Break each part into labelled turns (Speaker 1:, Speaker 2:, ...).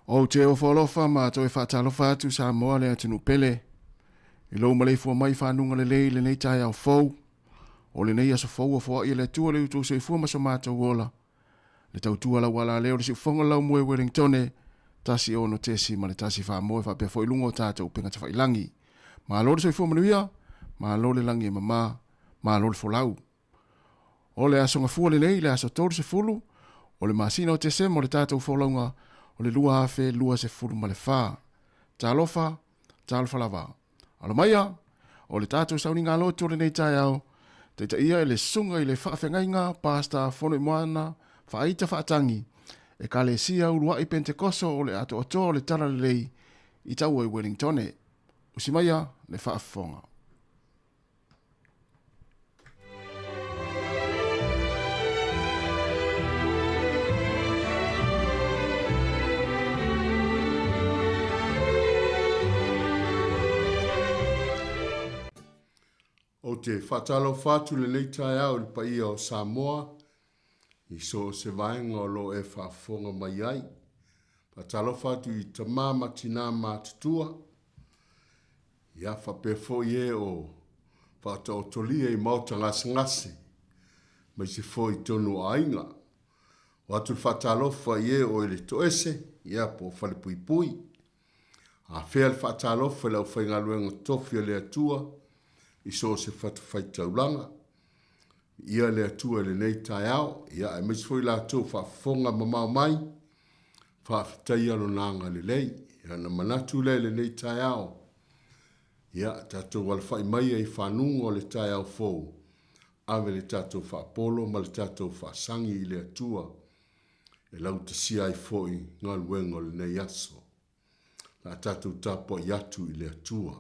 Speaker 1: Ou te ofo alofa ma toe faatalofa atu Samoa le atunuu pele i lou maleifua mai i fanuga lelei i lenei taeao fou. O lenei aso fou ua foai e le Atua le utu soifua ma so matou ola. Le tautua lau ala lea o le siufofoga lau moe Wellingtone, 16 tesi ma le tasi faamoe faapea foi luga o tatou upega tafailangi. Malo le soifua manuia, malo le lagi e mama, malo le folau. O le aso gafua lenei, le aso 30 o le masina o Tesema o le tatou folauga o le 2024. Talofa, talofa lava. Alo maia, o le tatou sauniga lotu o lenei taeao, taitaia e le susuga i le faafeagaiga Pastor Fonoimoana Faaita Faatagi, Ekalesia Uluai Pentekoso o le Atoatoa o le Talalelei i Taua i Wellingtone. Usi maia le faafofoga.
Speaker 2: Ou te faatalofa atu i lenei taeao i le paia o Samoa i so o se vaega o lo o e faafofoga mai ai. Faatalofa atu i tama ma tinā matutua, ia faapea foi e o faataotolia i maota gasegase, aemaise foi i totonu o aiga. O atu le faatalofa i e o i le toese, ia po o falepuipui. Afea le faatalofa i le aufaigaluega totofi a le Atua i so o se fatafaitaulaga. Viia le Atua i lenei taeao, ia aemaise foi latou faafofoga mamao mai, faafetaia Lona agalelei. Ia ona manatu lea i lenei taeao, ia tatou alafai maia i fanuga o le taeao fou, ave le tatou faapolo ma le tatou faasagi i le Atua e lautasia ai foi galuega o lenei aso. O le a tatou tapuai atu i le Atua.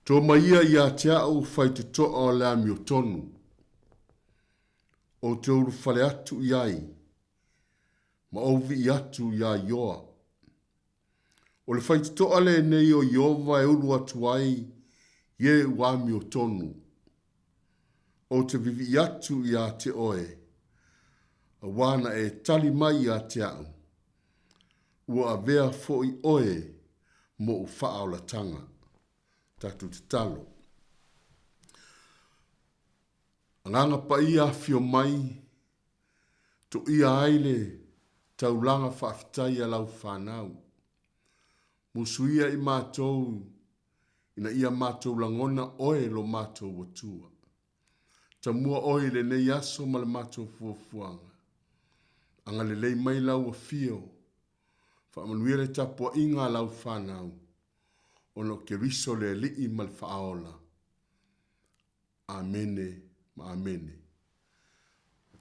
Speaker 2: To mai ia ia te au faitotoa o le amiotonu, ou te ulufale atu i ai, ma ou vii atu iā Ioa. O le faitotoa lenei o Ieova e ulu atu ai i e ua amiotonu. Ou te vivii atu iā te oe, auā na e tali mai iā te au, ua avea foi oe moʻu faaolatanga. Tatou tatalo. Agaga Paia afio mai, toia ai le taulaga faafetai a lau fanau. Musuia i matou ina ia matou lagona oe lo matou Atua. Tamua oe i lenei aso ma le matou fuafuaga. Agalelei mai lau afio. Faamanuia le tapuaiga a lau fanau, ona o Keriso le Alii ma le Faaola. Amene ma amene.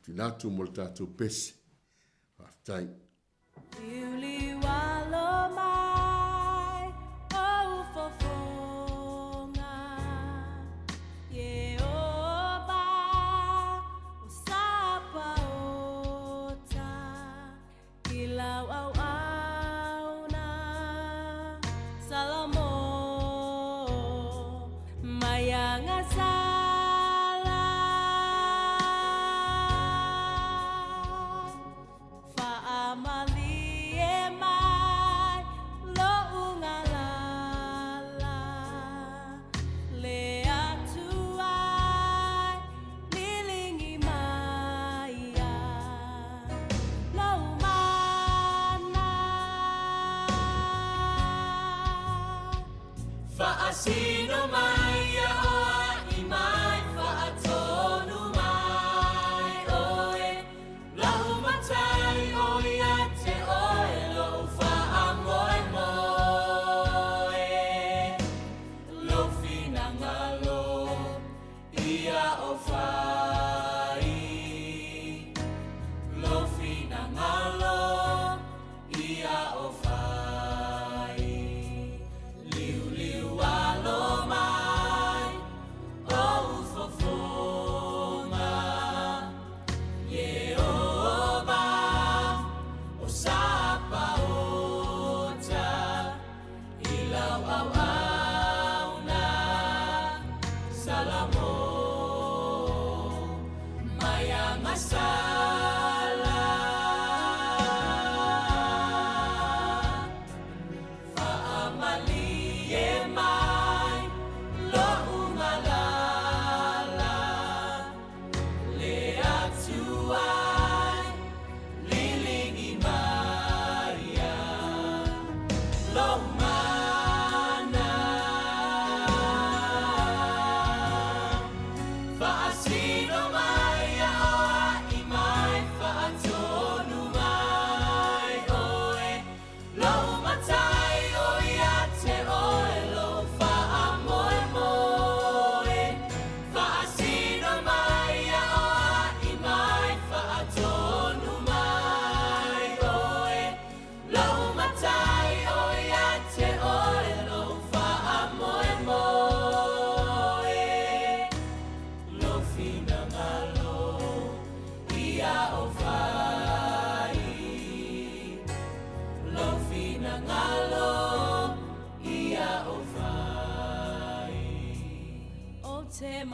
Speaker 2: Tuuina atu mo le tatou pese. Faafetai.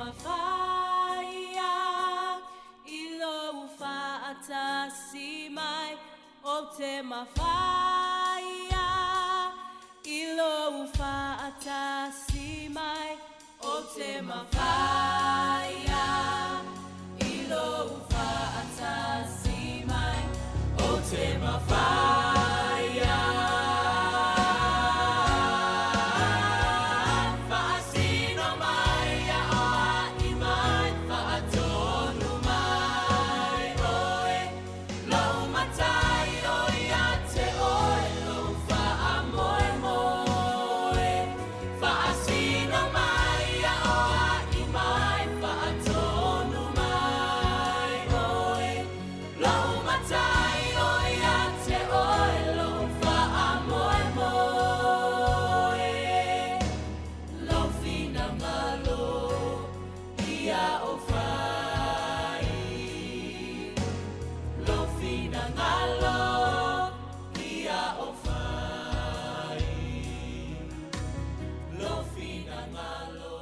Speaker 3: mafai i lou faatasi mai Ou te mafai i lou faatasi mai Ou te mafai i lou faatasi mai Ou te mafai. Faasino mai aoai mai Faatonu mai oe Lou matai o ia te oe Lou faamoemoe Faasino mai aoai mai Faatonu mai oe Lou matai o ia te oe Lou faamoemoe Lou finagalo ia ou fai Lou finagalo ia ou fai Lou finagalo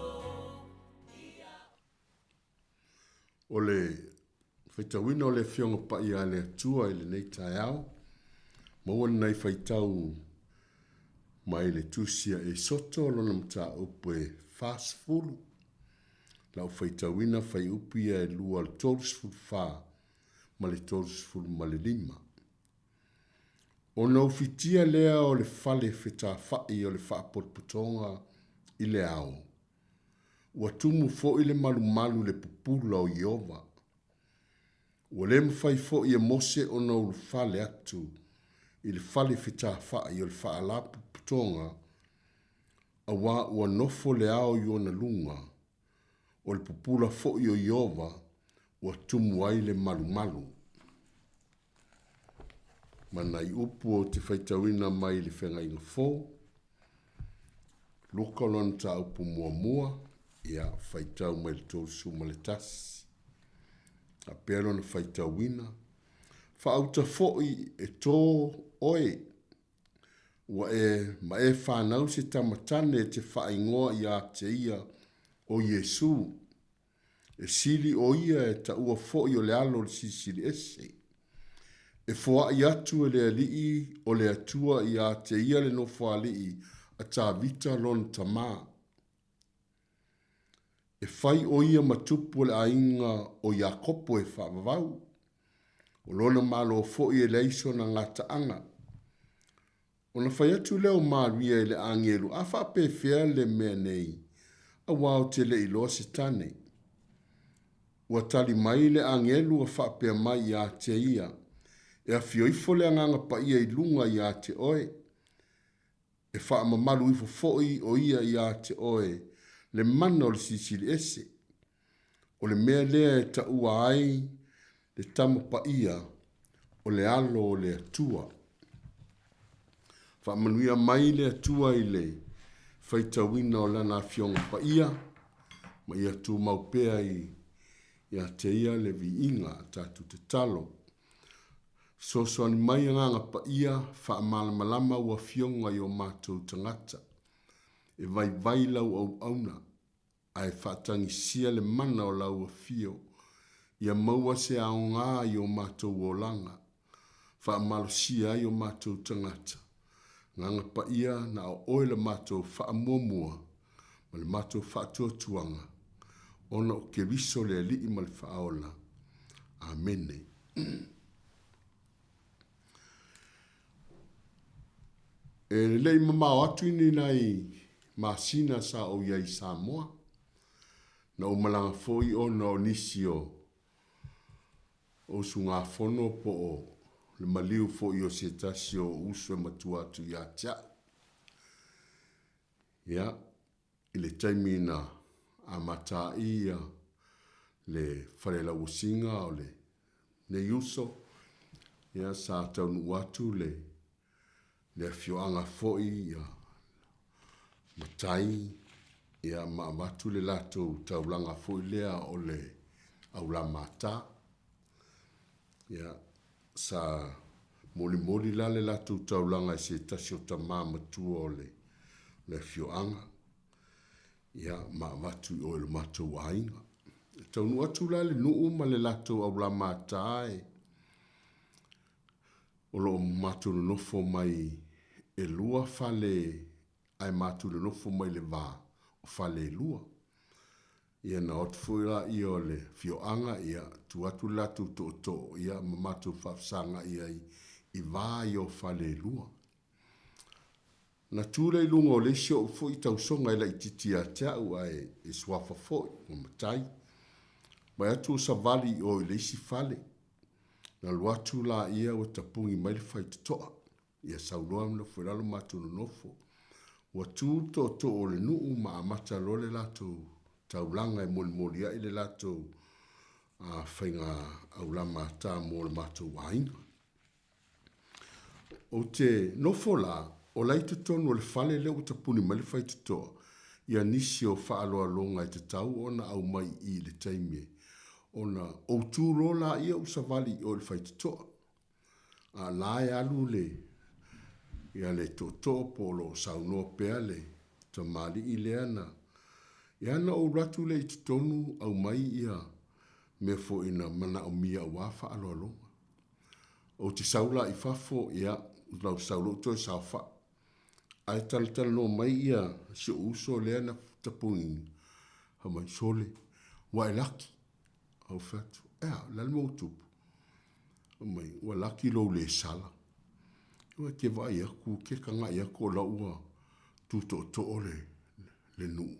Speaker 3: ia
Speaker 2: O le faitauina o le Afioga Paia a le Atua i lenei taeao, maua lenei faitau mai le Tusi a Esoto lona mataupu e 40. Lau faitauina fuaiupu ia e 2 le 34 ma le 35. Ona ufitia lea o le fale fetafa'i o le faapotopotoga i le ao, ua tumu foi le malumalu i le pupula o Ieova. Ua le mafai foi e Mose ona ulufale atu i le fale fetafa'i o le faalapotopotoga, auā ua nofo le ao i ona luga, o le pupula foi o Ieova ua tumu ai le malumalu. Ma nai upu ou te faitauina mai le Feagaiga Fou, Luka lona mataupu muamua, ia, faitau mai le 31. Faapea lona faitauina, Faauta foi e tō oe, ua e ma e fanau se tama tane e te faaigoa ia te ia o Iesū. E sili o ia e taua foi o le Alo o le Silisili Ese. E foai atu e le Alii o le Atua ia te ia le nofoalii a Tavita lona tamā. E fai o ia ma tupu o le aiga o Iakopo e faavavau. O lona Malo foi e leai sona gataaga. Ona fai atu lea o Maria i le agelu, A faapefea le mea nei, auā ou te le iloa se tane? Ua tali mai le agelu a faapea mai ia te ia, E afio ifo le Agaga Paia i luga ia te oe, e faamamalu ifo foi o ia ia te oe le mana o le Silisili Ese. O le mea lea e taua ai le Tama Paia o le Alo o le Atua. Faamanuia mai le Atua i le faitauina o Lana Afioga Paia, ma ia tumau pea i ia te Ia le viiga a tatou tatalo. Fesoasoani mai Agaga Paia, faamalamalama ua Afioga i o matou tagata. E vaivai lau auauna, ae faatagisia le mana o lau afio, ia maua se aoga i o matou olaga, faamalosia ai o matou tagata. Agaga Paia, na o oe la matou faamuamua ma le matou faatuatuaga, ona o Keriso le Alii ma le Faaola. Amene. E lelei mamao atu i ni nai masina sa ou i ai i Samoa. Na ou malaga foi ona o nisi o usugafono po o le maliu foi o se tasi o uso e matua atu ia te au. Ia, i le taimi na amata ai ia le fale lauosiga o lenei uso, ia sa taunuu atu le le afioaga foi ia matai ia ma avatu le latou taulaga foi lea o le Aulamata. Ia sa molimoli la le latou taulaga e se tasi o tamā matua o le afioaga. Ia, ma avatu i o i lo matou aiga. E taunuu atu la le nuu ma le latou aulamata e o lo o matou nonofo mai elua fale ae matou nonofo mai le va o fale elua. Ia na o atu foi laia o le afioaga, ia tu atu le latou tootoo, ia ma matou faafesagai ai i va ia o fale elua. Na tu lea i luga o le isi ou foi tausoga e laitiiti ia te au ae e suafa foi, ua matai. Vaai atu o savali i o i le isi fale. Na alu atu laia ua tapuni mai le faitotoa. Ia sau loa nofo i lalo matou nonofo. Ua tu le tootoo o le nuu ma amata loa le latou taulaga e molimolia'i le latou faiga aulamata mo le matou aiga. Ou te nofo la, o la i totonu o le fale lea ua tapuni mai le faitotoa ia nisi o faaaloaloga e tatau ona aumai i i le taimi ona ou tu loa laia ou savali i o i le faitotoa. A o la e alu le, ia le tootoo po o lo o saunoa pea le tamalii lea na, ia ona ou alu atu lea i totonu aumai ia mea foi na manaomia aua faaaloaloga. Ou te sau la i fafo, ia, lau sau loa ou toe saofai. Ae talatalanoa mai ia si ou uso lea na tapuniina, fai mai, sole, ua e laki. Ou fai atu, e a, o le a le mea ua tupu? Fai mai, ua laki lou lesala. Ua te vaai atu, te tagai atu o la ua tu tootoo le, le nuu.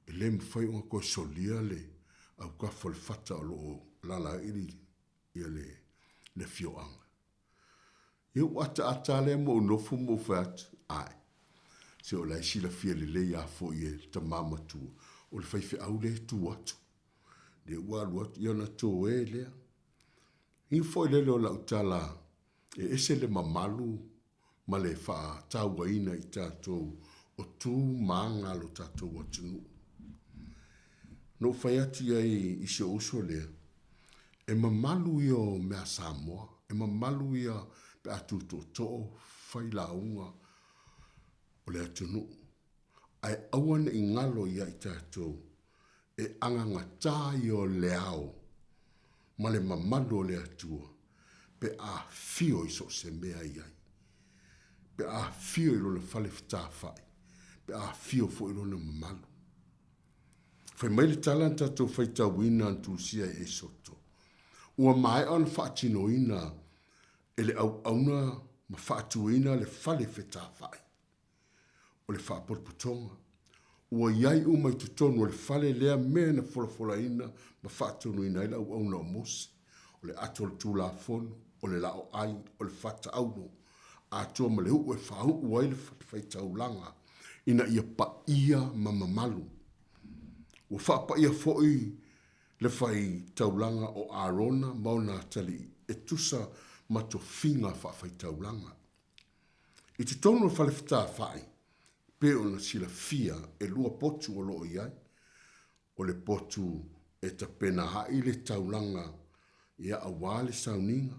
Speaker 2: E le mafai ona toe solia le autafa o le fata o lo o alaala ai le ia le, le afioaga. Ia ua ataata lava lea ma ou nofo ma ou fai atu, ae, se o la e silafia lelei lava foi e le tama matua, o le faifeau lea e tu atu. Lea ua alu atu, ia ona toe lea. Ia foi lele o lau tala, e ese le mamalu ma le faatauaina i tatou o tu ma aga a lo tatou atunuu. Na ou fai atu i ai i si ou uso lea, e mamalu ia o mea Samoa, e mamalu ia pe a tu tootoo fai lauga o le atunuu, ae aua ne i galo ia i tatou e agagatā ia o le ao ma le mamalu o le Atua pe a afio i so o se mea e i ai, pe a afio i lona fale fetafai, pe a afio foi i lona mamalu. Fai mai le tala na tatou faitauina na tusia e Esoto, ua maea ona faatinoina e le auauna ma faatuina le fale fetafai. o le faapotopotoga. Ua i ai uma i totonu o le fale lea mea na folafolaina ma faatonuina ai le auauna o Mose, o le ato o le Tulafono, o le laoai, o le fata auro, atoa ma le uu e faauu ai le fatafaitaulaga ina ia paia ma mamalu. Ua faapaia foi le faitaulaga o Arona ma ona atalii e tusa ma tofiga faafaitaulaga. I totonu o le fale fetafai, pei ona silafia elua potu o lo o i ai, o le potu e tapena ai le taulaga ia aua le sauniga,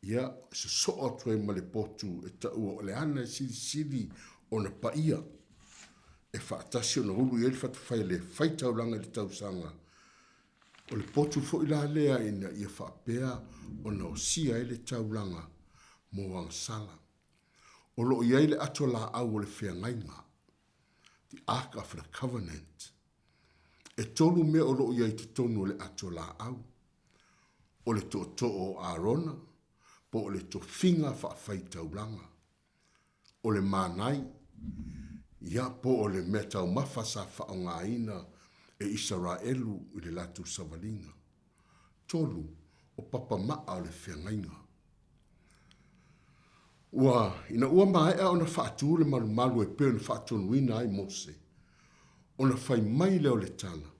Speaker 2: ia sosoo atu ai ma le potu e taua o le ana e silisili ona paia, e faatasi ona ulu i ai le fatafaile faitaulaga i le tausaga. O le potu foi la lea ina ia faapea ona osia ai le taulaga mo agasala. O lo o i ai le ato laau o le feagaiga, the Ark of the Covenant. E tolu mea o lo o i ai i totonu o le ato laau. O le tootoo o Arona, po o le tofiga faafaitaulaga. O le manai, ia, po o le meataumafa sa faaaogaina e Isaraelu i le latou savaliga. Tolu, o papamaa o le feagaiga. Ua, ina ua maea ona faatu le malumalu e pei ona faatonuina ai Mose, ona fai mai lea o le tala,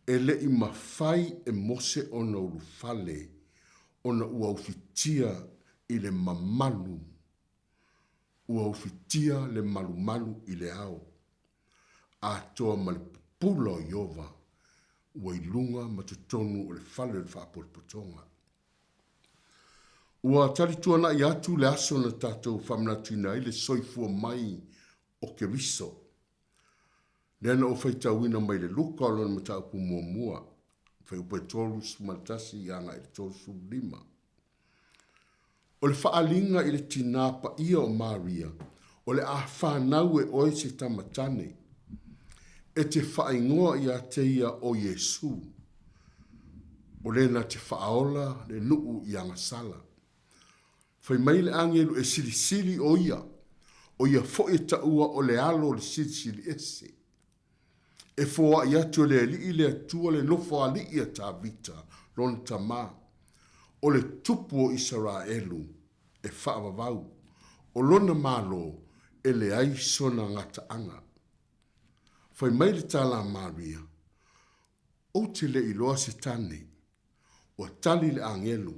Speaker 2: E le i mafai e Mose ona ulufale ona ua ufitia i le mamalu, ua ufitia le malumalu i le ao, atoa ma le pupula o Ieova ua i luga ma totonu o le fale o le faapotopotoga. Ua talituana'i atu le aso na tatou faamanatuina ai le soifua mai o Keriso. Lea na ou faitauina mai le Luka o lona mataupu muamua, fuaiupu e 31 agai i le 35. O le faaaliga i le tinā paia o Maria, o le a fanau e oe se tama tane, e te faaigoa ia te ia o Iesu, o le na te faaola le nuu i agasala. Fai mai le agelu e silisili o ia, o ia foi e taua o le Alo o le Silisili Ese. E foai atu e le Alii le Atua le nofoalii a Tavita, lona tamā, o le tupu o Isaraelu, e faavavau, o lona malo e leai sona gataaga. Fai mai le tala a Maria, Ou te le iloa se tane. Ua tali le agelu,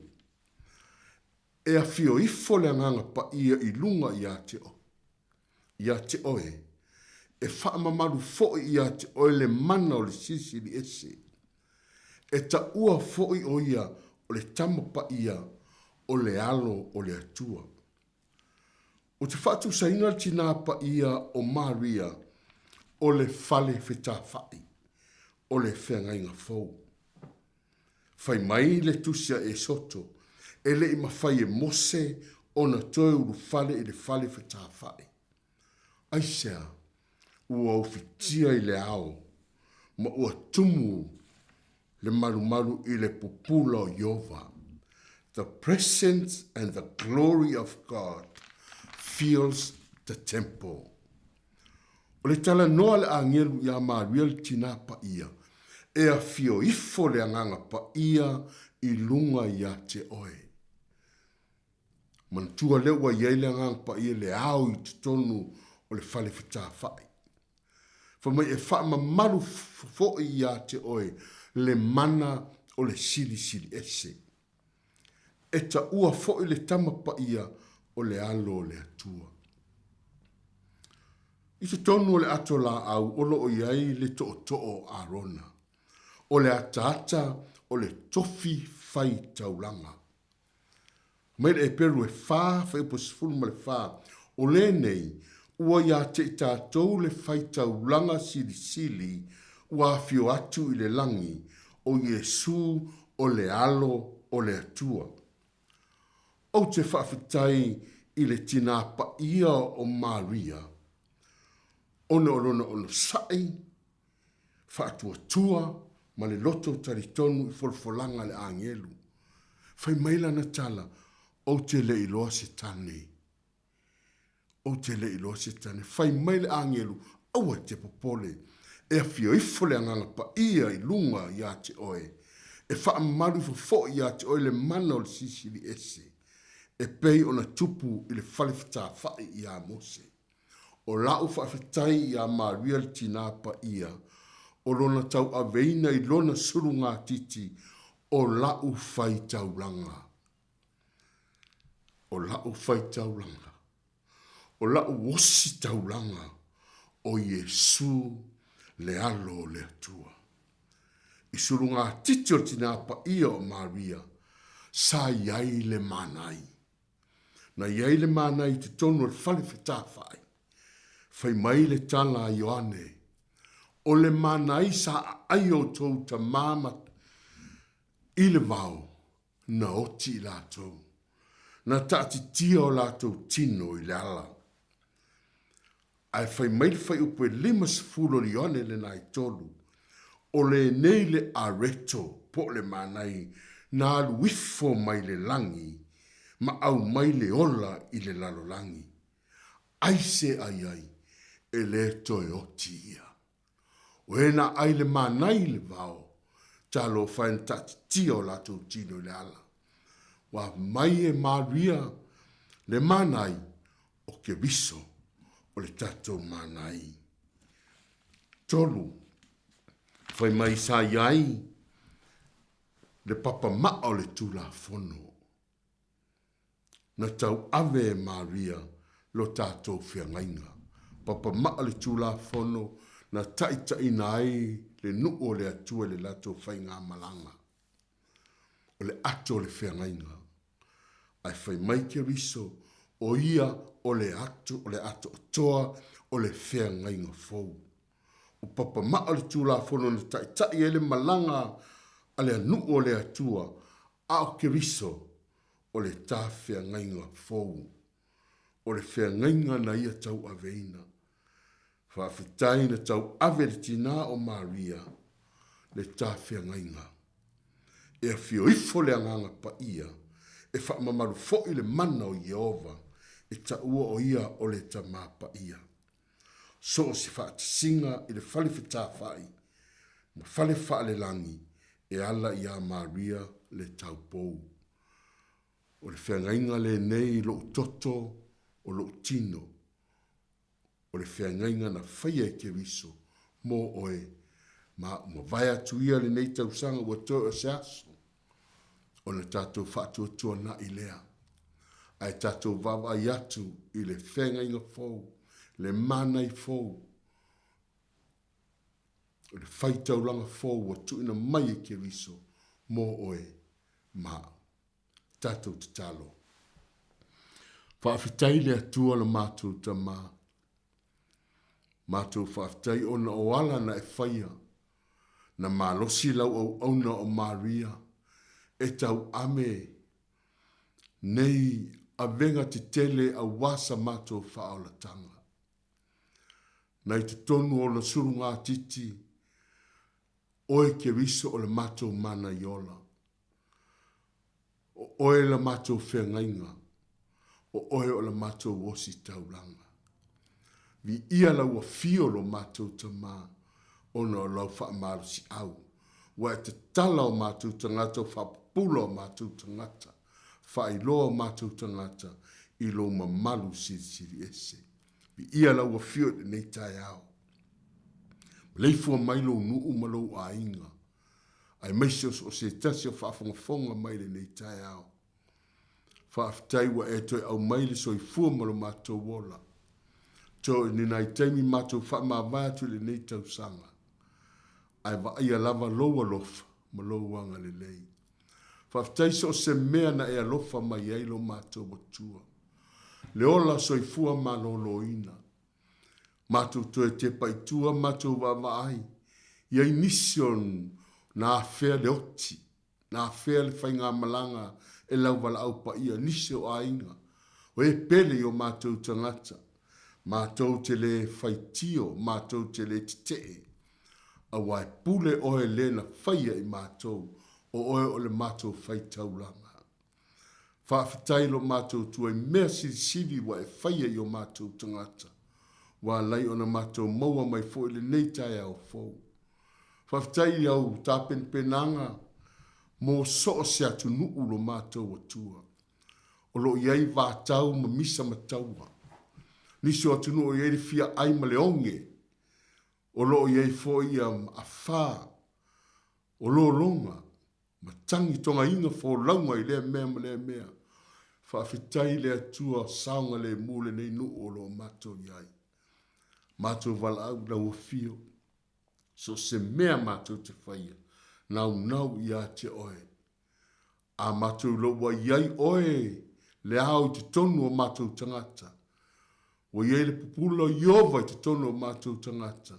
Speaker 2: E afio ifo le Agaga Paia i luga ia te oe, ia te oe, e faamamalu foi ia te oe le mana o le Silisili Ese. E taua foi o ia o le Tama Paia o le Alo o le Atua. Ou te faatusaina le tinā paia o Maria o le fale fetafai o le feagaiga fou. Fai mai le tusi a Esoto, e le i mafai e Mose ona toe ulufale i le fale fetafai. Aisea? Ua ufitia i le ao, ma ua tumu le malumalu i le pupula o Ieova. The presence and the glory of God fills the temple. O le talanoa a le agelu iā Maria le tinā paia, e afio ifo le Agaga Paia i luga iā te oe. Manatua lea ua i ai le Agaga Paia le ao i totonu o le fale fetafai. Fai mai e faamamalu foi iā te oe le mana o le Silisili Ese. E taua foi le Tama Paia o le Alo o le Atua. I totonu o le ato laau o lo o i ai le tootoo o Arona, o le ataata o le tofi fai taulaga. Mai le Eperu e fa, fuaiupu 14, o lenei, ua ia te i tatou le faitaulaga silisili ua afio atu i le lagi, o Iesu o le Alo o le Atua. Ou te faafetai i le tinā paia o Maria, ona o lona onosai, faatuatua ma le loto talitonu i folafolaga a le agelu. Fai mai lana tala, Ou te le iloa se tane. Ou te le iloa se tane. Fai mai le agelu, Aua e te popole, e afio ifo le Agaga Paia i luga ia te oe, e faamamalu ifo foi ia te oe le mana o le Silisili Ese, e pei ona tupu i le fale fetafai iā Mose. O la'u faafetai iā Maria le Tinā Paia, o lona tauaveina i lona sulugatiti o la'u faitaulaga. O la'u faitaulaga. O la'u ositaulaga o Iesu le Alo o le Atua. I sulugatiti o le Tinā Paia o Maria, sa i ai le manai. Na i ai le mana i totonu o le fale fetafai. Fai mai le tala a Ioane, O le mana ai sa aai outou tamā ma i le vao, na oti i latou. Na taatitia o latou tino i le ala. Ae fai mai le fuaiupu e 50 o le Ioane lena e tolu, O lenei le areto po o le manai na alu ifo mai le lagi ma aumai le ola i le lalolagi. Ai se ai ai, e le toe oti ia. O e na ai le manai i le vao, talofa e na taatitia o latou tino i le ala. Ua mai e Maria le manai o Keriso o le tatou manai. Tolu, fai mai sa i ai le papa maa o le Tulafono. Na tauave e Maria lo tatou feagaiga. Papa maa le Tulafono na taitaiina ai le nuu o le Atua i le latou faigamalaga. O le ato o le feagaiga. Ae fai mai Keriso, o ia o le ato, o le atoatoa o le feagaiga fou. O papamaa o le Tulafono na taitai ai le malaga a le anuʻu o le Atua, a o Keriso o le ta feagaiga fou. O le feagaiga na ia tauaveina. Faafetai na tauave e le tinā o Maria le ta feagaiga. E afio ifo le Agaga Paia e faamamalu foi le mana o Ieova e taua o ia o le Tamā Paia. So o se faatasiga i le fale fetafai ma fale faalelagi e ala iā Maria le taupou. O le feagaiga lenei i lou toto o lou tino. O le feagaiga na faia e Keriso mō oe ma a'u. Mavae atu ia lenei tausaga ua toe o se aso ona tatou faatuatuana'i lea. Ae tatou vaavaai atu i le feagaiga fou, le manai fou, o le faitaulaga fou ua tuuina mai e Keriso mō oe ma a'u. Tatou tatalo. Faafetai le Atua lo matou Tama. Matou faafetai ona o ala na e faia, na malosi lau auauna o Maria e tauame nei avega tetele auā sa matou faaolataga. Na i totonu o ona sulugatiti, oe Keriso o le matou mana i ola. O oe la matou feagaiga, o oe o la matou ositaulaga. Viia lau afio lo matou Tama ona o lau faamalosiau. Ua e tatala o matou tagata o faapupula o matou tagata, faailoa o matou tagata i lou mamalu silisili ese. Viia lau afio i lenei taeao. Maleifua mai lou nuu ma lou aiga. aemaise o so o se tasi o faafogafoga mai lenei taeao. Faafetai ua e toe aumai le soifua ma lo matou ola. Toe ni nai taimi matou faamavae atu i lenei tausaga, ae vaaia lava lou alofa ma lou agalelei. Faafetai so o se mea na e alofa mai ai lo matou Atua. Le ola soifua maloloina. Matou toe tepa i tua matou vaavaai i ai nisi o na afea le oti, na afea le faigamalaga e lau valaau paia, nisi o aiga, o e pele i o matou tagata. Matou te le faitio, matou te le tetee, aua e pule oe le na faia i matou, o oe o le matou faitaulaga. Faafetai lo matou Atua i mea silisili ua e faia i o matou tagata, ua alai ona matou maua mai foi lenei taeao fou. Faafetai i au tapenapenaga mo so o se atunuu lo matou Atua. O lo o i ai vatau ma misa ma taua. Nisi o atunuu o i ai le fia ai ma le oge, o lo o i ai foi ia afa o lologa ma tagi togaiga folauga i lea mea ma lea mea. Faafetai i le Atua saogalemu lenei nuu o lo o matou i ai. Matou valaau i lau afio, so o se mea matou te faia, naunau ia te oe. A matou iloa ua i ai oe le ao i totonu o matou tagata, Ua i ai le pupula o Ieova i totonu o matou tagata,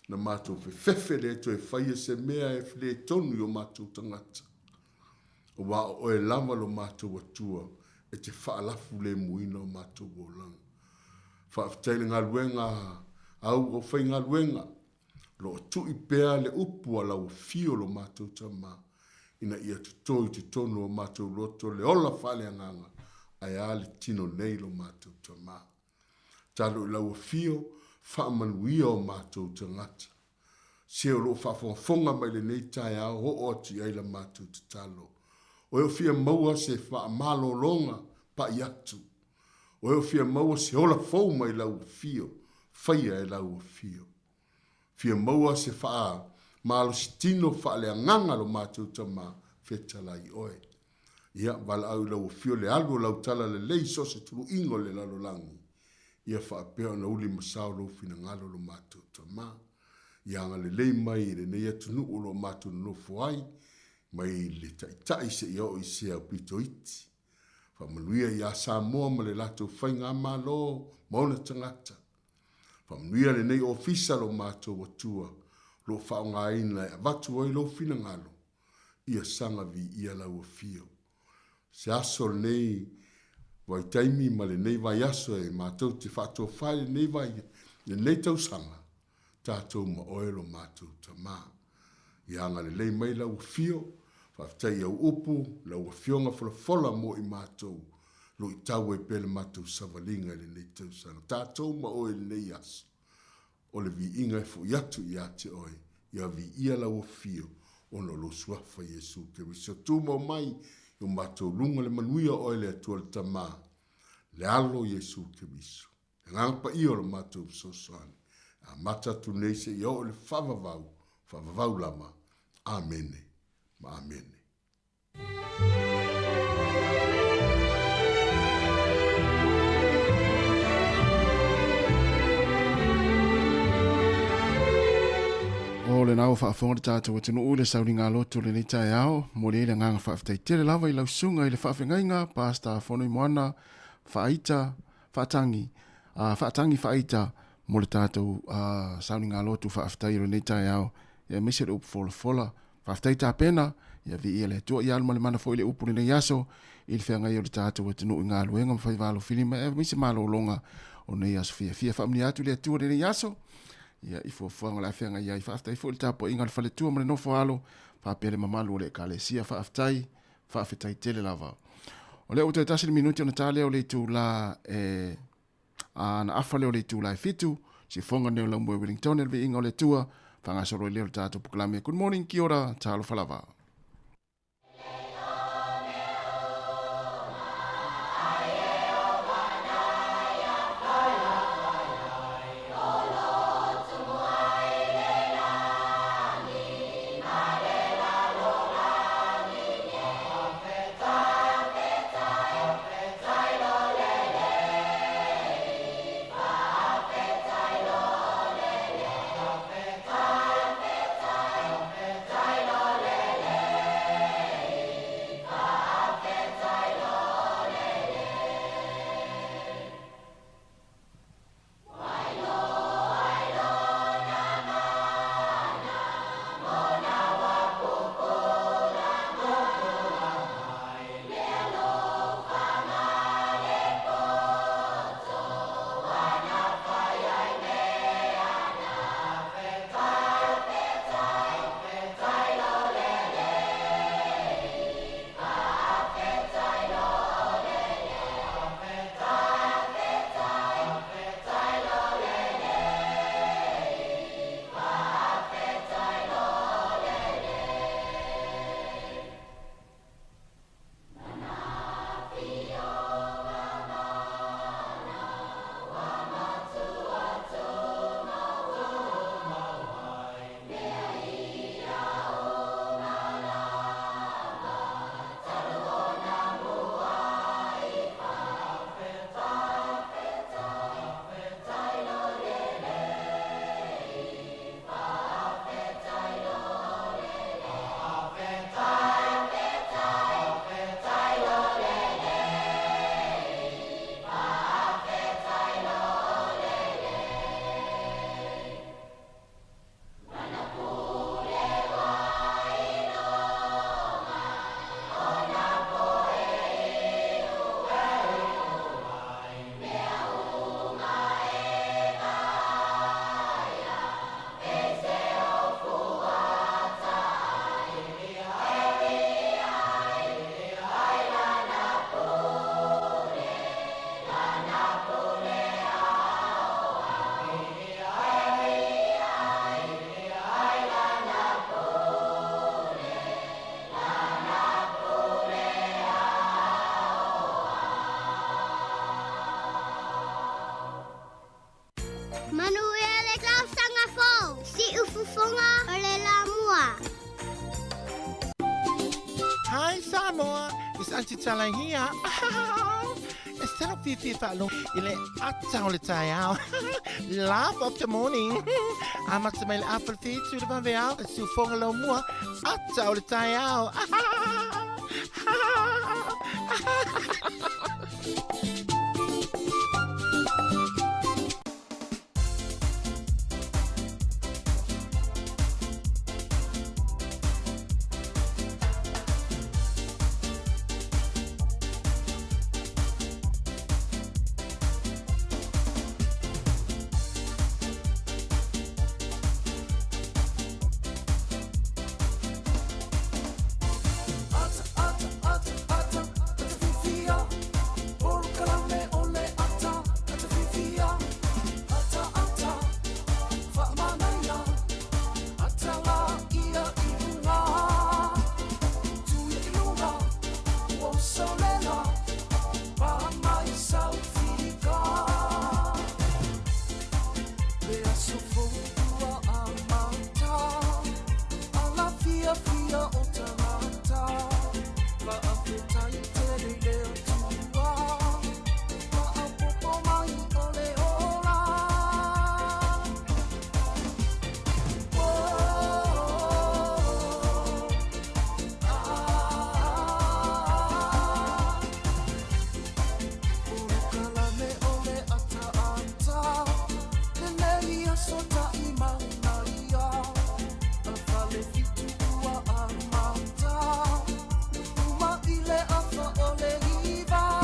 Speaker 2: na matou fefefe lea toe faia se mea e fletonu i o matou tagata. Aua o oe lava lo matou Atua e te faalafulemuina o matou olaga. Faafetai i le galuega a au aufaigaluega, o lo o tui pea le upu a lau afio lo matou Tama, ina ia toto i totonu o matou loto le ola faaleagaga, ae a le tino nei lo matou Tama. Talo i lau afio, faamanuia o matou tagata. Se o lo o faafogafoga mai lenei taeao oo atu i ai la matou tatalo. O e o fia maua se faamalologa pai atu. O e o fia maua se ola fou mai lau afio, faia e lau afio. Fia maua se faa malosi tino faaleagaga lo matou Tama fetalai oe. Ia, valaau i lau afio le alu o lau tala lelei so o se tuluiga o le lalolagi. Ia faapea ona uli ma sao lou finagalo lo matou Tama. Ia agalelei mai i lenei atunuu o lo o matou nonofo ai, mai le taitai seia oo i se aupito iti. Faamanuia ia Samoa ma le latou faigamalo ma ona tagata. Faamanuia lenei ofisa lo matou Atua o lo o faaaogaina e avatu ai lou finagalo, ia saga viia lau afio. Se aso lenei vaitaimi ma lenei vaiaso e matou te faatofa ai lenei vai, lenei tausaga, tatou ma oe lo matou Tama. Ia agalelei mai lau afio, faafetai i au upu, lau afioga folafola mo i matou, luitau ai pea le matou savaliga i lenei tausaga. Tatou ma oe i lenei aso, o le viiga e foi atu ia te oe, ia viia lau afio, ona o lou Suafa Iesu Keriso. Tumau mai i o matou luga le manuia o oe le Atua le Tama, le Alo Iesu Keriso. Le Agaga Paia o le matou fesoasoani, e amata atu nei seia oo i le faavavau, faavavau lava. Amene ma amene.
Speaker 1: O lena ua faafofoga le tatou atunuu i le sauniga loto o lenei taeao. Momoli ai le agaga faafetai tele lava i lau susuga i le faafegaiga Pastor Fonoimoana Faaita Faatagi, faatagi faaita mo le tatou sauniga lotu faafetai o lenei taeao, ia aemaise le upu folafola. Faafetai tapena, ia viia le Atua, ia alu ma le mana foi le upu i lenei aso i le feagai o le tatou atunuu i galuega ma faiva alofilima, aemaise malologa o nei aso fiafia. Faamanuia atu le Atua i lenei aso, ia i fuafuaga o le a feagai ai. Faafetai foi i le tapuaiga a le faletua ma le nofo a alo, faapea le mamalu o le Ekalesia. Faafetai. Faafetai tele lava. O lea ua toe tasi le minuti ona ta lea o le itula e a, na afa lea o le itula e fitu, sifoga nei o Laumue Wellington e le viiga o le Atua, faagasolo ai lea o le tatou polokalame. Good morning, kia ora, talofa lava.
Speaker 4: Manuia le tausaga fou! Siufofoga o le la mua.
Speaker 5: Hi Samoa, it's Auntie Tala here. E tino fiafia faalogo i le ata o le taeao. Laugh of the morning. Amata mai le afa le fitu le vaveao, e siufoga lau mua, ata o le taeao.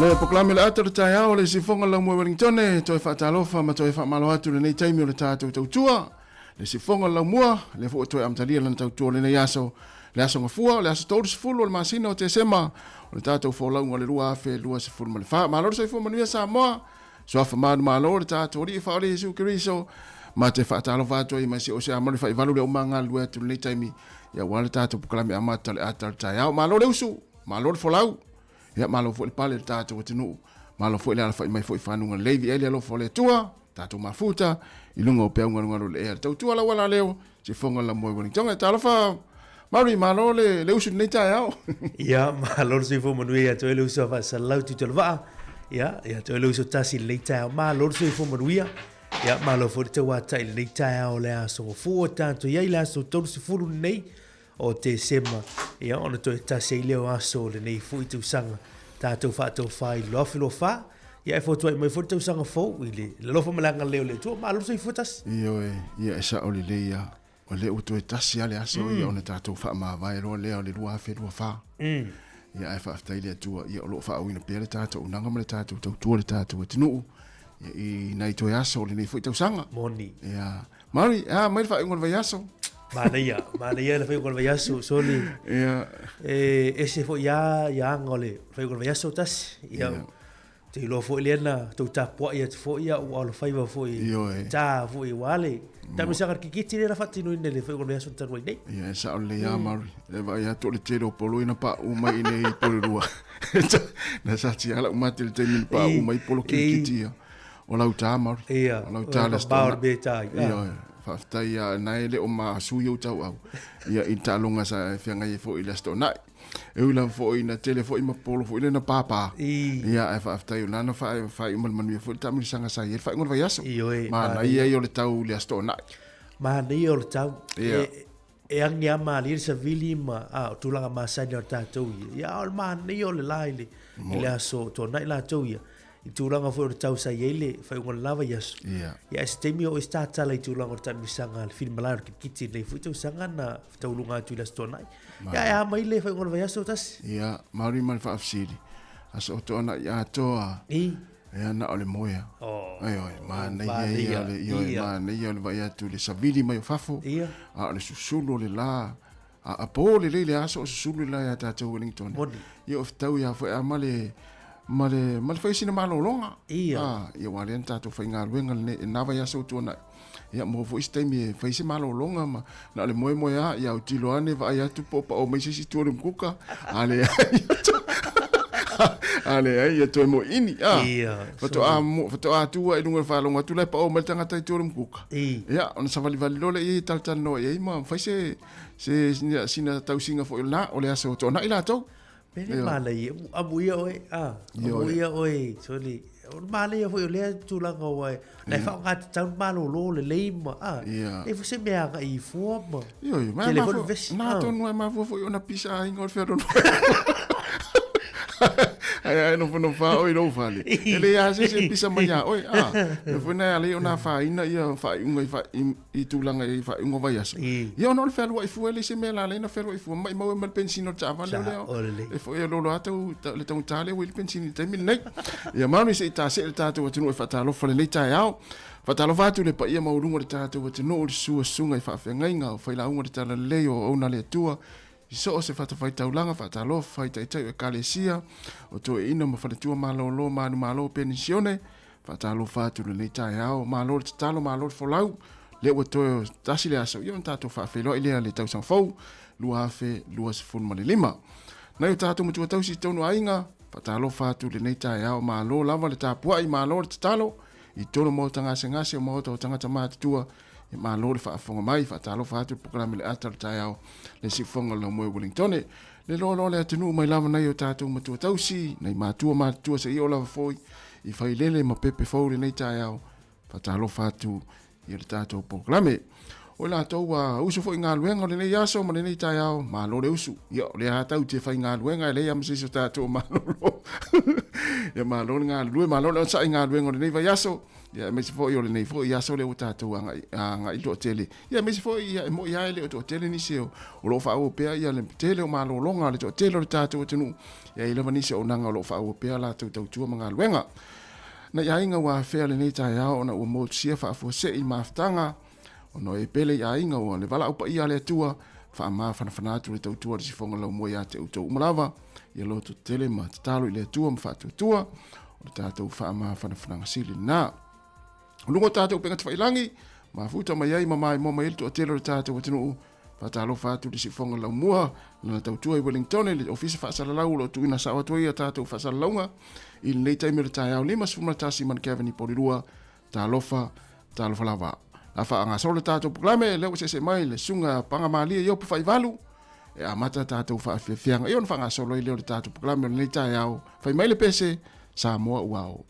Speaker 1: Le polokalame le ata o le taeao le sifoga lau moe Wellington toe faatalofa ma toe faamalo atu lenei taimi o le tatou tautua le sifoga laumua le foi toe amatalia lana tautua lenei aso le aso gafua le aso 30 o le masina o Tesema o le tatou folauga o le 2024. Malo le soifua manuia Samoa. Suafa manumalo le tatou Alii Faaola Iesu Keriso. Ma te faatalofa atu ai mai se o se amalu faivalu le uma galulue atu lenei taimi ia aua le tatou polokalame amata le ata o le taeao. Malo le usu, malo le folau. Ia malo foi le pale le tatou atunuu. Malo foi le alafai mai foi fanuga lelei vi ai le alofa o le Atua. Tatou mafuta i luga o peau galugalu le ea. Le tautua lau ala leo, se fonga la moe Wellington. Talofa Mari, malo le, le usu lenei taeao.
Speaker 6: Ia, malo le soifua manuia ia te oe le uso a faasalau Tuitolovaa. Ia, ia te oe le uso tasi lenei taeao. Malo le soifua manuia. Ia, malo foi le tauatai lenei taeao le aso gafua tatou i ai le aso 30 lenei o Tesema. Ia, ona toe tasi ai lea o aso o lenei foi tausaga tatou faatofa i le 2024. Ia, e fotuai mai foi le tausaga fou i le alofa ma le agalelei o le Atua. Malo le soifua tasi.
Speaker 1: Ioe, ia e sao lelei lava. O lea ua toe tasi lava le aso ia ona tatou faamavae loa lea o le 2024. Ia ae faafetai i le Atua ia o lo o faaauina pea le tatou auaunaga ma le tatou tautua i le tatou atunuu ia i nai toe aso o lenei foi tausaga.
Speaker 6: Moni.
Speaker 1: Ia Mari, a mai le faaiuga o le vaiaso.
Speaker 6: Manaia, manaia le faaiuga o le vaiaso, soli.
Speaker 1: Ia.
Speaker 6: E ese foi lava ia aga o le faaiuga o le vaiaso tasi. Ia. Ia. Te iloa foi lea na tou tapuai atu foi au alofaiva foi
Speaker 1: Ioe.
Speaker 6: ta foi ua le taamisaga le kikiti lea na faatinoina i le faaiuga o le vaiaso talu ai nei.
Speaker 1: Ia, e sao lelei lava Mari. E vaai atu o le tele o polo ia na pauu mai i nei Porirua. Na sati lava lau mate i le taimi na pauu mai polo kirikiti ia. O lau ta Mari.
Speaker 6: Ia,
Speaker 1: O lau ta le aso
Speaker 6: mao le mea ta ai.
Speaker 1: Ioe. Faafetai lava na e le o ma sui ou tauau. Ia, i le taaloga sa feagai ai foi i le Aso Toonai. E ui lava foi ina tele foi ma polo foi lea na pāpā. Ia, ae faafetai o lena na faaiu ma le manuia foi le taamilosaga sa i ai le faaiuga o le vaiaso.
Speaker 6: Ioe,
Speaker 1: Manaia ia o le tau i le Aso Toonai.
Speaker 6: Manaia o le tau.
Speaker 1: Ia.
Speaker 6: E agi lava malie le savili ma a, o tulaga masani o tatou ia. Ia, a o le manaia o le la i le, i le Aso Toonai latou ia. I tulaga foi o le tau sa i ai le faaiuga o le la vaiaso.
Speaker 1: Ia.
Speaker 6: Ia, a o se taimi o oe tatala i tulaga o le taamilosaga a le Filimalae o le kirikiti i lenei foi tausaga na tauluga atu i le Aso Toonai. Ia, e a mai le faaiuga o le vaiaso tasi?
Speaker 1: Ia, mauri ma le faafesili, Aso Toonai atoa, ia na o le moe lava.
Speaker 6: Oh,
Speaker 1: Ioe, manaia ia o le, ioe, manaia o le vaai atu i le savili mai o fafo, a o le susulu o le la, a po lelei le aso o susulu le la ia tatou Wellington.
Speaker 6: Moni.
Speaker 1: Ia o fetau ia foi a ma le, ma le, ma le fai sina malologa.
Speaker 6: Ia.
Speaker 1: Ah, ia aua lea na tatou faigaluega lenei, lena vaiaso ua tuanai. Ia mo foi se taimi e fai se malologa ma na o le moemoe lava, ia autilo ane vaai atu po o pao mai se isi tua o le mukuka, a leai, a leai ia toe moeini. Ah,
Speaker 6: Ia,
Speaker 1: faatoa faatoa tu ai i luga o le faalogo atu la e pao mai le tagata i tua o le mukuka. Ia, ona savalivali loa lea i ai e talatalanoa i ai ma fai se, se sina tausiga foi o lena, o le aso Toonai latou.
Speaker 6: Mea le manaia, amuia oe, a, amuia oe, soli, o le manaia foi o lea tulaga ua e, na e faaaoga tatau le malolo lelei ma, a, e foi se mea agai i fua ma,
Speaker 1: Ioe, ma
Speaker 6: tele foi le vesi.
Speaker 1: Na tonu ai mafua foi ona pisa aiga o le fealofani. Ai ai nofonofo lava oe i lou fale. E leai lava se isi e pisa mai ia oe. A, mea foi na e ala ai ona afaina ia faaiuga i, i tulaga i faaiuga o vaiaso. Ia ona o le fealuai fua e leai se mea la ala ai ona fealuai fua maimau ai ma le penisini o le taavale o lea. E foi e lolo lava tau le taugata lea ua i le penisini i le taimi lenei. Ia malu se i tasee le tatou atunuu e faatalofa lenei taeao. Faatalofa atu i le paia maualuga o le tatou atunuu, le susu o susuga i faafeagaiga, o failauga o le Talalelei, o auauna a le Atua, i so o se fatafaitaulaga, faatalofa i taitai o Ekalesia, o toeaiina ma faletua malolo, manumalo, penisione, faatalofa atu i lenei taeao, malo le tatalo, malo le folau, lea ua toe tasi le aso, ia ona tatou faafeiloai lea i le tausaga fou, 2025. Nai o tatou matua tausi i totonu o aiga, faatalofa atu i lenei taeao, malo lava le tapuai, malo le tatalo, i totonu o maota gasegase, o maota o tagata matutua, ia malo le faafofoga mai, faatalofa atu i le polokalame Le Ata o le Taeao, le siufofoga o le Laumoe Wellingtone. Le loaloa le atunuu mai lava nai o tatou matua tausi, nai matua matutua seia oo lava foi i failele ma pepe fou lenei taeao, faatalofa atu i le tatou polokalame. O i latou ua usu foi i galuega o lenei aso ma lenei taeao, malo le usu. Ia, o lea lava tatou te faigaluega, e leai lava ma se isi o tatou o malolo. Ia malo le galulue, malo le onosai i galuega o lenei vaiaso, ia aemaise foi o lenei foi aso lea ua tatou agai agai i le toatele. Ia aemaise foi ia e moni lava e le o toatele nisi o o lo o faaauau pea ia le tele o malologa a le toatele o le tatou atunuu. Ia e i ai lava nisi o auaunaga o lo o faaauau pea a latou tautua ma galuega. Nai aiga ua afea lenei taeao ona ua motusia faafuasei mafutaga ona o e pele i aiga ua le valaau paia a le Atua faamafanafana atu le tautua a le sifoga laumua ia te outou uma lava ia loto tele ma tatalo i le Atua ma faatuatua o le tatou faamafanafanaga sili lena. O luga o tatou upega tafailagi, mafuta mai ai ma maimoa mai ai le toatele o le tatou atunuu. Faatalofa atu le siufoga laumua, lana tautua i Wellington, le ofisa faasalalau o lo o tuuina sao atu ai a tatou faasalalauga i lenei taimi o le taeao 51 ma le Kevin i Polilua. Talofa, talofa lava. La faagasolo le tatou programe, lea ua seese mai le susuga Pagamalie Iopu Faivalu, e amata tatou faafiafiaga. Ia ona faagasolo ai lea o le tatou programe o lenei taeao. Fai mai le pese, Samoa ua ao.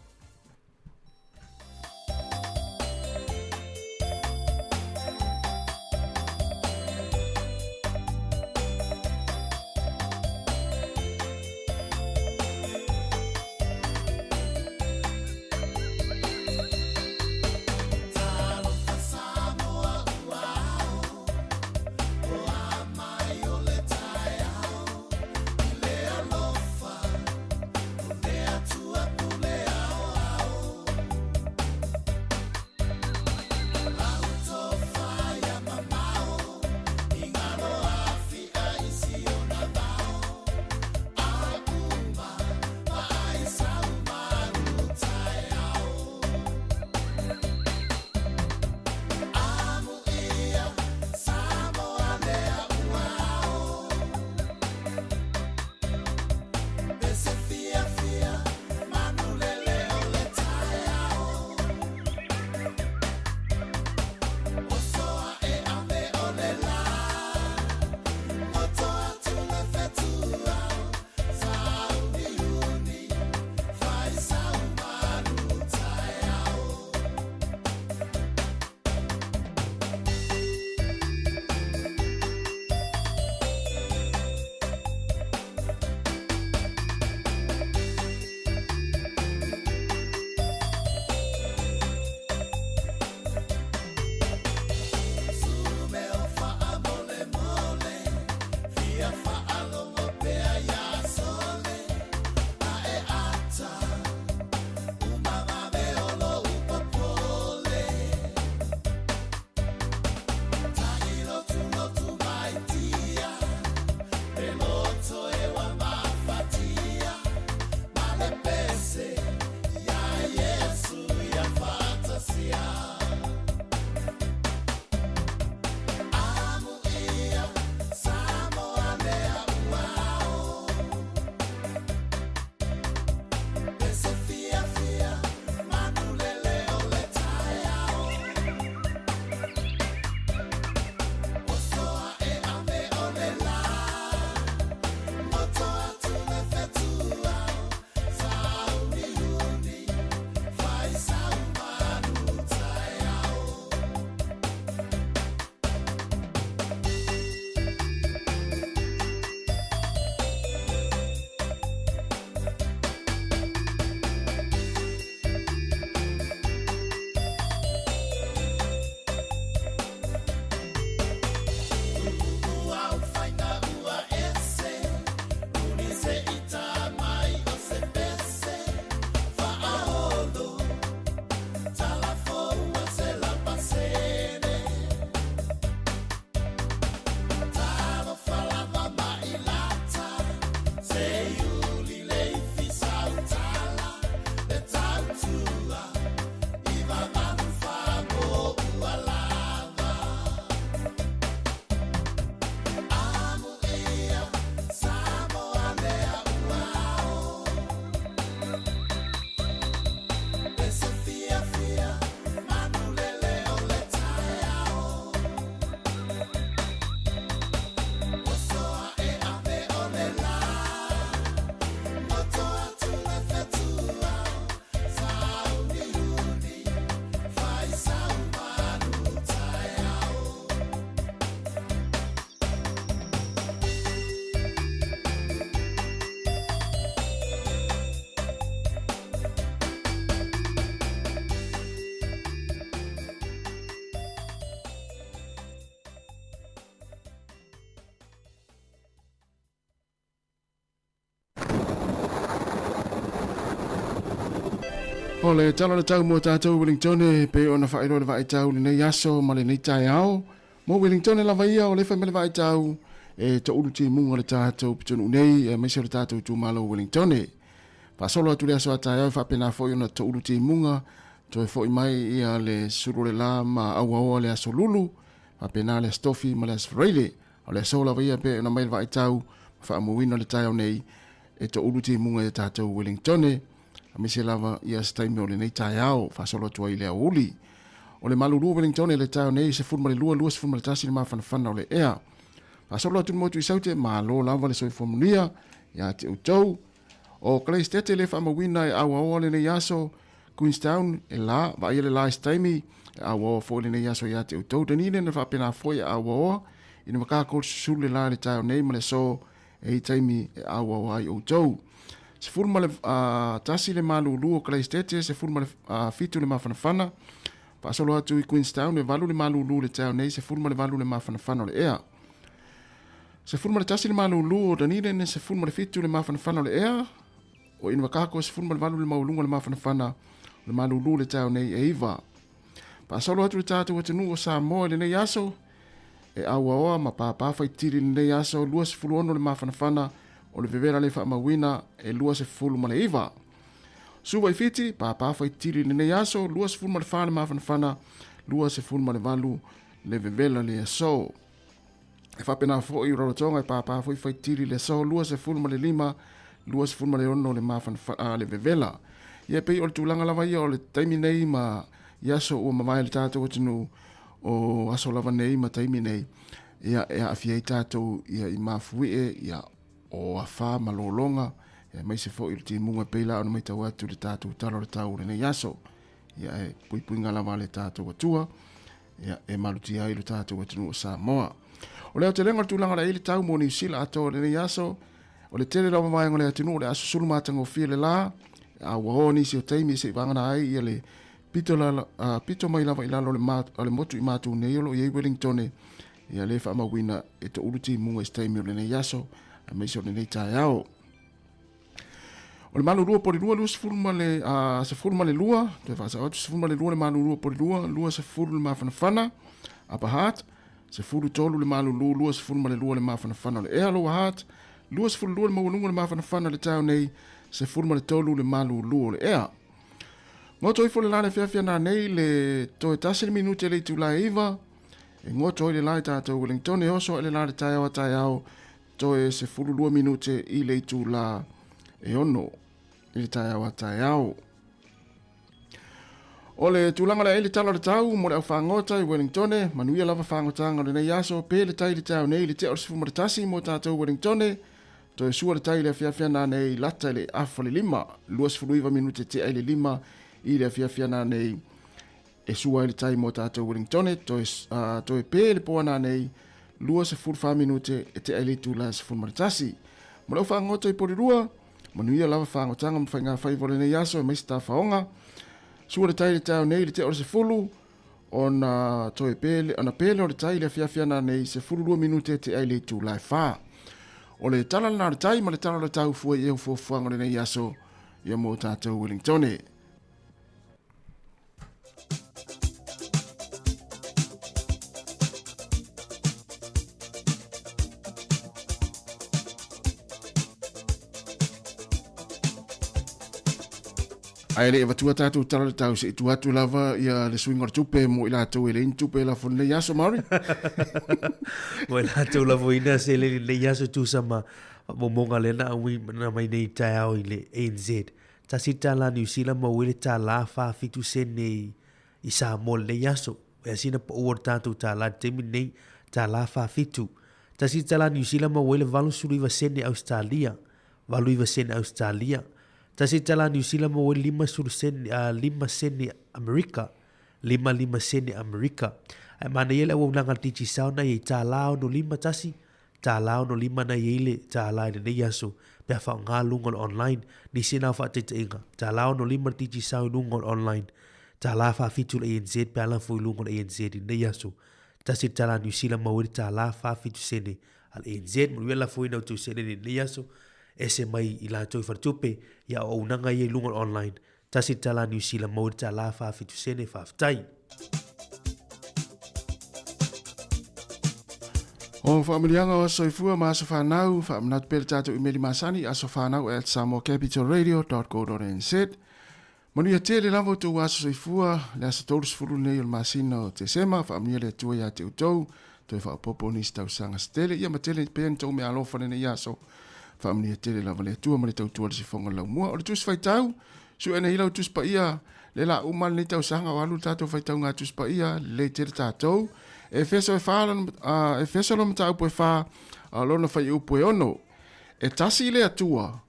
Speaker 1: O le tala o le tau mo tātou Wellingtone, pei ona faailoa le vaaitau lenei aso ma lenei taeao. Mo Wellingtone lava ia, o le fai mai le vaaitau, e toulu timuga le tātou pitonuu nei, aemaise o le tātou itumalo o Wellingtone. Faasolo atu le aso a taeao e faapena foi ona toulu timuga, toe foi mai ia le sulu o le la ma auaoa le aso Lulu, faapena le Aso Tofi ma le Aso Faraile. O le aso lava ia pei ona mai le vaaitau ma faamauina le taeao nei, e toulu timuga ia tātou Wellingtone. Aemaise lava ia se taimi o lenei taeao faasolo atu ai i le aoauli. O le malulu o Wellington i le taeao nei, 12, 21 le mafanafana o le ea. Faasolo atu le motu i Saute, malo lava le soifua manuia ia te outou. O Kaleistete le faamauina e auaoa lenei aso, Queenstown e la, vaaia le la i se taimi, e auaoa foi lenei aso ia te outou. Dunedin e faapena foi e auaoa, ina makako le susulu le la i le taeao nei ma le aso e i taimi e auau ai outou. 11 le malulu o Kalaistete, 17 le mafanafana. Faasolo atu i Queenstown e 8 le malulu le taeao nei, 18 le mafanafana o le ea. 11 le malulu o Dunedin, 17 le mafanafana o le ea. O Invercargill 18 le maualuga o le mafanafana o le malulu le taeao nei e 9. Faasolo atu le tatou atunuu o Samoa i lenei aso, e auaoa ma pāpā faitili i lenei aso 26 le mafanafana o le vevela le faamauina e 29. Suva i Fiti, pāpā faitili i lenei aso 24 le mafanafana 28 le vevela le aso. E faapena foi i Rarotonga e pāpā foi faitili le aso 25, 26 le mafanafana le vevela. Ia pei o le tulaga lava ia o le taimi nei ma i aso ua mavae le tatou atunuu o aso lava nei ma taimi nei, ia e aafia ai tatou ia i mafuie, ia o afa ma lologa, ia aemaise foi o le timuga e pei la ona matau atu i le tatou tala o le tau o lenei aso. Ia e puipuiga lava a le tatou Atua, ia e malutia ai lo tatou atunuu o Samoa. O le aotelega o le tulaga o le a i ai le tau mo Niu Sila atoa o lenei aso, o le tele lava vaega o le atunuu o le a susulu matagofie le la, a ua o nisi o taimi e se'i vagana ai ia le pito, lala, pito mai lava i lalo o le, ma, o le motu i matou nei o lo o i ai Wellingtone, ia le faamauina e toulu timuga i se taimi o lenei aso, aemaise o lenei taeao. O le malulua Porirua 12, toe faasao atu 12 le malulua Porirua, 20 le mafanafana, Upper Hutt, 13 le malulu, 22 le mafanafana o le ea, Lower Hutt, 22 le maualuga o le mafanafana o le taeao nei, 13 le malulu o le ea. Goto ifo le la le feafea nanei le toe tasi le minute le itula e 9, e goto ai le la i tātou Wellington, e oso ai le la le taeao a taeao, Toe 12 minute i le itulā e 6 i le taeao a taeao. O le tulaga o le a i le tala o le tau mo le au fagota i Wellingtone, manuia lava fagotaga o lenei aso, pe le tai i le taeao nei i le tea o le 11 mo tatou Wellingtone, toe sua le tai i le afiafi ana nei lata i le afa le 5, 29 minute tea i le 5 i le afiafi ana nei e sua ai le tai mo tatou Wellingtone, toe, toe pe le po ana nei 24 minute e tea i le itula 11. Mo le au faagoto i Porirua, manuia lava faagotaga ma faigafaiva o lenei aso aemaise tafaoga. Sua le tai i le taeao nei i le tea o le 10, ona toe pele, ona pele o le tai i le afiafi ana nei 12 minute e tea i le itula e 4. O le tala lena o le tai ma le tala o le tau fua i e fuafuaga o lenei aso ia mo tatou Wellingtone. Ae le i avatua tatou tala le tau, se i tuu atu lava ia le suiga o le tupe mo i latou e leai ni tupe e lafo i lenei aso, Maori.
Speaker 6: Mo i latou lafoina se le lenei aso tusa ma faamaumauga lea na aumai na mai nei taeao i le ANZ. Tasi tālā Niu Sila maua ai le tālā 47 sene i Samoa i lenei aso. E asina paua o le tātou tālā i le taimi lenei, tālā 47. Tasi tālā Niu Sila maua ai le 89 sene Ausetalia, 89 sene Ausetalia. Tasi tālā Niu Sila maua ai le 50 sene, 5 sene Amerika, 55 sene Amerika. Ae manaia le auaunaga a le Digicel na i ai tālā 65 tasi, Tālā 65 na i ai le tālā i lenei aso pe a faaaoga luga o le online, nisi na o faataitaiga, tālā 65 le Digicel i luga o le online, tālā 47 le ANZ pe a lafo i luga o le ANZ i lenei aso, tasi le tālā Niu Sila maua ai le tālā 47 sene a le ANZ. Manuia lafoina o tou seleni i lenei aso, ese mai i latou i faletupe, ia auaunaga ia i luga o le online. Tasi le tala Niu Sila maua i le tala 47 sene. Faafetai.
Speaker 1: O faamanuiaga o aso soifua ma aso fanau, faamanatu pea le tatou imeli masani, asofanau@samoacapitalradio.co.nz. Manuia tele lava outou aso soifua, le aso 30 lenei o le masina o Tesema, faamanuia le Atua ia te outou, toe faaopoopo nisi tausaga se tele, ia ma tele pea ni tou meaalofa lenei aso. Faamanuia tele lava le Atua ma le tautua a le sifoga o le laumua. O le Tusi Faitau, sue nei lau Tusi Paia, le la uma lenei tausaga o alu le tatou faitauga Tusi Paia, lelei tele tatou. Efeso e 4, Efeso lona mataupu e 4, lona fuaiupu e 6. E tasi le Atua,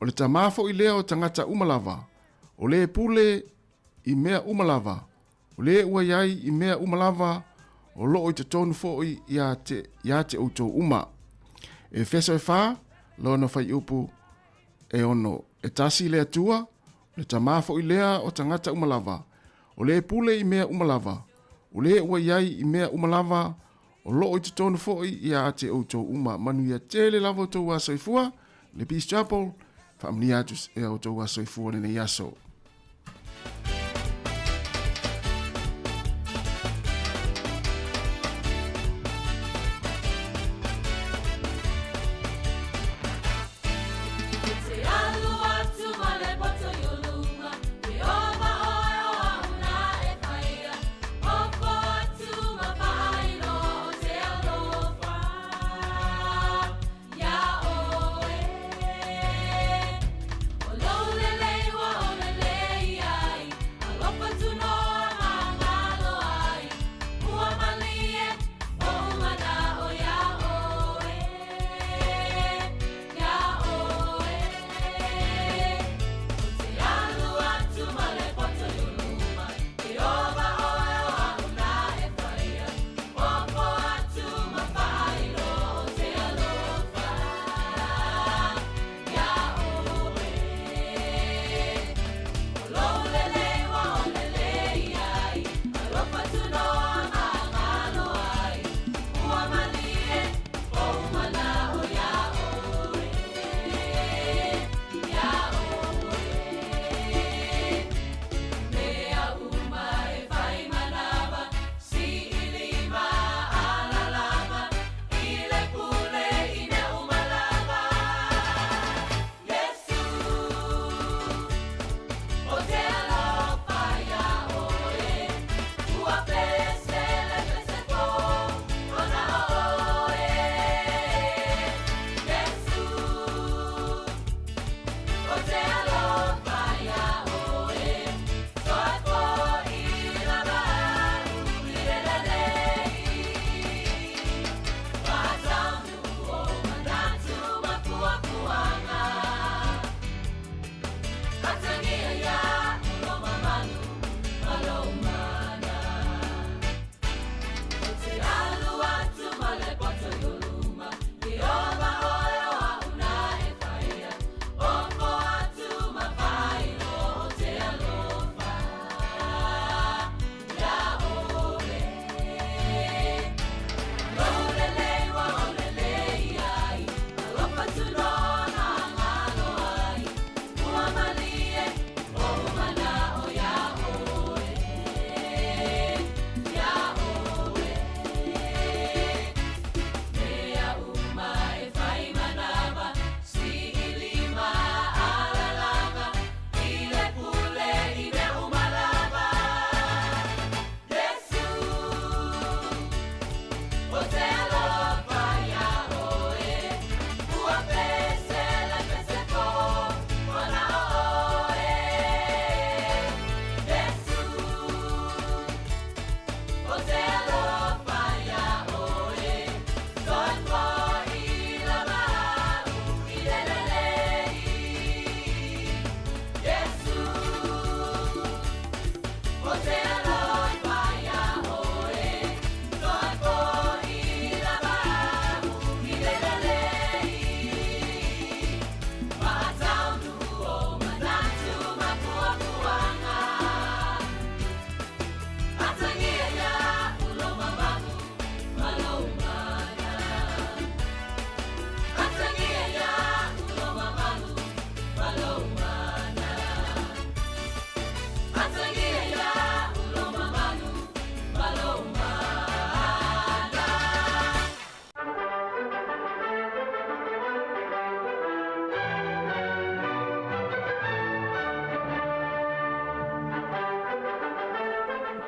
Speaker 1: o le Tama foi lea o tagata uma lava, o le pule i mea uma lava, o le ua i ai i mea uma lava, o loo i totonu foi ia te, ia te outou uma. Efeso e 4, lona fuaiupu e 6. E tasi le Atua, o le Tama foi lea o tagata uma lava, o le pule i mea uma lava, o le ua i ai i mea uma lava, o loo i totonu foi ia te outou uma. Manuia tele lava outou aso soifua, le Peace Chapel, faamanuia atu ia outou aso soifua lenei aso.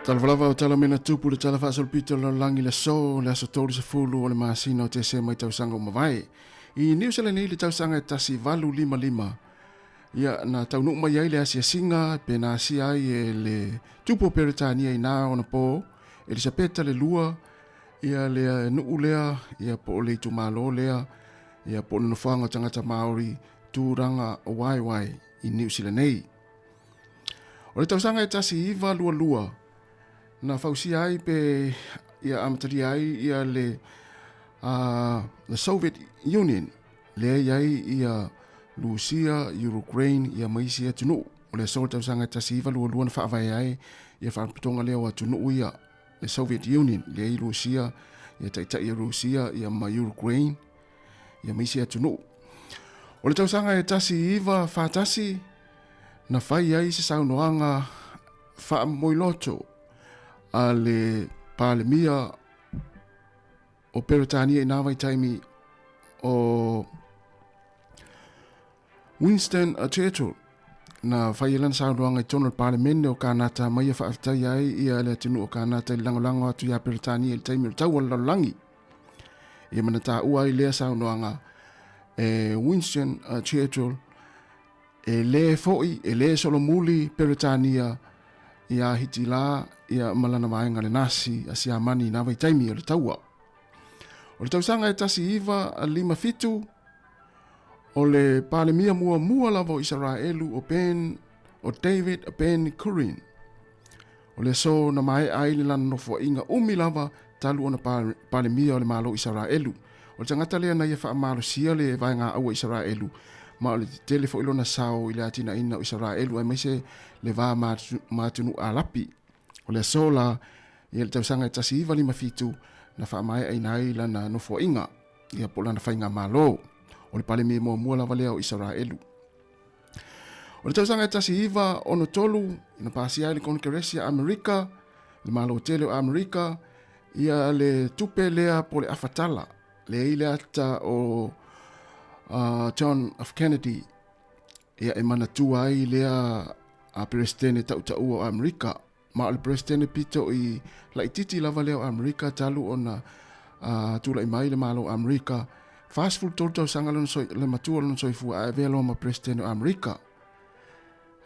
Speaker 1: Talofa lava o tala mena tupu le tala faasolopito o le lalolagi le aso, le aso 30 o le masina o Tesema i tausaga ua mavae. I Niu Seleni le tausaga e 1855, ia na taunuu mai ai le asiasiga pe na asia ai e le tupu o Peretania inā ona po Elisapeta le lua ia le nuu lea ia po o le itumalo lea ia po o le nofoaga o tagata Māori Tūranga o Waewae i Niu Sila nei. O le tausaga e 1922, na fausia ai pe ia amatalia ai ia le the Soviet Union, lea i ai ia Lusia, Ukraine, ia ma isi atunuu. O le aso o le tausaga e 1922 na faavae ai ia faalapotopotoga lea o atunuu ia, le Soviet Union, lea i Lusia, ia taitai o Lusia ia ma Ukraine, ia ma isi atunuu. O le tausaga e 1941, na fai ai se saunoaga faamomoiloto a le Palemia o Peretania i nā vaitaimi o Winston Churchill na fai ai lana saunoaga i totonu o le Palemene o Kanata ma ia faafetaia ai ia le atunuu o Kanata i le lagolago atu iā Peretania i le taimi o le taua o le lalolagi. Ia ma na taua ai lea saunoaga e Winston Churchill e lē fo'i e lē solomuli Peretania iā Hitila ia ma lana vaega le Nasi a Siamani i nā vaitaimi o le taua. O le tausaga e 1957, o le Palemia muamua lava o Isaraelu o Ben o David Ben Gurion. O le aso na maea ai le lana nofoaiga umi lava talu ona Palemia o le Malo o Isaraelu. O le tagata lea na ia faamalosia le vaega aua Isaraelu, ma o le tetele foi lona sao i le atinaeina o Isaraelu aemaise le va ma atunuu Alapi. O le aso la, ia le tausaga e 1957 na faamaeaina ai lana nofoaiga, ia po o lana faigamalo. O le Palemia muamua lava lea o Isaraelu. O le tausaga e 1963, na pasia ai le Konekeresi a Amerika, le Malo tele o Amerika, ia le tupe lea po o le afatala, lea i le ata o John F. Kennedy, ia e manatua ai lea a Peresetene tautaua o Amerika. Ma o le Peresetene pito i laititi lava lea o Amerika talu ona tulai mai le Malo o Amerika, 43 tausaga lona soi, le matua o lona soifua ae avea loa ma Peresetene o Amerika.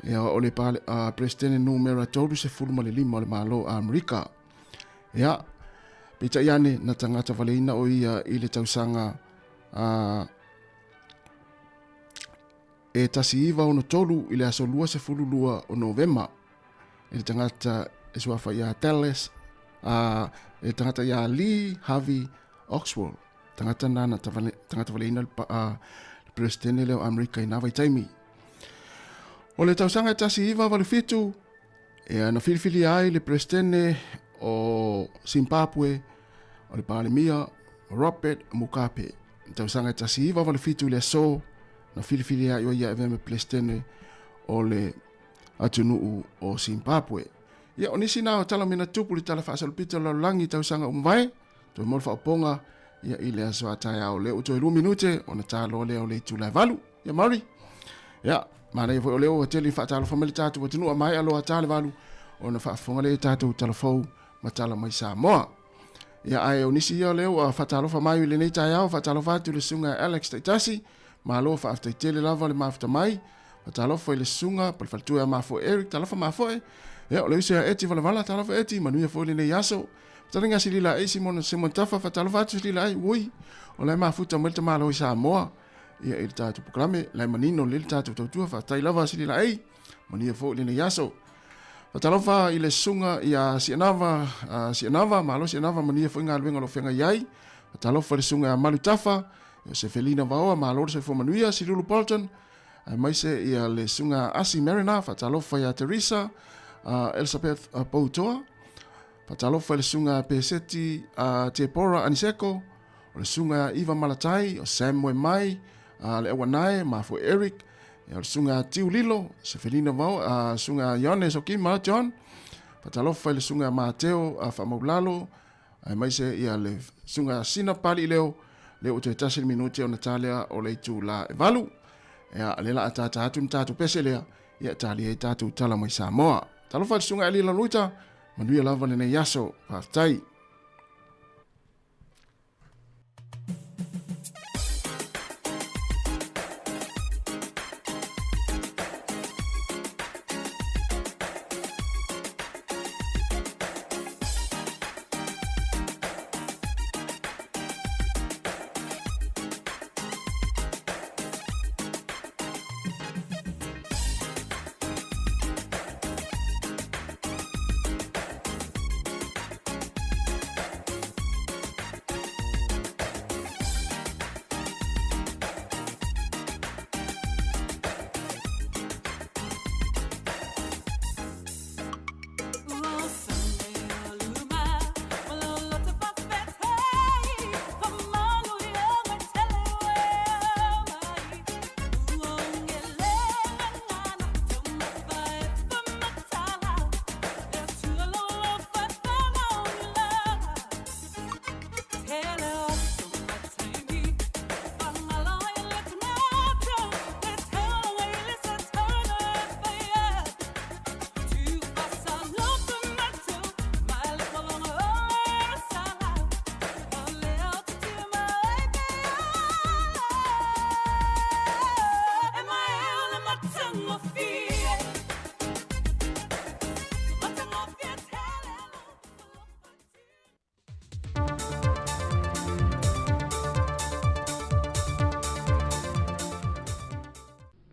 Speaker 1: Ia, o le Peresetene numera 35 o le Malo o Amerika. Ia, peitai ane na tagata valeina o ia i le tausaga e 1963 i le aso 22 o Novema e le tagata e suafa ia Dallas, e le tagata ia Lee Harvey Oswald, tagata na na tagata valeina le, le Peresetene lea o Amerika i nā vaitaimi. O le tausaga e 1987, e na filifilia ai le Peresetene o Zimbabwe o le Palemia Robert Mugabe. I tausaga e 1987 i le aso na filifilia ai o ia e avea ma Peresetene o le atunuu o Zimbabwe. Ia, o nisi na o tala mena tupu le tala faasolopito o le lalolagi i tausaga ua mavae, toe mo le faaopooga ia i le aso a taeao lea ua toe 2 minute ona taloa lea o le itula e 8. Ia Murray. Ia, manaia foi o lea ua tele faatalofa mai le tatou atunuu a maea loa ta le 8 ona faafofoga lea i tatou talafou ma tala mai Samoa. Ia, ae o nisi ia o lea ua faatalofa mai i lenei taeao, faatalofa atu i le susuga Alex Taitasi, malo faafetai tele lava le mafuta mai. Talofa i le susuga po le faletua ia Mafoe Eric, talofa Mafoe. Ia, o le uso ia Eti Valavala, talofa Eti, manuia foi lenei aso. Fetalaiga Silila Ei Simona Simon Tafa, faatalofa atu Silila Ei, ui, o la e mafuta mai le tamaloa i Samoa. Ia, i le tatou polokalame, la e manino lelei le tatou tautua, faafetai lava Silila Ei, manuia foi lenei aso. Faatalofa i le susuga ia Sianava, Sianava, malo Sianava, manuia foi galuega o lo o feagai ai. Faatalofa i le susuga ia Malu Tafa, Iosefelina Vaoa, malo le soifua manuia, Silulu Bolton, aemaise ia le susuga Asi Mariner, faatalofa ia Teresa, Elizabeth Poutoa, faatalofa i le susuga Peseti Tepora Aniseko, o le susuga Iva Malatai, o Sam Moemai, le Auanae, Mafue Eric, o le susuga Tiu Lilo, Sefelina Vao, susuga Ione Sokima John, faatalofa i le susuga Mateo Faamaulalo, aemaise ia le susuga Sina Paliileo, lea ua toe tasi le minute ona ta lea o le itula e 8. Ia, lea la a tata atu ni tatou pese lea, ia talia ai tatou tala mai Samoa. Talofa i le susuga Elila Luita, Manuia lava lenei aso. Faafetai.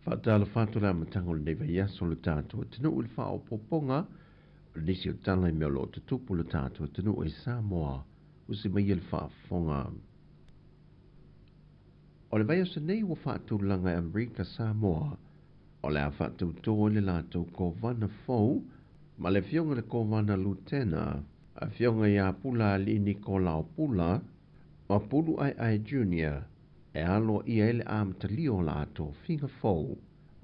Speaker 7: Faatalofa atu le amataga o lenei vaiaso o le tatou atunuu i le faaopoopoga o nisi o tala i mea o lo o tutupu i le tatou atunuu i Samoa. Usi maia le faafofoga. O le vaiaso nei ua faatulaga e Amerika Samoa o le a faatauto ai le latou Kovana fou ma le afioga i le Kovana Lutena, afioga ia Pula Alii Nikolao Pula ma Pulu Aeae Junior e aloaia ai le amatalia o la tofiga fou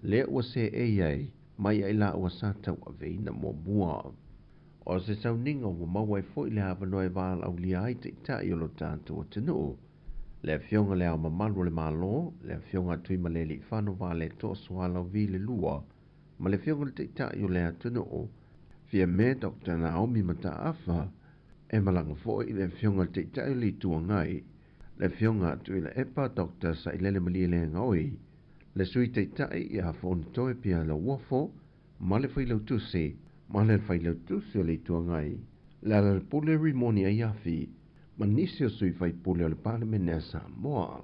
Speaker 7: lea ua seei ai mai ai laua sa tauaveina muamua. O se sauniga ua maua ai foi le avanoa e valaaulia ai taitai o lo tatou atunuu, le Afioga i Le Ao Mamalu o le Malo, le Afioga a Tuimalealiifano Vaaletoa Sualauvi le Lua, ma le Afioga i le Taitai o le atunuu, Fiame Doctor Naomi Mataafa, e malaga foi le Afioga i le Taitai o le Itu Agai, le Afioga a Tuilaepa Doctor Sailele Malielegaoi, le Sui Taitai ia Fonotoe Pia Lauofo, ma le Failautusi, ma le Failautusi o le Itu Agai, Lealailepule Rimoni Aiafi, ma nisi o sui faipule o le Palemene a Samoa.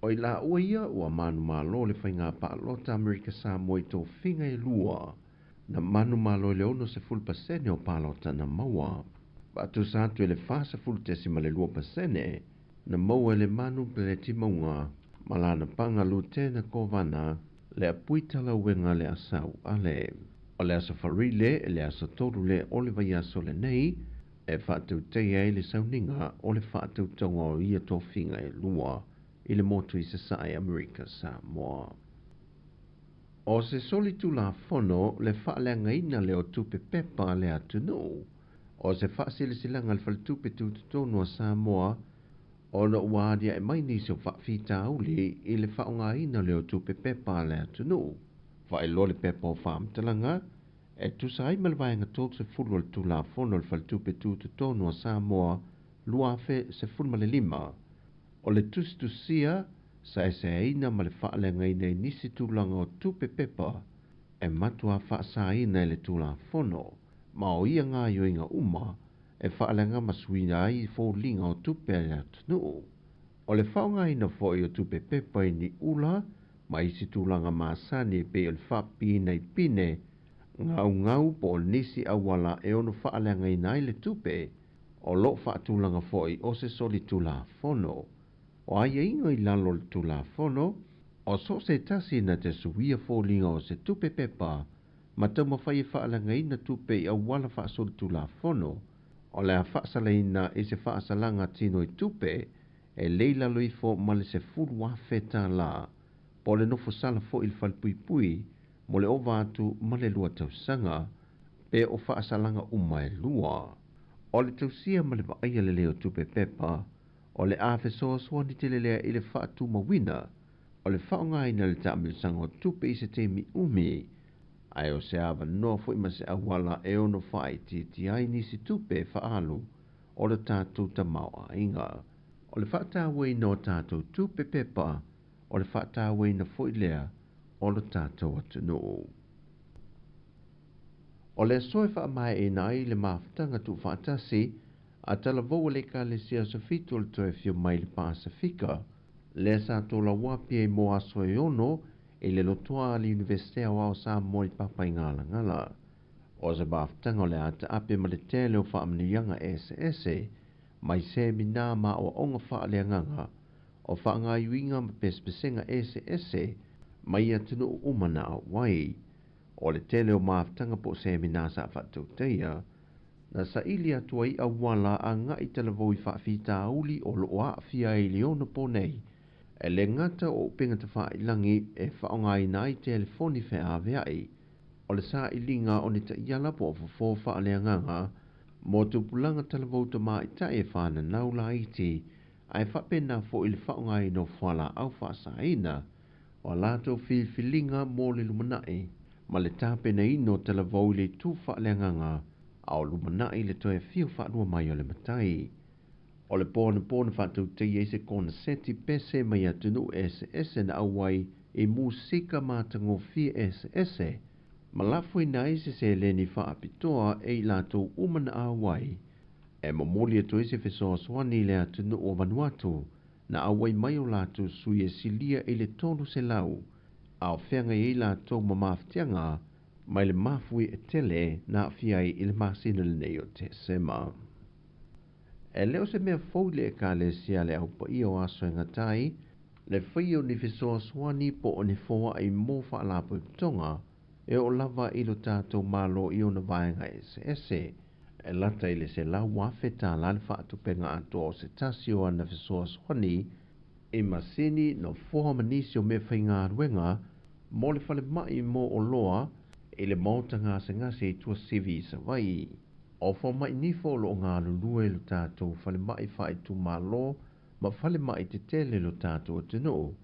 Speaker 7: O i laua ia ua manumalo le faiga palota Amerika Samoa i tofiga e lua, na manumalo i le 60% o palota na maua. Faatusa atu i le 40.2% na maua e le Manu Peleti Mauga ma lana paga Lutena Kovana le Apui Talauega le Asau Ale. O le aso Farile le aso 3 lea o le vaiaso lenei e faatautaia ai le sauniga o le faatautoga o ia tofiga e lua i le motu i Sasae Amerika Samoa. O se solitulafono le faaleagaina lea o tupe pepa a le atunuu. O se faasilasilaga a le Faletupe Tutotonu a Samoa ona ua aliae mai nisi o faafitauli i le faaaogaina lea o tupe pepa a le atunuu. Faailoa le pepa o faamatalaga e tusa ai ma le Vaega 30 o le Tulafono o le Faletupe Tutotonu a Samoa 2015, o le tusitusia, saesaeina ma le faaleagaina i nisi tulaga o tupe pepa e matua faasaina e le Tulafono, ma o ia gaoioiga uma e faaleaga ma suia ai foliga o tupe a le atunuu. O le faaaogaina foi o tupe pepa i ni ula ma isi tulaga masani e pei o le faapipiina i pine, gaugau po o nisi auala e ono faaleagaina ai le tupe, o lo o faatulaga foi o se solitulafono. O aiaiga i lalo o le Tulafono, o so o se tasi na te suia foliga o se tupe pepa ma taumafai e faaleagaina tupe i auala faasolitulafono, o le a faasalaina i se faasalaga tino i tupe e le i lalo ifo ma le $10,000 po o le nofo sala foi i le falepuipui mo le ova atu ma le 2 tausaga, pe o faasalaga uma e lua. O le tausia ma le vaaia lelei o tupe pepa, o le a fesoasoani tele lea i le faatumauina o le faaaogaina o le taamilosaga o tupe i se taimi umi. Ae o se avanoa foi ma se auala e ono faaitiitia ai nisi tupe e faaalu o le tatou tamaoaiga. O le faatauaina o tatou tupe pepa, o le faatauaina foi lea o le tatou atunuu. O le aso e faamaeaina ai le mafutaga tuufaatasi a talavou a le Ekalesia Aso Fitu o le toe afio mai i le Pasefika, lea sa tolauapi ai mo aso e ono i le lotoa a le Iunivesite Aoao o Samoa i Papaigalagala. O se mafutaga o le a taape ma le tele o faamanuiaga eseese mai seminā ma aoaoga faaleagaga o faagaoioiga ma pesepesega eseese mai atunuu uma na auai. O le tele o mafutaga po o seminā sa faatautaia, na saili atu ai auala agai talavou i faafitauli o lo o aafia ai i le ono po nei, e le gata o upega tafailagi e faaaogaina ai telefoni feaveai, o le sailiga o ni taiala po o fofo faaleagaga mo tupulaga talavou tamaitai e fananau laiti, ae faapena foi le faaaogaina o fualaau faasaina o a latou filifiliga mo le lumanai ma le tapenaina o talavou i le itu faaleagaga a o lumanai le toe afio faalua mai o le Matai. O le po anapo na faatautaia ai se koneseti pese mai atunuu eseese na auai i musika matagofie eseese ma lafoina ai se seleni faapitoa e i latou uma na auai e momoli atu ai se fesoasoani i le atunuu o Vanuatu na auai mai o latou sui e silia i le 300 a o feagai ai latou ma mafatiaga mai le mafuie tele na aafia ai i le masina lenei o Tesema. E le o se mea fou i le Ekalesia le Au Paia o Aso e Gata ai le faia o ni fesoasoani po o ni foai mo faalapotopotoga e oo lava i lo tatou Malo i ona vaega eseese. E lata i le $100,000 le faatupenga atoa o se tasi o ana fesoasoani i masini, nofoa ma nisi o meafaigaluega mo le falemai mo oloa i le maota gasegase i Tuasivi i Savaii. O fomai nifo o lo o galulue i lo tatou falemai faaitumalo ma falemai tetele i lo tatou atunuu,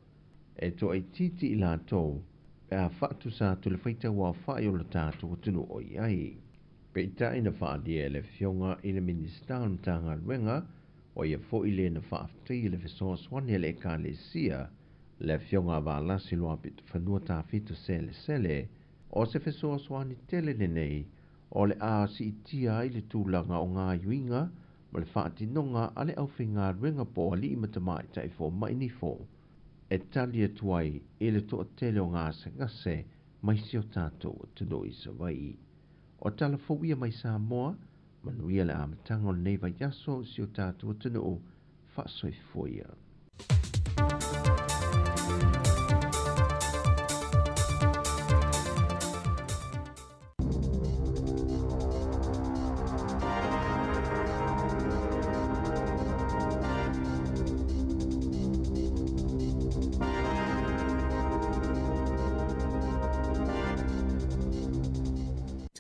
Speaker 7: e toaitiiti i latou pe a faatusa atu i le faitauaofai o lo tatou atunuu o i ai. Peitai na faaalia e le Afioga i le Minisita o le Matagaluega, o ia foi le na faafetaia le fesoasoani a le Ekalesia, le Afioga a Valasi Luapitofanua Tafito Selesele, o se fesoasoani tele lenei o le a siitia ai le tulaga o gaoioiga ma le faatinoga a le aufaigaluega po o alii ma tamaitai fomai nifo e tali atu ai i le toatele o gasegase mai si o tatou atunuu i Savaii. O tala fou ia mai Samoa, manuia le amataga o lenei vaiaso i si o tatou atunuu faasoifua ia.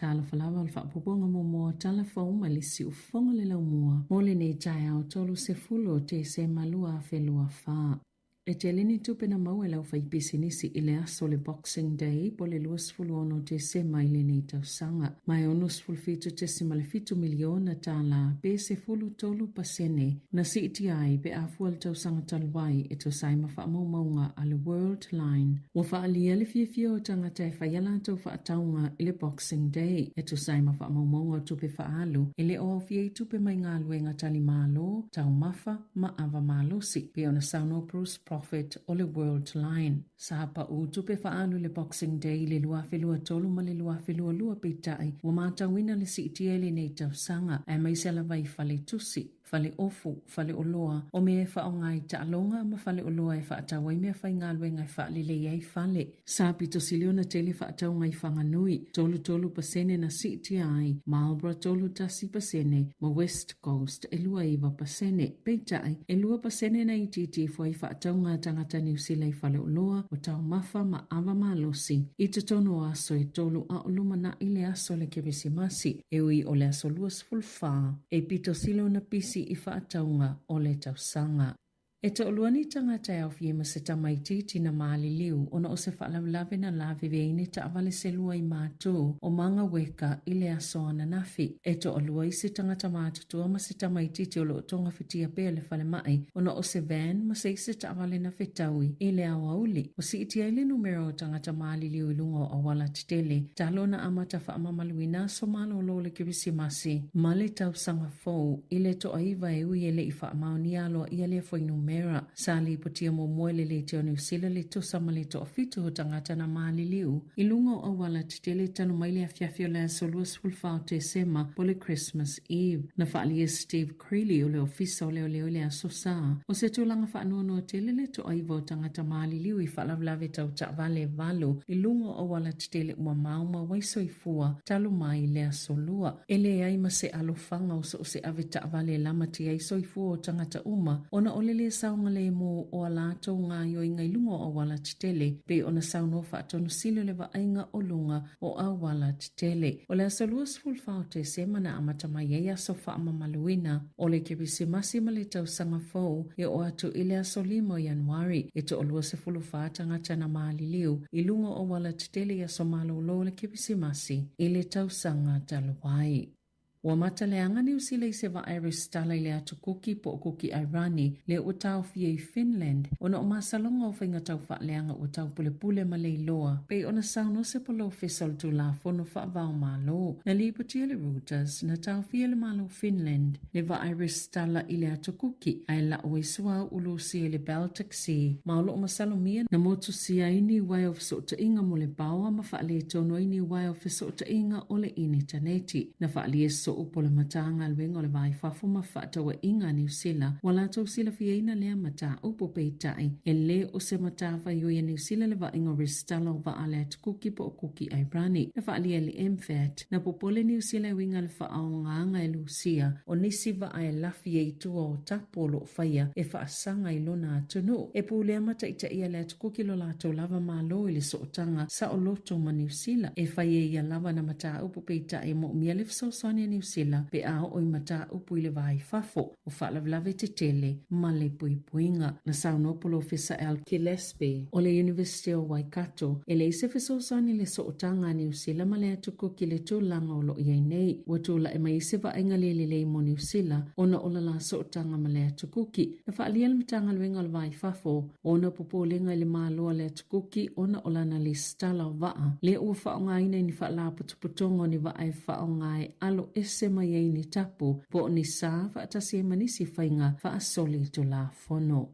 Speaker 8: Talofa lava o le faaopoopoga muamua tala fou mai le siufofoga le laumua mo lenei taeao 30 o Tesema 2024. E tele ni tupe na maua e le aufaipisinisi i le aso o le Boxing Day po o le 26 o Tesema i lenei tausaga, ma e $67.7 miliona tala pe 13% na siitia ai pe a fua le tausaga talu ai e tusa ai ma faamaumauga a le Worldline. Ua faaalia le fiafia o tagata e fai a latou faatauga i le Boxing Day e tusa ai ma faamaumauga o tupe faaalu e le o aofia i tupe mai galuega tali malo, taumafa ma ava malosi, pei ona saunoa Bruce Profit o le Worldline. Sa pau tupe faaalu i le Boxing Day i le 2023 ma le 2022 peitai ua matauina le siitia i lenei tausaga aemaise lava i fale tusi, fale ofu, fale oloa, o mea e faaaoga i taaloga ma fale oloa e faatau ai mea faigaluega e faalelei ai fale. Sa pito sili ona tele faatauga i Whanganui, 33% na siitia ai, Marlborough 31% ma West Coast e 29%. Peitai, e 2% na itiiti ifo ai faatauga a tagata Niu Sila i faleoloa, o taumafa ma ava malosi i totonu o aso e tolu a o lumanai le aso o le Kerisimasi, e ui o le aso 24 e pito sili ona pisi i faatauga o le tausaga. E toʻalua ni tagata e aofia ai ma se tamaitiiti na maliliu ona o se faalavelave na laveve ai ni taavale se lua i Matū o Mangaweka i le aso ananafi. E toʻalua isi tagata matutua ma se tamaitiiti o lo o togafitia pea i le falemai ona o se van ma se isi taavale na fetaui i le aoauli. Ua siitia ai le numera o tagata maliliu i luga o auala tetele talu ona amata faamamaluina aso malolo o le Kerisimasi ma le tausaga fou i le toaiva e ui e le i faamaonia aloaia lea fuainumera. Sa lipotia muamua e le Leitio o Niu Sila le tusa ma le toafitu o tagata na maliliu i luga o auala tetele talu mai le afiafi o le aso 24 o Tesema po o le Christmas Eve. Na faaalia e Steve Creeley o le Ofisa o Leoleo i le Aso Sa, o se tulaga faanoanoa tele le toaiva o tagata maliliu i faalavelave tau taavale e valu i luga o auala tetele ua maumau ai soifua talu mai le aso Lua. E leai ma se alofaga o so o se ave taavale e lamatia ai soifua o tagata uma ona o le lē saogalēmū o a latou gaoioiga i luga o auala tetele, pei ona saunoa faatonusili o le vaaiga o luga o auala tetele. O le aso 24 o Tesema na amata mai ai aso faamamaluina o le Kerisimasi ma le tausaga fou e oo atu i le aso 5 o Ianuari. E toalua 14 tagata na maliliu i luga o auala tetele i aso malolo o le Kerisimasi i le tausaga talu ai. Ua mata leaga Niu Sila i se vaa e resitala i le Atu Kuki po o Kuki Airani lea ua taofia i Finland ona o masaloga o faiga taufaaleaga ua taupulepule ma leiloa pei ona saunoa se polofesa o le Tulafono Faavaomalo. Na lipotia e le Reuters, na taofia e le Malo o Finland le vaa e resitala i le Atu Kuki ae la'u ai suauu Lusia i le Baltic Sea ma o lo'o masalomia na motusia ai ni uaea o fesootaiga mo le paoa ma faaletonu ai ni uaea o fesootaiga o le initaneti. Na faaalia soo po le Matagaluega o le Va i Fafo ma Fefaatauaiga a Niu Sila ua latou silafiaina lea mataupu peitai e lē o se matafaioi a Niu Sila le vaaiga o resitala o vaa a le Atu Kuki po o Kuki Airani. Na faaalia e le MFAT na popole Niu Sila e uiga i le faaaogaga e Lusia o nisi vaa e lafi ai i tua o tapu o loo faia e faasaga i lona atunuu. E pulea ma taitaia le Atu Kuki lo latou lava Malo i le sootaga saoloto ma Niu Sila. E fai e ia lava na mataupu peitai e moomia le fesoasoani a Niu Sila pe a oo i mataupu i le va i fafo o faalavelave tetele ma le puipuiga. Na saunoa Polofesa Al Gillespie o le University o Waikato, e leai se fesoasoani i le sootaga a Niu Sila ma le Atu Kuki i le tulaga o lo o i ai nei. Ua tulai mai ai se vaaiga le lelei mo Niu Sila ona o la la sootaga ma le Atu Kuki. Na faaalia e le Matagaluega o le Va i Fafo ona popolega i le Malo a le Atu Kuki ona o lana lesitala o vaa lea ua faaaogaina i ni faalapotopotoga o ni vaa e faaaoga e alo ese mai ai ni tapu po o ni sa faatasi ai ma nisi faiga faasolitulafono.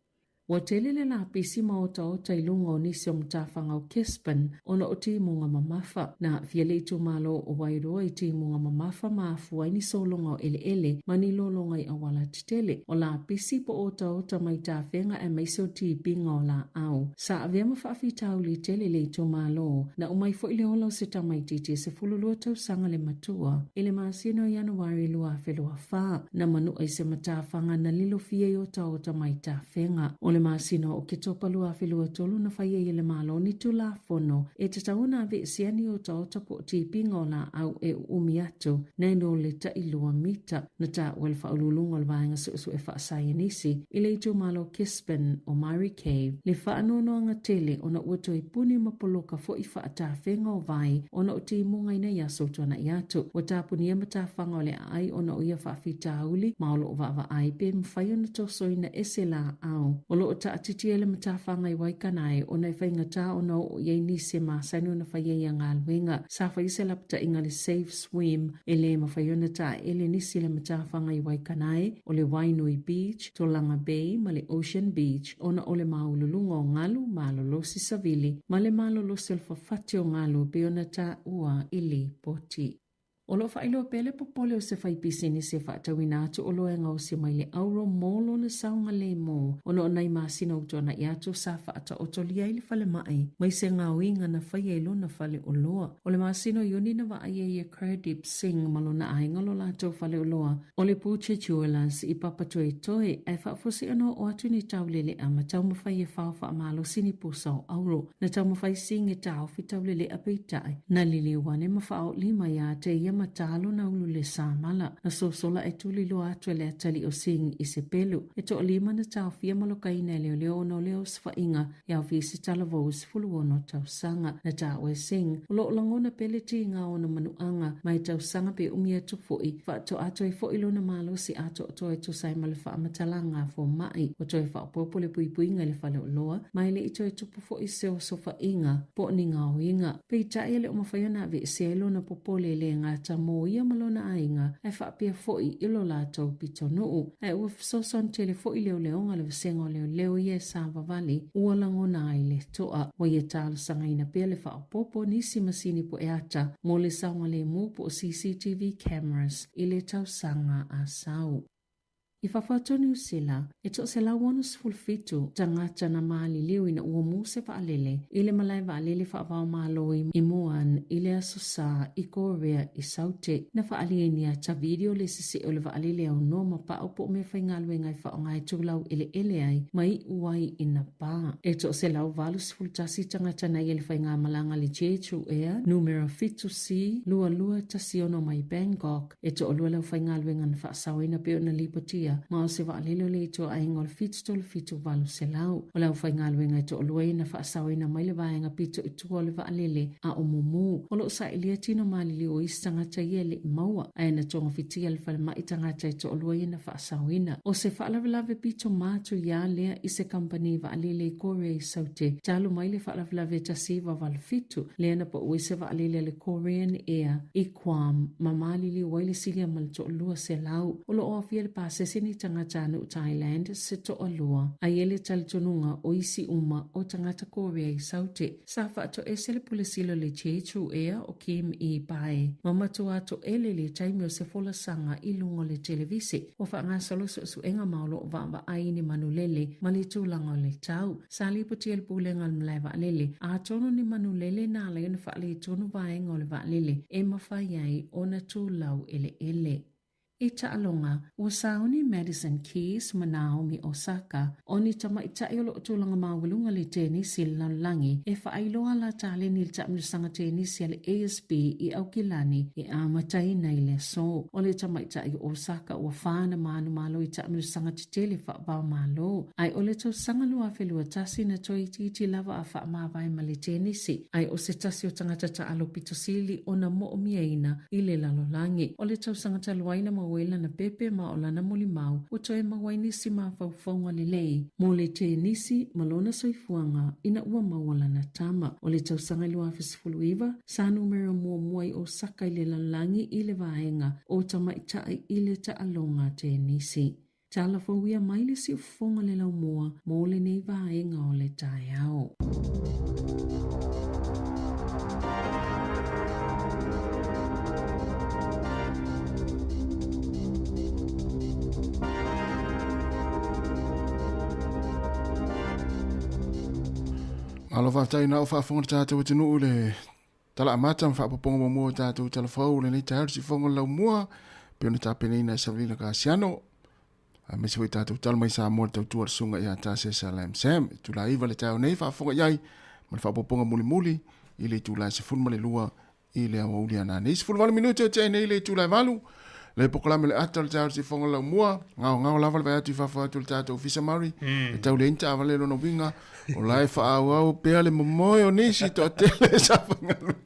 Speaker 8: Ua tele le lapisi ma otaota i luga o nisi o matafaga o Gisborne ona o timuga mamafa. Na aafia le itumalo o Wairoa i timuga mamafa ma afua ai ni sologa o eleele ma ni lologa i auala tetele. O lapisi po o otaota mai tafega aemaise o tipiga o laau. Sa avea ma faafitauli tele le itumalo. Na uma ai foi le ola o se tamaitiiti e 12 tausaga le matua i le masina o Ianuari 2024. Na manua i se matafaga na lilofia i otaota mai tafega. O le masina o Oketopa 2023 na fai ai e le Malo ni Tulafono e tatau ona aveesea ni otaota po o tipiga o laau e uumi atu nai lo le tailua mita. Na taua e le Faauluuluga o le Vaega Suesue Faasaienisi i le itumalo Gisborne o Murray Cave le faanoanoaga tele ona ua toe puni ma poloka foi faatafega o vai ona o timuga i nai aso tuanai atu. Ua tapunia matafaga o le aai ona o ia faafitauli ma o lo o vaavaai pe mafai ona tosoina ese laau. O lo o taatitia le matafaga i Waikanae ona e faigata ona oo i ai nisi e masani ona fai ai ia galuega. Sa fai se lapataiga le Safe Swim E lē mafai ona taele nisi le matafaga i Waikanae, o le Wainui Beach, Tolaga Bay ma le Ocean Beach ona o le māululuga o galu malolosi savili ma le malolosi o le fafati o galu e pei ona taua i lipoti. O lo o faailoa pea le popole o se faipisinisi e faatauina atu oloa e gaosi mai le auro mo lona saogalēmū ona o nai masina ua tuanai atu sa faataotolia ai le falemai mai se gaoiga na faia i lona faleoloa. O le masina o Iuni na vaai ai e Gurdeep Singh ma lona aiga lo latou faleoloa o le Butcher Jewellers i Papatoetoe ae faafosi ona oo atu ni taulele'a ma taumafai e fao faamalosi ni pusa o auro. Na taumafai Singh e taofi taulele'a peitai, na liliu ane ma faaoolima iā te ia. ma ta lona ulu le samala. Na sosola e tuliloa atu e le atalii o Singh i se pelu. E toalima na taofia ma lokaina e leoleo ona o lea osofaiga e aofia i se talavou 16 tausaga. Na taua e Singh, o lo o lagona pea le tiga o ona manuaga ma e tausaga pe umi atu foi, faatoa toe foi lona malosi atoatoa e tusa ai ma le faamatalaga a fomai. Ua toe faaopoopo le puipuiga i le faleoloa ma e le i toe tupu foi se osofaiga po o ni gaoiga. Peitai e le o mafai ona aveesea ai lona popole e le gata mo ia ma lona aiga ae faapea foi i lo latou pitonuu. Ae ua fesoasoani tele foi leoleoga a le vasega o leoleo ia e savavali ua lagona ai le toa. Ua ia talosagaina pea le faaopoopo o nisi masini pueata mo le saogalemu po o CCTV cameras i le tausaga a sau. I fafo atu o Niu Sila, e 167 tagata na maliliu ina ua mū se vaalele i le malae vaalele faava-o-Malo i Muan i le Aso Sa i Korea i Saute. Na faaalia i ni ata video le sesee o le vaalele aunoa ma pau po o meafaigaluega e faaaoga e tulau eleele ai ma iu ai ina pā. E 181 tagata na i ai le faigamalaga a le Jeju Air numera 7C 2216 mai Bangkok E toalua le aufaigaluega na faasaoina pei ona lipotia ma o se vaalele o le ituaiga o le 737 800. O le aufaigaluega e toalua ia na faasaoina mai le vaega pito i tua o le vaalele a o mumu. O lo o sailia tino maliliu o isi tagata ia e le i maua, ae na togafitia e le falemai tagata e toalua ia na faasaoina. O se faalavelave pito matuia lea i se kamupani vaalele i Korea i Saute talu mai le faalavelave 1987 lea na pau ai se vaalele a le Korean Air i Guam ma maliliu ai le silia ma le 200. O lo o aofia i le pasese ni tagatanuu Thailand se toalua, a i ai le talitonuga o isi uma o tagata Korea i Saute. Sa faatoese le pule sili o le Jeju Air o Kim I Bae ma matua toele i le taimi o se folasaga i luga o le televise. Ua faagasolo suesuega ma o lo o vaavaai i ni manulele ma le tulaga o le tau. Sa lipotia e le Pulega o le Malae Vaalele, atonu ni manulele na ala ai ona faaletonu vaega o le vaalele e mafai ai ona tulau eleele. I taaloga, ua sauni Madison Keys ma Naomi Osaka, o ni tamaitai o lo o tulaga maualuga le tenisi i le lalolagi e faailoa la taleni i le taamilosaga tenisi a le ASB i Aukilani e amataina i le aso. O le tamaitai o Osaka ua fa na manumalo i taamilosaga tetele faava-o-Malo, Ae o le tausaga 2021 na toe itiiti lava a faamavae ma le tenisi, ae o se tasi o tagata taalo pito sili ona moomiaina i le lalolagi. O le tausaga talu ai na maua ai lana pepe ma o lana molimau ua toe maua ai nisi mafaufauga lelei mo le tenisi ma lona soifuaga ina ua maua lana tama. O le tausaga 2019, sa numera muamua i Osaka i le lalolagi i le vaega o tamaitai i le taaloga tenisi. Tala fou ia mai le siufofoga le laumua mo lenei vaega o le taeao.
Speaker 1: Malo faafetai na o faafofoga le tatou atunuu le Tala amata ma faapopoga muamua o tatou tala fou lenei taeao le siufofoga o le laumua pei ona tapenaina e Savelina Kasiano aemaise foi tatou tala mai Samoa le tautua le susuga ia Tasesa Lam Sam. Itula 9 le taeao nei faafofoga i ai ma le faapopoga mulimuli i le itula 12 i le aoauli a nanei. 18 minute o tea nei le itula e 8 le polokalame le ata o le taeao le siufofoga o le laumua gaogao lava le vaai atu i fafo atu o le tatou Ofisa Mari e tau leai ni taavale lona uiga O la e faaauau pea le momoe o nisi toatele sa faigaluega.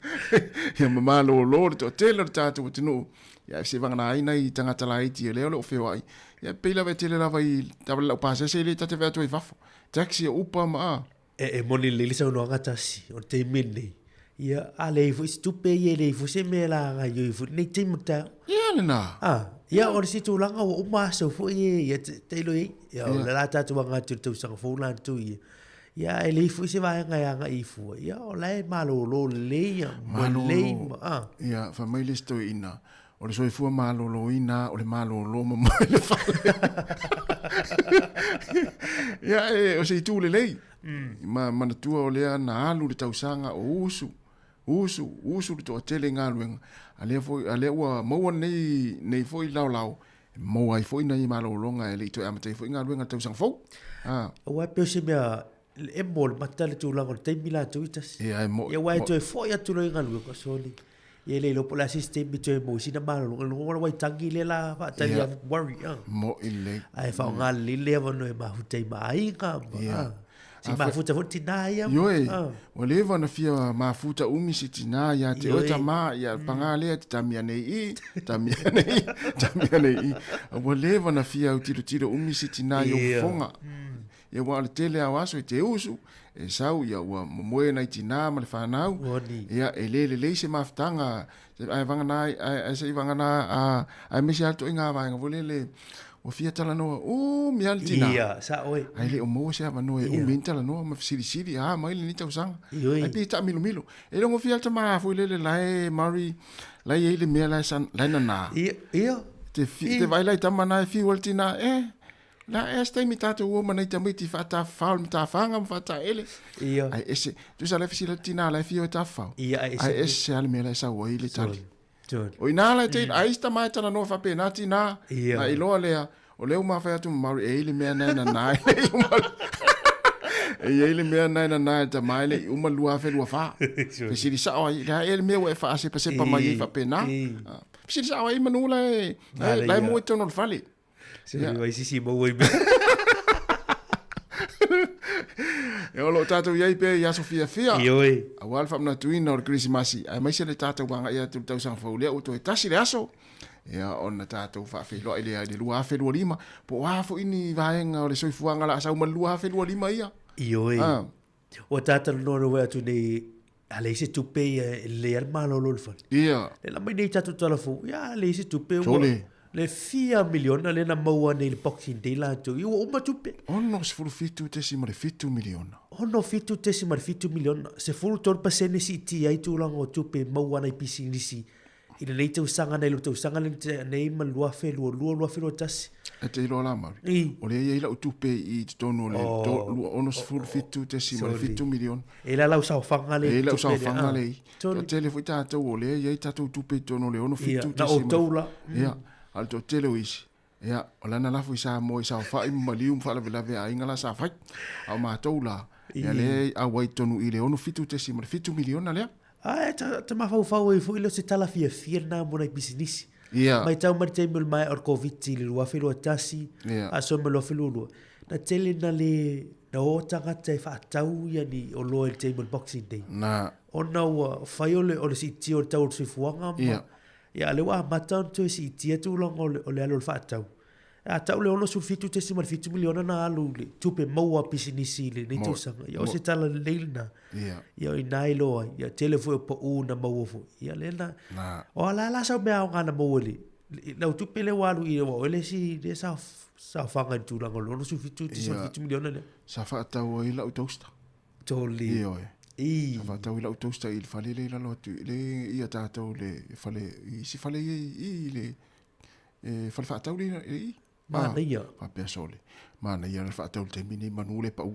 Speaker 1: Ia ma malolo le toatele o le tatou atunuu. Ia se vagana ai nai tagata laiti o lea o lo o feoai. Ia pei lava e tele lava i taavale laupasese e le ta te vaai atu ai i fafo. Taxi o Uber ma a.
Speaker 6: E moni lelei le saunoaga tasi o le taimi lenei. Ia, a leai foi se tupe ia, e leai foi se mea e la gaoioi foi lenei taimi o le taeao.
Speaker 1: Ia lena.
Speaker 6: Ah, ia o le isi tulaga ua uma aso foi e, ia tailo i ai. Ia o le la tatou agai atu i le tausaga fou la atu ia. Ia e leai foi se vaega e agai i fua. Ia o la e malolo lelei ia, lelei ma, ah.
Speaker 1: Ia, fai mai le isi toeaina, o le soifua maloloina, o le malolo momoe i le fale. Ia, e, o se itu lelei. Ma manatua o lea na alu le tausaga o usu, usu, usu le toatele i galuega, a lea foi, a lea ua maua nei, nei foi laolao, e maua ai foi nai malologa e le i toe amata ai foi galuega i le tausaga fou.
Speaker 6: Ah. Aua e pei o se mea e emo i le mata le tulaga o le taimi latou i tasi.
Speaker 1: Ia, e
Speaker 6: mo'i. Ia, aua e toe foi atu loa i galuega, sole. Ia le iloa po o le a se isi taimi toe maua ai sina malologa i luga o le waitangi lea la faatali ia February.
Speaker 1: Mo'i lelei.
Speaker 6: Ae faaaoga lelei le avanoa e mafuta ai ma aiga ma
Speaker 1: Ia.
Speaker 6: Si mafuta foi le tinā ia.
Speaker 1: Ioe, ua leva ona fia mafuta umi si tinā ia te oe tamā, ia pagā lea te tami ane i i, tami ane i, tami ane i. Ua leva ona fia autilotilo umi si tinā i ou fofoga. Ia aua o le tele lava o aso e te usu, e sau ia ua momoe nai tinā ma le fanau, ia e le lelei se mafutaga, ae vagana ai, ae se i vagana a, aemaise lava le ituaiga vaega foi lele, ua fia talanoa umi lava le tinā.
Speaker 6: Ia, sao e.
Speaker 1: Ae le o maua se avanoa e umi ai ona talanoa ma fesilisili, a mai lenei tausaga.
Speaker 6: Ioe.
Speaker 1: Ae pei e taamilomilo. E le gofie lava le tama foi lele la e Murray, la e i ai le mea la e san, la e nanā.
Speaker 6: Ia, ia.
Speaker 1: Te, te vaai la i tama na e fiu ai le tinā, e, La ea se taimi tatou o ma nai tamaiti faatafafao le matafaga ma faataele.
Speaker 6: Ia.
Speaker 1: Ae ese, tusa la e fesili atu tinā la e fia o e tafafao.
Speaker 6: Ia, ae ese.
Speaker 1: Ae ese lava le mea la e sau ai le tali.
Speaker 6: Sure.
Speaker 1: O ina la e te, ai isi tama e talanoa faapena tinā.
Speaker 6: Ia.
Speaker 1: Na iloa lea, o lea ua mafai atu ma Maori, e i ai le mea na e nanā e le i uma. E i ai le mea na e nanā e le tama e le i uma le 2024.
Speaker 6: Sure.
Speaker 1: Fesili sao ai, le a ea le mea ua e faasepasepa mai ai faapena. Fesili sao ai manu la e, la e moe i totonu o le fale.
Speaker 6: Se yeah. vai sisi maua i mea.
Speaker 1: E o lo o tatou i ai pea i aso fiafia.
Speaker 6: Ioe.
Speaker 1: Aua le faamanatuina o le Kerisimasi, aemaise le tatou agai atu i le tausaga fou lea ua toe tasi le aso. Ia, ona tatou faafeiloai lea i le 2025. Po o a foi ni vaega o le soifuaga o le a sau ma le 2025 ia.
Speaker 6: Ioe.
Speaker 1: Ah.
Speaker 6: Ua tatou talanoa atu nei, a leai se tupe ia e lelei lava le malolo o le fale.
Speaker 1: Ia.
Speaker 6: Le la mai nei tatou tala fou, ia a leai se tupe ua
Speaker 1: Sole.
Speaker 6: le fia miliona lea na maua nei i le Boxing Day latou, ia ua uma tupe.
Speaker 1: 67.7 miliona.
Speaker 6: 67.7 miliona, 13% siitia ai tulaga o tupe maua nai pisinisi I lenei tausaga nai lo tausaga lea na tea nei ma le 2022, 2021.
Speaker 1: E te iloa la Mauri,
Speaker 6: I.
Speaker 1: o lea e i ai lau tupe i totonu o le
Speaker 6: Oh.
Speaker 1: 67.7 miliona.
Speaker 6: E la lau saofaga le
Speaker 1: E i ai lau
Speaker 6: tupe lea.
Speaker 1: saofaga lea i i.
Speaker 6: Sorry.
Speaker 1: Toatele foi tatou o lea e i ai tatou tupe i totonu o le 67.
Speaker 6: Ia, na outou la.
Speaker 1: Ia, a o le toatele o isi, ia, o lana lafo i Samoa i saofai ma maliu ma faalavelave a aiga la sa fai. A o matou la, ia lea e auai totonu i le 67.7 miliona lea.
Speaker 6: Ae ta, ta mafaufau ai foi lea o se tala fiafia lena mo nai pisinisi.
Speaker 1: Ia.
Speaker 6: Matau mai le taimi o le maea o le Koviti i le 2021,
Speaker 1: Ia.
Speaker 6: aso ma le 2022, na tele na le, na o tagata e faatau ia ni oloa i le taimi o le Boxing Day.
Speaker 1: Na.
Speaker 6: Ona ua fai o le, o le siitia o le tau o le soifuaga ma,
Speaker 1: Ia.
Speaker 6: ia, a lea ua amata ona toe siitia tulaga o le, o le alu o le faatau. A tau le 67.7 miliona na alu i le tupe maua a pisinisi i lenei tausaga. Ia o se tala lelei lena.
Speaker 1: Ia.
Speaker 6: Ia o ina e iloa ai. Ia tele foi o pau na maua foi. Ia lea na.
Speaker 1: Na.
Speaker 6: O a la la sau mea aoga na maua i le lau tupe lea ua alu i aua o le isi lea sa saofaga i le tulaga o le 67.7 miliona lea.
Speaker 1: Sa faatau ai lau toaster.
Speaker 6: Toli.
Speaker 1: Ioe.
Speaker 6: I.
Speaker 1: Sa faatau ai lau toaster i le fale lea i lalo atu i le ia tatou le fale i isi fale ia i i le e fale faatau lea i i.
Speaker 6: Manaia.
Speaker 1: Faapea sole. Manaia le faatau i le taimi nei manu le pau.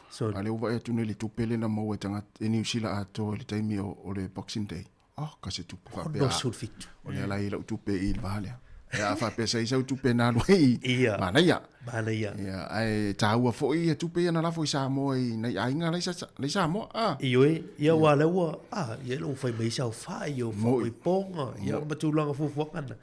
Speaker 6: Sole.
Speaker 1: A lea ua vaai atu nei i le tupe lea na maua e tagata e Niu Sila atoa i le taimi o, o le Boxing Day. Oh, ka se tupe faapea.
Speaker 6: 67.
Speaker 1: O lea la e i ai lau tupe i le va lea. Ia, a faapea sa i sau tupe na alu ai.
Speaker 6: Ia.
Speaker 1: Manaia.
Speaker 6: Manaia.
Speaker 1: Ia, ae taua foi ia tupe ia na lafo i Samoa i nai aiga la i Samoa. Ah.
Speaker 6: Ioe, ia aua lea ua, ah, ia ua fai mai saofai, ia ua fai mai poga, ia ma tulaga fuafuaga na.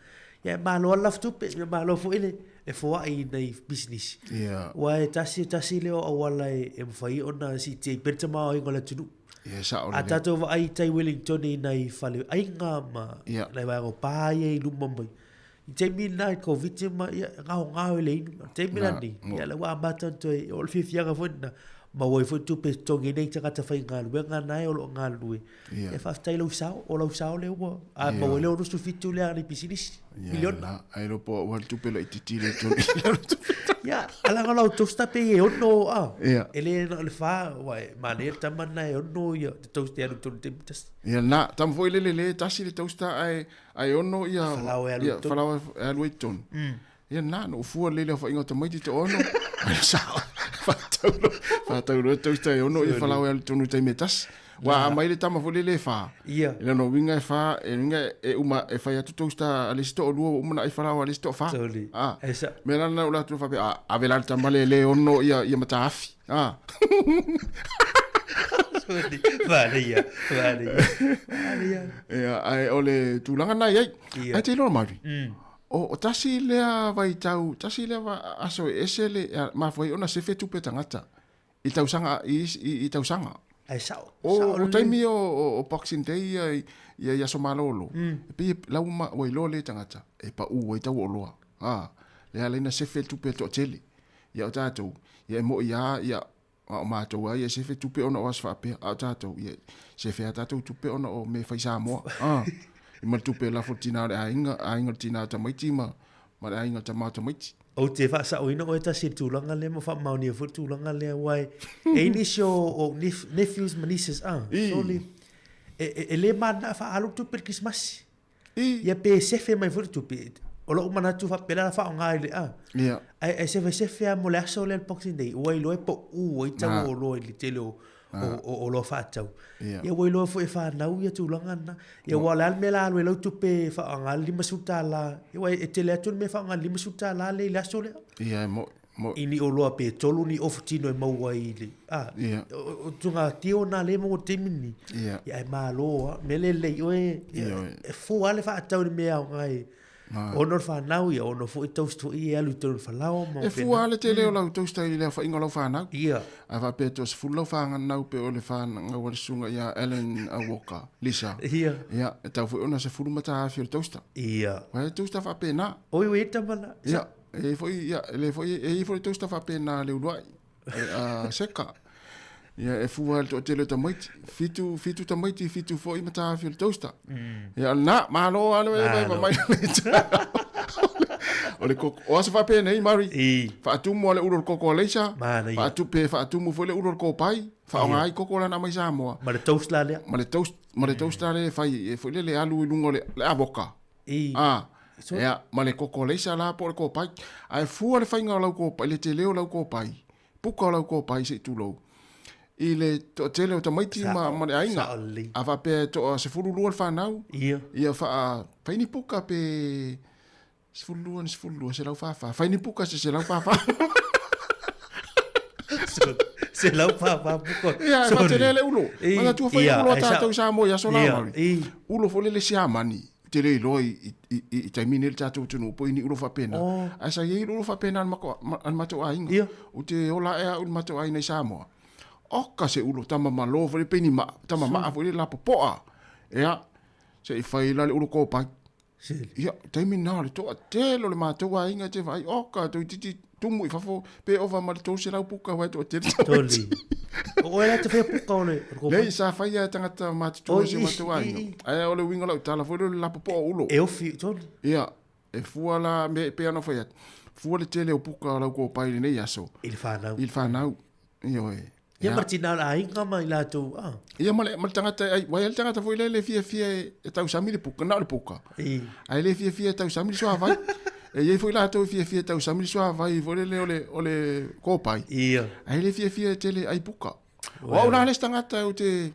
Speaker 6: Ia e malo lava le lafo tupe, ia malo foi le le foai i nai pisinisi.
Speaker 1: Ia.
Speaker 6: Aua e tasi e tasi lea o auala e, e mafai ona siitia ai pea le tamaoaiga o le atunuu.
Speaker 1: Ia, e sao
Speaker 6: A
Speaker 1: lelei.
Speaker 6: tatou vaai i tai Wellington i nai fale aiga ma
Speaker 1: Ia.
Speaker 6: nai vaega o pa ia i luma mai. I taimi lena i Covid ma ia e gaogao i le inu. O le taimi
Speaker 1: Na,
Speaker 6: lenei,
Speaker 1: mo-
Speaker 6: ia lea ua amata ona toe, o le fiafiaga foi lena, maua ai foi tupe e totogi ai nai tagata faigaluega na e o lo o galulue.
Speaker 1: Ia.
Speaker 6: Ia faafetai lau sao, o lau sao lea ua, a
Speaker 1: Ia.
Speaker 6: maua ai le 67 lea a nai pisinisi,
Speaker 1: Ia,
Speaker 6: miliona.
Speaker 1: la, ai loa po o au le tupe laitiiti lea i totonu.
Speaker 6: Ia, ala o lau toaster pe e ono, a.
Speaker 1: Ia.
Speaker 6: E le na o le whā, aua e manaia le tama lena e ono ia te toaster e alu i totonu i le taimi tasi.
Speaker 1: Ia na, tama foi lele le tasi le toaster ae, ae ono ia,
Speaker 6: Falaoa e alu i
Speaker 1: ia,
Speaker 6: totonu.
Speaker 1: falaoa e alu ai i totonu. Ia na, na ou fua lelei le aofaiga o tamaiti toaono, ai sao, faatau loa, faatau loa toaster e ono ia falaoa e alu i totonu i le taimi e tasi. Ua a mai le tama foi lele e whā.
Speaker 6: Ia.
Speaker 1: I lona uiga e whā, e uiga e uma, e fai atu toaster a le isi toalua ua uma ona ai falaoa a le isi toawhā.
Speaker 6: Totally.
Speaker 1: Ah.
Speaker 6: E sa-
Speaker 1: Mea la lena ua latou faapea, ah, ave la le tama lea e le ono ia, ia mataafi. Ah.
Speaker 6: Sorry. Manaia, manaia. Manaia.
Speaker 1: Ia, ae o le tulaga na i ai.
Speaker 6: Ia.
Speaker 1: Ae te iloa Mauri, o, o tasi lea vaitau, tasi lea va, aso e ese le, a, mafua ai ona sefe tupe tagata i tausaga, i, isi- i, i tausaga.
Speaker 6: Ae sao.
Speaker 1: O,
Speaker 6: sao
Speaker 1: o
Speaker 6: lelei.
Speaker 1: taimi o, o, o Boxing Day ia, i- ia i aso malolo, e pei e lau ma, ua iloa le tagata, e pau ai tau o oloa. A, lea ala ai na sefe le tupe toatele. Ia o tatou, ia e moi lava, ia, a o matou lava ia e sefe tupe ona o aso faapea, a o tatou, ia, sefe lava tatou tupe ona o mea e fai Samoa. A, i ma le tupe e lafo i le tina o le aiga, aiga o le tina o tamaiti ma, ma le aiga o le tama o tamaiti.
Speaker 6: Ou te faasaoina oe tasi i le tulaga lea ma faamaonia foi le tulaga lea aua e i ai nisi o, o nephews ma nieces a, sorry, e, e, e le manana faaalu le tupe i le Kerisimasi. Ia pe sefe mai foi le tupe. O lou manatu faapea la faaaoga i le a.
Speaker 1: Ia.
Speaker 6: Ae, ae sefesefe lava mo le aso lea le Boxing Day, ua iloa e pau ai tau o oloa i le tele o, o, o oloa faatau.
Speaker 1: Ia.
Speaker 6: Ia ua iloa foi e fanau ia tulaga na. Ia aua o le a le mea la alu ai lau tupe e faaaoga le $50. Ia aua e tele atu le mea e faaaoga le $50 lea i le aso lea.
Speaker 1: Ia e mo'i. Mo...
Speaker 6: I ni oloa pe tolu ni ofu tino e maua ai i le... A,
Speaker 1: Ia.
Speaker 6: o, o tuga tio nā le maua taimi ni.
Speaker 1: Ia.
Speaker 6: Ia e malo a. Mea lelei oe, ia,
Speaker 1: Ia, oe.
Speaker 6: e fua lava le faatau i le mea aoga e ono le fanau, ia ono foi toast foi e alu i totonu o le falaoa ma
Speaker 1: E fua lava le tele o lau toaster i le aofaiga o lau fanau.
Speaker 6: Ia.
Speaker 1: A faapea e toasefulu lau fanau pe o le fanau a le susuga ia Alan Walker, Lisa.
Speaker 6: Ia.
Speaker 1: Ia, e tatau foi ona sefulu mataafi o le toaster.
Speaker 6: Ia.
Speaker 1: Aua e toaster faapena.
Speaker 6: Oi, oi, e tama la.
Speaker 1: Ia, e i foi, ia, e le foi, e i foi le toaster faapena a le uluai, a Seka. Ia, e fua le toatele o tamaiti. Fitu, fitu tamaiti, fitu foi mataafi o le toaster. Ia, o lena, malo lava le
Speaker 6: Malo.
Speaker 1: vaivai mai le taeao. O le koko, o aso faapenei, Murray.
Speaker 6: I.
Speaker 1: Faatumu lava le ulu o le koko a Leisa.
Speaker 6: Manaia.
Speaker 1: Faatu, pe faatumu foi le ulu o le kopai. Faaaoga ai koko la na aumai Samoa.
Speaker 6: Ma le toast la lea.
Speaker 1: Ma le toast, ma le toast la lea e fai, e foi lele alu i luga o le, le avoka.
Speaker 6: I.
Speaker 1: A,
Speaker 6: So-
Speaker 1: ia, ma le koko leisa la po o le kopai. Ae fua le faiga o lau kopai, le tele o lau kopai, puka o lau kopai se i tulou, i le toatele o tamaiti ma, ma le aiga.
Speaker 6: sao lelei.
Speaker 1: A faapea e toa 12 le fanau,
Speaker 6: Ia.
Speaker 1: ia faa, fai ni puka pe 12 ni 12, 144. Fai ni puka se 144.
Speaker 6: Se lau pa pa puka.
Speaker 1: Ia, e
Speaker 6: Sorry.
Speaker 1: faatele le ulo.
Speaker 6: I,
Speaker 1: Manatua fai
Speaker 6: ia,
Speaker 1: ulo a
Speaker 6: e sa-
Speaker 1: tatou i Samoa i aso la,
Speaker 6: Ia,
Speaker 1: Murray.
Speaker 6: i.
Speaker 1: Ulo foi lele siamani. Te le iloa i, i, i, i taimi nei le tatou atunuu po i ni ulo faapena.
Speaker 6: Oh.
Speaker 1: Ae sa i ai le ulo faapena a le mako- ma- a le matou aiga.
Speaker 6: Ia.
Speaker 1: Ou te ola ae au i le matou aiga i Samoa. Oka se ulo tama malo foi le pei ni maa, tama maa foi le lapopoa. Ia, se i fai la le ulo kopai.
Speaker 6: Sili.
Speaker 1: Ia, taimi na o le toatele o le matou aiga te vaai, oka, toeitiiti tumu i fafo, pe ova ma le 300 puka aua e toatele tamaiti.
Speaker 6: Toli. O oe la te faia puka o le o le kopai.
Speaker 1: Nei, sa faia e tagata matutua
Speaker 6: Oi,
Speaker 1: o si o matou
Speaker 6: i,
Speaker 1: aiga.
Speaker 6: i, i.
Speaker 1: Ae o le uiga o lau tala foi lea o le lapopoa o ulo.
Speaker 6: E ofi, toli.
Speaker 1: Ia, e fua la, me, pei ona fai atu, fua le tele o puka o lau kopai i lenei aso.
Speaker 6: I le fanau.
Speaker 1: I le fanau. Ioe.
Speaker 6: Ia
Speaker 1: Ia.
Speaker 6: ma le tina o le aiga ma i latou, a.
Speaker 1: Ia ma le, ma le tagata, ai, uae le tagata foi lea e le fiafia e, e tausami le puka, na o le puka.
Speaker 6: I.
Speaker 1: Ae le fiafia e tausami le suavai. E i ai foi latou e fiafia e tausami le suavai foi lele o le, o le kopai.
Speaker 6: Ia.
Speaker 1: Ae le fiafia e tele ai puka. O au la le isi tagata ou te,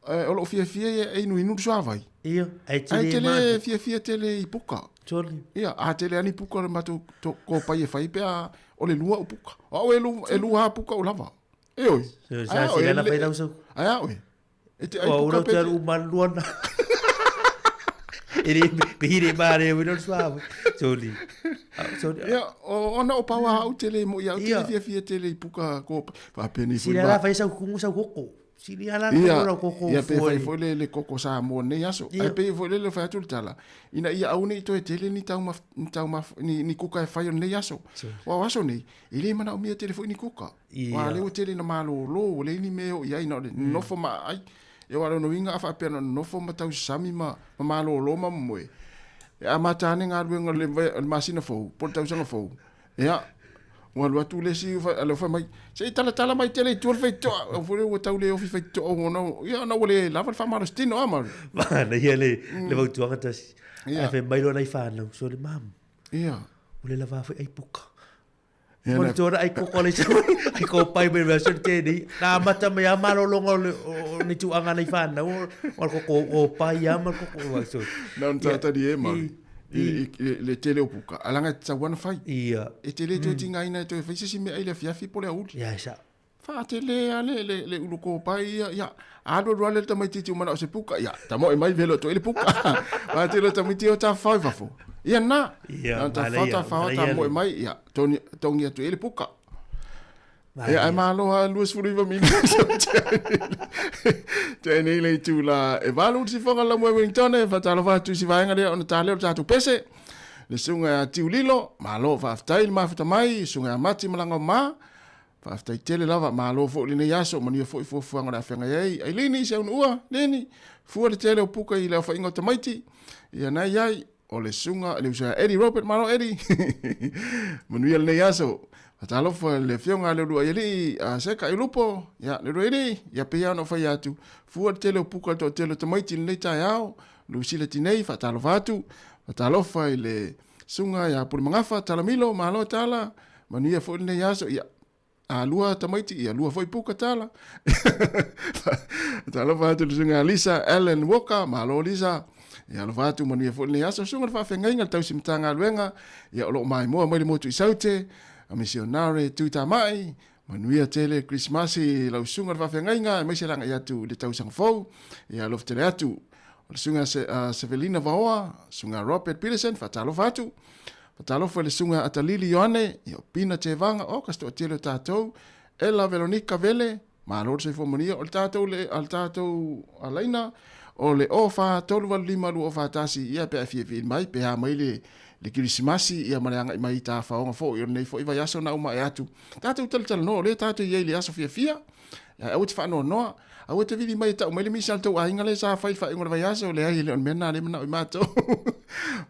Speaker 1: o lou fiafia e inuinu le suavai.
Speaker 6: Ia. Ae
Speaker 1: Ae
Speaker 6: tele
Speaker 1: tele
Speaker 6: ma.
Speaker 1: fiafia tele i puka.
Speaker 6: Toli.
Speaker 1: Ia, a tele lava ni puka o le matou kopai e fai pe a o le lua o puka. O au e lua, e lua lava puka o lava. E oi.
Speaker 6: So,
Speaker 1: Ae
Speaker 6: sa
Speaker 1: a
Speaker 6: sila
Speaker 1: oe,
Speaker 6: na
Speaker 1: le-
Speaker 6: fai lau sau.
Speaker 1: Ae a oe. E te ai
Speaker 6: O
Speaker 1: puka
Speaker 6: ura
Speaker 1: pe
Speaker 6: te
Speaker 1: te-
Speaker 6: alu uma lua na. E le pe hire mare o le suave. Soli. Soli.
Speaker 1: Ia, o ona o paua au tele mo ia au
Speaker 6: Ia.
Speaker 1: tele fiafia tele i puka ko faapeni foi
Speaker 6: Sila
Speaker 1: ma-
Speaker 6: la fai sau kumu sau koko. Sila la
Speaker 1: Ia,
Speaker 6: la koko.
Speaker 1: ia pe
Speaker 6: fua
Speaker 1: fai
Speaker 6: i.
Speaker 1: foi le, le koko Samoa nei aso.
Speaker 6: Ia.
Speaker 1: Ae pei foi le le fai atu le tala. Ina ia aua ne i toe tele ni tauma, ni tauma, ni, ni kuka e fai o nei aso. Ua o aso nei, e le manaomia tele foi ni kuka.
Speaker 6: Ia.
Speaker 1: Ua lea ua tele na malōlō, ua leai ni mea o i ai na o le nofo ma ai. Ia aua o lona uiga a faapea na o le nofo ma tausasami ma, ma malōlō ma momoe. E amata ane galuega o le, o le masina fou, po o le tausaga fou. Ia, ua alu atu le isi le fai mai, se i talatala mai tele i tua le faitotoa. Au foi lea ua tau le ofi faitotoa ona, ia ona ua le lava le faamalositino a Murray.
Speaker 6: Manaia le le fautuaga tasi.
Speaker 1: Ia.
Speaker 6: Ae fai mai loa nai fanau, sole mam.
Speaker 1: Ia.
Speaker 6: Ua le lava foi ai puka.
Speaker 1: Ia,
Speaker 6: Mo le
Speaker 1: na-
Speaker 6: tuana ai koko le sau, ai kopai mai le mea sole tēnei. Na amata mai a malologa o le o ni tūanga nei whanau, o le koko o pai a ma le koko o so.
Speaker 1: Na ona tātari e Murray.
Speaker 6: I,
Speaker 1: I, i, le tele o puka. Alaga e tatau ona fai.
Speaker 6: ia,
Speaker 1: E te le toe tigaina e toe fai se isi mea i le afiafi po o le aoauli.
Speaker 6: ia e sa.
Speaker 1: Faatele lava le, le, le ulu kopai ia, ia, alu alu lava le tamaitiiti ua manao se puka, ia, tamoe mai velo atu ai le puka. Faatele o tamaiti o tafafao i fafo. Ia na,
Speaker 6: Ia,
Speaker 1: na tafafao,
Speaker 6: manaia,
Speaker 1: tafafao,
Speaker 6: manaia
Speaker 1: tamoe
Speaker 6: le-
Speaker 1: mai, ia, togi, togi atu ai le puka.
Speaker 6: Manaia.
Speaker 1: Ia, ae malo lava 29 minute. Te nei le itula e valu le sifoga la moe Wellington e faatalofa atu i si vaega lea ona ta lea o le tatou pese. Le susuga ia Tiulilo, malo faafetai le mafuta mai, susuga ia Mati Malagaoma, Faafetai tele lava, malo foi i lenei aso, manuia foi fuafuaga o le a feagai ai. Ailini, si aunuua, Lini, fua le tele o puka i le aofaiga o tamaiti, ia na i ai, o le susuga, le uso ia Eddie Robert, malo Eddie, manuia lenei aso. Faatalofa i le afioga a Leuluaialii, a Seka Ilupo, ia Leuluaialii, ia pei lava ona ou fai atu, fua le tele o puka i le toatele o tamaiti i lenei taeao, Lusila Tinei, faatalofa atu, faatalofa i le susuga ia Pulemagafa, Talamilo, malo Tala, Manuia foi lenei aso, ia, a lua tamaiti, ia lua foi puka tala. Talofa atu le susuga Lisa Ellen Walker, malo Lisa. Ia alofa atu manuia foi lenei aso. Susuga le faafeagaiga le tausi Matagaluega, ia o lo o maimoa mai le motu i Saute, a misionare Tuitamai, manuia tele Krismasi lau susuga le faafeagaiga, aemaise le agai atu i le tausaga fou. Ia alofa tele atu. O le susuga Sevelina Vaoa, susuga Robert Peterson, faatalofa atu. Faatalofa i le susuga Atalili Ioane, ia o Pina Tevaga, o ka se toatele o tatou, Ella Veronica Vele, malo le soifua manuia, o le tatou le, a le tatou alaina, o le 04385241, ia pe a e fia vili mai, pe a mai le, le kirisimasi, ia ma le agai mai i tafaoga foi o lenei foi vaiaso na uma ae atu. Tatou talatalanoa, o lea tatou i ai i le aso fiafia, Ae aua te faanoanoa. Aua te vili mai e tau mai le misa a le tou aiga lea sa fai i le faaiuga o le vaiaso. Leai, e le o le mea lena lea e manao i matou.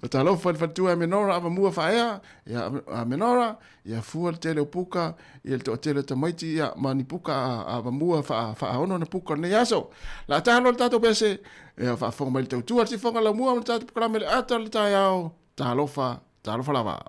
Speaker 1: Talofa i le faletua ia Menora, avamua faaea, ia a Menora, ia fua le tele o puka, ia le toatele o tamaiti, ia ma ni puka a avamua faaono na puka o lenei aso. La talo le tatou pese, ia faafofoga mai le tautua le sifoga laumua ma le tatou polokalame le ata o le taeao. Talofa, talofa lava.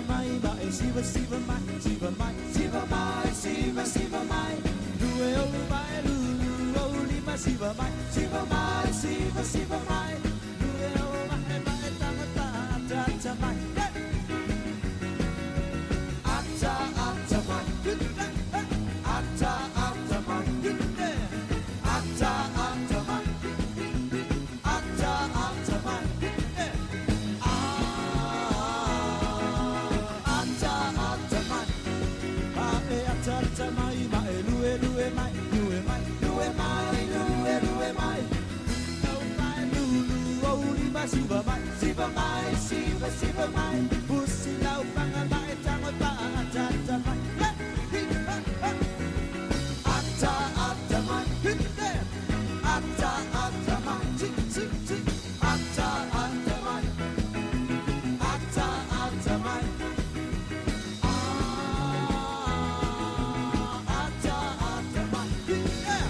Speaker 3: Mai, siva siva mai, siva mai, siva mai, siva siva mai, lue o mai, lulu o lima, siva mai, siva mai, siva siva mai, lue o mai, mai tangata, ata ata mai, ata ata mai, ata ata mai, ata ata mai, ata ata mai, ata ata mai, a e ata ata mai, ma e lue lue mai, lue mai, lue mai, lue lue mai, au mai lulu o lima siva mai, siva mai, siva siva mai, pusi lau panga mai tango pa ata ata mai, hi ha ha, ata ata mai, hi ata ata mai, ti ti ti, ata ata mai, ata ata mai. Ata ata mai, yeah.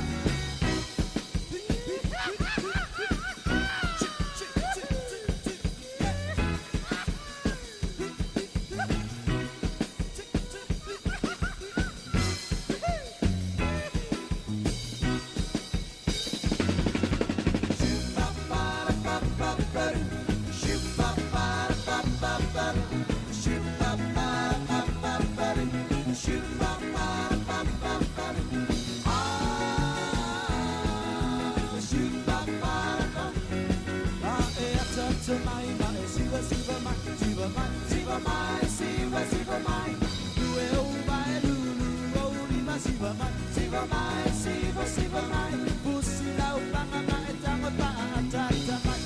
Speaker 3: Siva mai, siva, siva mai, pusi lau panga mai, tango pa, ata, ata mai,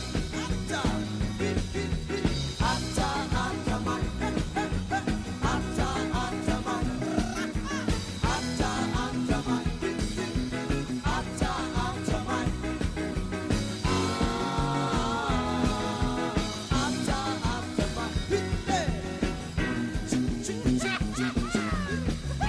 Speaker 3: ata, hi, hi, hi, ata, ata mai, he, he, he, ata, ata mai, ata, ata mai, hi, hi, ata, ata mai, ata, ata mai, hi, he, chi, chi, chi, chi, chi, hi.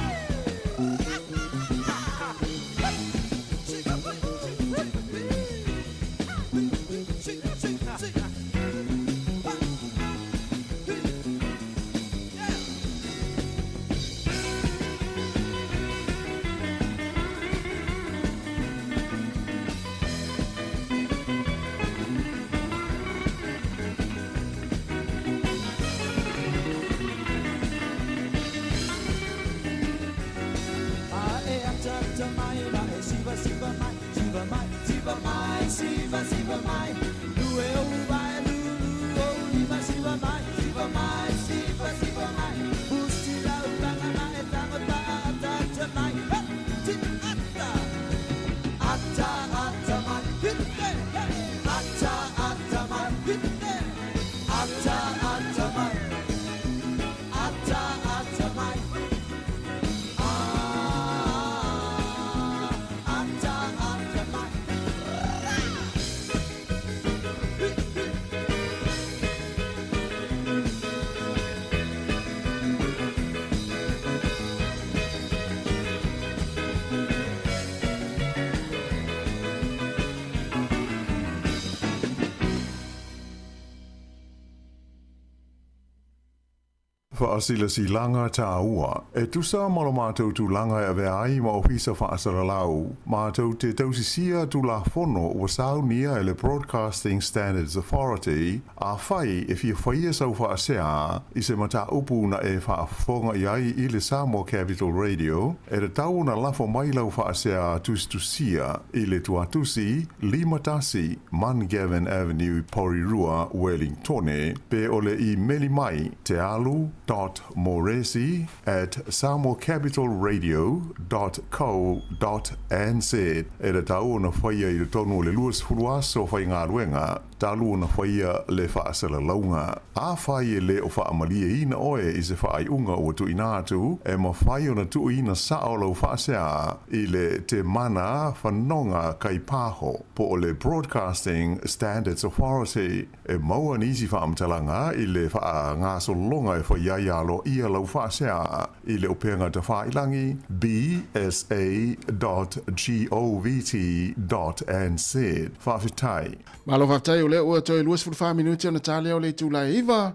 Speaker 9: Faasilasilaga tāua. E tusa ma lo matou tulaga e avea ai ma Ofisa Faasalalau, matou te tausisia Tulafono ua saunia e le Broadcasting Standards Authority, Afai e fia faia sau faasea i se mataupu na e faafofoga i ai i le Samoa Capital Radio, e tatau ona lafo mai lau faasea tusitusia i le tuatusi 51 Mungavin Avenue, Porirua, Wellingtone, pe o le imeli mai tealu dot moresi at samoacapitalradio dot co dot nz. E tatau ona faia i totonu o le 20 aso faigaluega talu ona faia le faasalalauga. Afai e le o faamalieina oe i se faaiuga ua tuuina atu, e mafai ona tuuina sao lau faasea i le Te Mana Fanoga Kaipaho po o le Broadcasting Standards Authority. E maua nisi faamatalaga i le faagasologa e fai ai aloaia lau faasea i le upega tafailangi bsa dot govt dot nz. Faafetai.
Speaker 1: Malo faafetai o lea ua toe 24 minute ona ta lea o le itula e 9.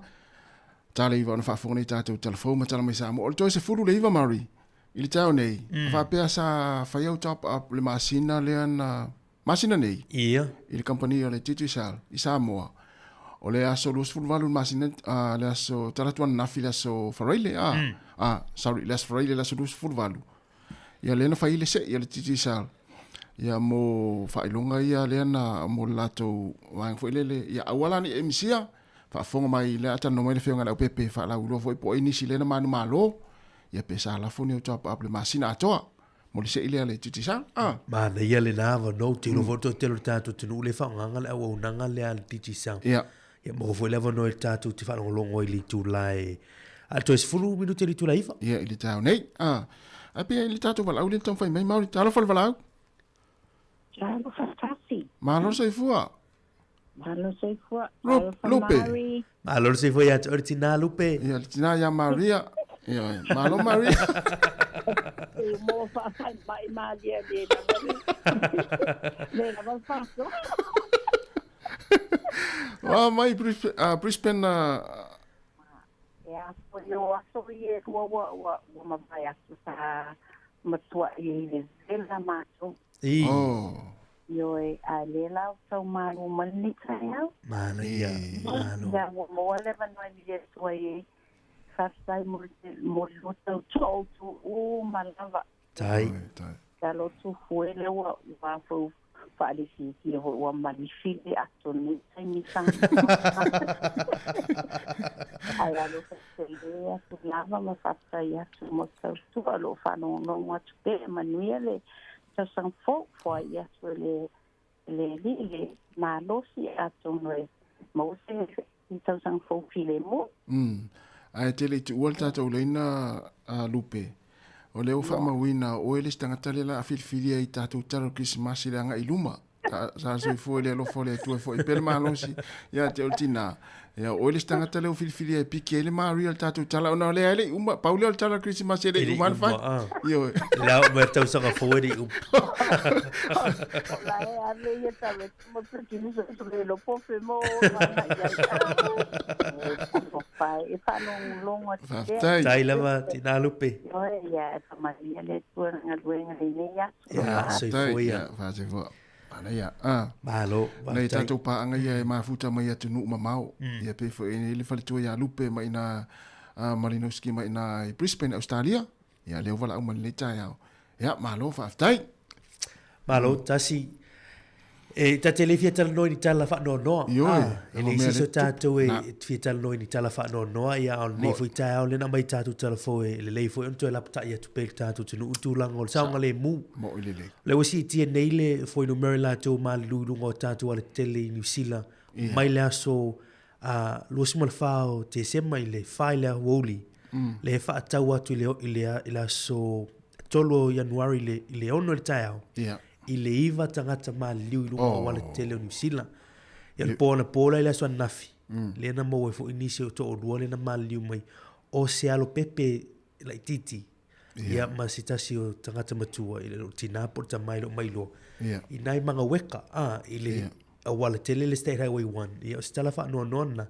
Speaker 1: Ta le 9 ona faafofoga nei tatou tala fou ma tala mai Samoa. O le toe 10 le 9 Mari i le taeao nei. Faapea sa fai au top up le masina lea na masina nei.
Speaker 6: Ia.
Speaker 1: I le kamupani o le Digicel i Samoa. O le aso 28 le masina, le aso Talatu ananafi le aso Faraile, sorry, le aso Faraile le aso 28. Ia lea na fai le se'i a le Digicel. Ia mo faailoga ia lea na mo le latou vaega foi lele. Ia aua la ne i e misia, faafofoga mai lea a talanoa mai le Afioga i le Leaupepe faalauiloa foi po o ai nisi lea na manumalo. Ia pe sa lafo ni au top up le masina atoa. Mo le se'i lea a le Digicel. Ah.
Speaker 6: Manaia lena avanoa, ou te iloa foi o le toatele o le tatou atunuu lea e faaaogaina le auaunaga lea a le Digicel.
Speaker 1: Ia.
Speaker 6: Ia maua foi le avanoa i le tatou te faalogologo ai i le itula e a le toe 10 minute i le itula e 9.
Speaker 1: Ia i le taeao nei. Ah. Ae pei i le tatou valaau lea na taumafai mai Maori. Talofa le valaau.
Speaker 10: Talofa tasi.
Speaker 1: Malo le soifua.
Speaker 10: Malo soifua.
Speaker 1: Lupe. Mari.
Speaker 6: Malo le soifua ia te oe le tina Lupe.
Speaker 1: Ia le tina ia Maria. Ia, malo Maria.
Speaker 10: E mo whaafai mai malia le lava le. Le lava whaso.
Speaker 1: Wa mai Brisbane, Brisbane
Speaker 10: E aso i o aso i e ua ua ua ua mavae atu sa matua i le vela mātou.
Speaker 6: I.
Speaker 1: Oh.
Speaker 10: Ioe, a le la o tau mālu mai lenei taeao.
Speaker 6: Manaia, malo.
Speaker 10: Ia, ua maua le avanoa e mihi atu ai e faafetai mo le mo le lua tautua o outou uma lava.
Speaker 6: Tai.
Speaker 1: Tai.
Speaker 10: Ia lo tufu e le ua ua fou faalisiisia foi ua malifili atonu nei taimi sa. Ae alofa tele atu lava ma faafetai atu mo le tautua o lo o faalogologo atu pea manuia le tausaga fou foai atu e le le alii le malosi atonu e maua se tausaga fou filemu.
Speaker 1: Ae te le i tuua le tatou laina a Lupe. O lea ua faamauina o oe le isi tagata lea la a filifilia i tatou tala o le Kerisimasi le agai i luma. Sa soifua i le alofa o le Atua e fo'i pea le malosi ia te oe le tinā. Ia, o oe le isi tagata lea ua filifilia e piki ai le Maria o le tatou tala ona o lea e le i uma, pau lea o le tala o le Kerisimasi e le i uma lava ona fai. Ioe.
Speaker 6: Le ao mai le tausaga fou e le i uma.
Speaker 10: O la e ave ia tau e tumu producer le lo pofe mo ana i ai. E e faalogologo atu pea.
Speaker 1: Faafetai.
Speaker 6: Tai lava, tinā Lupe.
Speaker 10: Ioe, ia e faamanuia le Atua i galuega i lenei aso.
Speaker 6: Ia, soifua ia.
Speaker 1: Faafetai. Manaia. Ah.
Speaker 6: Malo,
Speaker 1: Nei tatou paaga ia e mafuta mai atunuu mamao. Ia pei foi nei le faletua ia Lupe mai ina Malinowski mai ina i Brisbane, Australia. Ia lea ua valaau mai lenei taeao. Ia, malo, faafetai.
Speaker 6: Malo, tasi. E ta te le fia talanoa i ni tala faanoanoa.
Speaker 1: Ioe.
Speaker 6: Ah, e leai se isi o tatou e fia talanoa i ni tala faanoanoa, ia a o lenei foi taeao lea na aumai tatou tala fou e lelei foi ona toe lapatai atu pea i le tatou atunuu tulaga o le saogalemu.
Speaker 1: Mo'i lelei.
Speaker 6: O lea ua siitia nei le fuainumera i latou maliliu i luga o tatou alatetele i Niu Sila mai le aso 24 o Tesema i le 4 i le aoauli, lea e faatau atu i le, i le, i le aso 3 o Ianuari i le, i le 6 i le taeao, i le 9 tagata maliliu i luga o alatetele o Niu Sila. Ia o le po anapo la i le aso ananafi, lea na maua ai foi nisi o toalua lea na maliliu mai, o se alopepe laitiiti, ia ma se tasi o tagata matua i le tinā po o le tama e le o mailoa, i nai mangaweka, a, i le auala tele le State Highway 1. Ia o se tala faanoanoa lena.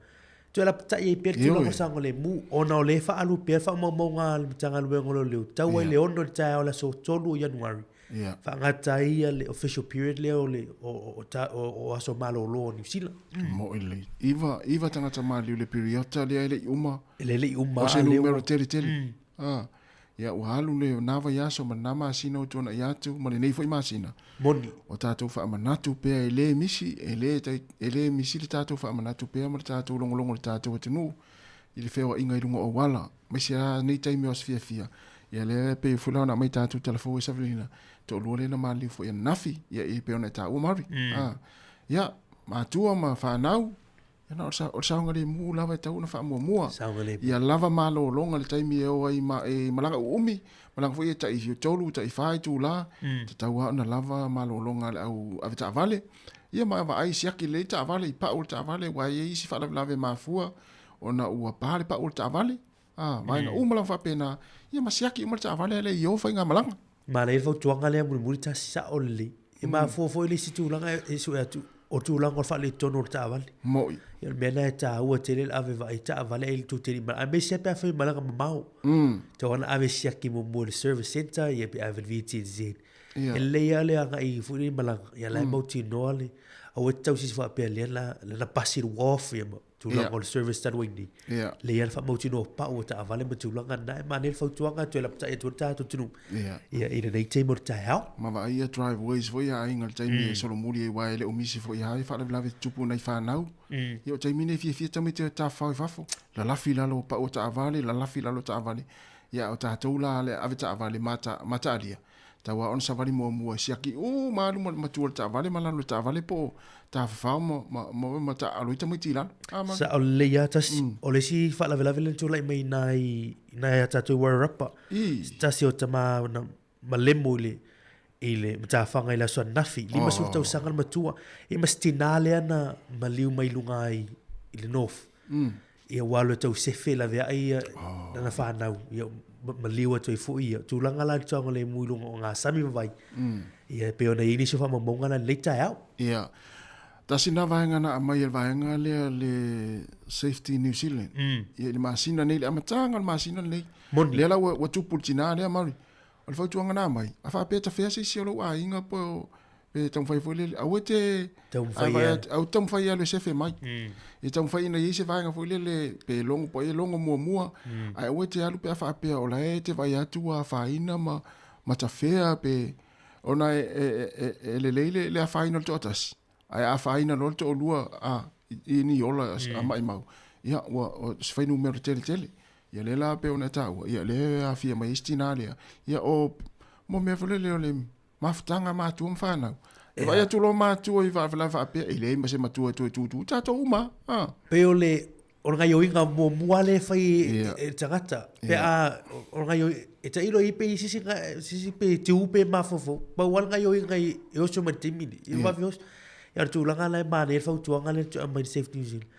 Speaker 6: Toe lapatai ai pea le tulaga o saogalemu, ona o lea e faaalu pea le faamaumauga a le Matagaluega o Leoleo, tau ai le 6 i le taeao o le aso 3 o Ianuari, faagata ai ia le official period lea o le o aso malolo o Niu Sila.
Speaker 1: Mo'i lelei. Iva tagata maliu i le piriota lea e le i uma.
Speaker 6: E le i uma.
Speaker 1: O se numera tele tele. Ia ua alu lena vaiaso ma lena masina ua tuanai atu ma lenei foi masina.
Speaker 6: Moni.
Speaker 1: O tatou faamanatu pea e le misi, e le, e le misi le tatou faamanatu pea ma le tatou logologo i le tatou atunuu i le feoaiga i luga o auala, aemaise lava nei taimi o aso fiafia. Ia lea e pei foi la ona aumai tatou tala fou e Savelina, toalua lea na maliliu foi ananafi, ia e pei ona e taua Mari. Ia, matua ma fanau, Ia na o le saogalemu lava e tatau ona faamuamua.
Speaker 6: Saogalemu.
Speaker 1: Ia lava malologa i le taimi e o ai ma, e malaga uumi, malaga foi e tai 3, tai 4 itula, mm. tatau lava ona lava malologa a le au avetaavale. Ia ma vaai siaki lelei taavale, i pau le taavale, aua e i ai isi faalavelave mafua ona ua pa le pau o le taavale. Ah, vaega uma lava faapena, ia ma siaki uma le taavale a le i o faigamalaga.
Speaker 6: Manaia le fautuaga lea mulimuli tasi sao lelei. E mafua foi le isi tulaga e sue atu o tulaga o le faaletonu o le taavale.
Speaker 1: Mo'i.
Speaker 6: Ia o le mea lena e taua tele le ave vaai taavale ai le tou te le i malaga aemaise lava pe afai e malaga mamao. Tatau lava ona ave siaki muamua i le service centre ia pe ave i le VTNZ. E lelei lava le agai foi lea i malaga ia la e mautinoa le aua e te tausisi faapea lea na pasi le wharf ia ma tulaga o le service talu ai nei.
Speaker 1: Yeah.
Speaker 6: Lelei lava le faamautinoa pau o taavale ma tulaga na e manaia le fautuaga toe lapatai atu ai le tatou atunuu.
Speaker 1: Yeah.
Speaker 6: Ia i lenei taimi o le taeao.
Speaker 1: Ma vaai ia driveways foi a aiga i le taimi e solomuli ai aua e le o misi foi lava faalavelave tutupu i nai fanau. Ia o taimi nei e fiafia tamaiti e tafafao i fafo, lalafi i lalo o pau o taavale, lalafi i lalo o taavale. Ia a o tatou la le ave taavale ma taalia, Tau lava ona savali muamua e siaki uma lava luma o le matua o le taavale ma lalo o le taavale po o tafafao ma, ma, ma, ma taaalo ai tamaiti i lalo.
Speaker 6: Ah, ma... Sao lelei lava tasi. O le isi faalavelave lea na tulai mai i nai, i nai a tatou i Wairarapa.
Speaker 1: I.
Speaker 6: Se tasi o tama na malemo i le, i le matafaga i le aso ananafi. 50 tausaga le matua. Ia ma se tinā lea na maliu mai luga i, i le North. Ia ua alu e tau sefe laveai ia oh. lana whanau, ia maliu atu ai foi ia. Tulaga la le saogalemu i luga o ngā sami ma vai. Ia e pei ona i ai nisi o faamaumauga la lenei taeao.
Speaker 1: Ia. Tasi na vaega na aumai e le vaega lea le Safety New Zealand. Ia i le masina nei, le amataga o le masina lenei.
Speaker 6: Moni.
Speaker 1: Lea la ua, ua tupu le tinā lea Mauri. O le fautuaga na aumai, a faapea tafea se isi o lou aiga po o pe taumafai foi lele, aua e te
Speaker 6: Taumafai e alu.
Speaker 1: Aua te taumafai e alu e sefe mai. Ia taumafai ina i ai se vaega foi lele pe logo po o ai e logo muamua, ae aua e te alu pe a faapea o la e te vaai atu ua afaina ma ma tafea pe ona e e e e lelei le le afaina o le toatasi, ae a afaina loa le toalua a i ni ola a maimau, ia ua se fuainumera tele tele. Ia lea la pei ona e taua, ia lea e aafia mai ai si tinā lea, ia o mo mea foi lele o le mafutaga a matua ma fanau. E vaai atu loa matua i faalavelave faapea, e leai ma se matua e toe tūtū, tatou uma a.
Speaker 6: Pei o le, o le gaioiga muamua lea e fai e le tagata, pe a, o le gaioiga, e tailo i pe i sisi, sisi pe tiu pe mafaufau, pau lava le gaioiga e oso mai le taimi lenei, e vave oso. Ia o le tulaga la e manaia le fautuaga lea na tuu mai le Safety New Zealand.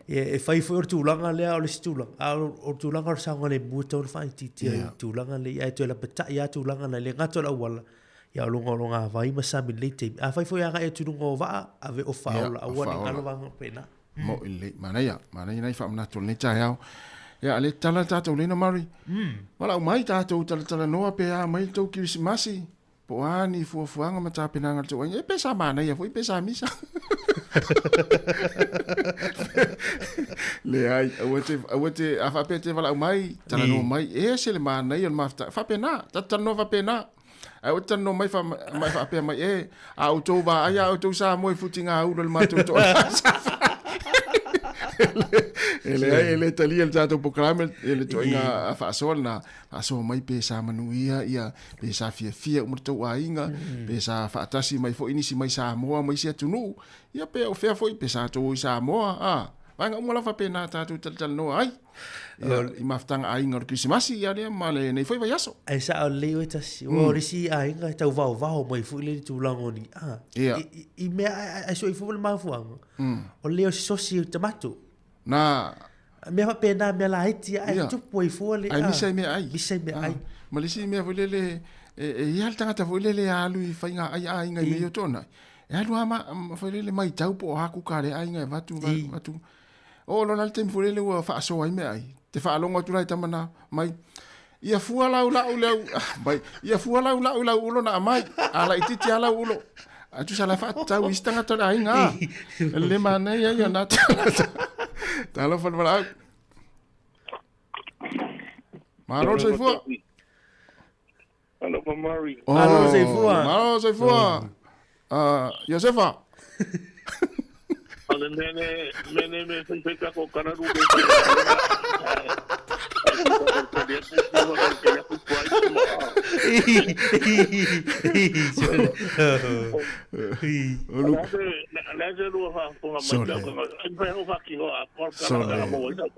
Speaker 6: Ia e fai foi o le tulaga lea o le isi tulaga, a o le tulaga o le saogalemu e tatau ona faaitiitia i le tulaga lea, ae toe lapatai lava tulaga la, e le gata o le auala, ia o luga o lona vai ma sami i lenei taimi. Afai foi e agai atu i luga o vaa, ave o faaola, aua ne i galo vaega faapena.
Speaker 1: Moʻi lelei, manaia, manaia nai faamanatu o lenei taeao. Ia, a le tala tatou lena Mari. Valaau mai tatou talatalanoa pe a mai le tou Kerisimasi. Po o a ni fuafuaga ma tapenaga a le tou aiga, e pe sa manaia foi pe sa misa. Leai, aua te, aua te, a faapea te valaau mai, talanoa mai, e ese le manaia o le mafutaga. Faapena, tatou talanoa faapena. Ae aua te talanoa mai, fa, mai faapea mai, e, a outou vaai a outou Samoa i futigaula i le matou toalasa. E leai, e le talia le tatou polokalame, e le ituaiga faasoa lena. Faasoa mai pe sa manuia ia, pe sa fiafia uma le tou aiga, pe sa faatasi mai foi nisi mai Samoa ma isi atunuu, ia pe o fea foi, pe sa tou o i Samoa, a, vaega uma lava faapena tatou talatalanoa ai. Ia, i mafutaga aiga o le Kerisimasi, ia lea ma lenei foi vaiaso.
Speaker 6: Ae sao lelei oe tasi, aua o le isi aiga e tau vaovao mai foi le tulaga o ni, a, i, i mea ae sue ifo le mafuaaga, o le leo o se sosi o tamato.
Speaker 1: Na.
Speaker 6: Mea faapena, mea laiti ae yeah. tupu ai fua le...
Speaker 1: Ai misa i mea ai.
Speaker 6: Misa i mea ai.
Speaker 1: Ma le isi mea foi lele, e, e ia le tagata foi lele alu i faiga ai aiga i mea o tona. E alu a ma, foi lele mai tau po o haku ka le aiga e vatu, vatu. Oo loa la le taimi foi lele ua faasoa ai meaai. Te faalogo atu la i tama na mai, Ia fua lau lau le au, mai, ia fua lau lau lau ulo na aumai, a laitiiti lava lau ulo. Ae tusa la e faatatau i isi tagata o le aiga a. E le manaia ia na tala. Talofa le valaau. Malo le soifua.
Speaker 11: Alofa Murray.
Speaker 1: Oh,
Speaker 6: Malo le soifua.
Speaker 1: Malo le soifua. Iosefa.
Speaker 11: O le mea ne, mea ne me fai fai kako kararu me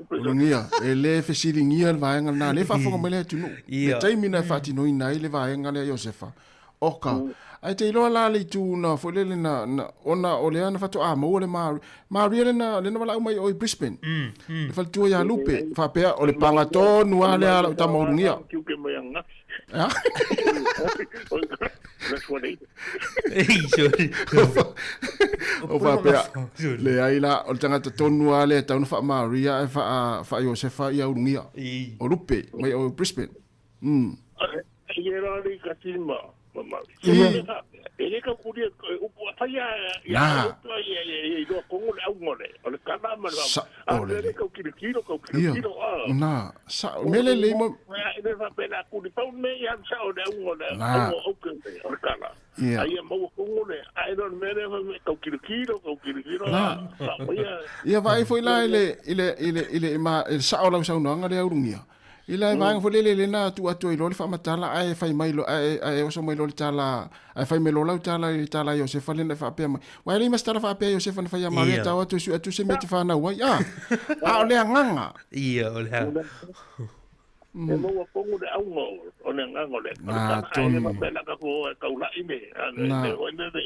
Speaker 1: Ulugia, e le fesiligia le vaega lena, le faafofoga mai le atunuu. Le taimi na e faatinoina ai le vaega lea Iosefa, oka. Ae te iloa la le itu na foi lele na, na ona o lea na faatoa maua le Maria. Maria le na, le na valaau mai o i Brisbane. Le faletua ia Lupe, faapea o le panga tonu lava lea a lau tama Ulugia. Ah. O faapea, leai la, o le tagata tonu lava lea e tatau ona faa-Maria ae faa-Iosefa ia Ulugia. O Lupe, mai o Brisbane. Mm. Na. Sa'o lelei. Ia, na, sa'o, mea lelei mo... Na. Ia. Na. Ia vaai foi la i le, i le, i le, i le, i le sa'o o lau saunoaga lea Ulugia. I le vaega foi lele lena tuu atu ai loa le faamatala ae fai mai loa ae ae oso mai loa le tala ae fai mai loa lau tala i le tala a Iosefa lena e faapea mai. Aua e leai ma se tala faapea a Iosefa na fai ia Maria tau atu e sue atu se mea e te fanau ai. A, a o le agaga.
Speaker 6: Ia, o le agaga.
Speaker 11: E maua tonu le auga o le agaga o le
Speaker 1: Na, tonu.
Speaker 11: Ae faapea la ka fua e taulai le
Speaker 1: Na.
Speaker 11: le le le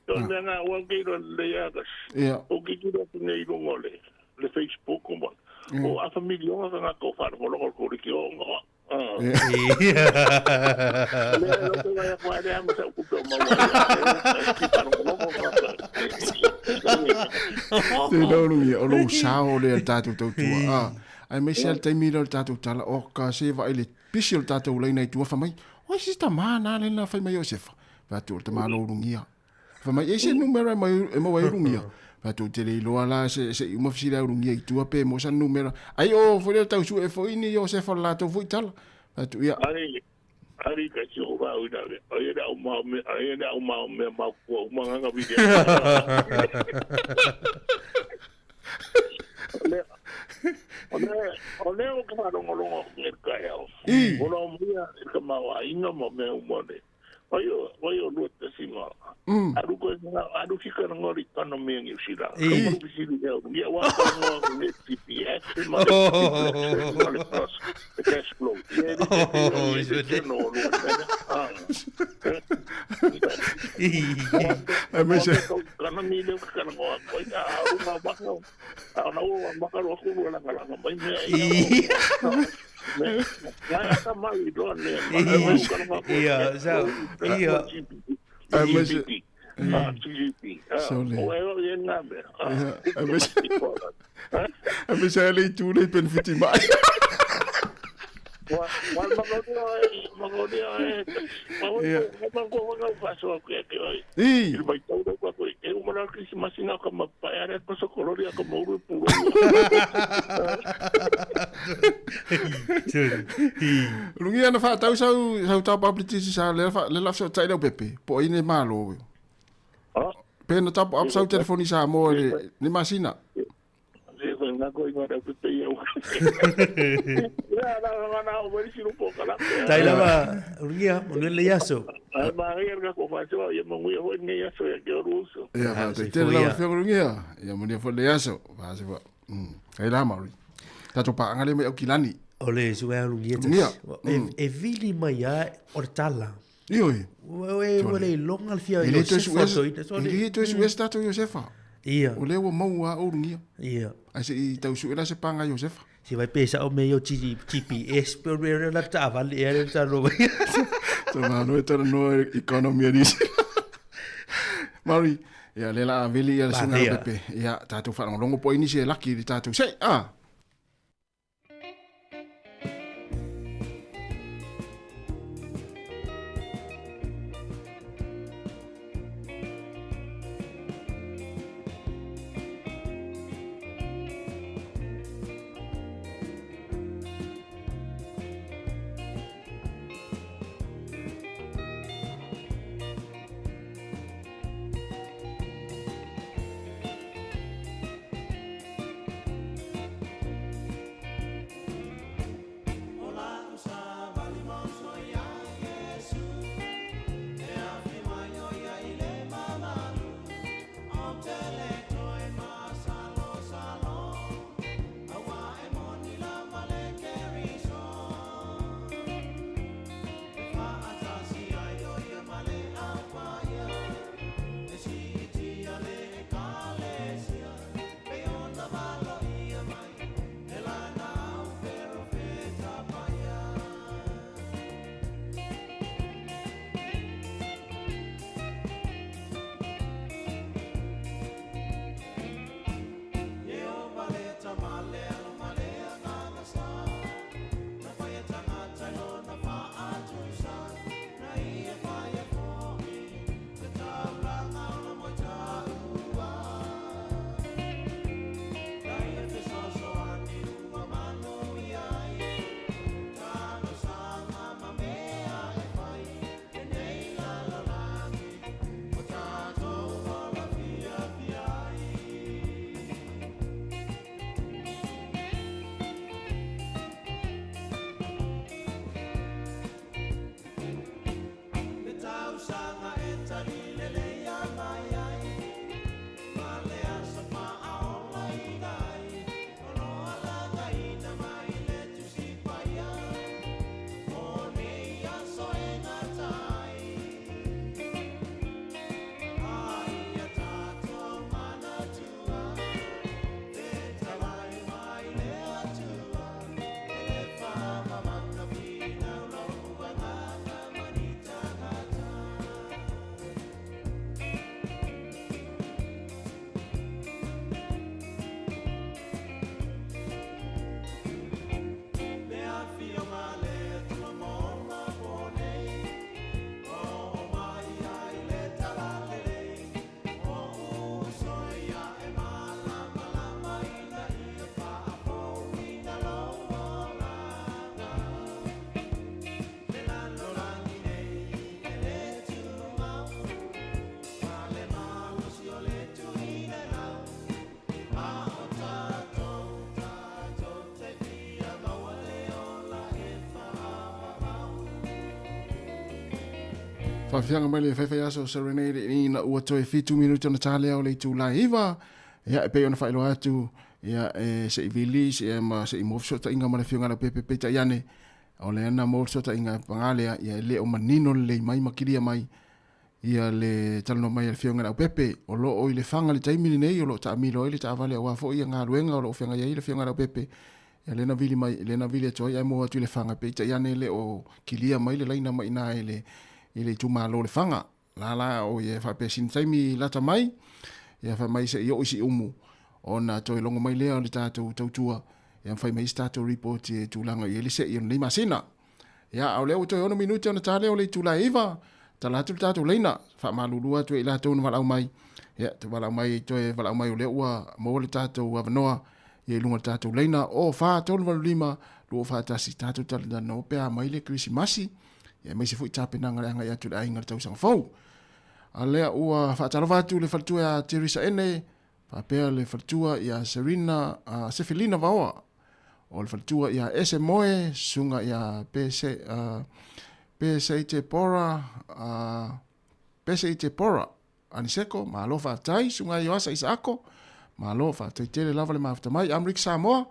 Speaker 11: le le mea ua ke ilo le ia
Speaker 1: Ia.
Speaker 11: o ke kilo atu nei i luga o le le Facebook ma o afa miliona tagata o faalogologo le koliki o nga le lo te vai a le ama sa kupe o maua
Speaker 1: Te lou ia, o lou sao lea le tatou tautua. A, aemaise lava le taimi lea o le tatou tala, o ka se vaai le pisi o le tatou laina i tua, fai mai, oi se tama na le na fai mai Iosefa. Fai atu o le tama lou lugia. Fai mai, e se numera e mai e maua ai ulugia. Fai atu, te le iloa la se se i uma fesili ai ulugia i tua pe mo sa numera. Ai o foi le tau sue foi ni Iosefa o le latou foi tala. Fai atu, ia.
Speaker 11: Ai, ari ka si o rau ina le, ai le au mau me, ai le au mau me mau kua uma nganga vide. Le, o le, o le o ka whalongolongo o ngai kai au.
Speaker 1: I.
Speaker 11: O la o muia, i ka mau a inga mo mea uma le. Wai o, wai o lua tasi ma. Alu koe nga, alu fika na ngori economy New Zealand.
Speaker 6: I.
Speaker 11: Ka maru fisili heo. Ia wa ka ngoa ku le GPS, ma le GPS, ma le plus, le cash flow. Ia e le
Speaker 6: Oh,
Speaker 11: te
Speaker 6: is it?
Speaker 11: te no lua mea. Ah.
Speaker 1: Aemaise.
Speaker 11: Kana mi leo ka kana ngoa koe. A alu nga waka. A na ua waka roa kuru ala ngala mai mea.
Speaker 6: I. Ia, sa, ia.
Speaker 1: Aemaise. Sole. Aemaise. Aemaise ai le itu le i penefiti mai. Ia. I. Ulugia na whaatau sau, sau tau papalitisi sa le le la fesootai leo pepe, po o ai nei malo. Pe na top up sau telefoni Samoa i le, le masina.
Speaker 6: Tai lava, Ulugia, manuia le aso.
Speaker 1: Ia, faafetai tele lau Afioga Ulugia. Ia, manuia foi le aso. Faasifa. Ai la, Maori. Tatou paaga lea mai Aukilani.
Speaker 6: O le suea Ulugia
Speaker 1: Ulugia.
Speaker 6: tasi. E, e vili mai a o le tala.
Speaker 1: Ioe.
Speaker 6: Ua e ua le iloga le fia
Speaker 1: E le toe
Speaker 6: Iosefa
Speaker 1: suea,
Speaker 6: toina. So
Speaker 1: e
Speaker 6: le-
Speaker 1: le toe suea se tatou Iosefa.
Speaker 6: Ia.
Speaker 1: O lea ua maua a Ulugia.
Speaker 6: Ia.
Speaker 1: Ai se i tau sue la se panga Iosefa.
Speaker 6: Se vai pe sa o me yo GPS pe o le la taavale ea le talo mai.
Speaker 1: Te malo e talanoa economy a New Zealand. Maori, Ia, lea la a veli ia le susuga
Speaker 6: Manaia.
Speaker 1: Leaupepe. Ia, tatou faalogologo po o ai nisi e laki i le tatou sei. Ah. Faafiaga mai le faifaiaso Serenade ina ua toe fitu minute ona ta lea o le itula e iva. Ia, e pei ona faailoa atu, ia, e se i vili, se ma se i maua fesootaiga ma le Afioga ia Leaupepe, peitai ane, o lea na maua le fesootaiga paga lea, ia e le o manino lelei mai ma kilia mai ia le talanoa mai a le Afioga ia Leaupepe. O lo o i Lefaga i le taimi lenei, o lo o taamilo ai le taavale aua foi ia galuega o lo o feagai ai le Afioga ia Leaupepe. Ia lea na vili mai, lea na vili atu ai ae maua atu i Lefaga, peitai ane e le o kilia mai le laina mai i ina i le, i le itumalo o Lefaga. La la o ia faapea sina taimi lata mai, ia fai mai se i oo i Siumu, ona toe logo mai lea o le tatou tautua, ia ma fai mai se tatou report i tulaga i ai le sei o lenei masina. Ia, a o lea ua toe 6 minute ona ta lea o le itula e 9, tala atu le tatou laina, faamalulu atu e i latou na valaau mai, ia, te valaau mai, toe valaau mai o lea ua maua le tatou avanoa, ia i luga o le tatou laina, o 4 3 8 5 2 4 1, tatou talatalanoa pe a mai le Kerisimasi, ia aemaise foi tapenaga le agai atu i le aiga i le tausaga fou. A lea ua faatalofa atu le faletua ia Teresa Ene, faapea le faletua ia Serena, uh, Sefelina Vaoa, o le faletua ia Ese Moe, susuga ia Pese, uh, Pese Te Pora, uh, Pese Te Pora, Aniseko, malo faafetai, susuga Ioasa Isaako, malo faafetai tele lava le mafuta mai, Amerika Samoa,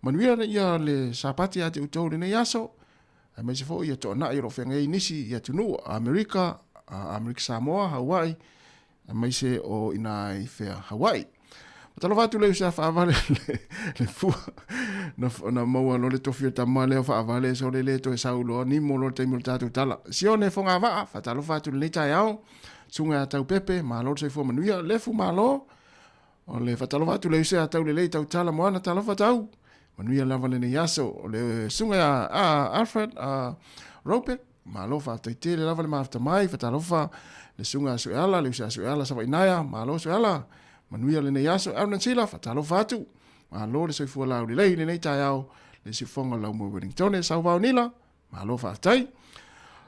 Speaker 1: manuia ia le Sapati ia te outou lenei aso, aemaise foi ia toanai o lo o feagai ai nisi i atunuu, Amerika, Amerika Samoa, Hawaii, aemaise o ina i fea Hawaii. Matalofa atu le usa faavale le, le fua na, na maua lo le tofi o tama lea faavale so le le toe sau loa nimo lo le taimi o le tatou tala. Sione Fogavaa, faatalofa atu lenei taeao. Suga ia Taupepe, malo le soifua manuia. Lefu malo, o le faatalofa atu le uso ia Taulelei Tautala Moana, talofa tau, manuia lava lenei aso. O le suga ia Alfred Ropek, malo faafetai tele lava le mafuta mai, faatalofa le suga a Sueala, le uso ia Sueala Savainaea, malo Sueala, manuia lenei aso. Aaron Sila, faatalofa atu, malo le soifua laulelei lenei taeao, le siufofoga o Laumua Wellingtone, Sauvao Nila, Malo faafetai.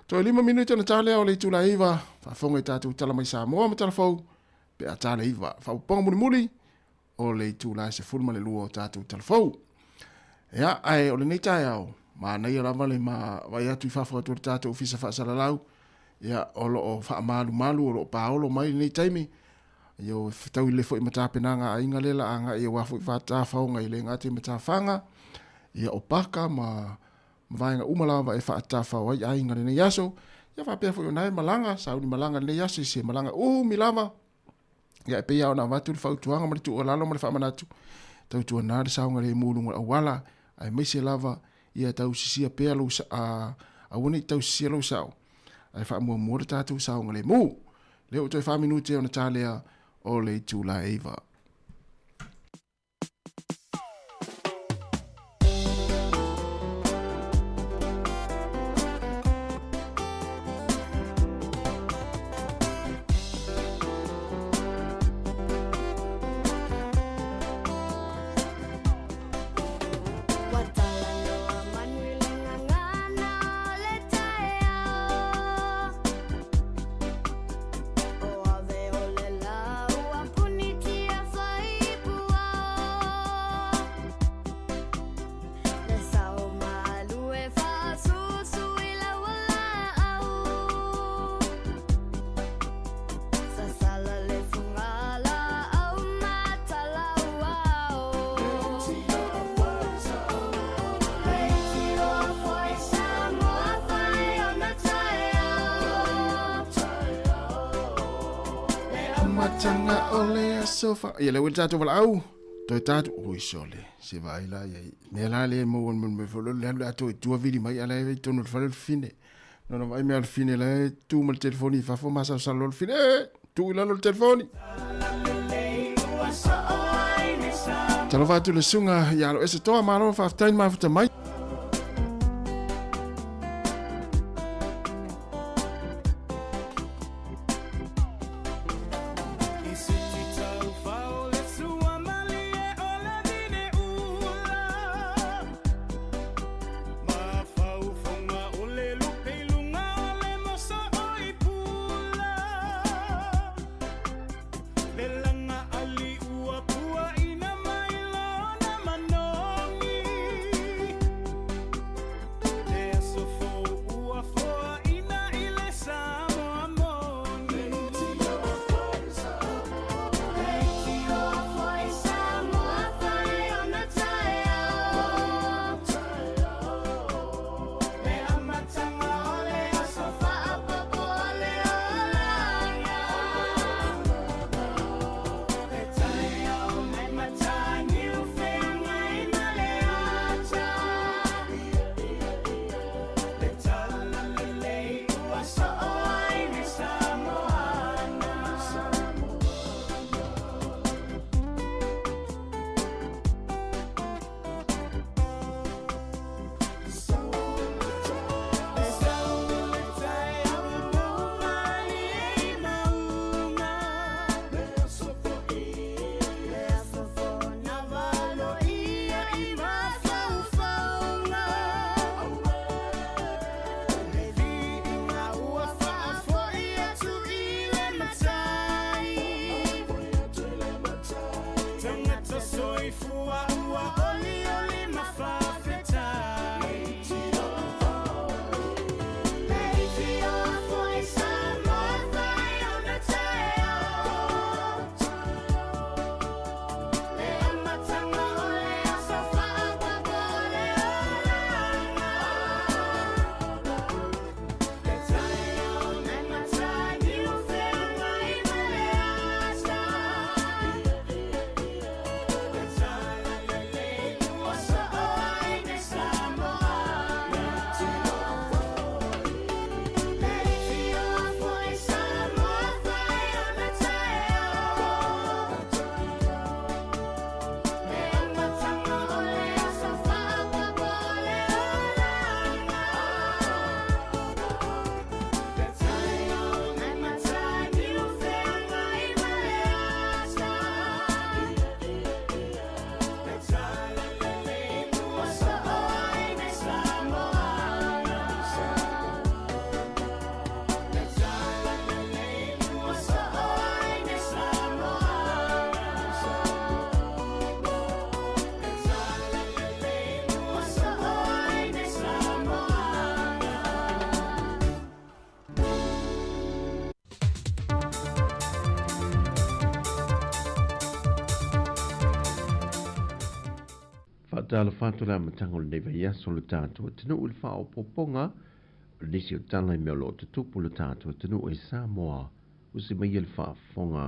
Speaker 1: Toe 5 minute ona ta lea o le itula e 9, faafofoga i tatou tala mai Samoa ma tala fou, pe a ta le 9. Faaopoopoga mulimuli o le itula e 12 o tatou tala fou. Ia, ae o lenei taeao, manaia lava le ma vaai atu i fafo atu o le tatou ofisa faasalalau, ia, o lo o faamalumalu, o lo o paolo mai lenei taimi, ia, o fetaui lelei foi ma tapenaga a aiga lea la agai aua foi faatafaoga i le gata i matafaga, ia, o paka ma ma vaega uma lava e faatafao ai aiga lenei aso. Ia faapea foi ona e malaga, sauni malaga lenei aso i se malaga umi lava. Ia e pei lava ona avatu le fautuaga ma le tuualalo ma le faamanatu, tautuana le saogalemu i luga o le auala, aemaise lava ia tausisia pea lou aua ne i tausisia lou sao, ae faamuamua le tatou saogalemu. Lea ua toe 4 minute ona ta lea o le itula e 9. Matanga o le aso fa... Ia le ua tatou valaau. Toe tatou... Oi sole, se vaai la iai. Mea la le maua le mea foi le alu le ato i tua vili mai ala e tonu le fale le fine. Nona vaai mea le fine la e tu ma le telefoni i fafo masalosalo le fine. E, tu i lalo le telefoni. Talofa atu le suga ia alo ese toa malo faafetai mafuta mai.
Speaker 7: Faatalofa atu le amataga o lenei vaiaso i le tatou atunuu i le faaopoopoga o nisi o tala i mea o lo o tutupu i le tatou atunuu i Samoa usi mai ia le faafofoga.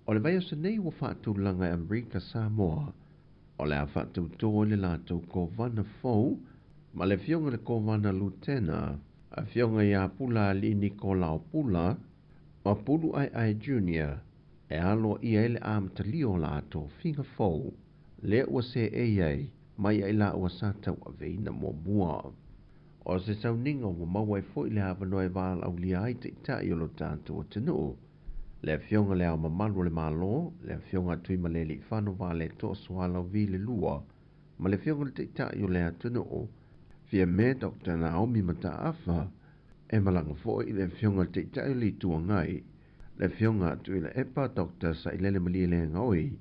Speaker 7: O le vaiaso nei ua faatulaga e Amerika Samoa o le a faatauto ai le latou Kovana fou ma le Afioga i le Kovana Lutena, Afioga ia Pula Alii Nikolao Pula ma Pulu Aeae Junior e aloaia ai le amatalia o la tofiga fou lea ua seei ai mai ai laua sa tauaveina muamua. O se sauniga ua maua ai foi le avanoa e valaaulia ai taitai o lo tatou atunuu, le Afioga i Le Ao Mamalu o le Malo, le Afioga a Tuimalealiifano Vaaletoa Sualauvi le Lua, ma le Afioga i le Taitai o le atunuu, Fiame Doctor Naomi Mataafa, e malaga foi i le Afioga i le Taitai o le Itu Agai, le Afioga a Tuilaepa Doctor Sailele Malielegaoi,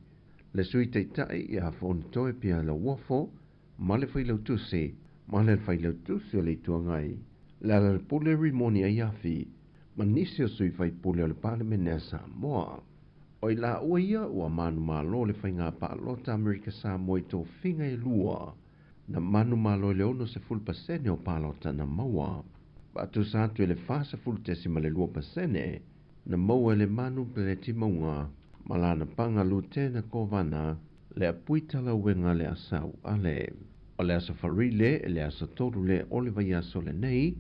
Speaker 7: le Sui Taitai ia Fonotoe Pia Lauofo, ma le Failautusi, ma le Failautusi o le Itu Agai, Lealailepule Rimoni Aiafi, ma nisi o sui faipule o le Palemene a Samoa. O i laua ia ua manumalo le faiga palota Amerika Samoa i tofiga e lua, na manumalo i le 60% o palota na maua. Faatusa atu i le 40.2% na maua e le Manu Peleti Mauga ma lana paga Lutena Kovana le Apui Talauega le Asau Ale. O le aso Farile le aso 3 lea o le vaiaso lenei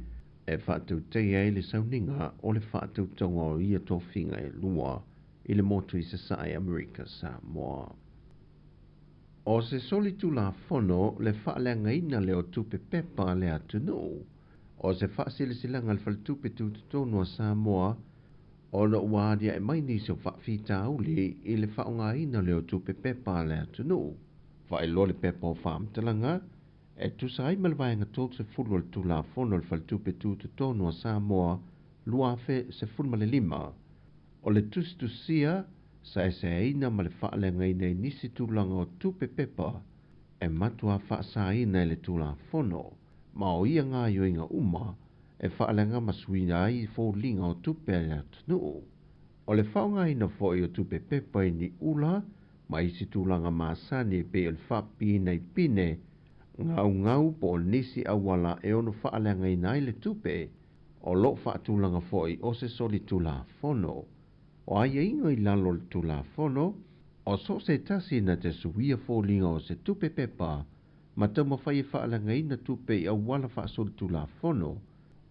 Speaker 7: e faatautaia ai le sauniga o le faatautoga o ia tofiga e lua i le motu i Sasae Amerika Samoa. O se solitulafono le faaleagaina lea o tupe pepa a le atunuu. O se faasilasilaga a le Faletupe Tutotonu a Samoa ona ua aliae mai nisi o faafitauli i le faaaogaina lea o tupe pepa a le atunuu. Faailoa le pepa o faamatalaga e tusa ai ma le Vaega 30 o le Tulafono a le Faletupe Tutotonu a Samoa 2015, o le tusitusia, saesaeina ma le faaleagaina i nisi tulaga o tupe pepa e matua faasaina e le Tulafono, ma o ia gaoioiga uma e faaleaga ma suia ai foliga o tupe a le atunuu. O le faaaogaina foi o tupe pepa i ni ula ma isi tulaga masani e pei o le faapipiina i pine, gaugau po o nisi auala e ono faaleagaina ai le tupe, o lo o faatulaga foi o se solitulafono. O aiaiga i lalo o le Tulafono, o so o se tasi na te suia foliga o se tupe pepa ma taumafai e faaleagaina tupe i auala faasolitulafono,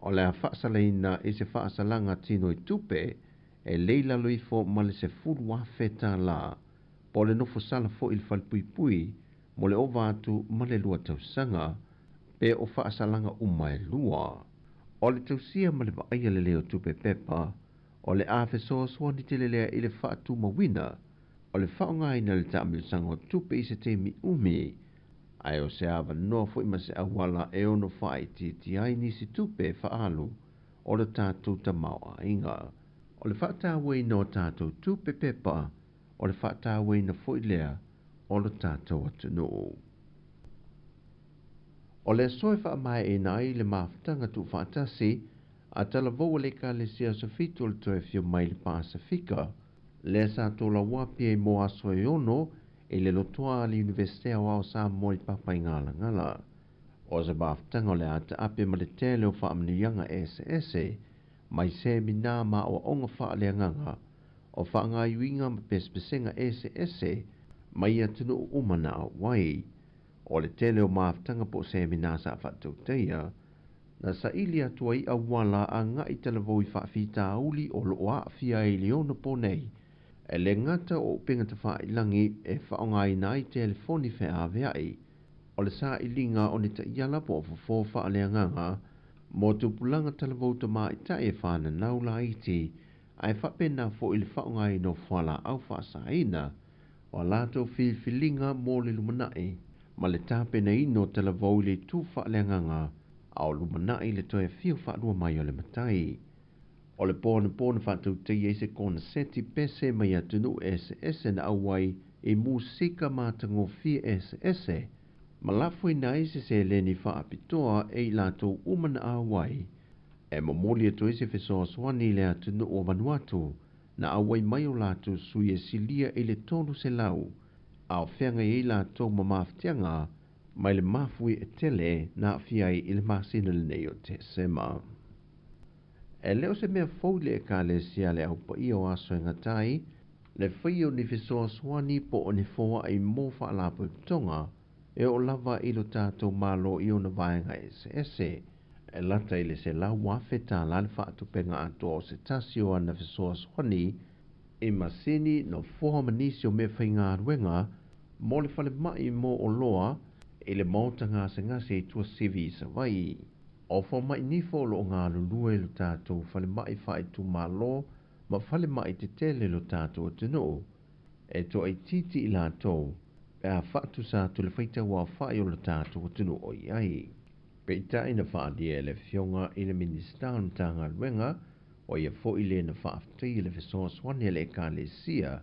Speaker 7: o le a faasalaina i se faasalaga tino i tupe e le i lalo ifo ma le $10,000 po o le nofo sala foi i le falepuipui mo le ova atu ma le 2 tausaga, pe o faasalaga uma e lua. O le tausia ma le vaaia lelei o tupe pepa, o le a fesoasoani tele lea i le faatumauina o le faaaogaina o le taamilosaga o tupe i se taimi umi, ae o se avanoa foi ma se auala e ono faaitiitia ai nisi tupe e faaalu o le tatou tamaoaiga. O le faatauaina o tatou tupe pepa, o le faatauaina foi lea o le tatou atunuu. O le aso e faamaeaina ai le mafutaga tuufaatasi a talavou a le Ekalesia Aso Fitu o le Toe Afio Mai i le Pasefika, lea sa tolauapi ai mo aso e 6 i le lotoa a le Iunivesite Aoao Samoa i Papaigalagala. O se mafutaga o le a taape ma le tele o faamanuiaga eseese mai semina ma aoaoga faaleagaga o faagaoioiga ma pesepesega eseese mai atunuu uma na auai. O le tele o mafutaga po o semina sa faatautaia, na saili atu ai auala agai talavou i faafitauli o lo o aafia ai i le ono po nei, e le gata o upega tafailagi e faaaogaina ai telefoni feaveai, o le sailiga o ni taiala po o fofo faaleagaga mo tupulaga talavou tamaitai e fananau laiti, ae faapena foi le faaaogaina o fualaau faasaina o a latou filifiliga mo le lumanai ma le tapenaina o talavou i le itu faaleagaga a o lumanai le toe afio faalua mai o le matai. O le po anapo na faatautaia ai se koneseti pese mai atunuu eseese na auai i musika matagofie eseese ma lafoina ai se seleni faapitoa e i latou uma na auai e momoli atu ai se fesoasoani i le atunuu o Vanuatu na auai mai o latou sui e silia i le 300. a o feagai ai latou ma mafatiaga mai le mafuie tele na aafia ai i le masina lenei o Tesema. E le o se mea fou i le Ekalesia le Au Paia o Aso e Gata ai le faia o ni fesoasoani po o ni foai mo faalapotopotoga e oo lava i lo tatou Malo i ona vaega eseese. E lata i le $100,000 le faatupenga atoa o se tasi o ana fesoasoani i masini, nofoa ma nisi o meafaigaluega mo le falemai mo oloa i le maota gasegase i Tuasivi i Savaii. O fomai nifo o lo o galulue i lo tatou falemai faaitumalo ma falemai tetele i lo tatou atunuu, e toaitiiti i latou pe a faatusa atu le faitauaofai o lo tatou atunuu o i ai. Peitai na faaalia e le Afioga i le Minisita o le Matagaluega, o ia foi le na faafetaia le fesoasoani a le Ekalesia,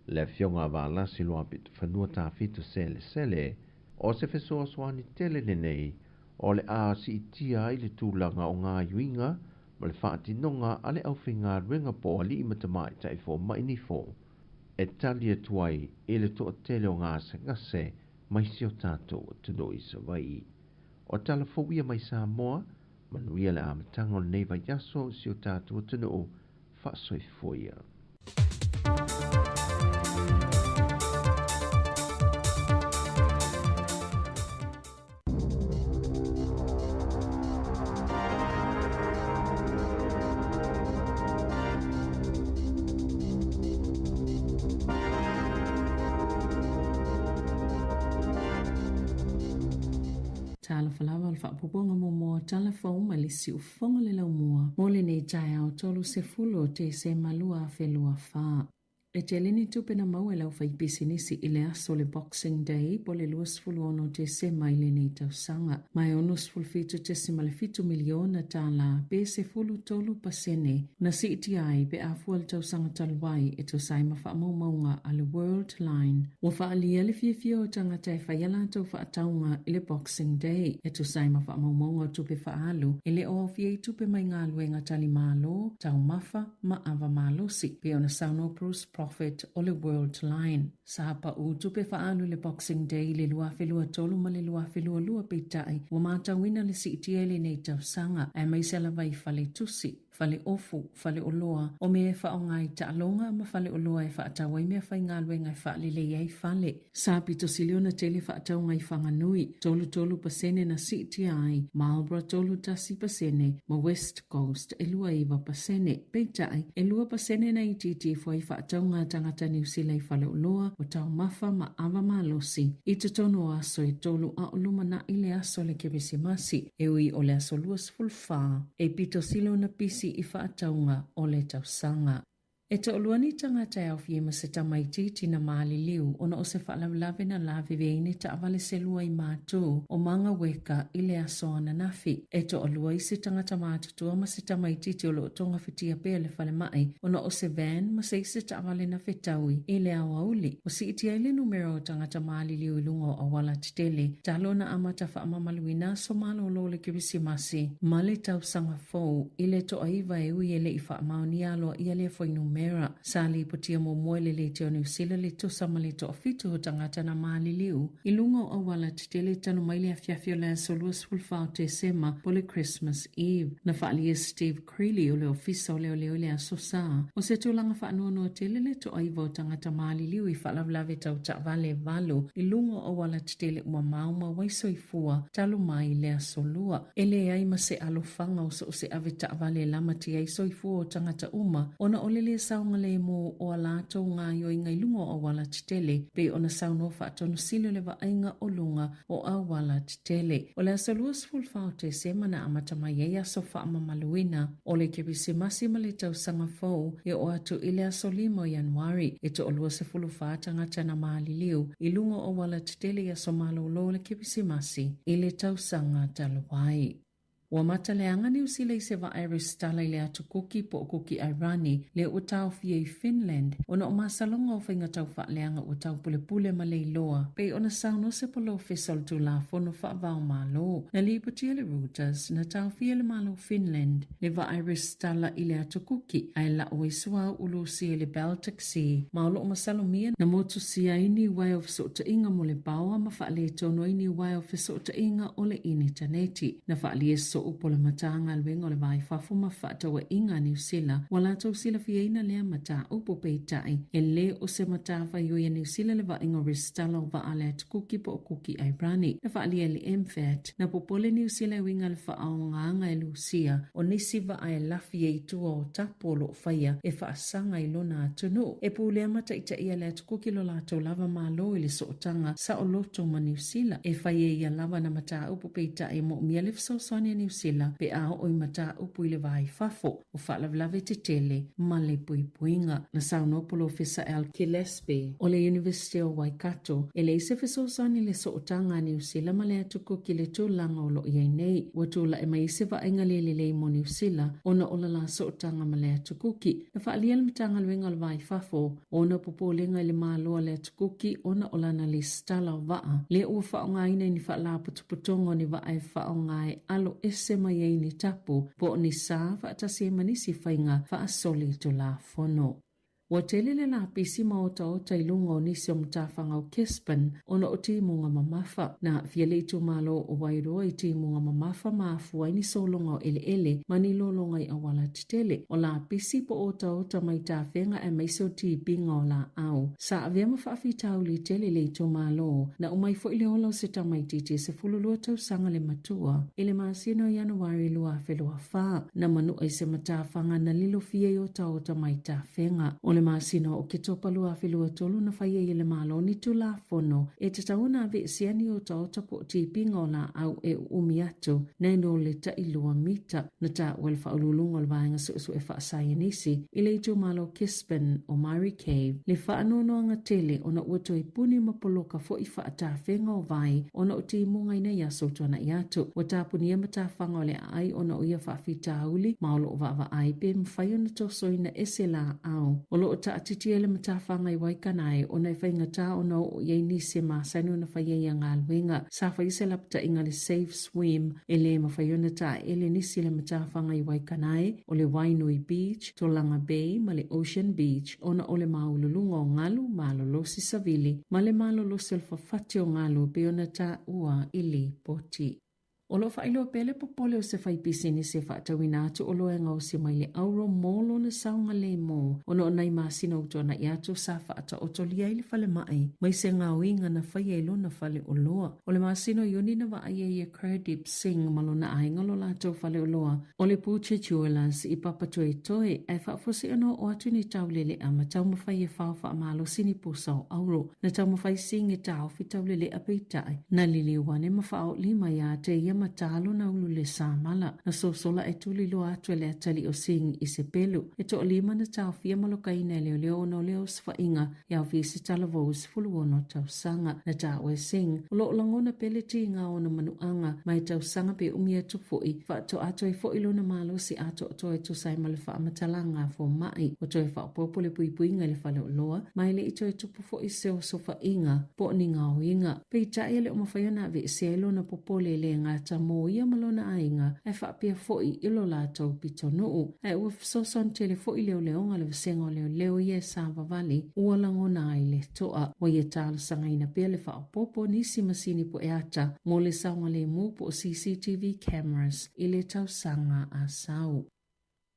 Speaker 7: le Afioga a Valasi Luapitofanua Tafito Selesele, o se fesoasoani tele lenei o le a siitia ai le tulaga o gaoioiga ma le faatinoga a le aufaigaluega po o alii ma tamaitai fomai nifo e tali atu ai i le toatele o gasegase mai si o tatou atunuu i Savaii. O tala fou ia mai Samoa, manuia le amataga o lenei vaiaso i si o tatou atunuu faasoifua ia.
Speaker 8: Talofa lava o le faaopoopoga muamua o tala fou mai le siufofoga o le laumua mo lenei taeao 30 o Tesema 2024. E tele ni tupe na maua e le aufaipisinisi i le aso o le Boxing Day po o le 26 o Tesema i lenei tausaga, ma e $67.7 miliona tala pe 13% na siitia ai pe a fua le tausaga talu ai e tusa ai ma faamaumauga a le Worldline. Ua faaalia le fiafia o tagata e fai a latou faatauga i le Boxing Day e tusa ai ma faamaumauga o tupe faaalu e le o aofia i tupe mai galuega tali malo, taumafa, ma ava malosi, pei ona saunoa Bruce Profit o le Worldline. Sa pau tupe faaalu i le Boxing Day i le 2023 ma le 2022 peitai ua matauina le siitia i lenei tausaga aemaise lava i fale tusi, fale ofu, fale oloa, o mea e faaaoga i taaloga ma fale oloa e faatau ai meafaigaluega e faalelei ai fale. Sa pito sili ona tele faatauga i Whanganui, 33% na siitia ai, Marlborough 31% ma West Coast e 29%. Peitai, e 2% na itiiti ifo ai faatauga a tagata Niu Sila i faleoloa o taumafa ma ava malosi i totonu o aso e tolu a o lumanai le aso o le Kerisimasi, e ui o le aso 24 e pito sili ona pisi i faatauga o le tausaga. E toalua ni tagata e aofia ai ma se tamaitiiti na maliliu ona o se faalavelave na laveve ai ni taavale se lua i Matu o Mangaweka i le aso ananafi. E toalua isi tagata matutua ma se tamaitiiti o lo o togafitia pea le falemai ona o se van ma se isi taavale na fetaui i le aoauli. Ua siitia ai le numera o tagata maliliu i luga o auala tetele talu ona amata faamamaluina aso malolo o le Kerisimasi ma le tausaga fou i le toaiva e ui e le i faamaonia aloaia lea fuainumera. Sa lipotia muamua e le Leitio Niu Sila le tusa ma le toafitu o tagata na maliliu i luga o auala tetele talu mai le afiafi o le aso 24 o Tesema po o le Christmas Eve. Na faaalia Steve Creeley o le Ofisa o Leoleo i le aso Sa, o se tulaga faanoanoa tele le toaiva o tagata maliliu i faalavelave tau taavale e valu i luga o auala tetele ua maumau ai soifua talu mai le aso Lua. E leai ma se alofaga o so o se ave taavale e lamatia ai soifua o tagata uma ona o le lē saogalēmū o a latou gaoioiga i luga o auala tetele, pei ona saunoa faatonu sili o le vaaiga o luga o auala tetele. O le aso 24 o Tesema na amata mai ai aso faamamaluina o le Kerisimasi ma le tausaga fou e oo atu i le aso 5 o Ianuari. E toalua 14 tagata na maliliu i luga o auala tetele i aso malolo o le Kerisimasi i le tausaga talu ai. Ua mataleaga Niu Sila i se vaa e resitala i le Atu Kuki po o Kuki Airani lea ua taofia i Finland ona o masaloga o faiga taufaaleaga ua taupulepule ma leiloa pei ona saunoa se polofesa o le Tulafono Faavao Malo. Na lipotia le Reuters na taofia e le Malo o Finland le vaa e resitala i le Atu Kuki ae la'u ai suauu Lusia i le Baltic Sea ma o lo'o masalomia na motusia ai ni uaea o feso'ota'iga mo le paoa ma fa'aletonu ai ni uaea o feso'ota'iga o le initaneti. Na fa'alia so'u po le Matagaluega o le Va i Fafo ma Fefaataua'iga a Niu Sila ua latou silafiaina lea mataupu peitai e lē o se matafaioi a Niu Sila le vaaiga o resitala o vaa a le Atu Kuki po o Kuki Airani. Na fa'alia e le MFAT na popole Niu Sila e uiga i le fa'aaogāga e Lusia o nisi vaa e lafi ai i tua o tapu o lo'o faia e faasaga i lona atunuu. E pulea ma taitaia le Atu Kuki lo latou lava Malo i le sootaga saoloto ma Niu Sila. E fai e ia lava na mataupu peitai e moomia le fesoasoani a Niu Sila pe a oo i mataupu i le va i fafo o faalavelave tetele ma le puipuiga. Na saunoa Polofesa Al Gillespie o le Iunivesite o Waikato, e leai se fesoasoani i le sootaga a Niu Sila ma le Atu Kuki i le tulaga o lo o i ai nei. Ua tulai mai ai se vaaiga le lelei mo Niu Sila ona o le la sootaga ma le Atu Kuki. Na faaalia le Matagaluega o le Va i Fafo ona popolega i le Malo a le Atu Kuki ona o lana lesitala o vaa lea ua faaaogaina i ni faalapotopotoga o ni vaa e faaaoga e alo ese mai ai ni tapu po o ni sa faatasi ai ma nisi faiga faasolitulafono. Ua tele le lapisi ma otaota i luga o nisi o matafaga o Gisborne ona o timuga mamafa. Na aafia le itumalo o Wairoa i timuga mamafa ma afua ai ni sologa o eleele ma ni lologa i auala tetele. O lapisi po o otaota mai tafega aemaise o tipiga o laau sa avea ma faafitauli tele i le itumalo. Na uma ai foi le ola o se tamaitiiti e 12 tausaga le matua i le masina o Ianuari 2024. Na manu'a i se matafaga na lilofia i otaota mai tafega. O le masina o Oketopa 2023 na fai ai e le Malo ni Tulafono e tatau ona aveesea ni otaota po o tipiga o laau e uumi atu nai lo le ta'ilua mita. Na taua e le Faauluuluga o le Vaega Suesue Faasaienisi i le itumalo Gisborne o Murray Cave le faanoanoaga tele ona ua toe puni ma poloka fo'i faatafega o vai ona o timuga i nai aso tuana'i atu. Ua tapunia matafaga o le aai ona o ia faafitauli ma o lo'o vaavaai pe mafai ona tosoina ese laau. O lo'o taatitia le matafaga i Waikanae ona e faigata ona oo i ai nisi e masani ona fai ai ia galuega. Sa fai se lapataiga le Safe Swim e lē mafai ona taeele nisi le matafaga i Waikanae, o le Wainui Beach, Tolaga Bay ma le Ocean Beach ona o le māululuga o galu malolosi savili ma le malolosi o le fafati o galu e pei ona taua i lipoti. O lo o faailoa pea le popole o se faipisinisi e faatauina atu oloa e gaosi mai le auro mo lona saogalemu ona o nai masina ua tuanai atu sa faataotolia ai le falemai mai se gaoiga na faia i lona faleoloa. O le masina o Iuni na vaai ai e Gurdeep Singh ma lona aiga lo latou faleoloa o le Butcher Jewellers i Papatoetoe ae faafosi ona oo atu ni taulele'a ma taumafai e fao faamalosi ni pusa o auro. Na taumafai Singh e taofi taulele'a peitai, na liliu ane ma faao'olima iā te ia ma tā lona ulu le samala. Na sosola e tuliloa atu e le atalii o Singh i se pelu. E toalima na taofia ma lokaina e leoleo ona o le osofaiga e aofia i se talavou e 16 tausaga. Na taua e Singh, o lo o lagona pea le tiga o ona manuaga ma e tausaga pe umi atu foi, faatoa toe foi lona malosi atoatoa e tusa ai ma le faamatalaga a foma'i. Ua toe faaopoopo le puipuiga i le faleoloa ma e le i toe tupu foi se osofaiga po o ni gaoiga. Peitai e le o mafai ona aveesea ai lona popole e le gata mo ia ma lona aiga ae faapea foi i lo latou pitonuu. Ae ua fesoasoani tele foi leoleoga a le vasega o leoleo ia e savavali ua lagona ai le to'a. Ua ia talosagaina pea le faaopoopo o nisi masini pueata mo le saogalemu po o CCTV cameras i le tausaga a sau.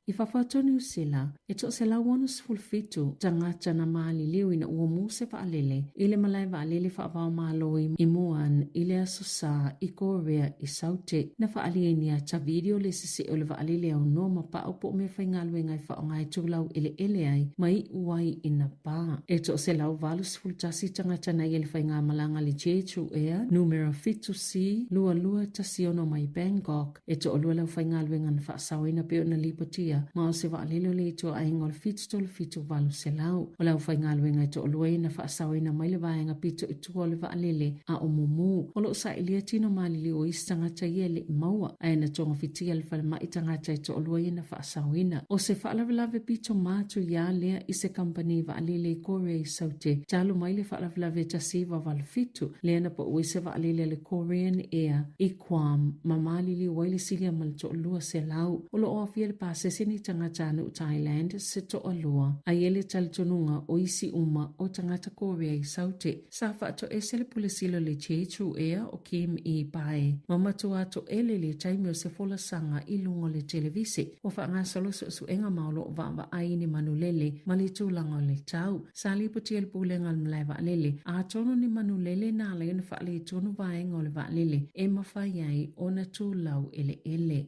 Speaker 8: I fafo atu o Niu Sila, e 167 tagata na maliliu ina ua mū se vaalele i le malae vaalele faavaomalo i Muan i le Aso Sa i Korea i Saute. Na faaalia i ni ata video le sesee o le vaalele aunoa ma pau po o meafaigaluega e faaaoga e tulau eleele ai ma iu ai i Napa. E 181 tagata na i ai le faigamalaga a le Jeju Air numera 7C 2216 mai Bangkok. E toalua le aufaigaluega na faasaoina pei ona lipotia ma o se vaalele o le ituaiga o le 737 800. O le aufaigaluega e toalua ia na faasaoina mai le vaega pito i tua o le vaalele a o mumu. pa'ū. O lo o sailia tino maliliu o isi tagata ia e le i maua, ae na togafitia e le falemai tagata e toalua ia na faasaoina. O se faalavelave pito matuia lea i se kamupani vaalele i Korea i Saute talu mai le faalavelave 1987 lea na pa'u ai se vaalele a le Korean Air i Guam ma maliliu ai le silia ma le 200. O lo o aofia i le pasese ni tagatanuu Thailand se toalua, a i ai le talitonuga o isi uma o tagata Korea i Saute. Sa faatoese le Pule Sili o le Jeju Air o Kim I Bae ma matuā toele i le taimi o se folasaga i luga o le televise. Ua faagasolo suesuega ma o lo o vaavaai i ni manulele ma le tulaga o le tau. Sa lipotia e le Pulega o le Malae Vaalele atonu ni manulele na ala ai ona faaletonu vaega o le vaalele e mafai ai ona tulau eleele.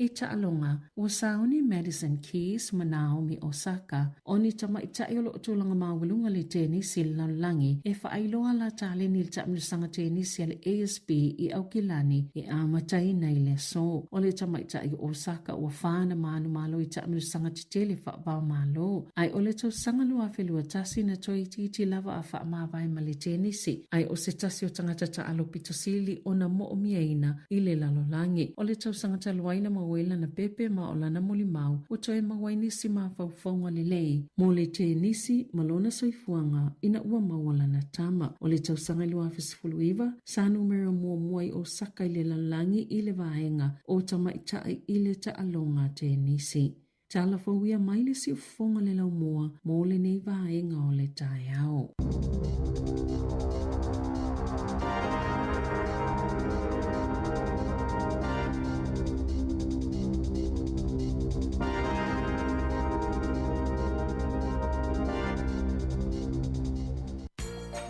Speaker 8: I taaloga, ua sauni Madison Keys ma Naomi Osaka, o ni tamaitai o lo o tulaga maualuga le tenisi i le lalolagi, e faailoa la taleni i le taamilosaga tenisi a le ASB i Aukilani e amataina i le aso. O le tamaitai o Osaka ua fa ana manumalo i taamilosaga tetele faava-o-Malo, ae o le tausaga 2021 na toe itiiti lava a faamavae ma le tenisi, ae o se tasi o tagata taalo pito sili ona mo'omiaina i le lalolagi. O le tausaga talu ai na maua ai lana pepe ma o lana molimau ua toe maua ai nisi mafaufauga lelei mo le tenisi ma lona soifuaga ina ua maua lana tama. O le tausaga i 2019, sa numera muamua ai Osaka i le lalolagi i le vaega o tamaitai i le taaloga tenisi. Tala fou ia mai le siufofoga le laumua mo lenei vaega o le taeao.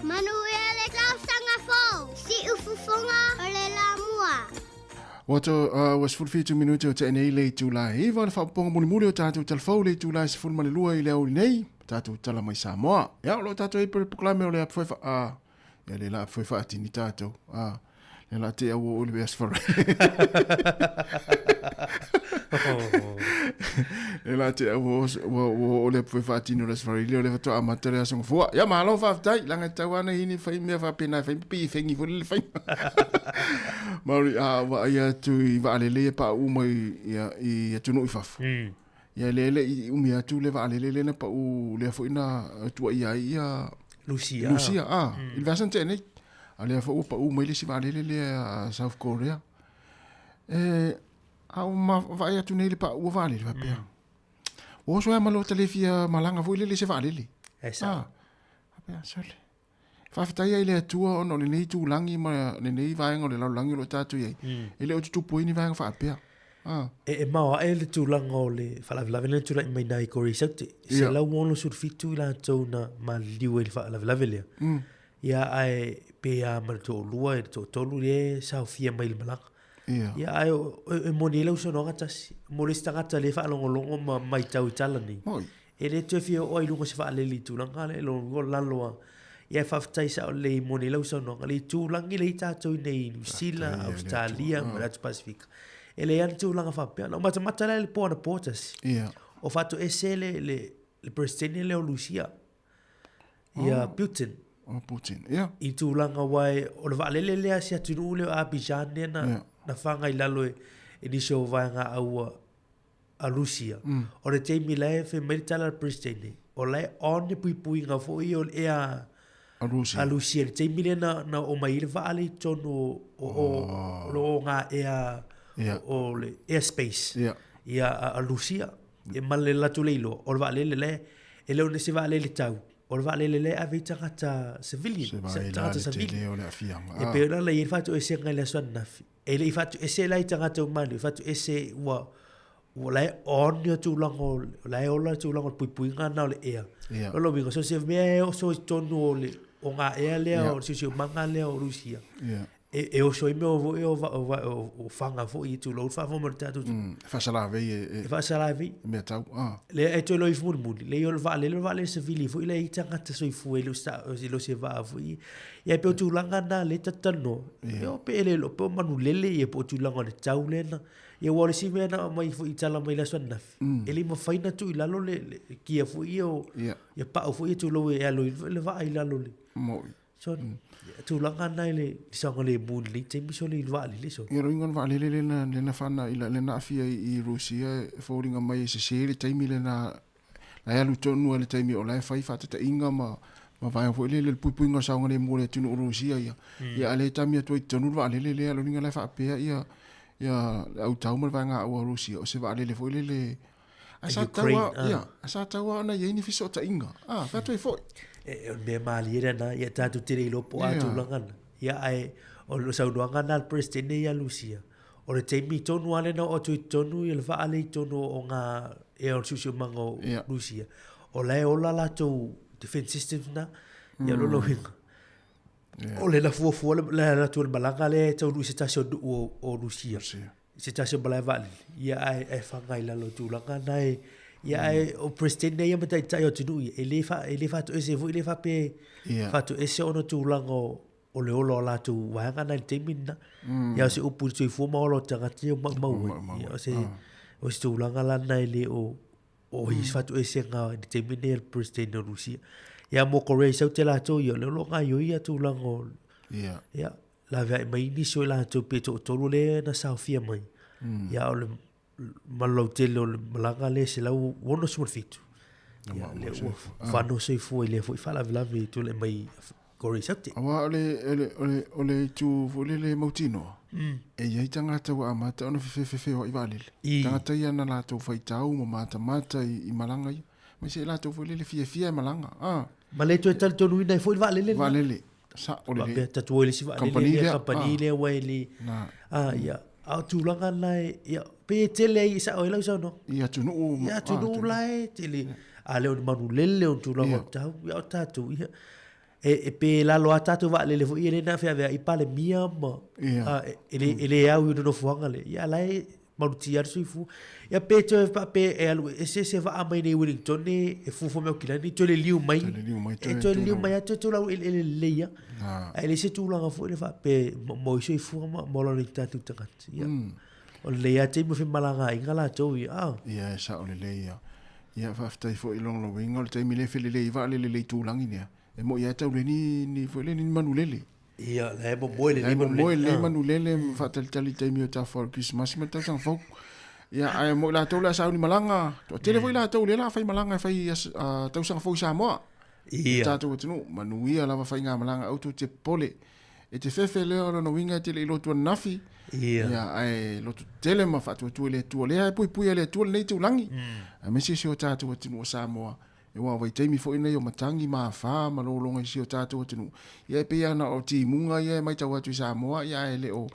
Speaker 4: Manuia le tausaga fou, siufofoga o le lamua.
Speaker 1: Ua to, ua 17 minute o tea nei le itula e 9 o le faapopoga mulimuli o tatou tala fou le itula e 12 i le aoauli nei, tatou tala mai Samoa. Ia, o lo o tatou i ai pele polokalame o le apu fai a, ia le la apu fai faatini tatou. A, le la te au o le asfara. Le la te au o o le apu fai faatini o le asfara i le o le faatoa amata le aso gafua. Ia, malo faafetai, laga e tau ana ini fai mea faapena e fai pi fengi foi le fai. Maori, a vaai atu i vaalele ia paʻu mai ia, i atunuu i fafo. Ia le le i umi atu le vaalele lea na paʻu lea foi na tuuaia ai ia
Speaker 6: Lucia.
Speaker 1: Lucia, a, i le vaiaso na tea nei. A lea foi ua paʻu mai le isi vaalele lea a South Korea. E, a ua ma vaai atu nei i le paʻu o vaalele faapea. Ua oso ai ma lota le fia malaga foi lele i se vaalele.
Speaker 6: E sao.
Speaker 1: A, faapea, sole. Faafetai ai i le Atua ona o lenei itulagi ma lenei vaega o le lalolagi o lo o tatou i ai, e le o tutupu ai ni vaega faapea. Ah.
Speaker 6: E, e mao ae le tulaga o le faalavelave lea na tulai mai nai Korea i Saute. 167 i latou na maliliu ai i le faalavelave lea. Ia, ae pe a ma le toalua i le toatolu lea e saofia mai i le malaga.
Speaker 1: Ia.
Speaker 6: Ia, ae e moni ai lau saunoaga tasi. Mo le isi tagata lea e faalogologo ma matau i tala nei.
Speaker 1: Moi.
Speaker 6: E le toe fia oo ai i luga o se vaalele i tulaga lea, lona lua o lalo a. Ia e faafetai sao lelei moni lau saunoaga, le itulagi lea i tatou i nei i Niu Sila, Ausetalia ma le Atu Pasifika. E leai lava ni tulaga faapea. Na ou matamata la i le po anapo tasi.
Speaker 1: Ia.
Speaker 6: O faatoese le, le, le Peresetene lea o Lusia, ia Putin.
Speaker 1: O Putin, ia.
Speaker 6: I tulaga aua o le vaalele lea a si atunuu lea o Abijan lea na, na faga i lalo e, e nisi o vaega aua a Rusia. O le taimi la e fai mai le tala a le President, o la e on le puipuiga foi o le ea
Speaker 1: A Rusia.
Speaker 6: a Rusia i le taimi lea na, na oo mai ai le vaa lea i totonu o, o, o, o lo o ngā ea, o, o le airspace
Speaker 1: Ia.
Speaker 6: ia a, a Rusia. E ma le latou le iloa, o le vaalele la e, e le o se vaalele tau, o le vaalele la e ave ai tagata civilian,
Speaker 1: Se vaai la
Speaker 6: tagata
Speaker 1: le
Speaker 6: savili.
Speaker 1: tele o le aafiaga.
Speaker 6: E pei ona la i ai le faatoesega i le aso ananafi. E le i faatuese la i tagata uma e faatuese ua ua la e on ia tulaga o la e ola tulaga o le puipuiga na o le ea.
Speaker 1: Ia.
Speaker 6: O lona uiga, so se mea e oso i totonu o le o ngā ea lea
Speaker 1: Ia.
Speaker 6: o le siosiomaga lea o Rusia.
Speaker 1: Ia.
Speaker 6: E, e oso ai mea o foi o, va- o, va- o, o fanga foi i tulou le faafofoga mai o le tatou
Speaker 1: Mm, e faasalavei e, e,
Speaker 6: E faasalavei.
Speaker 1: e mea tau. Ah.
Speaker 6: Lea e toe loa ifo mulimuli, leai o le vaalele, o le vaalele savili foi lea e i ai tagata soifua e le o sa- e le o se vaa foi. Ia e pei o tulaga na lea ta te talanoa, ia pe e le iloa pe o manulele ia po o tulaga o le tau lea na. Ia aua o le isi mea na aumai foi i tala mai le aso ananafi, e le i mafai ona tuu i lalo le, le kia foi ia o,
Speaker 1: Ia.
Speaker 6: ia pau foi ia tulou e alo i le vaa i lalo o le.
Speaker 1: Mo'i.
Speaker 6: So, tulaga na i le saogalemu i lenei taimi sole i le vaalele sole.
Speaker 1: Ia loiga o le vaalele lena lena whana i la lena afia i Rusia e foliga mai e sese le taimi lena la e alu tonu a le taimi o la e fai faataitaiga ma ma vaega foi lele le puipuiga o le saogalemu o le atunuu o Rusia ia. Ia a le tami atu ai i totonu le vaalele lea loniga la e faapea ia ia le autau ma le vaega aua o Rusia o se vaalele foi lele Ae sa tatau
Speaker 6: Ukraine,
Speaker 1: lava, ia, ae sa tatau lava ona i ai ni fesootaiga. Ah, fai atu ai foi.
Speaker 6: E, o le mea malie lena, ia tatou te le iloa po o a tulaga na. Ia, ae o le saunoaga na a le Peresetene ia Lusia, o le taimi tonu lava lena o atu i totonu ia le vaa lea i totonu o ngā ea o le siosiomaga o Lusia, o la e ola latou defense systems na, ia o lona uiga, o le na fuafua le, le alu atu o le malaga lea e taunuu i se tasi o nuu o, o Lusia. I se tasi o malae vaalele, ia ae, ae faga i lalo o tulaga na e, ia ae o President ia ma taitai o atunuu ia, e le fa, e le faatoese foi le faapea
Speaker 1: Ia.
Speaker 6: faatoese ona tulaga o, o le ola o latou vaega na i le taimi lena. Ia o se upu i le soifua ma ola o tagata ia ua maumau ai. Ia o se, o se tulaga la lena e le o, o his fatuesega i le taimi nei a le President o Rusia. Ia mo Korea i Saute latou ia, o lea o lo o gaoioi ia tulaga o, ia, laveai mai nisi o i latou pe toatolu lea na saofia mai. Ia o le malolautele o le malaga lea 167. Ia, lea ua fano soifua i lea foi faalavelave i tulai mai Korea i Saute.
Speaker 1: Aua o le, o le, o le, o le itu foi lele mautinoa, e i ai tagata ua amata ona fefefefeoai vaalele. Tagata ia na latou faitau ma matamata i, i malaga ia. Aemaise i latou foi lele fiafia e malaga. Ah.
Speaker 6: Ma le toe talitonuina ai foi le vaalele lena.
Speaker 1: Vaalele. Sa'o lelei.
Speaker 6: Faapea tatou o i le isi vaalele
Speaker 1: Kamupani
Speaker 6: lea,
Speaker 1: lea.
Speaker 6: kamupani
Speaker 1: Ah.
Speaker 6: lea ua e le...
Speaker 1: Na.
Speaker 6: Ah, ia. A o tulaga na e, ia, pei e tele ai, e sa'o ai lau saunoaga.
Speaker 1: I atunuu
Speaker 6: I atunuu la e tele. A le o ni manulele o ni tulaga o tau, ia o tatou, ia. E, e pe lalo a tatou vaalele foi ia lea na feaveai Palemia ma, a, e, le, e le au i le nofoaga lea. Ia, a la e malutia lava le soifua. Ia pe toe faapea e alu ese se vaa mai nei Wellington e, e fuafua mai Aukilani, toe liliu mai,
Speaker 1: Toe liliu mai,
Speaker 6: e toe liliu mai lava, toe tau eleele lelei lava. Ae leai se tulaga foi lea faapea mo i soifua ma ma ola ai tatou tagata. Ia. O lenei lava taimi o femalagaaiga latou ia. Ah.
Speaker 1: Ia, e sao lelei ia. Ia, faafetai foi i logologoina o le taimi lea e felelei ai vaalele i le itulagi lea, e moi lava e tau le ni, ni foi lea ni manulele.
Speaker 6: Ia, la e momoe
Speaker 1: lelei manulele. La e momoe lelei manulele ma faatalitali i taimi o tafa o le Kerisimasi ma le tausaga fou. Ia, ae mo i latou o le a sauni malaga, toatele foi latou lea o le a fai malaga e fai tausaga fou i Samoa.
Speaker 6: Ia.
Speaker 1: Le tatou atunuu, manuia lava faigamalaga aua tou te popole. E te fefe lea o lona uiga e te le i lotu ananafi.
Speaker 6: Ia.
Speaker 1: Ia, ae lotu tele ma faatuatua i le Atua. Lea e puipui e le Atua lenei itulagi. Aemaise si o tatou atunuu o Samoa. Aua o vaitaimi foi nei o matagi ma afa ma lologa i si o tatou atunuu. Ia e pei lava na o timuga ia e matau atu i Samoa, ia ae le o,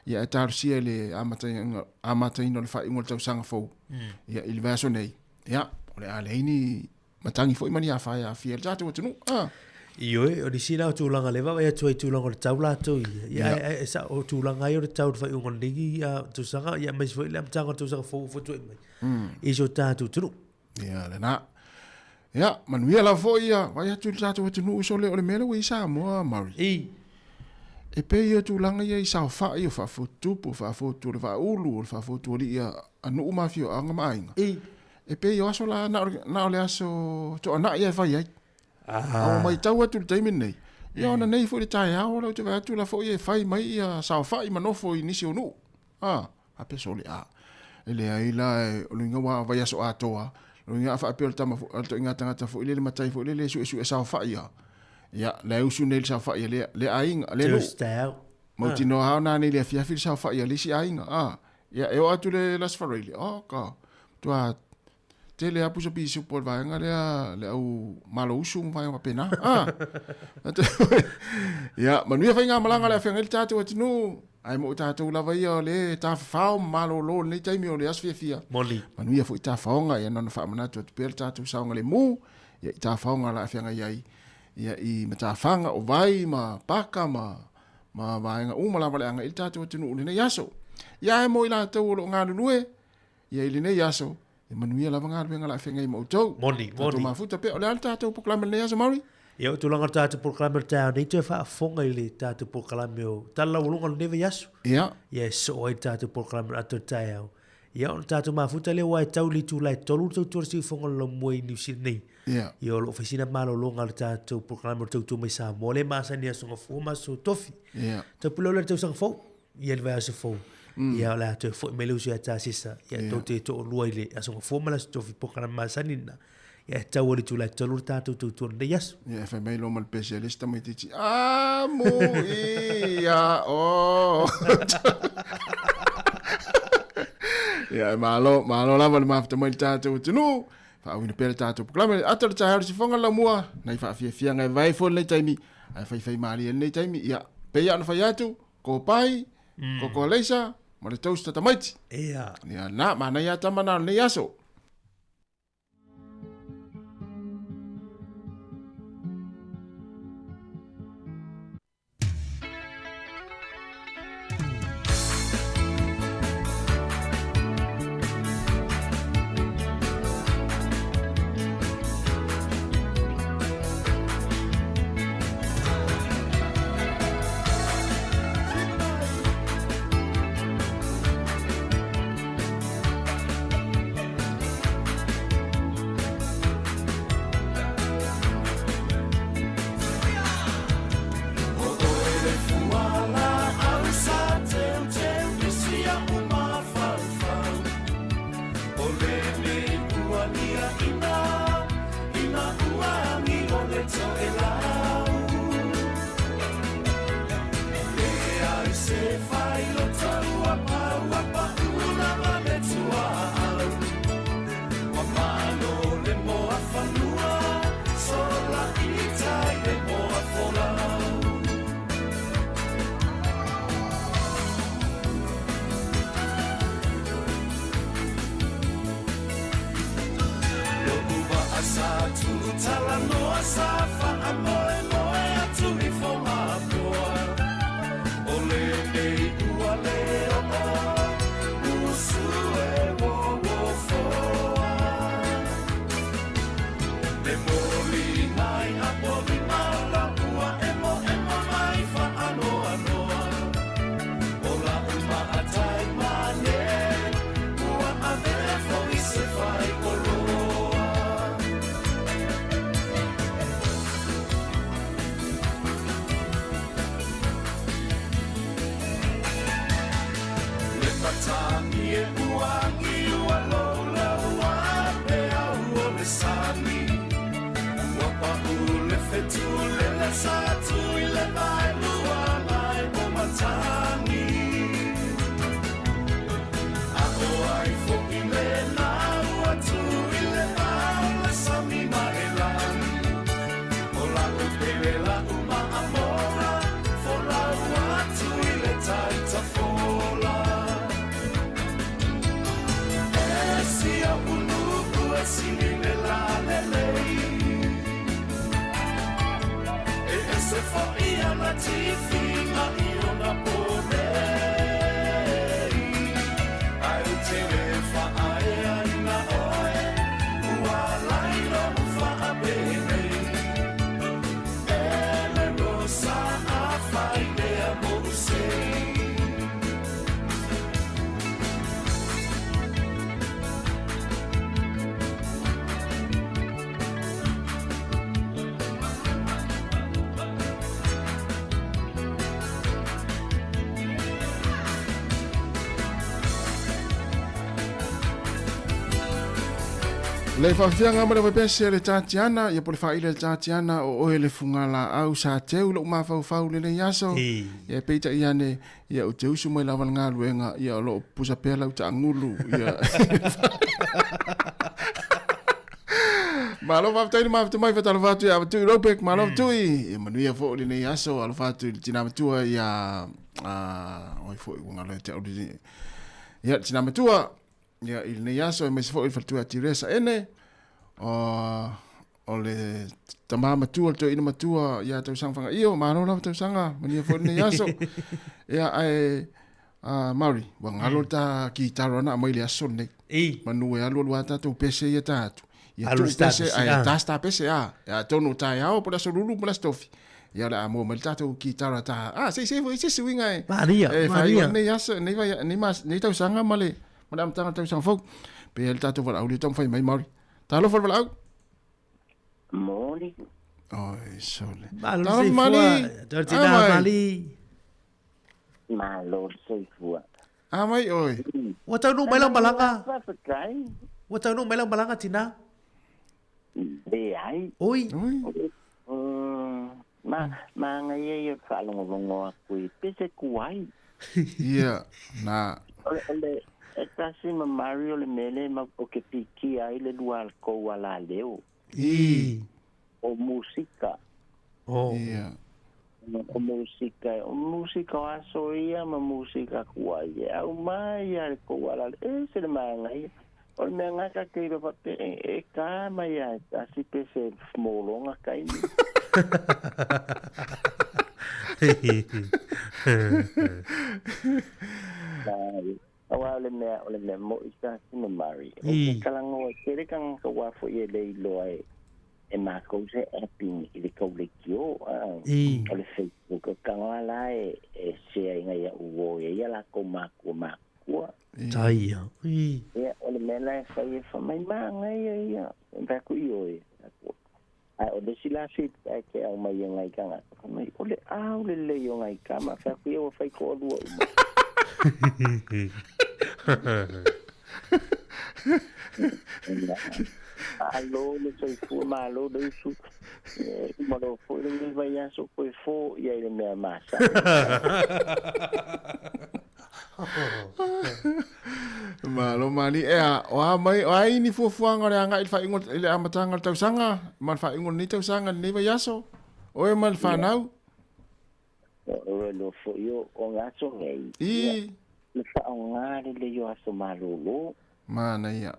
Speaker 1: ia e talosia i le amataina, amataina o le faaiuga o le tausaga fou. Ia i le vaiaso nei, ia, o le a leai ni matagi foi ma ni afa e aafia ai le tatou atunuu. Ah.
Speaker 6: Ioe, o nisi la o tulaga lea e vaavaai atu ai i tulaga o le tau latou ia. Ia, ae, ae, sa, o tulaga ia o le tau i le faaiuga o lenei tausaga, ia aemaise foi le amataga o le tausaga fou ua fotuai mai i si o tatou atunuu.
Speaker 1: Ia, lena. Ia, manuia lava foi ia, vaai atu i le tatou atunuu sole, o le mea lea ua i Samoa, Murray.
Speaker 6: I.
Speaker 1: E pei ia tulaga ia i saofai, o faafotutupu, o faafotu o le vaaulu, o le faafotu alii a nuu ma afioaga ma aiga.
Speaker 6: I.
Speaker 1: E pei o aso la, na o le aso toanai e fai ai. A ua matau atu i le taimi lenei, ia ona nei foi le taeao la ou te vaai atu la foi e fai mai ia saofai ma nofo i nisi o nuu. A, faapea sole, a, e leai la, o le uiga ua vaiaso atoa, o le uiga a faapea o le tama foi, o le ituaiga tagata foi lele matai foi lele e suesue saofai a, ia, la e usu nei i le saofai a lea, lea aiga, lea nuu. Mautinoa lava ona nei i le afiafi le saofai a le isi aiga, a, ia, e oo atu le Las Faraile, oh ka, matua tele lava pusa pisupo o le vaega lea, le au malousu ma vaega faapena. Ah. Ia, manuia faigamalaga o le a feagai le tatou atunuu, ae mo tatou lava ia o le tafafao ma malolo i lenei taimi o le aso fiafia.
Speaker 6: Moni.
Speaker 1: Manuia foi tafaoga, ia na ona faamanatu atu pea le tatou saogalemu, ia i tafaoga o le a feagai ai, ia i matafaga o vai ma paka ma ma vaega uma lava o le a agai i le tatou atunuu i lenei aso. Ia ae mo i latou o lo o galulue, Ia i lenei aso, e manuia lava galuega o le a feagai ma outou.
Speaker 6: Moni, moni.
Speaker 1: Tatou mafuta pea. O le a le tatou polokalame i lenei aso, Mauri?
Speaker 6: Ia, o tulaga o le tatou polokalame o le taeao nei, toe faafofoga i le tatou polokalame o Tala Laualuga o lenei vaiaso.
Speaker 1: Ia.
Speaker 6: Ia, e soo ai le tatou polokalame o le ata o le taeao. Ia, ona tatou mafuta lea aua e tau i le itula e 3 le tautua le siufofoga o le laumua i Niu Sila nei.
Speaker 1: Ia.
Speaker 6: Ia, o lo o fai sina malologa a le tatou polokalame o le tautua mai Samoa lea e masani i Aso Gafua ma Aso Tofi.
Speaker 1: Ia.
Speaker 6: Taupule o le tausaga fou, ia le vaiaso fou. Ia, o le a toe foi mai le uso ia Tasesa. Ia, tou te toalua i le Aso Gafua ma le Aso Tofi polokalame masani lena. Ia, e tau i le itula e 3 le tatou tautua i lenei aso.
Speaker 1: Ia, e fai mai loa ma le pesialisi tamaitiiti, Amu ia o. Ia, e malo, malo lava le mafuta mai le tatou atunuu. Faauina pea le tatou polokalame. Ata le taeao le sifoga laumua, nai faafiafiaga e vae foi lenei taimi, ae faifai malie lenei taimi. Ia, pei lava ona fai atu, kopai, kokoaleisa, ma le toast a tamaiti.
Speaker 6: Ia.
Speaker 1: Ia, na, manaia tama na o lenei aso. Le faafiaga ma le vaipese le Tatiana, ia po le faaile le Tatiana o oe le fugalaau sa teu lou mafaufau lenei aso. Ia peitai ane, ia ou te usu mai lava le galuega, ia o lo o pusa pea lau taagulu. Ia. Malo faafetai le mafuta mai faatalofa atu ia Avatui Robek, malo Avatui. Ia manuia foi lenei aso, alofa atu i le tina matua ia oi foi ua galo ia te au le ia le tina matua ia i lenei aso aemaise foi le faletua ia Tiresa Ene o o le tama matua le toeaina matua ia Tausaga Fagaio, malo lava Tausaga, manuia foi lenei aso. Ia ae a Maori, ua galo le ta kitara na aumai le aso lenei.
Speaker 6: I.
Speaker 1: Manu e alu alu a tatou pese ia ta atu. Ia
Speaker 6: Alu
Speaker 1: tuu
Speaker 6: sta
Speaker 1: pese,
Speaker 6: pese,
Speaker 1: ae
Speaker 6: ah.
Speaker 1: ta sta pese a. Ia atonu o taeao po o le aso lulu po o le aso tofi. Ia o le a maua mai le tatou kitara ta. Ah, se se foi se suiga e.
Speaker 6: Maria,
Speaker 1: E
Speaker 6: Maria.
Speaker 1: faaiu ai lenei aso, lenei vai, lenei mas, lenei tausaga ma le. ma le amataga o le tausaga fou. Pe ai le tatou valaau lea taumafai mai Maori. Talofa le valaau.
Speaker 12: Moli.
Speaker 1: Oi, sole.
Speaker 6: Malo
Speaker 1: Talofa
Speaker 6: soifua.
Speaker 1: Mali.
Speaker 6: Talo tina Mali.
Speaker 12: Malo le soifua.
Speaker 1: A mai oi.
Speaker 6: Ua taunuu mai lau malaga.
Speaker 12: Faafetai.
Speaker 6: Ua taunuu mai lau malaga tina.
Speaker 12: Leai.
Speaker 6: Oi.
Speaker 12: Ma, manaia ia o le faalogologo atu i pese tuai.
Speaker 1: Ia, na.
Speaker 12: O le, o le, e tasi ma Mari o le mea lea ma o ke pikia ai le lua alkou alaleo.
Speaker 1: I.
Speaker 12: O musika.
Speaker 6: Oh.
Speaker 1: Ia.
Speaker 12: O musika, o musika o aso ia ma musika tuai. E au mai a le kou alaleo. E se le manaia. O le mea gata ke iloa faapea e, e ka mai a tasi pe se mologa kaimi. Auā o le mea, o le mea moʻi tasi ma Murray. O ke talanoa e tele tagata uā foʻi e le iloa e, e makou se app i, i le kau lekiō, a, o le Facebook. O tagata la e, e share ina iaʻu uō i ai ia lakou makua makua.
Speaker 6: Taia. I.
Speaker 12: Ia, o le mea la e fai e fai mai manaia ia. E fai atu ioe. Ae o le isi la feedback e aumai e nai tagata, fai mai, o le ao lelei o nai tama. Fai atu ia ua fai toalua uma. Malo le soifua, malo le usu. E uma loa foi lenei vaiaso koe foʻi ai le mea masani.
Speaker 1: Malo mali. Ea, o a mai, o ai ni fuafuaga o le agai i le faaiuga i le amataga o le tausaga, ma le faaiuga o lenei tausaga, lenei vaiaso? Oe ma le fanau?
Speaker 12: O le foi o, o ngā aso nei.
Speaker 1: I.
Speaker 12: Le whaonga lelei o aso malōlō.
Speaker 1: Manaia.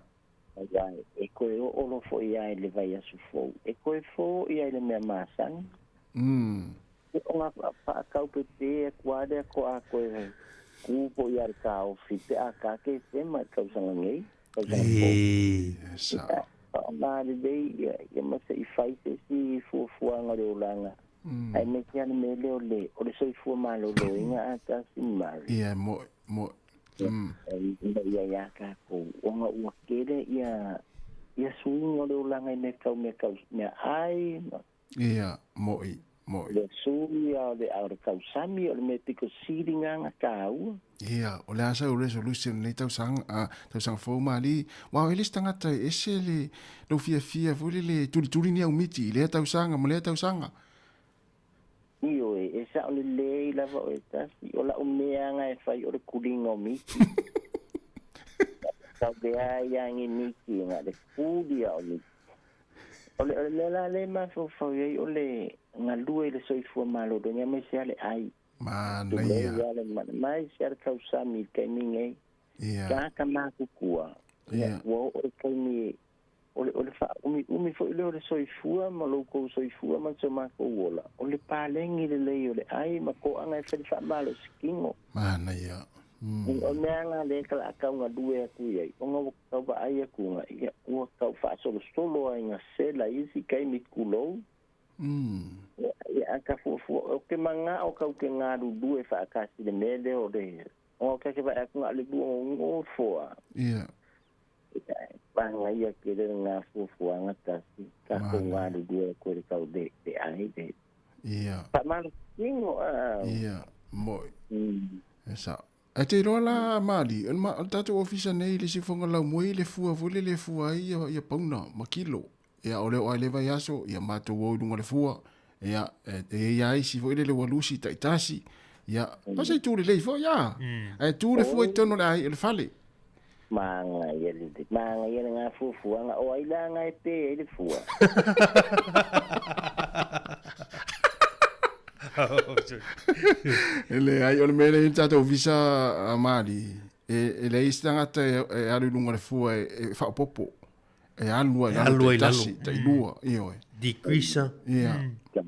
Speaker 12: Aua e koe oolo foi ai le vaiaso fou. E koe foʻi ai le mea masani. O ngā whaakaupepe atu a lea ko a koe kū po i a le kāofi pe a ka ke sema i tausaga nei, tausaga fou.
Speaker 1: Yes.
Speaker 12: Whaonga lelei ia, ia ma se i whai se isi fuafuaga o le olaga. Aemaise lava le mea lea o le, o le soifua malōlōina a tasi Murray.
Speaker 1: Ia, moʻi, moʻi.
Speaker 12: Ina ia iā takou, ona ua tele ia, ia suiga o le olaga i mea tau mea tau meaai ma.
Speaker 1: Ia, moʻi, moʻi.
Speaker 12: Le sui a o le, a o le tausami o le mea pito sili gana tāua.
Speaker 1: Ia, o le a sau resolution lenei tausaga, a, tausaga fou malī, uā e le isi tagata e ese le, lou fiafia foi lele e tulituli ni aumiti i lea tausaga ma lea tausaga.
Speaker 12: Ioe, e sao lelei lava oe tasi, o lau meaga e fai o le kuliga o miti. Tau leai agi miti na le kuli a o miti. O le, o le mea la lea e mafaufau i ai o le galue i le soifua malōlōina aemaise lava le ai.
Speaker 1: Manaia.
Speaker 12: Tulou lava le maise lava le tausami i le taimi nei.
Speaker 1: Ia.
Speaker 12: Tagata matutua,
Speaker 1: Ia.
Speaker 12: ua oo i le taimi o le, o le faaumiumi foi lea o le soifua ma lo outou soifua ma so matou ola, o le palegi lelei o le ai ma toaga e fai le faamalosi kino.
Speaker 1: Manaia.
Speaker 12: O mea la lea ka laa tau galue atu i ai, ona ua tau vaai atu ga, ia, ua tau faasolosolo ai ga sela i isi taimi tulou. Ia, ia, a ka fuafua, o ke magao kau ke galulue faatasi i le mea lea o le, ona o ke vaai atu ga o le luagogofo a.
Speaker 1: Ia.
Speaker 12: Manaia tele lena fuafuaga tasi, tatou galulue atu ai le tau le le ai le.
Speaker 1: Ia.
Speaker 12: Faamalositino a.
Speaker 1: Ia, moʻi. E sao. Ae te iloa la Mali, o le ma, o le tatou ofisa nei i le sifoga laumua i le fua foi lele e fua ai ia, ia pauna ma kilo. Ia, o le oo lava i le vaiaso, ia matou o i luga o le fua, ia, e, e i ai lava isi foi lele ua lusi taitasi, ia, o se itu lelei foi, a. Ae tu le fua i totonu o le ai, o le fale.
Speaker 12: Manaia lelei, manaia lena fuafuaga, o ai la na e pē ai le fua?
Speaker 1: E leai, o le mea lea i le tatou ofisa a Mali, e, e leai se tagata e, e alu i luga o le fua e, e faaopoopo. E alu ai
Speaker 6: E alu ai lalo.
Speaker 1: taitasi, tailua, ioe.
Speaker 6: Decrease.
Speaker 1: Ia.
Speaker 12: Ia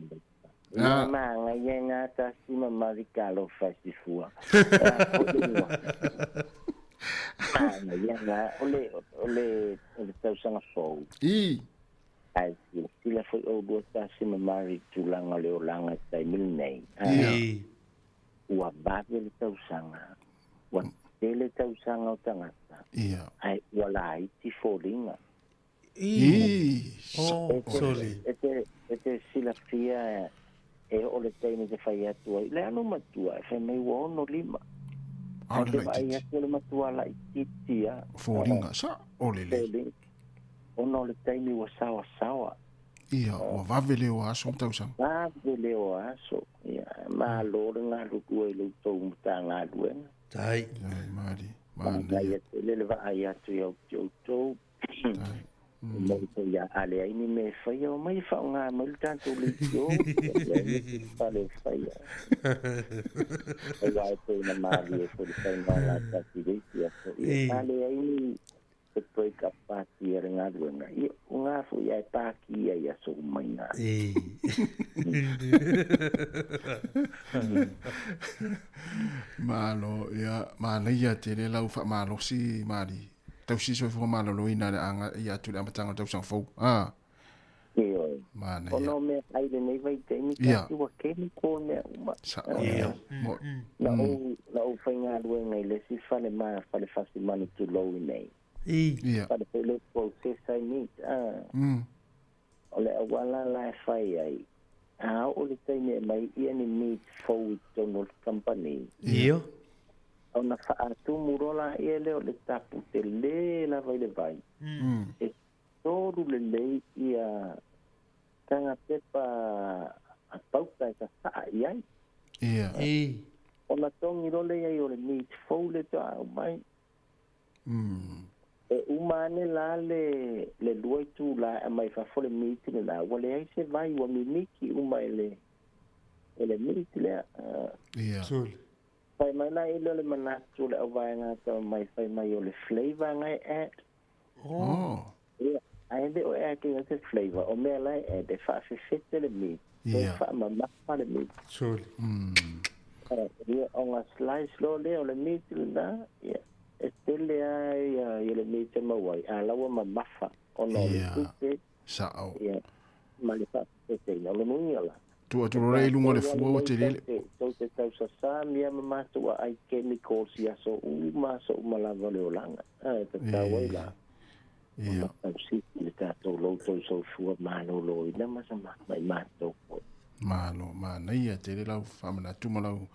Speaker 1: Ah.
Speaker 12: manaia na tasi ma mali talofa i si fua. Manaia na, o le, o le, o le tausaga fou.
Speaker 1: I.
Speaker 12: Ae silasila foi oulua tasi ma mali i tulaga o le olaga i le taimi lenei.
Speaker 1: Ia.
Speaker 12: Ua vave le tausaga, ua tele tausaga o tagata.
Speaker 1: Ia.
Speaker 12: Ae ua laiti foliga.
Speaker 1: Ii.
Speaker 6: Oh, soli.
Speaker 12: E te, e te silafia e oo le taimi te fai atu ai. Le alo matua e fai mai ua 65.
Speaker 1: A o le
Speaker 12: Ae te vaai
Speaker 1: laitiiti.
Speaker 12: atu o le matua laitiiti lava.
Speaker 1: Foliga, sa o lelei.
Speaker 12: Foliga. Ona o le taimi ua saoasaoa.
Speaker 1: Ia, ua vave le o aso ma tausaga.
Speaker 12: Vave le o aso. Ia, malo le galulue i lo outou Matagaluega.
Speaker 6: Tai.
Speaker 1: Ai, mali.
Speaker 12: Manaia tele le vaai atu ia outou.
Speaker 1: Tai.
Speaker 12: Mo outou ia a leai ni mea e faia, omai e faaaoga mai le tatou leitio. Leai ni fale e faia. Aua e pei ona malie foi le saunoaga a Tasi i le isi aso. Ia, a leai ni se break up party a le galuega, ia, o ngā foi ae pāki ia i aso uma i ngā.
Speaker 1: Malo, ia, manaia tele lau faamalosi mali. Tausi soifua maloloina le aga ia atu i le amataga o le tausaga fou. Ah.
Speaker 12: Ioe.
Speaker 1: Manaia.
Speaker 12: Ona o mea ai lenei vaitaimi,
Speaker 1: Ia.
Speaker 12: tasi ua chemical mea uma.
Speaker 1: Sa'o. Ia. Mo.
Speaker 12: Na ou, na ou faigaluega i le isi fale ma fale fasimanu tulou i nei.
Speaker 1: Ia.
Speaker 12: Fale foi le process ai meat, ah. O le auala la e fai ai, a oo le taimi e aumai ia ni meat fou i totonu o le company.
Speaker 6: Ia.
Speaker 12: Ona faatumu loa laia lea o le tapu tele lava i le vai. E tolu lelei ia taga pepa a pauta e sasaa i ai.
Speaker 1: Ia.
Speaker 12: Ona togi loa lea i ai o le meat fou le toa aumai. E uma ane la le le lua itula e aumai fafo le meat lena, ua leai se vai, ua mimiki uma e le e le meat lea.
Speaker 1: Ia.
Speaker 12: Fai mai la i lea o le manatu o le auvaega atamamai fai mai o le flavour nga e add.
Speaker 1: Oh.
Speaker 12: Ia, ae le o e add ina se flavour, o mea la e add e faafefete le meat, e faamamafa le meat.
Speaker 2: Soli.
Speaker 12: Ia, ona slice loa lea o le meat lena, ia, e tele lava ia, ia le meat e maua ai, a la ua mamafa ona o le tupe.
Speaker 1: Sa'o.
Speaker 12: Ia, ma le faafefeteina. O lona uiga la.
Speaker 1: Tuu atu loa i luga o le fua ua tele le.
Speaker 12: Tou te tausasā mea ma matou aai chemicals i aso uma aso uma lava o le olaga. E tatau ai la ona tausisi le tatou lo outou soifua maloloina ma ma i matou foi.
Speaker 1: Malo, manaia tele lau faamanatu ma lau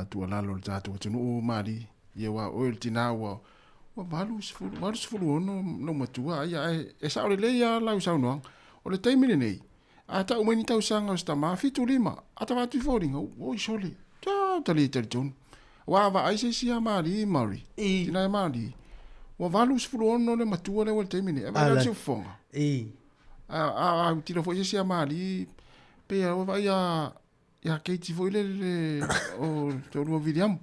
Speaker 1: tuualalo i le tatou atunuu Mali. Ia aua o oe le tinā ua ua 80, 86 lou matua ai ae e sao lelei lava lau saunoaga. O le taimi lenei, A tau mai ni tausaga o se tama, 75, a tava atu i foliga, oi sole, ta, ta le talitonu. Ua a vaai se isi ia Mali, Murray, tina e Mali, ua 86 le matua lea ua i le taimi nei, e vaai la le siufofoga. A, a, a tino foi se isi ia Mali, pei a ua vaai ia, ia Katie foi le, le, o toalua Viliamu.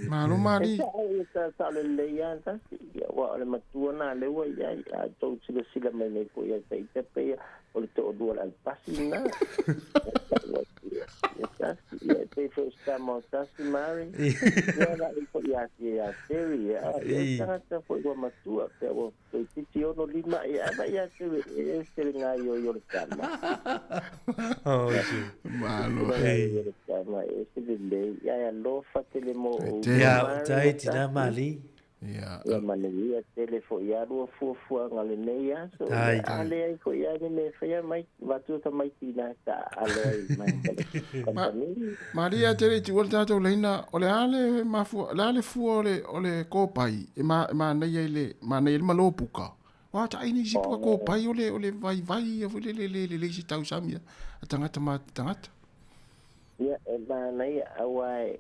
Speaker 1: Malo Mali.
Speaker 12: E sao ia sa sao lelei lava tasi, ia aua o le matua na lea ua i ai, a tou silasila mai nei foi ia ita pei o le toalua o le alupasi lena. Ia tasi, ia e pei foi o se tama o tasi Mari. Ia la i foi ia ia Terry, ia ia tagata foi ua matua, pea ua Toeitiiti 65 ia ava ia te e ese le gaioi o le tama.
Speaker 6: Oh, si.
Speaker 1: Malo.
Speaker 12: Ei. O le tama e ese lelei. Ia e alofa tele mo ou.
Speaker 6: Ia, tai tina mali.
Speaker 1: Ia.
Speaker 12: Ia manuia tele foi ia lua fuafuaga lenei aso.
Speaker 6: Tai.
Speaker 12: A leai foi ia ni mea e faia mai, avatu tamaiti ina ta alo ai mai kamupani.
Speaker 1: Malia tele i tuua le tatou laina, o le a le mafua, o le a le fua o le, o le kopai e ma, e manaia i le, manaia i le malo puka. Ua taʻi nisi puka kopai o le, o le vaivai ia foi lele le lelei se tausami a tagata ma tagata.
Speaker 12: Ia, e manaia, aua e,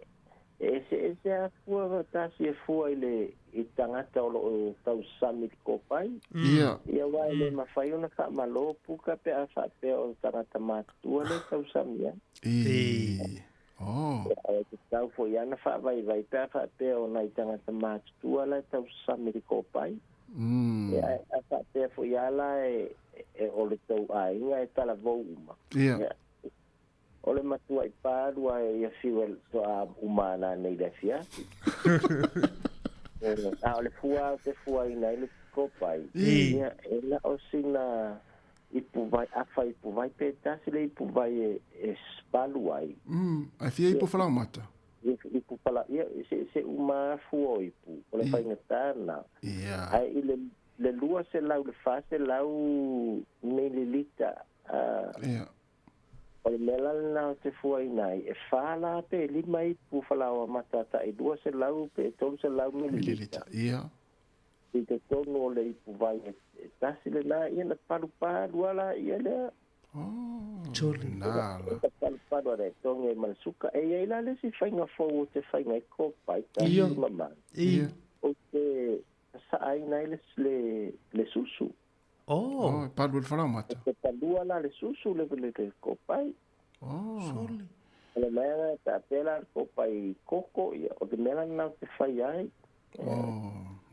Speaker 12: e eseese lava fua, tasi e fua i le, i tagata o lo o tausami i le kopai.
Speaker 1: Ia.
Speaker 12: Ia, aua e le mafai ona faamalo puka pe a faapea o tagata matutua lea e tausami ai.
Speaker 1: E. Oh.
Speaker 12: Ia, e tatau foi lava ona faavaivai pe a faapea o nai tagata matutua la e tausami i le kopai. Ia, a faapea foi lava la e, e o le tou aiga e talavou uma.
Speaker 1: Ia.
Speaker 12: O le matuaʻi palu a e ia fiu e toa uma ana nei le afiafi. A o le fua o te fuaina ai le kopai. Ia, e na o sina ipuvai, afa ipuvai pe tasi le ipuvai e, e palu ai.
Speaker 1: Ae fia ipu falaomata?
Speaker 12: Ipu fala, ia, ia se uma fua o ipu o le faigata lena. Ae i le 200 le 400 mililita o le mea la lena ou te fuaina ai e fa la pe lima ipu falaoa mata tai 200 pe 300 mililita. I totonu o le ipu vai e tasi lena ia na palupalu ala ia lea.
Speaker 6: Toli.
Speaker 12: E palupalu ala e togi ai ma le suka. E i ai la le isi faiga fou o te faiga ai kopa i tasi ma mali. O te saaina ai le susu.
Speaker 1: Oh, e palu le falaoamata.
Speaker 12: E palua la le susu le kopai.
Speaker 6: Soli.
Speaker 12: O le mea e faapea la le kopai koko, ia, o le mea lena ou te fai ai.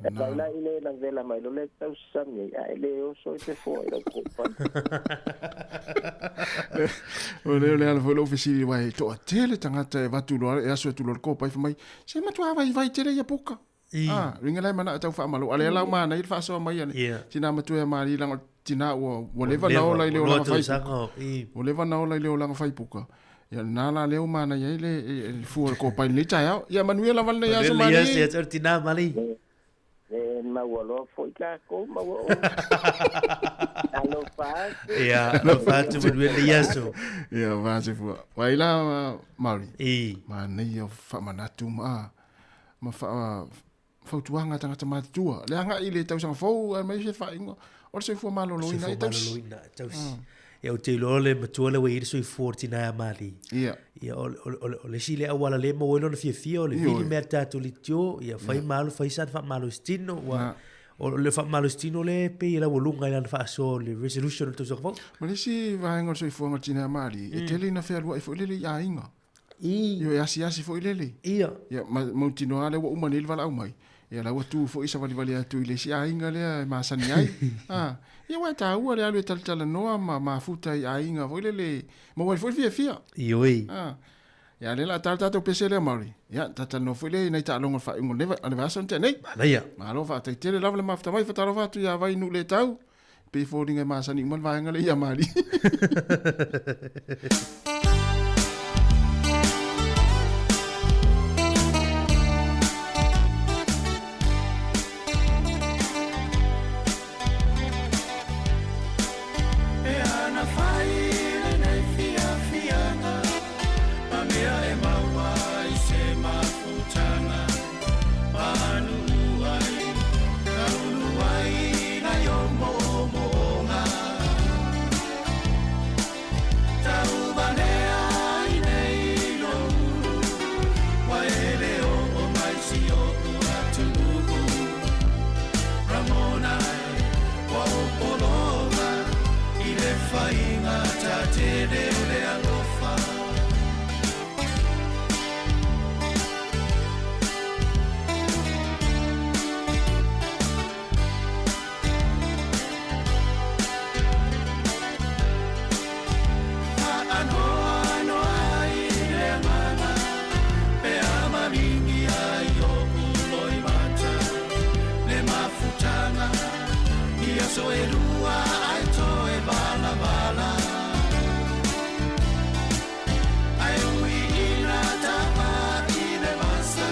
Speaker 12: E fai la i le lavela mai lo le tausami ai, a e le oso i te foa i lau kopai.
Speaker 1: O lea o le ala foi lou fesili aua e toatele tagata e avatu loa e aso atu loa le kopai fai mai, se matua vaivai tele ia puka. Ah, ringa lai mana tau whaamalo. A lea lau mana i le whaasoa mai ane. Tina matua e maari langa tina ua ua leva na ola i le olaga whaipuka. Ua leva na ola i le olaga whaipuka. Ia nā la leo mana i ai le fua o le kōpai lenei taeao. Ia manuia lava lenei aso
Speaker 6: Manuia lenei aso ia te ora tina mali.
Speaker 12: E maua loa foi takou maua oe. Alofa atu.
Speaker 6: Ia, alofa atu manuia lenei aso.
Speaker 1: Ia, vase fua. Wai la, Maori. Manaia whaamanatu ma ma wha, fautuaga a tagata matutua. Le agai i le tausaga fou aemaise le faaiuga o le soifua maloloina e tausi.
Speaker 6: Maloloina e tausi. Ia ou te iloa le matua lea ua i ai le soifua o le tina ia Mali.
Speaker 1: Ia.
Speaker 6: Ia o, o, o, o le isi lea auala lea e maua ai lona fiafia o le vili mea tatou leitio, ia fai malo, fai sana faamalositino, ua o le faamalositino lea e pei e laualuga i lana faasoa o le resolution o le tausaga fou.
Speaker 1: Ma le isi vaega o le soifuaga o le tina ia Mali, e tele ina fealuai foi lele i aiga. Io e asiasi foi lele.
Speaker 6: Ia.
Speaker 1: Ia, ma mautinoa lava lea ua uma nei le valaau mai. Ia, la ua tu foi savalivali atu i le isi aiga lea e masani ai. A, ia aua e taua le alu e talatalanoa ma mafuta i aiga foi lele, maua ai foi le fiafia.
Speaker 6: Ioe.
Speaker 1: A, ia, lea o le a ta le tatou pese lea Maori. Ia, talatalanoa foi lea i nai taaloga o le faaiuga o le vaiaso na tea nei.
Speaker 6: Manaia.
Speaker 1: Malo faafetai tele lava le mafuta mai, fatalofa atu ia Vainuuletau. Pei foliga e masani uma le vaega lea ia Mali.
Speaker 3: E ana whai lenei fiafiaga Ma mea e maua ai se mafutaga Pānuu ai, ka ulu ai nai o moomooga. Tauvalea ai nei lou ua e le oo mai si o'u atunuu. Ramona e, ua ou pologa i le faiga tatele o le alofa. Faanoanoa ai le agaga pe a malingi ai o'u loimata le mafutaga i aso e lua ae toe valavala. Ae ui ina tama i le vasa,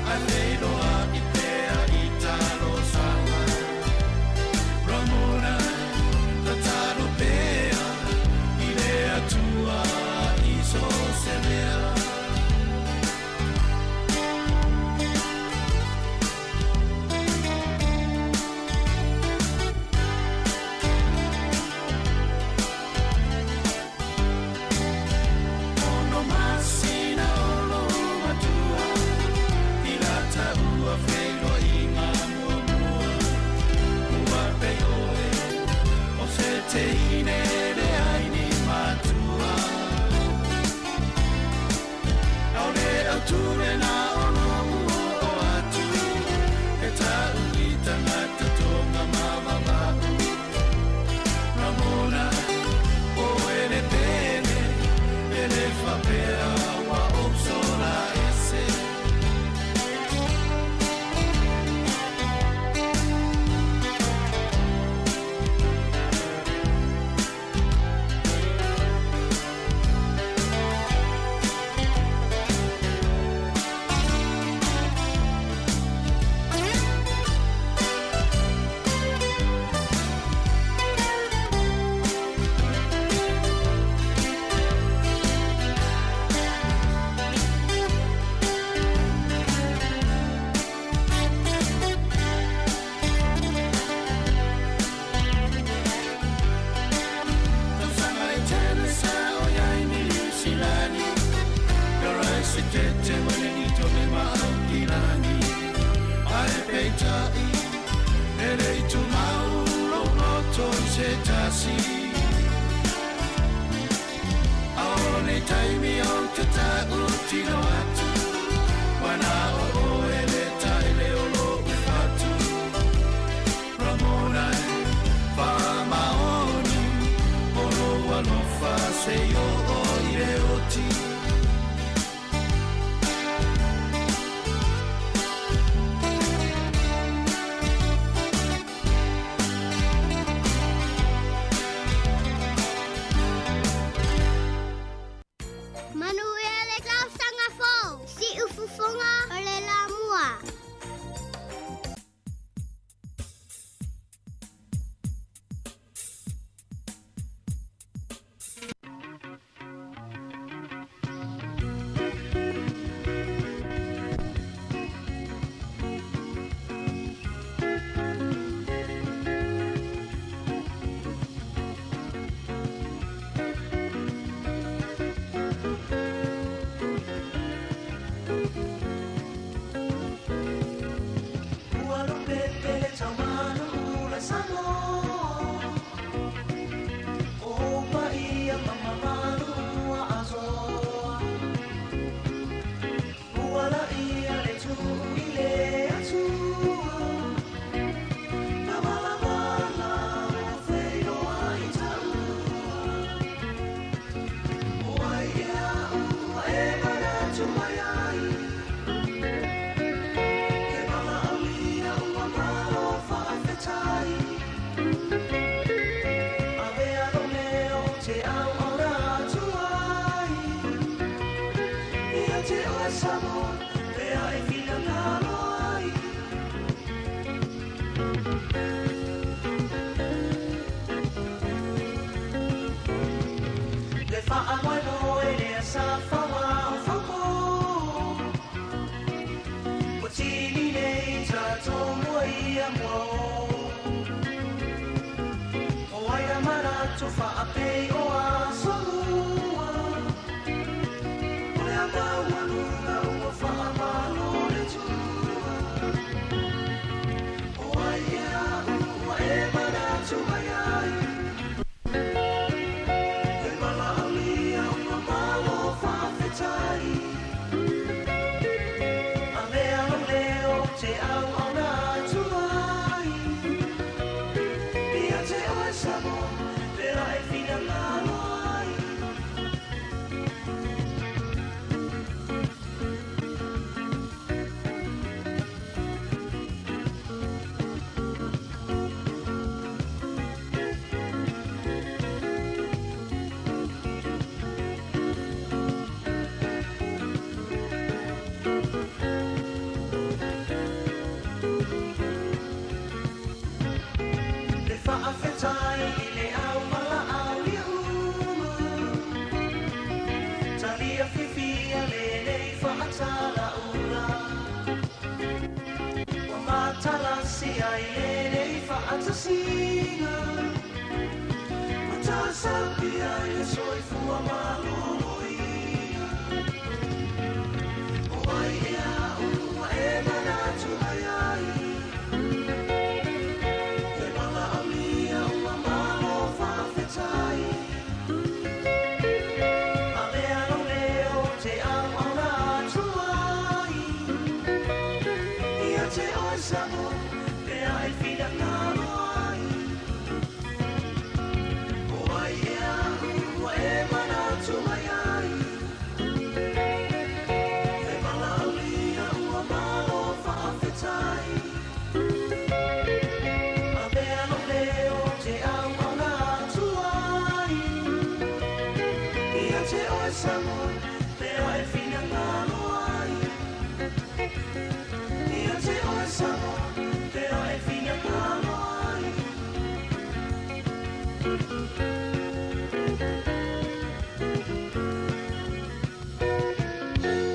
Speaker 3: ae feiloai pea i talosaga. Ramona, tatalo pea i le Atua i so o se mea. Ono masina o lou matua i la taua feiloaiga muamua. Ua pei oe o se teine leai ni matua. Aole au tulena o lou oo atu e ta'u i tagata tonga mavava'u. Ramona, oe le pele, e le faapea ua ou sola ese.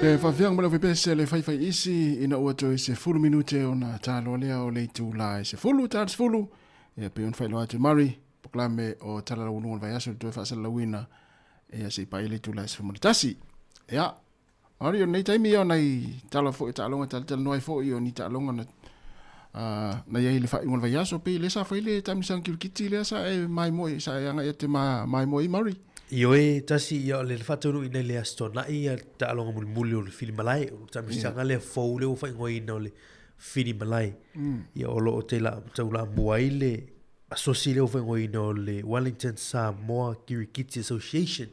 Speaker 1: Le faafiaga ma le aufaipeese le faifaiisi ina ua toe 10 minute ona taloa lea o le itula e 10 tala 10 ia pei ona faailoa atu e Murray polokalame o Tala Laualuga o le Vaiaso i le toe faasalalauina ia se i paia le itula e 11. Ia, Murray, o lenei taimi ia o nai tala foi o taaloga talatalanoa ai foi o ni taaloga na na i ai i le faaiuga o le vaiaso pei lea sa fai le taamilosaga kirikiti lea sa e maimoe sa e agai atu e maimoe ai Murray.
Speaker 6: Ioe, tasi ia o le faataunuuina i le Aso Toonai ia taaloga mulimuli o le Fili Malae, o le taamilosaga lea fou lea ua faaigoaina o le Fili Malae. Ia o lo o taulamua ai le asosi lea ua faaigoaina o le Wellington Samoa Kirikiti Association.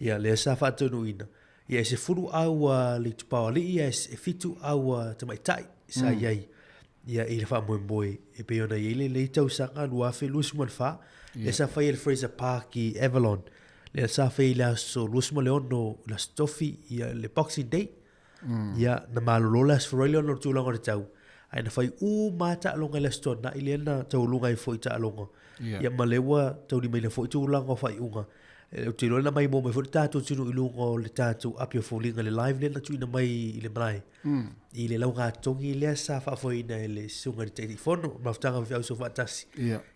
Speaker 6: Ia lea sa faataunuuina. Ia e 10 aua le itupa o alii ae e 7 aua tamaitai sa i ai. Ia i le faamoemoe e pei ona i ai lenei tausaga 2024, lea sa fai e le Fraser Park i Avalon, lea sa fai i le aso 26 le Aso Tofi, ia le Boxing Day. Ia na malolo le Aso Faraile ona o le tulaga o le tau, ae na fai uma lava taaloga i le Aso Toonai lea na tauluga ai foi i taaloga. Ia ma lea ua taulimaina foi tulaga o faaiuga. Ou te iloa na maimoa mai foi le tatou atunuu i luga o le tatou api o foliga le live lea na tuuina mai i le malae. I le laugatogi lea sa faafoeina e le Susuga i le Taitaifono, Mafutaga Faifeau Soofaatasi,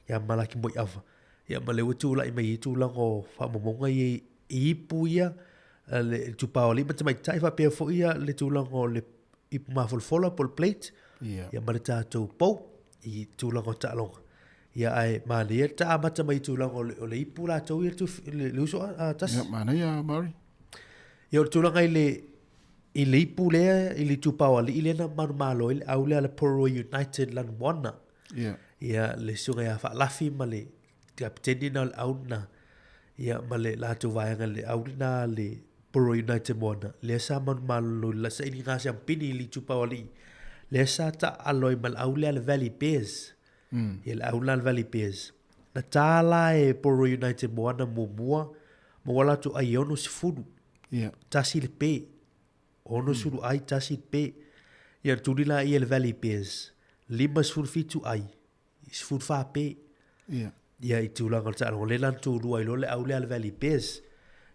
Speaker 6: ia Malaki Moiava. Ia ma lea ua tulai mai ai tulaga o faamaumauga ia i ipu ia. le itupa o alii ma tamaitai faapea foi ia le tulaga o le ipu mafolafola po o le plate ia ma le tatou pou i tulaga o taaloga. Ia ae manaia le amata mai i tulaga o le, o le ipu latou ia le, le uso a, tasi.
Speaker 1: Ia, manaia Maori.
Speaker 6: Ia o le tulaga i le i le ipu lea, i le itupa o alii lea na manumalo ai le au lea a le Porirua United Lanumoana.
Speaker 1: Ia.
Speaker 6: Ia le susuga ia Faalafi ma le kapiteni na o le au lena. Ia ma le latou vaega le au lena le Porirua United Moana. Lea sa manumalo i le sailiga siampini i le itupa o alii. Lea sa taalo ai ma le au lea le Valley Bears. Ia le au lena le Valley Bears. Na ta la e Porirua United Moana muamua ma ua latou ai e 60.
Speaker 1: Ia.
Speaker 6: Tasi le pe. 60 ai, tasi le pe. Ia na tuli laia le Valley Bears. 57 ai, 14 pe.
Speaker 1: Ia.
Speaker 6: Ia i tulaga o le taaloga lea la na tulua ai loa le au lea a le Valley Bears.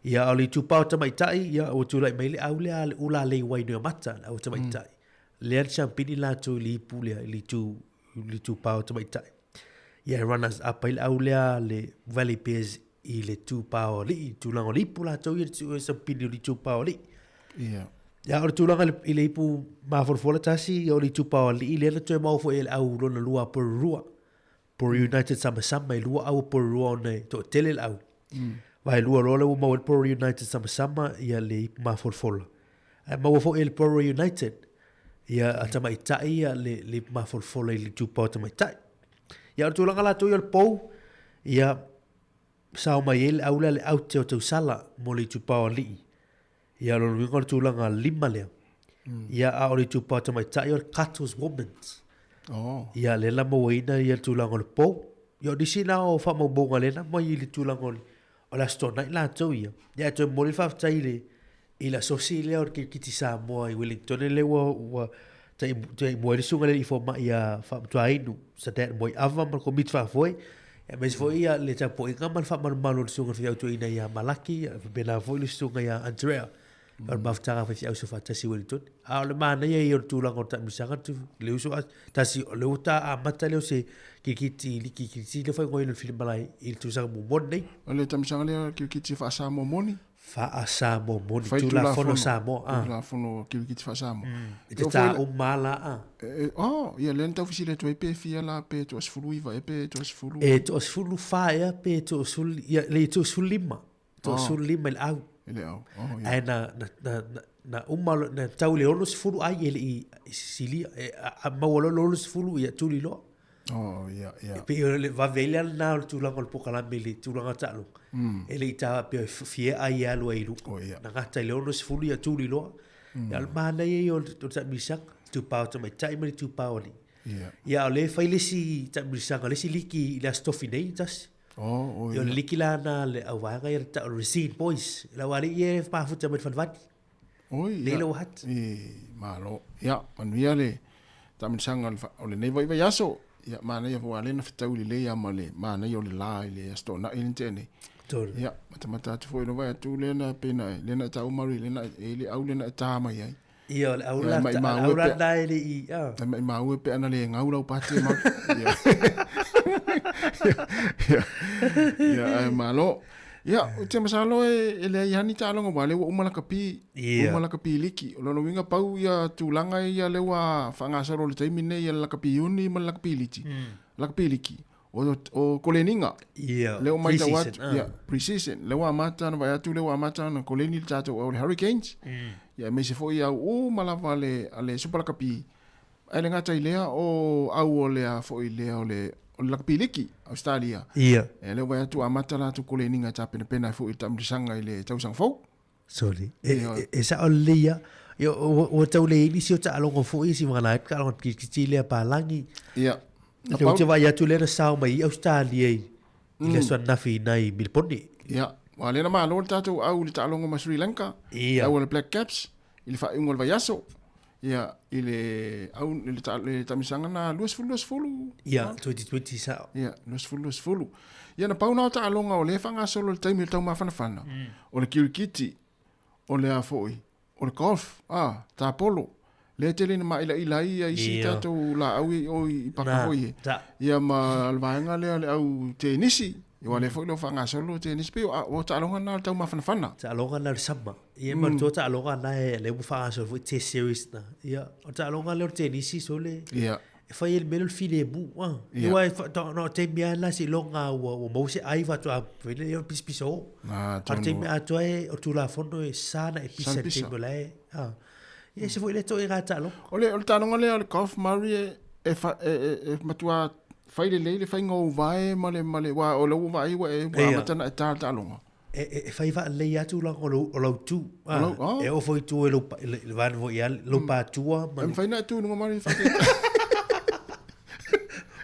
Speaker 6: Ia a o le itupa o tamaitai, ia ua tulai mai le au lea a le Ulalei Wainuiomata, le au tamaitai. Lea na siampini latou i le ipu lea, i le itu, i le itupa o tamaitai. Ia e runners up ai le au lea a le Valley Bears i le itupa o alii, tulaga o le ipu latou ia le siampini o le itupa o alii.
Speaker 1: Ia.
Speaker 6: Ia o le tulaga i le ipu mafolafola tasi, ia o le itupa o alii lea na toe maua foi e le au lona lua a Porirua. Porirua United Samasama e lua au o Porirua ona e toatele le au. Vaelua loa lea ua maua ai le Porirua United Samasama ia le ipu mafolafola. Ae maua foi e le Porirua United ia a tamaitai ia le, le ipu mafolafola i le itupa o tamaitai. Ia o le tulaga latou ia o le pou, ia sao mai ai le au lea le aute o Tausala mo le itupa o alii. Ia o lona uiga o le tulaga lima lea. Ia a o le itupa o tamaitai o le Cuttles Women's.
Speaker 1: Oh.
Speaker 6: Ia lea la mauaina ia le tulaga o le pou. Ia o nisi na o faamaumauga lea na aumai i le tulaga o le, o le Aso Toonai latou ia. Ia e toe momoli le faafetai i le, i le asosi lea o le kirikiti Samoa i Wellington lea ua, ua tai, tai mua ai le susuga i le alii fomai ia Faamatuainu Sadat Moiava ma le komiti faafoe. Aemaise foi ia le tapuaiga ma le faamalumalu o le susuga i le faifeau ia Malaki, ia faapena foi le susuga ia Andrea. O le mafutaga faifeau faatasi i Wellington. A o le manaia ia o le tulaga o le taamilosaga le uso a tasi o lea ua ta amata lea o se kirikiti liki kirikiti lea faaigoaina o le Filimalai i le tausaga muamua lenei.
Speaker 1: O le taamilosaga lea kirikiti faa-Samoa moni?
Speaker 6: Faa-Samoa moni, Tulafono Samoa.
Speaker 1: Ah. Tulafono kirikiti faa-Samoa.
Speaker 6: E te tā uma la a.
Speaker 1: Oh, ia lea na tau fesili atu ai pe fia la pe toasefuluiva ea pe toasefulu.
Speaker 6: E toasefulufa ea pe toasefulu, ia le toasefululima. Toasefululima i le au.
Speaker 1: I le au. Oh, ia.
Speaker 6: Ae na, na, na, na, na uma, na tau i le 60 ai e le i sisilia. E, a, a maua loa le 60 ia tuli loa.
Speaker 1: Oh, ia, ia.
Speaker 6: E pei o le vave ai le ala lena o le tulaga o le pokalame i le tulaga taaloga. E le i ta faapea e fia ai e alu ai i luga.
Speaker 1: Oh, ia.
Speaker 6: Na gata i le 60 ia tuli loa. Ia o le manaia ia o le taamilosaga, itupa o tamaitai ma le itupa o alii.
Speaker 1: Ia.
Speaker 6: Ia o lea e fai le isi taamilosaga, le isi liki i le Aso Tofi nei tasi.
Speaker 1: Oh, oh,
Speaker 6: Ia o
Speaker 1: ia.
Speaker 6: le liki la na a le auvaega ia le tau o le Racine Boys. Le au alii ia e mafuta mai le fanivani.
Speaker 1: Oi,
Speaker 6: Lei
Speaker 1: ia.
Speaker 6: lau hat.
Speaker 1: E, malo. Ia, manuia le taamilosaga o lenei vaivaiaso. Ia, manaia foi aua lea na fetau lelei lava ma le manaia o le la i le Aso Toonai lea na tea nei.
Speaker 6: Tolu.
Speaker 1: Ia, matamata atu foi i lou vaai atu lea na pei na e, lea na e taua Marie, lea na e i le au lea na e ta mai ai.
Speaker 6: Ia, o le au
Speaker 1: Ia,
Speaker 6: la,
Speaker 1: e maimau
Speaker 6: le au
Speaker 1: e
Speaker 6: la
Speaker 1: pe-
Speaker 6: na e le i, ah.
Speaker 1: E maimau e pe ana le gau lau pati e Marie. Ia. Ia, ia, ae malo. Ia, ou te masalo e, e leai lava ni taaloga aua o lea ua uma lakapi,
Speaker 6: Ia.
Speaker 1: uma lakapi liki. O lona uiga pau ia tulaga ia lea ua faagasolo i le taimi lenei ia le lakapi iuni ma le lakapi liti. Lakapi liki, o, o koleniga.
Speaker 6: Ia,
Speaker 1: Lea ua matau
Speaker 6: pre-season,
Speaker 1: atu,
Speaker 6: ah.
Speaker 1: ia, pre-season. Lea ua amata ona vaai atu lea ua amata ona koleni le tatou au le Hurricanes. Ia, aemaise foi au uma lava a le, a le Super Lakapi. Ae le gata i lea, o au o le a foi lea o le, o le lakapi liki, Australia.
Speaker 6: Ia.
Speaker 1: E lea ua vaai atu ua amata latou koleniga e tapenapena ai foi i le taamilosaga i le tausaga fou.
Speaker 6: Sorry. E, e, e sao lelei lava. Ia, ua, ua tau leai nisi o taaloga foi si vagana ai taaloga kirikiti lea palagi.
Speaker 1: Ia.
Speaker 6: Na pau... Ou te vaai atu lea na sao mai i Australia i, i le aso ananafi i nai Milipone.
Speaker 1: Ia. Aua lea na malo le tatou au i le taaloga ma Sri Lanka.
Speaker 6: Ia.
Speaker 1: Le au a le Black Caps i le faaiuga o le vaiaso. Ia, i le au i le, ta, le taamilosaga na 20 20.
Speaker 6: Ia, 2020 sao.
Speaker 1: Ia, 20 20. Ia na pau na o taaloga o lea e faagasolo i le taimi o le taumafanafana. O le kirikiti, o le a foi, o le golf, a, tapolo. Lea e tele ina maailaila ai ia isi
Speaker 6: Ia.
Speaker 1: tatou laau ia i o i paka
Speaker 6: Na,
Speaker 1: foi e.
Speaker 6: ta.
Speaker 1: Ia ma le vaega lea o le au tenisi. Ia aua o lea foi o lo o faagasolo le tenisi. Pei o, o taaloga na o le taumafanafana.
Speaker 6: Taaloga na o le sama. Ia ma le tua taaloga na e lea ua faagasolo foi test series na. Ia, o le taaloga lea o le tenisi sole.
Speaker 1: Ia.
Speaker 6: E fai ai le mea lea o le filemu. Ah. Ia. Aua e fa- ta- na o taimi lava la seiloga ua ua maua se ai faatoa fai lea o le pisapisa o.
Speaker 1: Ah,
Speaker 6: A o le taimi atoa e o le Tulafono e sa na e pisa i le
Speaker 1: pisa.
Speaker 6: taimi o la e ah. Ia ese foi lea toega taaloga.
Speaker 1: O le, o le taaloga lea o le golf Murray e, e, fa, e, e, e matua fai lelei le faiga o uvae ma le, ma le, ua, o lau vaai ua e, ua
Speaker 6: Ia.
Speaker 1: amata ona e ta le taaloga.
Speaker 6: E, e, e fai faalelei lava tulaga o lou, o lau tu. Ah,
Speaker 1: O lau- oh.
Speaker 6: E oo foi i tua i lou, pa- i le, i le vaega foi ia lou patua ma
Speaker 1: E
Speaker 6: le,
Speaker 1: mafai ona e tu i luga Murray whake.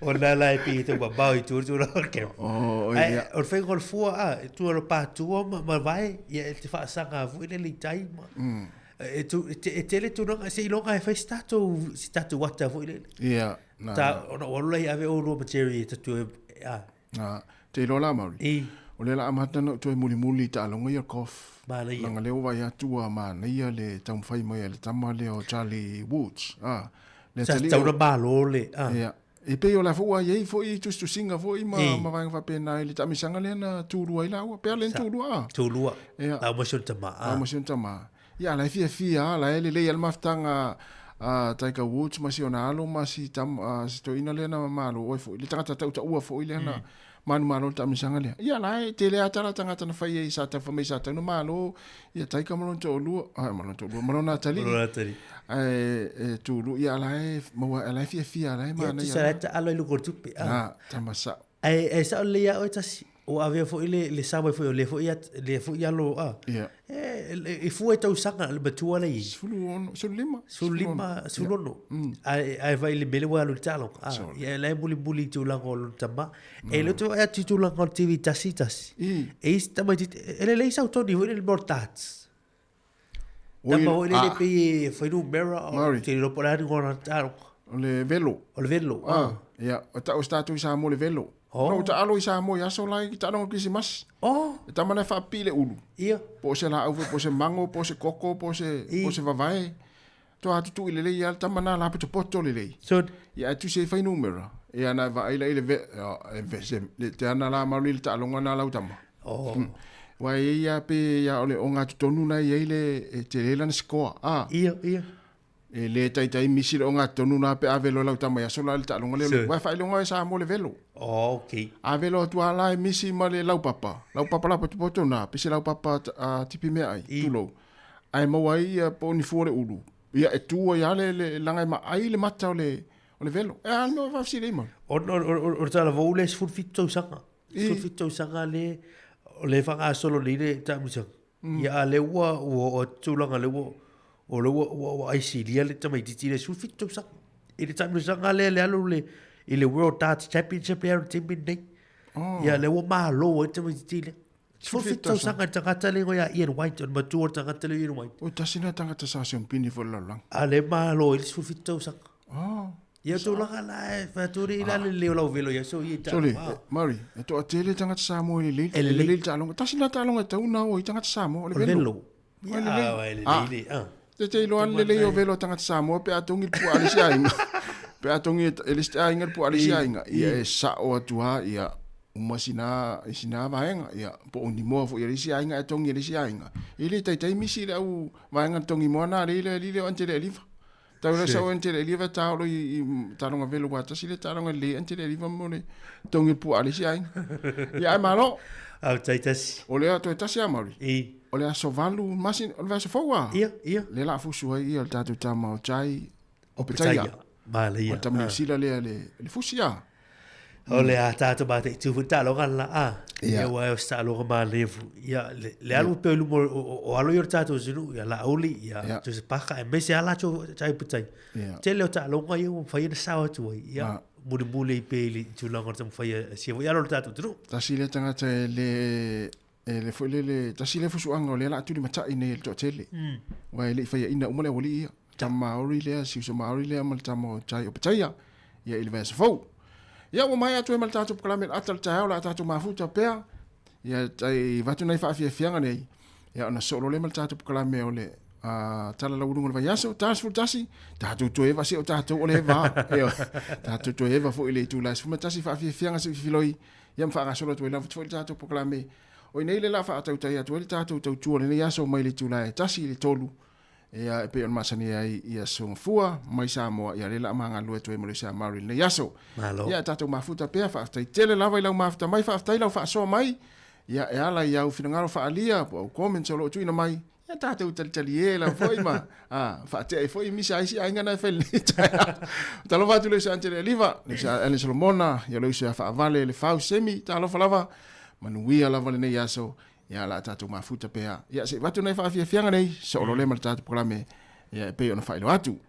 Speaker 6: o lena la e pei e tau mamao i tua le tulaga o le camera.
Speaker 1: Oh,
Speaker 6: Ae,
Speaker 1: ia.
Speaker 6: o le faiga o le fua, ah, e tua o le patua ma, ma vae, ia e te faasaga foi lele i tai ma. E, tu, e, te, e tele tulaga, seiloga e fai se tatou, se tatou ata foi lele.
Speaker 1: Ia, na,
Speaker 6: Ta, ona ua alu la i ave oulua ma Jerry e tatu e, ah,
Speaker 1: na, te iloa la Murray.
Speaker 6: I.
Speaker 1: O lea la amata ona ou toe mulimuli i taaloga ia o le golf.
Speaker 6: Manaia.
Speaker 1: Leaga lea ua vaai atu ua manaia le taumafai mai a le tama lea o Charlie Woods. Ah, le
Speaker 6: Sa
Speaker 1: atalii
Speaker 6: tatau
Speaker 1: o-
Speaker 6: ona malo le, ah.
Speaker 1: Ia. E pei o la foi ua i ai foi tusitusiga foi ma,
Speaker 6: I.
Speaker 1: ma vaega faapena i le taamisaga lea na tulua ai laua. Pe a le na tulua, ah.
Speaker 6: Tulua.
Speaker 1: Ia.
Speaker 6: Lau ma si ona tama, ah.
Speaker 1: Lau ma si ona tama. Ia, la e fiafia lava, la e lelei lava le mafutaga a Tiger Woods ma si ona alo ma si tama, a si toeaina lea na malo ai foi, le tagata tautaua foi lea na manumalo i le taamisaga lea. Ia, la e tele lava tala tagata na fai ai sa tau fai mai sa tau na malo ia Tiger ma lona toalua, a, ma lona toalua, ma lona atalii.
Speaker 6: Ma lona atalii.
Speaker 1: Ae e tulu, ia, la e maua, la e fiafia, la e
Speaker 6: Ia,
Speaker 1: manaia.
Speaker 6: tusa la e taalo ai luga o le tupe, ah.
Speaker 1: Na, tama sao.
Speaker 6: Ae, ae sao lelei lava oe tasi, ua avea foi le, le sao mai foi o lea foi, lea foi alo, a.
Speaker 1: Ia.
Speaker 6: E, e fua i tausaga, le matua la i ai.
Speaker 1: 16, 15.
Speaker 6: 15, 16. Ae, ae vaai i le mea lea ua alu i le taaloga. A, ia, la e mulimuli i tulaga o lona tama. E le o te vaai atu i tulaga o le TV tasi tasi. E i isi tamaitiiti, e lelei sau toni foi lele mo le darts. Tama foi lele pei e fuainumera,
Speaker 1: Murray.
Speaker 6: ou te le iloa po o le a ni ngona taaloga.
Speaker 1: O le velo.
Speaker 6: O le velo.
Speaker 1: Ah, ia, o tau o se tatou i Samoa le velo.
Speaker 6: Oh.
Speaker 1: Na ou taalo i Samoa i aso la i taaloga Kerisimasi.
Speaker 6: Oh.
Speaker 1: E tama lea faapipii le ulu.
Speaker 6: Ia.
Speaker 1: Po o se laau foi, po o se mango, po o se koko, po o se, po o se vavae. Toa tutu'i lelei lava le tama na la potopoto lelei.
Speaker 6: So,
Speaker 1: Ia, ae tusi ai fuainumera. Ia, na vaai la i le ve, e ve, se, le te ana la malu i le taaloga na lau tama.
Speaker 6: Oh.
Speaker 1: Aua e i ai lava pe ia o le ogatotonu na i ai le, e tele lana sikoa. Ah.
Speaker 6: Ia, ia.
Speaker 1: E le taitai misi le ogatotonu na pe a velo e lau tama i aso la i le taaloga lea.
Speaker 6: Sure.
Speaker 1: Aua e faailoga e Samoa le velo.
Speaker 6: Oh, okay.
Speaker 1: A velo atu lava la e misi ma le laupapa. Laupapa lapotopoto na, pe se laupapa a tipi meaai, tulou. Ae maua ai ia po o ni fua o le ulu. Ia e tu ai lava le, le, leaga e maai le mata o le, o le velo. E a le mea ua faafesili ai mau?
Speaker 6: Ona o le talavou lea e 17 tausaga. 17 tausaga le, o lea e faagasolo nei le taamilosaga. Ia a lea ua, ua oo atu tulaga lea ua, o lea ua, ua, ua aisilia le tamaitiiti lea 17 tausaga. I le taamilosaga lea le alu le, i le World Darts Championship lea i le taimi lenei. Ia lea ua malo ai le tamaitiiti lea. 17 tausaga le tagata lea e igoa ia Ian White, o le matua o le tagata lea o Ian White.
Speaker 1: Oi, tasi lena tagata sa siompini foi i le lalolagi.
Speaker 6: A lea e malo ai le 17 tausaga.
Speaker 1: Oh.
Speaker 6: Ia tulaga la e whaaturi ila le leo lau velo ia so i ta.
Speaker 1: Sole, Murray, e toatele tagata Samoa e lelei,
Speaker 6: E lelei.
Speaker 1: e lelei le taaloga. Tasi lena taaloga e tatau ona o ai tagata Samoa, o le
Speaker 6: O le
Speaker 1: velo.
Speaker 6: velo.
Speaker 1: O le lelei.
Speaker 6: Ia, e lelei
Speaker 1: Ah.
Speaker 6: le, ah.
Speaker 1: Te te iloa le lelei o velo a tagata Samoa pe a togi le puaa a le isi aiga. Pe a togi e le isi aiga le puaa a le isi aiga. Ia e sao atu lava, ia uma sina, i sina vaega. Ia, po o ni moa foi a le isi aiga e togi e le isi aiga. E le taitai misi le au vaega na togi moa na le le le o ante le eliva. Tau le sau ante le eliva taolo i, i taaloga velo ua tasi le taaloga le ante le eliva mo le togi le puaa a le isi aiga. Ia ai malo.
Speaker 6: Au tai tasi.
Speaker 1: O lea toe tasi a Mauri.
Speaker 6: I.
Speaker 1: O le aso valu masina, o le aso fou a.
Speaker 6: Ia, ia.
Speaker 1: Le la fusu ai ia le tatou tama o Jai o Petaia.
Speaker 6: Petaia. Manaia.
Speaker 1: O le tama Niu
Speaker 6: Ah.
Speaker 1: Sila lea le, le fusi a.
Speaker 6: O le a tātou mātai tū foi taaloga la a.
Speaker 1: Ia.
Speaker 6: Ia ua e o se taaloga manaia foi. Ia le, le alu pea i luma o, o, o alo i o le tātou atunuu, ia Laauli, ia
Speaker 1: Ia.
Speaker 6: Joseph Parker, aemaise lava latou Jai Petaia.
Speaker 1: Ia.
Speaker 6: Tele o taaloga ia ua mafai ona sao atu ai. Ia
Speaker 1: Ah.
Speaker 6: mulimuli ai pea i le tulaga o le taumafai e sia foi alo o le tātou atunuu.
Speaker 1: Tasi lea tagata e le, e le foi lele, tasi lea fusuaga o lea o le a tulimatai nei e le toatele. Aua e le i faiaina uma le aualii ia. Tama Maori lea, si uso Maori lea ma le tama o Jai o Petaia, ia i le vaiaso fou. Ia ua maea atu ai ma le tatou polokalame i le ata o le taeao o le a tatou mafuta pea. Ia tai avatu nai faafiafiaga nei. Ia ona soo loa lea ma le tatou polokalame o le tala laualuga o le vaiaso, ta 11, tatou toe eva se o tatou o le eva. Ioe, tatou toe eva foi i le itula e 11 faafiafiaga se i fifiloi. Ia ma faagasolo atu ai lava foi le tatou polokalame O i inei le la faatautai atu ai le tatou tautua i lenei aso mai le itula e 1 i le 3, ia e pei ona masani ai i aso Gafua mai Samoa, ia lea la ma galulue atu ai ma le Usa Maori i lenei aso.
Speaker 6: Malo.
Speaker 1: Ia tatou mafuta pea, faafetai tele lava i lau mafuta mai, faafetai lau faasoa mai, ia e ala i au finagalo faaalia po o au comments o lo o tuuina mai, ia tatou talitalie lava foi ma a, faatea ai foi misa a isi aiga na e fai i lenei taeao. Talofa atu le uso Angela Eliva, le uso Ellen Solomona, ia le uso ia Faavale le Fau Semi, talofa lava, manuia lava lenei aso, ia la tatou mafuta pea. Ia se i avatu nai faafiafiaga nei, soolole ma le tatou polokalame, ia e pei ona faailoa atu.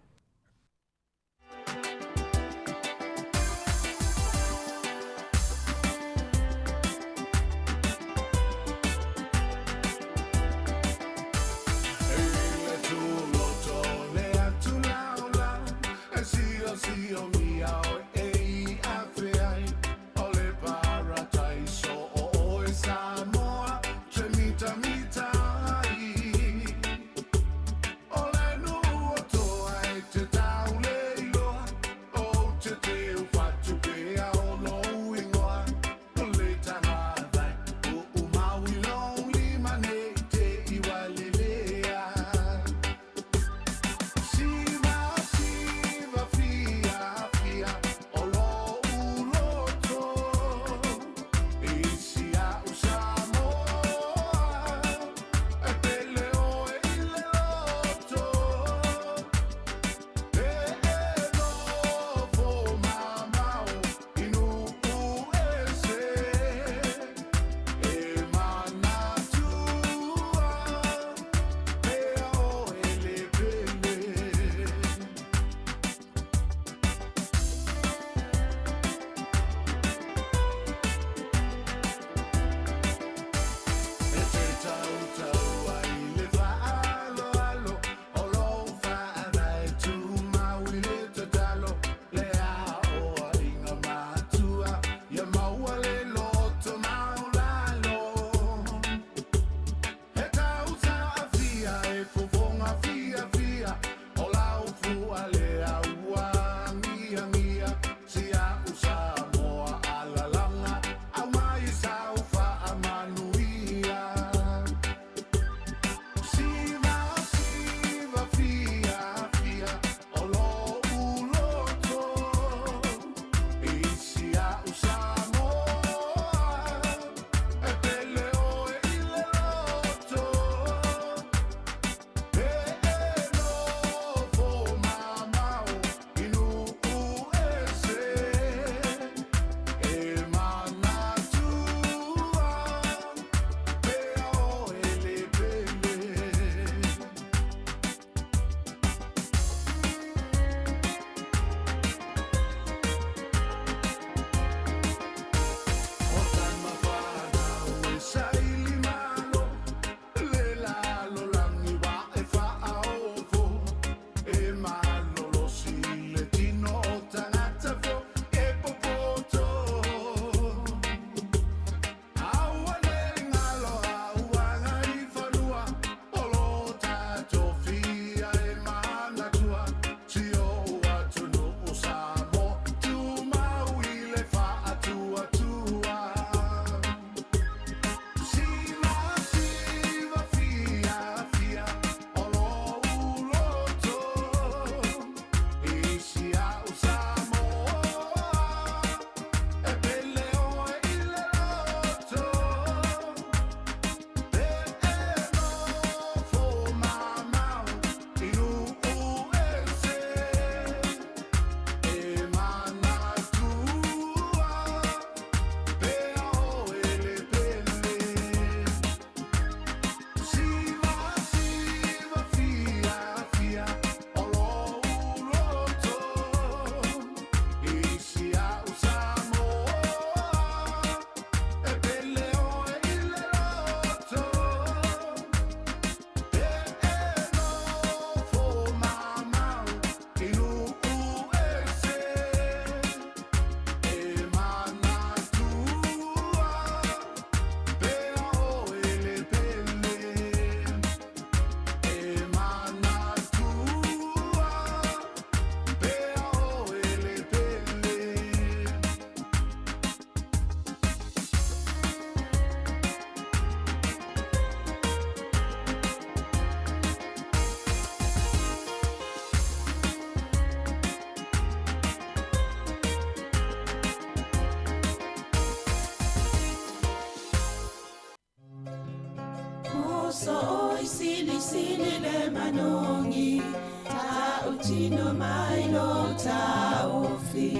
Speaker 3: Sooi silisili le manogi Tautino mai lo taofi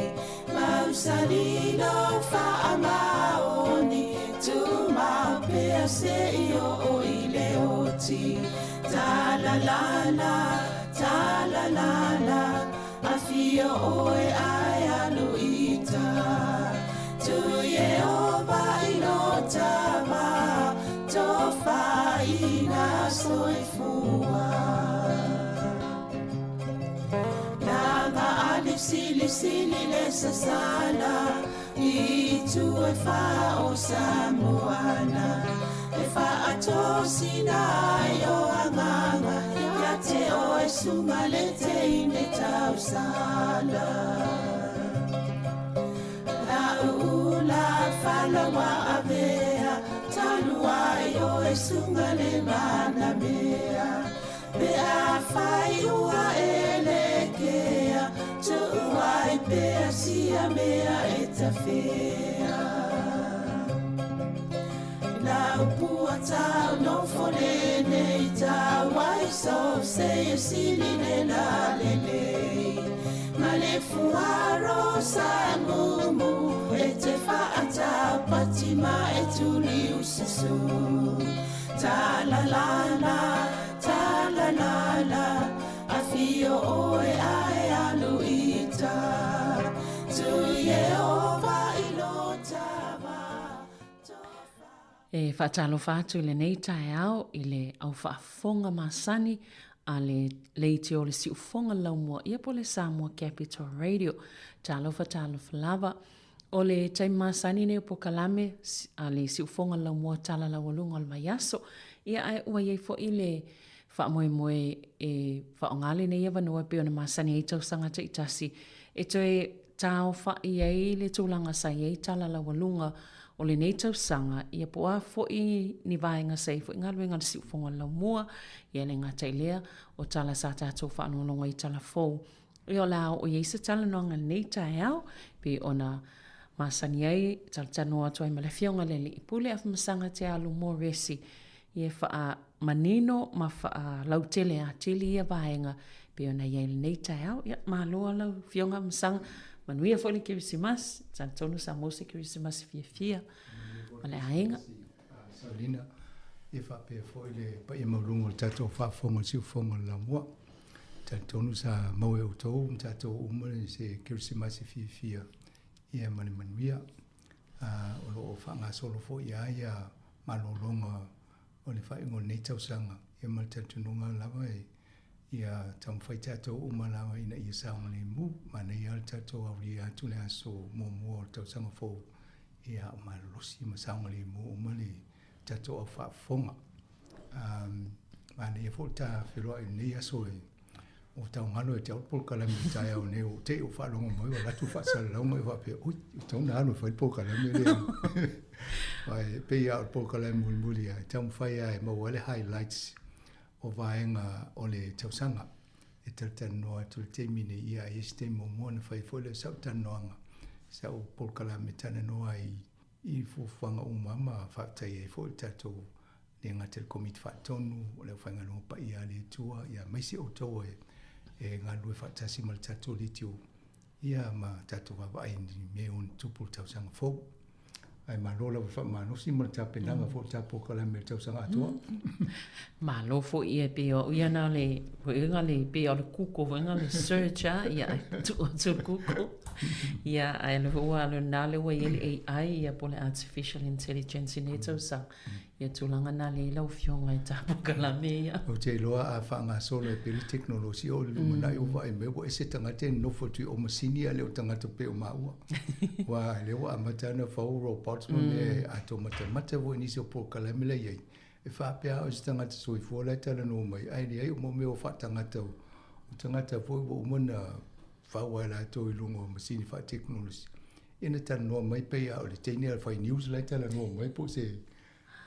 Speaker 3: Mausali lo faamaoni Tumau pea seia oo i le oti Talalala, talalala Afio oe ae alu i uta Tu Ieova i lo tama Tofaina soifua Laga ali silisili le sasala I itu e fa o Samoana E faatosina ai o agaga Ia te oe suga le teine tausala La'u ula falaua avea Talu ai oe suga le manamea Pe afai ua e lekea Tuu ai pea sia mea e tafea Lau pua tau nofo lenei tau ai so se e sili le la lelei Ma le fuaro sa mumu e te faatapati ma e tuli ususu Ta la la la, ta la la la Afio oe ae alu i uta Tu Ieova i lo tama
Speaker 8: E faatalofa atu i lenei taeao i le au faafofoga masani a le leitio o le siufofoga laumua ia po o le Samoa Capital Radio. Talofa talofa lava. O le taimi masani nei o polokalame a le siufofoga laumua tala laualuga o le vaiaso. Ia ae ua i ai foi le faamoemoe e faaaoga lenei avanoa e pei ona masani ai tausaga taitasi e toe taaofai ai le tulaga sa i ai tala laualuga o lenei tausaga, ia po o a foi ni vaega sa i ai foi galuega a le Siufofoga o le Laumua, ia e le gata i lea, o tala sa tatou faalogologo ai i tala fou. Ia o le a oo i ai se talanoaga i lenei taeao, pei ona masani ai, talatalanoa atu ai ma le Afioga i le Alii Pule Afamasaga Te Alu Moresi, ia e faamanino ma faalautele atili ia vaega pei ona i ai i lenei taeao. Ia, malo lava lau Afioga Afamasaga, manuia foi le Kerisimasi, talitonu sa maua se Kerisimasi fiafia ma le aiga.
Speaker 13: Saulina, ia faapea foi le paia maualuga o le tatou faafofoga o le siufofoga o le Laumua. Talitonu sa maua e outou ma tatou uma se Kerisimasi fiafia ia ma le manuia. O lo o faagasolo foi lava ia malologa o le faaiuga o lenei tausaga, ia ma le talitonuga lava ia taumafai tatou uma lava ina ia saogalemu. Manaia lava le tatou aulia atu le aso muamua o le tausaga fou, ia o malolosi ma saogalemu uma le tatou au faafofoga. Manaia foi le ta feiloai i lenei aso e ua tau galo ia te au le polokalame i le taeao nei, ua te i ua faalogo mai ua alu atu le faasalalauga ua faapea, ui, ua tatau ona alu e fai le polokalame lea. Aua e pei lava o le polokalame mulimuli lava e taumafai lava e maua ai le highlights o vaega o le tausaga e talatalanoa atu i le taimi nei, ia a i ai se taimi muamua ona fai foi lea o sau talanoaga, sau polokalame e talanoa ai i fuafuaga uma ma faafetai ai foi i le tatou le gata i le Komiti Faatonu, o le aufaigaluega paia a le Atua, ia aemaise outou e galulue faatasi ma le tatou leitio, ia ma tatou vaavaai i mea e ono tupu i le tausaga fou. Ae malo lava i le faamalosi ma le tapenaga foi o le ta polokalame i le tausaga atoa.
Speaker 8: Malo foi ia pei o au ia na o le foi le pei o le Google foi le search a ia ae tuu atu i le Google. Ia ae o lea foi ua alu na lea ua i ai le AI ia po o le Artificial Intelligence i nei tausaga. Ia tulaga na lea i lau Afioga i ta polokalame ia.
Speaker 13: Ou te iloa a faagasolo ai pea le tekonolosi oo i le lumanai ua vaai mai ua ese tagata e nonofo atu i o masini ae le o tagata pei o maua. Aua o lea ua amata ona fau robots ma mea e atomatamata foi i nisi o polokalame la e i ai. E faapea lava o se tagata soifua la e talanoa mai, ae leai o mea ua faatagata, o tagata foi ua uma ona fau lava e latou i luga o masini faatekonolosi. Ia na talanoa mai pei lava o le teine a le fai news la e talanoa mai po o se,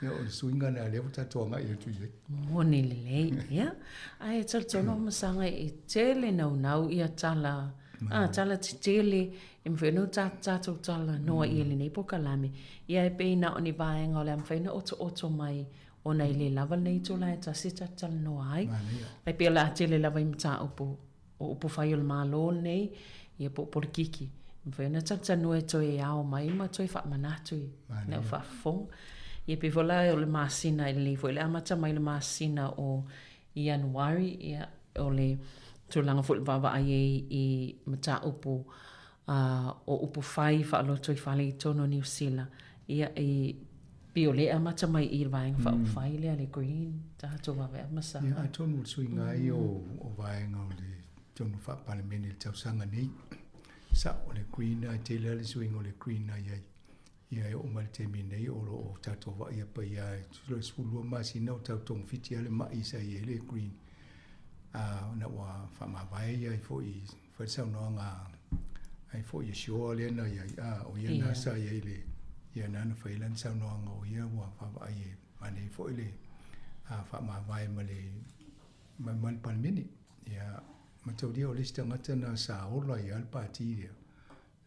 Speaker 13: ia o le suiga lena lea ua tatou agai atu i ai.
Speaker 8: Moni lelei, ia. Ae talitonu o Masaga e tele naunau ia tala, a, tala tetele e mafai ona tatou talanoa i ai i lenei polokalame. Ia e pei na o ni vaega o le a mafai ona otooto mai. Ona e le lava lenei itula e tasi e tatou talanoa ai. E pei o le a tele lava i mataupu o upufai o le Malo lenei, ia po o polokiki. E mafai ona talatalanoa e toe ao mai ma toe faamanatu i le au faafofoga. Ia pei foi la o le masina, e lelei foi le amata mai le masina o Ianuari, ia, o le tulaga foi o le vaavaai ai i mataupu o upufai faalotoifale i totonu o Niu Sila, ia, e pei o lea e amata mai i i le Vaega Faaupufai lea, le Green, tatou vaavaai ma sa.
Speaker 13: Ia, atonu o le suiga lava ia o vaega o le tonu faa-Palemene i le tausaga nei, sao o le Green lava, e tele lava le suiga o le Green na i ai. Ia e oo mai i le taimi nei o lo o tatou vaaia paia e tusa o le 12 masina o tau togafiti lava le mai sa i ai le Green. A ona ua faamavae ia ai foi fai le saunoaga ai foi e Shaw lea na i ai, a o ia na sa i ai le ia na na fai lana saunoaga o ia ua vaavaai e manaia foi le faamavae ma le ma le Palemene. Ia mataulia o le isi tagata na sa ola ai lava le Pati lea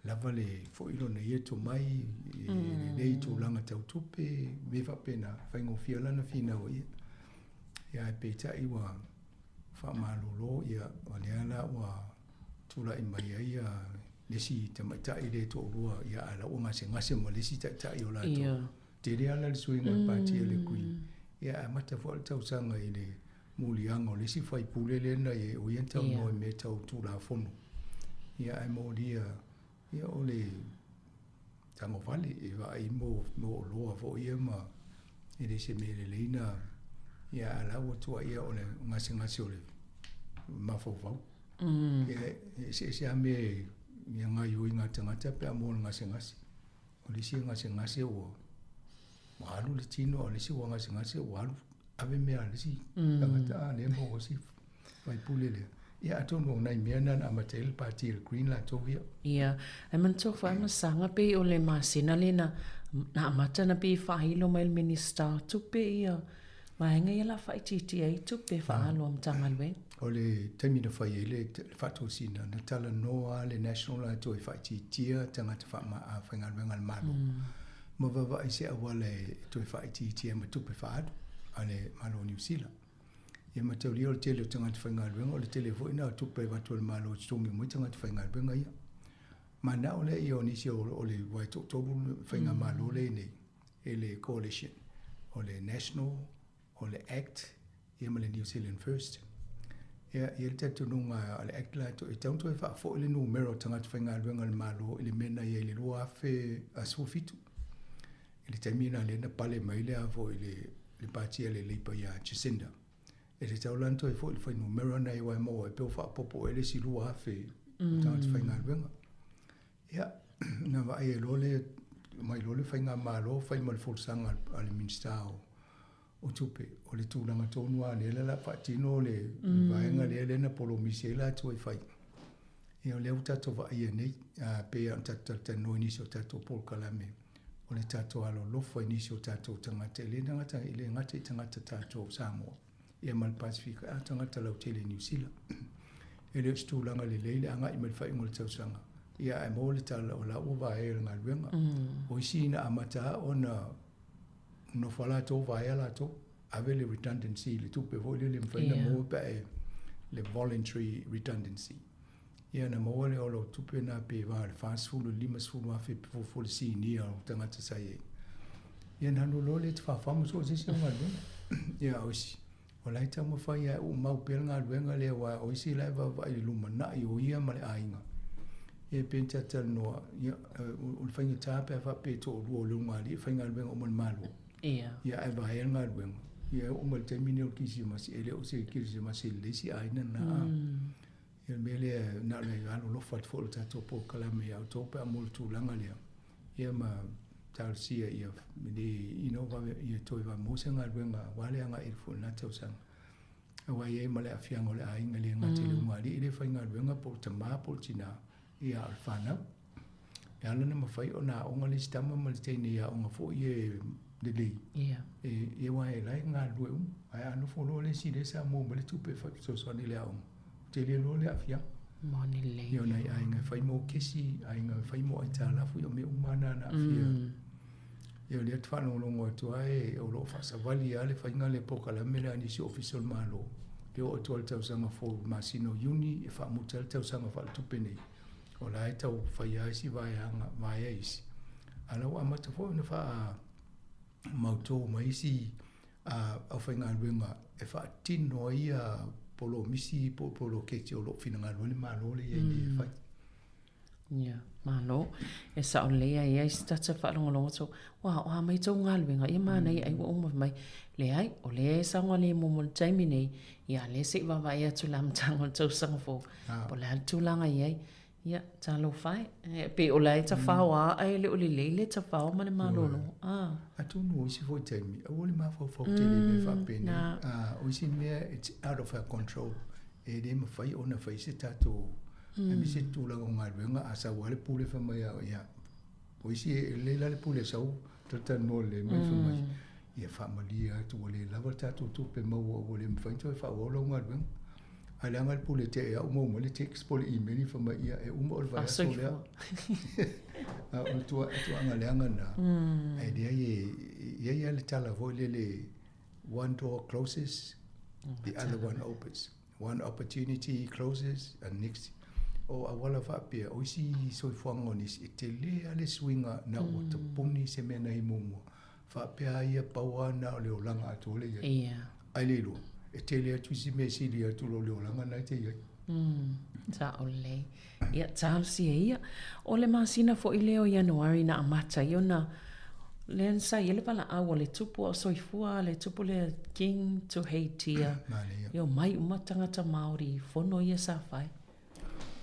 Speaker 13: lava le foi lona ia tomai i lenei tulaga tau tupe, mea faapena, faigofie lana finau ai ia. Ia ae peitai ua faamalolo, ia o lea la ua tulai mai ai ia le isi tamaitai lea e toalua, ia ae la ua gasegase ma le isi taitai o latou. Ia. Tele lava la le suiga o le pati a le Green. Ia ae amata foi le tausaga i le muliaga o le isi faipule lea na i ai, o ia na talanoa i mea tau Tulafono. Ia ae molia, ia o le tagovale e vaai mo oloa foi ia ma e le se mea lelei na ia ae la ua tuuaia o le gasegase o le mafaufau. Ia e eseese lava mea e gaoioiga a tagata pe a maua i le gasegase. O le isi e gasegase ua alu le tino, a o le isi ua gasegase ua alu ave mea a le isi tagata a lea maua si faipule lea. Ia atonu o nai mea na na amata ai le pati a le Green latou ia.
Speaker 8: Ia, ae manatua foi Masaga pei o le masina lea na na amata na pei e faailo mai le Minista o Tupe ia vaega ia la faaitiitia ai tupe faaalu a Matagaluega.
Speaker 13: O le taimi na fai ai le faatosina, na talanoa lava le National latou e faaitiitia tagata faigaluega a le Malo. Ma vaavaai se auala e toe faaitiitia ai ma tupe faaalu a le Malo o Niu Sila. Ia mataulia o le tele o tagata faigaluega, o le tele foi lena o tupe e avatu e le Malo e totogi uma ai tagata faigaluega ia. Manao lea ia o nisi o le aua e toatolu faigamalo lea e i ai nei e le coalition, o le National, o le Act ia ma le New Zealand First. Ia, e i ai le talitonuga a le Act latou, e tatau ona toe faafoi le numera o tagata faigaluega a le Malo i le mea na i ai i le 2017. I le taimi lena lea na pale mai le a foi le, le pati a le Labour ia Jacinda. E tatau la ona toe foi le fuainumera na i aua e maua ai pe ua faaopoopo ea le isi 2,000 o tagata faigaluega. Ia, na vaai ai loa le, mai loa le faigamalo fai ma le folasaga a le Minisita o o tupe, o le tulaga tonu lava lea la faatino le vaega lea lea na polomisi ai latou e fai. Ia o lea ua tatou vaaia nei, a pei lava ona tatou talatalanoa i nisi o tatou polokalame, o le tatou alolofa i nisi o tatou tagata, e le gata, e le gata i tagata tatou Samoa, ia ma le Pasefika, a o tagata lautele i Niu Sila. E le o se tulaga lelei le agai mai le faaiuga o le tausaga, ia ae maua le tala o la ua vaea le galuega. O isi na amata lava ona nofo lava latou vaea latou, ave le redundancy, le tupe foi lele e mafai ona maua pe a e, le voluntary redundancy. Ia na maua lea o lau tupe na pe va i le 40 i le 50 afe pe fuafua le sinia o tagata sa i ai. Ia na alu loa lea te faafamu ma so o se isi au galuega. Ia o isi, o la e taumafai lava e uumau pea le galuega lea aua o isi la e vaavaai i le lumanai o ia ma le aiga. Ia pe na talatalanoa, ia, o le faigata pe a faapea e toalua o le ulugalii e faigaluega uma i le Malo.
Speaker 8: Ia.
Speaker 13: Ia ae vaea le galuega. Ia e oo mai i le taimi lenei o le Kirisimasi, e le o se Kirisimasi e lelei si aiga lena. Ia o le mea lea, na o le alolofa atu foi o le tatou polokalame ia outou pe a maua le tulaga lea, ia ma talosia ia, you know, ia toe maua se galuega aua le agai foi i lena tausaga. Aua e i ai ma le aafiaga o le aiga, e le gata i le ulugalii lea e faigaluega po o le tama po o le tina, ia a o le fanau. E ala ona mafai ona aoga le isi tama ma le teine i aoga foi ia lelei.
Speaker 8: Ia.
Speaker 13: E, aua e la e galulue uma. Ae a nofo loa le isi lea sa maua mai le tupe e fesoasoani i le aoga, tele loa le aafiaga.
Speaker 8: Moni lelei.
Speaker 13: Ia o nai aiga e fai mo kesi, aiga e fai mo aitalafu, ia o mea uma lava na na aafia. Ia o lea ou te faalogologo atu lava e, o lo o faasavali lava le faiga lea polokalame lea a nisi Ofisa o le Malo, e oo atu lava i le tausaga fou i le masina o Iuni e faamuta ai le tausaga faaletupe nei. O la e tau fai lava isi vaeaga, vaea isi, a o la ua amata foi ona faamautu mai isi aufaigaluega e faatino ai polomisi po o poloketi o lo o finagalo ai le Malo lea e i ai nei e fai.
Speaker 8: Ia, malo. E sao lelei a i ai se tata faalogologo atu, ua, o a mai tou galuega, ia manaia ai ua uma mai. Leai, o lea e saogalemu mo le taimi nei, ia lea se i vaavaai atu i le amataga o le tausaga fou, po o le a le tulaga e i ai. Ia, talofa e. E pei o la e tafao lava ae le o lelei le tafao ma le malolo. Ah.
Speaker 13: Atonu o isi foi taimi, aua le mafaufau tele i mea faapenei. O isi mea it's out of our control. E le mafai ona fai se tatou aemaise le tulaga o galuega a sau lava le pule fai mai a ia o isi e lelei la le pule sau talatalanoa lelei mai fai mai ia faamalie atu ua le lava le tatou tupe maua ua le mafai ona toe faaauau lau galuega. Ae leaga le pule te i au maua mai le text po o le email fai mai ia e uma o le vaiaso lea. A o le tuaaga leaga lena. Ae leai e i ai lava le tala foi lele one door closes, the other one opens. One opportunity closes and next o auala faapea, o isi soifuaga o nisi, e tele lava le suiga na ua tapuni se mea na i muamua. Faapea lava ia, pau lava na o le olaga atoa lea e i ai. Ai le iloa, e tele atu isi mea e sili atu i lo le olaga na e te i ai.
Speaker 8: Sao lelei. Ia, talosia ia. O le masina foi lea o Ianuari na amata ai ona lea na sa i ai le valaau a le tupu a o soifua a le tupu lea King Tuheitia. Ia omai uma tagata Māori i fono ia sa fai.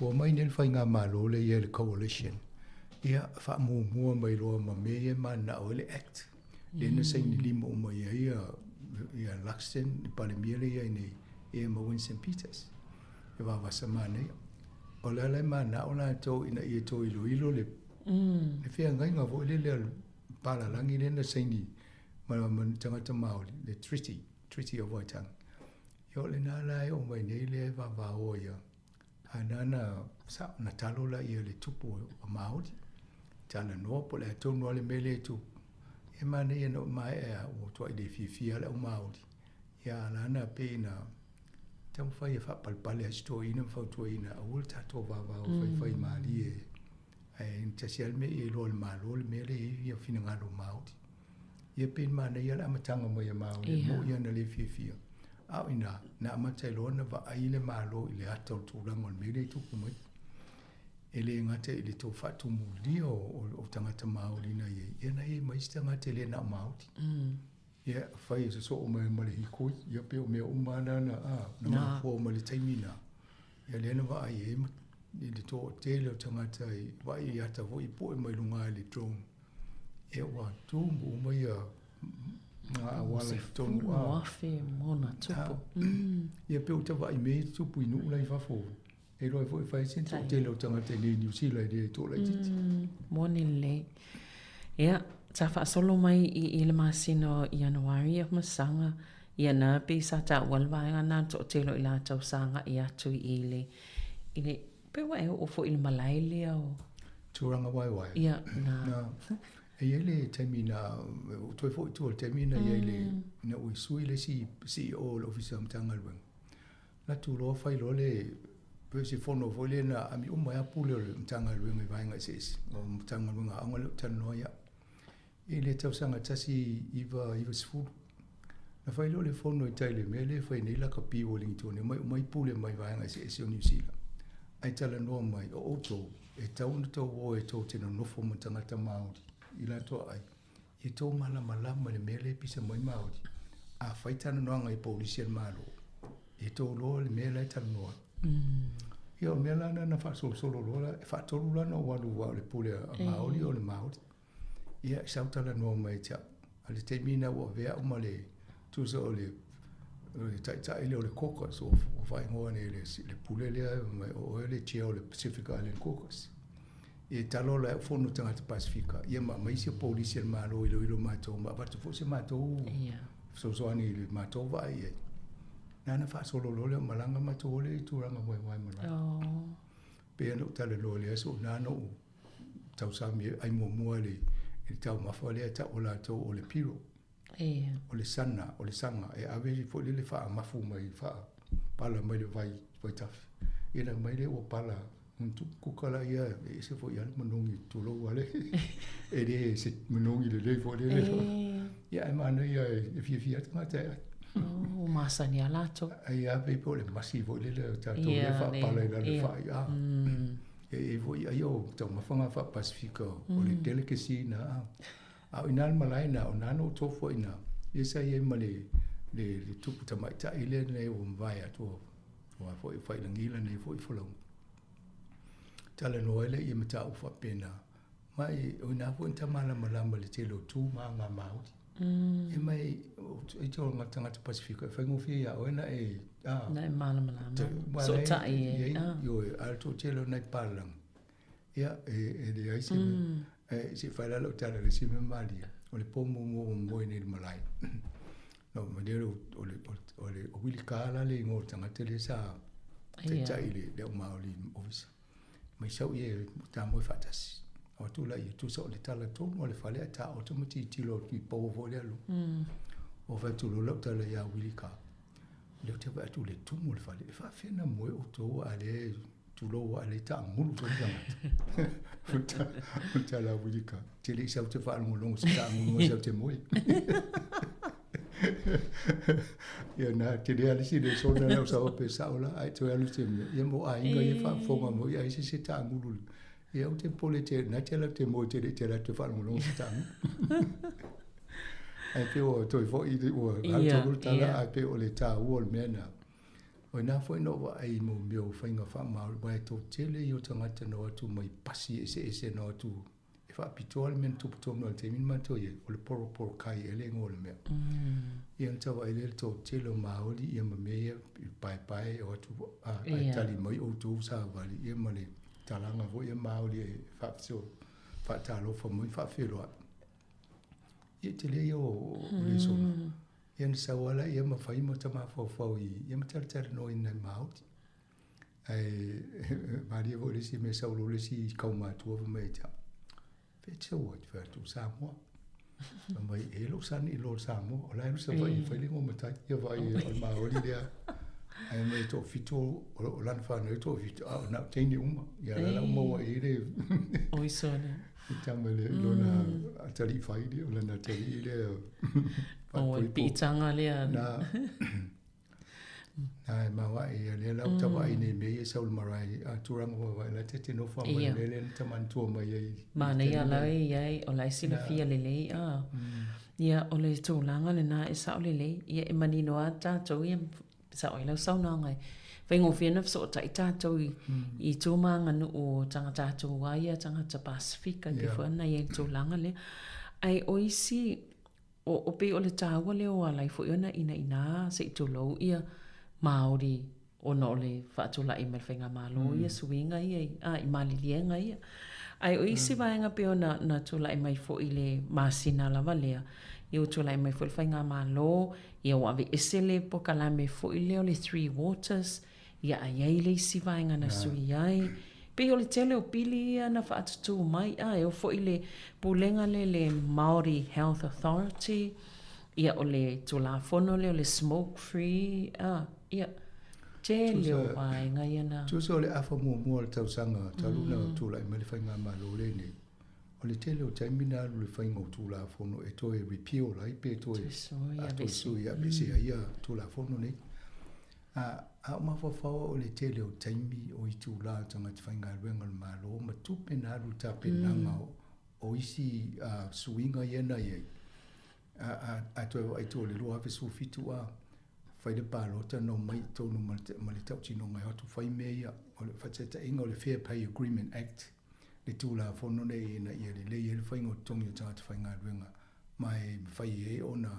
Speaker 13: Ua omai nei le faigamalo lea i ai le coalition, ia faamuamua mai loa ma mea ia e mananao ai le Act. Lea na saini lima uma i ai ia Luxton, le Palemia lea e i ai nei, ia ma Winston Peters. E vavasa manaia. O le ala e mananao latou ina ia toe iloilo le, le feagaiga foi lele a le palalagi lea na saini ma, ma tagata Māori, le Treaty, Treaty of Waitangi. Ia o lena la e oo mai nei lea e vavaoa ia, a na na, sa, na talo laia i le tupu o Māori, talanoa po o le a tonu lava le mea lea e tupu. E manaia ina ua maea ua matuai le fiafia le au Māori. Ia a la na pei na taumafai e faapalepale ai si toeaina ma fautuaina aua le tatou vavao faifai malie ae tasi lava le mea ia iloa e le Malo le mea lea e i ai finagalo o Māori. Ia pei e manaia le amataga mai a Māori e moni lava na le fiafia a o ina na amata ai loa ona vaai le Malo i le ata o le tulaga o le mea lea e tupu mai. E le gata i le tou faatumulia o tagata Māori na i ai, ia na i ai ma isi tagata e le na o Māori. Ia, fai e sosoo mai ma le hikoi, ia pei o mea uma na na, a, na mafua mai le taimi na. Ia lea na vaai ai i le toatele o tagata i vaai i ata foi i poe mai luga i le drone. Ia ua tumu uma ia ngā auala i totonu.
Speaker 8: A. afe ma ona tupu.
Speaker 13: Ia pei o ta vaai mea ia tupu i nuu la i fafo. E iloa ai foi e fai si toatele o tagata i nei Niu Sila i le toalaitiiti.
Speaker 8: Moni lelei. Ia, sa faasolo mai i i le masina o Ianuari ia masaga, ia na pei sa taua le vaega na le toatele o i latou sa agai atu i le, i le, pe ua e oo foi i le malae lea o.
Speaker 13: Tūrangawaewae.
Speaker 8: Ia, na.
Speaker 13: Na, e i ai le taimi na, ua toe foi i tua i le taimi na i ai le, na ua sui le isi CEO o le Ofisa o Matagaluega. Na tu loa fai loa le pei o se fono foi lea na ami uma ai lava pule o le Matagaluega i vaega eseese o Matagaluega a aoga lea ou te talanoa ai au. I le tausaga 1990, na fai loa le fono i tai i le mea lea e fai nei lakapi i Wellington e omai uma ai pule mai vaega eseese o Niu Sila ae talanoa mai, o outou e tatau ona tou o e tou te nonofo ma tagata Māori i latou aai. Ia tou malamalama i le mea lea e pisa mai Maori, a fai talanoaga i polisi a le Malo, ia tou iloa le mea la e talanoa ai. Ia o le mea la lena na faasolosolo loa la, e faatolu la ona ou alu aua o le pule a Maori o le Maori. Ia sau talanoa mai ia te au. A o le taimi lena ua avea au ma le tusa o le taitai lea o le caucus ua faaigoa nei le pule lea mai o oe le chair o le Pacific Island Caucus. E talo la e fono tagata Pasifika, ia ma aumai se polisi a le Malo e iloilo matou ma avatu foi se matou fesoasoani i le matou vaai i ai. Na ona faasolo loa lea o malaga matou o le i Tūrangawaewae Marae. Pei ona ou talanoa i le aso, na ona ou tausami ai muamua i i le taumafa lea e tau e latou o le piro.
Speaker 8: Ia.
Speaker 13: O le sana, o le saga, e ave foi lele faamafu mai, faapala mai le vai, vaitafe. Ia na aumai lea ua pala, kuka laia e ese foi lava le manogi, tulou lava le, e le se manogi lelei foi lele. Ia ae manaia e fiafia ai tagata e ai.
Speaker 8: Oh, ua masani lava latou.
Speaker 13: Ai lava pei po o le masi foi lele o tatou lea e faapala i lalo i le fai, a. E i ai foi ai o taumafa na faa-Pasefika o le delicacy na, a. A o i ina le malae na, o na na ou tofu ai i ina, ia sa i ai ma le, le, le tupu tamaitai lea nei ua mavae atu, ua foi failagi lana ia foi folauga. Talanoa ai lea i mataupu faapena, ma e, o ina foi na ta malamalama i le tele o tu ma aga Māori. E mai, e te o ngā tagata Pasifika, e faigofie iā oe na e,
Speaker 8: a. Na e malamalama, sootai e,
Speaker 13: a. Ioe, a o le toatele o nai papalagi, Ia, e leai se mea. Ae se i fai la lau tala i le isi mea malie, o le po muamua ua moe nei i le malae. Na oo mai lea o le, o le, o Willie Carr la le igoa o le tagata lea sa taitai i le au Māori ofisa. Mai sau ia ta moe faatasi. O atu laia, tusa o le tala tonu o le fale ae taoto ma tilotilo atu i power foi lea luga. Ua fai atu loa lau tala ia Willie Carr, lea ou te vaai atu i le tumu o le fale, e faafefea ona moe outou a o lea e Tulou a le taagulu foi tagata. O le tala a Wilika, te le i sau te faalogologo se taagulu sau te moe. Ia na, te lea le si le sona lau sau pe sao la, ai toe alu te mea. Ia mo aiga ia faafofoga mo ia ai se se taagulu. Ia ou te pole te, na te ala te moe te le te ala te faalogologo se taagulu. Ai pe o toi foi ua alu tonu le tala, ai pe o le tāua o le mea na. O ina foi na ou vaai i mau mea o faiga faamaori, aua e toatele ia o tagata na o atu mai pasi eseese na o atu e faapitoa le mea na tupu tonu i le taimi na matou i ai, o le poroporo kai ea le igoa o le mea. Ia ona tau vaai lea i le toatele o Maori ia ma mea ia i paepae e o atu ae tali mai outou savali ia ma le talaga foi ia Maori e faatalofa mai faafeiloai. Ia tele ia o lesona. Ia na sau lava laia ma fai ma ta mafaufau i ia ma talatalanoa i nai Māori. Ae malie foi le isi mea sau loa le isi kaumatua fai mai ia te au, Fea e te sau ai? Fai atu, Samoa. Fai mai, e lou sani i lo le Samoa, o la e alu Savaii e fai le igoa matai. Ia vaai o le Māori lea. Ae mai e toafitu o lana whanau e toafitu, a o na o teine uma. Ia la la uma ua i le...
Speaker 8: Oi sone.
Speaker 13: I tama le lona atalii fai lea, o lana atalii lea.
Speaker 8: O e piitaga lea.
Speaker 13: Na, na e mawae ia lea lau tavaai nei mea ia sau le marae a tulaga vaavaai la te te nofo mai le lea na tamanatua mai ai.
Speaker 8: Manaia la e iai o la e silafia lelei a. Ia o le tulaga lena e sao lelei. Ia e manino a tatou ia Sao ai lau saunoaga e faigofie ona fesootai tatou i, mm. i tu ma aganuu o tagata atu a ia tagata Pasifika yeah. foi ona i ai le tulaga lea. Ai o isi, o, o pei o le tāua lea o alai foi ona ina ina se i tulou ia Māori ona o le faatulai mai le faigamalo mm. ia suiga ia i, a, i maliliega ia. Ai o isi mm. vaega pei ona na tulai mai foi i le masina lava lea, ia ua tulai mai foi le faigamalo, Ia ua aveese le pokalame foi lea o le Three Waters, ia a i ai le isi vaega na sui ai. Pei o le tele o pili ia na faatutū mai, a e oo foi le pulega lea le Māori Health Authority, ia o le Tulafono lea o le Smoke Free, a, ia, tele o vaega ia na.
Speaker 13: Tusa o le afa muamua o le tausaga talu ona tulai mai le Faigamalo lenei, O le tele o taimi na alu i le faiga o Tulafono e toe repeal ai pe toe toe sui aveese ai ia Tulafono nei. A, a o mafaufau au o le tele o taimi o itulā o tagata faigaluega o le Malo ma tupe na alu i le tapenaga o, o isi uh, suiga ia na i ai. A, a, a toe vaai atu o le 2017 a, fai le palota na omai i totonu ma le, ma le tautinoga e o atu fai mea ia. O le faataitaiga o le Fair Pay Agreement Act, le Tulafono nei ina ia lelei ai le faiga o totogi o tagata faigaluega ma e mafai ai ona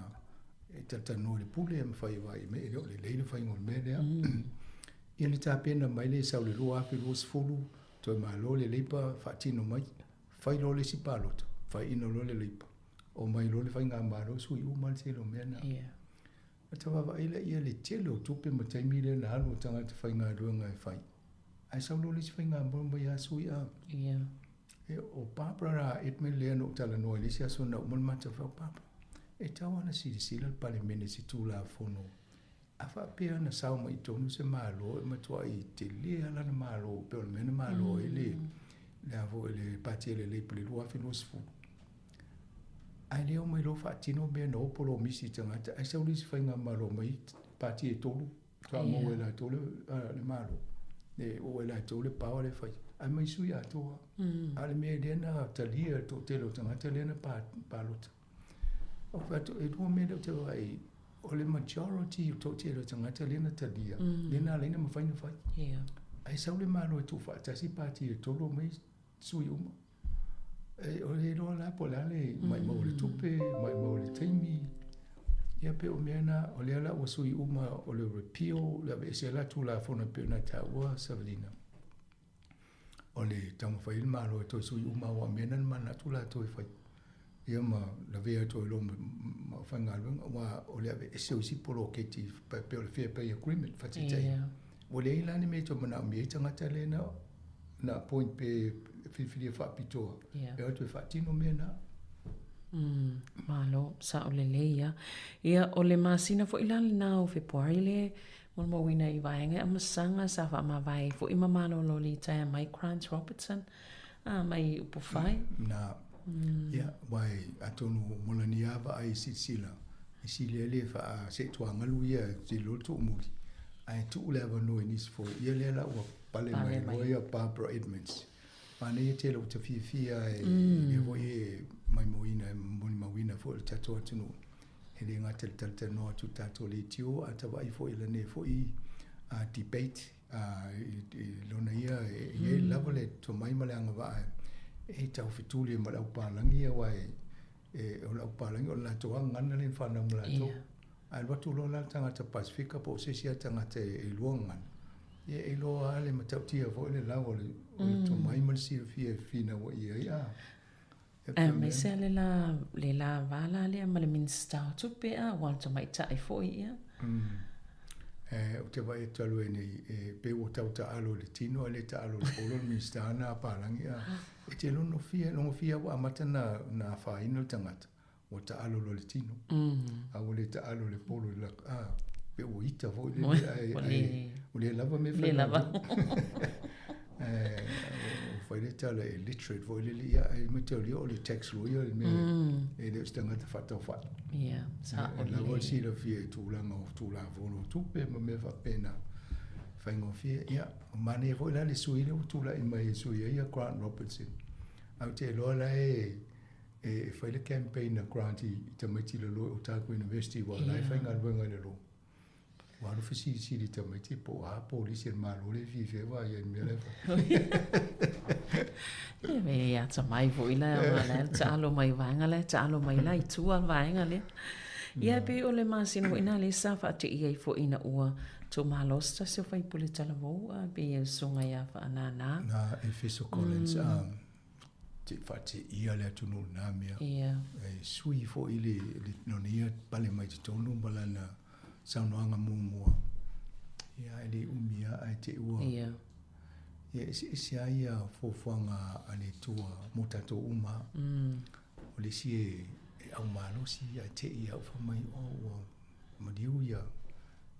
Speaker 13: e talatalanoa i le pule e mafai e vaai mai e le o lelei le faiga o le mea lea. Ia na tapena mai lea sau i le 2020, toe malo le Labour faatino mai, fai loa le isi palota, faiina loa le Labour, omai loa le faigamalo sui uma le tele o mea na. Ua vaavaai laia le tele o tupe ma taimi lea na alu o tagata faigaluega e fai. Ae sau loa le isi faigamalo mai lava sui a.
Speaker 8: Ia.
Speaker 13: E, o Barbara la Edmund lea na ou talanoa i le isi aso na uma le matou fai, o Barbara, e tatau lava ona silasila le Palemene i se Tulafono a faapea na sao mai i totonu se Malo e matuai tele lava lana Malo pei o le mea na malo ai le, le a foi le Pati a le Labour i le 2020. Ae le omai loa faatino mea na o polomisi i tagata ae sau le isi faigamalo mai pati e tolu faatoa maua e latou le, le Malo. E oo e latou le power le fai. Ae mai sui atoa. A o le mea lea na talia e le toatele o tagata lea na palota. Ou fai atu, e lua mea lea ou te vaai, o le majority o toatele o tagata lea na talia, lea na ala ai ona mafai ona fai. Ae sau le Malo e tuufaatasi pati e tolu omai sui uma. E, o le iloa la po o le a le maumau o le tupe, maumau o le taimi. Ia pei o mea na, o lea la ua sui uma o le repeal, le aveesea la Tulafono e pei ona taua Savelina. O le taumafai ai le Malo e toe sui uma aua o mea na na manatu latou e fai. Ia ma lavea atu ai loa ma faigaluega aua o le aveese o isi poloketi e pei o le Fair Pay Agreement faataitaiga. Yeah. Ua leai la ni mea e toe manaomia ai tagata lea na na appoint pe filifilia faapitoa yeah. e o atu e faatino mea na.
Speaker 8: Malo, sao lelei ia. Ia, o le masina foi la lena o Fepuari le molimauina i vaega e amasaga sa faamavae ai foi ma malolo litaea mai Grant Robertson a mai Upufai.
Speaker 13: Na, ia, aua e, atonu o Molani lava vaai i silasila, e sili ai le faa-seetuagalu ia i lo le tuumuli, ae tuu le avanoa i nisi foi, ia lea la ua pale mai loa ia Barbara Edmonds. Manaia tele ua ta fiafia e lea foi e maimoina e molimauina foi le tatou atunuu. E le gata i le talatalanoa atu i tatou leitio, a ta vaai foi i lanei foi debate i lona ia e i ai lava le tomai ma le agavaa e taufetuli ai ma le aupalagi aua e o le aupalagi o le latou lava gagana lea na fanau ma latou. Ae alu atu loa la le tagata Pasefika po o se isi lava tagata e lua gagana, ia e iloa lava le matautia foi le lava o le tomai ma le silafia e fefinauai ai. A.
Speaker 8: Aemaise le la, le la va la lea ma le Minisita o Tupe a, ua tamaitai foi ia.
Speaker 13: Ou te vaai atu talu ai nei, e pei ua tau taalo i le tino ae le taalo i le polo le Minisita na a Palangi a. E te logofia, logofia ua amata na, na afaina le tagata, ua taalo loa i le tino. A ua le taalo i le polo i le laka, a, pei ua ita foi lele, ae, ae ua le lava mea
Speaker 8: Le lava.
Speaker 13: Ua fai le tala e literate foi lele, ia, ae mataulia o le tax lawyer le mea, e le o se tagata faataufai.
Speaker 8: Ia, sao
Speaker 13: E lava le silafia i tulaga o Tulafono o tupe ma mea faapena. Faigofie, ia, manaia foi la le sui lea ua tulai mai e sui ai ia Grant Robertson. Ae ou te iloa la e e fai le campaign a Grant i tamaiti i lalo i Otago University aua o la e faigaluega i lalo. Ua alu fesilisili i tamaiti po o a polisi a le Malo lea e fiafia ai vaai ai i le mea la e fai.
Speaker 8: E atamai foi la, aua la e taalo mai vaega la e taalo mai la i tua le vaega lea. Ia e pei o le masina foi lena lea sa faateia ai foi ina ua tuumalo se tasi o faipule talavou a pei e usuga ia Faanana.
Speaker 13: Na Efeso Collins, faateia le atunuu i lena mea.
Speaker 8: Ia.
Speaker 13: E sui foi le, le lona ia pale mai totonu ma lana saunoaga muamua. Ia, e le umi lava ae te i ua.
Speaker 8: Ia.
Speaker 13: Ia, eseese lava ia fuafuaga a le Atua mo tatou uma. O le isi e, e aumalosi ae te i lava fai mai, oh, ua maliu ia.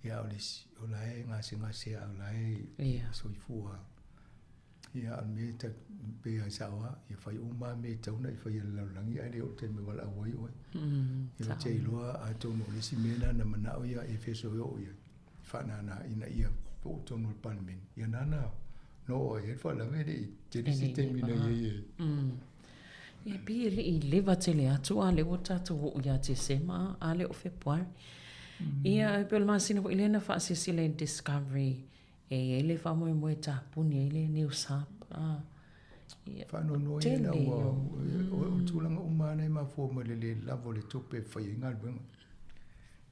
Speaker 13: Ia, a o le isi, o la e gasegase a o la e soifua. Ia, a o le mea e pei lava e sao lava, ia fai uma lava mea e tatau ona e faia i le lalolagi ae le oo i le taimi e valaau ai oe. Ia ou te iloa atonu o le isi mea lena na manao ia Efeso e oo i ai, faanānā ina ia oo i totonu o le Palemene. Ia nānā na oo ai le faalavelave e le i tele se taimi na i ai e.
Speaker 8: Ia pei e le i leva tele atu a lea ua tatou oo ia Tesema a le o Fepuari. Ia e pei o le masina foi lea na faasilasila ai le Discovery E i ai le faamoemoe e tapuni ai le News Hub. A,
Speaker 13: ia, Faanoanoa ia ina ua, o tulaga uma lava na e mafua mai le le lava o le tupe e fai ai galuega.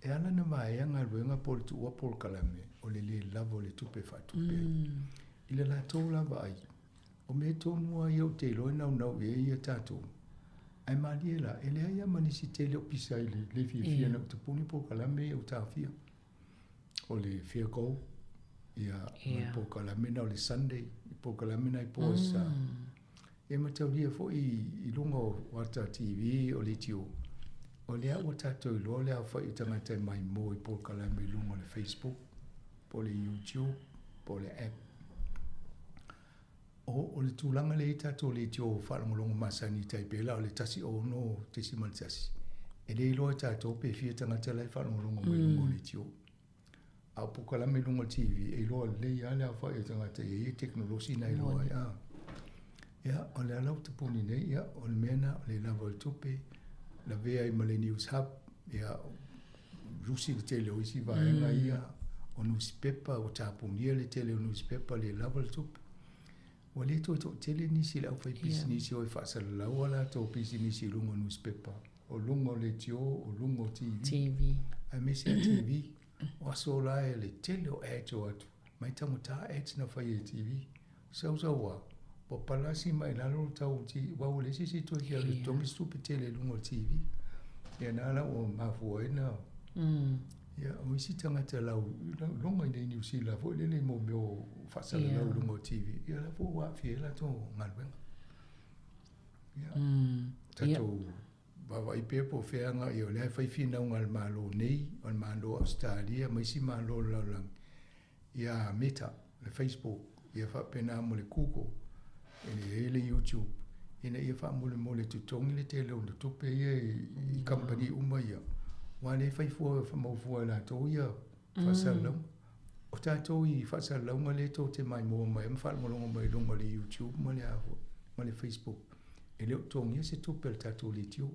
Speaker 13: E ala ona vaea galuega po o le tuua polokalame, o le le lava o le tupe e faatupe ai. I le latou la vaai, o mea tonu lava ia ou te iloa e naunau i ai ia tatou. Ae malie la, e leai lava ma nisi tele o pisa i le le fiafia ina ua tapuni polokalame ia ua taofia. O le Fair Go, ia, ma le polokalame na o le Sunday, le polokalame na i po sa. E mataulia foi i luga o ata TV o leitio, o lea ua tatou iloa le aofai o tagata e maimoa i polokalame i luga o le Facebook, po o le YouTube, po o le app. O, o le tulaga lea i tatou leitio faalogologo masani tai pei la o le 106.1, e le iloa e tatou pe fia tagata la e faalogologo mai i luga o leitio. A o polokalame i luga o le TV, e iloa lelei lava le aofai o tagata e i ai le tekonolosi na iloa ai. A. Ia, o le ala ua tapuni nei, ia, o le mea lena, o le lava o le tupe, lavea ai ma le News Hub, ia, lusi le tele o isi vaega ia, o nusipepa, ua tapunia le tele o nusipepa, le lava le tupe. Ua le toe toatele nisi o le aufaipisinisi o e faasalalau a latou pisinisi i luga o nusipepa, o luga o leitio, o luga o TV,
Speaker 8: TV.
Speaker 13: aemaise a TV. O aso la e le tele o ads o atu, mai taugata ads na fai e TV. Sausau a, ua palasi mai lalo le tau o TV, aua ua leai se isi e toe fia alu e totogi se tupe tele i luga o le TV. Ia na la ua mafua ai na Ia, o isi tagata lau, loga i nei Niu Sila foi lele i mea o faasalalau i luga o TV, ia la foi ua aafia ai latou galuega. Ia, tatou vaavaai pea po o fea agai, o lea e fai finauga a le Malo nei, o le Malo o Ausetalia ma isi Malo o le lalolagi, ia Meta, le Facebook, ia faapena ma le Google, e i ai le YouTube, ina ia faamolemole totogi le tele o tupe ia i kamupani uma ia, aua o lea e fai fua, maua fua e latou ia faasalalauga. O tatou i faasalalauga lea tou te maimoa mai ai ma faalogologo mai i luga o le YouTube ma le a foi, ma le Facebook, e le o totogia se tupe a le tatou leitio.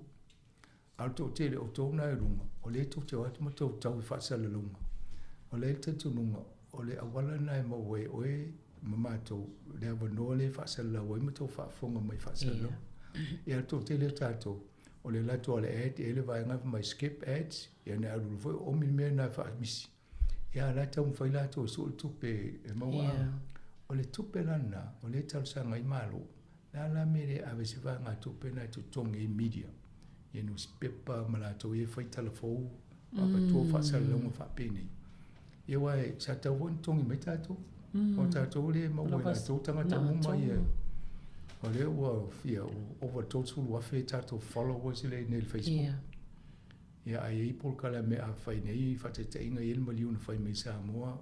Speaker 13: A o le toatele o outou na i luga, o lea tou te o atu ma tou tau i faasalalauga. O le talitonuga, o le auala lena e maua ai e oe ma matou le avanoa lea e faasalalau ai ma tou faafofoga mai i faasalalauga. Ia, o le toatele o tatou, o le alu atu lava o le ad, e i ai le vaega fai mai skip ads, ia ona e alu loa foi oomi le mea lena e faamisi. Ia, a o la e taumafai latou e sue le tupe e maua. O le tupe la lena, o lea e talosaga ai Malo, Le a la mea e le ave se vaegatupe na e totogi ai media, ia nusipepa ma latou ia e fai tala fou, avatua faasalalauga faapenei. Ia aua e, sa tatau foi ona totogi mai tatou. O tatou lea e maua e latou tagata uma ia. O lea ua fia, over 30,000 tatou followers lea i nei i le Facebook. Ia ae i ai polokalame a fai nei faataitaiga e i ai le maliu na fai mai i Samoa,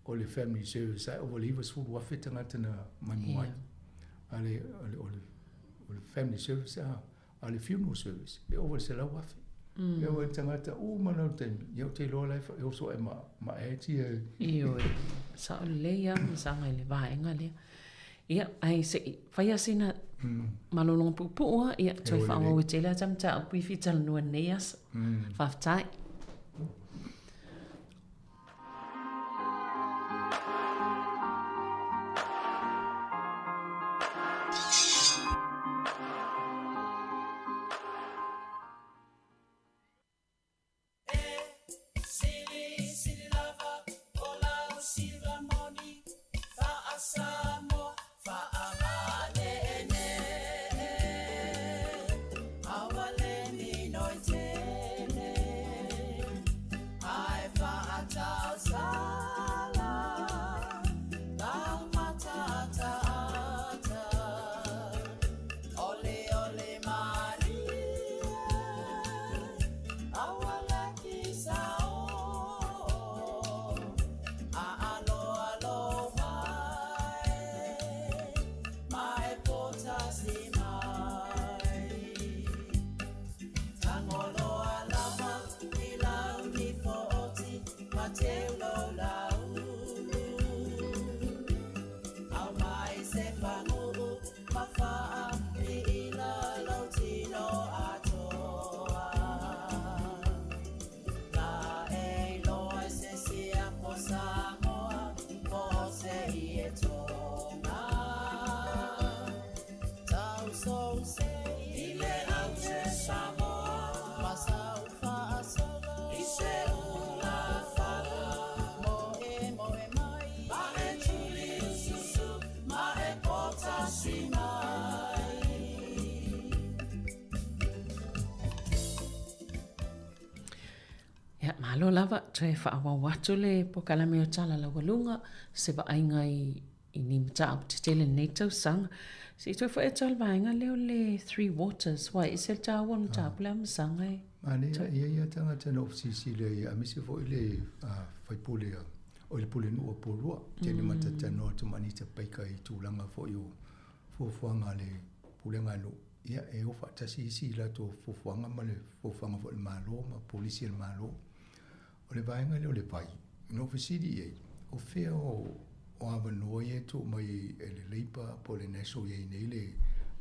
Speaker 13: o le family service ae ova le 90,000 tagata na maimoa ai. A le, o le, o le, o le family service, a, a le funeral service, e ova le 100,000. E ova le tagata uma na o taimi, ia ou te iloa la e oso ae ma, ma ads ia.
Speaker 8: Ioe, sao lelei lava ma saga i le vaega lea. Ia, ae se i faia sina malologa puupuu lava, ia, toe faaauau e tele ata mataupu i fitalanoa i lenei aso. Faafetai. Ia, malo lava, toe faaauau atu le polokalame o Tala Laualuga, se vaaiga i. i ni mataupu tetele i lenei tausaga. Se i toe foi atu lava i le vaega lea o le Three Waters, aua e ese le taua o le mataupu lea Masaga e.
Speaker 13: Manaia, e i ai lava tagata na ou fesilisili ai, aemaise foi le faipule o le pulenuu o Pulua, tele matata noa atu ma Anita Baker i tulaga foi o fuafuaga a le pulega a nuu. Ia, e o faatasi isi i latou fuafuaga ma le fuafuaga foi a le Malo ma polisi a le Malo. O le vaega lea o le vai, na ou fesili i ai, o fea o, o avanoa ia e tuu mai e le Labour po o le National i ai nei le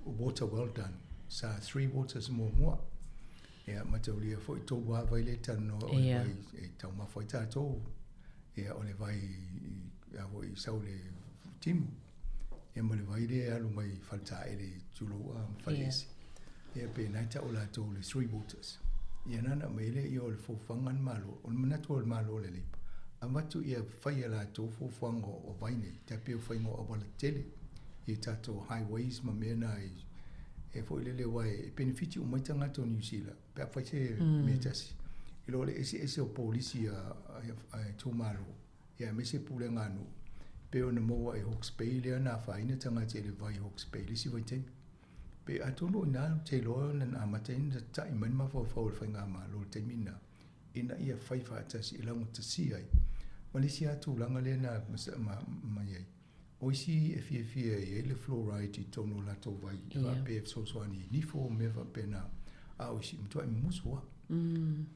Speaker 13: water well done. Sa Three Waters muamua. Ia, mataulia foi tolu lava vai lea e talanoa o le vai e taumafa ai tatou. Ia, o le vai i, a foi, sau i le timu. Ia ma le vai lea e alu mai Faletaele tulou a ma Falese. Ia pe na e tau latou le Three Waters. Ia na na mai lea ia o le fuafuaga a le Malo, o le manatu o le Malo o le Labour, avatu ia fai e latou fuafuaga o vai nei, tai pei o faiga o auala tetele i tatou highways ma mea na i e foi lele aua e penefiti uma ai tagata o Niu Sila pe a fai se mea tasi. I lo le eseese o polisi a itumalo, ia aemaise pulega a nuu, pei ona maua e Hawke's Bay lea na afaina tagata i le vai Hawke's Bay i le isi vaitaimi. Pe atonu o i ina ou te iloa na amata ai ona ta'i mai le mafaufau o le faigamalo i le taimi lena ina ia fai faatasi e laugatasia ai ma le isi lava tulaga lea na aumai ai, o isi e fiafia e i ai le fluoride i totonu o latou vai faapea e fesoasoani i nifo ma mea faapena, a o isi e matuai mumusu lava.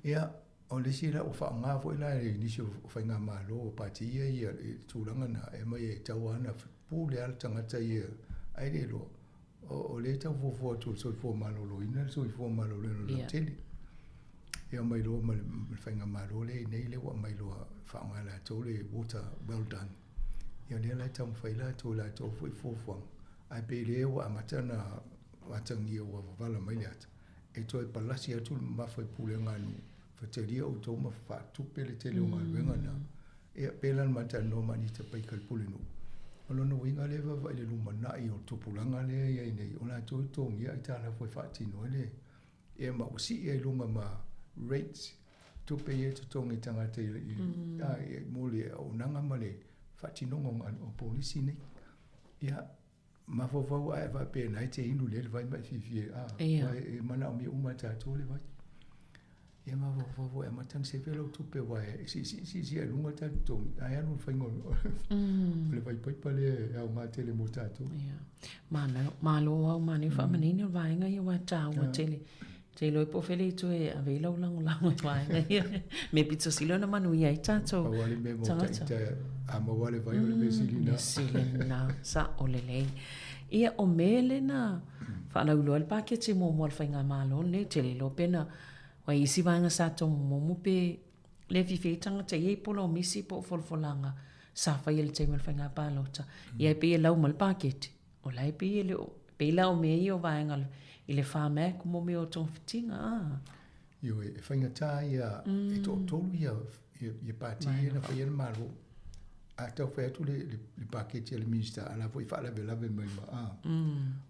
Speaker 13: Ia, O le isi la ua faaaoga foi la e nisi o faigamalo o pati ia ia le tulaga na e aumai e tatau lava ona pule lava le tagata ia ae le iloa o lea e tau fuafua atu e le soifua maloloina le soifua maloloina o le lautele. Ia aumai loa ma le faigamalo lea i nei lea ua aumai loa faaaoga e latou le water well done. Ia lea la e taumafai latou i latou foi fuafuaga ae pei lea ua amata ona atagia ua vavala mai le ata. E toe palasi atu le mamafa i pulega a nuu, fatalia outou ma faatupe le tele o galuega na. Ia, pēlā le ma talanoa ma Anita Baker le Pulenuu. O lona uiga lea e vaavaai i le lumanai o le tupulaga lea e i ai nei, o latou e totogia aitalafu e faatino ai le, ia ma ua sii ai i luga ma rates, tupe ia e totogi e tagata i, i, mo le auaunaga ma le faatinoga o polisi nei. Ia, Mafaufau ae faapea na e te inu lea le vai ma e fiafia a yeah. e manaomia uma e tatou le vai. Ia mafaufau foi amata ona sefe lau tupe aua e siisii i luga tatou totogi ae alu le faiga o le vai paipa lea e aoga tele mo tatou.
Speaker 8: Yeah. Malo, malo au manaia faamanino le vaega ia aua e taua tele. Te iloa po o fea le itu e ave ai lau lagolago i vaega ia. Mea pito sili ona manuia ai tatou
Speaker 13: Pau lava le mea mo tagata. Ita, a maua le vai o le mea sili na.
Speaker 8: Mea sili na, sa'o lelei. Ia, o mea lea na faalauiloa ai le paketi muamua a le Faigamalo lenei, ou te le iloa pe na, aua i isi vaega sa tomomomo pe le fiafia ai tagata i ai polomisi po o folafolaga sa faia i le taimi o le faiga palota. Ia e pei e lau mai le paketi. O la e pei e le o, pei la o mea ia o vaega i le Pharmac mo mea o togafitiga, a.
Speaker 13: Ioe, e faigata ia, e toatolu ia, ia, ia pati ia na faia le Malo. A tau fai atu le, le, le paketi a le Minista, a la foi faalavelave mai ma, a.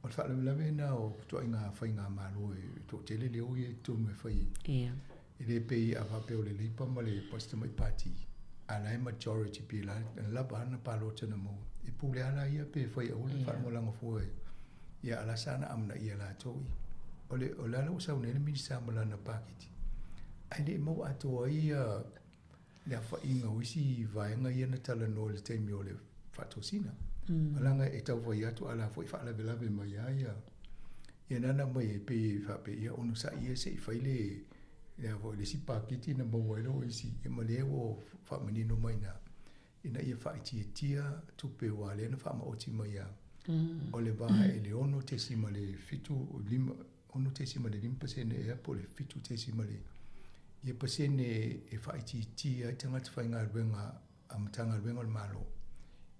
Speaker 13: O le faalavelave na o ituaiga faigamalo e toatele lea o ia i totonu e fai.
Speaker 8: Ia.
Speaker 13: E le pei a faapea o le Labour ma le si tamai pati, a la e majority pe la lava ana palota na maua. E pule lava la ia pe fai aua le faalagolago fua ia a la sa na amanaia latou ia. O le o le ala ua sau nei le Minista ma lana paketi, ae le i maua atoa ai ia le afaina o isi vaega ia na talanoa i le taimi o le faatosina. Leaga e tau fai atu a la foi faalavelave mai lava ia Ia nana mai e pei e faapea, ia onosai ia se i fai le, le a foi, le isi paketi na maua ai loa isi, ia ma lea ua faamanino mai ina, ina ia faaitiitia tupe aua lea na faamaoti mai ia, o le va e le 6.7, 6.5 pasene ea po o le 7 tesima le, ia pasene e faaitiitia ai tagata faigaluega a Matagaluega o le Malo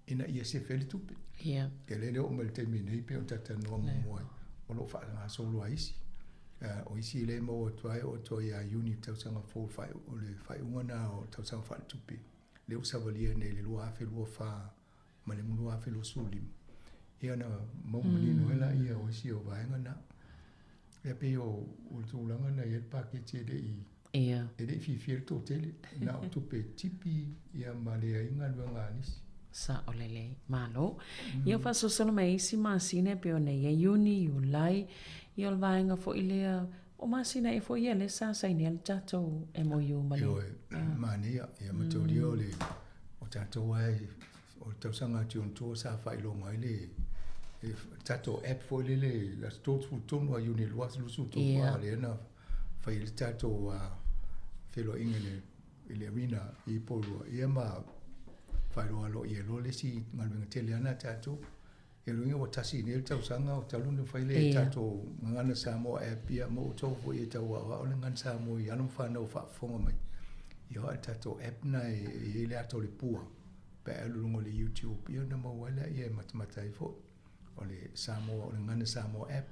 Speaker 13: ina ia sefe ai le tupe.
Speaker 8: Ia.
Speaker 13: Ia lea le oo mai i le taimi nei pei ona talatalanoa muamua ai, o lo o faagasolo lava isi. O isi lea e maua atu ai, oo atu ai ia Iuni i le tausaga fou, o le faaiuga lena o le tausaga faaletupe lea ua savalia nei i le 2024 ma le 2025. Ia ona maua manino ai laia o isi o vaega na. Ia pei o le tulaga na i ai le paketi e le i
Speaker 8: Ia.
Speaker 13: E le i fiafia le toatele, na o tupe tipi ia ma leai galuega a nisi.
Speaker 8: Saʻolelei. Malo. Ia faasolosolo mai isi masina e pei ona i ai Iuni, Iulai, ia o le vaega foi lea, o masina ea foi ia lea sa sainia ai le tatou MOU ma le.
Speaker 13: Ioe, manaia. Ia mataulia o le, o tatou lava e, o le tausaga atu i ona tua sa faailoga ai le, le tatou app foi lele i le aso 33 o Iuni 2023, a o lea na fai ai le tatou feiloaiga i le i le arena i Porirua, ia ma faailoa aloaia ai loa le isi galuega tele lava lena a tatou. Ia lona uiga ua tasi nei le tausaga o talu ona fai le tatou Gagana Samoa app, ia ma outou foi e tau aoao le Gagana Samoa i alo ma fanau o faafofoga mai. Ia o le tatou app lena e i ai le ata o le pua pe a e alu i luga o le YouTube, ia ona maua ai lea e matamata ai foi. O le Samoa, o le Gagana Samoa app,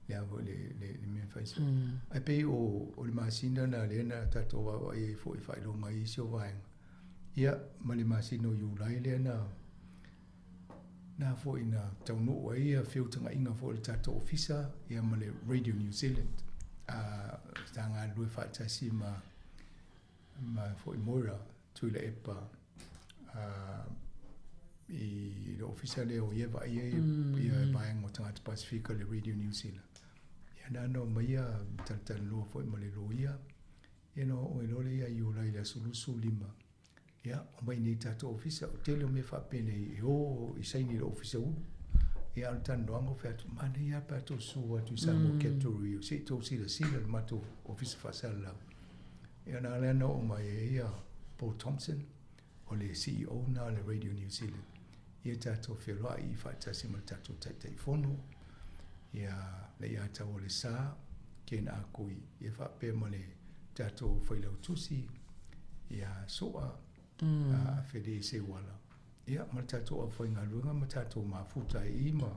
Speaker 13: le a foi le, le, le mea e fai soo. Ae pei o, o le masina lena lea na tatou vaavaai ai foi i faailoga i isi o vaega. Ia, ma le masina o Iulai lea na, na foi na taunuu ai ia feutagaiga foi o le tatou ofisa ia ma le Radio New Zealand. A, sa galulue faatasi ma, ma foi Moira Tuilaepa a, i le ofisa lea o ia e vaaia ia, ia vaega o tagata Pasifika le Radio New Zealand. Ia na na omai ia talatalanoa foi ma le loia, ia na oo ai loa lea ia Iulai i le aso 25. Ia, omai nei i tatou ofisa, o tele o mea faapenei e o i saini i le ofisa ulu. Ia, a o le talanoaga o fai atu, manaia lava pe a tou susu atu i Samoa Capital Rio, se i tou silasila i le matou ofisa faasalalau. Ia, na ala na oo mai ai ia Paul Thompson, o le CEO lena o le Radio New Zealand. Ia tatou feloai faatasi ma le tatou Taitaifono, ia Leiataualesa, Ken Akui, ia faapea ma le tatou Failautusi, ia Soa, a Fele Seuala, ia ma le tatou aufaigaluega ma tatou mafuta ai i ma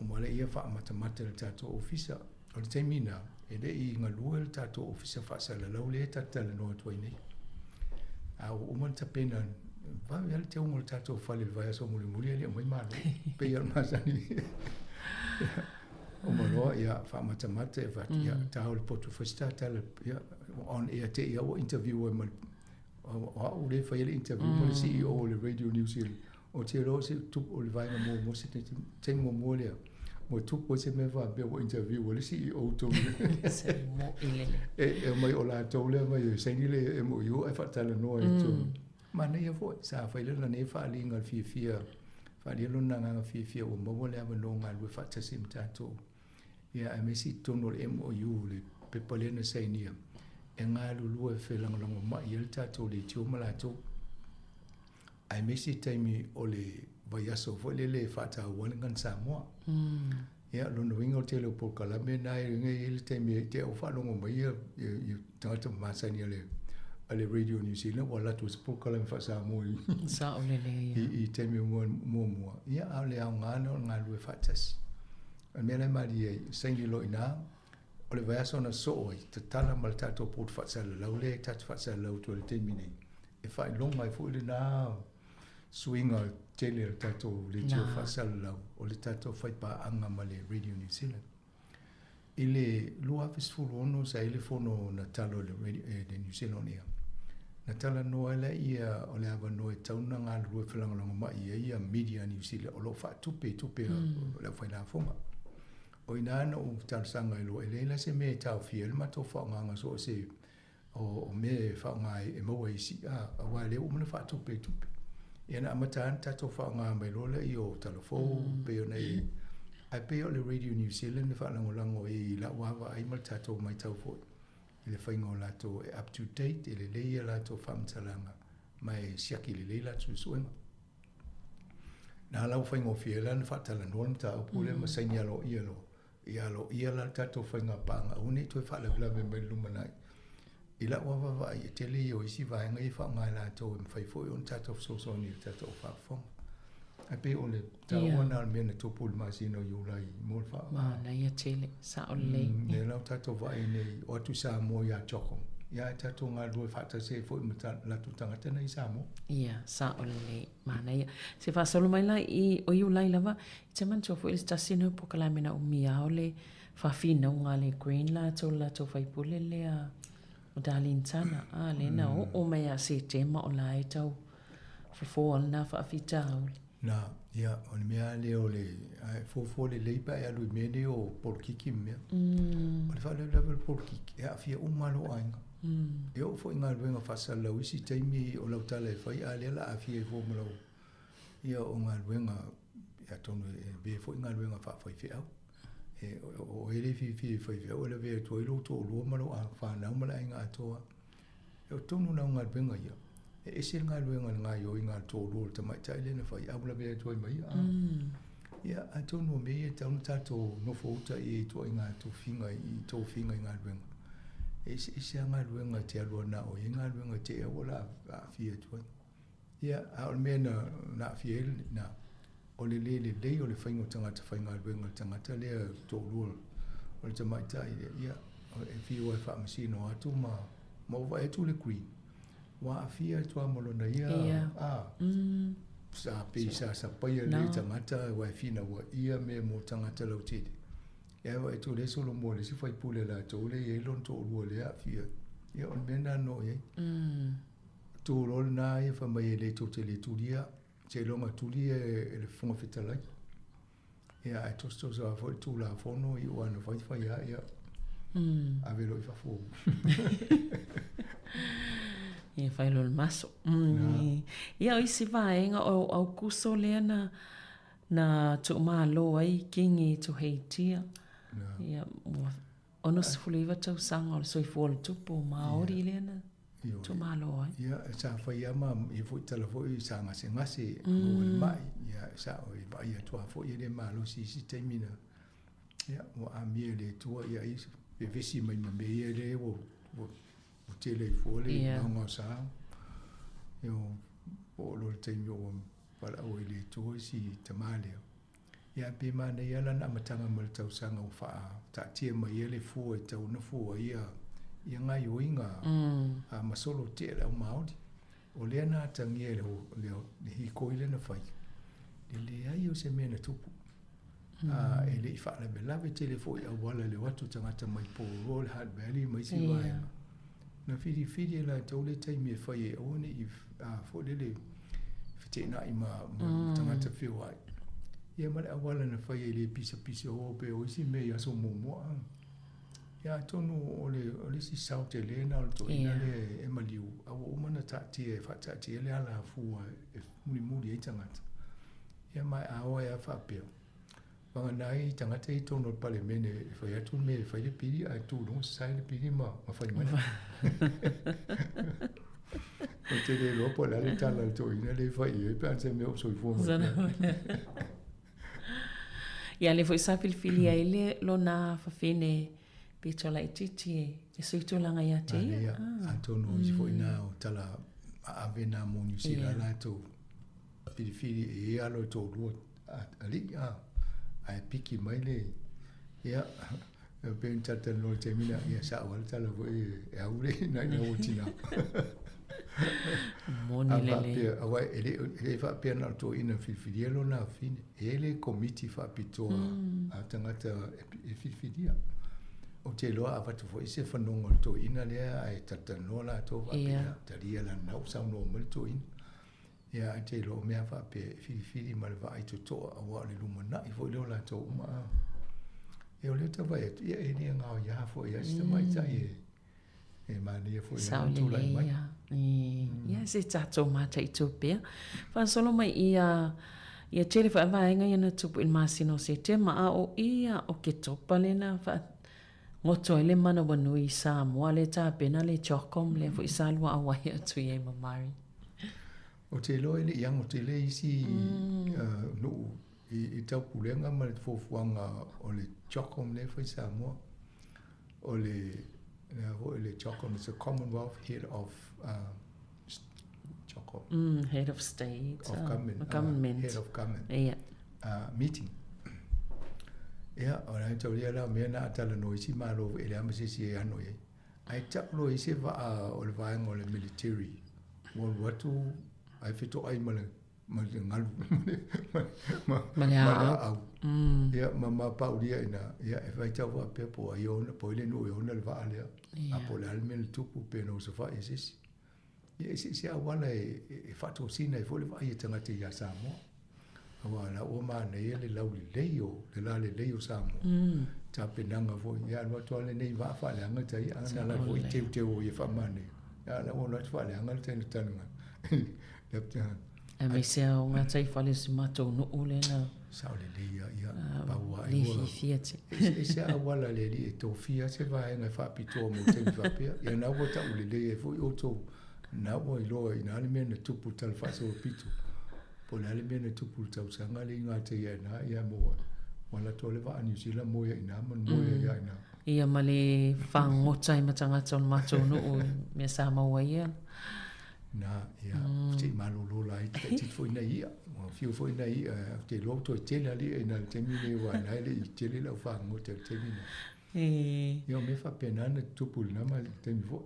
Speaker 13: uma lea ia faamatamata i le tatou ofisa. O le taimi lena, e le i galue le tatou ofisa faasalalau lea e ta te talanoa atu ai nei. A ua uma ona tapena, vave lava le teuga o le tatou fale i le vaiaso mulimuli e le i aumai malo, pei lava o le masani. Uma loa, ia, faamatamata, ia fai atu, ia, ta o le poto fai se tala, ia, on air te i au ua interview ai ma le, o au lea e faia le interview ma le CEO o le Radio New Zealand. Ou te iloa o se tupu o le vaega muamua se taimi muamua lea ua tupu ai se mea faapea ua interview ai le CEO tonu.
Speaker 8: Se mo'i lele.
Speaker 13: E omai o latou lea mai e saini le MOU ae faatalanoa i totonu. Manaia foi, sa fai lana nei faaaliga o le fiafia, faaalia lona agaga fiafia ua maua le avanoa galulue faatasi ma tatou. Ia aemaise i totonu o le MOU, le pepa lea na sainia, e galulue felagolagomai ai le tatou leitio ma latou. Aemaise taimi o le vaiaso foi lele e faataua ai le Gagana Samoa. Ia, lona uiga o le tele o polokalame na e i ai le taimi e te au faalogo mai ia, ia, ia tagata masani a le, a le Radio New Zealand ua alu atu ai se polokalame faa-Samoa i,
Speaker 8: Sao lelei, ia.
Speaker 13: i, i taimi muamua. Ia, a o le aoga lena o le galulue faatasi. O le mea la e malie ai, saini loa i ina, o le vaiaso na sosoo ai, tatala ma le tatou poto faasalalau lea e tatou faasalalau atu ai i le taimi nei. E faailoga ai foi lena suiga tele o le tatou leitio faasalalau o le tatou faipaaga ma le Radio New Zealand. I le 2016 sa i ai le fono na talo e le, radio, e le New Zealand On Air. Na talanoa ai laia o le avanoa e tatau ona galulue felagolagomai ai ia media New Zealand o lo o faatupe i tupe a le aufailafoga. O i ina na ou talosaga ai loa, e leai la se mea e taofia ai le matou faaaogaga so o se o mea e faaaoga ai e maua ai isi, a, aua o lea ua uma ona faatupe i tupe. Ia na amata lava ona tatou faaaoga mai loa lea o Talafou, mm. pei ona i, ae pei o le Radio New Zealand e faalagolago ai i lau vaavaai ma le tatou matau foi i le faiga o latou e up to date, e lelei a latou faamatalaga, ma e siaki lelei latou suesuega. Na ala ua faigofie ai la ona faatalanoa le mataupu lea ma saini aloaia loa. Ia aloaia la le tatou faiga paaga, aua ne i toe faalavelave mai i le lumanai. I lau lava vaavaai, e tele ia o isi vaega ia e faaaoga e latou e mafai foi ona tatou fesoasoani i le tatou faafofoga. Ae pei o le taua lena o le mea na tupu i le masina o Iulai mo le faa...
Speaker 8: Manaia tele, sao lelei.
Speaker 13: Lea la ua tatou vaai nei, o atu i Samoa ia Jocko, ia ae tatou galulue faatasi ai foi ma latou tagata nei i Samoa.
Speaker 8: Ia, sao lelei. Manaia. Se faasolo mai la i o Iulai lava, i te manatua foi le tasi nei o polokalame na umia o le faafinauga a le Green latou le latou faipule lea o Darlene Tana, a lea na oo mai ia Setema o la e tau fofo o lena faafitauli.
Speaker 13: Na, ia, o le mea lava lea o le, a e fuafua lelei pe a e alu i mea nei o polokiki ma mea. O le faalavelave o le polokiki, e aafia uma lava lou aiga. E oo foi i galuega faasalalau isi taimi o lau tala e fai, a o lea o le a aafia ai fua ma lau, ia o galuega, atonu e avea foi galuega faafaifeau. E, o oe le fiafia i faifeau e lavea atu ai lou toalua ma lou fanau ma le aiga atoa. E o tonu na o galuega ia. E ese le galuega i le gaioiga a le toalua o le tamaitai lea na fai, a ua lavea atu ai ma ia. Ia, atonu o mea ia e tatau ona tatou nofo uta i ai i ituaiga tofiga i tofiga i galuega. E eseese lava galuega e te alu ai na o i ai galuega e te i ua aafia atu ai. Ia, a o le mea na na aafia ai na, o le le lelei o le faiga o tagata faigaluega o le tagata lea toalua o le tamaitai lea, ia, e fiu lava e faamasino atu ma ma ua vaai atu le Queen, ua aafia atu lava ma lona ia,
Speaker 8: Ia.
Speaker 13: a, sa pei sa sapaia le tagata aua e finauaia mea mo tagata lautele. Ia, ae vaai atu o lea e solomua i le isi faipule a latou lea e i ai lona toalua lea e aafia ai. Ia, o le mea lena na oo i ai. Tu loa lena ia fai mai e le tou te le tulia, seiloga tuli e le Fofoga Fetalai. Ia ae tosatosa lava foi le Tulafono i ua na fai fai lava ia ave loa i fafo.
Speaker 8: Ia fai loa le maso. Ia o isi vaega o Aukuso lea na na tuumalo ai Kingi Tuheitia. Ia ua 69 tausaga o le soifua o le tupu Maori lea na tuumalo ai.
Speaker 13: Ia, sa fai lava ma ia foi tala foi sa gasegase maua i le mai. Ia, sa o e vaai atu lava foi e le malosi i isi taimi na, ia, ua amia e le Atua, ia ai vevesi mai ma mea ia lea ua, ua, ua tele ai fua le gaogaosa. Ia, oo loa i le taimi ua valaau ai e le Atua si tama lea. Ia pe manaia lana amataga mai le tausaga ua faataatia mai ai le fua e tatau ona fua ai ia gaioiga a ma solo tea le au Maori. O lea na atagia e le hikoi lea na fai, le leai o se mea na tupu. A e le i faalavelave tele foi i auala i le o atu o tagata mai Porirua, le Hutt Valley ma isi vaega. Na filifili e latou le taimi e fai ai aua ne i foi lele feteenai ma tagata feoai. Ia ma le auala na fai ai le pisapisa o pe o isi mea i aso muamua. Ia atonu o le o le isi sao tele lena o le toeaina lea e maliu, a ua uma ona taatia e faataatia ai le alafua e mulimuli ai tagata. Ia ma a o ai lava faapea, Vagana ai tagata ia i totonu o le Palemene e fai atu le mea e fai le pili ae tu i luga sasae le pili ma fai mai. Ou te le iloa po o le a le tala a le toeaina lea e fai i ai pe a se mea o soifua mai pea.
Speaker 8: Ia lea foi sa filifili ai le lona fafine pito laitiiti e sui tulaga ia te ia.
Speaker 13: Atonu o isi foi na o tala aave na mo Niu Sila latou filifili e i ai alo e toalua alii a ae piki mai le ia e pei ona talatalanoa i le taimi lea ia sao lava le tala foi e au le nai na ua tina.
Speaker 8: Moni lelei.
Speaker 13: Aua e le faapea na o le toeaina filifilia lona afine. E i ai le komiti faapitoa a tagata e filifilia. Ou te iloa a avatu foi se fanoga o le toeaina lea ae talatalanoa latou faapea, talia lana ua saunoa mai le toeaina. Ia, ae te iloa o mea faapea e filifili ma le vaai totoa aua o le lumanai foi lea o latou uma. A. E o lea tau vaai atu, ia e le gaoia foi a si tamaitai e e manaia foi
Speaker 8: lana tulai mai. Ia, se tatou mataitu pea. Faasolo mai ia ia tele foi vaega ia na tupu i le masina o Setema, a o ia o Ketopa lea na faagoto ai le manawanui i Samoa lea tapena le CHOGM lea foi sa lua auai atu i ai ma Murray.
Speaker 13: Ou te iloa e le i ago tele isi nuu i taupulega ma le fuafuaga o le CHOGM lea e fai i Samoa. O le, le foi le CHOGM, it's a Commonwealth Head of CHOGM.
Speaker 8: Head of State.
Speaker 13: Of Government.
Speaker 8: Government.
Speaker 13: Head of Government.
Speaker 8: Yeah.
Speaker 13: Meeting. Ia, o le taulia la mea na talanoa isi Malo e leai ma se isi e ano i ai. Ae tau loa i se vaa o le vaega o le military ua alu atu ae fetoai ma le ma le galu
Speaker 8: ma le aau.
Speaker 13: Ia ma mapaulia i ina, ia e faitau faapea po o ai ona, po o ai le nuu e ona le vaa lea. A po o le a le mea na tupu pe na osofai e se isi. Ia e eseese auala e faatosina ai foi le vaai a tagata ia Samoa. Aua o la ua manaia le laulelei o le lalelei o Samoa. Tapenaga foi, ia alu atu lava lenei vaa faaleaga tai, a na alu foi teuteu o ia faamanaia. Ia la ua alu atu faaleaga le tai le taligalu.
Speaker 8: Aemaise lava o gataifale o si matou nuu lea na.
Speaker 13: Sao lelei lava, ia, pau lava
Speaker 8: ai ua. Le fiafia
Speaker 13: tele. E ese lava auala a le alii e tofia se vaega e faapitoa mo taimi faapea. Ia na ua taulelei ai foi outou, na ua iloa i na le mea na tupu i le tala faasolopito, po o le a le mea na tupu i le tausaga lea i gatai ai ina, ia mo ua alu atu lava le vaa a Niu Sila moe ai i ina ma moe ai lava i ina.
Speaker 8: Ia ma le fagota ai ma tagata o le matou nuu i mea sa maua ai ia.
Speaker 13: Na, ia, se i malolo laiti laitiiti foi nai i'a. Ua fiu foi nai i'a, ou te iloa ua toe tele lava i'a i ina i le taimi lenei aua o lena e le i tele lau fagota i le taimi lena. Ia o mea faapena na tutupu i lena taimi foi.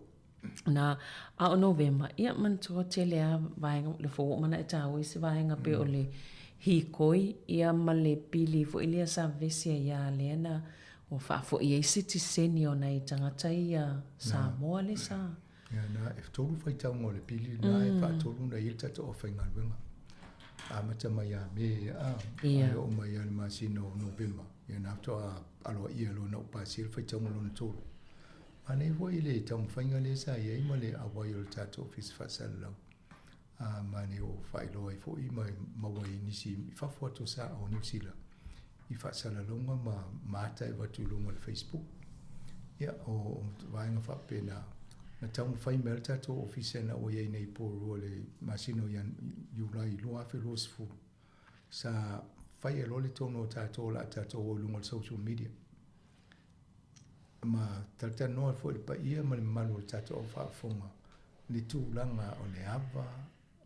Speaker 8: Na, a o Novema, ia manatua tele lava vaega, le fou ua uma ona e taua isi vaega pei o le hikoi, ia ma le pili foi lea sa vevesi ai lava lea na ua faafoi ai sitiseni o nai tagata ia Samoa lea sa
Speaker 13: Ia na, e tolu faitauga o le pili lena e faatolu ona i ai le tatou aufaigaluega. Amata mai ia Me a, e oo mai ia le masina o Novema, ia na faatoa aloaia loa ona ou pasia le faitauga lona tolu. Manaia foi le taumafaiga lea sa i ai ma le auai o le tatou Ofisa Faasalalau, a ma le o faailoa ai foi ma maua ai nisi i fafo atu o sa o Niu Sila i faasalalauga ma ma ata e avatu i luga o le Facebook. Ia, o vaega faapena na taumafai mai ai le tatou ofisa ina ua i ai nei i Porirua i le masina o Iulai 2020, sa fai ai loa le tonu o tatou o le a tatou o i luga o le social media. Ma talatalanoa ai foi le paia ma le mamalu o le tatou au faafofoga i le tulaga o le ava,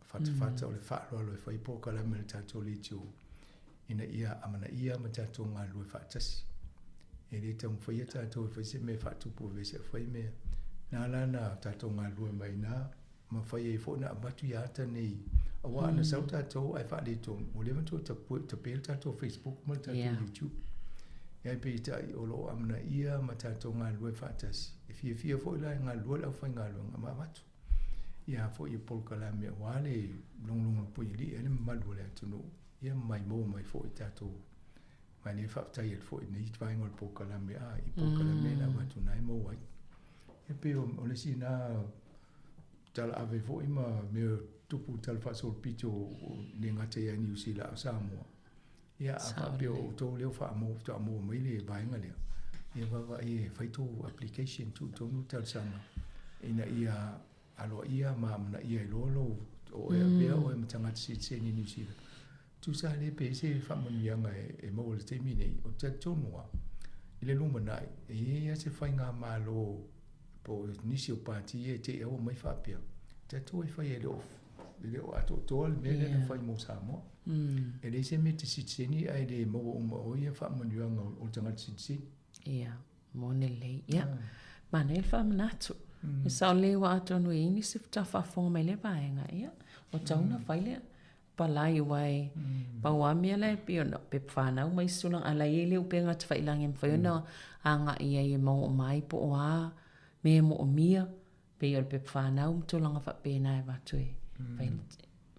Speaker 13: fatafata o le faaaloalo e fai polokalame a le tatou leitio ina ia amanaia ma tatou galulue faatasi. E le taumafaia tatou e fai se mea e faatupu vevesi ae fai mea. Na ala ona tatou galulue mai ina ma fai ai foi ona avatu ia ata nei aua ana sau tatou ae faaletonu ua leva ona toe tape le tatou Facebook ma le tatou YouTube. Ae peitai o lo o amanaia ma tatou galulue faatasi. E fiafia foi la e galulue le aufaigaluega ma avatu ia foi polokalame aua le logologo puialii ai le mamalu o le atunuu ia ma maimoa mai foi tatou. Ma lea e faafetai atu foi i lenei vaega o le polokalame a i polokalame na avatu na e maua ai. E pei o le isi na tala ave foi ma mea tupu tala faasolopito le gata ia Niu Sila a o Samoa. Ia a faapea o outou lea ua faatoa maua mai le vaega lea, ia vaavaai e fai tou application, tuu tonu talosaga ina ia aloaia ma amanaia ai loa lou o e avea oe ma tagata sitiseni i Niu Sila. Tusa lea pe i ai se faamanuiaga e maua i le taimi nei, ou te talitonu lava i le lumanai e i ai lava se faigamalo po o nisi o pati ia e te i aua mai faapea, tatou e fai e le o e le o atoatoa le mea lea na fai mo Samoa. E leai se mea e te sitiseni ae le maua uma e oe ia faamanuiaga o le tagata sitiseni.
Speaker 8: Ia, moni lelei. Ia, manaia le faamanatu. E sao lelei aua atonu e i ai nisi faatoa faafofoga mai i lea vaega, ia, ua tatau ona fai lea palai aua e pau lava mea la e pei ona pepa fanau ma isi tulaga, a o la e i ai le upega tafailagi e mafai ona agai i ai e maua uma ai po o a mea e moomia. Pei o le pepa fanau ma tulaga faapena e avatu e fai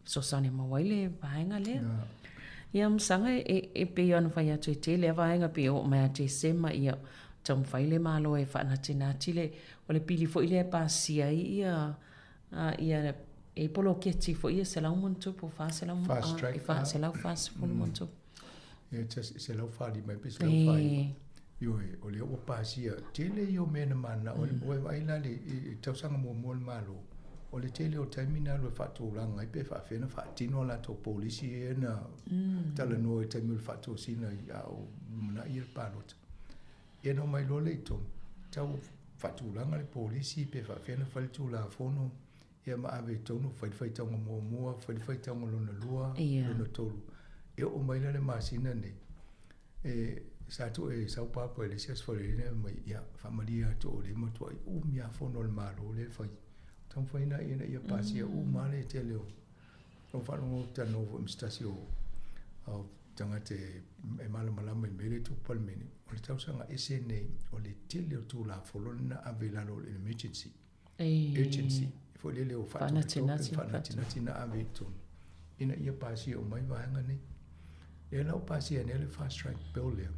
Speaker 8: fesoasoani e maua ai le vaega lea. Ia masaga e, e pei ona fai atu e tele a vaega pei e oo mai ia Tesema ia taumafai le Malo e faanatinati le o le pili foi lea e pasia ai ia ia e poloketi foi ia 100+, 400
Speaker 13: Fast track,
Speaker 8: 440+.
Speaker 13: E 145 pe 149. Ioe, o lea ua pasia. Tele ia o mea na mananao ai. Ua e vaai la i le tausaga muamua o le Malo, o le tele o taimi na alu e faatulaga ai pe faapefea ona faatino a latou polisi ia na talanoa i le taimi o le faatosina a o lumanai le palota. Ia na omai loa lea i totonu, tau faatulaga le polisi pe faapefea ona fai le Tulafono, ia ma ave i totonu, fai le faitauga muamua, fai le faitauga lona lua, lona tolu. E oo mai la le masina lenei, E sa tuu e sau papa i le isi aso Falealili fai mai, ia, faamalie atu o lea e matuai umi lava fono a le Malo lea e fai. Taumafai ina ia pasia uma lava le tele o Ou faalogo ou te talanoa foi ma se tasi o tagata e malamalama i le mea lea e tupu i Palemene, o le tausaga ese lenei o le tele o Tulafono na ave i lalo o le emergency, urgency. foi lele o faatopetope ma faanatinati na ave i totonu ina ia pasia uma ai vaega nei. Lea la ua pasia nei le Fast Track Bill lea,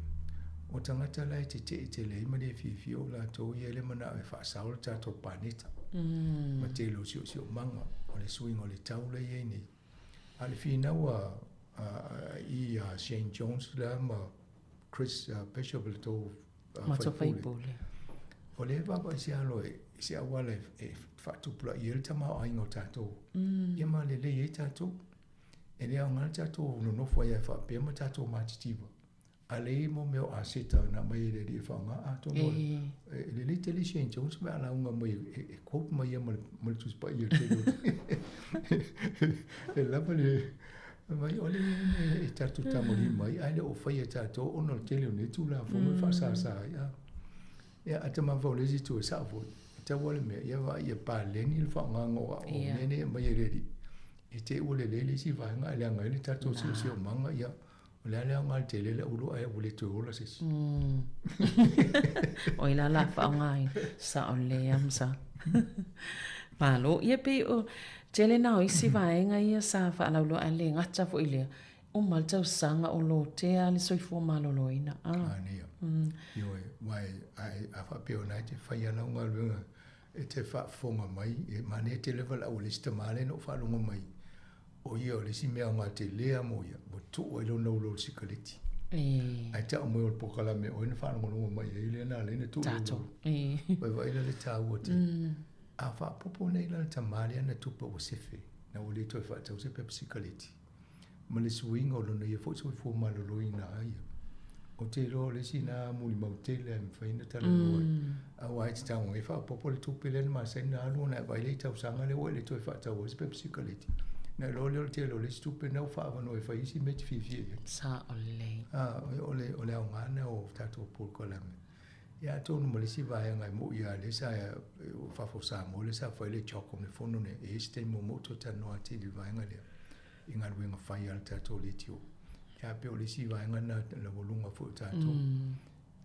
Speaker 13: o tagata la e tetee tele ai ma le fiafia o latou ia le manao e faasao le tatou paneta ma tele o siosiomaga o le suiga o le tau la e i ai nei. A o le finau a i ia Shane Jones lea ma Chris Bishop le tou faipule, o lea e vaavaai se alo i se auala e faatupulaia ai le tamaoaiga o tatou, ia ma lelei ai tatou. E le aoga le tatou nonofo ai faapea ma tatou matitiva. A leai mo mea o aseta na aumai e le Alii e faaaoga, atonu e lelei tele Shane Jones pe a lauga mai e quote mai ia ma le Tusi Paia tele e lava le mai o le e tatou tagolima ai, ae le o faia e tatou ona o le tele o nei Tulafono e faasasa ai. A ia a tamafa o le isi itu e sao foi, e tau lava le mea, ia vaai ia paleni le faaaogaga o mea nei e aumai e le Alii. I te i ua lelei le isi vaega ae leaga ai le tatou siosiomaga, ia, o le a le aoga i le tele le ulu ae ua le toe ola se isi.
Speaker 8: O i la la faaaogaina, sao lelei lava Msa. Malo. Ia pei o tele na o isi vaega ia sa faalauiloa ae le gata foi i lea, uma le tausaga o lotea le soifua maloloina.
Speaker 13: A nia. Ioe, aua a faapea o lena e te faia lau galuega E te faafofoga mai, e manaia tele valaau a le isi tama lea na ou faalogo mai, o ia o le isi mea aoga tele lava mo ia, ua tuu ai lona ulo o le sikaleti. Ae tau mai o le polokalame o ai na faalogologo mai ai lea na ala ai ona tuu lona ulo. Vaivai la le taua tele. A faaopoopo nei la le tama lea na tupe ua sefe, na ua le toe faatau se pepa sikaleti. ma le suiga o lona ia foi soifua maloloina a ia. Ou te iloa o le isi lena mulimau tele e mafai ona talanoa ai. Aua e te tago e faaopoopo le tupe lea na masani ona alu ona e vaai lea i tausaga lea ua e le toe faatau ai se pepa sikaleti. Ona iloa lea o le tele o le isi tupe lena ua faaavanoa e fai isi mea e te fiafia i ai.
Speaker 8: Sao lelei.
Speaker 13: O le aoga lena o tatou polokalame. Ia atonu ma le isi vaega e moi lava lea sa o fafo o Samoa lea sa fai le CHOGM le fono nei, e i ai se taimi muamua ou toe talanoa atili i le vaega lea i galuega fai a le tatou leitio. Ia pei o le isi vaega lena laualuga foi o tatou.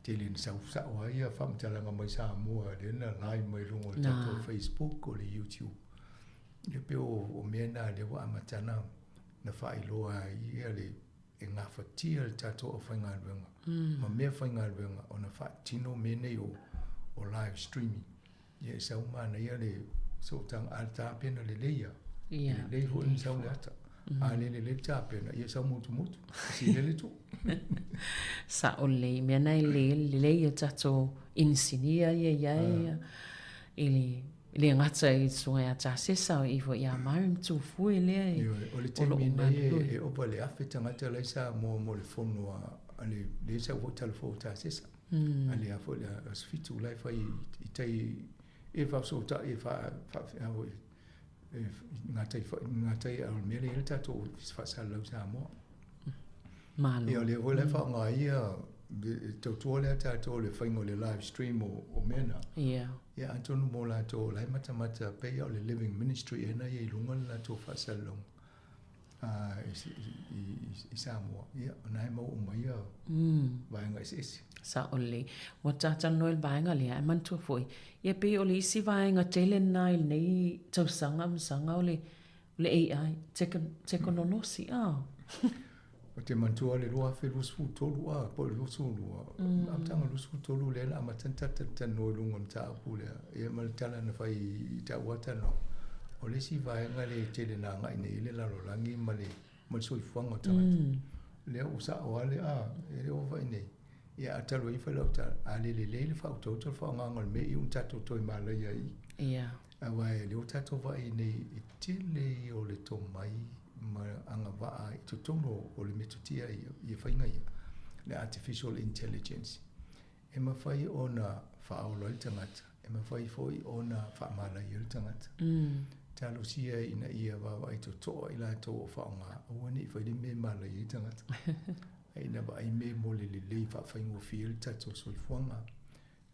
Speaker 13: Tele ina sau sao ai ia faamatalaga mai Samoa lea na live mai luga o le tatou Facebook o le YouTube. Ia pei o mea na lea ua amata na faailoa ai ia le e gafatia le tatou aufaigaluega ma mea faigaluega ona faatino mea nei o, o live streaming. Ia e sau manaia le sootaga, a le tapena lelei lava, e lelei foi ona sau le ata. A le lelei le tapena, ia e sau motumotu, sili le tuu.
Speaker 8: Sao lelei, mea na e le lelei a tatou inisinia ia i ai, i le E le gata i le susuga ia Tasesa, o i foi ia Mary ma Tufue lea e
Speaker 13: Ioe, o le taimi nei e ova i le 1000 tagata la i Samoa mo le fono a le lea sa ou foi talafou o Tasesa. A le a foi le aso 7 la e fai i tai e faafesootai e faa a foi e gatai gatai a o le mea lea e i ai le tatou ofisa faasalalau i Samoa.
Speaker 8: Malo.
Speaker 13: Ia o lea foi la e faaaoga ai ia le tautua lea a tatou le faiga o le live stream o mea na.
Speaker 8: Ia.
Speaker 13: Ia atonu mo latou o la e matamata pei o le Living Ministry ea na i ai i luga le latou faasalalauga i Samoa. Ia o na e maua uma ia vaega eseese.
Speaker 8: Sao lelei. Ua talatalanoa i le vaega lea, ae manatua foi, ia pei o le isi vaega tele lena i lenei tausaga ma saga o le O le AI, tekonolosi, a.
Speaker 13: Ou te manatua le 2023 a, po o le 22, amataga o le 23 lea na amata ona talatalanoa i luga o le mataupu lea, ia ma le tala na fai i taua talanoaga. O le isi vaega lea e tele na agai nei i ai le lalolagi ma le ma le soifuaga o tagata. Lea ua sao lava le, a, e le o vaai nei. Ia a talu ai fai lau tala, a le lelei le faautauta o le faaaogaina o le mea, iu ina tatou toe malaia ai i i. Aua e le o tatou vaai nei i tele ia o le tomai ma agavaa i totonu o le metotia ia, ia faiga ia, le artificial intelligence. E mafai ona faaola ai le tagata, e mafai foi ona faamalaia le tagata. Talosia ina ia vaavaai totoa i latou o faaaoga, aua ne i fai le mea e malaia ai tagata. Ae ina vaai mea mo le lelei faafaigofie ai le tatou soifuaga.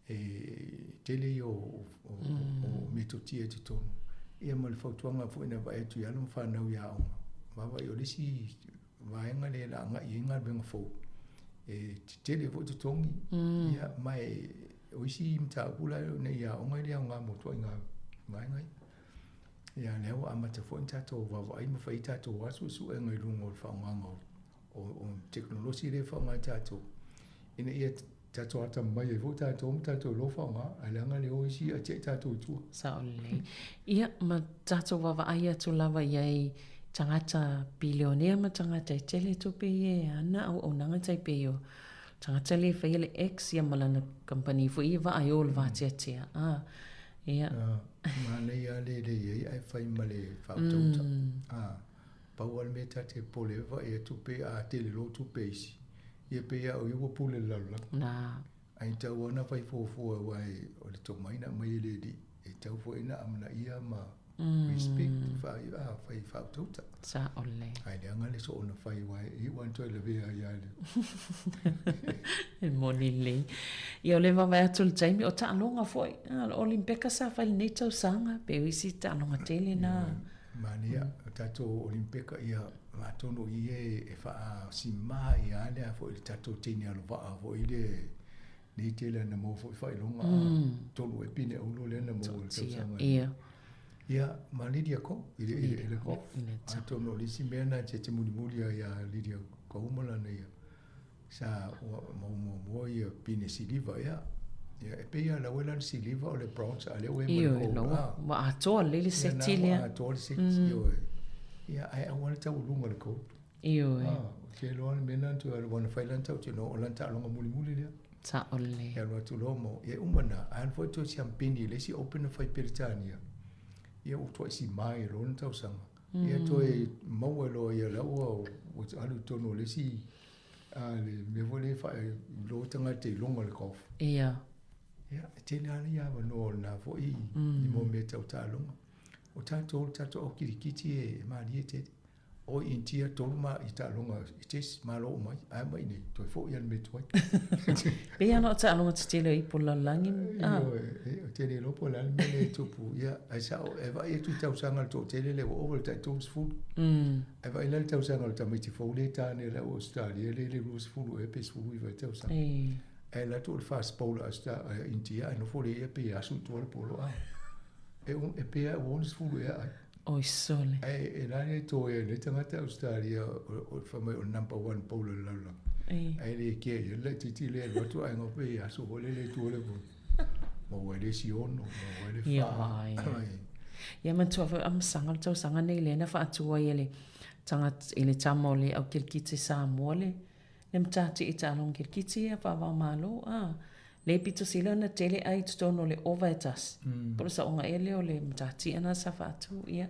Speaker 13: E tele ia o metotia i totonu. Ia ma le fautuaga foi na vaai atu i alo ma fanau i aoga, vaavaai o le isi vaega lea o le a agai i ai galuega fou, e tetele foi totogi, ia, ma e, o isi mataupu la nei i aoga e le aoga mo ituaiga vaega ia. Ia, lea ua amata foi ona tatou vaavaai ma fai tatou lava suesuega i luga o le faaaogaina o tekonolosi lea e faaaoga e tatou, ina ia tatou atamamai ai foi tatou ma tatou iloa faaaoga, ae leaga le o isi ae tiai tatou i tua.
Speaker 8: Sao lelei. Ia, ma tatou vaavaai atu lava i ai tagata bilionea ma tagata e tele tupe ia e ana auaunaga tai pei o tagata lea e faia le X ia ma lana kamupani foi ia vaai o le vateatea. A, ia.
Speaker 13: Manaia lava le lelei ai ae fai ma le faautauta. A, pau lava le mea ta te popole ai vaai atu pe a tele loa tupe a isi, ia pei lava o ia ua pule i le lalolagi.
Speaker 8: Na.
Speaker 13: Ae tatau lava ona fai fuafua aua o le tomai na aumai e le Alii, e tatau foi ona amanaia ma respect, fai faautauta.
Speaker 8: Sao lelei.
Speaker 13: Ae leaga le soona fai aua e iu lava ona toe lavea ai lava i le.
Speaker 8: E moni lelei. Ia o le vaavaai atu i le taimi, o taaloga foi, o le Olimpeka sa fai i lenei tausaga, pei o isi taaloga tele na.
Speaker 13: Manaia, o tatou Olimpeka, ia, atonu o i e faasima ai lava le a foi le tatou teine alovaa foi le nei tele na maua foi faailoga, 3 ea pine auro lea na maua i le tausaga.
Speaker 8: Ia.
Speaker 13: Ia, ma Lydia Ko, i le golf. Atonu o le isi mea na te mulimuli ai ia Lydia Ko ma lana ia, sa maua muamua ia pine siliva, ia. Ia, e pei lava o la ua i lana siliva o le bronze, a o lea ua i ma le gold.
Speaker 8: Ioe, ua atoa lelei le seti lea.
Speaker 13: Ia, ua atoa le seti, ioe. Ia, ae aua le taualuga i le gold.
Speaker 8: Ioe.
Speaker 13: Ou te iloa le mea lena na toe alu, aua na fai lana tautinoga, o lana taaloga mulimuli lea.
Speaker 8: Sao lelei.
Speaker 13: E alu atu loa ma, ia e uma lena, ae alu foi toe siampeni i le isi Open na fai i Peretania, ia ua tuai sima ai loa lona tausaga. Ia toe maua loa ia la ua alu i totonu o le isi, le mea foi lea e faailoa tagata i luga o le golf.
Speaker 8: Ia.
Speaker 13: Ia, e tele lava ia avanoa o lena foi i mo mea tau taaloga. O tatou, le tatou au kirikiti e malie tele. O Initia tolu ma i taaloga i test malo uma ai, ae mai nei, toe foi lava i le mea tuai.
Speaker 8: Pei lava na o taaloga tetele o ipu o le lalolagi.
Speaker 13: Ioe, ou te le iloa po o le a le mea lea e tupu. Ia, ae sao, e vaai atu i tausaga a le toatele lea ua ova i le tai 30. Ae vaai la i le tausaga o le tamaiti fou lea e ta nei la ua Ausetalia lea e i le 20 ea pe 19 ea tausaga. Ae alu atu o le fast bowler a Initia ae nofo lea ia pei e asu i tua le polo. E pei lava ua 60 ea ai.
Speaker 8: Oi sole.
Speaker 13: Ae e la le toe ai le tagata Australia o fai mai o le number one bowler i le lalolagi. Ae le kea ia le laitiiti lea e alu atu ae gape i aso foi lele i tua le polo. Maua ai le isi ono, maua ai le fa.
Speaker 8: Ia manatua foi amasaga o le tausaga nei lea na faatu ai e le tagata i le tama o le au kirikiti Samoa le le matati i taaloga kirikiti ia faavao Malo a le pito sili ona tele ai i totonu o le ova e tasi. Po o le saoga ea lea o le matatia lena sa faatu, ia.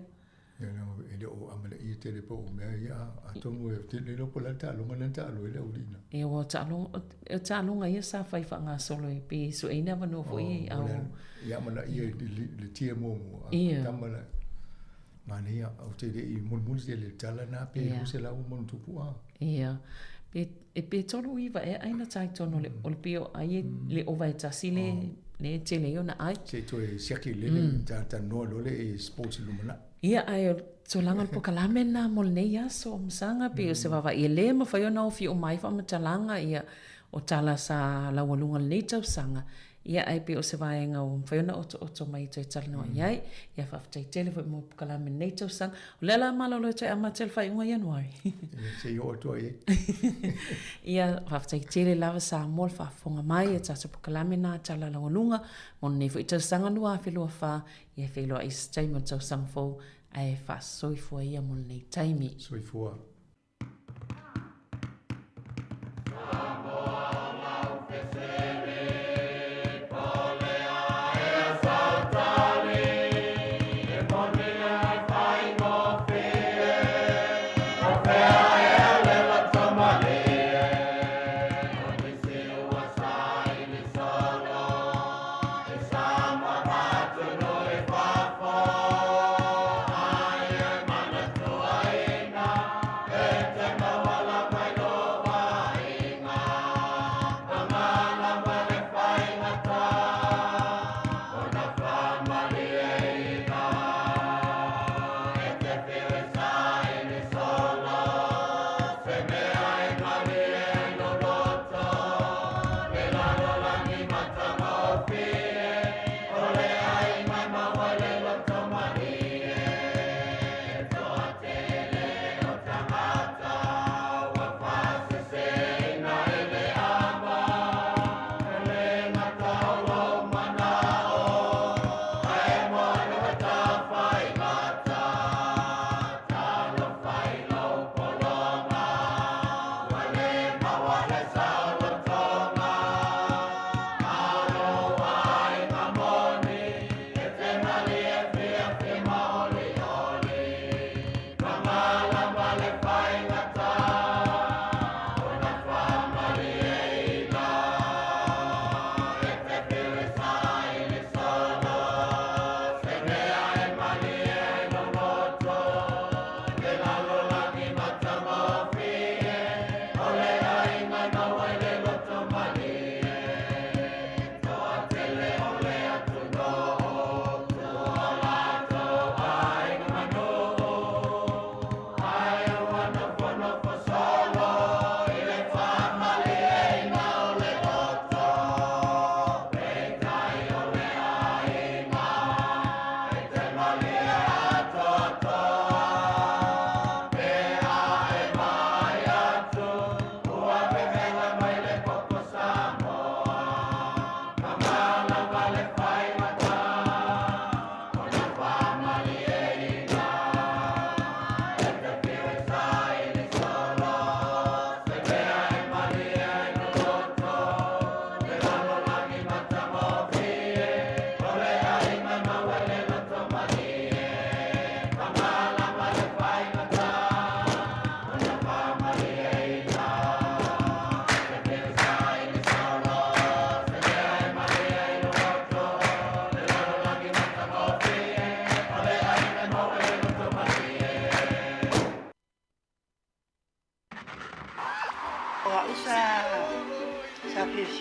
Speaker 13: Ia leaga e le o amanaia tele po o mea ia, atonu e le iloa po o le a le taaloga lea na taalo ai le aualii na.
Speaker 8: Ia aua o taaloga, o taaloga ia sa fai faagasolo e pei e sueina avanoa foi ia i au.
Speaker 13: Ia amanaia i le tier muamua, a tama la. Manaia, ou te le i mulimuli tele i le tala lena pe 200 ma ono tupu a.
Speaker 8: Ia. Pe, e pe 39 ea ai na tai tonu o le, o le pio ai e le ova e tasi le, le tele ai ona ai.
Speaker 13: Se i toe siaki lele, ta talanoa loa lea i sports i lumanai.
Speaker 8: Ia, ae o le tulaga o le pokalame lena mo lenei aso o Masaga, pei o se vaavaai e le mafai ona ofi uma ai faamatalaga, ia, o tala sa laualuga i lenei tausaga, Ia, ae pei o se vaega ua mafai ona otooto mai e toe talanoa i ai. Ia, faafetai tele foi mo pokalame i lenei tausaga. O lea la malolo e toe amata i le faaiuga o Ianuari.
Speaker 13: Ia, se i oo atu ai ai.
Speaker 8: Ia, faafetai tele lava Samoa le faafofoga mai i tatou pokalame na tala laualuga mo lenei foi tausaga 2024. Ia, e feiloai i se taimi o le tausaga fou, ae faasoifua ia mo lenei taimi.
Speaker 13: Soifua.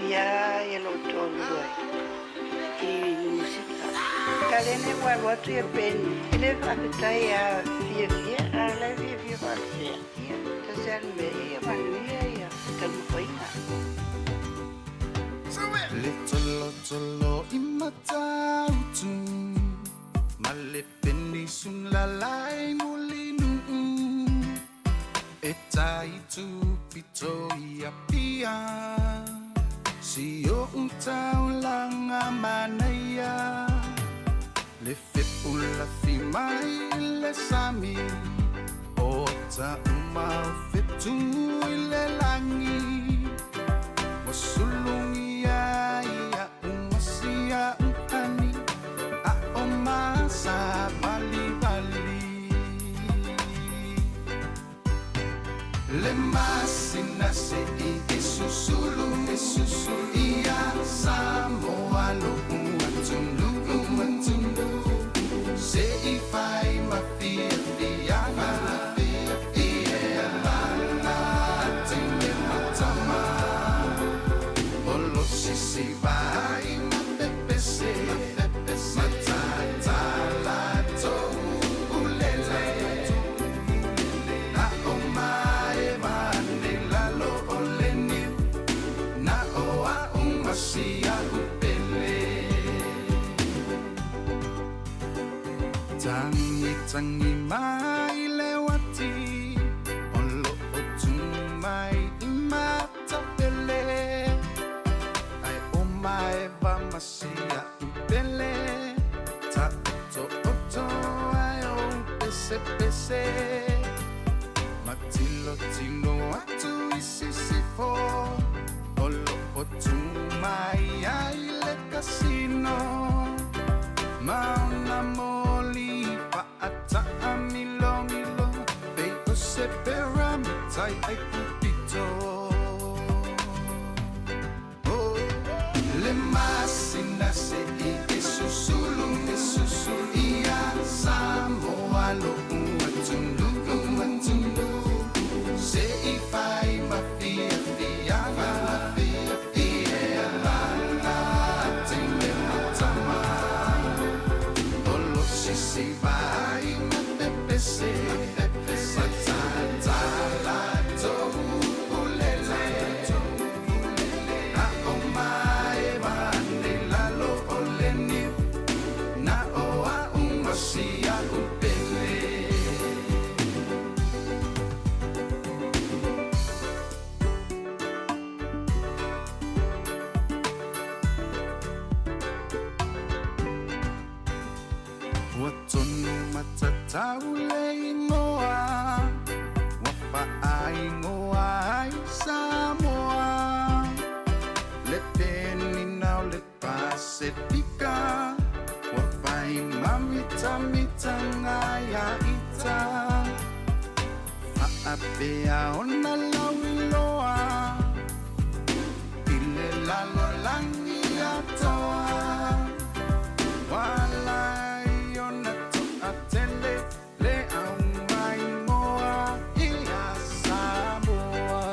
Speaker 14: fiafia ia lou toalua i Niu Sila. Kalene ua alu atu ia Peni, e le faafetai a fiafia, a o la e fiafia faapea. Ia, tasi a le mea, ia manuia ia taumafaiga.
Speaker 15: Le tolotolo i Matautu ma le penisula lai Mulinuu e tai tupito i Apia si o'u taulaga manaia le fepulafi mai le sami o taʻuma o fetu i le lagi ua sulugia iaʻu ma siaʻu ani a o masa valivali le masina seʻi e susulu e susulu ia Samoa loʻu atunuu atunuu seʻi fai ma fiafiaga ia lala teine ma tama olosisi vai ma pepese matatala toulele na o maeva ane lalo o le niu na o a'u ma sia'u pele tagi tagi mai le uati o lo'o tu mai i Matafele ae o maeva ma sia'u pele ta'oto'oto ae ou pesepese matilotilo atu i sisifo o lo'o tu mai ai le kasino ma ona moli fa'ataʻamilomilo pei o se pyramitai ai pupito Oh, le masina seʻi e susulu e susulu ia Samoa loʻu atunuu atunuu seʻi fai ma fiafiaga ia lala teine ma tama olosisi vai ma pepese matatala toulele a o maeva ane lalo o le niu na o a'u ma sia'u pele. Ua tonu matatau le igoa ua faaigoa ai Samoa le penina o le Pasefika ua fai mamitamitaga ia ita faapea ona lauiloa i le lalolagi atoa Walai ona toʻatele le aumaimoa ia Samoa.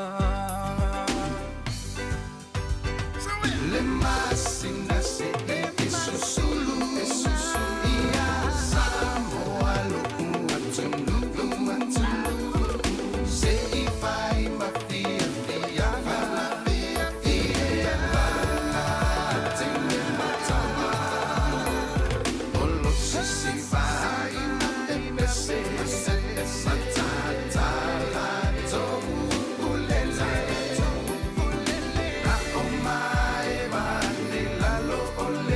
Speaker 15: Le masina seʻi e susulu e susulu ia Samoa loʻu atunuu atunuu seʻi fai ma fiafiaga ia lala teine ma tama olosisi vai ma pepese matatala toulele a o maeva ane lalo o le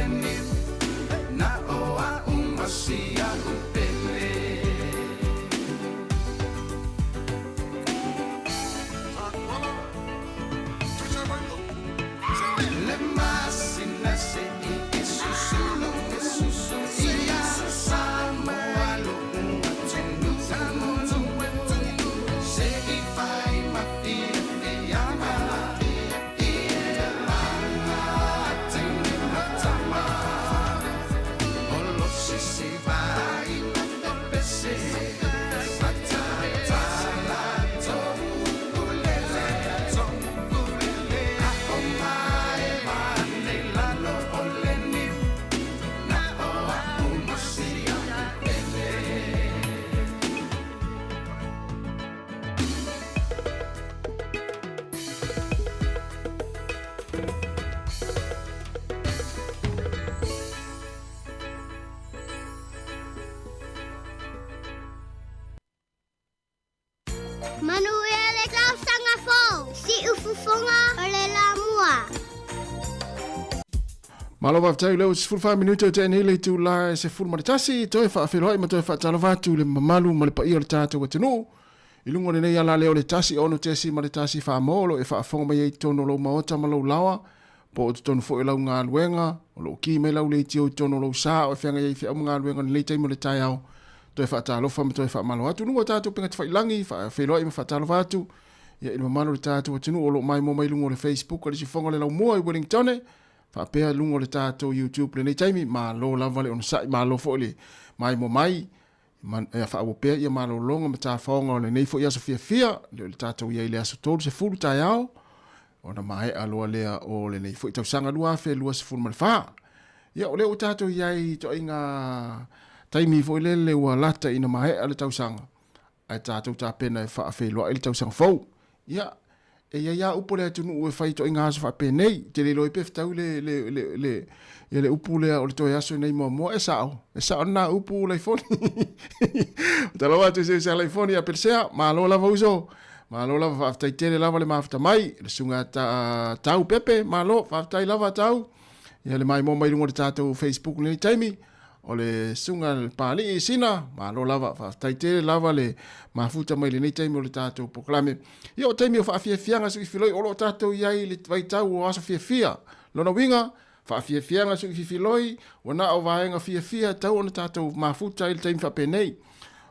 Speaker 1: Malo faafetai lea ua 14 minute o tea nei le itula e 11, toe faafeiloai ma toe faatalofa atu i le mamalu ma le paia o le tatou atunuu i luga o lenei ala lea o le 1 6.1 Samoa o lo o e faafofoga mai ai i totonu o lou maota ma lou laoa po o totonu foi o lau galuega, o lo o ki mai lau leitio i totonu o lou sa o e feagai ai i feau ma galuega i lenei taimi o le taeao. Toe faatalofa ma toe faamalo atu i luga o tatou upega tafailagi, faafeiloai ma faatalofa atu ia i le mamalu o le tatou atunuu o lo o maimoa mai i luga o le Facebook a le Siufofoga o le Laumua i Wellingtone, faapea i luga o le tatou YouTube i lenei taimi. Malo lava le onosai, malo foi le maimoa mai. Ia faaauau pea ia malologa ma tafaoga o lenei foi aso fiafia, lea o le tatou i ai i le aso 30 taeao, ona maea loa lea o lenei foi tausaga 2024. Ia, o lea ua tatou i ai i ituaiga taimi foi lele ua lata ina maea le tausaga, ae tatou tapena e faafeiloai le tausaga fou. Ia, e i ai lava upu a le atunuu e fai i ituaiga aso faapenei. Ou te le iloa ai pe fetau le, le, le, le, ia le upu lea o le toe aso nei muamua. E sao, e sao lena upu Laifoni. Matalo atu i se uso a Laifoni ia Pelesea, malo lava uso. Malo lava, faafetai tele lava le mafuta mai. Le susuga ta, Tau Pepe, malo, faafetai lava Tau. Ia le maimoa mai luga o le tatou Facebook i lenei taimi. O le susuga le Papalii Sina, malo lava, faafetai tele lava le mafuta mai lenei taimi o le tatou polokalame. Ia o taimi o faafiafiaga suifiloi o lo o tatou i ai i le vaitau o aso fiafia. Lona uiga, faafiafiaga suifiloi, ua na o vaega fiafia e tatau ona tatou mafuta i le taimi faapenei.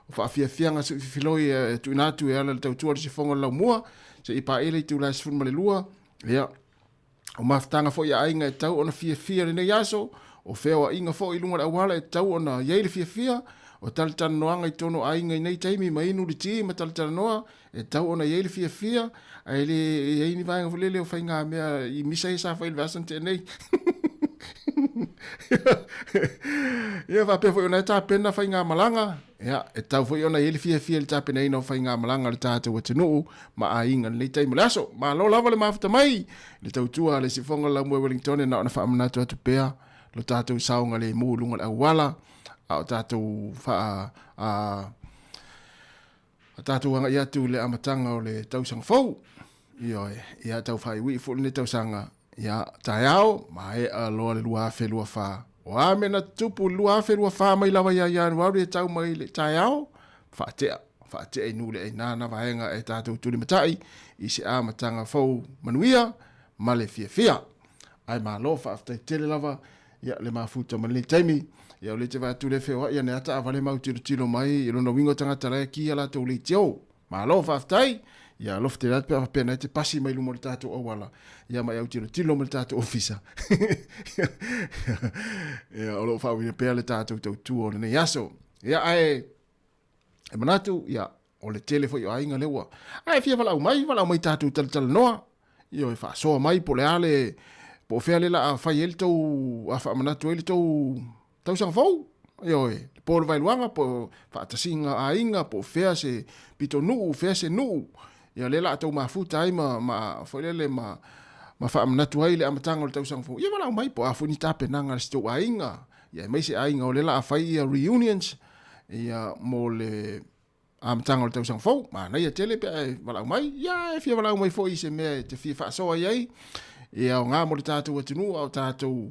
Speaker 1: O faafiafiaga suifiloi e tuuina atu e ala i le tautua a le Siufofoga o le Laumua, seia paia le itula e 12, ia, O mafutaga foi a aiga e tatau ona fiafia i lenei aso, o feoaiga foi i luga o le auala e tatau ona i ai le fiafia, o talatalanoaga i totonu o aiga i nei taimi ma inu le ti ma talatalanoa, e tatau ona i ai le fiafia, ae le i ai ni vaega foi lele o faigamea i misa ia sa fai i le vaiaso na tea nei. Ia faapea foi ona e tapena faigamalaga, Ia, e tatau foi ona i ai le fiafia i le tapenaina o faigamalaga a le tatou atunuu ma aiga i lenei taimi o le aso. Malo lava le mafuta mai i le tautua a le Siufofoga o le Laumua i Wellington e na ona faamanatu atu pea lo tatou saogalemu i luga o le auala a o tatou faa a, a tatou agai atu i le amataga o le tausaga fou. Ioe, ia tau faaiuiu foi lenei tausaga Ia, taeao, maea loa le 2024. O a mea na tutupu i le 2024 mai lava ia Ianuari e tau mai i le taeao, faatea, faatea i nuu le aina na vaega e tatou tulimatai i se amataga fou manuia ma le fiafia. Ae malo, faafetai tele lava ia le mafuta ma lenei taimi. Ia o lea te vaai atu lea feoai ane a taavale mau tilotilo mai i lona uiga o tagata la e ki a latou leitio. Malo faafetai. Ia alofa tele atu pe a faapea na e te pasi mai luma o le tatou auala, ia ma e autilotilo mai le tatou ofisa. Ia, o lo o faauiina pea le tatou tautua o lenei aso. Ia, ae e manatu, ia, o le tele foi o aiga lea ua, ae fia valaau mai, valaau mai tatou talatalanoa, ia, e faasoa mai po o le a le, po o fea le la a fai ai le tou, a faamanatu ai le tou Tausaga fou, ioe, le po o le vaeluaga, po o faatasiga aiga, po o fea se pitonuu, fea se nuu, ia lea la a tou mafuta ai ma, ma foi lele ma, ma faamanatu ai le amataga o le tausaga fou. Ia valaau mai po o a foi ni tapenaga a si tou aiga, ia aemaise aiga o lea la a fai ia reunions, ia mo le amataga o le tausaga fou, manaia tele pe a e valaau mai, ia e fia valaau mai foi i se mea e te fia faasoa i ai, e aoga mo le tatou atunuu, a o tatou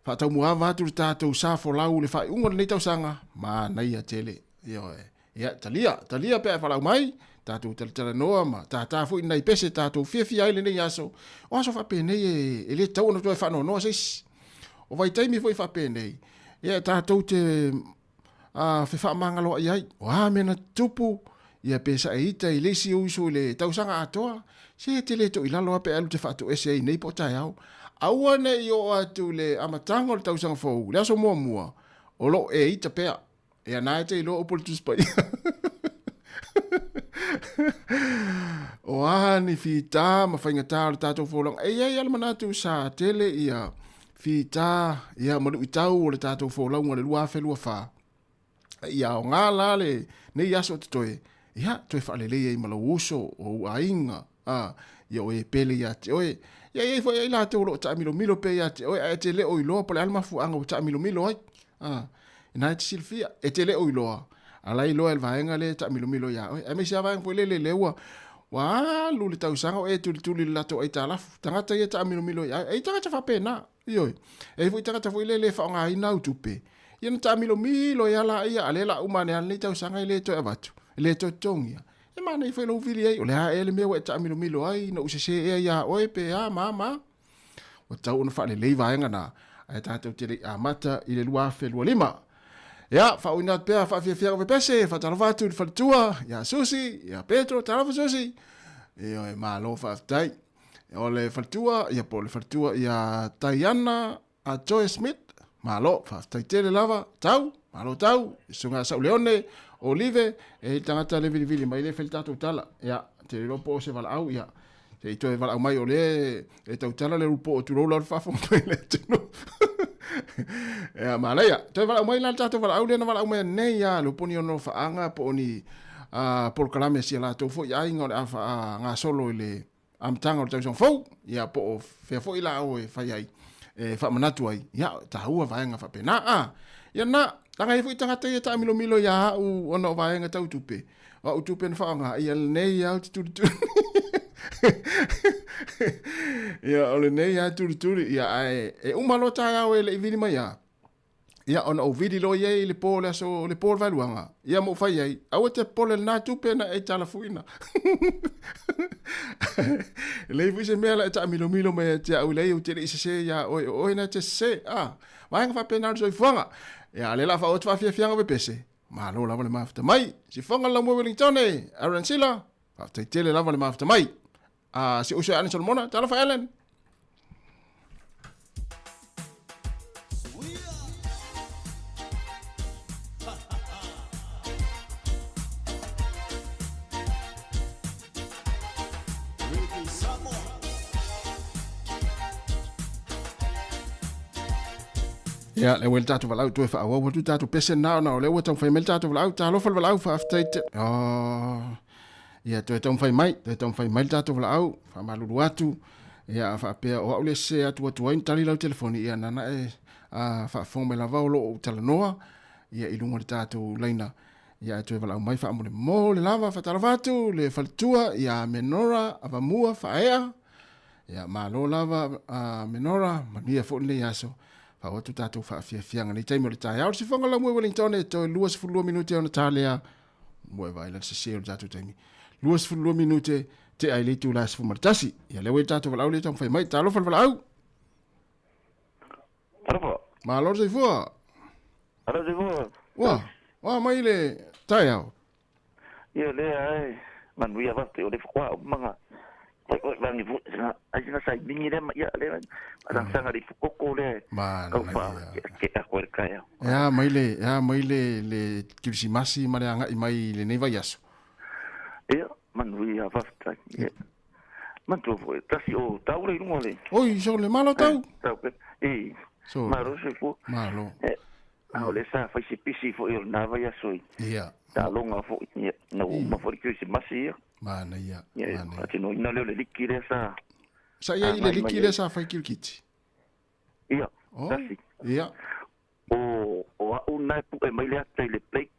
Speaker 1: faataumuaava atu le tatou sa folau i le faaiuga o lenei tausaga, manaia tele. Ioe. Ia, talia, talia pe a e valaau mai, tatou talatalanoa ma tātā foi nai pese tatou fiafia ai lenei aso. O aso faapenei e, e le tatau ona toe faanoanoa se isi. O vaitaimi foi faapenei, ia tatou te a fefaamagaloa'i ai. O a mea na tutupu, ia pe sa e ita i le isi uso i le tausaga atoa, se e te le toilalo lava pe a alu te faatoese ai nei po o taeao. Aua ne i oo atu i le amataga o le tausaga fou, le aso muamua, o lo o e ita pea. Ia na e te iloa upu o le Tusi Paia. O a ni fita ma faigata o le tatou folauga. E i ai lava le manatu sa tele ia Fita, ia, ma luitau o le tatou folauga i le 2024. Ia aoga la lenei aso o totoe, ia, toe faalelei ai ma lou uso, o ou aiga, a, ia o e pele ia te oe. Ia e i ai foi i latou o lo o taamilomilo pea ia te oe, ae e te le o iloa po o le a le mafuaaga ua taamilomilo ai. A, ina e te silafia, e te le o iloa, a la e iloa e le vaega lea e taamilomilo ia oe. Aemaise lava vaega foi lele lea ua, Ua alu le tausaga o e tulituli i le latou aitalafu. Tagata ia taamilomilo i ai. Ai tagata faapena. Ioe. E ai foi tagata foi lea e le faaaogaina au tupe. Ia na taamilomilo ai lava laia, a o lea o le a uma ane lava lenei tausaga e le toe avatu, e le toe totogia. E manaia foi lou vili ai, o le a ea le mea ua e taamilomilo ai, na ou sese ea ia oe pe a ma a ma a. Ua tatau ona faalelei vaega na, ae tatou te le i amata i le 2025. Ia, faauiina atu pea faafiafiaga pepese, faatalofa atu i le faletua, ia Susi, ia Petro, talofa Susi. Ioe, malo faafetai. O le faletua, ia po o le faletua ia Taiana a Joy Smith, malo, faafetai tele lava, tau, malo tau, susuga Sauleone, Olive, e i tagata le vilivili mai le fai le tatou tala. Ia, te iloa po o se valaau, ia, se i toe valaau mai o lea e tautala le rupo o tulou la o le faafofoga mai le atunuu. Ia, manaia. Toe valaau mai la le tatou valaau lea na valaau mai nei ia le poni ono faaga po o ni polokalame a si a latou foi aiga o le a faagasolo i le amataga o le tausaga fou, ia po o fea foi la o e fai ai, e faamanatu ai, ia, taua vaega faapena. A, ia na, leaga e i ai foi tagata ia e taamilomilo ia au ona o vaega tau tupe, o au tupe na faaaoga, ia lenei lava ou te tulituli. Ia, o lenei lava tulituli, ia, ae e uma loa taeao e le i vili mai lava, Ia, ona ou vili loa ia i le po o le aso, le po o le vaeluaga, ia ma ou fai ai, aua e te popole i lena tupe na e talafuina. E leai foi se mea la e taamilomilo mai ia te au, leai ou te le i sese ia oe, o oe na te sese. Ah, vaega faapena o le soifuaga. Ia, a o lea o le a faaoo atu faafiafiaga pepese, malo lava le mafuta mai. Sifoga le laumua Wellingtone, Aaron Sila, faafetai tele lava le mafuta mai. Ah, si ou uso ia Allen Solomona, talofa Allen. Ia, lea ua i le tatou valaau toe faaauau atu tatou pese na ona o lea ua taumafai mai le tatou valaau. Talofa le valaau, faafetai te... Oh. Ia, toe taumafai mai, toe taumafai mai le tatou valaau, faamalulu atu, ia, a faapea o au le sese atu atu ai na tali lau telefoni, ia, nana e faafofoga mai lava o lo o ou talanoa, ia, i luga o le tatou laina, ia, ae toe valaau mai faamolemole lava, faatalofa atu le faletua ia Menora Avamua Faaea, ia, malo lava a Menora, manuia foi lenei aso, faaoo atu tatou faafiafiaga nei taimi o le taeao, le sifoga lau moe Wellington e toe 22 minute ona ta lea, Ua e vaai la le sese o le tatou taimi. 22 minute te ai le itula e 11. Ia lea ua i le tatou valaau lea e taumafai mai. Talofa le valaau.
Speaker 16: Talofa.
Speaker 1: Malo le soifua.
Speaker 16: Malo le soifua.
Speaker 1: Ua, ua mai le taeao.
Speaker 16: Ia lea ai, manuia faafetai o le faatoa uma Oi oi vangi fu sina ai sina sai mingi le ma ia le sang le koko le kau fa ke a koe kai.
Speaker 1: Ea mai le ea mai le le kirisimasi ma le agai mai i lenei vaiaso.
Speaker 16: Ia manuia faafetai. Ia. Manatua foi tasi o tau le i luga le.
Speaker 1: Oi sole malo tau.
Speaker 16: Tau pe. E.
Speaker 1: Sole.
Speaker 16: Malo soifua.
Speaker 1: Malo.
Speaker 16: E. A o lea sa fai se pisi foi o lena vaiaso i.
Speaker 1: Ia.
Speaker 16: Taaloga foi ia na ua uma foi le kirisimasi ia.
Speaker 1: Manaia,
Speaker 16: Ia,
Speaker 1: manaia.
Speaker 16: faatinoina lea o le liki lea sa
Speaker 1: Sa i ai i le
Speaker 16: agai
Speaker 1: liki
Speaker 16: mai
Speaker 1: lea
Speaker 16: ai.
Speaker 1: sa fai kirikiti?
Speaker 16: Ia,
Speaker 1: Oh,
Speaker 16: tasi.
Speaker 1: ia.
Speaker 16: O, o au na e pu'e mai le ata i le plate.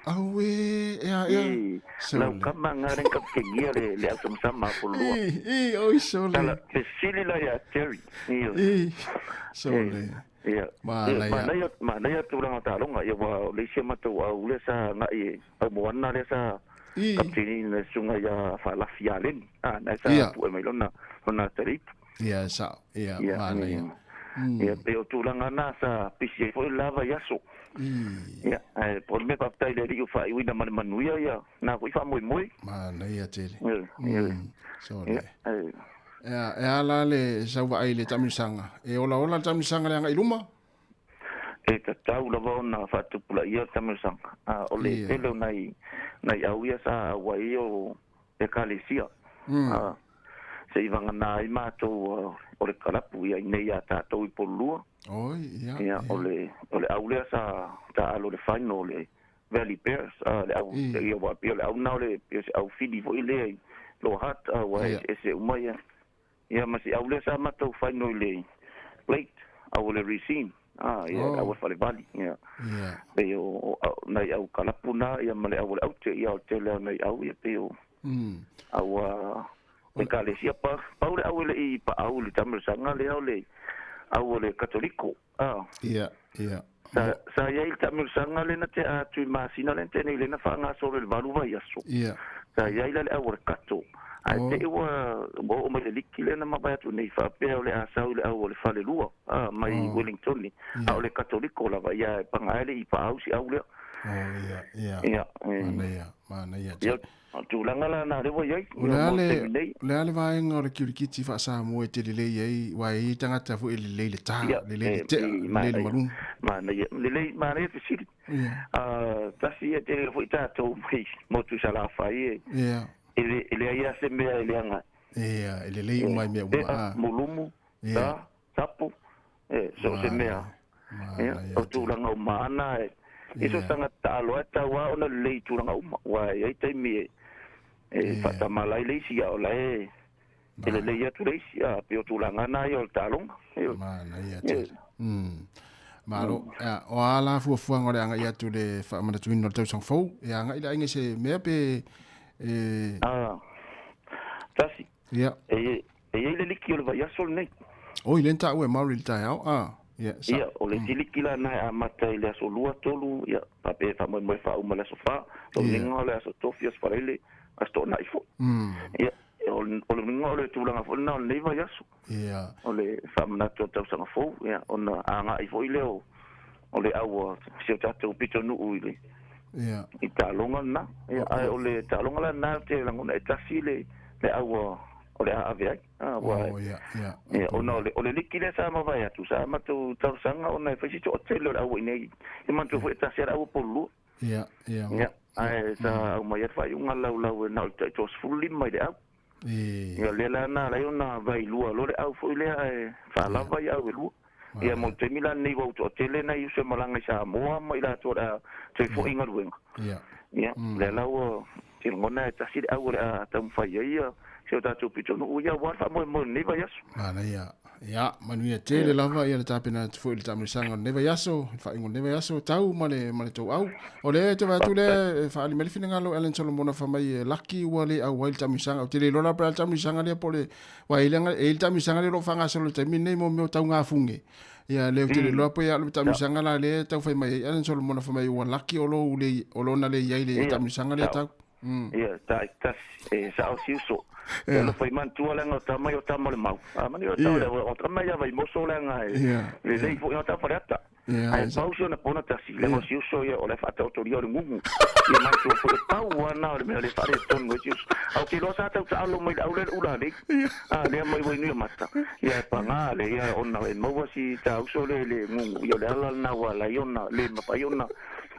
Speaker 1: Auē, ea, ea.
Speaker 16: I
Speaker 1: Sole.
Speaker 16: lau kama nga le kapitenia le, le ausamasama a Pololua.
Speaker 1: I, i, oi sole.
Speaker 16: Tala, fesili la ia Jerry. Ia.
Speaker 1: I, sole.
Speaker 16: Ia.
Speaker 1: Manaia.
Speaker 16: Manaia, manaia tulaga taaloga. Ia, ua o le isi o matou au lea sa agai e, au Moana lea sa
Speaker 1: I.
Speaker 16: kapiteni le susuga ia Faalafi Aleni. A, na sa
Speaker 1: Ia.
Speaker 16: pu'e mai lona, lona atalii.
Speaker 1: Ia, e sao. Ia,
Speaker 16: Ia,
Speaker 1: manaia.
Speaker 16: ia. Ia, pei o tulaga na sa pisi ai foi le la vaiaso.
Speaker 1: I.
Speaker 16: Ia, ae po o le mea faafetai i le Alii ua faaiuina ma le manuia ia na foi faamoemoe.
Speaker 1: Manaia tele.
Speaker 16: Ia, ia.
Speaker 1: Sole.
Speaker 16: Ia, ae
Speaker 1: Ea, e a la le sau vaai i le taamilosaga? E olaola le taamilosaga le agai i luma?
Speaker 16: E tatau lava ona faatupulaia le taamilosaga. A o le tele o nai, nai au ia sa auai o Ekalesia. A, se i vagana ai matou o le kalapu ia inei ia tatou i Pololua.
Speaker 1: Oi, ia,
Speaker 16: Ia, o le, o le au lea sa taalo i le final o le Valley Bears, a, le au, ia, ua pei o le au lena o le, pei o se au fili foi lea i Lower Hutt, a ua eseese uma ia. Ia, ma si au lea sa matou final i le plate, au o le Racine, a, ia, le au o le Falevali, ia. Pei o, o nai au kalapu na, ia ma le au o le Aute, ia, o le tele lava o nai au ia, pei o. A ua ekalesia pa pau le au e leʻi paʻau i le taamilosaga lea o le au o le Katoliko a.
Speaker 1: Ia, ia.
Speaker 16: Sa, sa i ai le taamilosaga lea na tea atu i masina lea na tea nei lea na faagasolo i le valu vaiaso.
Speaker 1: Ia.
Speaker 16: Sa i ai la le au o le Kato. Ae te i ua, ua oo mai le liki lea na mavae atu nei faapea o le a sau i le au o le falelua a, mai Wellingtoni. A o le Katoliko lava ia e paga e le i paau si au lea.
Speaker 1: Oh, ia, ia.
Speaker 16: Ia, e.
Speaker 1: Manaia, manaia.
Speaker 16: Ia, O le tulaga la na lea ua i ai,
Speaker 1: O le a
Speaker 16: mo le
Speaker 1: le,
Speaker 16: taimi nei.
Speaker 1: o le a le vaega o le kiulikiti faa-Samoa e te lelei ai, aua e i ai tagata foi e lelei le ta,
Speaker 16: Ia,
Speaker 1: lelei le
Speaker 16: e,
Speaker 1: tea,
Speaker 16: i,
Speaker 1: lelei le
Speaker 16: manaia,
Speaker 1: maluga.
Speaker 16: manaia, lelei, manaia fesili.
Speaker 1: Ia.
Speaker 16: Tasi ia tele foi tatou mai motu i Salafai e,
Speaker 1: Ia.
Speaker 16: e, le, e leai lava se mea e leaga ai.
Speaker 1: Ia, e lelei
Speaker 16: E,
Speaker 1: uma i mea uma,
Speaker 16: tea,
Speaker 1: a.
Speaker 16: mulumu,
Speaker 1: Ia.
Speaker 16: ta, tapu, e, so o se mea. Ia, o tulaga uma ana e, i so tagata taalo e tau lava ona lelei i tulaga uma, aua e i ai taimi e, e faatamala ai le isi, a o la e, e lelei atu le isi, a pei o tulaga na ia o le taaloga. Ioe.
Speaker 1: Manaia tele. Malo, ia, o a la fuafuaga o le agai atu i le faamanatuina o le tausaga fou, e agai le aiga i se mea pe e...
Speaker 16: A, tasi.
Speaker 1: Ia.
Speaker 16: E, e i ai le liki o le vaiaso lenei.
Speaker 1: Oi, lea na taua e Maori i le taeao, a, ia, sa.
Speaker 16: Ia, o le isi liki la na e amata i le aso lua, tolu, ia, faapea e faamoemoe faauma i le aso fa, lona uiga o le aso tofi, aso faraile, aso toonai foi. Ia, o le uiga o le tulaga foi lena o lenei vaiaso.
Speaker 1: Ia.
Speaker 16: O le faamanatu o le tausaga fou, ia, ona agai foi lea o, o le au a si o tatou pitonuu i le,
Speaker 1: Ia.
Speaker 16: i taaloga lena. Ia, ae o le taaloga la lena ou te lagona e tasi le, le au a, o le a ave ai. A, ua,
Speaker 1: Oh, ia, ia.
Speaker 16: ia, ona o le, o le liki lea sa mavae atu, sa matou talosaga ona e fai si toatele o le au i inei. E manatua foi e tasi lava le au o Polulua.
Speaker 1: Ia, ia.
Speaker 16: Ia, ae sa aumai ai le faaiuga laulau e na o le tai 35 i le au.
Speaker 1: E.
Speaker 16: Ia, lea la na ala ai ona vailua loa le au foi lea ae faalava i au e lua. Ia, mo le taimi la lenei ua ou toatele nai uso e malaga i Samoa ma i latou o le a toe foi i galuega.
Speaker 1: Ia.
Speaker 16: Ia, lea la ua te lagona e tasi le au o le a taumafai ai ia si o tatou pitonuu ia aua le faamoemoe o lenei vaiaso.
Speaker 1: Manaia. Ia, manuia tele lava ia le tapena atu foi i le taamilosaga o lenei vaiaso, i le faaiuga o lenei vaiaso, tau ma le, ma le tou au. O lea e te vaai atu lea e faaali mai le finagalo o Alan Solomona fai mai e laki ua le auai le taamilosaga. Ou te le iloa la pe a le taamilosaga lea po o le, aua e i ai le, e i ai le taamilosaga lea o lo o faagasolo i le taimi lenei mo mea o taugafuge. Ia, lea ou te le iloa pe a o le taamilosaga la lea e tau fai mai ai Alan Solomona fai mai ua laki o lou le, o lona le i ai i le taamilosaga lea tau.
Speaker 16: Ia, tai, tasi, e sao si uso. E alofa i manatua leaga o tama ia o tama o le mau. A manu o tama lea, o tama ia Vaimoso leaga e lelei foi ona tama Faleata. Ae pau si ona pona tasi, leaga o si uso ia o la e faataotolia o le gugu. Ia manatua foi e pau lava na o le mea o lea e faaletonu ai si uso. A ou te iloa sa tau taalo mai le au lea le ula nei, a lea mai Wainuiomata. Ia e paga le ia ona e maua si ta uso lea i le gugu, ia o le ala lena ua ala ai ona le mafai ona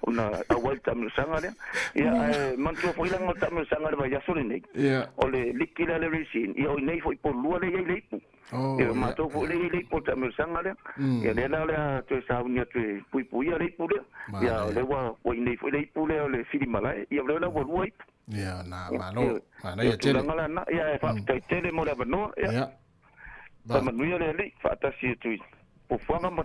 Speaker 16: ona auai le taamilosaga lea. Ia, ae manatua foi leaga o le taamilosaga i le vaiaso lenei, o le liki lea a le Racine, ia o i inei foi i Polulua lea e i ai le ipu.
Speaker 1: Oh,
Speaker 16: Ia, o matou foi lea e i ai le ipu o le taamilosaga lea. Ia, lea la o le a toe sauni atu e puipuia le ipu lea. Ia, o lea ua ua i inei foi le ipu lea o le Filimalae. Ia, o lea la ua lua ipu.
Speaker 1: Ia, na,
Speaker 16: Ia,
Speaker 1: malo,
Speaker 16: ia,
Speaker 1: manaia
Speaker 16: o
Speaker 1: tele.
Speaker 16: tulaga la na, ia, ae faafetai tele mo le avanoa. Ia.
Speaker 1: Ia.
Speaker 16: Faamanuia le Alii, faatasi atu i fuafuaga ma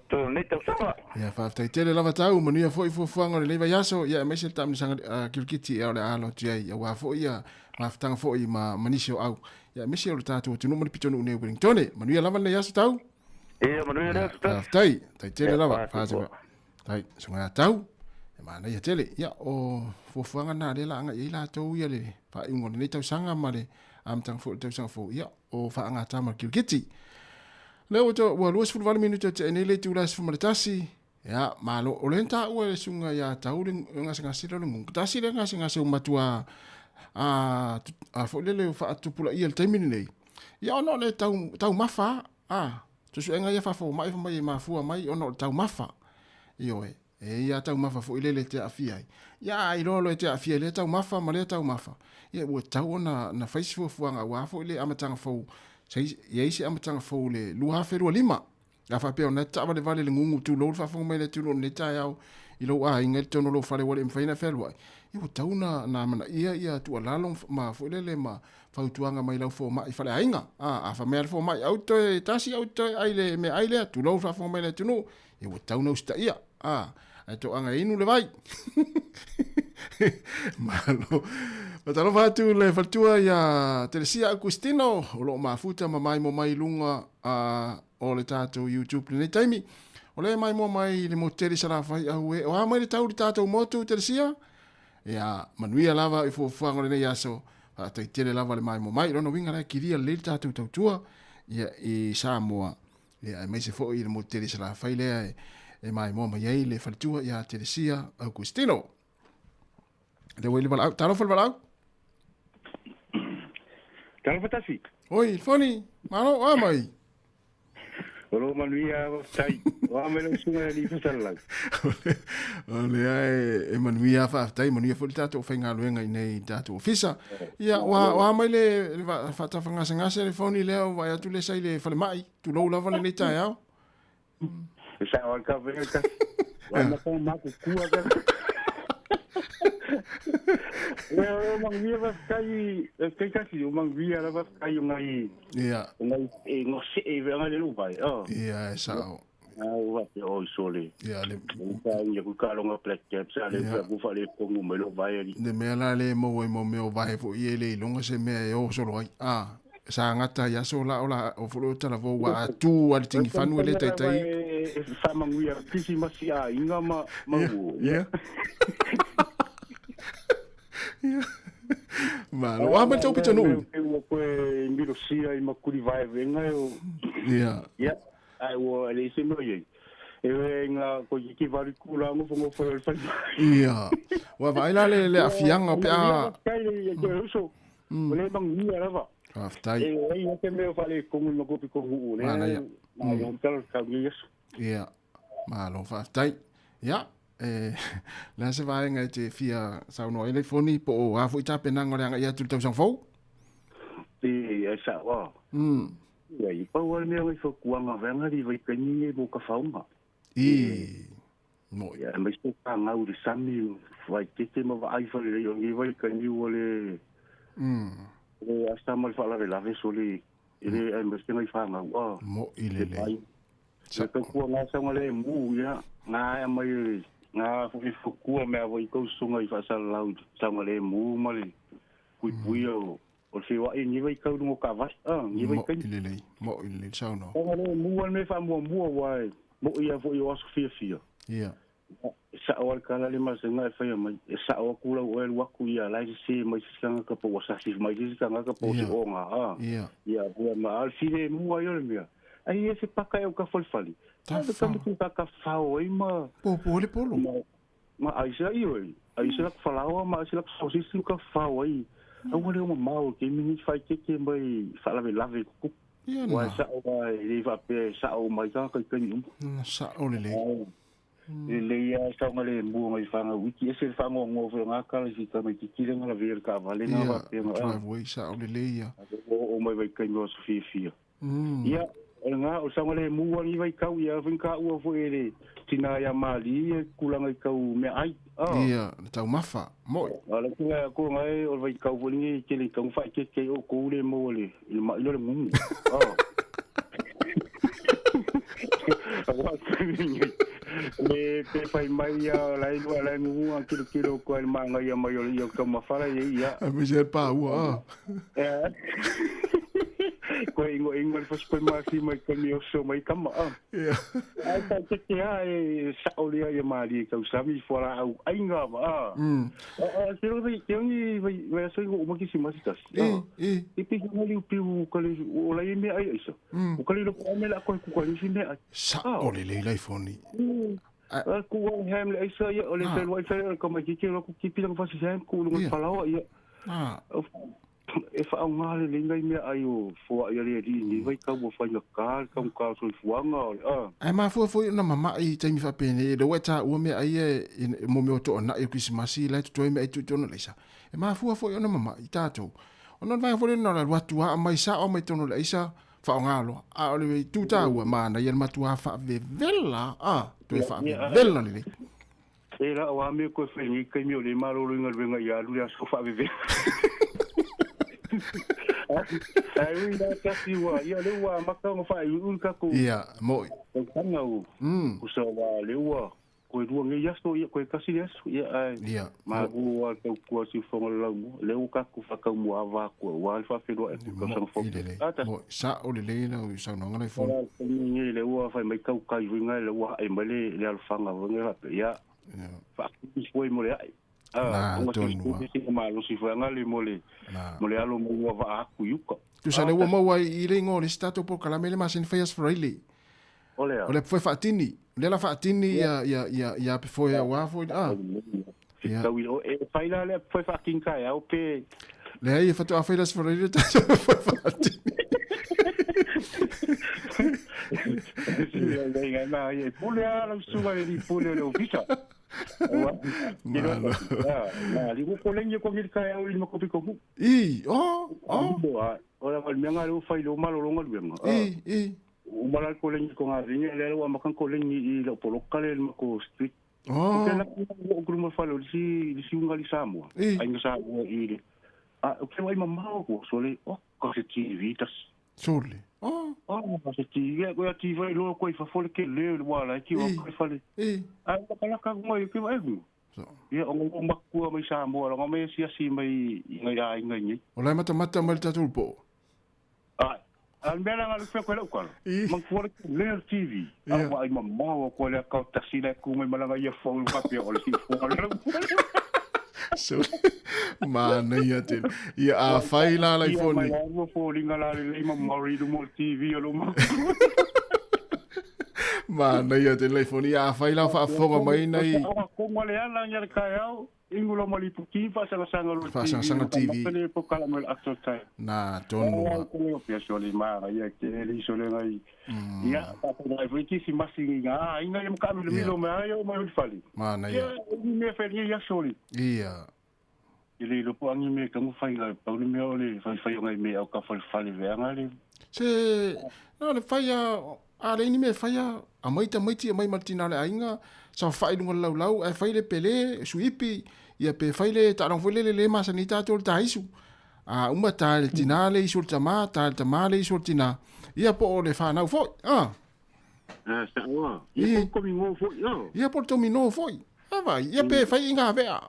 Speaker 16: toe o lenei tausaga.
Speaker 1: Ia, faafetai tele lava tau, manuia foi fuafuaga o lenei vaiaso, ia aemaise le taamilosaga kilikiti ea o le a alo atu i ai, aua foi ia mafutaga foi ma nisi o au, ia aemaise o le tatou atunuu ma le pitonuu nei o Wellingtone. Manuia lava lenei aso tau.
Speaker 16: Ia, manuia le aso tau.
Speaker 1: Faafetai, faafetai tele lava. Faafetai, susuga ia tau. E manaia tele. Ia, o fuafuaga na lea la agai ai latou ia le faaiuga o lenei tausaga ma le amataga foi o le tausaga fou. Ia, o faagata ma le kirikiti. Lea ua, ua 28 minute o tea nei le itula e 11. Ia, malo. O lea na taua e le susuga ia Tau le gasegase lea o le gugu. Tasi lea gasegase ua matua a, a foi lele faatupulaia i le taimi lenei. Ia, ona o le tau, taumafa, a, suesuega ia faafomai fai mai e mafua mai ona o le taumafa. Ioe. E i ai taumafa foi lele e te aafia ai. Ia, a iloa loa e te aafia i lea taumafa ma lea taumafa, ia ua tatau ona na fai se fuafuaga aua foi le amataga fou, se i ai se amataga fou i le 2025. A faapea o lena e te taavalevale i le gugu tulou le faafofoga mai a le atunuu i lenei taeao i lou aiga i totonu o lou fale ua le mafai ona fealuai, ia ua tatau ona na amanaia ia tuualalo ma foi lele ma fautuaga mai lau fomai faleaiga. A fai mai lava le fomai, au toe tasi, au toe ai le meaai lea, tulou le faafofoga mai a le atunuu, Ia ua tatau ona usitaia. A, ae toaga e inu le vai. Malo. Faatalofa atu le faletua ia Telesia Augustino o lo o mafuta ma maimoa mai i luga o le tatou YouTube lenei taimi. O lea e maimoa mai i le motu tele i Salafai au e. O a mai le tau i le tatou motu Telesia? Ia, manuia lava i fuafuaga o lenei aso. Faafetai tele lava le maimoa mai. Lona uiga la e kilia lelei le tatou tautua ia, i Samoa. Ia, aemaise foi i le motu tele i Salafai lea e, e maimoa mai ai le faletua ia Telesia Augustino. Le ua i le valaau. Talofa le valaau.
Speaker 17: Talofa tasi.
Speaker 1: Oi, Foni, malo, a mai.
Speaker 17: O lo manuia faafetai. O a mai lau susuga i le Fasalalau.
Speaker 1: O lea e, e manuia faafetai, manuia foi le tatou faigaluega i nei tatou ofisa. Ia, ua, ua mai le, le faatafagasegase le foni lea o vaai atu le sa i le falemai. Tulou lava lenei taeao.
Speaker 17: E sao al ka venga ka. Wa ma ka ma ku kua ka. Le o manguia va kai kai kasi o manguia la va kai o ngai.
Speaker 1: Ia.
Speaker 17: O ngai e ngo se e venga le lu vai. Oh.
Speaker 1: Ia e sao.
Speaker 17: Ah o va pe o sole.
Speaker 1: Ia le
Speaker 17: ka ia ku ka longa black cap sa le ka ku fa le kongu mai lo vai ali.
Speaker 1: Le mea la le mo e mo mea o vahe fo i e le ilonga se mea e o solo ai. Ah. Sa gata i aso la o la o fo tala fo ua atu a le tingifanu e le taitai.
Speaker 17: E whamanguia Krisimasi a inga ma ma ua.
Speaker 1: Yeah. Yeah. Malo, a mai tau pito nuu.
Speaker 17: E ua koe mirosia i makuri vae venga e o.
Speaker 1: Yeah.
Speaker 17: Yeah. Ai ua le ise mo iei. E e nga ko ki ki varu ku la ngofo ngofo o le whai.
Speaker 1: Yeah. Ua vaai la le le afianga pe a.
Speaker 17: Kai le ke uso. O le manguia lava.
Speaker 1: Faafetai.
Speaker 17: E ai o te mea whale kongu ma kopi kongu o le.
Speaker 1: Manaia.
Speaker 17: Ma yo talo ka ni yesu.
Speaker 1: Ia. Malo faafetai. Ia, e le a se vaega e te fia saunoa ai le foni po o a foi tapenaga o le agai atu i le tausaga fou?
Speaker 17: E e sa wa. Ia i pau al mea ngai whakuanga venga li vai kanyi e mo ka whaunga.
Speaker 1: I. Mo.
Speaker 17: Ia mai se ka ngau le sami vai tete ma vai whare rei o ngi vai kanyi o le. Le asa ma le whalave lave so le e le ai mai se ngai whangau. Ah.
Speaker 1: Mo i le le.
Speaker 17: Sa ka kua ngā saunga le mu ia ngā e mai ngā fuki fukua mea voi kau sunga i whaasalalau saunga le mu ma le pui pui o o se wa i ni vai kau lungo ka vas ah ni vai
Speaker 1: Mo
Speaker 17: kai
Speaker 1: i le lei. Mo i le lei saunoa.
Speaker 17: saunga le mu al me wha mua mua wa e mo ia fo i o aso fia fia.
Speaker 1: Ia.
Speaker 17: E sa o al kala le ma se ngai whaia mai e sa o aku lau o el waku ia lai se se mai se kanga ka po wasasi mai se kanga ka po se
Speaker 1: Ia.
Speaker 17: onga ah.
Speaker 1: Ia.
Speaker 17: Ia pua ma al file mua i o le mea. Ai e se paka e o ka falifali.
Speaker 1: Ta
Speaker 17: Ta ka mutu ka ka whao ai ma
Speaker 1: Po po le polo.
Speaker 17: ma ma ai se i oi. Ai se la falaoa ma ai se la sausisi ka whao ai. Aua le o mamao ke mini whai keke mai whalave lave kuku.
Speaker 1: Ia
Speaker 17: Wa
Speaker 1: na.
Speaker 17: sa o ai le wha pe sa o mai ka kai kai um.
Speaker 1: Na sa o le lei.
Speaker 17: E le ia sa nga le mua ngai whanga wiki e se whango ngo fo ngā kala si ka mai kikire nga la vere ka vale nga
Speaker 1: Ia,
Speaker 17: wa pe nga.
Speaker 1: driveway sa o le lei ia.
Speaker 17: O o mai vai kai no so fia fia. Ia, o ngā o sanga le mua ni vai kau ia whin ka ua fo e le tina ia mali e kulanga i kau mea ai. Ah.
Speaker 1: Ia, le taumafa, moi.
Speaker 17: A le kula ko ngai o vai kau fo ni ke le kau whai ke ke o kou le mo le le ma ilo le mumu. Ah. Wa Le pe whai mai ia lai lua lai ngungu a kilo kilo ko ai manga ia mai o ia ka mawhara ia ia.
Speaker 1: A me se pa ua. Ah.
Speaker 17: Eh. Ko ingo ingo le fas koe masi mai ka mi oso mai kama. Ah.
Speaker 1: Ia.
Speaker 17: Ai ka te te a e sa o lea ia mali ka usami fora au ainga ma. Ah. A te ro vai te ongi vai vai so ingo umaki si masi tas.
Speaker 1: E, e.
Speaker 17: I pi nga li upi u ka le o la me ai isa. O ka le lo ko me la ko ku ka ni si me ai.
Speaker 1: Sa o le lei lai foni.
Speaker 17: A ku wa hem le isa ia o le fe wai fe ka mai ki ke ku ki pi nga fasi hem ku lu falawa ia.
Speaker 1: Ah.
Speaker 17: E wha au ngā le lenga i mea ai o fua ia le ri ni vai kau o whainga ka ka ka so fuanga o ah.
Speaker 1: Ai mafua foi ona mama'i i taimi faapenei e le ua e tāua mea ai e mo mea o to'ana'i o Krisimasi la e totoe mea ai tuitonu le aisa. E mafua foi ona mama'i tātou. Ona o le vaega foi lena o le alu atu lava aumai sao aumai tonu o le aisa faaaoga loa. A o le itu tāua manaia le matuā faavevela a toe faavevela lelei.
Speaker 17: E la o ame koe whai ngi kai mi o le malolo i ngaluenga i alu le aso whaavevela. Ai ui nā kasi ua, ia le ua maka o whae ui kako.
Speaker 1: Ia, moi.
Speaker 17: Tanga u. Usa wa le ua. Koe lua nei aso, ia, koe kasi le aso, ia, ae.
Speaker 1: Ia.
Speaker 17: Malo lava le tautua a Siufofoga o le Laumua. Lea ua tatou faataumuaava atu aua le faafeiloai atu i le tausaga fou.
Speaker 1: Mo'i lelei.
Speaker 17: A, tasi.
Speaker 1: Mo'i, sa'o lelei lau saunoaga Laifoni.
Speaker 17: O le taimi lenei lea ua fai mai tautai foi na lea ua a'e mai le, le alofaga foi lea faapea, ia, faatuli foi mo le a'e. A,
Speaker 1: Na,
Speaker 17: ona
Speaker 1: tonu
Speaker 17: tasi
Speaker 1: lava.
Speaker 17: foi sina malosi foi aga le mo le, mo le alo mai ua vaa atu i uka.
Speaker 1: Tusa
Speaker 17: A,
Speaker 1: lea ua
Speaker 17: tasi.
Speaker 1: maua ai i le igoa o le isi tatou polokalame le masani fai Aso Faraile.
Speaker 17: O le a?
Speaker 1: O le foe faatini. O lea la faatini ia ia ia ia ape foe aua foi a. Ia.
Speaker 17: Tau i o e fai la le foe faatini taeao pe
Speaker 1: Leai e faatoa fai le Aso Faraile tatou foe faatini.
Speaker 17: Ngai ma e pule a lau susuga le pule o le ofisa.
Speaker 1: Malo.
Speaker 17: Na li ko lengi ko ngil taeao i ma ko piko hu.
Speaker 1: I, oh,
Speaker 17: oh. O la wal menga le fai lo malo longa luenga.
Speaker 1: I, i.
Speaker 17: O mala ko lengi ko ngaringa le wa makan ko lengi i lo poloka le ma ko street.
Speaker 1: Oh.
Speaker 17: O ke la ko ko mo falo si si unga li Samoa.
Speaker 1: I.
Speaker 17: Ai nga Samoa i le. A o ke wai mamao ko so le o ko se TV tas.
Speaker 1: Sole. Oh.
Speaker 17: Oh, ko se TV ko ya TV lo ko i fa fole ke le wa la ki wa ko fale.
Speaker 1: I.
Speaker 17: A ko kala ka mo i ke wa e. Ia o ngā makua mai Samoa, o ngā mai asiasi mai i ngai aiga i nei.
Speaker 1: O la e matamata mai le tatou po.
Speaker 17: Ai, a le mea la ngā lupea koe lau kala. Mang kua le le TV. A wa ai mamao koe le akau tasi le ku mai malanga ia fou papia o le si fou le.
Speaker 1: So, manaia tele. Ia a fai la la
Speaker 17: Ia
Speaker 1: ifoni.
Speaker 17: mai ua fōlinga la le lei mamao i lumo TV o lo makua.
Speaker 1: Manaia tele la ifoni. Ia a fai la faafofoga mai nai.
Speaker 17: O konga le ala ia le kaeao, ingulo ma lipuki faasangasanga lo TV.
Speaker 1: Faasangasanga TV.
Speaker 17: Pele po kala mo le ato tai.
Speaker 1: Na tonu.
Speaker 17: Ai ko le pia so le ma ia ke le so le ngai. Ia pa ko ngai foi ki si masi ngai ai ngai mo ka mi lo ma ai o mai fali.
Speaker 1: Manaia.
Speaker 17: Ia ni me fe ni ia so le.
Speaker 1: Ia.
Speaker 17: I le lo po angi me ka mo fai la pa ni me o le fai fai ngai me au ka fai fali ve anga le.
Speaker 1: Se na le fai a a le ni me fai a a mai ta mai ti mai martina le ainga sa fai lunga lau lau e fai le pele suipi ia pe fai le ta foi le le ma sa ni ta tol ta isu a uma ta le tina le isu ta ma ta le ta ma le isu tina ia po o le fa nau foi a
Speaker 17: Ah sa wa. Ia po komi ngo foi no.
Speaker 1: Ia po to mi no foi a vai ia pe fai inga vea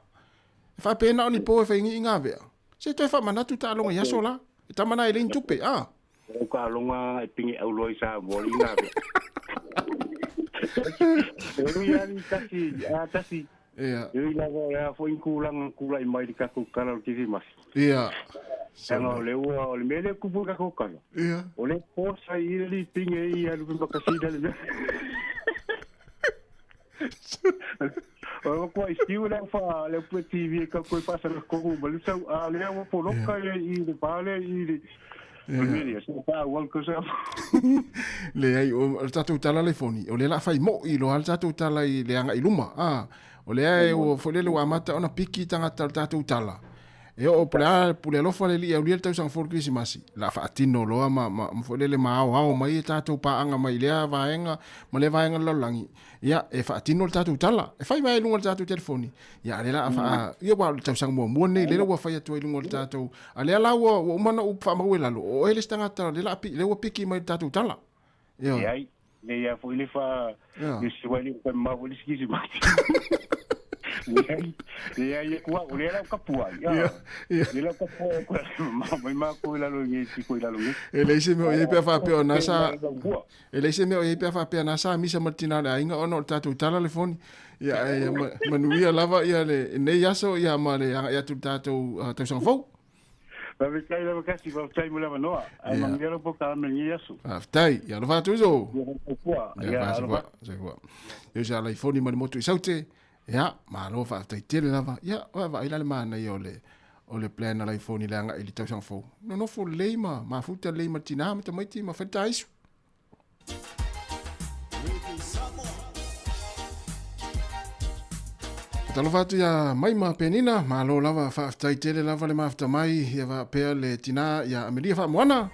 Speaker 1: fa pe na ni po fai inga vea se toe fa manatu ta longa ia sola e tamana e le tupe a
Speaker 17: O ka longa e pingi au loi sa mo li nga be. E ia ni tasi, a tasi.
Speaker 1: Ia.
Speaker 17: E la vo ya fo in kula kula i mai ka ku kala o tisi mas.
Speaker 1: Ia.
Speaker 17: Sanga o le ua o le mele kupu ka ku kala.
Speaker 1: Ia.
Speaker 17: O le posa i le pingi i alu pe makasida le. O ko i siu le fa le pu TV ka ko pasa le ko ma le sau a le o po loka i le pale i le
Speaker 1: Le ai o le tatou tala le foni o le la fai mo i lo al tatou tala i le anga i luma a o le ai o fo le ua mata ona piki tangata le tatou tala e o pule pule alofa le li au le tausaga fou Krisimasi la faatino loa ma ma fo le ma ao ao mai e tatou paanga mai lea vaega ma le vaega lalolagi ia e faatino le tatou tala e fai mai lunga le tatou telefoni ia le la fa ia ua le tausaga muamua nei le ua fai atu ai luga o le tatou a lea la ua ua uma ona ou faamau e lalo o oe le isi tagata le la le ua piki mai le tatou tala ia
Speaker 17: Ai le ia foi le fa le si wai le ko ma foi le sikisi ma. Le ia kua o le la ka pua.
Speaker 1: Ia.
Speaker 17: Le la ka pua ko ma mai ma ko la lo ngi ti ko la lo ngi.
Speaker 1: E le isi mea o iai pea faapea o nasa e le isi mea o iai pea faapea nasa misa ma le tina le aiga ona o le tatou tala le foni ia e manuia lava ia le nei aso ia ma le agai atu le tatou tausaga fou.
Speaker 17: Faafetai lava kasi, faafetai mo le avanoa. Ae manuia lau polokalame i lenei aso.
Speaker 1: Faafetai, ia alofa atu uso.
Speaker 17: Ia,
Speaker 1: Ia,
Speaker 17: alofa.
Speaker 1: Soifua. Ia sa lai foni ma le motu i saute. Ia, malo faafetai tele lava. Ia, oe vaai la le manaia o le o le plan a lai foni le agai i le tausaga fou. Nonofo lelei ma mafuta lelei ma le tina ma tamaiti ma fai le taisu. Talofa atu ia mai ma Penina, malo lava faafetai tele lava le mafuta mai ia faapea le tina ia Amelia Faamoana.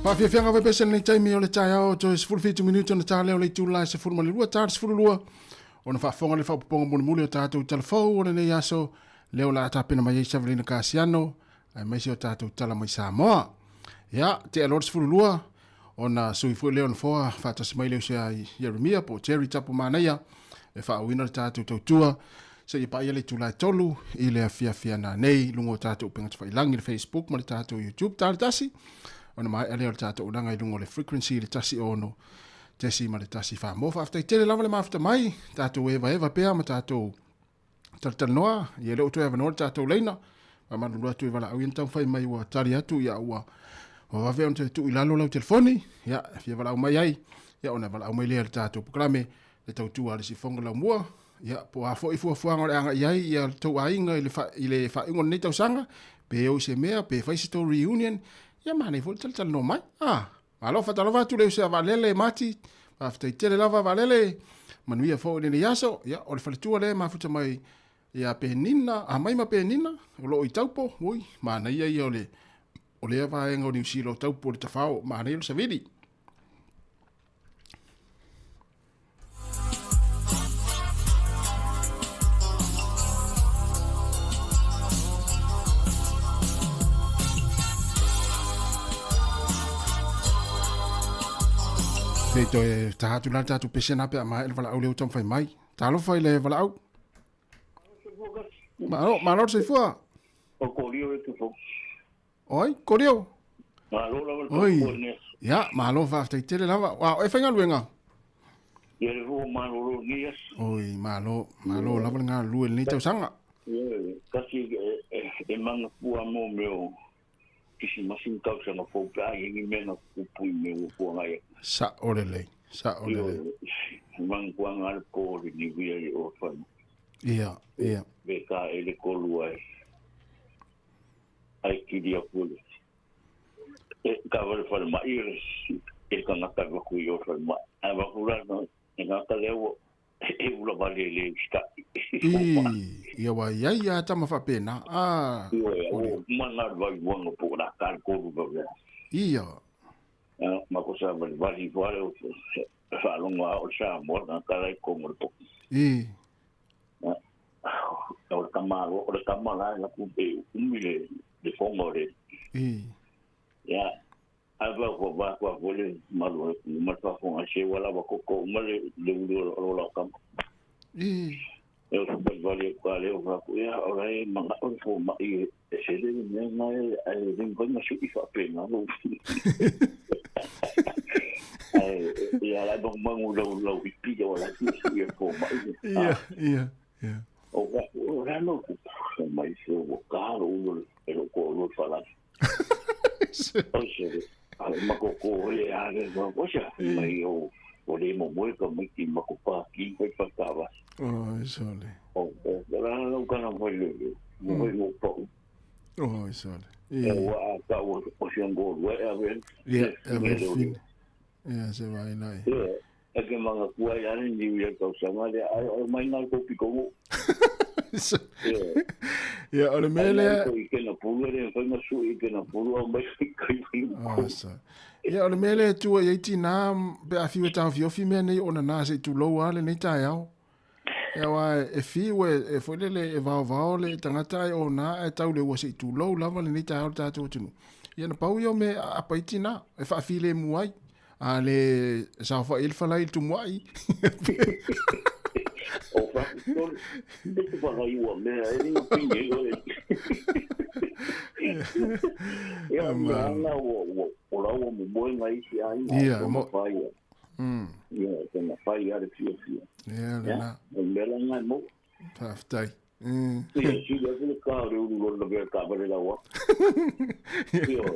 Speaker 1: Faafiafiaga foi pese lenei taimi o le taeao toe 17 minute ona ta lea o le itula e 12 ta le 12 ona faafofoga le faaopoopoga mulimuli o tatou tala fou o lenei aso lea o le a tapena mai ai Savalina Kasiano aemaise o tatou tala mai Samoa. Ia, tea loa le 12 ona sui foi lea o nofoa faatasi mai le uso ia Ieremia po o Jerry Tapu Manaia e faauuina le tatou tautua seia paia le itula e 3 i le afiafi a nanei i luga o tatou upega tafailagi le Facebook ma le tatou YouTube ta le tasi ona maea lea o le tatou ulaga i luga o le frequency le 106 tesi ma le tasi fa. Mo faafetai tele lava le mafuta mai tatou evaeva pea ma tatou talatalanoa ia le o toe avanoa le tatou laina faamalulu atu i valaau ia na taumafai mai ua tali atu ia ua vave ona toe tuu i lalo lau telefoni ia e fia valaau mai ai ia ona valaau mai lea le tatou polokalame le tautua a le sifoga laumua ia po o a foi fuafuaga o le agai ai ia le tou aiga i le i le faaiuga o lenei tausaga pe o i se mea pe fai se tou reunion ia manaia foi le talatalanoa mai ah Malo faatalofa atu le uso ia Vaalele Mati. Faafetai tele lava Vaalele. Manuia foi lenei aso. Ia, o le faletua lea e mafuta mai ia Penina, a mai ma Penina, o loo i Taupo. Ui, manaia ia o le o lea vaega o Niu Sila o Taupo le tafao, manaia le savili. Nei toe taha atu la le tatou pese na pe a maea le valaau lea ua taumafai mai. Talofa i le valaau. Malo, malo le soifua.
Speaker 11: O Kolio e tufo.
Speaker 1: Oi, Kolio.
Speaker 11: Malo lava le
Speaker 1: Oi.
Speaker 11: tautua nei.
Speaker 1: Ia, malo faafetai tele lava. Ua o e faigaluega?
Speaker 11: Ia le fua malolo nei aso.
Speaker 1: Oi, malo, malo lava le galulue i lenei tausaga.
Speaker 11: Ia, kasi e, e, e mangafua mo mea o Kisimasi ma tausaga fou pe a i ai ni mea na tutupu i mea ua fuaga ai.
Speaker 1: Sa'o lelei, sa'o lelei.
Speaker 11: Ioe, mangafuaga a le po o le niuia i o fana.
Speaker 1: Ia, ia.
Speaker 11: Ve ka e le kolu ai. Ai kiri aku le. E ka wale whare mai le e ka ngata waku i o whare mai. Ai waku la no e ngata lea ua e ula wale le usta.
Speaker 1: I, ia wa iai a tama whapena. A,
Speaker 11: Ioe, o mana vai wanga po la ka kolu ba.
Speaker 1: Ia.
Speaker 11: Ma ko sa wale wale wale o whalonga o sa mo na ka lai kongo le po.
Speaker 1: I.
Speaker 11: O le tama o le tama la la ku pe umi le le fonga le.
Speaker 1: I.
Speaker 11: Ya ava ko va ko ko le malu ma fa fonga se wala wa ko ko ma le le ulu o la kam.
Speaker 1: I.
Speaker 11: E o ba vale ko le o va ko ya o la e manga o fo ma i e se le ne na e e ring ko na su i fa pe na lo. Ai ya la bang mangu lo lo i pi o la si si e fo ma i.
Speaker 1: Ia, ia, ia.
Speaker 11: O ka o ra no ku mai se o ka lo lo e lo ko lo fa la. O se a ma ko ko le a le ba o sa mai o o le mo mo ka mai ki ma ko pa ki ko pa ka ba.
Speaker 1: Oi, sole.
Speaker 11: O o ra no ka na mo le mo mo mo po.
Speaker 1: Oi, sole.
Speaker 11: E wa ka o o se ngo lo e a ve.
Speaker 1: Ia, e ve fin. Ia, se vai lai.
Speaker 11: Ia, e ke manga kua i are ni ia kau sanga le ai o mai ngai ko piko mo.
Speaker 1: Ia, o le mea lea...
Speaker 11: Ai i kena pulu le fai ma su i kena pulu au mai kai kai.
Speaker 1: Ah, sa. Ia, o le mea lea e tua i ai tinā pe a fiu e taofiofi mea nei ona nā se i tulou a lenei taeao. Ia aua e fiu e, e foi lele e vaovao le tagata ai o nā ae tau le ua se i tulou lava lenei taeao le tātou atunuu. Ia na pau ia o mea e aapa ai tinā, e faafilemu ai. A le saofai ai le falai i le tumuai.
Speaker 11: O whakatolu, e te whakaiua mea e ringa pine i oe. Ia, mea ana o, o laua momoe ngai isi aiga.
Speaker 1: Ia, mo...
Speaker 11: Whaia. Ia, tena whai are fiafia.
Speaker 1: Ia, le na.
Speaker 11: Ia, mea la ngai mo.
Speaker 1: Whaftai.
Speaker 11: Ia, sili atu le kā le ulu lona mea ka vale lau atu. Ia.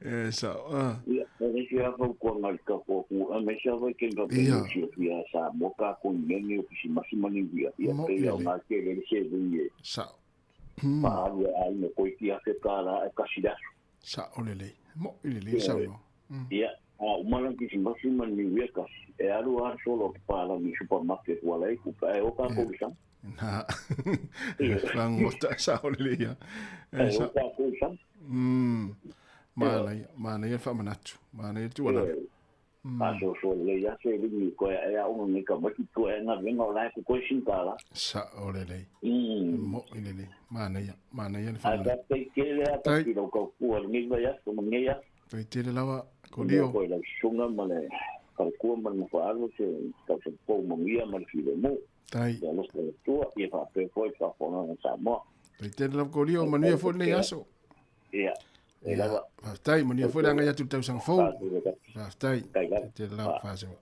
Speaker 1: E, sa, ah.
Speaker 11: Ia, e resi a kau kua ngai ka kua ku, a me sa vai ken ka
Speaker 1: Ia.
Speaker 11: penu fia sa mo ka ko nene o kisi masi mani via. Ia,
Speaker 1: Mo,
Speaker 11: pe ia
Speaker 1: ia le.
Speaker 11: ngā ke le se vui e.
Speaker 1: Sa.
Speaker 11: Paalu e ai mo koi ki ake ka la e kasi dasu.
Speaker 1: Sa o le lei. Mo i le lei sau no.
Speaker 11: Ia, a umana kisi masi mani via kasi. E alu a solo te pāla ni supermarket wala e kuka e o ka kou sa.
Speaker 1: Na. Whangota sa o le lei ia.
Speaker 11: E o ka kou sa.
Speaker 1: Mānaia, mānaia le whaamanatu. Mānaia le tualalo.
Speaker 11: A so so le ia se ringi koe e a unga ngi ka mati koe e ngā venga o lai ku koe singkala.
Speaker 1: Sa o le lei. Mo i le lei. Mānaia, mānaia le
Speaker 11: A
Speaker 1: whaamanatu.
Speaker 11: ka te kele a ka tiro kau kua ngi vai a, ma ngi a.
Speaker 1: Tai tele lava, ko lio.
Speaker 11: Koe lau sunga ma le kalkua ma le mawhaalo se tau se pou mangia ma le file mo.
Speaker 1: Tai.
Speaker 11: Ia losa le tua, ia whaapea koe whaafonga ngā Samoa.
Speaker 1: Tai tele lava ko lio, manuia foi lenei aso.
Speaker 11: Ia. E lava.
Speaker 1: Faafetai, manuia foi le agai atu i le tausaga fou. Faafetai. Tai tele lava whaasewa.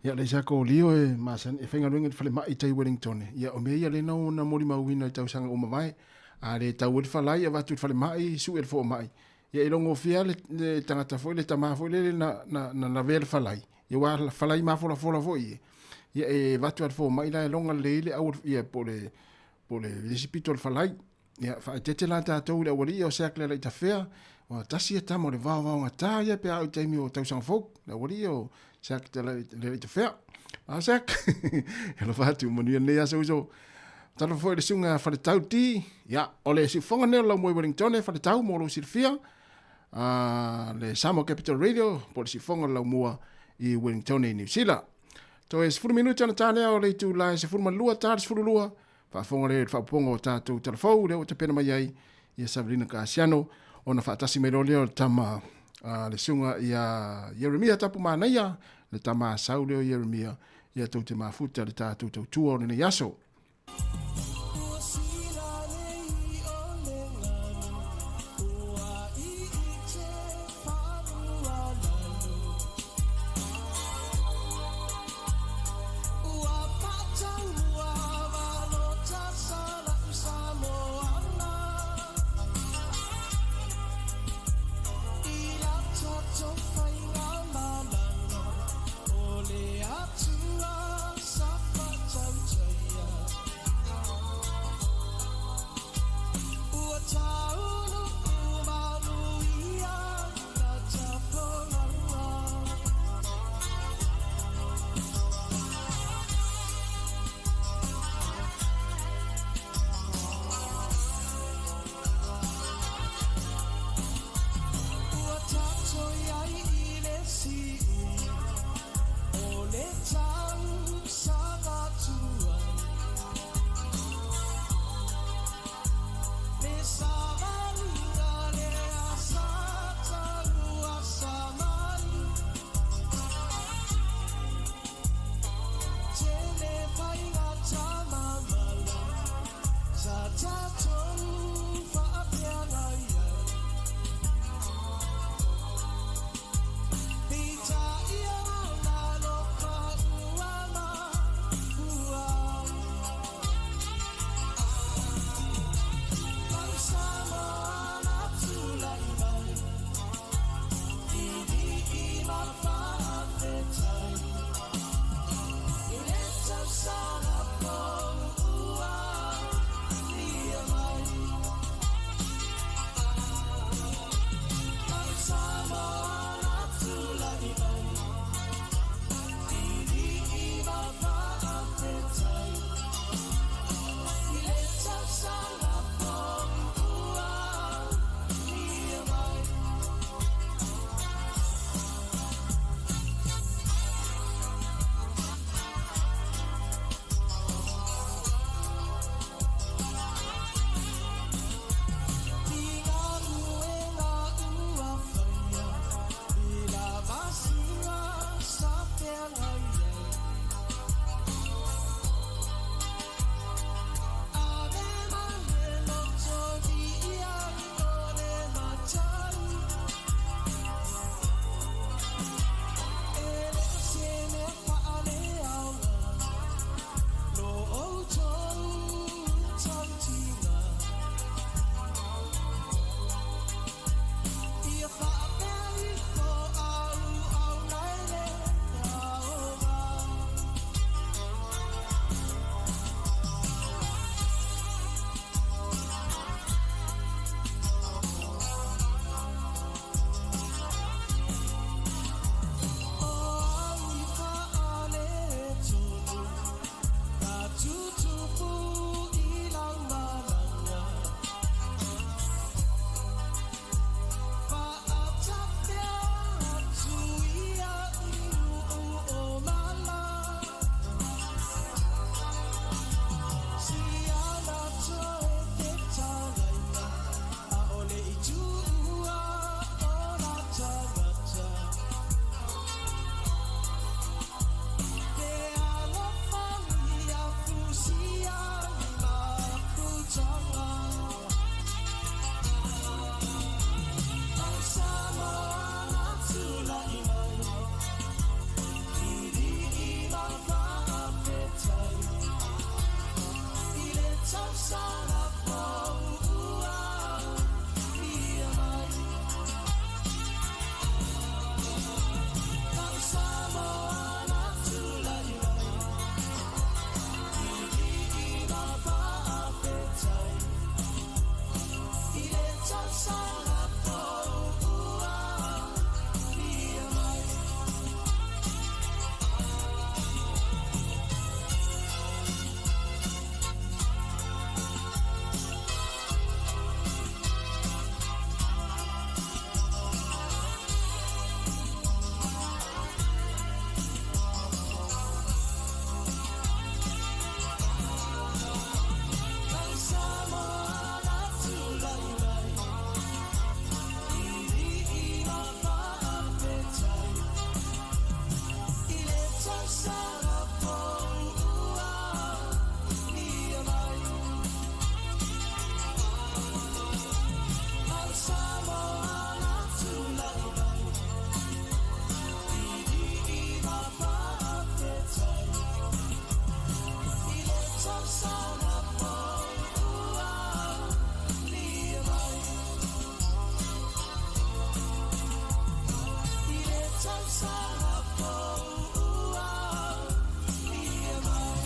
Speaker 1: Ia, le isa ko lio e masan, e whaingaluenga i le whale mai tai Wellington. Ia, o mea ia le nau na mori mauina i tausaga o mavae. A le tau e le whalai, a watu i le whale mai, su e le fo mai. Ia, e longo fia le, le tangata foi, le tama foi le, na, na, na, na vea le whalai. Ia, wa whalai mafola fola foi e. Ia, e watu a le fo mai la e longa le ile au, ia, po le, po le, le si pito le whalai. Ia, whaetete la tātou le awali o seak le lei tawhea, wa tasi e tama o le vao vao ngā tā ia pe au taimi o tausaga fou, le awali o seak te le lei tawhea. A seak, e lo whātu manuia nei aso uso. Talo foi le sunga wharetau ti, ia, o le siufonga neo lau moe Wellington e wharetau mō lou silafia, a le Samoa Capital Radio, po le siufonga lau mua i Wellington i New Zealand. Toe 10 minuti ona tānea o le itu lae 12 tā le 12, Faafofoga lea i le faaopoopoga o tatou talafou lea ua tapena mai ai ia Savelina Kasiano ona faatasi mai loa lea o le tama a le susuga ia Ieremia Tapumanaia, le tama a Sau lea o Ieremia, ia tou te mafuta le tatou tautua o lenei aso.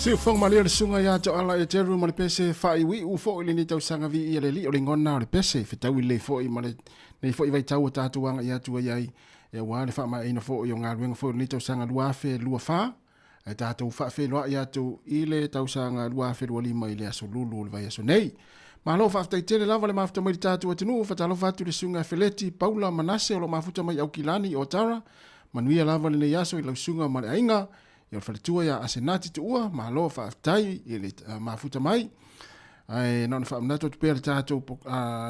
Speaker 1: Siufoga malie o le susuga ia Toala Eteru ma le pese faaiuiu foi lenei tausaga viia le Alii o le gona o le pese fetaui lelei foi ma lenei foi vaitau ua tatou agai atu ai ai aua le faamaeaina foi o galuega foi o lenei tausaga 2024 ae tatou faafeiloai atu i le tausaga 2025 i le aso Lulu o le vaiaso nei. Malo faafetai tele lava le mafuta mai le tatou atunuu, fatalofa atu le susuga Feleti Paula Manase o lo mafuta mai Aukilani i Otara. Manuia lava lenei aso i lau susuga ma le aiga. Ia o le faletua ia Asenati Tuua, malo faafetai i le mafuta mai. Ae na ona faamanatu atu pea le tatou,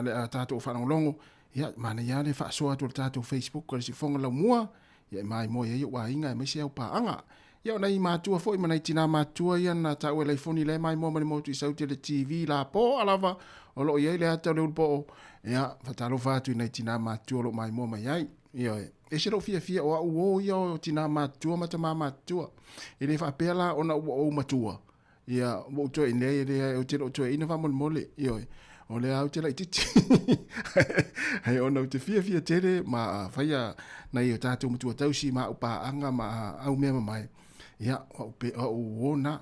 Speaker 1: le tatou faalogologo, ia manaia le faasoa atu o le tatou Facebook o le Siufofoga Laumua, ia e maimoa ai ou aiga aemaise au paaga. Ia o nai matua foi ma nai tinā matutua ia na taua e laifoni la e maimoa mai le motu i Saute le TV lapoa lava o lo o i ai le ata o le ulupoo. Ia, faatalofa atu i nai tinā matutua o lo o maimoa mai ai. Ioe, e ese lou fiafia o au uo ia o tinā matutua ma tamā matutua. E le faapea la ona ua ou matua, Ia, ua ou toeaina e leai, ou te le o toeaina faamolemole, ioe, o lea ou te laitiiti. Ae ona ou te fiafia tele ma faia nai o tatou matua tausi ma au paaga ma au mea mamae, ia, o au, pe, o au uo na.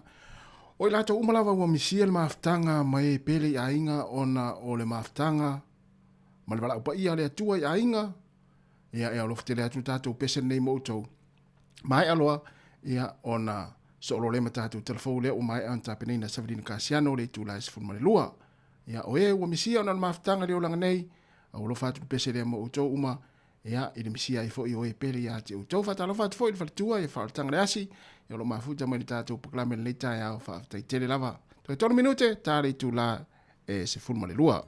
Speaker 1: O i latou uma lava ua misia le mafutaga ma e pele i aiga ona o le mafutaga ma le valaau paia a le Atua i aiga, ia, e alofa tele atu le tatou pese lenei mo outou. Maea loa, ia, ona soolo lea ma tatou tala fou lea ua maea ona tapenaina e Savelina Kasiano le itula e 12. Ia, o e ua misia ona o le mafutaga i le olaga nei, a ua alofa atu le pese lea mo outou uma, ia, i le misia ai foi o e pele ia te outou. Faatalofa atu foi i le faletua, ia faaolataga le asi, ia o lo o mafuta mai le tatou polokalame i lenei taeao, faafetai tele lava. Toe 3 minute, ta le itula e 12.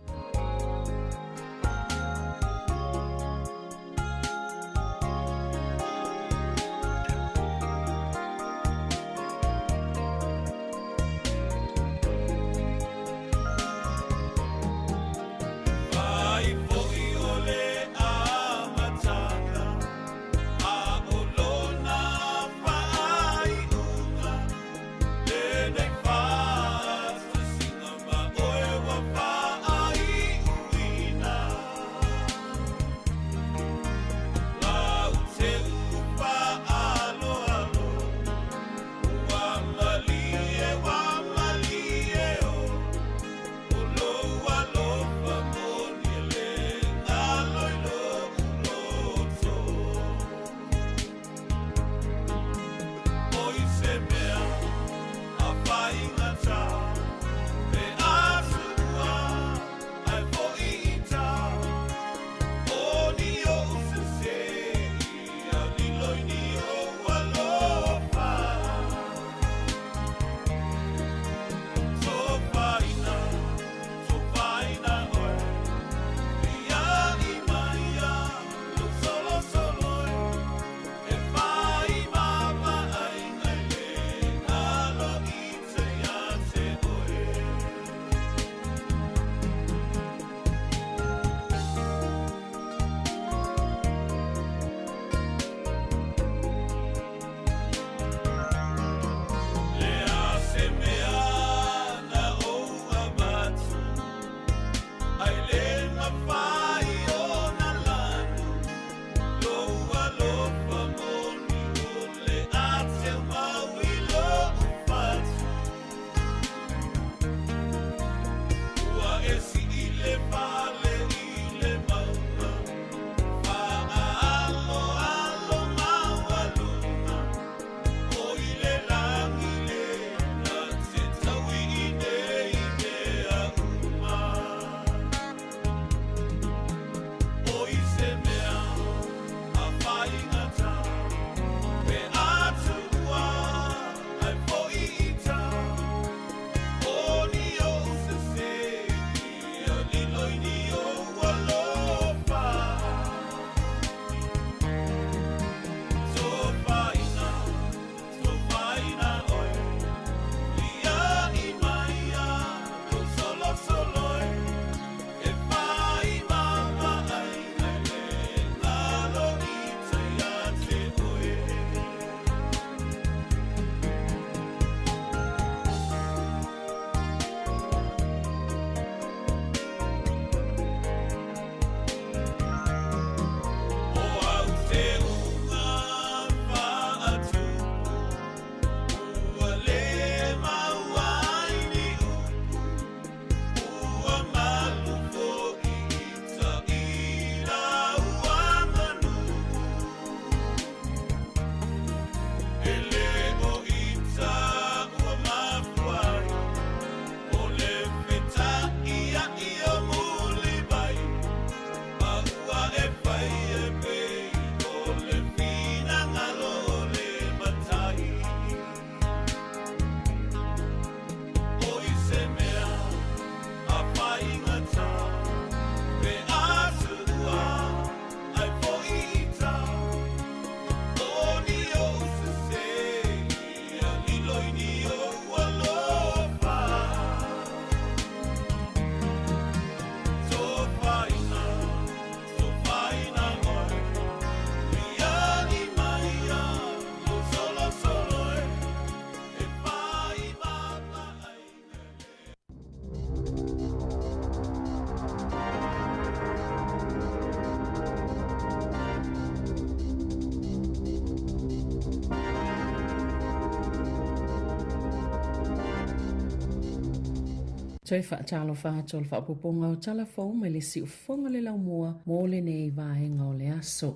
Speaker 8: Toe faatalofa atu o le faaopoopoga o tala fou mai le siufofoga le laumua mo lenei vaega o le aso.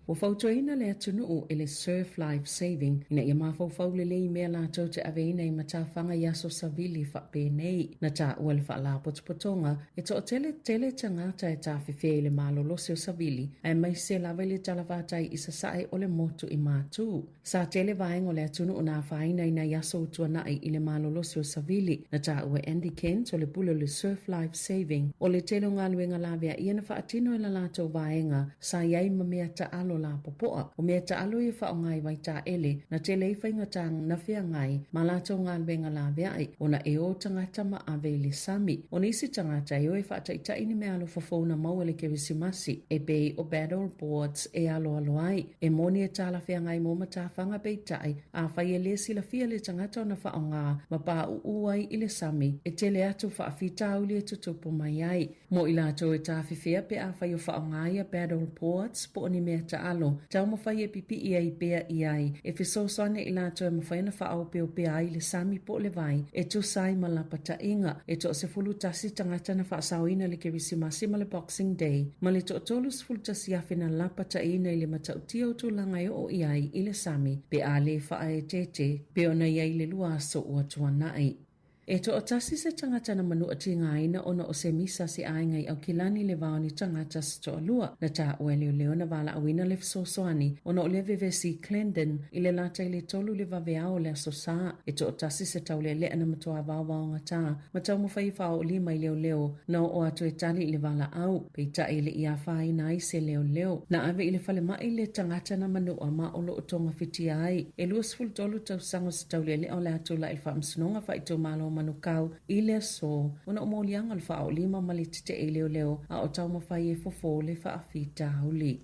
Speaker 8: Ua fautuaina le atunuu e le Surf Life Saving ina ia mafaufau lelei i mea latou te aveina i matafaga i aso savili faapenei. Na taua le faalapotopotoga e toatele tele tagata e tafefea i le malolosi o savili aemaise lava i le talavatai i sasae o le motu i Matu. Sa tele vaega o le atunuu na afaina i nai aso ua tuanai i le malolosi o savili. Na taua e Andy Kent o le pule o le Surf Life Saving, o le tele o galuega laveaia na faatino e la latou vaega sa i ai ma mea taalo lapopoa. O mea taalo ia faaaoga i vaitaele na tele ai faigata na feagai ma latou galuega laveai ona e o tagata ma ave i le sami. O nisi tagata e o e faataitai ni meaalofa fou na maua i le Kerisimasi e pei o paddle boards e aloalo ai. E moni e talafeagai mo matafaga peitai, afai e le silafia le tagata ona faaaoga ma pāuū ai i le sami, e tele atu faafitauli e tutupu mai ai. Mo i latou e tafefea pe afai o faaaoga ia paddle boards po o ni mea taalo, taumafai e pipii ai pea i ai e fesoasoani i latou e mafai ona faaopeopea ai le sami po o le vai e tusa ai ma lapataiga. E toa-11 tagata na faasaoina le Kerisimasi ma le Boxing Day, ma le toa-31,000 na lapataiina i le matautia o tulaga e oo i ai i le sami pe a le faaeteete pei ona i ai i le lua aso ua tuanai. E toatasi se tagata na manua tigaina ona o se misa a se aiga i Aukilani i le va o ni tagata se toalua. Na taua e leoleo na valaauina le fesoasoani ona o lea vevesi i Clendon i le lata i le tolu le vaveao o le Aso Sa. E toatasi se taulealea na matua vaovaogatā ma taumafai e faaoolima i leoleo na oo atu e tali i le valaau, peitai e le i afaina ai se leoleo. Na ave i le falemai le tagata na manua ma o lo o togafitia ai. E 23 tausaga o se taulealea o le a tulai i le Faamasinoga Faaitumalo o Manukau i le aso ona o moliaga o le faaoolima ma le tetee i leoleo a o taumafai e fofo le faafitauli.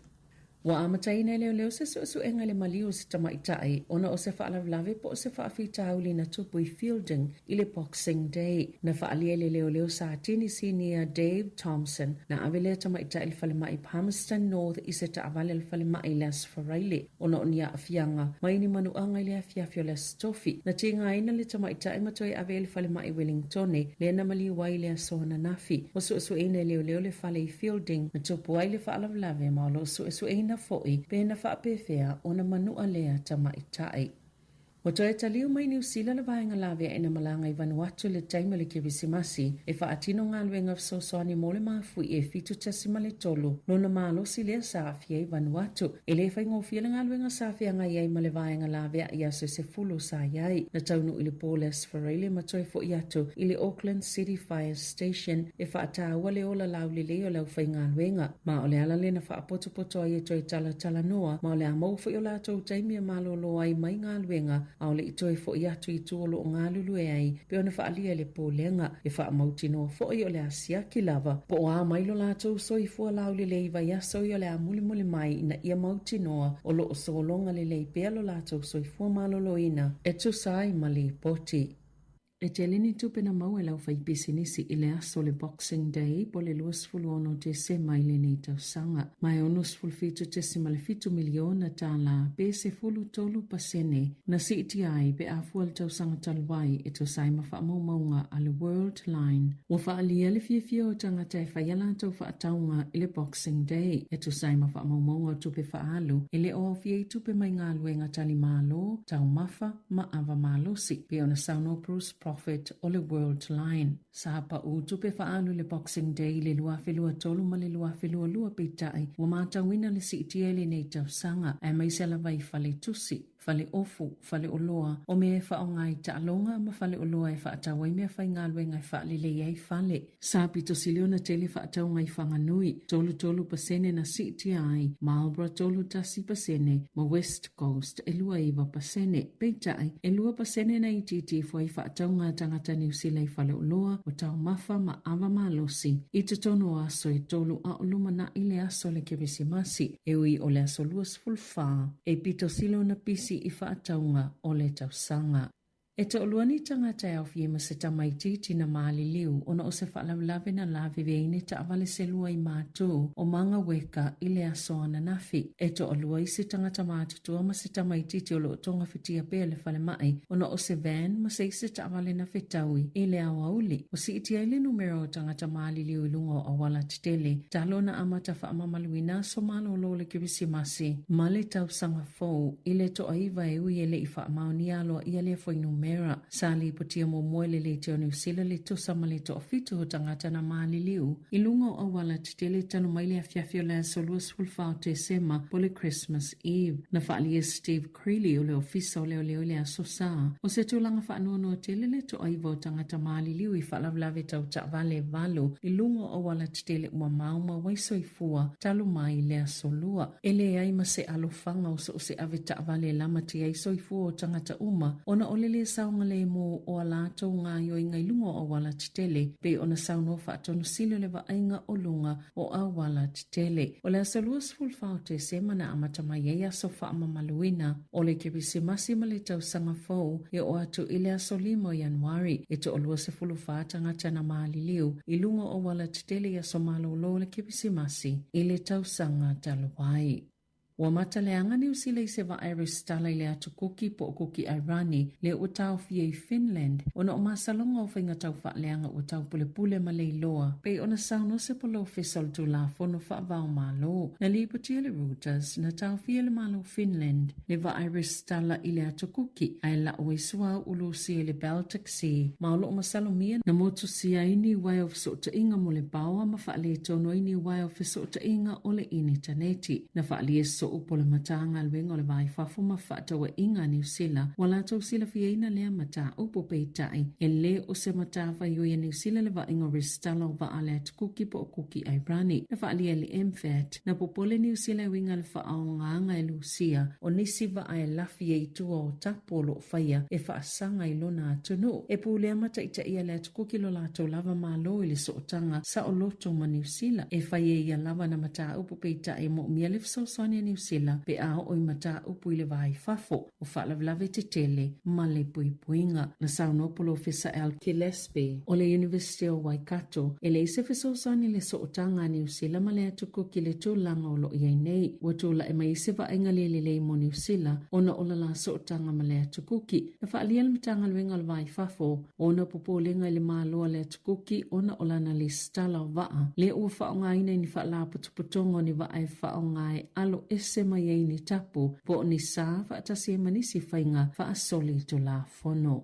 Speaker 8: Ua amataina e leoleo se suesuega i le maliu o se tamaitai ona o se faalavelave po o se faafitauli na tupu i Feilding i le Boxing Day. Na faaalia e le leoleo Satini Sinia Dave Thompson na ave lea tamaitai i le falemai Palmerston North i se taavale a le falemai i le Aso Faraile ona o ni aafiaga mai ni manuaga i le afiafi o le Aso Tofi. Na tigaina le tamaitai ma toe ave i le falemai Wellingtone lea na maliu ai i le aso ananafi. Ua suesueina e leoleo le fale i Feilding na tupu ai le faalavelave ma o lo o suesueina foi pe na faapefea ona manua lea tamaitai. Ua toe taliu mai Niu Sila le vaega laveai na malaga i Vanuatu i le taimi o le Kerisimasi e faatino galuega fesoasoani mo le mafuie e 7.3 lona malosi lea sa aafia ai Vanuatu. E le faigofie le galuega sa feagai ai ma le vaega laveai i aso e 10 sa i ai. Na taunuu i le po le Aso Faraile ma toe foi atu i le Auckland City Fire Station e faataua le ola laulelei o le aufaigaluega. Ma o le ala lea na faapotopoto ai e toe talatalanoa ma o le a maua foi o latou taimi e malolo ai mai galuega a o le i toe foi atu i tua o lo o galulue ai pei ona faaalia e le Pulega. E faamautinoa foi o le a siaki lava po o a mai lo latou soifua laulelei i vaiaso ia o le a mulimuli mai ina ia mautinoa o lo o sologa lelei pea lo latou soifua maloloina e tusa ai ma lipoti. E tele ni tupe na maua e le aufaipisinisi i le aso o le Boxing Day po o le 26 Tesema i lenei tausaga, ma e $67.7 miliona tala pe 13% na siitia ai pe a fua le tausaga talu ai e tusa ai ma faamaumauga a le Worldline. Ua faaalia le fiafia o tagata e fai a latou faatauga i le Boxing Day e tusa ai ma faamaumauga o tupe faaalu e le o aofia i tupe mai galuega tali malo, taumafa, ma ava malosi, pei ona saunoa Bruce Profit o le Worldline. Sa pau tupe faaalu i le Boxing Day i le 2023 ma le 2022 peitai ua matauina le siitia i lenei tausaga aemaise lava i fale tusi, fale ofu, fale oloa, o mea e faaaoga i taaloga ma fale oloa e faatau ai mea faigaluega e faalelei ai fale. Sa pito sili ona tele faatauga i Whanganui, 33% na siitia ai, Marlborough 31% ma West Coast e 29%. Peitai, e 2% na itiiti ifo ai faatauga a tagata Niu Sila i faleoloa o taumafa ma ava malosi i totonu o aso e tolu a o lumanai le aso o le Kerisimasi, e ui o le aso 24 e pito sili ona pisi i faatauga o le tausaga. E toʻalua ni tagata e aofia ai ma se tamaitiiti na maliliu ona o se faalavelave na laveve ai ni taavale se lua i Matū o Mangaweka i le aso ananafi. E toʻalua isi tagata matutua ma se tamaitiiti o lo o togafitia pea i le falemai ona o se van ma se isi taavale na fetaui i le aoauli. Ua siitia ai le numera o tagata maliliu i luga o auala tetele talu ona amata faamamaluina aso malolo o le Kerisimasi ma le tausaga fou i le toaiva e ui e le i faamaonia aloaia lea fuainumera. Sa lipotia muamua e le Leitio Niu Sila le tusa ma le toafitu o tagata na maliliu i luga o auala tetele talu mai le afiafi o le aso 24 o Tesema po o le Christmas Eve. Na faaalia e Steve Creeley o le Ofisa o Leoleo i le Aso Sa, o se tulaga faanoanoa tele le toaiva o tagata maliliu i faalavelave tau taavale e valu i luga o auala tetele ua maumau ai soifua talu mai le aso Lua. E leai ma se alofaga o so o se ave taavale e lamatia ai soifua o tagata uma ona o le lē saogalēmū o a latou gaoioiga i luga o auala tetele, pei ona saunoa faatonusili o le vaaiga o luga o auala tetele. O le aso 24 o Tesema na amata mai ai aso faamamaluina o le Kerisimasi ma le tausaga fou e oo atu i le aso 5 o Ianuari. E toalua 14 tagata na maliliu i luga o auala tetele i aso malolo o le Kerisimasi i le tausaga talu ai. Ua mataleaga Niu Sila i se vaa e resitala i le atu Kuki po o Kuki Airani lea ua taofia i Finland ona o masaloga o faiga taufaaleaga ua taupulepule ma leiloa pei ona saunoa se polofesa o le Tulafono Faavao Malo. Na lipotia le Reuters na taofia e le Malo o Finland le vaa e resitala i le atu Kuki ae la'u ai suauu Lusia i le Baltic Sea ma o lo'o masalomia na motusia ai ni uaea o fesootaiga mo le paoa ma faaletonu ai ni uaea o fesootaiga o le initaneti. Na faaalia soo po le Matagaluega o le Va i Fafo ma Fefaatauaiga a Niu Sila ua latou silafiaina lea mataupu peitai e lē o se matafaioi a Niu Sila le vaaiga o resitala o vaa a le Atu Kuki po o Kuki Airani. Na faaalia e le MFAT na popole Niu Sila e uiga i le faaaogaga e Lusia o nisi vaa e lafi ai i tua o tapu o loo faia e faasaga i lona atunuu. E pulea ma taitaia le Atu Kuki lo latou lava Malo i le sootaga saoloto ma Niu Sila. E fai e ia lava na mataupu peitai e moomia le fesoasoani a Niu Sila pe a oo i mataupu i le va i fafo o faalavelave tetele ma le puipuiga. Na saunoa Polofesa Al Gillespie o le University o Waikato, e leai se fesoasoani i le sootaga a Niu Sila ma le Atu Kuki i le tulaga o lo o i ai nei. Ua tulai mai ai se vaaiga le lelei mo Niu Sila ona o la la sootaga ma le Atu Kuki. Na faaalia e le Matagaluega o le Va i Fafo ona popolega i le Malo a le Atu Kuki ona o lana lesitala o vaa lea ua faaaogaina i ni faalapotopotoga o ni vaa e faaaoga e alo ese mai ai ni tapu po o ni sa faatasi ai ma nisi faiga faasolitulafono.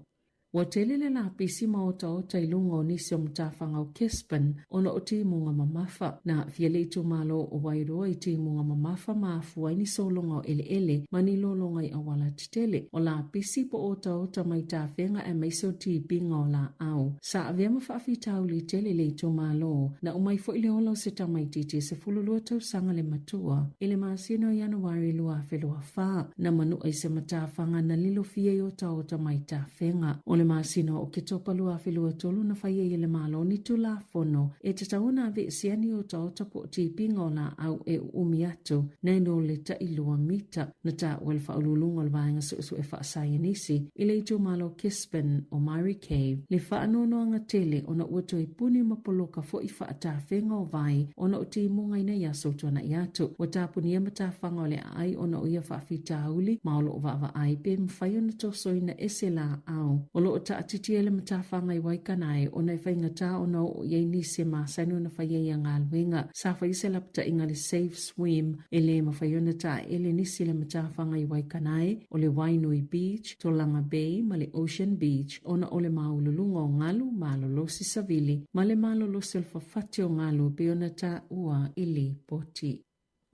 Speaker 8: Ua tele le lapisi ma otaota i luga o nisi o matafaga o Kespin ona o timuga mamafa. Na aafia le itumalo o Wairoa i timuga mamafa ma afua ai ni sologa o eleele ma ni lologa i auala tetele. O lapisi po o otaota mai tafega aemaise o tipiga o laau. Sa avea ma faafitauli tele le itumalo. Na uma ai foi le ola o se tamaitiiti e 12 tausaga le matua i le masina o Ianuari 2024. Na manua i se matafaga na lilofia i otaota mai tafega. O le masina o Oketopa 2023 na fai ai e le Malo ni Tulafono e tatau ona aveesea ni otaota po o tipiga o laau e uumi atu nai lo le tailua mita. Na taua e le Faauluuluga o le Vaega Suesue Faasaienisi i le itumalo Gisborne o Murray Cave le faanoanoaga tele ona ua toe puni ma poloka foi faatafega o vai ona o timuga i nai aso tuanai atu. Ua tapunia matafaga o le aai ona o ia faafitauli ma o lo o vaavaai pe mafai ona tosoina ese laau. O lo o taatitia le matafaga i Waikanae ona e faigata ona oo i ai nisi e masani ona fai ai ia galuega. Sa fai se lapataiga le Safe Swim e lē mafai ona taeele nisi le matafaga i Waikanae, o le Wainui Beach, Tolaga Bay ma le Ocean Beach ona o le māululuga o galu malolosi savili ma le malolosi o le fafati o galu e pei ona taua i lipoti.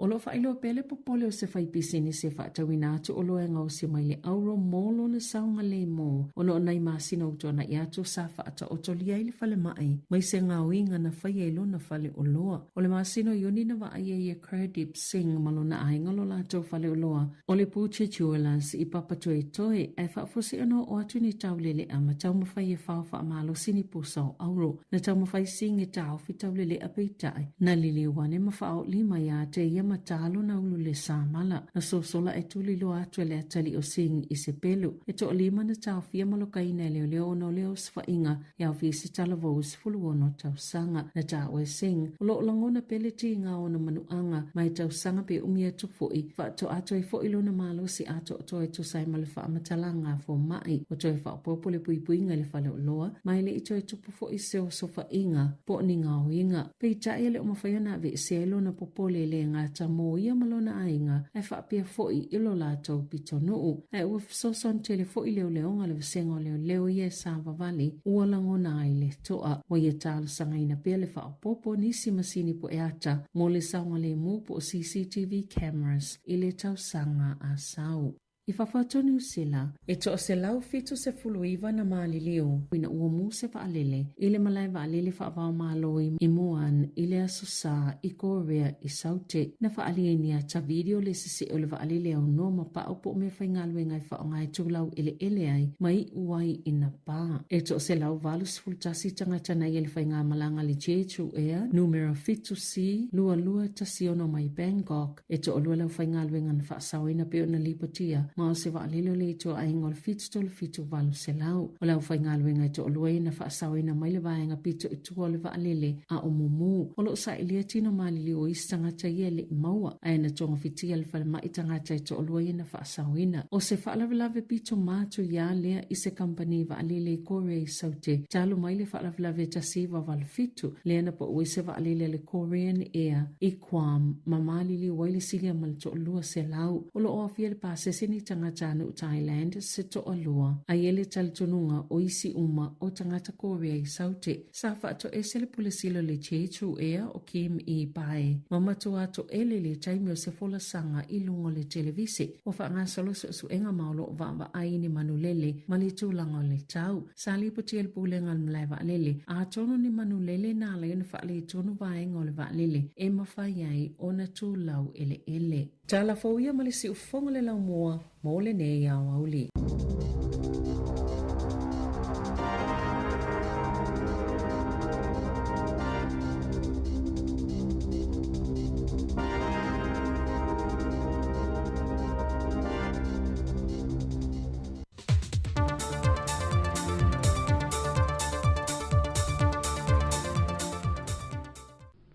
Speaker 8: O lo o faailoa pea le popole o se faipisinisi e faatauina atu oloa e gaosi mai le auro mo lona saogalēmū ona o nai masina ua tuanai atu sa faataotolia ai le falemai mai se gaoiga na faia i lona fale oloa. O le masina o Iuni na vaai ai e Gurdeep Singh ma lona aiga lo latou fale oloa o le Butcher Jewellers i Papatoetoe ae faafosi ona oo atu ni taulele'a ma taumafai e fao faamalosi ni pusa o auro. Na taumafai Singh e taofi taulele'a peitai na liliu ane ma faaoolima iā te ia. ma ta lona ulu i le samala. Na sosola ae tuliloa atu e le atalii o Singh i se pelu. E toalima na taofia ma lokaina e leoleo ona o lea osofaiga e aofia i se talavou e 16 tausaga. Na taua e Singh, o lo o lagona pea le tiga o ona manuaga ma e tausaga pe umi atu foi, faatoa atoa ai foi lona malosi atoatoa e tusa ai ma le faamatalaga a fomai. Ua toe faaopoopo le puipuiga i le faleoloa ma e le i toe tupu foi se osofaiga po o ni gaoiga. Peitai e le o mafai ona aveesea ai lona popole e le gata mo ia ma lona aiga ae faapea foi i lo latou pitonuu. Ae ua fesoasoani tele foi leoleoga a le vasega o leoleo ia e savavali ua lagona ai le toa. Ua ia talosagaina pea le faaopoopo o nisi masini pueata mo le saogalemu po o CCTV cameras i le tausaga a sau. I fafo atu o Niu Sila, e 179 na maliliu ina ua mu se vaalele i le malae vaalele faava-o-Malo i Muan i le Aso Sa i Korea i Saute. Na faaalia i ni ata video le sesee o le vaalele aunoa ma pau po o meafaigaluega e faaaoga e tulau eleele ai ma iu ai i Napa. E 181 tagata na i ai le faigamalaga a le Jeju Air numera 7C 2216 mai Bangkok E toalua le aufaigaluega na faasaoina pei ona lipotia ma o se vaalele o le ituaiga o le 737 800. O le aufaigaluega e toalua ia na faasaoina mai le vaega pito i tua o le vaalele a o mumu. O lo o sailia tino maliliu o isi tagata ia e le i maua, ae na togafitia e le falemai tagata e toalua ia na faasaoina. O se faalavelave pito matu ia lea i se kamupani vaalele i Korea i Saute talu mai le faalavelave 1987 lea na pau ai se vaalele a le Korean Air i Guam ma maliliu ai le silia ma le 200. O lo o aofia i le pasese ni tagata nuu Thailand se toalua, a i ai le talitonuga o isi uma o tagata Korea i Saute. Sa faatoese le pule sili o le Jeju Air o Kim E Bae ma matua toele i le taimi o se folasaga i luga o le televise. Ua faagasolo suesuega ma o lo o vaavaai i ni manulele ma le tulaga o le tau. Sa lipoti e le Pulega o le Malae Vaalele, atonu ni manulele na ala ai ona faaletonu vaega o le vaalele e mafai ai ona tulau eleele. Tala fou ia ma le siufofoga le laumua mo lenei aoauli.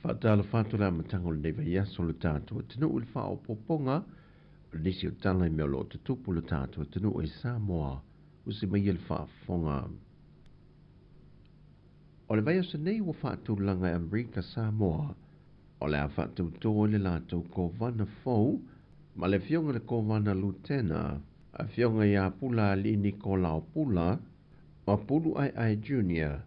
Speaker 7: Faatalofa atu le amataga o lenei vaiaso o le tatou atunuu i le faaopoopoga o nisi o tala i mea o lo o tutupu i le tatou atunuu i Samoa. Usi mai ia le faafofoga. O le vaiaso nei ua faatulaga e Amerika Samoa o le a faatauto ai le latou Kovana fou ma le Afioga i le Kovana Lutena, Afioga ia Pula Alii Nikolao Pula ma Pulu Aeae Junior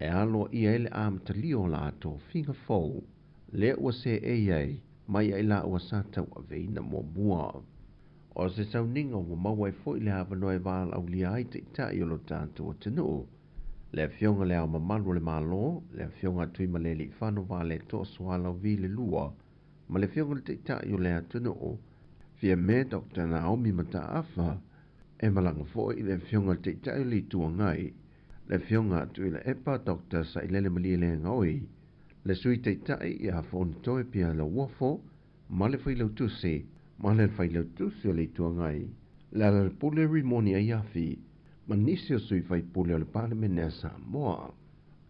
Speaker 7: e aloaia ai le amatalia o la tofiga fou lea ua seei ai mai ai laua sa tauaveina muamua. O se sauniga ua maua ai foi le avanoa e valaaulia ai taitai o lo tatou atunuu, le Afioga i Le Ao Mamalu o le Malo, le Afioga a Tuimalealiifano Vaaletoa Sualauvi le Lua, ma le Afioga i le Taitai o le atunuu, Fiame Doctor Naomi Mataafa, e malaga foi le Afioga i le Taitai o le Itu Agai, le Afioga a Tuilaepa Doctor Sailele Malielegaoi, le Sui Taitai ia Fonotoe Pia Lauofo, ma le Failautusi, ma le Failautusi o le Itu Agai, Lealailepule Rimoni Aiafi, ma nisi o sui faipule o le Palemene a Samoa.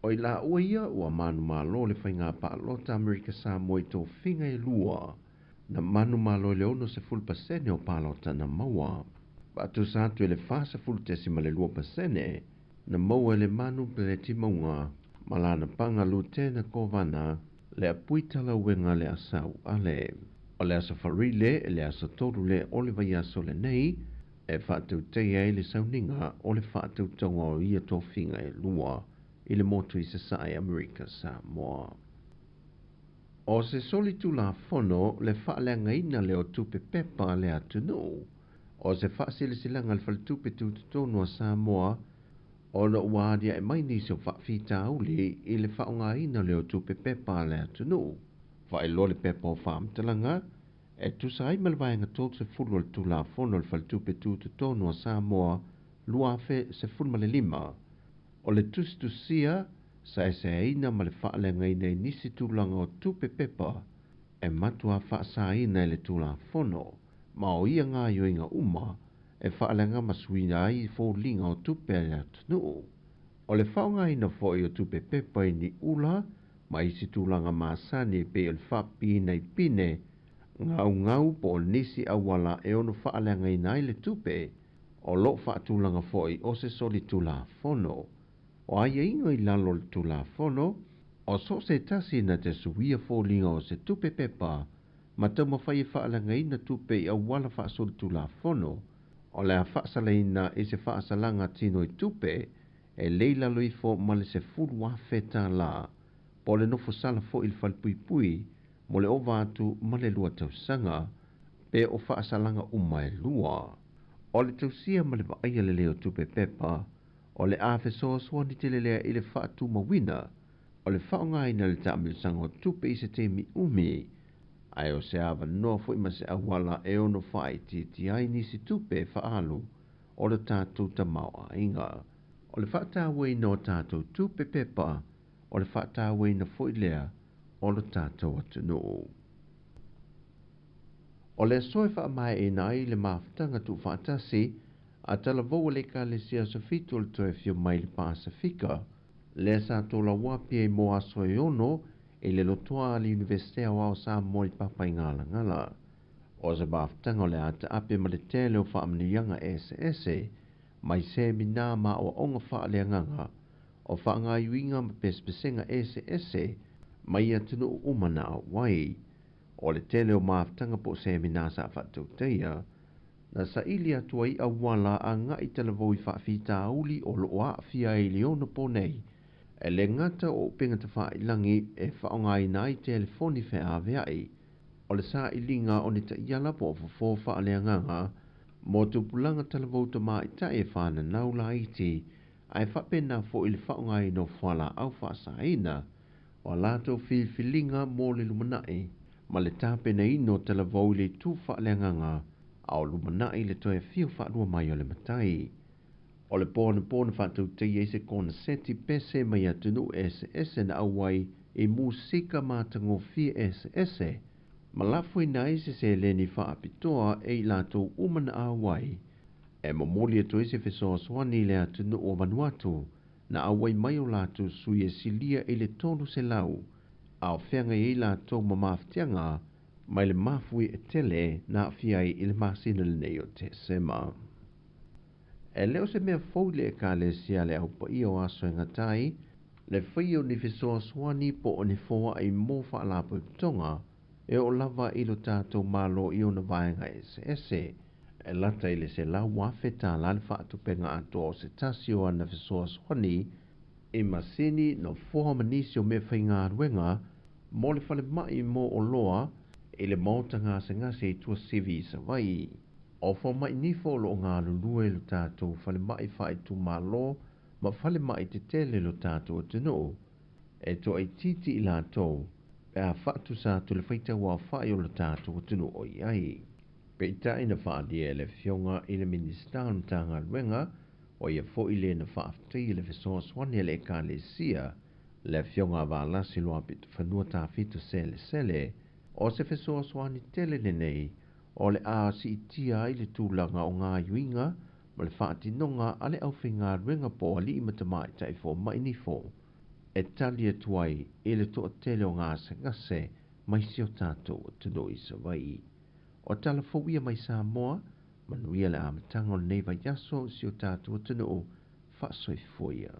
Speaker 7: O i laua ia ua manumalo le faiga palota Amerika Samoa i tofiga e lua, na manumalo i le 60% o palota na maua. Faatusa atu i le 40.2% na maua e le Manu Peleti Mauga ma lana paga Lutena Kovana le apui talauega le Asau Ale. O le aso Farile le aso 3 lea o le vaiaso lenei e faatautaia ai le sauniga o le faatautauga o ia tofiga e lua i le motu i Sasae Amerika Samoa. O se solitulafono le faaleagaina lea o tupe pepa a le atunuu, o se faasilasilaga a le Faletupe Tutotonu a Samoa ona ua aliae mai nisi o faafitauli i le faaaogaina lea o tupe pepa a le atunuu. Faailoa le pepa o faamatalaga e tusa ai ma le Vaega 30 o le Tulafono a le Faletupe Tutotonu a Samoa 2015, o le tusitusia, saesaeina ma le faaleagaina i nisi tulaga o tupe pepa e matuā faasaina e le Tulafono, ma o ia gaoioiga uma e faaleaga ma suia ai foliga o tupe a le atunuu. O le faaaogaina foi o tupe pepa i ni ula ma isi tulaga masani e pei o le faapipiina i pine, gaugau po o nisi auala e ono faaleagaina ai le tupe, o lo o faatulaga foi o se solitulafono. O aiaiga i lalo o le Tulafono, o so o se tasi na te suia foliga o se tupe pepa ma taumafai e faaleagaina tupe i auala faasolitulafono, o le a faasalaina i se faasalaga tino i tupe e le i lalo ifo ma le $10,000, po o le nofo sala foi i le falepuipui mo le ova atu ma le 2 tausaga, pe o faasalaga uma e lua. O le tausia ma le vaaia lelei o tupe pepa, o le a fesoasoani tele lea i le faatumauina o le faaaogaina o le taamilosaga o tupe i se taimi umi, ae o se avanoa foi ma se auala e ono faaitiitia ai nisi tupe e faaalu o le tatou tamaoaiga. O le faatauaina o tatou tupe pepa, o le faatauaina foi lea o lo tatou atunuu. O le aso e faamaeaina ai le mafutaga tuufaatasi a talavou a le Ekalesia Aso Fitu o le toe afio mai i le Pasefika, lea sa tolauapi ai mo aso e ono i le lotoa a le Iunivesite Aoao o Samoa i Papaigalagala. O se mafutaga o le a taape ma le tele o faamanuiaga eseese mai seminā ma aoaoga faaleagaga o faagaoioiga ma pesepesega eseese mai atunuu uma na auai. O le tele o mafutaga po o seminā sa faatautaia, na saili atu ai auala agai talavou i faafitauli o lo o aafia ai i le ono po nei, e le gata o upega tafailagi e faaaogaina ai telefoni feaveai, o le sailiga o ni taiala po o fofo faaleagaga mo tupulaga talavou tamaitai e fananau laiti, ae faapena foi le faaaogaina o fualaau faasaina o a latou filifiliga mo le lumanai ma le tapenaina o talavou i le itu faaleagaga a o lumanai le toe afio faalua mai o le matai. O le po anapo na faatautaia ai se koneseti pese mai atunuu eseese na auai i musika matagofie eseese ma lafoina ai se seleni faapitoa e i latou uma na auai e momoli atu ai se fesoasoani i le atunuu o Vanuatu na auai mai o latou sui e silia i le 300 a o feagai ai latou ma mafatiaga mai le mafuie tele na aafia ai i le masina lenei o Tesema. E le o se mea fou i le Ekalesia a le Au Paia o Aso e Gata ai le faia o ni fesoasoani po o ni foai mo faalapotopotoga e oo lava i lo tatou Malo i ona vaega eseese. E lata i le $100,000 le faatupenga atoa o se tasi o ana fesoasoani i masini, nofoa ma nisi o meafaigaluega mo le falemai mo oloa i le maota gasegase i Tuasivi i Savaii. O fomai nifo o lo o galulue i lo tatou falemai faaitumalo ma falemai tetele i lo tatou atunuu, e toaitiiti i latou pe a faatusa atu le faitauaofai o lo tatou atunuu o i ai. Peitai na faaalia e le Afioga i le Minisita o le Matagaluega, o ia foi le na faafetaia le fesoasoani a le Ekalesia, le Afioga a Valasi Luapitofanua Tafito Selesele, o se fesoasoani tele lenei o le a siitia ai le tulaga o gaoioiga ma le faatinoga a le aufaigaluega po o alii ma tamaitai fomai nifo e tali atu ai i le toatele o gasegase mai si o tatou atunuu i Savaii. O tala fou ia mai Samoa, manuia le amataga o lenei vaiaso i si o tatou atunuu faasoifua ia.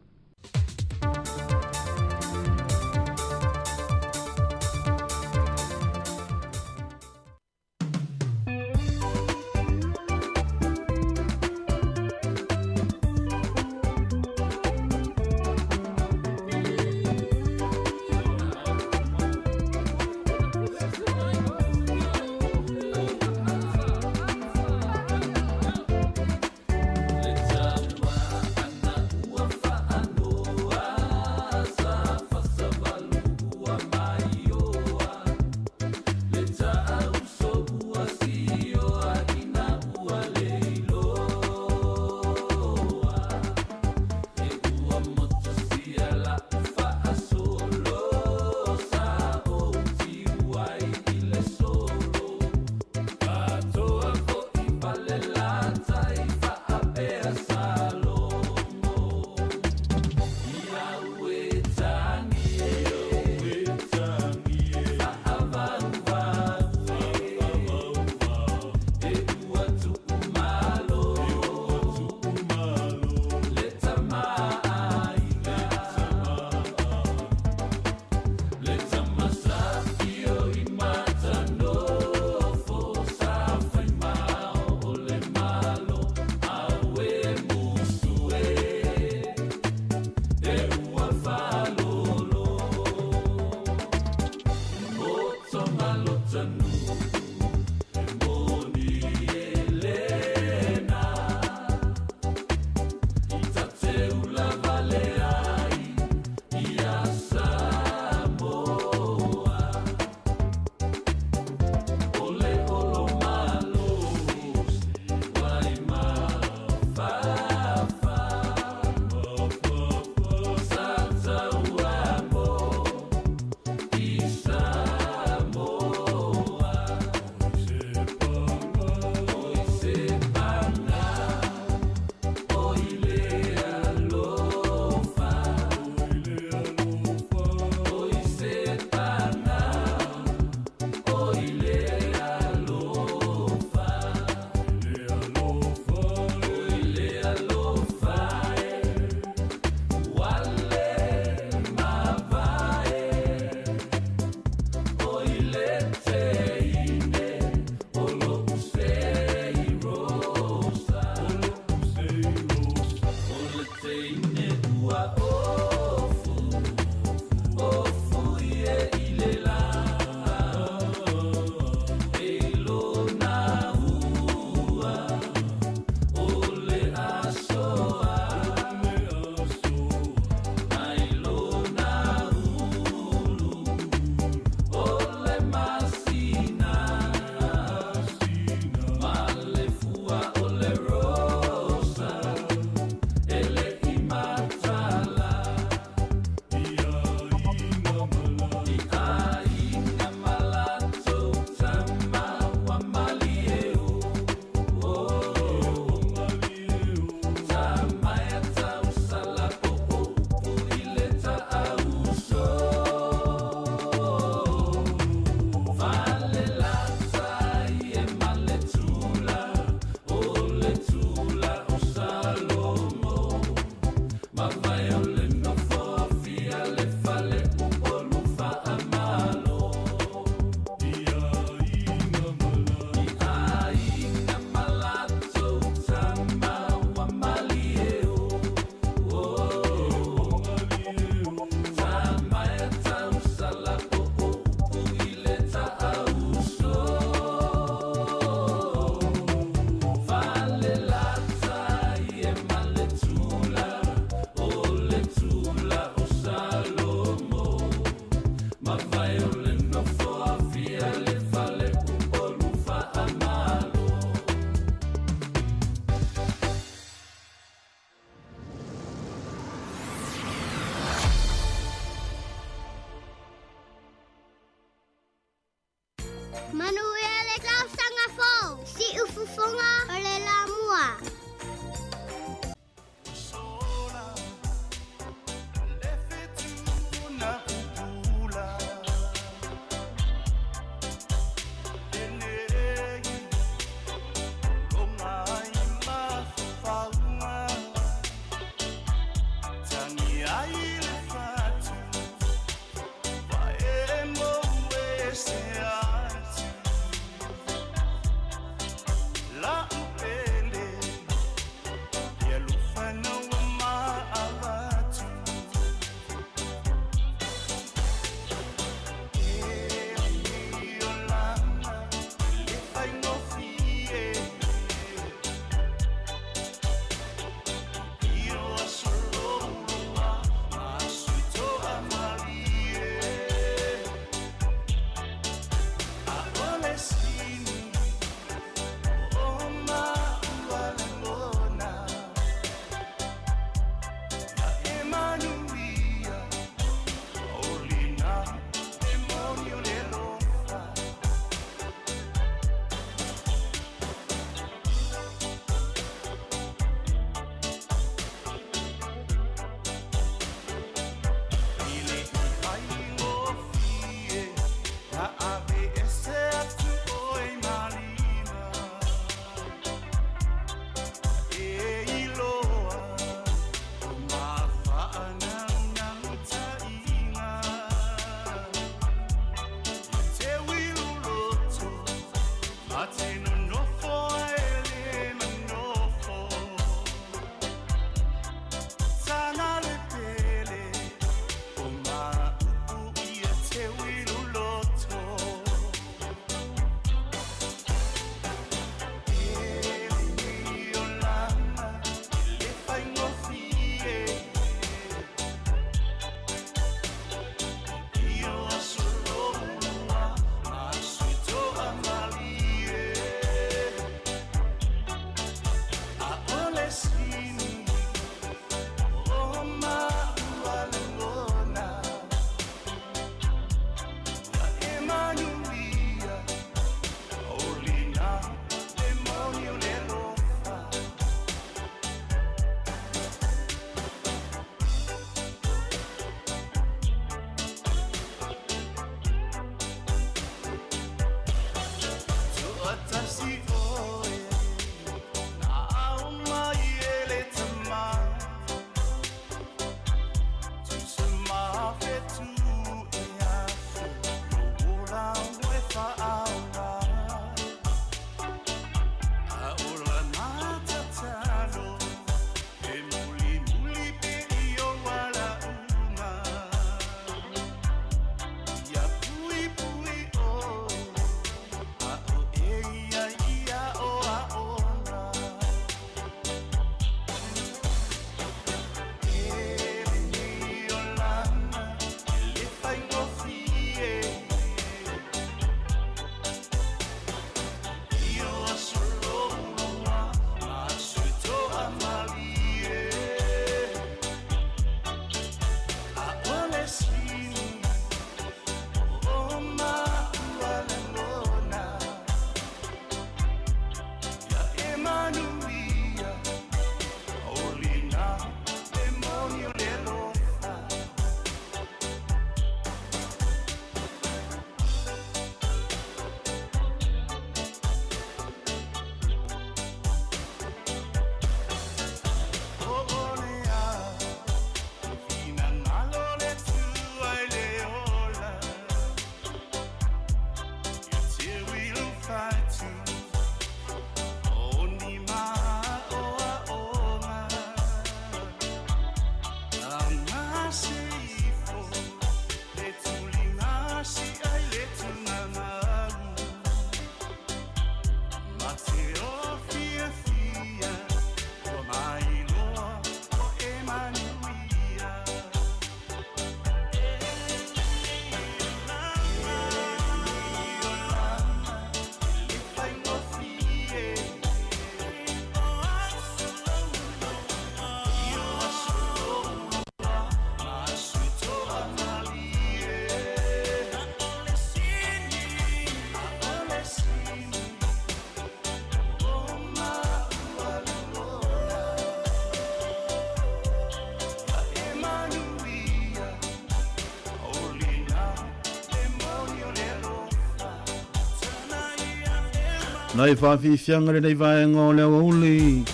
Speaker 18: Nai faafiafiaga lenei vaega o le aoauli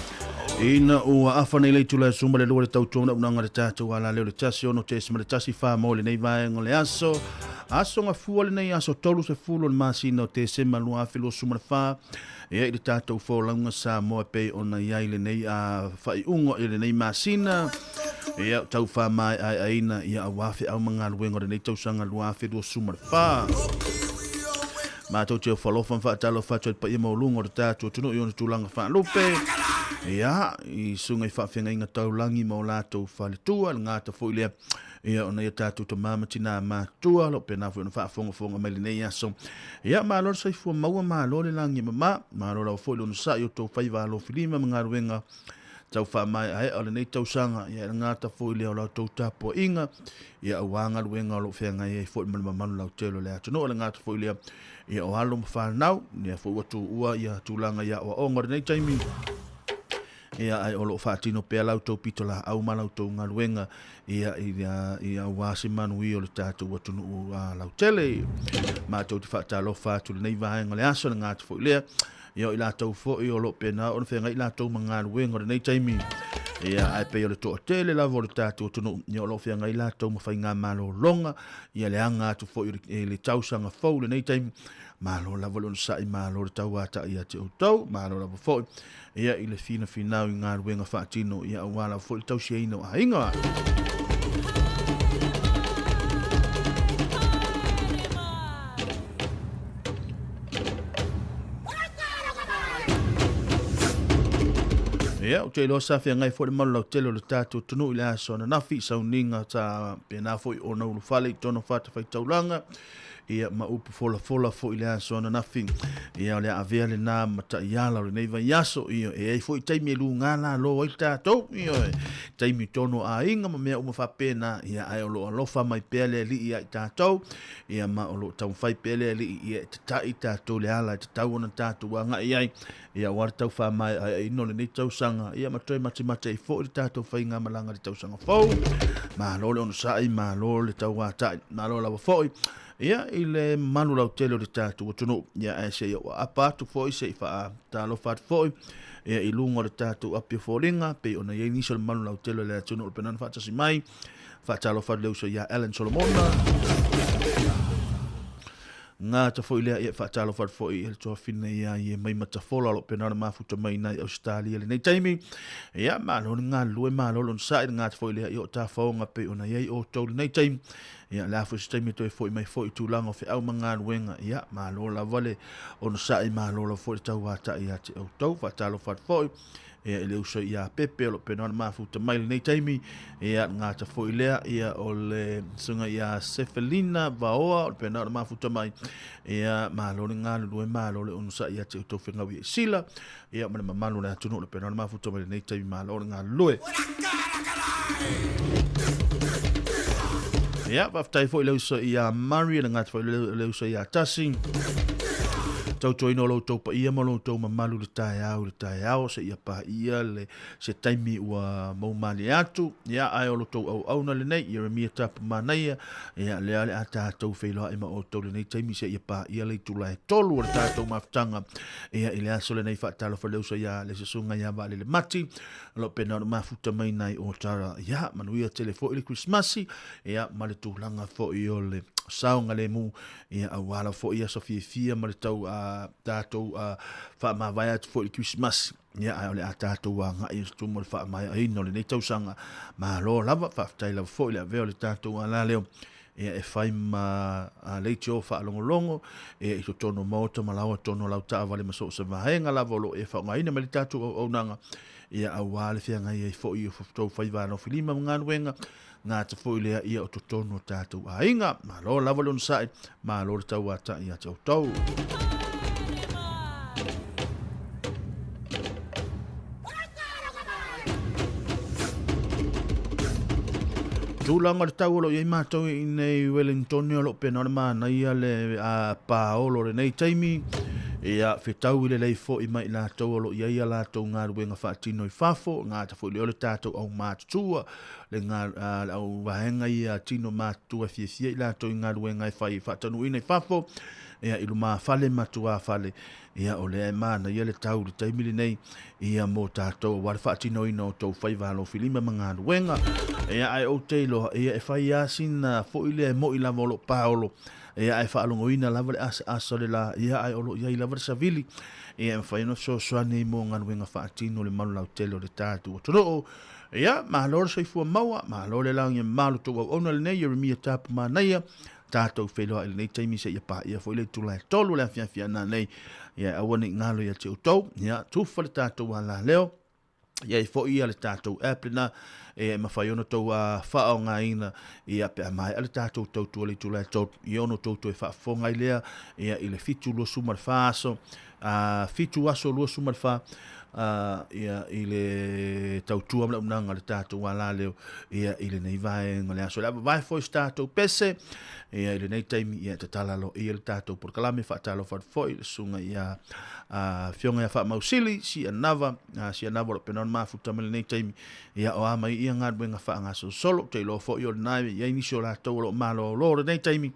Speaker 18: ina ua afa nei le itula e 12 le tautua naunaga le tatou alaleo le 16.14 mo lenei vaega o le aso. Aso gafua lenei aso 30 o le masina o Tesema 2024 e i le tatou folauga Samoa e pei ona i ai lenei faaiuga i lenei masina. Ia, tau faamaeaeaina ia aua feau ma galuega o lenei tausaga 2024. Matou te ofo alofa ma faatalofa atu ai i le paia maualuga o le tatou atunuu i ona tulaga faalupe. Ia, i susuga i faafeagaiga taulagi ma o latou faletua, le gata foi lea ia ona ia tatou tama ma tinā matutua, o lo o pena foi ona faafogafoga mai lenei aso. Ia, malo le soifua maua, malo le lagi e mama, malo lava foi le onosai o tou faiva alofilima ma galuega tau faamaeaea o lenei tausaga, ia e le gata foi lea o la outou tapuaiga, ia aua galuega o lo o feagai ai foi ma le mamalu lautele o le atunuu, e le gata foi lea, ia o alo ma fanau, lea foi ua tuua ia tulaga i aoaoga o lenei taimi, ia ae o lo o faatino pea la outou pitolaau ma la outou galuega, ia ia aua se manuia o le tatou atunuu lautele. Matou te faatalofa atu i lenei vaega o le aso, e le gata foi lea, Ia o i latou foi o lo o pena ona feagai latou ma galuega o lenei taimi. Ia ae pei o le toatele lava o le tatou atunuu, ia o lo o feagai latou ma faigamalologa, ia le aga atu foi i le tausaga fou lenei taimi. Malo lava le onosai, malo le tauatai ia te outou, malo lava foi ia i le finafinau i galuega faatino, ia aua lava foi le tausiaina o aiga. Ia, ou te iloa sa feagai foi le malu lautele o le tatou atunuu i le aso ananafi i sauniga sa pena foi ona ulufale i totonu o fatafaitaulaga, ia ma upu folafola foi i le aso ananafi. Ia, o le a avea lena ma taiala o lenei vaiaso. Ia, e ai foi taimi e luga lalo ai tatou. Ia, taimi tonu o aiga ma mea uma faapena. Ia, ae o lo o alofa mai pea le Alii ia i tatou. Ia ma o lo o taumafai pea le Alii ia e tata'i tatou i le ala e tatau ona tatou agai ai, ia aua le tau faamaeaina o lenei tausaga, ia ma toe matimati ai foi le tatou faigamalaga i le tausaga fou. Malo le onosai, malo le tauata'i, malo lava foi ia i le mamalu lautele o le tatou atunuu. Ia ae se i ou aapa atu foi, se i faatalofa atu foi ia i luga o le tatou api o foliga, pei ona i ai nisi o le mamalu lautele o le atunuu o le penana faatasi mai. Faatalofa atu le uso ia Alan Solomona. Gata foi lea, ia faatalofa atu foi i le tuafine ia ie mai Matafola o lo o pena ona mafuta mai nai Ausetalia lenei taimi. Ia, malo le galulue, malo le onosai, le gata foi lea i o tafaoga pei ona i ai outou lenei taimi. Ia, le a foi se taimi e toe foi mai foi i tulaga o feau ma galuega. Ia, malo lava le onosai, malo lava foi le tauatai ia te outou. Faatalofa atu foi. Ia, i le uso ia Pepe o lo o pena ona mafuta mai lenei taimi. Ia, le gata foi lea, ia, o le susuga ia Sefelina Vaoa o le pena ona mafuta mai. Ia, malo le galulue, malo le onosai ia te outou fegaui e sila. Ia, ma le mamalu o le atunuu o le pena ona mafuta mai lenei taimi, malo le galulue. Ia, faafetai foi le uso ia Murray, le gata foi le uso ia Tasi. Tautuaina o lo outou paia ma lo outou mamalu i le taeao i le taeao seia paia le se taimi ua maumalie atu. Ia, ae o lo outou auauna lenei, Ieremia Tapumanaia, ia, lea o le a tatou feiloai ma outou lenei taimi seia paia le itula e 3 o le tatou mafutaga. Ia, i le aso lenei faatalofa le uso ia le susuga ia Vaalele Mati, o lo o pena ona mafuta mai nai Otara. Ia, manuia tele foi le Krismasi, ia, ma le tulaga foi o le saogalemu. Ia, aua lava foi aso fiafia ma le tau tatou faamavae atu foi i le Kerisimasi. Ia, ae o le a tatou agai atu mo le faamaeaina o lenei tausaga. Malo lava, faafetai lava foi le avea o le tatou alaleo ia e fai ma leitio faalogologo ia i totonu o maota ma laoa totonu o lau taavale ma so o se vaega lava o lo o e faaaogaina mai le tatou auaunaga ia aua le feagai ai foi o tou faiva alofilima ma galuega Gata foi lea ia o totonu o tatou aiga. Malo lava le onosai, malo le tauatai ia te outou. Tulaga o le tau o lo o i ai matou i nei Wellington o lo o pena o le manaia le paolo o lenei taimi. Ia, fetau i lelei foi mai i latou o lo o i ai a latou galuega faatino i fafo, gata foi lea o le tatou aumatutua. le ga le au vaega ia tino matutua e fiafia i latou i galuega e fai e faataunuuina i fafo, ia i lumafale ma tuafale, ia o lea e manaia le tau i le taimi lenei, ia mo tatou aua le faatinoina o tou faiva alofilima ma galuega. Ia ae ou te iloa, ia e fai lava sina foi lea e moi lava o lo o paolo, ia ae faalogoina lava le asaasa o le la, ia ae o lo o i ai lava le savili, ia e mafai ona fesoasoani mo galuega faatino i le malu lautele o le tatou atunuu. Ia, malo le soifua maua, malo le lagia mamalu tou auauna lenei, Ieremia Tapu Manaia, tatou feiloai i lenei taimi seia paia foi le itula e 3 le afiafi a nanei. Ia, aua ne i galo ia te outou, ia, tufa le tatou alaleo, ia i foi ia le tatou app lena, e mafai ona outou faaaogaina, ia, pe a maea le tatou tautua i le itula e 3, ia ona outou toe faafofoga ai lea, ia, i le 7:24 aso, 7 aso 24, ia, i le tautua ma le auaunaga a le tatou alaleo, ia, i lenei vaega o le aso. O le a vavae foi se tatou pese, ia, i lenei taimi, ia, e tatala aloaia le tatou polokalame, faatalofa atu foi i le susuga ia Afioga ia Faamausili Sianava, Sianava o lo o pena ona mafuta mai lenei taimi, ia, o a mai ia galuega faagasolosolo, ou te iloa foi o lena e i ai nisi o latou o lo o malolo i lenei taimi,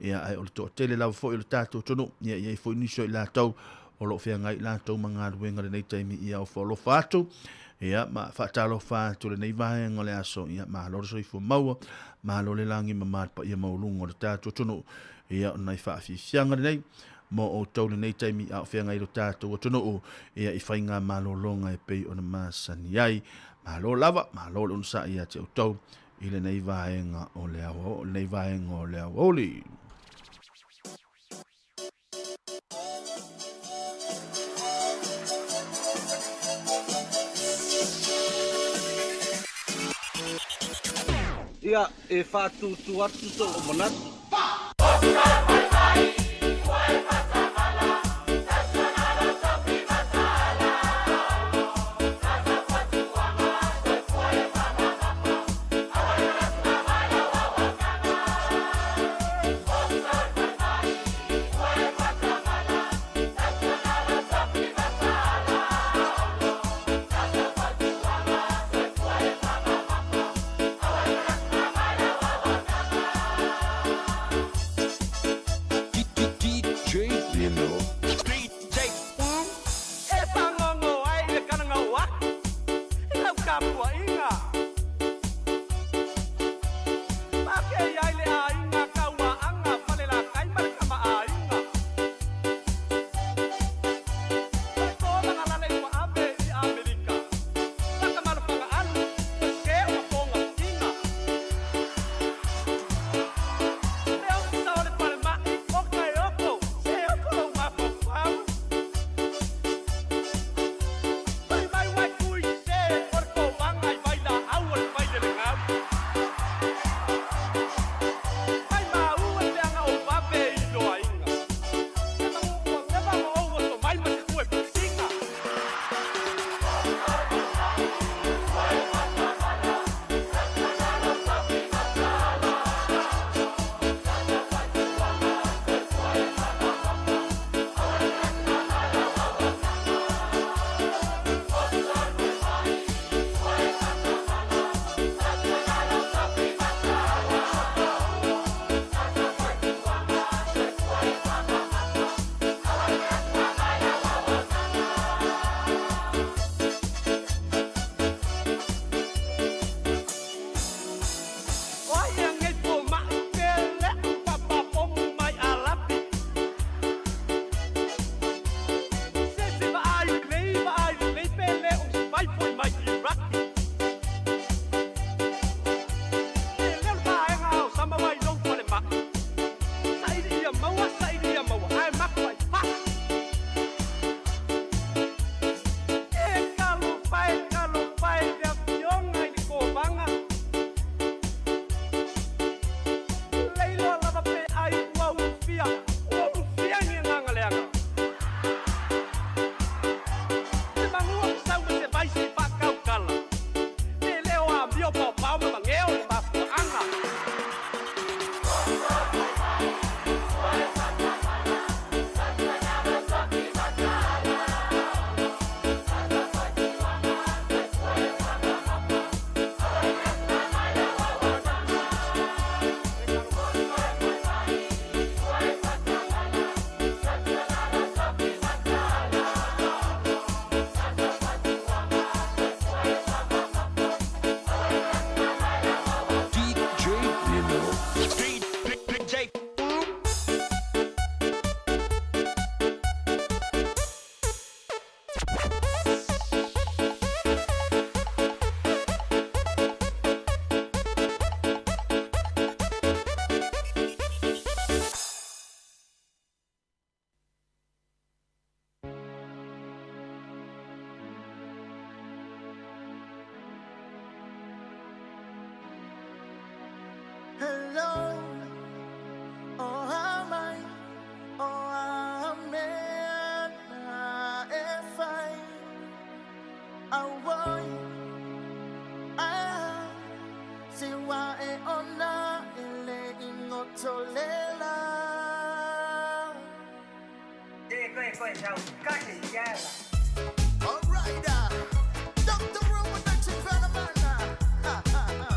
Speaker 18: ia, ae o le toatele lava foi o le tatou atunuu, ia, e i ai foi nisi o i latou o lo o feagai i latou ma galuega i lenei taimi, ia ofo alofa atu, ia, ma faatalofa atu i lenei vaega o le aso, ia, malo le soifua maua, malo le lagi mama le paia maualuga o le tatou atunuu, ia, o nai faafiafiaga lenei mo outou lenei taimi a o feagai lo tatou atunuu, ia, i faiga malologa e pei ona masani ai. Malo lava, malo le onosai ia te outou i lenei vaega o le ao, lenei vaega o le aoauli.
Speaker 19: Ia, e faatūtū atu sou manatu.
Speaker 15: Hello, o a mai, o a mea na e fai. Auoi, a se wa e ona e le ingotolela. All right, Dr. Roman, Ha, ha, ha.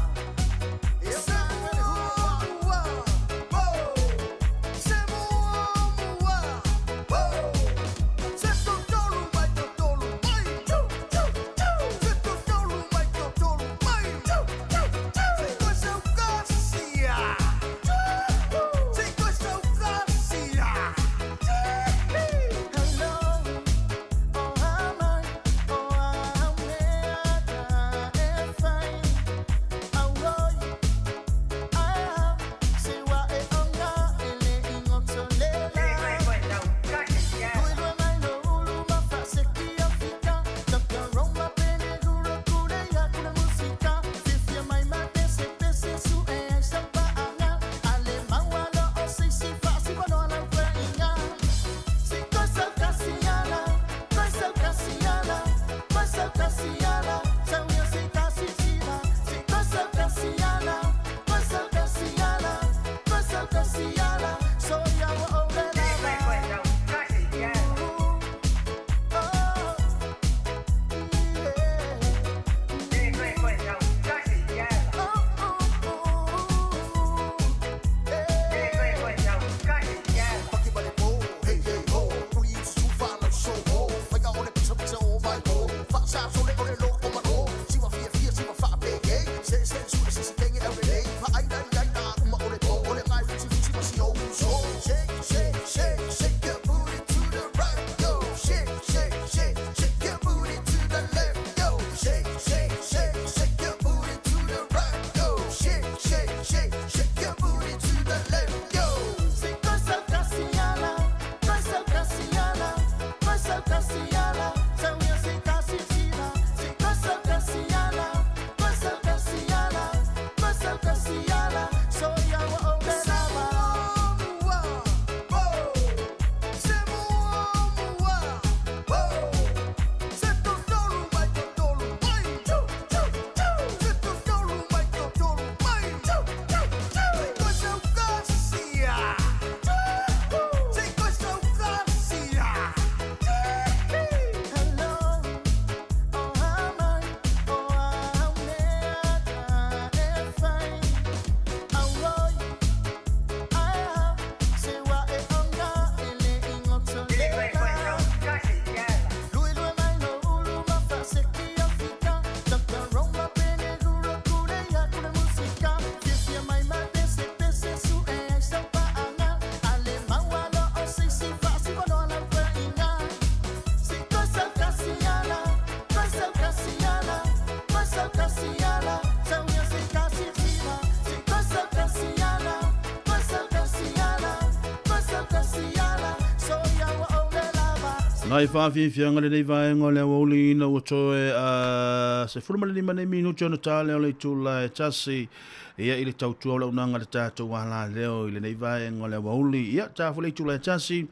Speaker 18: Nai whaafiafiaga lenei vaega o le aoauli ina ua toe a 15 nei minuti ona ta lea o le itula e tasi ia i le tautua o le auaunaga a le tatou alaleo i lenei vaega o le aoauli. Ia ta foi le itula e tasi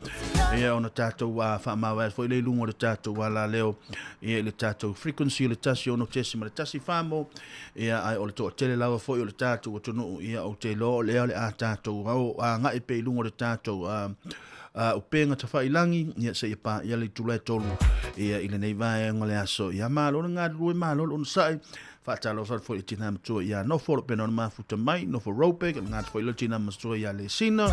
Speaker 18: ia ona tatou faamavae foi le i luga o le tatou alaleo ia i le tatou frequency o le 1.1 famo ia ai o le toatele lava foi o le tatou atunuu ia ou te iloa o lea o le a tatou ao agai pea i luga o le tatou upega tafailangi ia seia paia le itula e tolu ia i lenei vaega o le aso. Ia malo le galulue, malo le onosai. Faatalofa atu foi i le tina matua ia Nofo, o lo o pena ona mafuta mai, Nofo Robeck, le gata foi lea o le tina matua ia Lesina.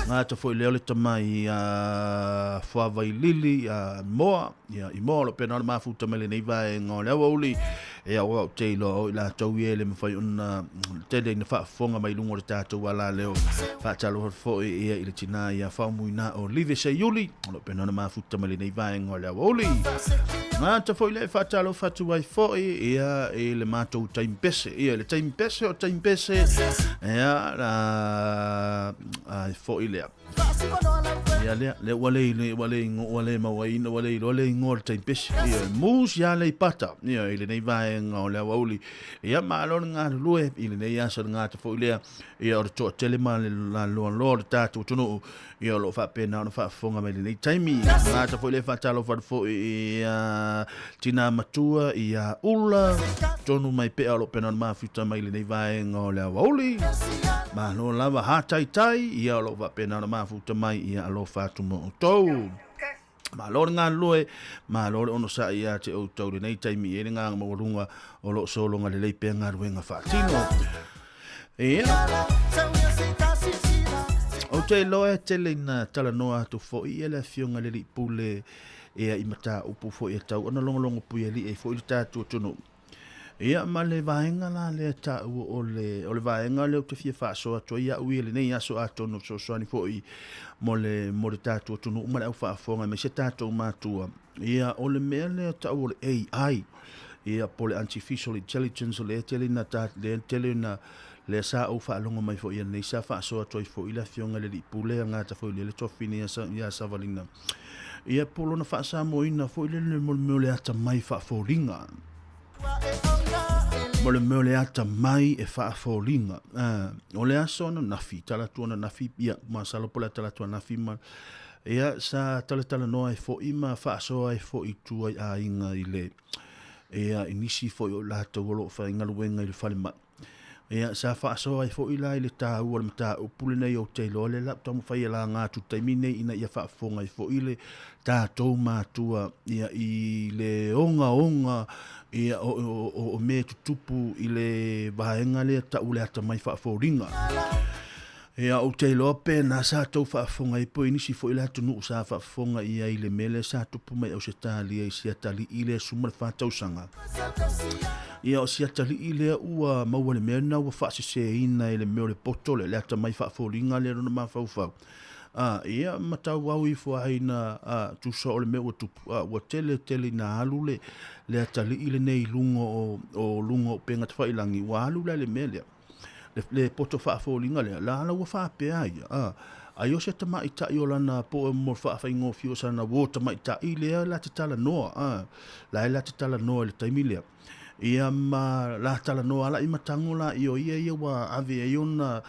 Speaker 18: Gata foi lea o le tama ia Fuavailili ia Moa, ia i Moa o lo o pena ona mafuta mai lenei vaega o le aoauli. Ia aua ou te iloa o i latou ia e le mafai ona tele ina faafofoga mai luga o le tatou alaleo. Faatalofa foi ia i le tina ia Faumuina o Live Seiuli, o lo o pena ona mafuta mai lenei vaega o le aoauli. Gata foi lea e faatalofa atu ai foi ia i le matou taimpese. Ia i le taimpese o taimpese, ia a, foi lea. Ia lea, lea ua le ile, ua le ingo, ua le mauaina, ua le iloa le ingoa o le taimpese. Ia, Moose ia Aleipata, ia i lenei vaega. vaega o le aoauli. Ia, malo le galulue i lenei aso le gata foi lea, ia o le toatele ma le laloaloa o le tatou atunuu, ia o lo o faapena ona faafofoga mai lenei taimi. Gata foi lea faatalofa atu foi ia tina matua ia Ula, tonu mai pea o lo o pena ona mafuta mai lenei vaega o le aoauli. Malo lava hataitai, ia o lo o faapena ona mafuta mai ia alofa atu mo outou. Malo le galulue, malo le onosai ia te outou lenei taimi i ai le gagaga maualuga o lo o sologa lelei pea galuega faatino. Ia. Ou te iloa e tele ina talanoa atu foi ia le afioga i le Alii Pule ia i mataupu foi e tau ona logologo puialii ai foi le tatou atunuu. Ia ma le vaega la lea taua o le, o le vaega lea ou te fia faasoa atu ai au ia lenei aso atonu fesoasoani foi mo le, mo le tatou atunuu ma le au faafofoga aemaise tatou matua. Ia o le mea lea taua o le AI, ia po o le Artificial Intelligence lea tele ina ta, lea tele ina lea sa ou faalogo mai foi nei sa faasoa atu ai foi le afioga i le Alii Pule a gata foi lea le tuafafine ia Savalina. Ia po o lona faasamoaina foi lele mo le mea o le atamai faafoliga. Mo le mea o le atamai e faafoliga. O le aso ananafi, tala atu ananafi, ia, masalo po o le a tala atu ananafi ma, ia, sa talatalanoa ai foi ma faasoa ai foi i tua i aiga i le, ia, i nisi foi o i latou o lo o faigaluega i le falemai. Ia, sa faasoa ai foi la i le taua o le mataupu lenei ou te iloa lea la ou taumafai e laga atu i le taimi lenei ina ia faafofoga ai foi le tatou matua ia i le ogaoga ia o, o, o, o mea e tutupu i le vaega lea tau le atamai faafoliga. Ia, ou te iloa pe na sa tou faafofoga ai po i nisi foi le atunuu sa faafofoga i ai i le mea lea sa tupu mai Ausetalia i si atalii lea 14 tausaga. Ia, o si atalii lea ua maua le mea lena ua faaseseina e le mea o le poto lea, le atamai faafoliga lea lona mafaufau. A, ia, ma tauau ifo ai na, a, tusa o le mea ua tupu, a, ua tele tele ina alu le, le atalii lenei i luga o, o luga o upega tafailangi, ua alu la i le mea lea. Le, le poto faafoliga lea, la la ua faapea ia, a, ai o se tamaitai o lana po mo faafaigofie o sana uo tamaitai lea la te talanoa, a, la e la te talanoa i le taimi lea. Ia ma la talanoa ala i matango la i o ia ia ua ave ai ona,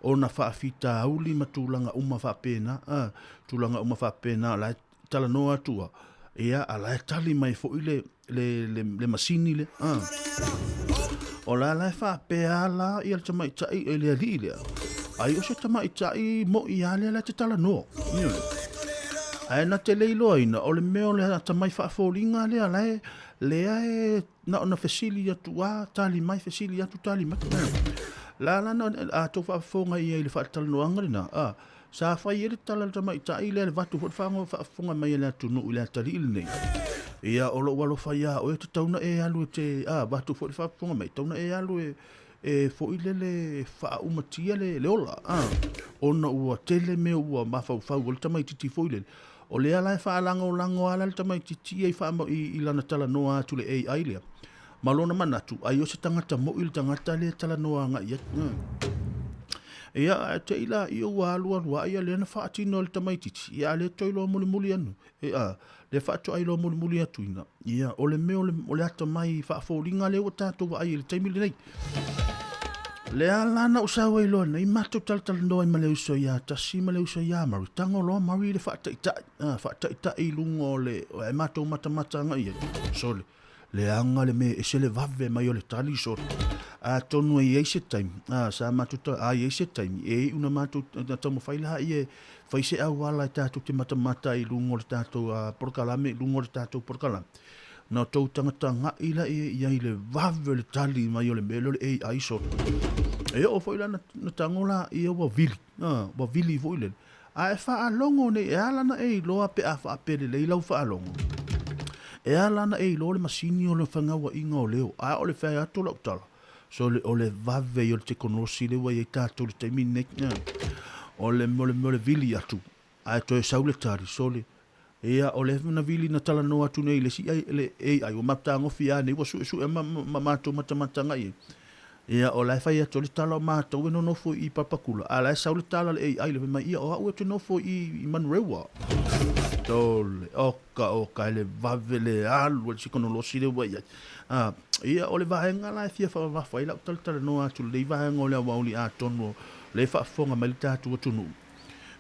Speaker 18: ona faafitauli ma tulaga uma faapena, a, tulaga uma faapena, la e talanoa atu a, ia, a la e tali mai foi le, le, le, le masini lea. Ah. O la la e faapea la ia le tamaitai e le alii lea. Ai o se tamaitai mo'i a lea la te talanoa. Ioe. Ae na te le iloaina, o le mea o le atamai faafoliga lea la e, lea e na ona fesili atu a, tali mai, fesili atu, tali mai. La la na a tou faafofoga i ai i le faatalanoaga lena, a, Sa fai ai le tala a le tamaitai lea, le vatu foi le fagoa faafofoga mai a le atunuu i le atalii lenei. Ia, o lou alofa iā oe, e tatau ona e alu e te, a, vatu foi le faafofoga mai, e tatau ona e alu e, e foi lele e faaaumatia le, le ola, a, ona ua tele mea ua mafaufau ai le tamaitiiti foi lele. O lea la e faalagolago lava la le tamaitiiti ia i, faama, i, i lana talanoa atu i le AI lea, ma lona manatu, ai o se tagata moʻi le tagata lea e talanoa agai atu. Ia, ae te i la ia ua alualu ai ia lea na faatino e le tamaitiiti, ia a lea toe iloa mulimuli anu, e, a, lea faatoa iloa mulimuli atu ina, ia, o le mea o le, o le atamai faafoliga lea ua tatou vaai i le taimi lenei. Lea la na ou sau ai loa nei, matou talatalanoa ai ma le uso ia Tasi ma le uso ia Murray. Tago loa Murray i le faataitai, a, faataitai i luga o le, e matou matamata agai ai. Sole, Leaga le mea e ese le vave mai o le tali solo. Atonu e i ai se taimi, a, sa matou ta, a i ai se taimi, e iu na matou na taumafai la ia e fai se auala e tatou te matamata ai i luga o le tatou a, polokalame, i luga o le tatou polokalame. Na outou tagatagai la ia i ai i le vave o le tali mai o le mea lea o le AI solo. E oo foi la na, na tago la ia ua vili, a, ua vili foi lele. A e faalogo nei, e ala ona e iloa pe a faapea lelei lau faalogo. E ala ona e iloa le masini o le fegauaiga o leo, a o le fai atu o lau tala, so le, o le vave ia o le tekonolosi lea ua i ai tatou i le taimi lenei. O le, o le mea o le vili atu, ae toe sau le tali, sole, ia, o lea na vili na talanoa atu nei i le isi le AI, ua matagofi lava nei, ua suesue ma, ma matou matamata agai i ai. Ia, o la e fai atu ai le tala o matou e nonofo i Papakula, a o la e sau le tala a le AI, le fai mai, ia, o au ou te nofo i, i Manurewa. Sole, oka oka e le vave le alu a le tekonolosi lea ua i ai. A, ia, o le vaega la e fia faamamafa ai lau talatalanoa atu i lenei vaega o le aoauli atonu o lea e faafofoga mai le tatou atunuu,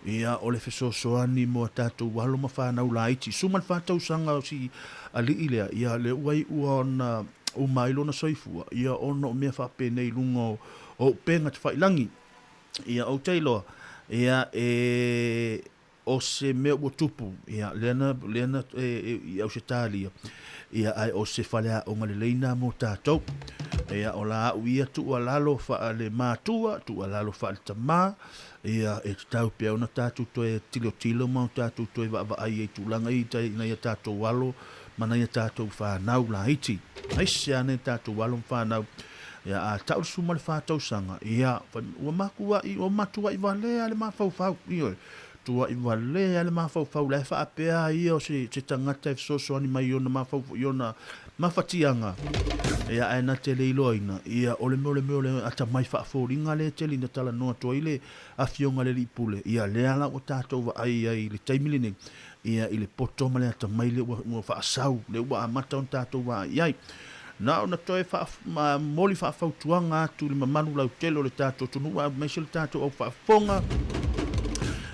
Speaker 18: ia, o le fesoasoani mo a tatou alo ma fanau laiti. Suma le fa tausaga o si alii lea, ia, lea ua iu ona uma ai lona soifua, ia, ona o mea faapenei i luga o, o upega tafailagi. Ia, ou te iloa, ia, e, o se mea ua tupu, ia, lea na, lea na, e, e, i Ausetalia, ia, ae o se faleaoga lelei na mo tatou. Ia, o la au ia tuualalo faale-matua, tuualalo faale-tamā, ia, e tatau pea ona tatou toe tilotilo ma o tatou toe vaavaai ai i tulaga ia i nai a tatou alo ma nai a tatou fanau laiti. Aise a nai a tatou alo ma fanau, ia, a tau le 14 tausaga, ia, ua matuai, ua matuai valea le mafaufau, ioe, tuai valea le mafaufau, la e faapea ia o se, se tagata e fesoasoani mai i ona mafaufau, i ona mafatiaga, ia, ae na te le iloaina, ia, o le mea, o le mea o le atamai faafoliga lea e tele ina talanoa atu ai le Afioga i le Alii Pule, ia, lea la ua tatou vaai ai i le taimi lenei, ia, i le poto ma le atamai lea ua, ua faasau, lea ua amata ona tatou vaai i ai. Na ona toe faamoli faafautuaga atu i le mamalu lautele o le tatou atunuu aemaise le tatou au faafofoga,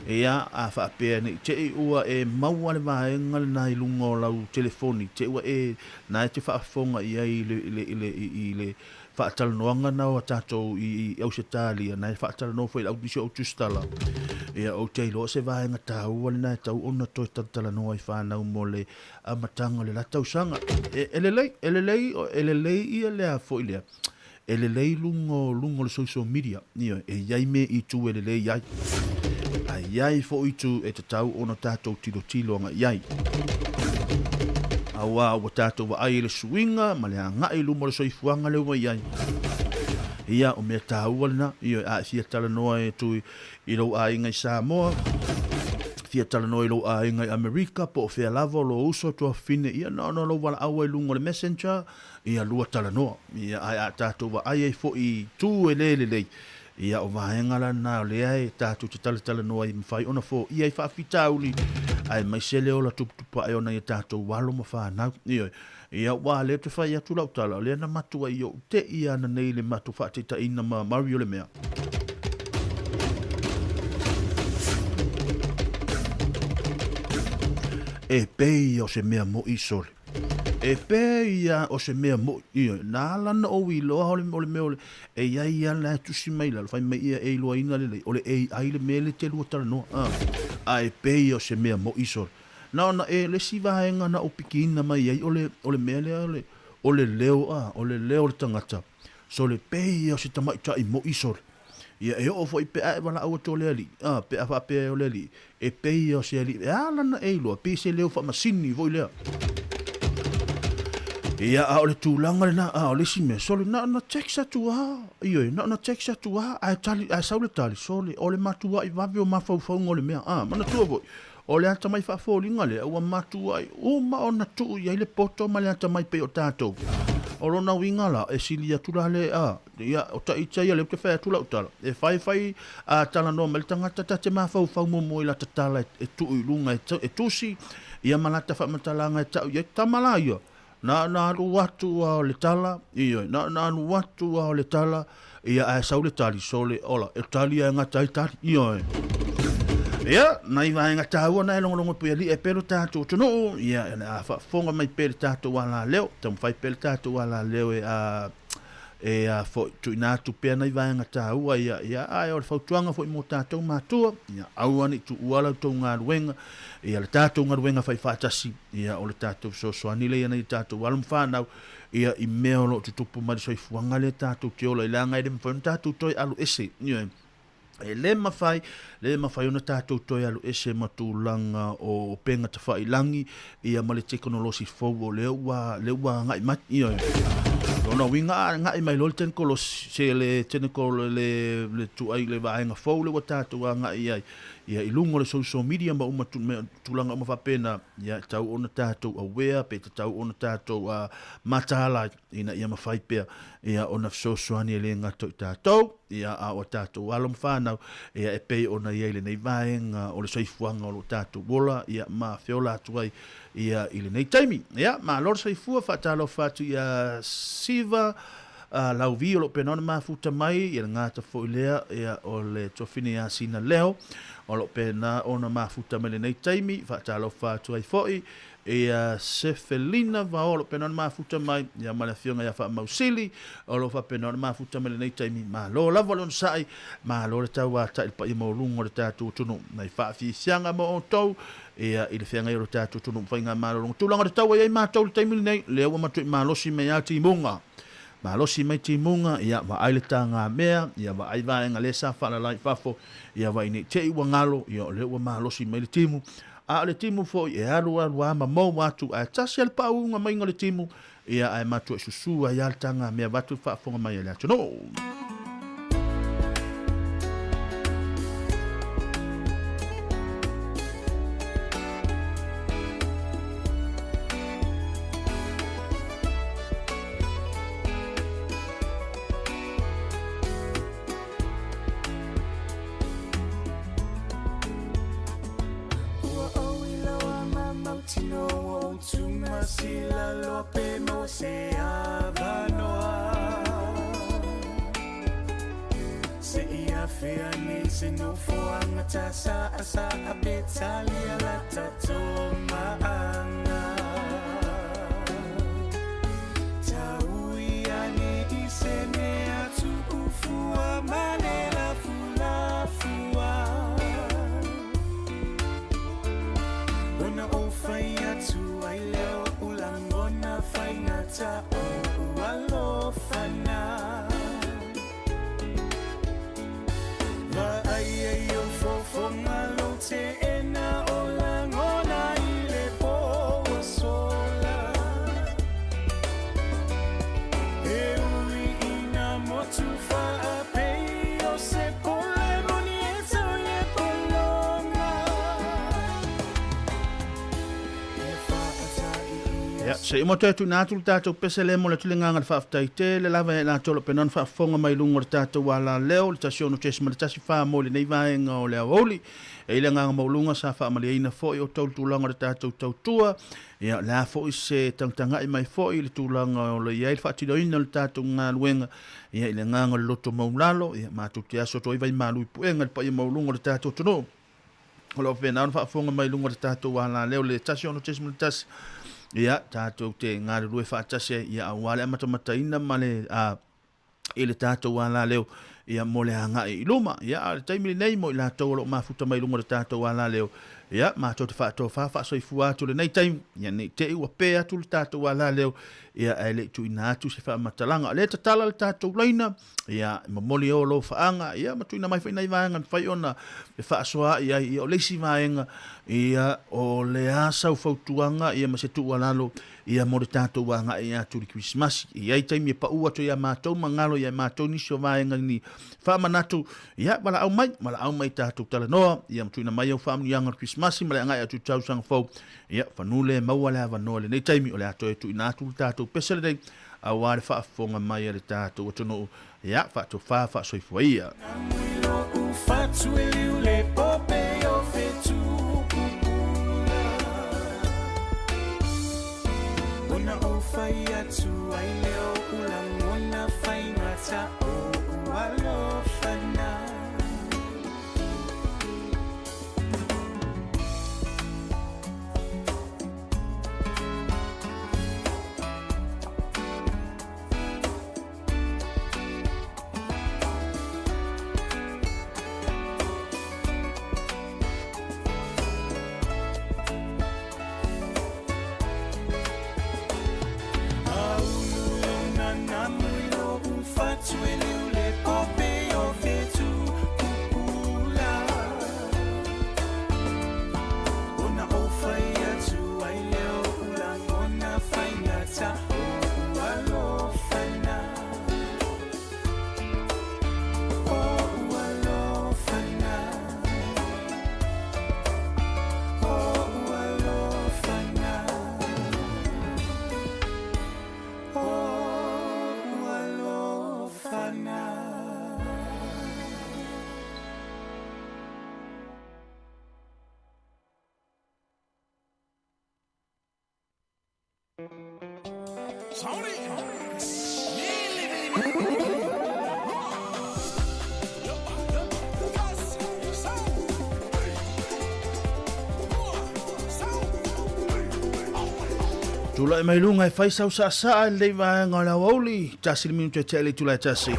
Speaker 18: ia, a faapea ne i te i ua e maua le vaega lena i luga o lau telefoni, te i ua e, na e te faafofoga i ai i le, i le, i le, i le faatalanoaga na o tatou i Ausetalia, na e faatalanoa foi i le au nisi o au tusitala. Ia, ou te iloa o se vaega taua lena e tatau ona toe talatalanoa i whanau mo le amataga o le la tausaga. E, e lelei, e lelei, e lelei ia lea foi lea. E lelei luga o luga o le social media. Ioe, e i ai mea i itu e lelei ai. A i ai foi itu e tatau ona tatou tilotilo agai i ai. Auā ua tatou vaai i le suiga ma le agai i luma o le soifuaga lea ua i ai. Ia, o mea taua lena, ioe, a e fia talanoa atu i lou aiga i Samoa, fia talanoa i lou aiga i Amerika, po o fea lava o lou uso tuafafine, ia na ona lou valaau ai i luga o le messenger, ia lua talanoa. Ia, ae a tatou vaai ai foi i itu e le lelei, Ia, o vaega la na o lea e tatou te talatalanoa ai, mafai ona foia ai faafitauli, aemaise le ola tuputupuae o nai a tatou alo ma fanau. Ioe. Ia, ua lea ou te fai atu lau tala, o lea na matuai ou te i ana nei le matou faataitaiina ma Mario le mea. E pei o se mea moʻi sole. E pei o se mea moʻi, ioe, na ala ona ou iloa o le, o le mea o le, e i ai lava la e tusi mai lalo, fai mai ia e iloaina lelei, o le AI le mea lea e te lua talanoa, a, a e pei o se mea moʻi sole. Na ona e, le isi vaega na ou pikiina mai ai o le, o le mea lea o le, o le leo, a, o le leo o le tagata, sole, pei o se tamaitai moʻi sole. Ia, e oo foi pe a e valaau atu o le alii, a, pe a faapea o le alii, e pei ia o se alii, e a lana e iloa, pei se leo faamasini foi lea. Ia, a o le tulaga lena, a o le isi mea, sole, na ona text atu lava, ioe, na ona text atu lava, ae tali, ae sau le tali, sole, o le matuai vave o mafaufauga o le mea, a, manatua foi, o le atamai faafoliga lea, ua matuai uma ona tuu i ai le poto ma le atamai pei o tatou. O lona uiga la, e sili atu la le, a, Ia, o ta ita ia lea ou te fai atu lau tala, e fai fai a talanoa mai le tagata ta te mafaufau muamua i lata tala e tuu i luga e tusi, ia ma lata faamatalaga e tau i ai, tama la ia, na ona alu atu lava o le tala, ioe, na ona alu atu lava o le tala, ia ae sau le tali, sole, ola, e tali ae gata ai tali, ioe. Ia, nai vaega taua na e logologo pui alii e pelo tatou atunuu, ia, a faafofoga mai pea i le tatou alaleo, taumafai pea le tatou alaleo e a E a foi, tuuina atu pea nai vaega taua ia, ia, ae o le fautuaga foi mo tatou matua, ia aua ne i tuua la outou galuega, ia le tatou galuega faifaatasi, ia o le tatou fesoasoani lea ia nai a tatou alo ma fanau, ia i mea o lo o tutupu mai le soifuaga lea tatou te ola ai, leaga e le mafai ona tatou toe alu ese, ioe. E le mafai, le mafai ona tatou toe alu ese ma tulaga o upega tafailagi, ia ma le tekonolosi fou o lea ua, lea ua agai mai. Ioe. Lona uiga a agai mai loa le tenikolosi, se le tenikolo, le, le tuai, le vaega fou lea ua tatou agai i ai, ia, i luga o le social media ma uma tu, mea, tulaga uma faapena, ia, e tatau ona tatou aware, pe tatau ona tatou uh, mataala ai, ina ia mafai pea, ia, ona fesoasoani e le gata i tatou, ia, a o a tatou alo ma fanau, ia, e pei ona i ai lenei vaega o le soifuaga o lo o tatou ola, ia, ma feola atu ai, ia, i lenei taimi. Ia, malo le soifua, faatalofa atu ia Siva uh, Lauvi o lo o pena ona mafuta mai, ia le gata foi lea, ia, o le tuafine ia Sina Leo, o lo o pena ona mafuta mai lenei taimi, faatalofa atu ai foi, ia Sefelina Vao o lo o pena ona mafuta mai, ia ma le afioga ia Faamausili, o lo o faapena ona mafuta mai lenei taimi. Malo lava le onosai, malo le tauatai i le paia maualuga o le tatou atunuu. Nai faafiafiaga mo outou, Ia, i le feagai o lo tatou atunuu ma faigamalo logo tulaga o le tau e i ai matou i le taimi lenei, lea ua matuai malosi mai lava timuga. Malosi mai timuga, ia, vaai le tagamea, ia, vaai vaega lea sa faalala i fafo, ia, vaai nei te i ua galo, ia, o lea ua malosi mai le timu. A o le timu foi e alu alu lava ma mou atu, ae tasi lava le paauga maiga o le timu, ia, ae matuai susu ai lava le tagamea vaeatu le faafofoga mai a le atunuu. Ia, se i uma toe tuuina atu le tatou pese lea mo le atu le agaga o le faafetai tele lava ia i latou o lo o pena ona faafofoga mai i luga o le tatou alaleo, le 16.14 mo lenei vaega o le aoauli. E i ai le agaga maualuga sa faamalieina foi outou i le tulaga o le tatou tautua. Ia, o le a foi se tagatagai mai foi i le tulaga o lo o i ai le faatinoina o le tatou galuega, ia, i le agaga o le loto maualalo, ia, matou te aso atu ai vaimalu i puega i le paia maualuga o le tatou atunuu. O lo o faapena ona faafofoga mai i luga o le tatou alaleo le 16.1, ia, tatou te galulue faatasi ai, ia, aua le amatamataina ma le, a, i le tatou alaleo, ia, mo le agai i luma. Ia, a o le taimi lenei mo i latou o lo o mafuta mai i luga o le tatou alaleo, ia, matou te faatofa faasoifua atu i lenei taimi, ia, ne i te i ua pe atu le tatou alaleo, ia, ae le i tuuina atu se faamatalaga. O lea e tatala le tatou laina, ia, e momoli o lou faaga, ia, ma tuuina mai foi nai vaega e mafai ona e faasoa ai, ia, o le isi vaega, ia, o le a sau fautuaga, ia, ma se tuualalo, ia, mo le tatou agai atu i le Kerisimasi. E i ai taimi e pau atu ia matou ma galo ia matou nisi o vaega ni faamanatu, ia, valaau mai, valaau mai tatou talanoa, ia, ma tuuina mai au faamanuiaga o le Kerisimasi ma le agai atu i le tausaga fou, ia, fanu le maua le avanoa i lenei taimi, o le a toe tuuina atu le tatou pese lenei, aua le faafofoga mai a le tatou atunuu, ia, faatofa faasoifua ia. Tulai mai luga e fai sau saasaa i lenei vaega o le aoauli, tasi le minute e tea i le itula e tasi.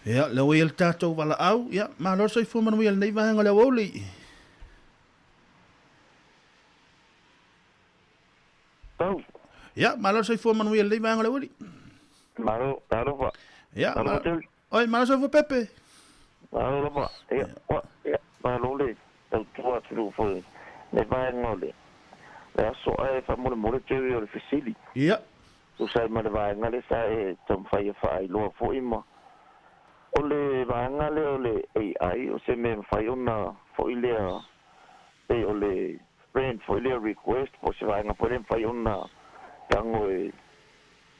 Speaker 18: Ia, lea ua i ai le tatou valaau, ia, malo le soifua manuia i lenei vaega o le aoauli.
Speaker 16: Tau.
Speaker 18: Ia, malo le soifua manuia i lenei vaega o le aoauli.
Speaker 16: Malo, talofa.
Speaker 18: Ia,
Speaker 16: Malo
Speaker 18: ma...
Speaker 16: tele.
Speaker 18: Oi, malo soifua Pepe.
Speaker 16: Malo lava. Ia, wa, ia, malo le tautua atunuu foi le vaega o le le aso ae faamolemole Jerry o le fesili.
Speaker 18: Ia.
Speaker 16: Tusa ai ma le vaega lea sa e taumafai e faailoa foi ma o le vaega lea o le AI o se mea e mafai ona foi lea pei o le friend foi lea request po o se vaega foi lea e mafai ona tago e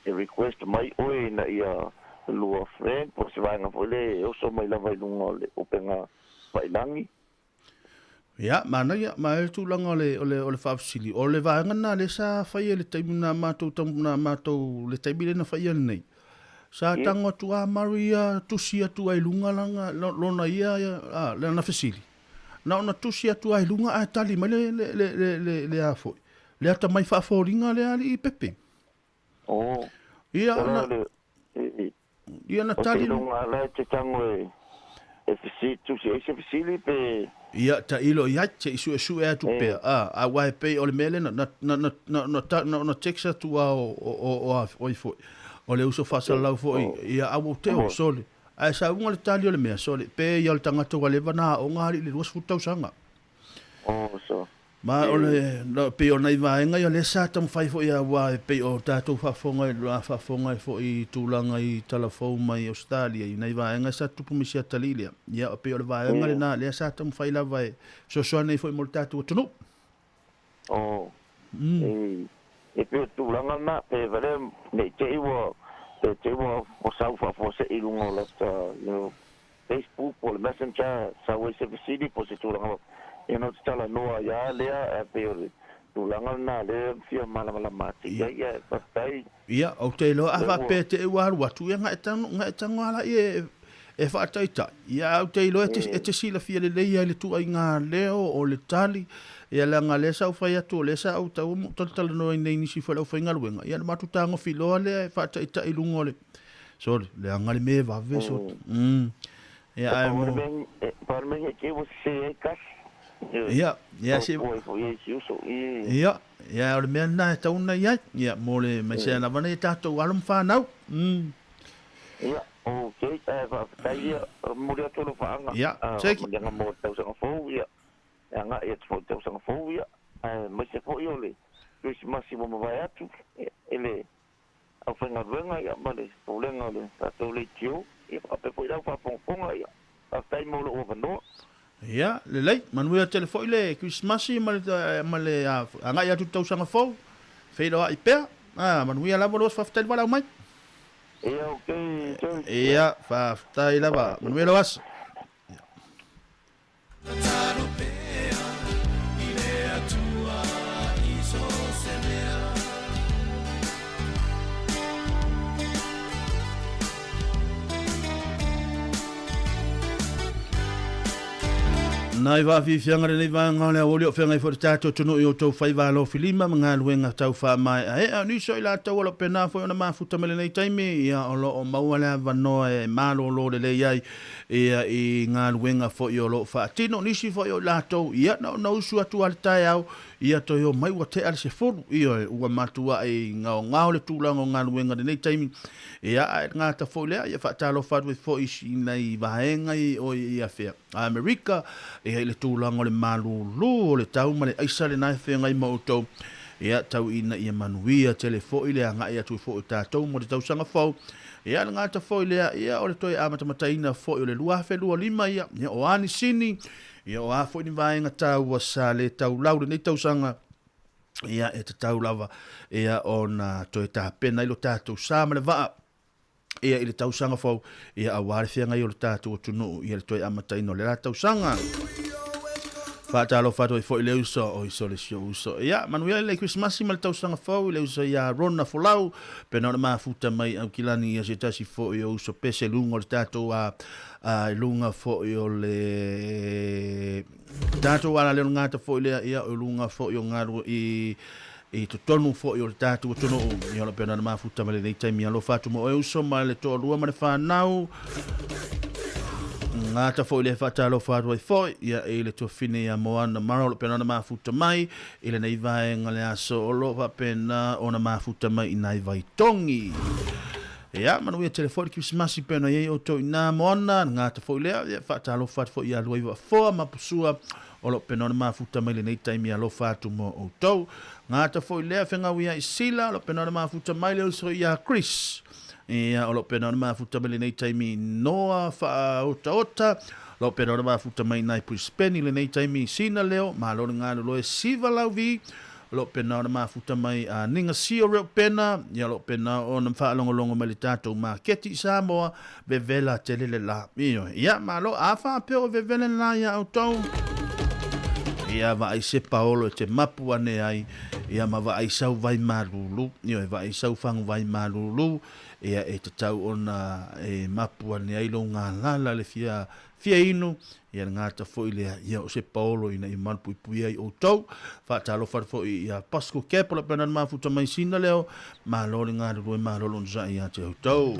Speaker 16: e request mai oe ina ia lua friend po o se vaega foi lea e oso mai lava i luga o le upega tafailagi.
Speaker 18: Ia, manaia, ma e tulaga o le, o le, o le faafesili, o le vaega lena lea sa faia i le taimi na matou, na matou, le taimi lea na faia lenei, sa tago atu a Maria tusi atu ai luga lana, lona ia, a, lana fesili. Na ona tusi atu ai luga ae tali mai le, le, le, le, le, le a foi, le atamai faafoliga lea alii Pepe.
Speaker 16: Oh.
Speaker 18: Ia, na, ia na tali.
Speaker 16: O te iloga la e te tango e, e fesili, tusi ai se fesili pe...
Speaker 18: Ia, tailo i ai, se i suesue atu pea, a, a aua e pei o le mea lea na, na, na, na, na, na, ta, na, na text atu a o, o, o, o, a, oi foi, o le uso faasalalau foi, ia, a ua te o, sole. Ae sauga le tali o le mea, sole, pe ia o le tagata ua leva na aoga alii le 20 tausaga.
Speaker 16: Oh, so.
Speaker 18: Ma o le, no, pei o nai vaega ia lea sa taumafai foi aua e pei o tatou faafofoga i a faafofoga ai foi i tulaga i talafou mai Australia i nai vaega sa tutupu mai si atalii lea. Ia pei o le vaega lena lea sa taumafai lava e fesoasoani ai foi mo le tatou atunuu.
Speaker 16: Oh. E, e pei o tulaga lena, pe valea ne i te i ua, pe te i ua sau faafuasei i luga o lata, you know, Facebook po o le Messenger, sau ai se fesili po o se tulaga ia ona ou talanoa ai lava lea, ae pei o le tulaga lena lea e fia malamalama atu i ai, ae faafetai.
Speaker 18: Ia, ou te iloa a faapea te i ua alu atu, ia na e tago, na e tago lava laia e faataitai. Ia, ae ou te iloa e te silafia lelei ai le tuaiga leo o le tali, ia leaga lea sa ou fai atu, o lea sa ou tau talatalanoa nei i nisi foi o le aufaigaluega, ia ona matou tagofi loa lea e faataitai i luga o le, Sole, leaga le mea e vave sole. Ia, ae mo...
Speaker 16: Pau le mea nei te ua sese ai kasi.
Speaker 18: Ia, ia se... Ia, ia o le mea lena e tau ona i ai. Ia, mo le mai se lava nei tatou alo ma whanau.
Speaker 16: Ia, ok, ae faafetai ia, momoli atu alofaaga.
Speaker 18: Ia, check.
Speaker 16: Faamanuiaga mo le tausaga fou, ia, e agai atu foi i le tausaga fou, ia, aemaise foi o le Kerisimasi ua mavae atu i le aufaigaluega ia ma le Pulega o le tatou Leitio, ia faapea foi lau faafogafoga, ia faafetai mo lou avanoa.
Speaker 18: Ia, lelei. Manuia tele foi le Kerisimasi ma le, ma le agai atu i le tausaga fou. Feiloai pea. Ah, manuia lava lou aso, faafetai le valaau mai.
Speaker 16: Ia, ok, Joyce.
Speaker 18: Ia, faafetai lava. Manuia lou aso. Nai vaafiafiaga lenei vaega o le aoauli o feagai foi le tatou atunuu i outou faiva alofilima ma galuega tau faamaeaea. O nisi o i latou o lo o pena foi ona mafuta mai lenei taimi, ia o lo o maua le avanoa e malolo lelei ai ia i galuega foi o lo o faatino. Nisi foi o i latou, ia na ona usu atu lava i le taeao, ia toe omai ua tea le 10, ioe, ua matuai gaogao le tulaga o galuega i lenei taimi. Ia, a e gata foi lea, ia faatalofa atu ai foi i nai vaega i o i afea Amerika, ia i le tulaga o le malūlū o le tau ma le aisa lena e feagai ma outou, ia tau ina ia manuia tele foi le agai atu foi o tatou mo le tausaga fou. Ia, le gata foi lea, ia, o le toe amatamataina foi o le 2025, ia, ia, o a ni sini, ia, o a foi ni vaega taua sa le taulau lenei tausaga, ia, e tatau lava, ia, ona toe tapena ai lo tatou sa ma le vaa, ia, i le tausaga fou, ia, aua le feagai o le tatou atunuu, ia, le toe amataina o le la tausaga. Faatalofa atu ai foi le uso, o iso le si ou uso. Ia, manuia le Krismasi ma le tausaga fou i le uso ia Rona Folau, pena ona mafuta mai Aukilani ia se tasi foi o uso pese luga o le tatou a, a luga foi o le tatou ala leo ngata foi lea ia o luga foi o ngalu i i totonu foi o le tatou atunuu. Ia o lo pena ona mafuta mai lenei taimi alofa atu mo oe uso ma le toalua ma le whanau. Ngata foi le whaatalofa atu ai foi ia i le tuafine ia Moana Mara o lo pena ona mafuta mai i lenei vaega le aso o lo faapena ona mafuta mai i nai Vaitogi. Ia, manuia tele foi le Kirisimasi pei ona i ai outou i ina Moana, gata foi lea, ia faatalofa atu foi ia Luaiva Foa ma Pusua o lo o pena ona mafuta mai lenei taimi alofa atu mo outou. Gata foi lea Fegauia i Sila o lo o pena ona mafuta mai le uso ia Chris. Ia, o lo o pena ona mafuta mai lenei taimi Noa Faaotaota, o lo o pena ona mafuta mai nai Brisbane i lenei taimi Sina Leo, malo le galulue Siva Lauvi, o lo o pena ona mafuta mai a Ninga Sio Reo Pena, ia o lo o pena ona faalogologo mai le tatou maketi i Samoa, vevela tele le la. Ioe, ia malo, a faapea o vevele le la ia outou, ia vaai se paolo e te mapu ane ai, ia ma vaai sau vai malulu, ioe, vaai sau fagu vai malulu, ia e tatau ona e mapu ane ai lou galala le fia fia inu, ia le gata foi lea, ia o se paolo ina ia malupuipuia ai outou. Faatalofa atu foi ia Pascal Cap o le pena mafuta mai sina leo, malo le galulue, malo le onosai ia te outou.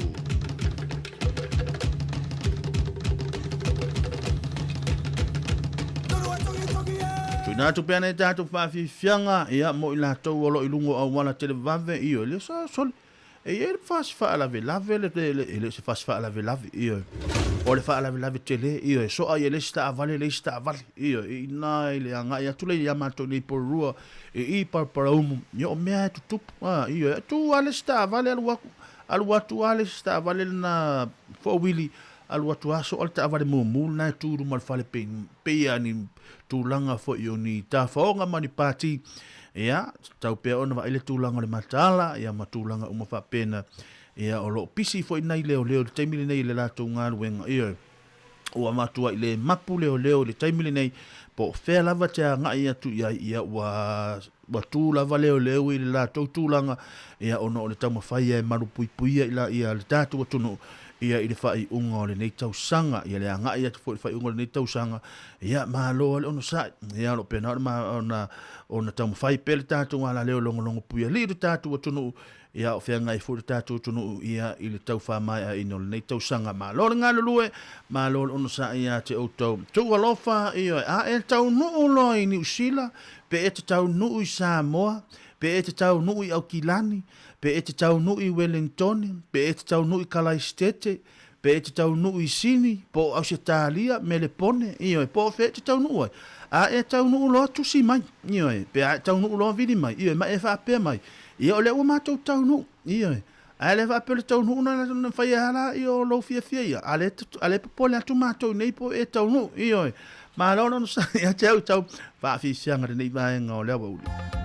Speaker 18: Tuina atu pea nei tātou whaafiafiaga, ia, mo i latou o lo i lunga o auala televave, ioe, le sa soli. E i ai le fasi faalavelave le, le, le, e le o se fasi faalavelave, ioe. O le faalavelave tele, ioe, soa ia le isi taavale, le isi taavale, ioe, i ina i le agai atu lea ia matou nei Porirua, i i Paraparaumu, ia o mea e tutupu, a, ioe, tu lava le isi taavale alu atu, alu atu lava le isi taavale lena four-wheelie, alu atu lava soa le taavale mumu lena e tu i luma o le fale pei, pei lava ni tulaga foi o ni tafaoga ma ni pati, Ia, tatau pea ona vaai le tulaga o le mataala, ia ma tulaga uma faapena. Ia, o lo o pisi foi nai leoleo i le taimi lenei i le latou galuega. Ioe, ua matuai le mapu leoleo i le taimi lenei, po o fea lava te agai atu i ai, ia ua, ua tu lava leoleo i le latou tulaga, ia ona o le taumafai e malupuipuia i la, ia le tatou atunuu, ia i le faaiuga o lenei tausaga, ia le agai atu foi i le faaiuga o lenei tausaga, ia malo lava le onosai. Ia o lo o pena ona, ona taumafai pea le tatou alaleo logologo puialii i le tatou atunuu, ia o feagai foi le tatou atunuu ia i le tau faamaeaina o lenei tausaga. Malo le galulue, malo le onosai ia te outou. Tuu alofa, ioe, a e taunuu loa i Niu Sila, pe e te taunuu i Samoa, pe e te taunuu i Aukilani, pe e te taunuu i Welengtone, pe e te taunuu i Kalaisitete, Pe e te taunuu i Sini, po o Ausetalia, Melepone, ioe, po o fea e te taunuu ai. A e taunuu loa tusi mai, ioe, pe a e taunuu loa vili mai, ioe, ma e faapea mai, ia o lea ua matou taunuu, ioe. Ae le faapea o le taunuu na na faia lava lea o lou fiafia ia, a lea a lea e popole atu matou i nei po o e taunuu, ioe. Malo le onosai ia te au i tau faafiafiaga i lenei vaega o le aoauli.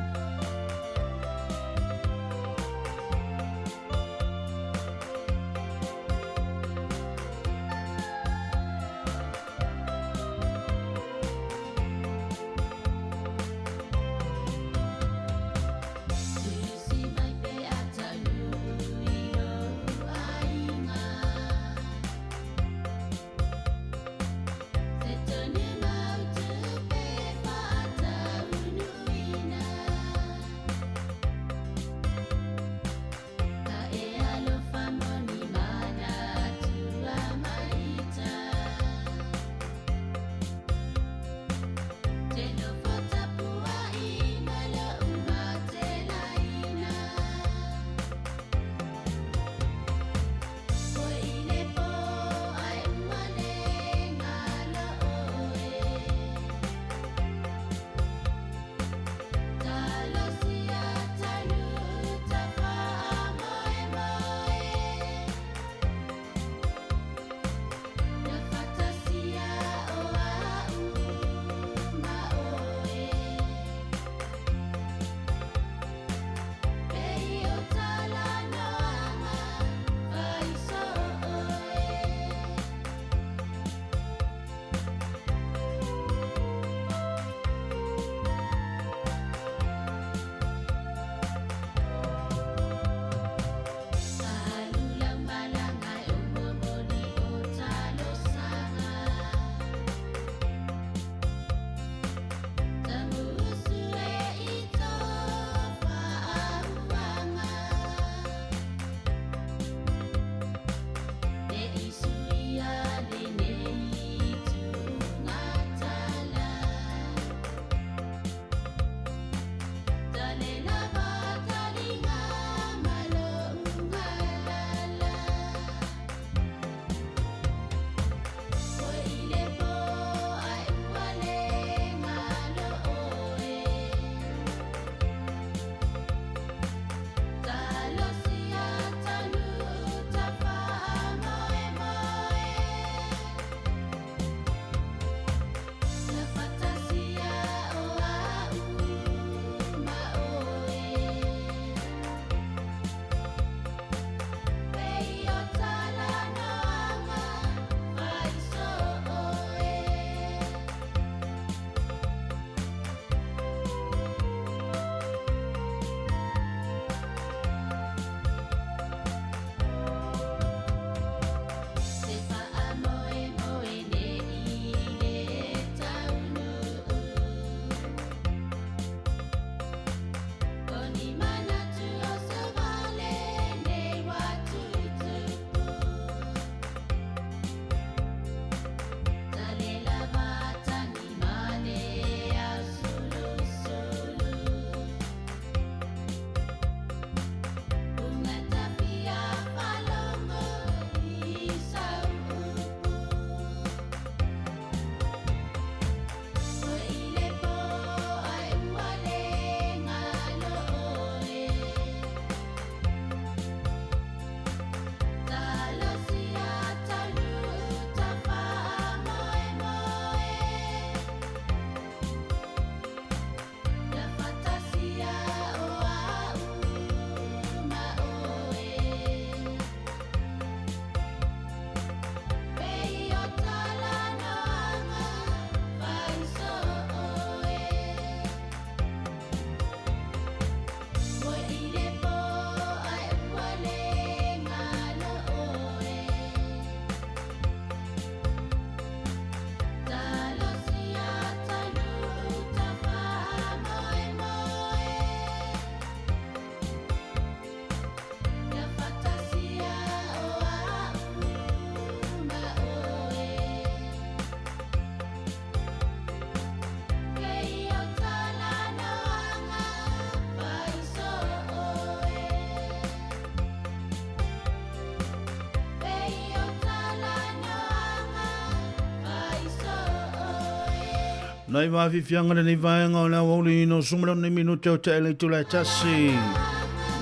Speaker 18: Nai vaafiafiaga lenei vaega o le aoauli ina o suma le nei minute o te le itula e tasi.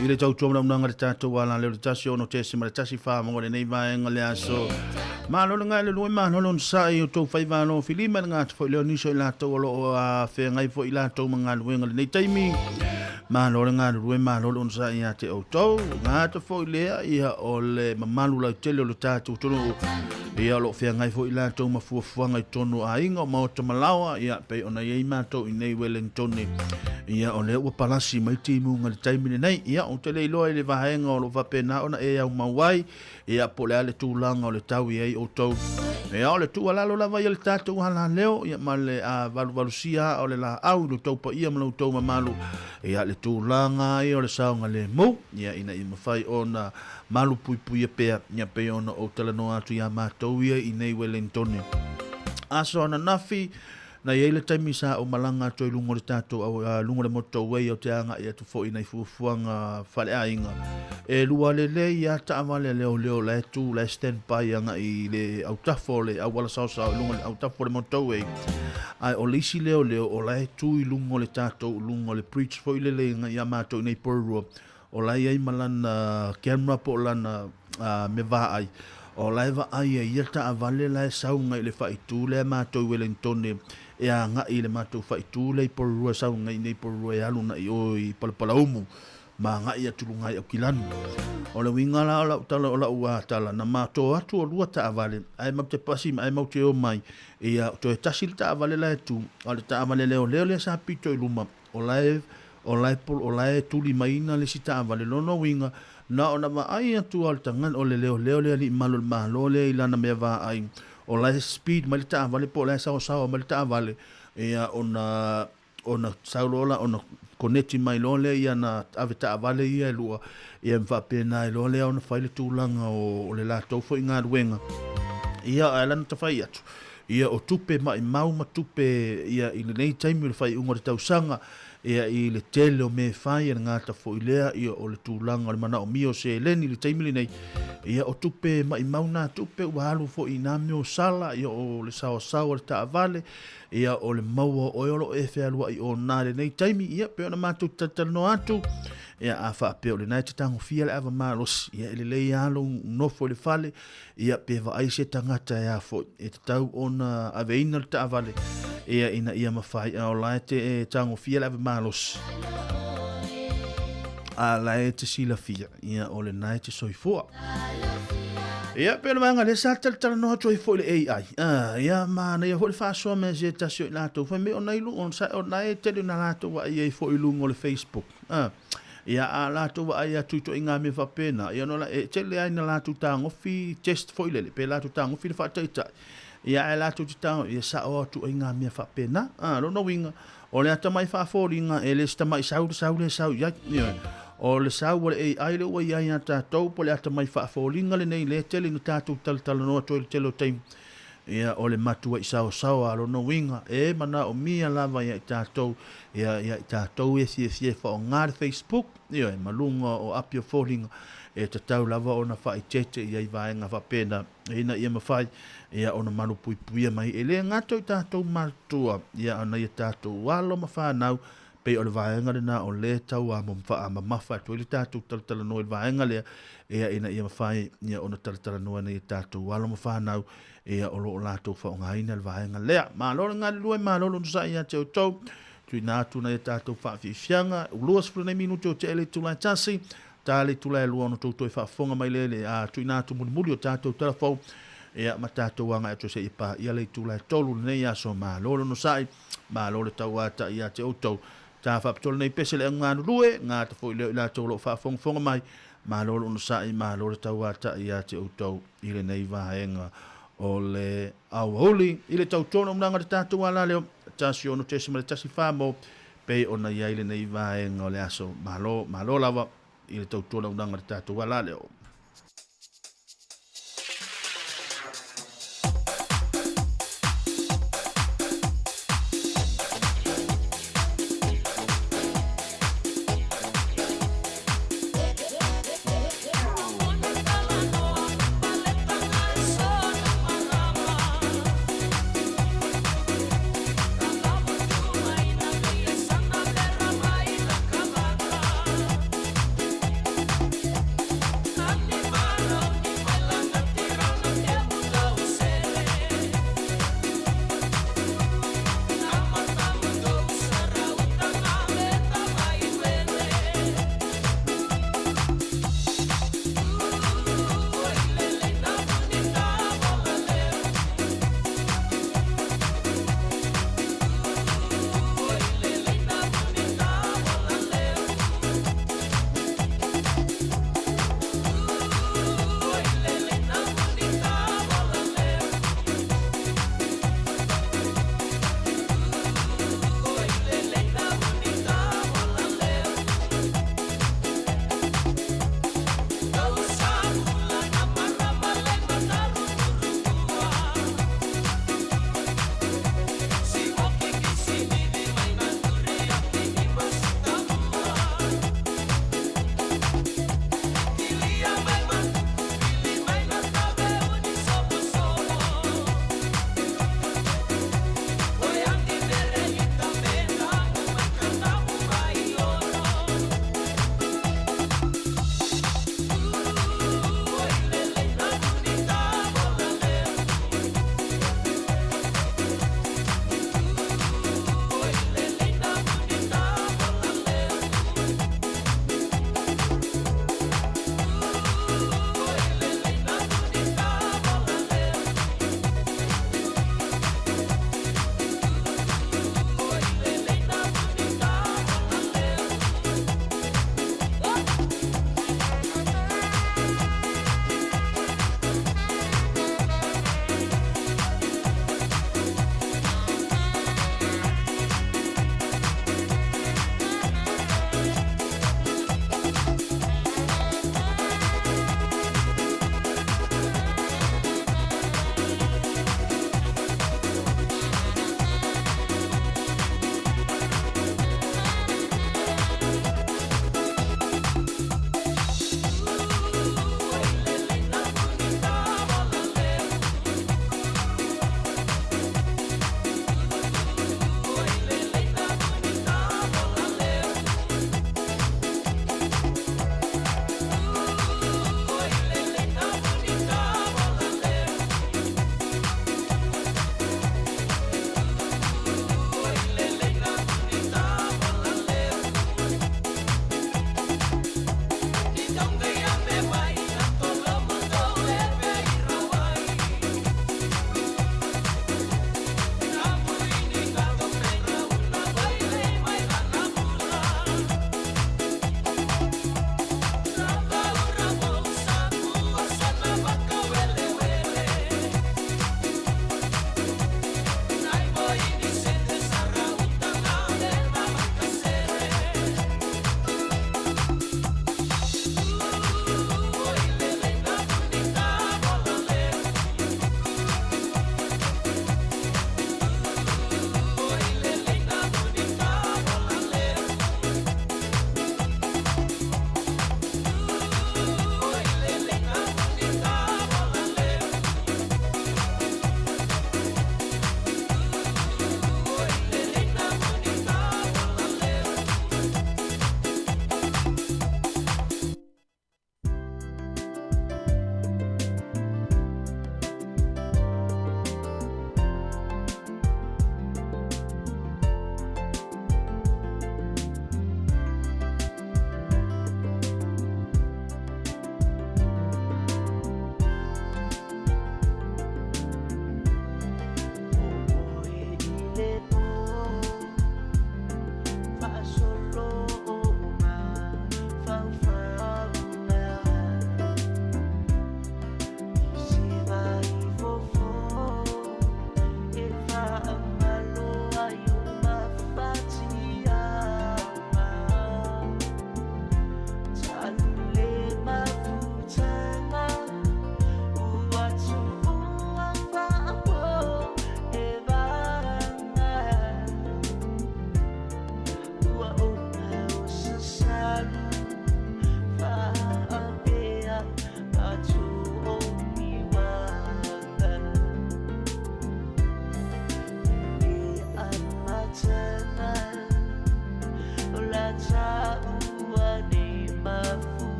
Speaker 18: I le tautua manaunanga le tatou ala leo le 1.1 mo lenei vaega le aso. Malo le ngai le lue malo le onosai o tou faiva alo filima le gata foi leo niso i latou o loo a feagai foi i latou ma galuega lenei taimi. Malo le galulue malo le onosai ia te outou. Gata foi lea ia o le mamalu lautele o le tatou atunuu. Ia o loo feagai foi i latou ma fuafuaga i totonu o aiga o maota ma laoa ia pei ona i ai matou i nei Wellington. Ia o lea ua palasi mai timuga i le taimi lenei. Ia ou te le iloa i le vaega o lo o faapena ona e aumau ai ia po o le a le tulaga o le tau i ai outou. Ia o le tuualalo lava ia le tatou alaleo ia ma le valuvalusia o le laau i lo outou paia ma lo outou mamalu ia le tulaga ia o le saogalemu ia ina ia mafai ona malupuipuia pea ia pei ona ou talanoa atu iā matou ia i nei Wellingtone. Aso ananafi, na i ai le taimi sa ou malaga atu ai i luga o le tatou au, luga o le motorway ou te agai atu foi i nai fuafuaga faaleaiga. E lua lelei lava taavale a leoleo la e tu, la e stand by agai i le autafa o le auala saosao i luga o le autafa o le motorway. Ae o le isi leoleo o la e tu i luga o le tatou, luga o le bridge foi lele iā matou i nei Porirua. O la e i ai ma lana camera po o lana mea vaai, o la e vaai ai ia taavale la e sau agai i le faaitu lea matou i Wellingtone e agai i le matou faaitu lea i Porirua e sau agai i nei Porirua e alu agai i o i Palapalaumu ma agai atu i luga i Aukilani. O le uiga la o lau tala o lau tala, na matou o atu o lua taavale ae matou te pasi ae matou te omai, ia toe tasi le taavale la e tu, a o le taavale leoleo lea sa pito i luma, O la e, o la e, o la e tuli maiina le isi taavale. Lona uiga, na ona vaai atu lava o le tagata, o le leoleo le alii malu o le Malo lea i lana mea vaai, o la e speed mai le taavale po o la e saosaoa mai le taavale, ia ona, ona sau loa la, ona koneti mai loa lea i ana avetaavale ia e lua, ia ma faapena ai loa lea ona fai le tulaga o, o le latou foi galuega. Ia, ae lana tafai atu, Ia o tupe maimau ma tupe ia i lenei taimi o le faaiuga o le tausaga, ia i le tele o mea e fai e le gata foi lea ia o le tulaga o le manaomia o seleni i le taimi lenei, ia o tupe maimau na tupe ua alu foi i na mea o sala, ia o le saoasao o le taavale, ia o le maua o oe o lo o e fealuai ona i lenei taimi, ia pei ona matou talatalanoa atu, ia a faapea o lena e te tagofia le ava malosi, ia e lelei lava lou nofo i le fale, Ia, pe vaai se tagata e a foi, e tatau ona aveina le taavale, ia, ina ia mafai, a o la e te e tagofia le ave malosi, a la e te silafia, ia, o lena e te soifua. Ia, pe o le vaega lea sa talatalanoa atu ai foi le AI. Ah, ia, manaia foi le faasoa mea se tasi o i latou. Fai mai o nai lu, o sa, o nai e tele na latou vaai ai foi i luga o le Facebook. Ah, Ia, a latou vaai atu i ituaiga mea faapena, ia ona e tele lava ina latou tagofi test foi lele, pe latou tagofi le faataitai, ia ae latou te tago, ia sao lava ituaiga mea faapena. A, lona uiga, o le atamai faafoliga, e le o se tamai sau le sau lea e sau i ai. Ioe. O le sau a le AI lea ua i ai ia tatou, po o le atamai faafoliga lenei lea e tele ina tatou talatalanoa atu ai i le tele o taimi, Ia, o le matua'i saosaoa a lona uiga, e manaomia lava ia i tatou, ia, ia i tatou e fiafia e faaaoga le Facebook, ioe, ma luga o api o foliga, e tatau lava ona faaeteete i ai vaega faapena, ina ia mafai, ia, ona malupuipuia mai. E le gata o i tatou matua, ia, a o nai a tatou alo ma fanau, Pei o le vaega lena o lea e tau faamamafa atu ai le tatou talatalanoa i le vaega lea, ia, ina ia mafai ia, ona talatalanoa nei e tatou alo ma fanau ia, o lo o latou faaaogaina le vaega lea. Malo le galulue, malo le onosai ia te outou. Tuuina atu nai a tatou faafiafiaga, 29 minute o tea le itula e tasi, ta le itula e lua ona outou toe faafofoga mai lea i le tuuina atu mulimuli o tatou tala fou, ia, ma tatou agai atu seia paia le itula e tolu i lenei aso. Malo le onosai. Malo le tauata'i ia te outou. Ta faapitoa lenei pese le augalulue, gata foi lea o i latou o lo o faafogafoga mai. Malo le onosa'i, malo le tauata'i ia te outou i lenei vaega o le aoauli. I le tautoga unaga o le tatou alaleo, 16.14 mo pei ona i ai lenei vaega o le aso. Malo, malo lava i le tautoga unaga o le tatou alaleo.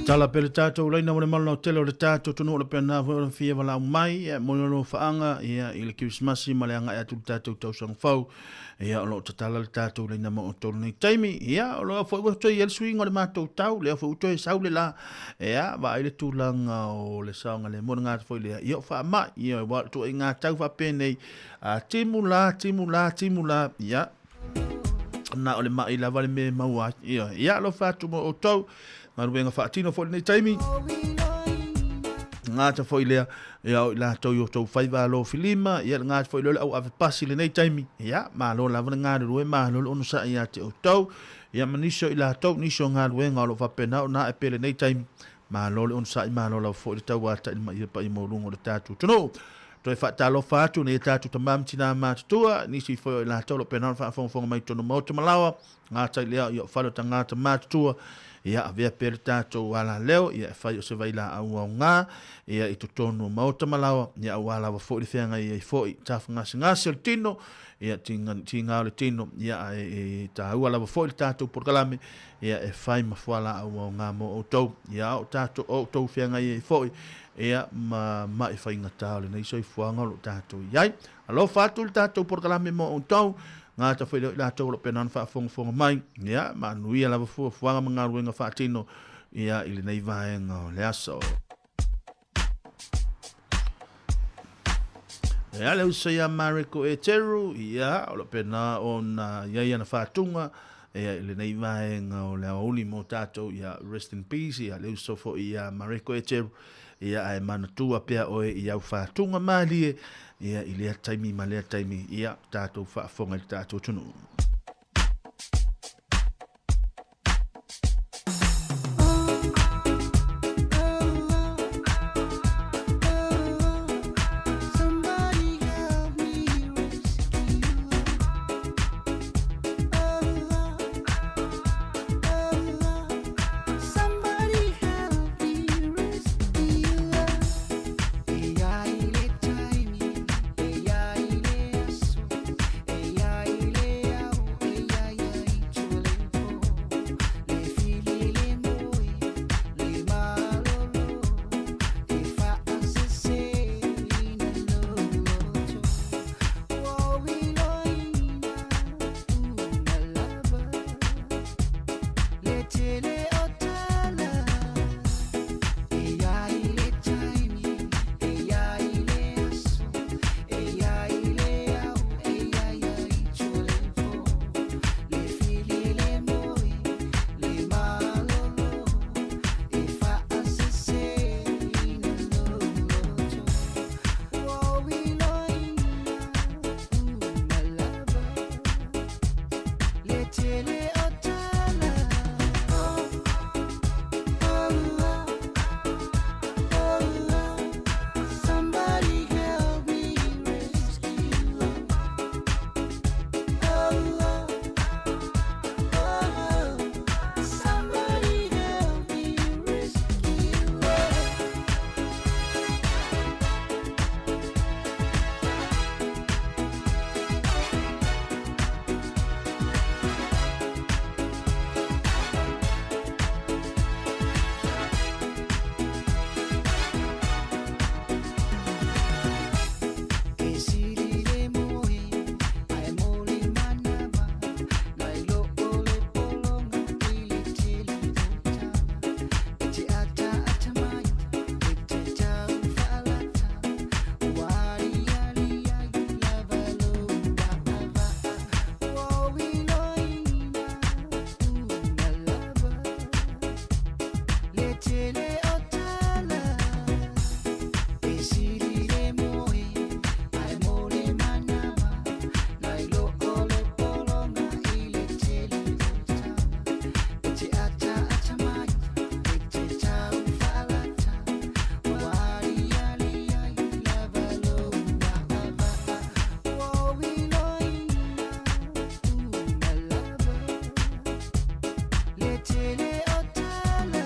Speaker 18: Tala pele tātou laina mo le malo tele o le tātou tunu o le pena foi o le fia wala mai ia mo le faanga ia i le Christmas ma le anga e atu le tātou tausaga fou ia o lo tatala le tātou laina mo o tolu nei taimi ia o lo foi ua toe i le suiga o le matou tau lea foi ua toe sau le la ia vaai le tulaga o le saoga le mo le gata foi lea ia o faamai ia ua tuuaiga tau faapenei a timu la timu la timu la ia na o le mai lava le me maua ia ia alofa atu mo outou galuega faatino foi lenei taimi gata foi lea ia o i latou i outou faiva alofilima ia le gata foi lea o le auave pasi i lenei taimi ia malo lava le galulue malo le onosai ia te outou ia ma nisi o i latou nisi o galuega o lo o faapena ona ae pea i lenei taimi malo le onosai malo lava foi le tauatai le maia paia maualuga o le tatou atunuu. Toe faatalofa atu nei tatou tama ma tina matutua, nisi foi o i latou o lo o pena ona faafogafoga mai i totonu o Maota ma Laoa, gata i lea ia o fale o tagata matutua, ia avea pea le tatou alaleo, ia e fai o se vailaau aoga, ia i totonu o Maota ma Laoa, ia aua lava foi le feagai ai foi tafagasegase o le tino, ia tiga o le tino, ia ae e taua lava foi le tatou polokalame, ia e fai ma fualaau aoga mo outou, ia o tatou o outou feagai ai foi, Ia, ma ma'i faigata o lenei soifuaga o lo o tatou i ai. Alofa atu le tatou polokalame mo outou, gata foi lea o i latou o lo o pena ona faafogafoga mai. Ia, manuia lava fuafuaga ma galuega faatino, ia, i lenei vaega o le aso. Ia, le uso ia Mareko Eteru, ia, o lo o pena ona i ai ana faatuga, ia, i lenei vaega o le aoauli mo tatou, ia, rest in peace, ia, le uso foi ia Mareko Eteru, ia, ae manatua pea oe i au faatuga malie, ia, i lea taimi ma lea taimi, ia, tatou faafofoga i le tatou atunuu.
Speaker 15: tele o tala e sili le moe ae mo le manawa nai lo o le pologa i le tele o tala e te ata ata mai e te tau faalata ua aliali ai lava lou vaavaa ua oiloina uma lava le tele o tala.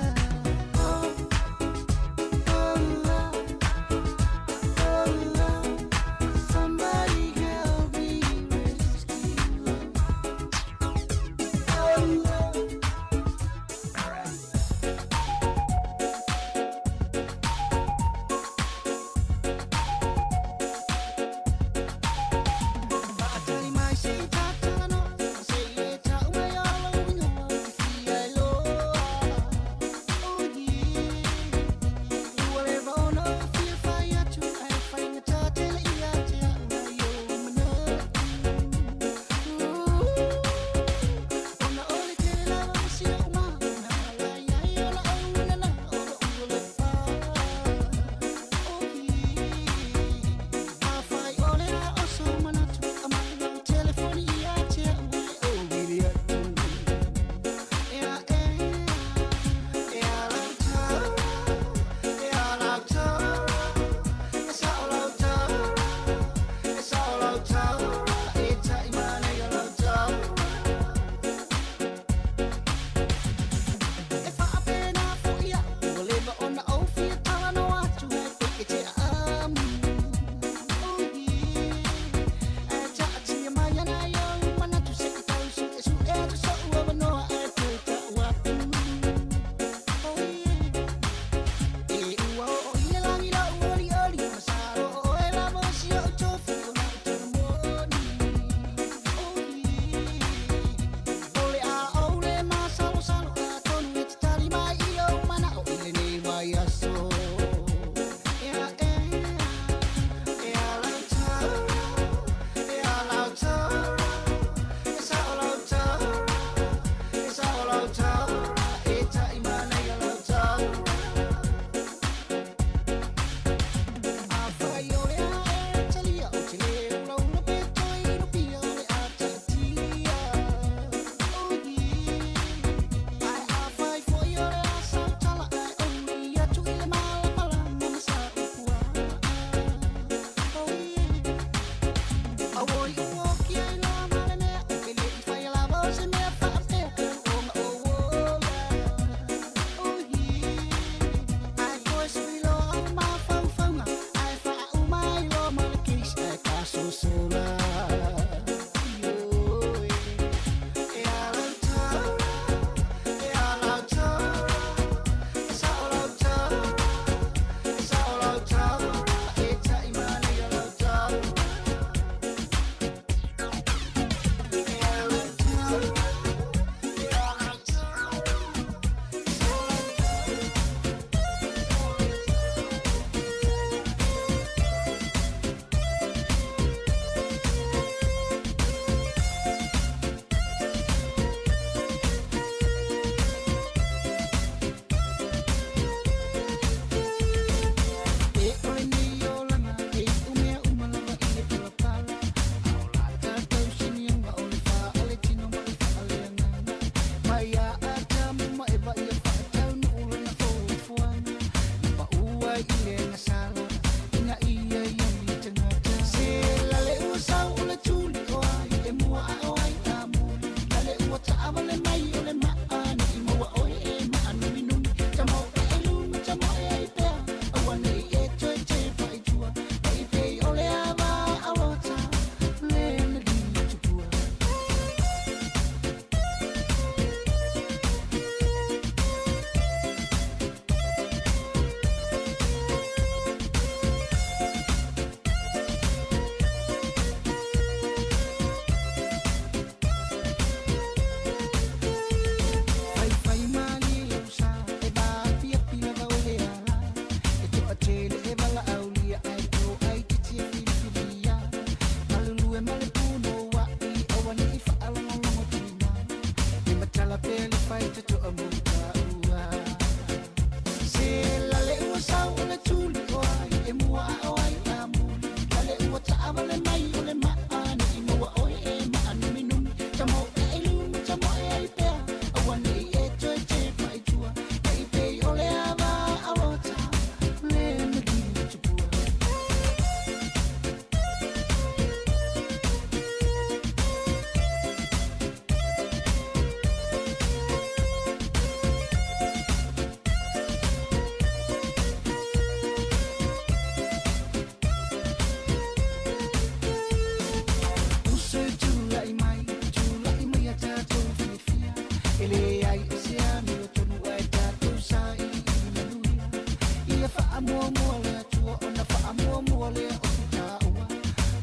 Speaker 15: faamuamua le Atua ona faamuamua lea o si taua.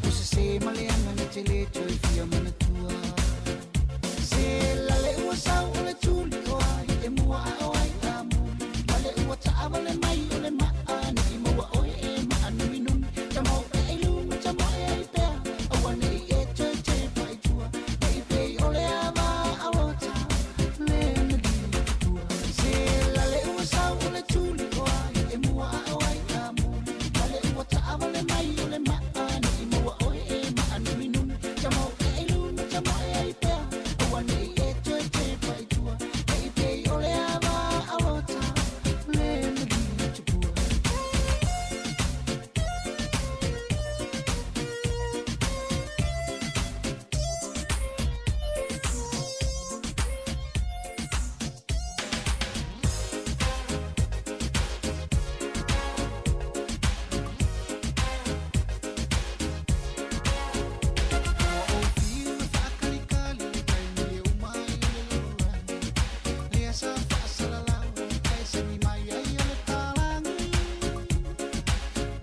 Speaker 15: Ua sesē ma leaga na te lē toe fia manatua. Se lale ua sau o le tuli o ai e mua a o ai a muli. Lale ua taavale mai o le maa nei maua oe e maa numinumi. Tamo e i luga tamo e ai pea aua nei e toe tepa i tua. Nei pei o le ava aota le na liu tua. Se lale ua sau o le tuli o ai e mua a o ai a muli. Lale ua taavale mai o le maa nei maua oe e maa numinumi. Tamo e i luga tamo e ai pea aua nei e toe tepa i tua. Nei pei o le ava aota le na liu tupua. Ua ou fiu e faakalikali le taimi e uma ai o le lalolagi. Lea sa faasalalau ae sagi mai ai o le palagi.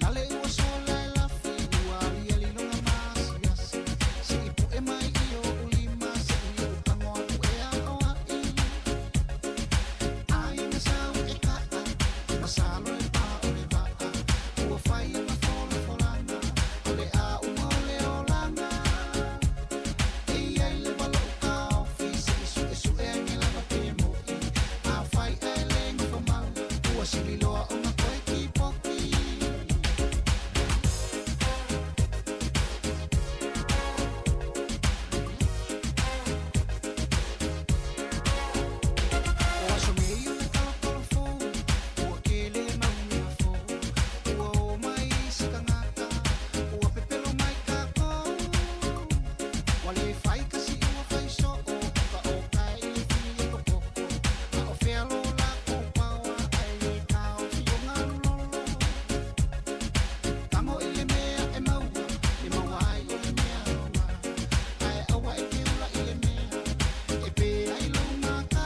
Speaker 15: Lale ua sola e lafi ua aliali lona maasiasi. Seʻi puʻe mai i oʻu lima seʻi ou tago aku e aʻoaʻi. Ai na sau e kaʻa masalo e pā o le vaʻa. Ua fai ma folafolaga o le a uma o le olaga. E iai lava loʻu taofi seʻi suʻesuʻe ane lava pe moʻi. Afai ae lē nofomau ua sili loa ona toe kipoki. O aso nei o le talotalo fou, ua kele le mau mea fou. Ua o mai isi tagata, ua pepelo mai kākou. Ua lē fai kasi ua fai soo, o ka okae i le fili e kokoko. A o fea lo lākou paoa ae lē taofi o galu lolo. Tago i le mea e maua, e maua ai o le mea aoga. Ae aua e te ula i le mea, e pē ai lou mata.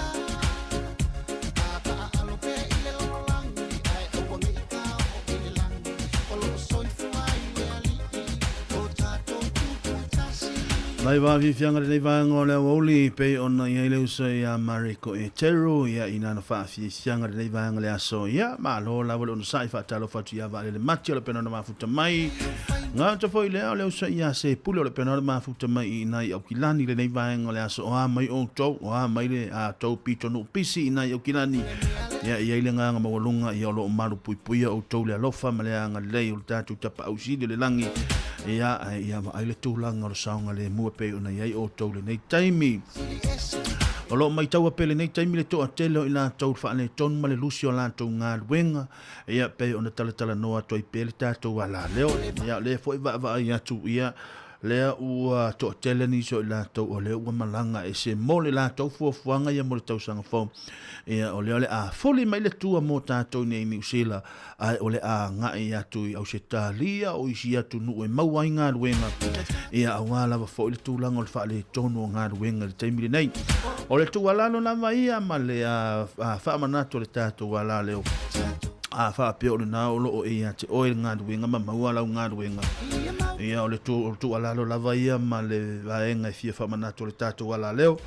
Speaker 15: Tataalo pea i le lalolagi, ae aua nei taoo i le lagi. O loo soifua ai le Alii, o tatou tupu e tasi.
Speaker 18: Nai vaafiafiaga lenei vaega o le aoauli pei ona i ai le uso ia Mareko Etero ia ina na faafiafiaga lenei vaega le aso ia malo lava le onosai faatalofa atu ia vaalele mati o le pena ona mafuta mai gata foi lea o le uso ia se pule o le pena o le mafuta mai i ina i Aukilani lenei vaega o le aso o a mai outou o a mai le a tou pitonuu pisi ina i Aukilani ia i ai le agaga maualuga ia o lo o malupuipuia outou le alofa ma le agalelei o le tatou Tapaau Sili o le lagi ia ae ia vaai le tulaga o le saogalemu e pei ona i ai outou lenei taimi. O lo o maitaua pea lenei taimi le toatele o i latou faaletonu ma le lusi o latou galuega, ia pei ona talatalanoa atu ai pea le tatou alaleo. Ia o lea foi vaavaai atu ia lea ua toatele nisi o i latou o lea ua malaga ese mo le latou fuafuaga ia mo le tausaga fou. Ia o lea o le a fuli mai le tua mo tatou nei i Niu Sila ae o le a agai atu i Ausetalia o isi atunuu e maua ai galuega, ia aua lava foi le tulaga o le faaletonu o galuega i le taimi lenei. O le tuualalo lava ia ma le faamanatu o le tatou alaleo, a faapea o lena o lo o e ia te oe le galuega ma maua lau galuega, ia o le tuualalo lava ia ma le vaega e fia faamanatu o le tatou alaleo,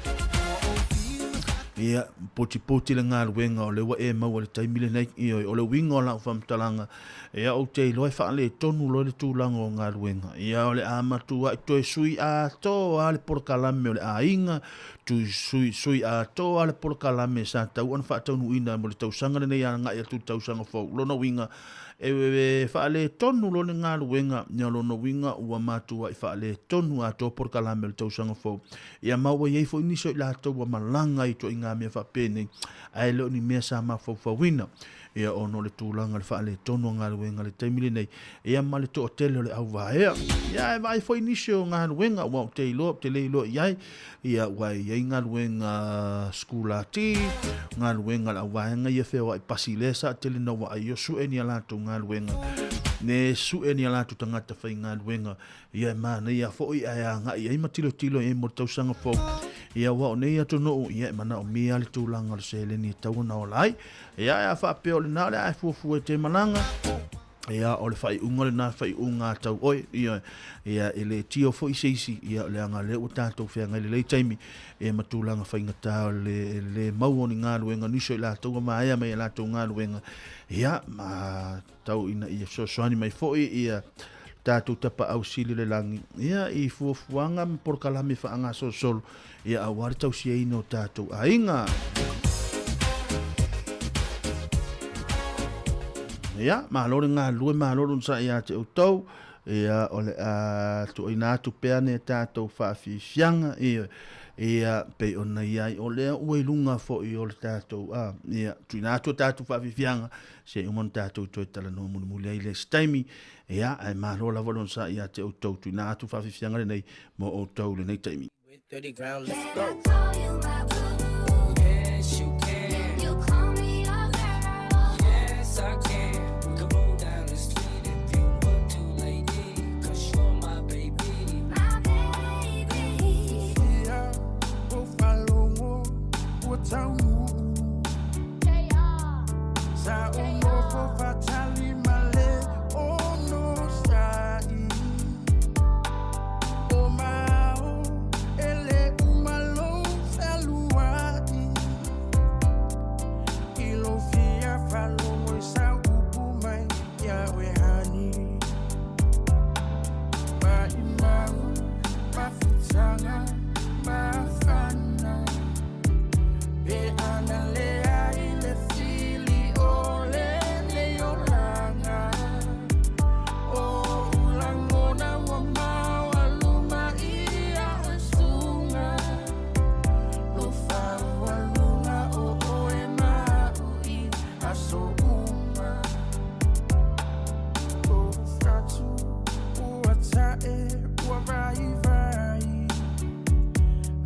Speaker 18: Ia, putiputi le galuega o lea ua e maua i le taimi lenei. Ioe, o le uiga o lau faamatalaga, ia ou te iloa e faaletonu loa le tulaga o galuega. Ia, o le a matuai toe sui atoa lava le polokalame o le aiga, tui sui, sui atoa lava le polokalame sa tatau ona faataunuuina mo le tausaga lenei agai atu i le tausaga fou. O lona uiga, E faaletonu loa le galuega, ia lona uiga ua matuai faaletonu atoa polokalame o le tausaga fou. Ia ma ua i ai foi nisi o i latou ua malaga i ituaiga mea faapenei, ae le o ni mea sa mafaufauina, ia ona o le tulaga o le faaletonu o galuega i le taimi lenei, ia ma le toatele o le auvaea. Ia ae vaai foi nisi o galuega, aua ou te iloa, ou te le iloa i ai, Ia, ua i ai galuega sikulati, galuega a le auvaega ia feoai pasi lea sa tele na vaai o sue ni a latou galuega, ne sue ni a latou tagata faigaluega, ia e manaia foi ae agai ai ma tilotilo i ai mo le tausaga fou. Ia aua o nei atunuu, ia e manaomia le tulaga o le seleni e tatau ona ola ai. Ia ae a faapea o lena o le a e fuafua e te malaga, ia o le faaiuga lena faaiuga tau oe, ia, ia e le tio foi se isi, ia leaga lea ua tatou feagai lelei taimi, ia ma tulaga faigata o le le maua o ni galuega, nisi o i latou ua maea mai a latou galuega, ia ma tau ina ia fesoasoani mai foi ia tatou tapaau sili le lagi, ia i fuafuaga ma polokalame faagasolosolo, ia aua le tausiaina o tatou aiga. Ia, malo le galulue, malo le onosai ia te outou. Ia, o le a tuuina atu pea ni a tatou faafiafiaga, ia, ia, pei ona i ai, o lea ua i luga foi o le tatou, a, ia, tuuina atu a tatou faafiafiaga, se i uma ona tatou toe talanoa mulimuli ai i le isi taimi. Ia, ae malo lava le onosai ia te outou, tuuina atu faafiafiaga lenei mo outou i lenei taimi.
Speaker 15: Dirty ground, let's go. Yes, you can. You call me a girl. Yes, I can. We can roll down the street if you want to, lady. Cause you're my baby. My baby.
Speaker 20: Fia o falogo ua taunuu Sa o nofo faatali ma le onosai O mao e le uma lou fealuai I lou fia faalogo i sau upu mai ia oe honey Maimau mafutaga mafana Pe ana leai le fili o lenei olaga O lagona ua maualuma ia oe suga Lofaualuga o oe ma au i aso uma Ou fatu ua tae ua vaivai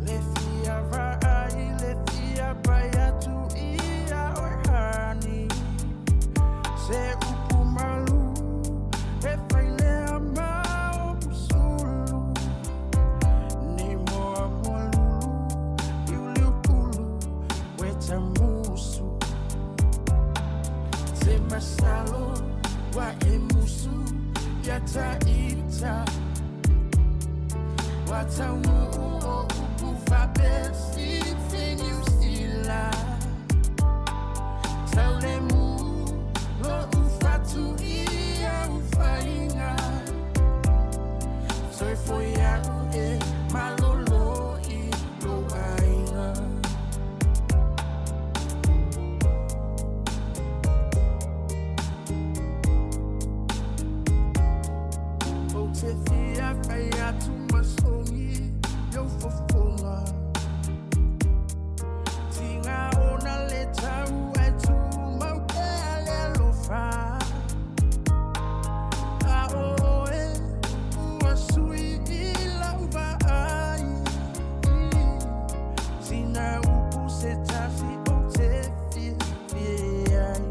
Speaker 20: Le fia vaai le fia pai atu ia oe honey Se upu malu e fai lea ma ou sulu Ni moa moa lulu liuliu pulu weta musu Se masalo wa e musu ia ta ita Ua taunuu o upu faapea si Niu Sila Taulemu lo'u fatu i au faiga Soifua ia'u e malolo i lou aiga. Ou te fia fai atu ma sogi i ou fofoga Tiga ona le tau ae tumau pea le alofa A oe ua sui i lau vaai Sina upu se tasi ou te fiafia ai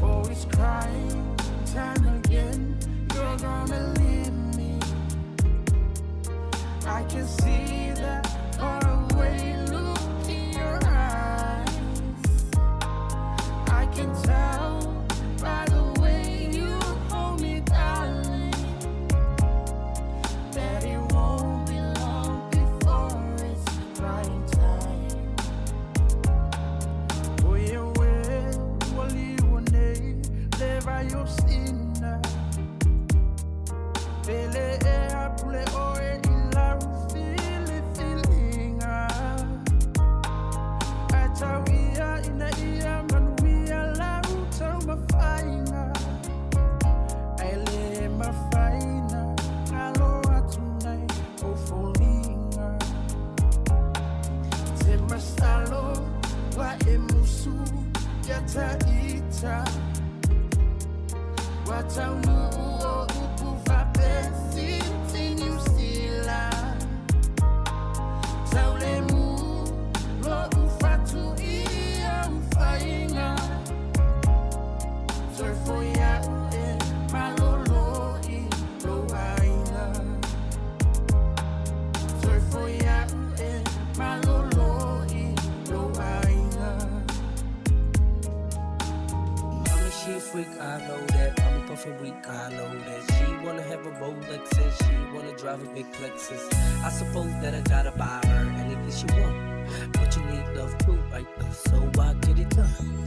Speaker 20: Oh, it's crying time again You're gonna leave me I can see that faraway look in your eyes I can tell by the way you hold me, darling That it won't be long before it's crying time O ia oe ua liua nei le vai o Sina Pele e a pule oe i lau filifiliga Ae tau ia ina ia manuia lau taumafaiga Ae le mafai na galo atu nei ou foliga Te masalo ua e musu ia ta ita Ua taunuu o upu faapea Fiti Niu Sila Taulemu lo'u fatu i au faiga Soifua ia'u e malolo i lou aiga Soifua
Speaker 21: She a freak, I know that. I'm puffin' weak, I know that. She wanna have a Rolex and she wanna drive a big Lexus. I suppose that I gotta buy her anything she want. But you need love too, right? So I get it done.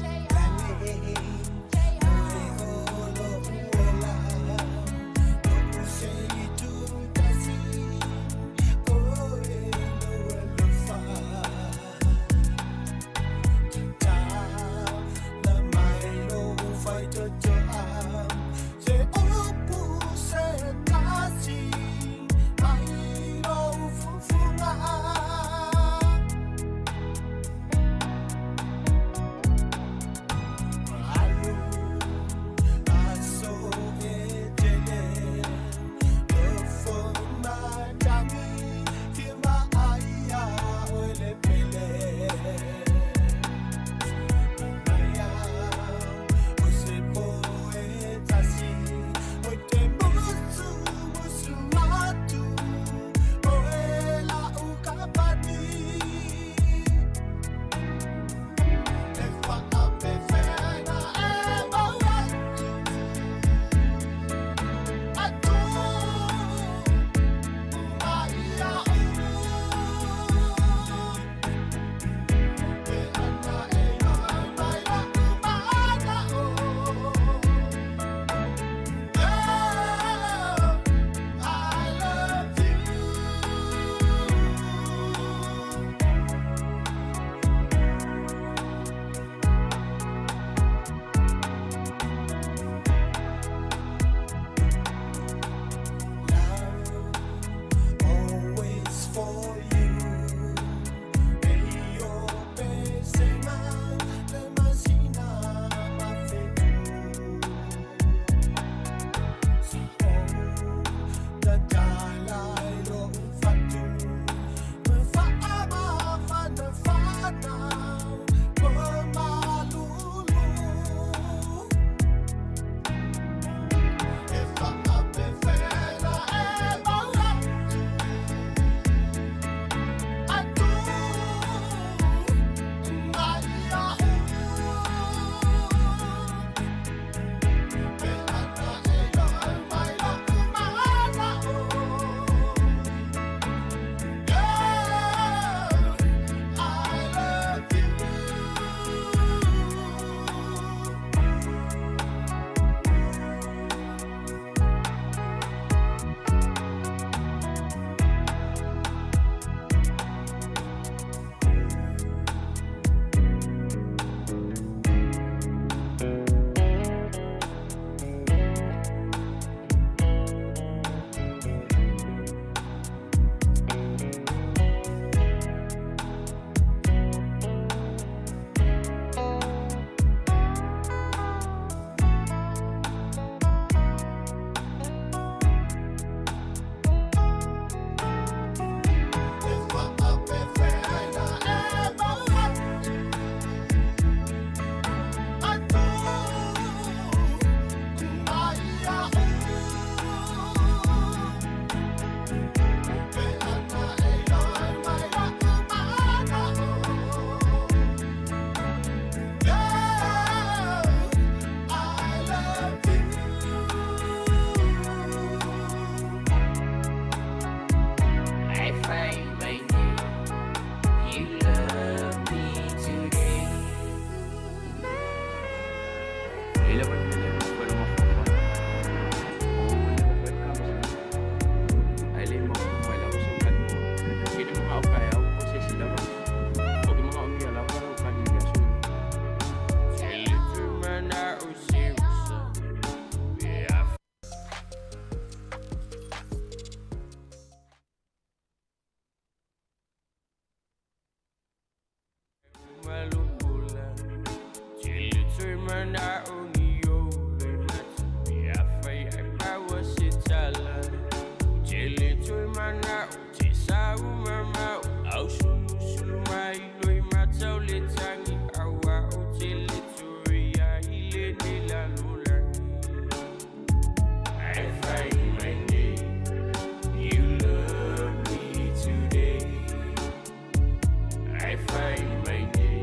Speaker 20: I find my day.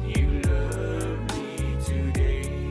Speaker 20: You love me today.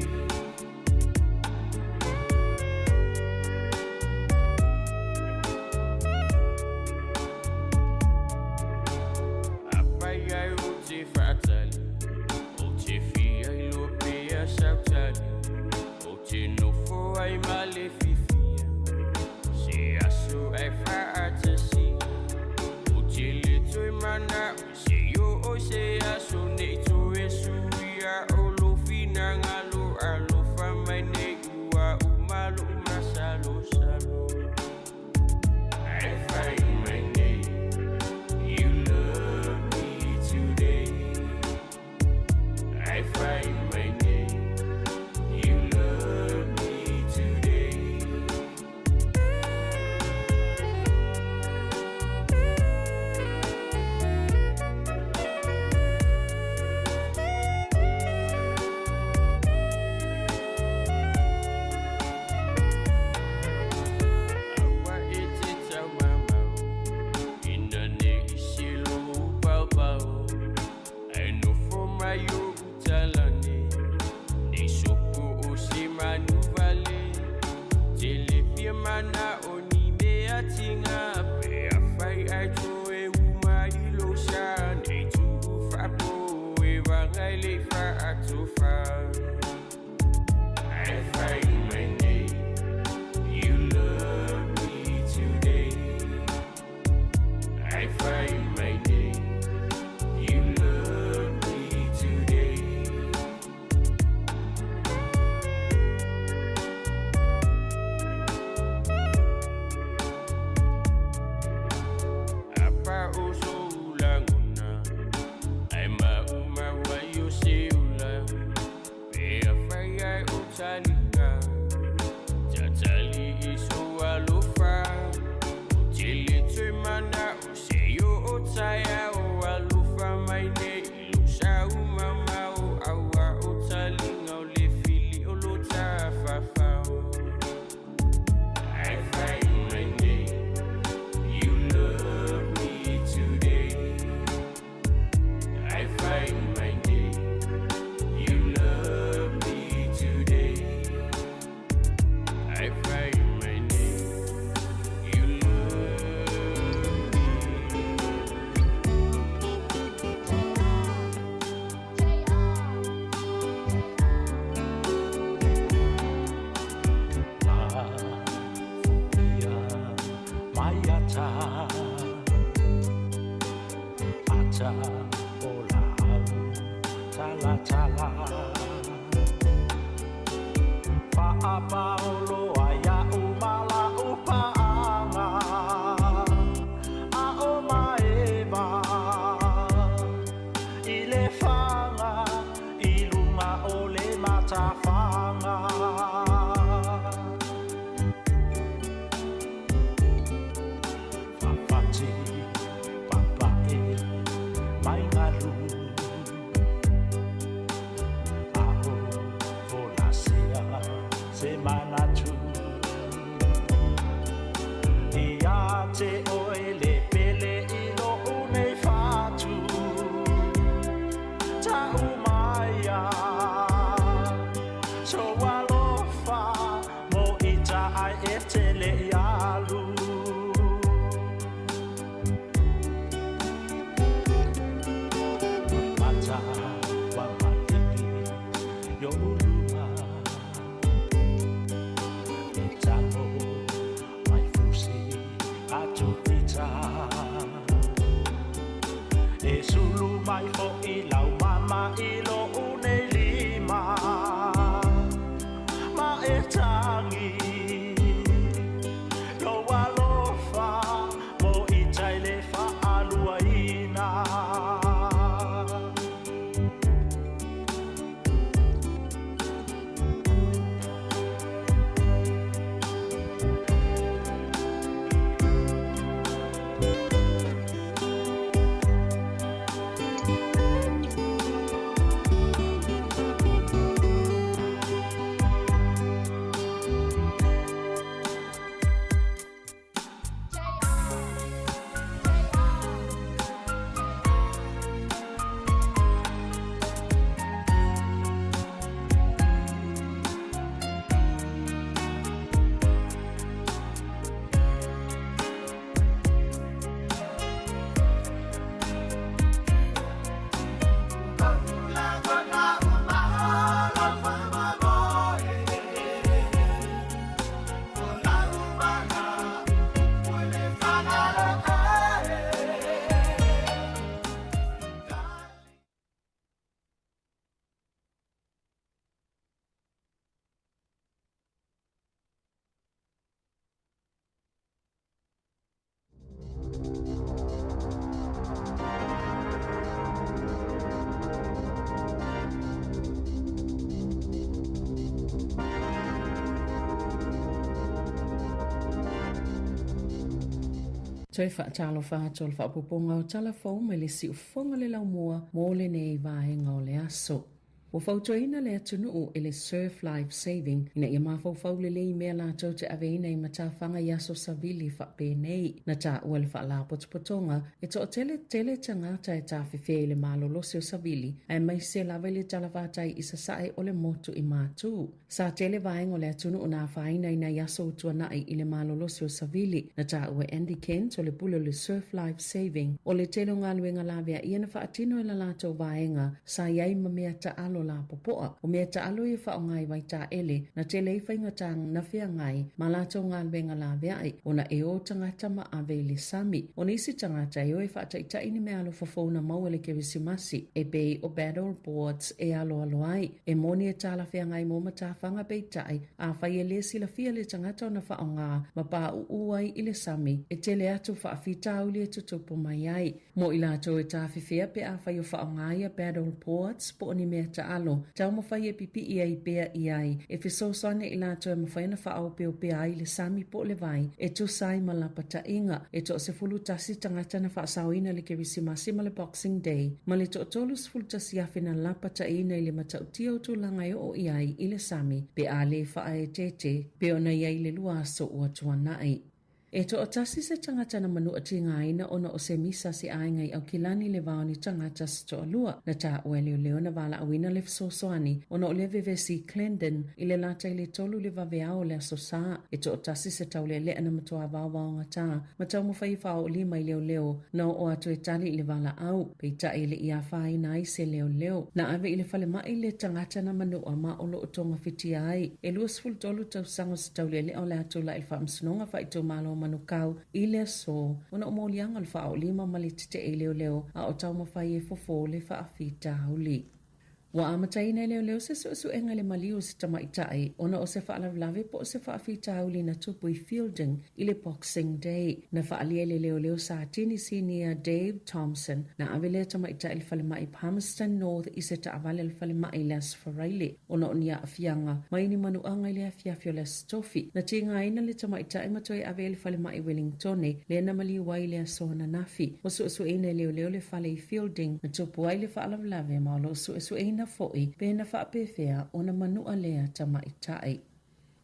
Speaker 20: Ai fai mai nei, you love me today. Aua e te taumamao, ina ne i se lou paopao. Ae nofo mai ou utalani, nei sopo o se manu vale. Tele fia mana o ni mea tinga, pe afai ai toe uma i lo sa. Nei tuu faapo e vagai le faatofa. Ai fai mai nei, you love me today. Ai fai mai nei, you love me today. Apa o sou lagona, ai mauma ai o se ula. Pe afai ai o taliga, tatali i sou alofa. O tele toe mana o se yo o taia o alofa mai nei i lou sau mamao. Aua o taliga o le fili o lo tafafao. Ai fai mai nei, you love me today. Ai fai mai nei, you love me today. Ai fai mai nei, you love
Speaker 5: Mafuia mai ata ata o lau tala tala Faapaolo ai a'u ma la'u pa'aga a'o maeva i le faga i luga o le matafaga. Fafati papa'e mai galu a'o folasea se manatu ia te oe le pele i lo'u nei fatu ta'umaia so alofa mo ita ai e tele i alu. Mata wa maligi yo uluma.
Speaker 8: Toe faatalofa atu o le faaopoopoga o tala fou mai le siufofoga le laumua mo lenei vaega o le aso. Ua fautuaina le atunuu i le Surf Life Saving ina ia mafaufau lelei i mea latou te aveina i matafaga i aso savili faapenei. Na taua le faalapotopotoga e toatele tele tagata e tafefea i le malolosi o savili aemaise lava i le talavatai i sasae o le motu i Matu. Sa tele vaega o le atunuu na afaina i nai aso ua tuanai i le malolosi o savili. Na taua e Andy Kent o le pule o le Surf Life Saving, o le tele o galuega laveaia na faatino e la latou vaega sa i ai ma mea taalo lapopoa. O mea taalo ia faaaoga i vaitaele na tele ai faigata na feagai ma latou galuega laveai ona e o tagata ma ave i le sami. O nisi tagata e o e faataitai ni meaalofa fou na maua i le Kerisimasi e pei o paddle boards e aloalo ai. E moni e talafeagai mo matafaga peitai, afai e lē silafia le tagata ona faaaoga ma pāuū ai i le sami, e tele atu faafitauli e tutupu mai ai. Mo i latou e tafefea pe afai o faaaoga ia paddle boards po o ni mea taalo, taumafai e pipii ai pea i ai, e fesoasoani i latou e mafai ona faaopeopea ai le sami po o le vai e tusa ai ma lapataiga. E toa-11 tagata na faasaoina i le Kerisimasi ma le Boxing Day, ma le toa-31,000 na lapataiina i le matautia o tulaga e oo i ai i le sami pe a lē faaeteete pei ona i ai i le lua aso ua tuanai. E toatasi se tagata na manua tigaina ona o se misa a se aiga i Aukilani i le va o ni tagata se toalua. Na taua e leoleo na valaauina le fesoasoani ona o lea vevesi i Clendon i le lata i le tolu i le vaveao o le Aso Sa. E toatasi se taulealea na matua vaovaogatā ma taumafai e faaoolima i leoleo na oo atu e tali i le valaau, peitai e le i afaina ai se leoleo. Na ave i le falemai le tagata na manua ma o lo o togafitia ai. E 23 tausaga o se taulealea o le a tulai i le Faamasinoga Faaitumalo o Manukau i le aso ona o moliaga o le faaoolima ma le tetee i leoleo a o taumafai e fofo le faafitauli. Ua amataina e leoleo se suesuega i le maliu o se tamaitai ona o se faalavelave po o se faafitauli na tupu i Feilding i le Boxing Day. Na faaalia e le leoleo Satini Sinia Dave Thompson, na ave lea tamaitai i le falemai Palmerston North i se taavale a le falemai i le Aso Faraile ona o ni aafiaga mai ni manuaga i le afiafi o le Aso Tofi. Na tigaina le tamaitai ma toe ave i le falemai Wellingtone, lea na maliu ai i le aso ananafi. Ua suesueina e leoleo le fale i Feilding na tupu ai le faalavelave ma o lo o suesueina foi pe na faapefea ona manua lea tamaitai.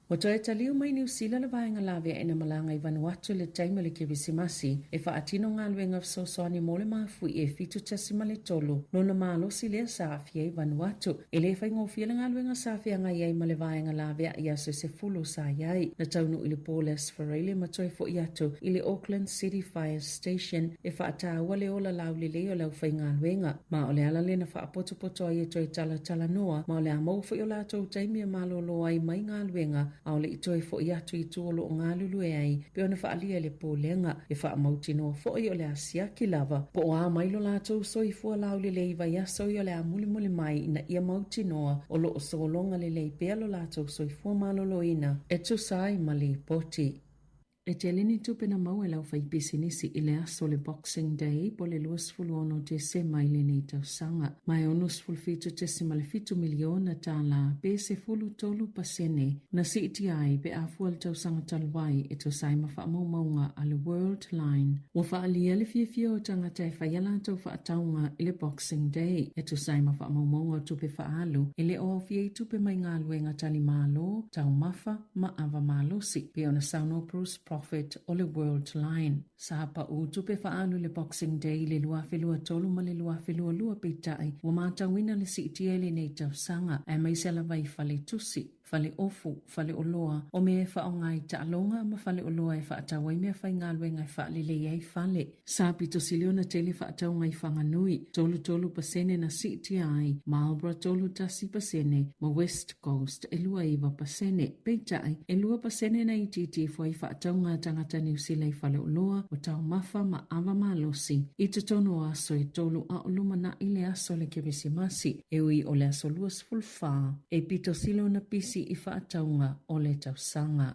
Speaker 8: Ua toe taliu mai Niu Sila le vaega laveai na malaga i Vanuatu i le taimi o le Kerisimasi e faatino galuega fesoasoani mo le mafuie e 7.3 lona malosi lea sa aafia ai Vanuatu. E le faigofie le galuega sa feagai ai ma le vaega laveai i aso e 10 sa i ai. Na taunuu i le po le Aso Faraile ma toe foi atu i le Auckland City Fire Station e faataua le ola laulelei o le aufaigaluega. Ma o le ala lea na faapotopoto ai e toe talatalanoa ma o le a maua foi o latou taimi e malolo ai mai galuega a o le i toe foi atu i tua o lo o galulue ai pei ona faaalia e le Pulega. E faamautinoa foi o le a siaki lava po o a mai lo latou soifua laulelei i vaiaso ia o le a mulimuli mai ina ia mautinoa o lo o sologa lelei pea lo latou soifua maloloina e tusa ai ma lipoti. E tele ni tupe na maua e le aufaipisinisi i le aso o le Boxing Day po o le 26 Tesema i lenei tausaga, ma e $67.7 miliona tālā pe 13% na siitia ai pe a fua le tausaga talu ai e tusa ai ma faamaumauga a le Worldline. Ua faaalia le fiafia o tagata e fai a latou faatauga i le Boxing Day e tusa ai ma faamaumauga o tupe faaalu e le o aofia i tupe mai galuega talimalo, taumafa, ma ava malosi, pei ona saunoa Bruce Profit o le Worldline. Sa pau tupe faaalu i le Boxing Day i le 2023 ma le 2022 peitai ua matauina le siitia i lenei tausaga aemaise lava i fale tusi, fale ofu, fale oloa, o mea e faaaoga i taaloga ma fale oloa e faatau ai meafaigaluega e faalelei ai fale. Sa pito sili ona tele faatauga i Whanganui, 33% na siitia ai, Marlborough 31% ma West Coast e 29%. Peitai, e 2% na itiiti ifo ai faatauga a tagata Niu Sila i faleoloa, o taumafa ma ava malosi i totonu o aso e tolu a o lumanai le aso o le Kerisimasi, e ui o le aso 24 e pito sili ona pisi i faatauga o le tausaga.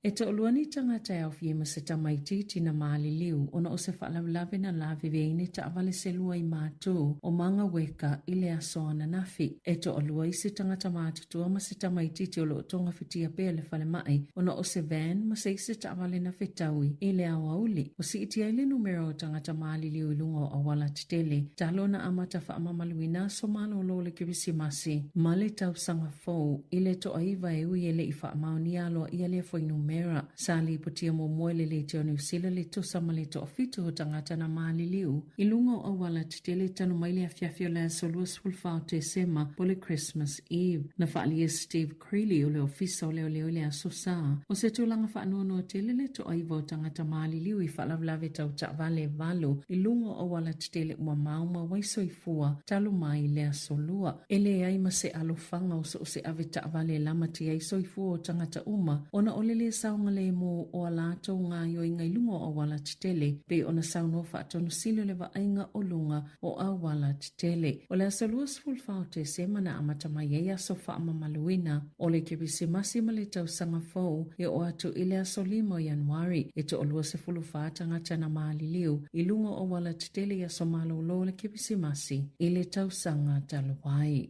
Speaker 8: E toʻalua ni tagata e aofia ma se tamaitiiti na maliliu ona o se faalavelave na laveve ai ni taavale se lua i Matu o Mangaweka i le aso ananafi. E toʻalua isi tagata matutua ma se tamaitiiti o lo o togafitia pea i le falemai ona o se van ma se isi taavale na fetaui i le aoauli. Ua siitia ai le numera o tagata maliliu i luga o auala tetele talu ona amata faamamaluina aso malolo o le Kerisimasi ma le tausaga fou i le toaiva e ui e le i faamaonia aloaia lea fuainumera. Sa lipotia muamua e le Leitio Niu Sila le tusa ma le toafitu o tagata na maliliu i luga o auala tetele talu mai le afiafi o le aso 24 o Tesema po o le Christmas Eve. Na faaalia Steve Creeley o le Ofisa o Leoleo i le Aso Sa, o se tulaga faanoanoa tele le toaiva o tagata maliliu i faalavelave tau taavale e valu i luga o auala tetele ua maumau ai soifua talu mai le aso Lua. E leai ma se alofaga o so o se ave taavale e lamatia ai soifua o tagata uma ona o le lē saogalēmū o a latou gaoioiga i luga o auala tetele, pei ona saunoa faatonu sili o le vaaiga o luga o auala tetele. O le aso 24 o Tesema na amata mai ai aso faamamaluina o le Kerisimasi ma le tausaga fou e oo atu i le aso 5 o Ianuari. E toalua 14 tagata na maliliu i luga o auala tetele i aso malolo o le Kerisimasi i le tausaga talu ai.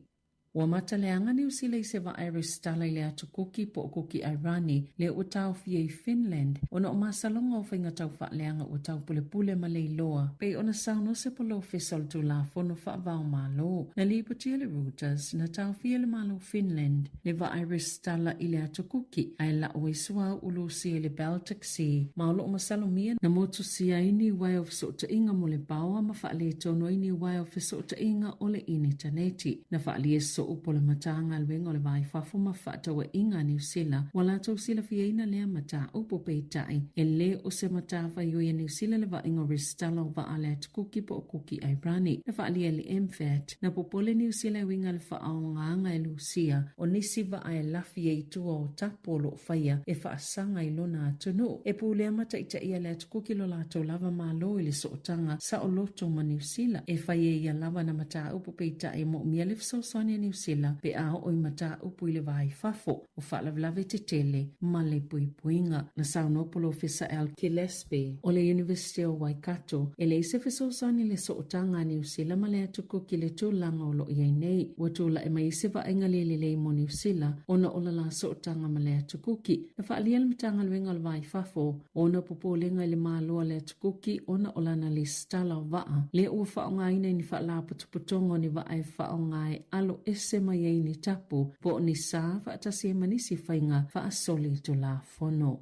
Speaker 8: Ua mata leaga Niu Sila i se vaa e resitala i le Atu Kuki po o Kuki Airani lea ua taofia i Finland ona o masaloga o faiga taufaaleaga ua taupulepule ma leiloa pei ona saunoa se polofesa o le Tulafono Faavaomalo. Na lipotia e le Reuters na taofia e le Malo Finland le vaa e resitala i le Atu Kuki ae lau ai suauu Lusia i le Baltic Sea ma o loo masalomia na motusia ai ni uaea o fesootaiga mo le paoa ma faaletonu ai ni uaea o fesootaiga o le initaneti. Na faaalia soo po le Matagaluega o le Va i Fafo ma Fefaatauaiga a Niu Sila ua latou silafiaina lea mataupu peitai e lē o se matafaioi a Niu Sila le vaaiga o resitala o vaa a le Atu Kuki po o Kuki Airani. Na faaalia e le MFAT na popole Niu Sila e uiga i le faaaogaga e Lusia o nisi vaa e lafi ai i tua o tapu o loo faia e faasaga i lona atunuu. E pulea ma taitaia le Atu Kuki lo latou lava Malo i le sootaga saoloto ma Niu Sila. E fai e ia lava na mataupu peitai e moomia le fesoasoani a Niu Sila pe a oo i mataupu i le va i fafo o faalavelave tetele ma le puipuiga. Na saunoa Polofesa Al Gillespie o le Iunivesite o Waikato, e leai se fesoasoani i le sootaga a Niu Sila ma le Atu Kuki i le tulaga o lo o i ai nei. Ua tulai mai ai se vaaiga le lelei mo Niu Sila ona o la la sootaga ma le Atu Kuki. Na faaalia le Matagaluega o le Va i Fafo ona popolega i le Malo a le Atu Kuki ona o lana lesitala o vaa lea ua faaaogaina i ni faalapotopotoga o ni vaa e faaaoga e alo ese mai ai ni tapu po o ni sa faatasi ai ma nisi faiga faasolitulafono.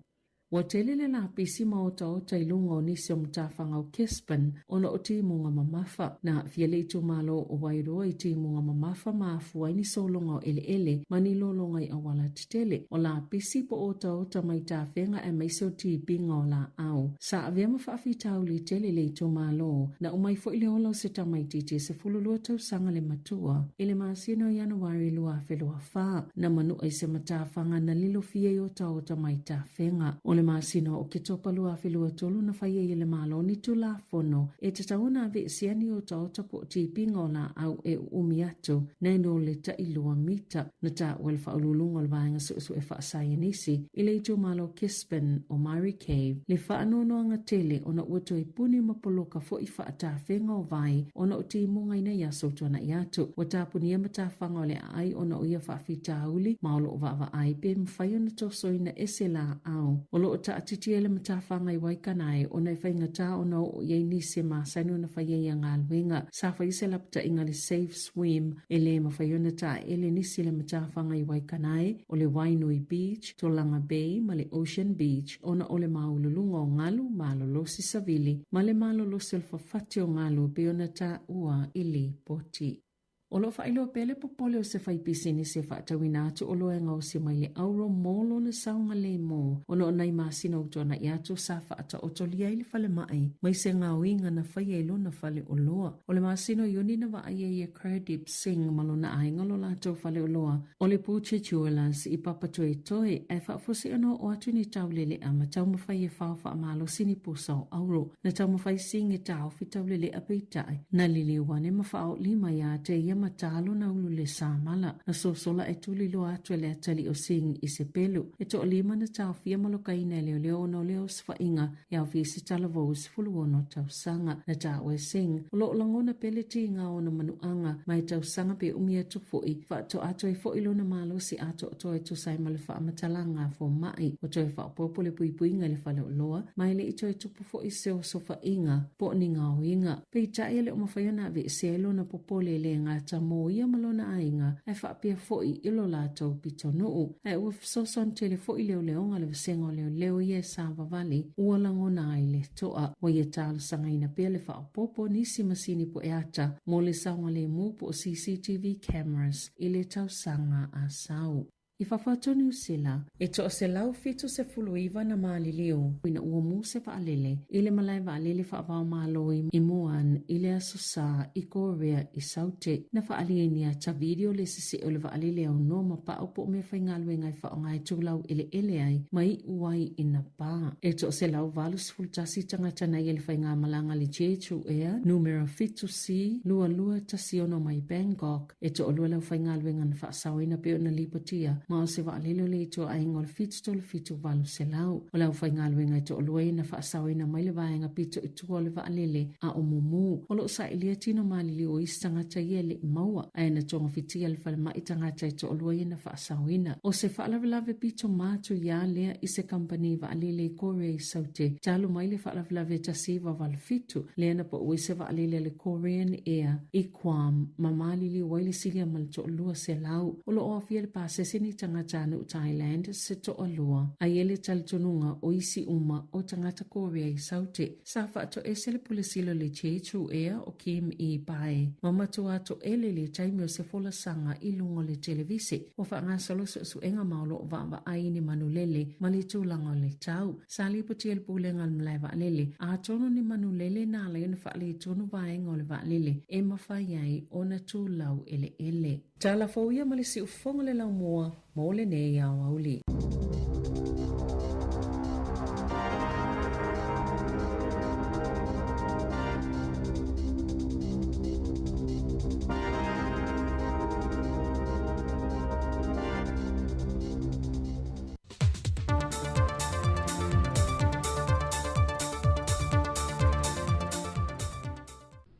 Speaker 8: Ua tele le lapisi ma otaota i luga o nisi o matafaga o Gisborne ona o timuga mamafa. Na aafia le itumalo o Wairoa i timuga mamafa ma afua ai ni sologa o eleele ma ni lologa i auala tetele. O lapisi po o otaota mai tafega aemaise o tipiga o laau. Sa avea ma faafitauli tele i le itumalo. Na uma ai foi le ola o se tamaitiiti e 12 tausaga le matua i le masina o Ianuari 2024. Na manua i se matafaga na lilofia i otaota mai tafega. O le masina o Oketopa 2023 na fai ai e le Malo ni Tulafono e tatau ona aveesea ni otaota po o tipiga o laau e uumi atu nai lo le tailua mita. Na taua e le Faauluuluga o le Vaega Suesue Faasaienisi i le itumalo Gisborne o Murray Cave le faanoanoaga tele ona ua toe puni ma poloka foi faatafega o vai ona o timuga ina ia aso tuanai atu. Ua tapunia matafaga o le aai ona o ia faafitauli ma o lo o vaavaai pe mafai ona tosoina ese laau. O lo o taatitia le matafaga i Waikanae ona e faigata ona oo i ai nisi e masani ona fai ai ia galuega. Sa fai se lapataiga le Safe Swim e lē mafai ona taeele nisi le matafaga i Waikanae o le Wainui Beach, Tolaga Bay ma le Ocean Beach ona o le māululuga o galu malolosi savili ma le malolosi o le fafati o galu e pei ona taua i lipoti. O lo o faailoa pea le popole o se faipisinisi e faatauina atu oloa e gaosi mai le auro mo lona saogalēmū ona o nai masina ua tuanai atu sa faataotolia ai le falemai mai se gaoiga na faia i lona fale oloa. O le masina o Iuni na vaai ai e Gurdeep Singh ma lona aiga lo latou fale oloa o le Butcher Jewellers i Papatoetoe ae faafosi ona oo atu ni taulele'a ma taumafai e fao faamalosi ni pusa o auro. Na taumafai Singh e taofi taulele'a peitai, na liliu ane ma faaoolima iā te ia. ma talo na ulu le samala. Na sosola e tuliloa atu e le atalii o Singh i se pelu. E toalima na taofia ma lokaina e leoleo ona o le osofaiga e aofia i se talavou e 16 tausaga. Na taua e Singh, o lo o lagona pea le tiga o ona manuaga ma e tausaga pe umi atu foi, faatoa toe foi lona malosi atoatoa e tusa ai ma le faamatalaga a fomai. Ua toe faaopoopo le puipuiga i le faleoloa ma e le i toe tupu foi se osofaiga po o ni gaoiga. Peitai e le o mafai ona aveesea ai lona popole e le gata mo ia ma lona aiga ae faapea foi i lo latou pitonuu. Ae ua fesoasoani tele foi leoleoga a le vasega o leoleo ia e savavali ua lagona ai le toa. Ua ia talosagaina pea le faaopoopo o nisi masini pueata mo le saogalemu po o CCTV cameras i le tausaga a sau. I fafo atu o Niu Sila, e 179 na maliliu ina ua mu se vaalele i le malae vaalele faava-o-Malo i Muan i le Aso Sa i Korea i Saute. Na faaalia i ni ata video le sesee o le vaalele aunoa ma pau po o meafaigaluega e faaaoga e tulau eleele ai ma iu ai ina pā. E 181 tagata na i ai le faigamalaga a le Jeju Air numera 7C 2216 mai Bangkok E toalua le aufaigaluega na faasaoina pei ona lipotia ma o se vaalele o le ituaiga o le 737 800. O le aufaigaluega e toalua ia na faasaoina mai le vaega pito i tua o le vaalele a o mumu. O lo o sailia tino maliliu o isi tagata ia e le i maua, ae na togafitia e le falemai tagata e toalua ia na faasaoina. O se faalavelave pito matuia lea i se kamupani vaalele i Korea i Saute talu mai le faalavelave 1987 lea na pau ai se vaalele a le Korean Air i Guam ma maliliu ai le silia ma le 200. O lo o aofia i le pasese ni tagatanuu Thailand se toalua, a i ai le talitonuga o isi uma o tagata Korea i Saute. Sa faatoese le pule sili o le Jeju Air o Kim I Bae ma matua toele i le taimi o se folasaga i luga o le televise. Ua faagasolo suesuega ma o lo o vaavaai i ni manulele ma le tulaga o le tau. Sa lipotia e le Pulega o le Malae Vaalele, atonu ni manulele na ala ai ona faaletonu vaega o le vaalele e mafai ai ona tulau eleele. Tala fou ia ma le siufofoga le laumua mo lenei aoauli.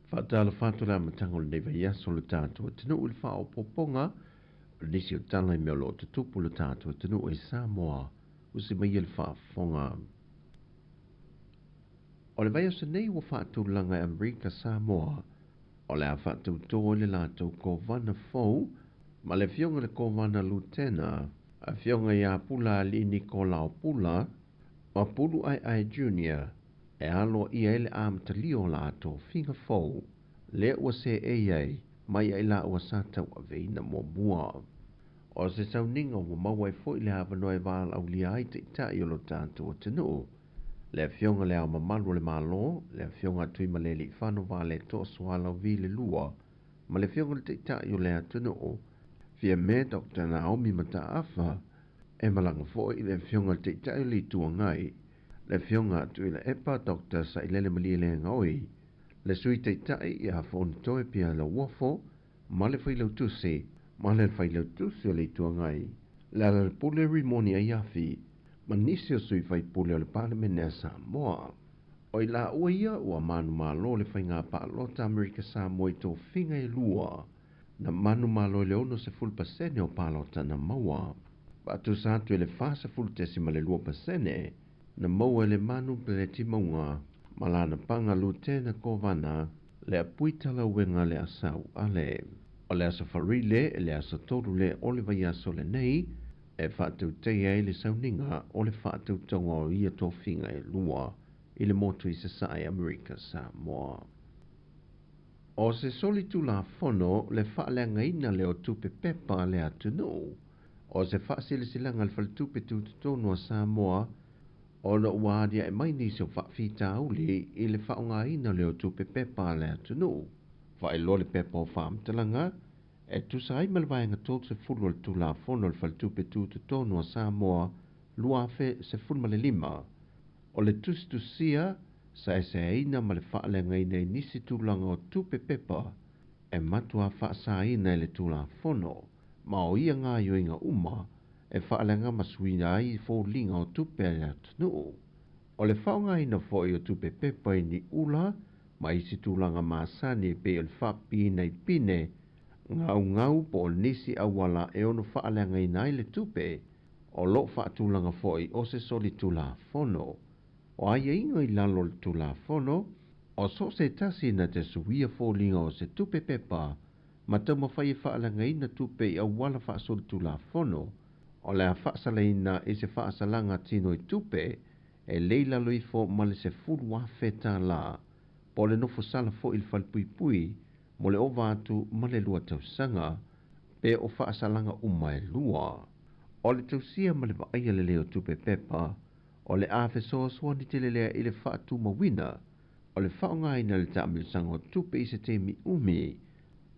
Speaker 7: Faatalofa atu le amataga o lenei vaiaso o le tatou atunuu i le faaopoopoga o nisi o tala i mea o lo o tutupu i le tatou atunuu i Samoa usi mai ia le faafofoga. O le vaiaso nei ua faatulaga e Amerika Samoa o le a faatauto ai le latou Kovana fou ma le afioga i le Kovana Lutena Afioga ia Pula Alii Nikolao Pula ma Pulu Aeae Junior e aloaia ai le amatalia o la tofiga fou lea ua seei ai mai ai laua sa tauaveina muamua. O se sauniga ua maua ai foi le avanoa e valaaulia ai taitai o lo tatou atunuu, le Afioga i Le Ao Mamalu o le Malo, le Afioga a Tuimalealiifano Vaaletoa Sualauvi le Lua, ma le Afioga i le Taitai o le atunuu, Fiame Doctor Naomi Mataafa, e malaga foi i le Afioga i le Taitai o le Itu Agai, le Afioga a Tuilaepa Doctor Sailele Malielegaoi, le Sui Taitai ia Fonotoe Pia Lauofo ma le Failautusi ma le Failautusi o le Itu Agai, Lealailepule Rimoni Aiafi, ma nisi o sui faipule o le Palemene a Samoa. O i laua ia ua manumalo le faiga palota Amerika Samoa i tofiga e lua, na manumalo i le 60% o palota na maua. Faatusa atu i le 40.2% na maua e le Manu Peleti Mauga ma lana paga Lutena Kovana le apui talauega le Asau Ale. O le Aso Faraile le aso 3 le o le vaiaso lenei e faatautaia ai le sauniga o le faatautoga o ia tofiga e lua i le motu i Sasae Amerika Samoa. O se solitulafono le faaleagaina lea o tupe pepa a le atunuu. O se faasilasilaga a le Faletupe Tutotonu a Samoa ona ua aliae mai nisi o faafitauli i le faaaogaina lea o tupe pepa a le atunuu. Faailoa le pepa o faamatalaga e tusa ai ma le Vaega 30 o le Tulafono a le Faletupe Tutotonu a Samoa 2015, o le tusitusia, saesaeina ma le faaleagaina i nisi tulaga o tupe pepa e matuā faasaina e le Tulafono, ma o ia gaoioiga uma e faaleaga ma suia ai foliga o tupe a le atunuu. O le faaaogaina foi o tupe pepa i ni ula ma isi tulaga masani e pei o le faapipiina i pine, gaugau po o nisi auala e ono faaleagaina ai le tupe, o lo o faatulaga foi o se solitulafono. O aiaiga i lalo o le Tulafono, o so o se tasi na te suia foliga o se tupe pepa ma taumafai e faaleagaina tupe i auala faasolitulafono, o le a faasalaina i se faasalaga tino i tupe e le i lalo ifo ma le $10,000 po o le nofo sala foi i le falepuipui mo le ova atu ma le lua tausaga, pe o faasalaga uma e lua. O le tausia ma le vaaia lelei o tupe pepa, o le a fesoasoani tele lea i le faatumauina o le faaaogaina o le taamilosaga o tupe i se taimi umi,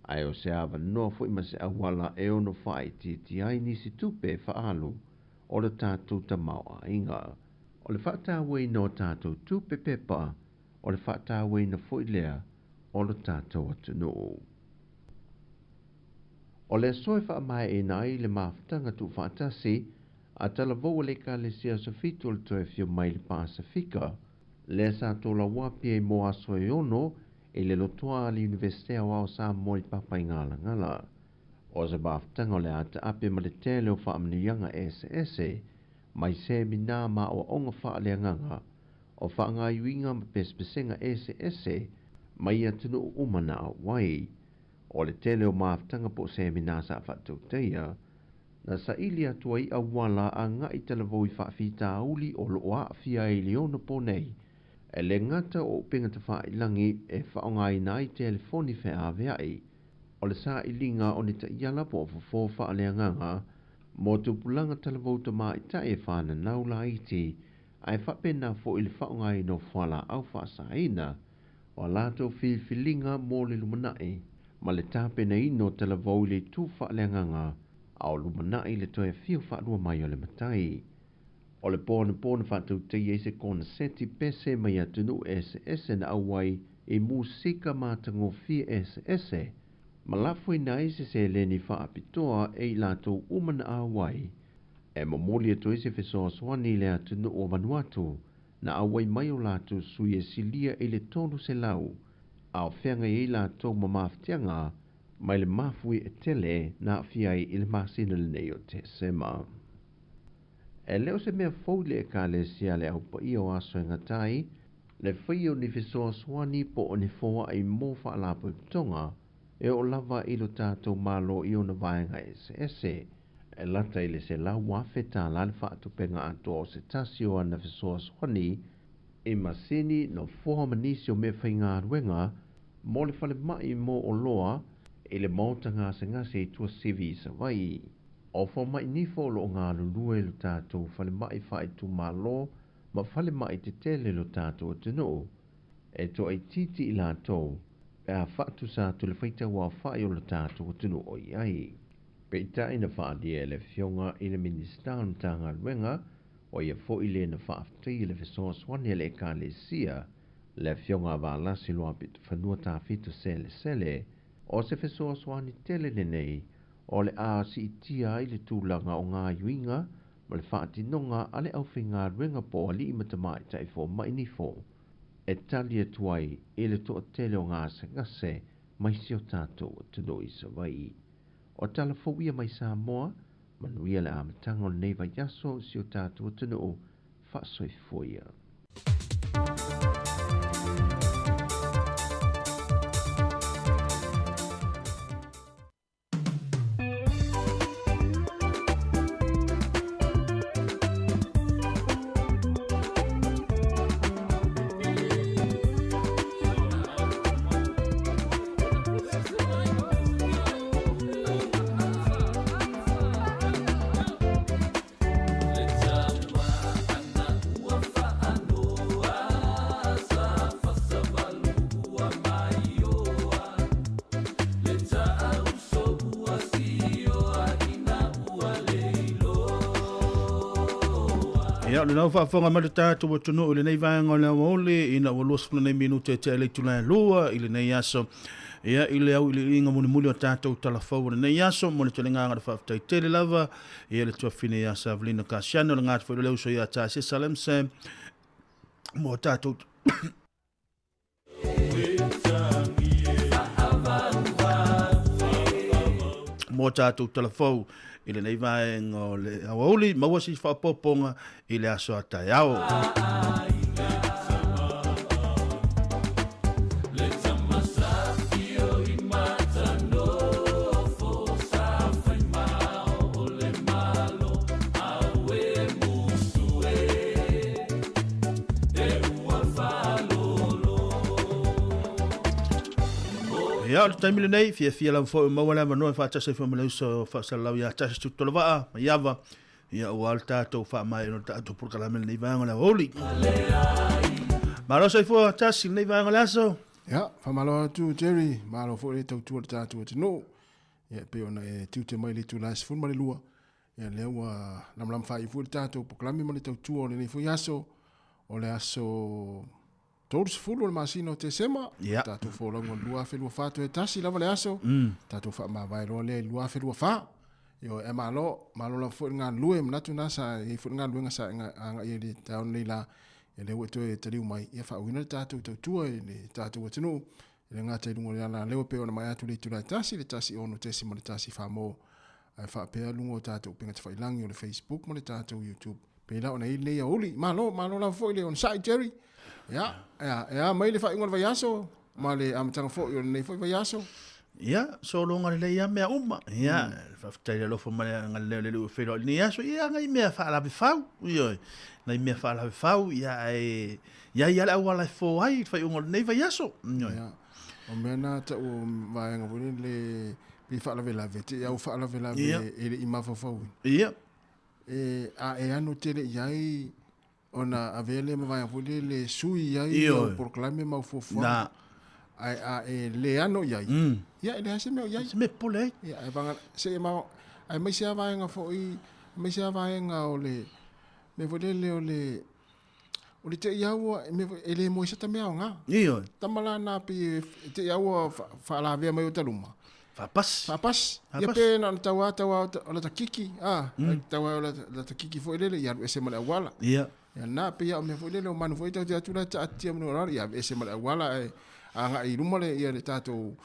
Speaker 7: ae o se avanoa foi ma se auala e ono faaitiitia ai nisi tupe e faaalu o le tatou tamaoaiga. O le faatauaina o tatou tupe pepa, o le faatauaina foi lea o lo tatou atunuu. O le aso e faamaeaina ai le mafutaga tuufaatasi a talavou a le Ekalesia Aso Fitu o le Toe Afio Mai i le Pasefika, lea sa tolauapi ai mo aso e ono i le lotoa a le Iunivesite Aoao Samoa i Papaigalagala. O se mafutaga o le a taape ma le tele o faamanuiaga eseese mai seminā ma aoaoga faaleagaga o faagaoioiga ma pesepesega eseese mai atunuu uma na auai. O le tele o mafutaga po o seminā sa faatautaia, na saili atu ai auala agai talavou i faafitauli o lo o aafia ai i le ono po nei, e le gata o upega tafailagi e faaaogaina ai telefoni feaveai, o le sailiga o ni taiala po o fofo faaleagaga mo tupulaga talavou tamaitai e fananau laiti, ae faapena foi le faaaogaina o fualaau faasaina o a latou filifiliga mo le lumanai ma le tapenaina o talavou i le itu faaleagaga a o lumanai le toe afio faalua mai o le matai. O le po anapo na faatautaia ai se koneseti pese mai atunuu eseese na auai i musika matagofie eseese ma lafoina ai se seleni faapitoa e i latou uma na auai e momoli atu ai se fesoasoani i le atunuu o Vanuatu na auai mai o latou sui e silia i le 300 a o feagai ai latou ma mafatiaga mai le mafuie tele na aafia ai i le masina lenei o Tesema. E le o se mea fou i le Ekalesia le Au Paia o Aso e Gata ai le faia o ni fesoasoani po o ni foai mo faalapotopotoga e oo lava i lo tatou Malo i ona vaega eseese. E lata i le $100,000 le faatupenga atoa o se tasi o ana fesoasoani i masini, nofoa ma nisi o meafaigaluega mo le falemai mo oloa i le maota gasegase i Tuasivi i Savaii. O fomai nifo o lo o galulue i lo tatou falemai faaitumalo ma falemai tetele i lo tatou atunuu, e toaitiiti i latou pe a faatusa atu le faitauaofai o lo tatou atunuu o i ai. Peitai na faaalia e le Afioga i le Minisita o le Matagaluega, o ia foi le na faafetaia le fesoasoani a le Ekalesia, le Afioga a Valasi Luapitofanua Tafito Selesele, o se fesoasoani tele lenei o le a siitia ai le tulaga o gaoioiga ma le faatinoga a le aufaigaluega po o alii ma tamaitai fomai nifo e tali atu ai i le toatele o gasegase mai si o tatou atunuu i Savaii. O tala fou ia mai Samoa, manuia le amataga o lenei vaiaso i si o tatou atunuu, faasoifua ia.
Speaker 18: Ia, o lena ua faafofoga mai le tatou atunuu i lenei vaega o le aoauli ina ua 20 nei minute e tea i le itula e lua i lenei aso. Ia, i le auiliiliga mulimuli o tatou tala fou o lenei aso, momoli atu le agaga o le faafetai tele lava ia le tuafafine ia Savelina Kasiano, le gata foi o le uso ia Tasia Salemse mo tatou mo tatou tala fou i lenei vaega o le aoauli, maua si faaopoopoga i le aso a taeao. Ia, o le taimi lenei, fiafia lava foi o maua le avanoa e faatasi ai foi ma le uso faasalalau ia Tasi Tutolovaa, Maiava, ia aua le tatou faamaeaina o le tatou polokalame i lenei vaega o le aoauli. Malo soifua Tasi i lenei vaega o le aso.
Speaker 1: Ia, faamalo atu Jerry, malo foi le tautua i le tatou atunuu. Ia, e pei ona e tiute mai i le itula e 12, ia lea ua lamalama faaiu foi le tatou polokalame ma le tautua o lenei foi aso, o le aso 30 o le masina o Tesema,
Speaker 18: yeah.
Speaker 1: tatou folauga o le 2024 toe tasi lava le aso, tatou faamavae loa lea i le 2024. Ioe, ae malo, malo lava foi le galulue, manatu na sa i ai foi le galuega sa e agai ai i le taeao nei la, ia lea ua e toe taliu mai, ia faauiina le tatou tautua i le tatou atunuu, e le gata i luga o le alaleo e pei ona maea atu le itula e tasi, le 16.1 mo ae faapea luga o tatou upega tafailagi o le Facebook ma le tatou YouTube. Pei la ona i ai lenei aoauli. Malo, malo lava foi le onosai Jerry. Ia, ia, e a mai le faaiuga o le vaiaso ma le amataga foi o lenei foi vaiaso.
Speaker 18: Ia, sologa lelei lava mea uma. Ia, faafetai i le alofa ma le agalelei o le Alii ua feiloai i lenei aso. Ia, nai mea faalavefau, ioe, nai mea faalavefau, ia, ae i ai lava le auala e fofo ai i le faaiuga o lenei vaiaso. Ioe.
Speaker 1: Ia, o mea na tau o vaega foi lele pe faalavelave, te i au faalavelave e le i mafaufauina.
Speaker 18: Ia.
Speaker 1: E, a e ano tele i ai ona avea lea ma vaega foi lele e sui ai au polokalame ma au fuafuaga.
Speaker 18: Na.
Speaker 1: Ae a e le ano i ai, ia e leai se mea o i ai.
Speaker 18: Se mea popole ai.
Speaker 1: Ia, ae vagana, se i ma, aemaise lava vaega foi, aemaise lava vaega o le mea foi lele o le, o le te i aua, e le moe se ta mea aoga.
Speaker 18: Ioe.
Speaker 1: Tama la na pei e te i aua faalavea mai o taluma.
Speaker 18: Faapasi.
Speaker 1: Faapasi. Ia pe na ona tau a tau a o lata kiki, a, tau a o lata kiki foi lele, ia alu ese ma le auala.
Speaker 18: Ia.
Speaker 1: Ia na pei a o mea foi lele o manu foi tau te atu la taatia ma le ia alu ese ma le auala ae agai i luma le ia le tatou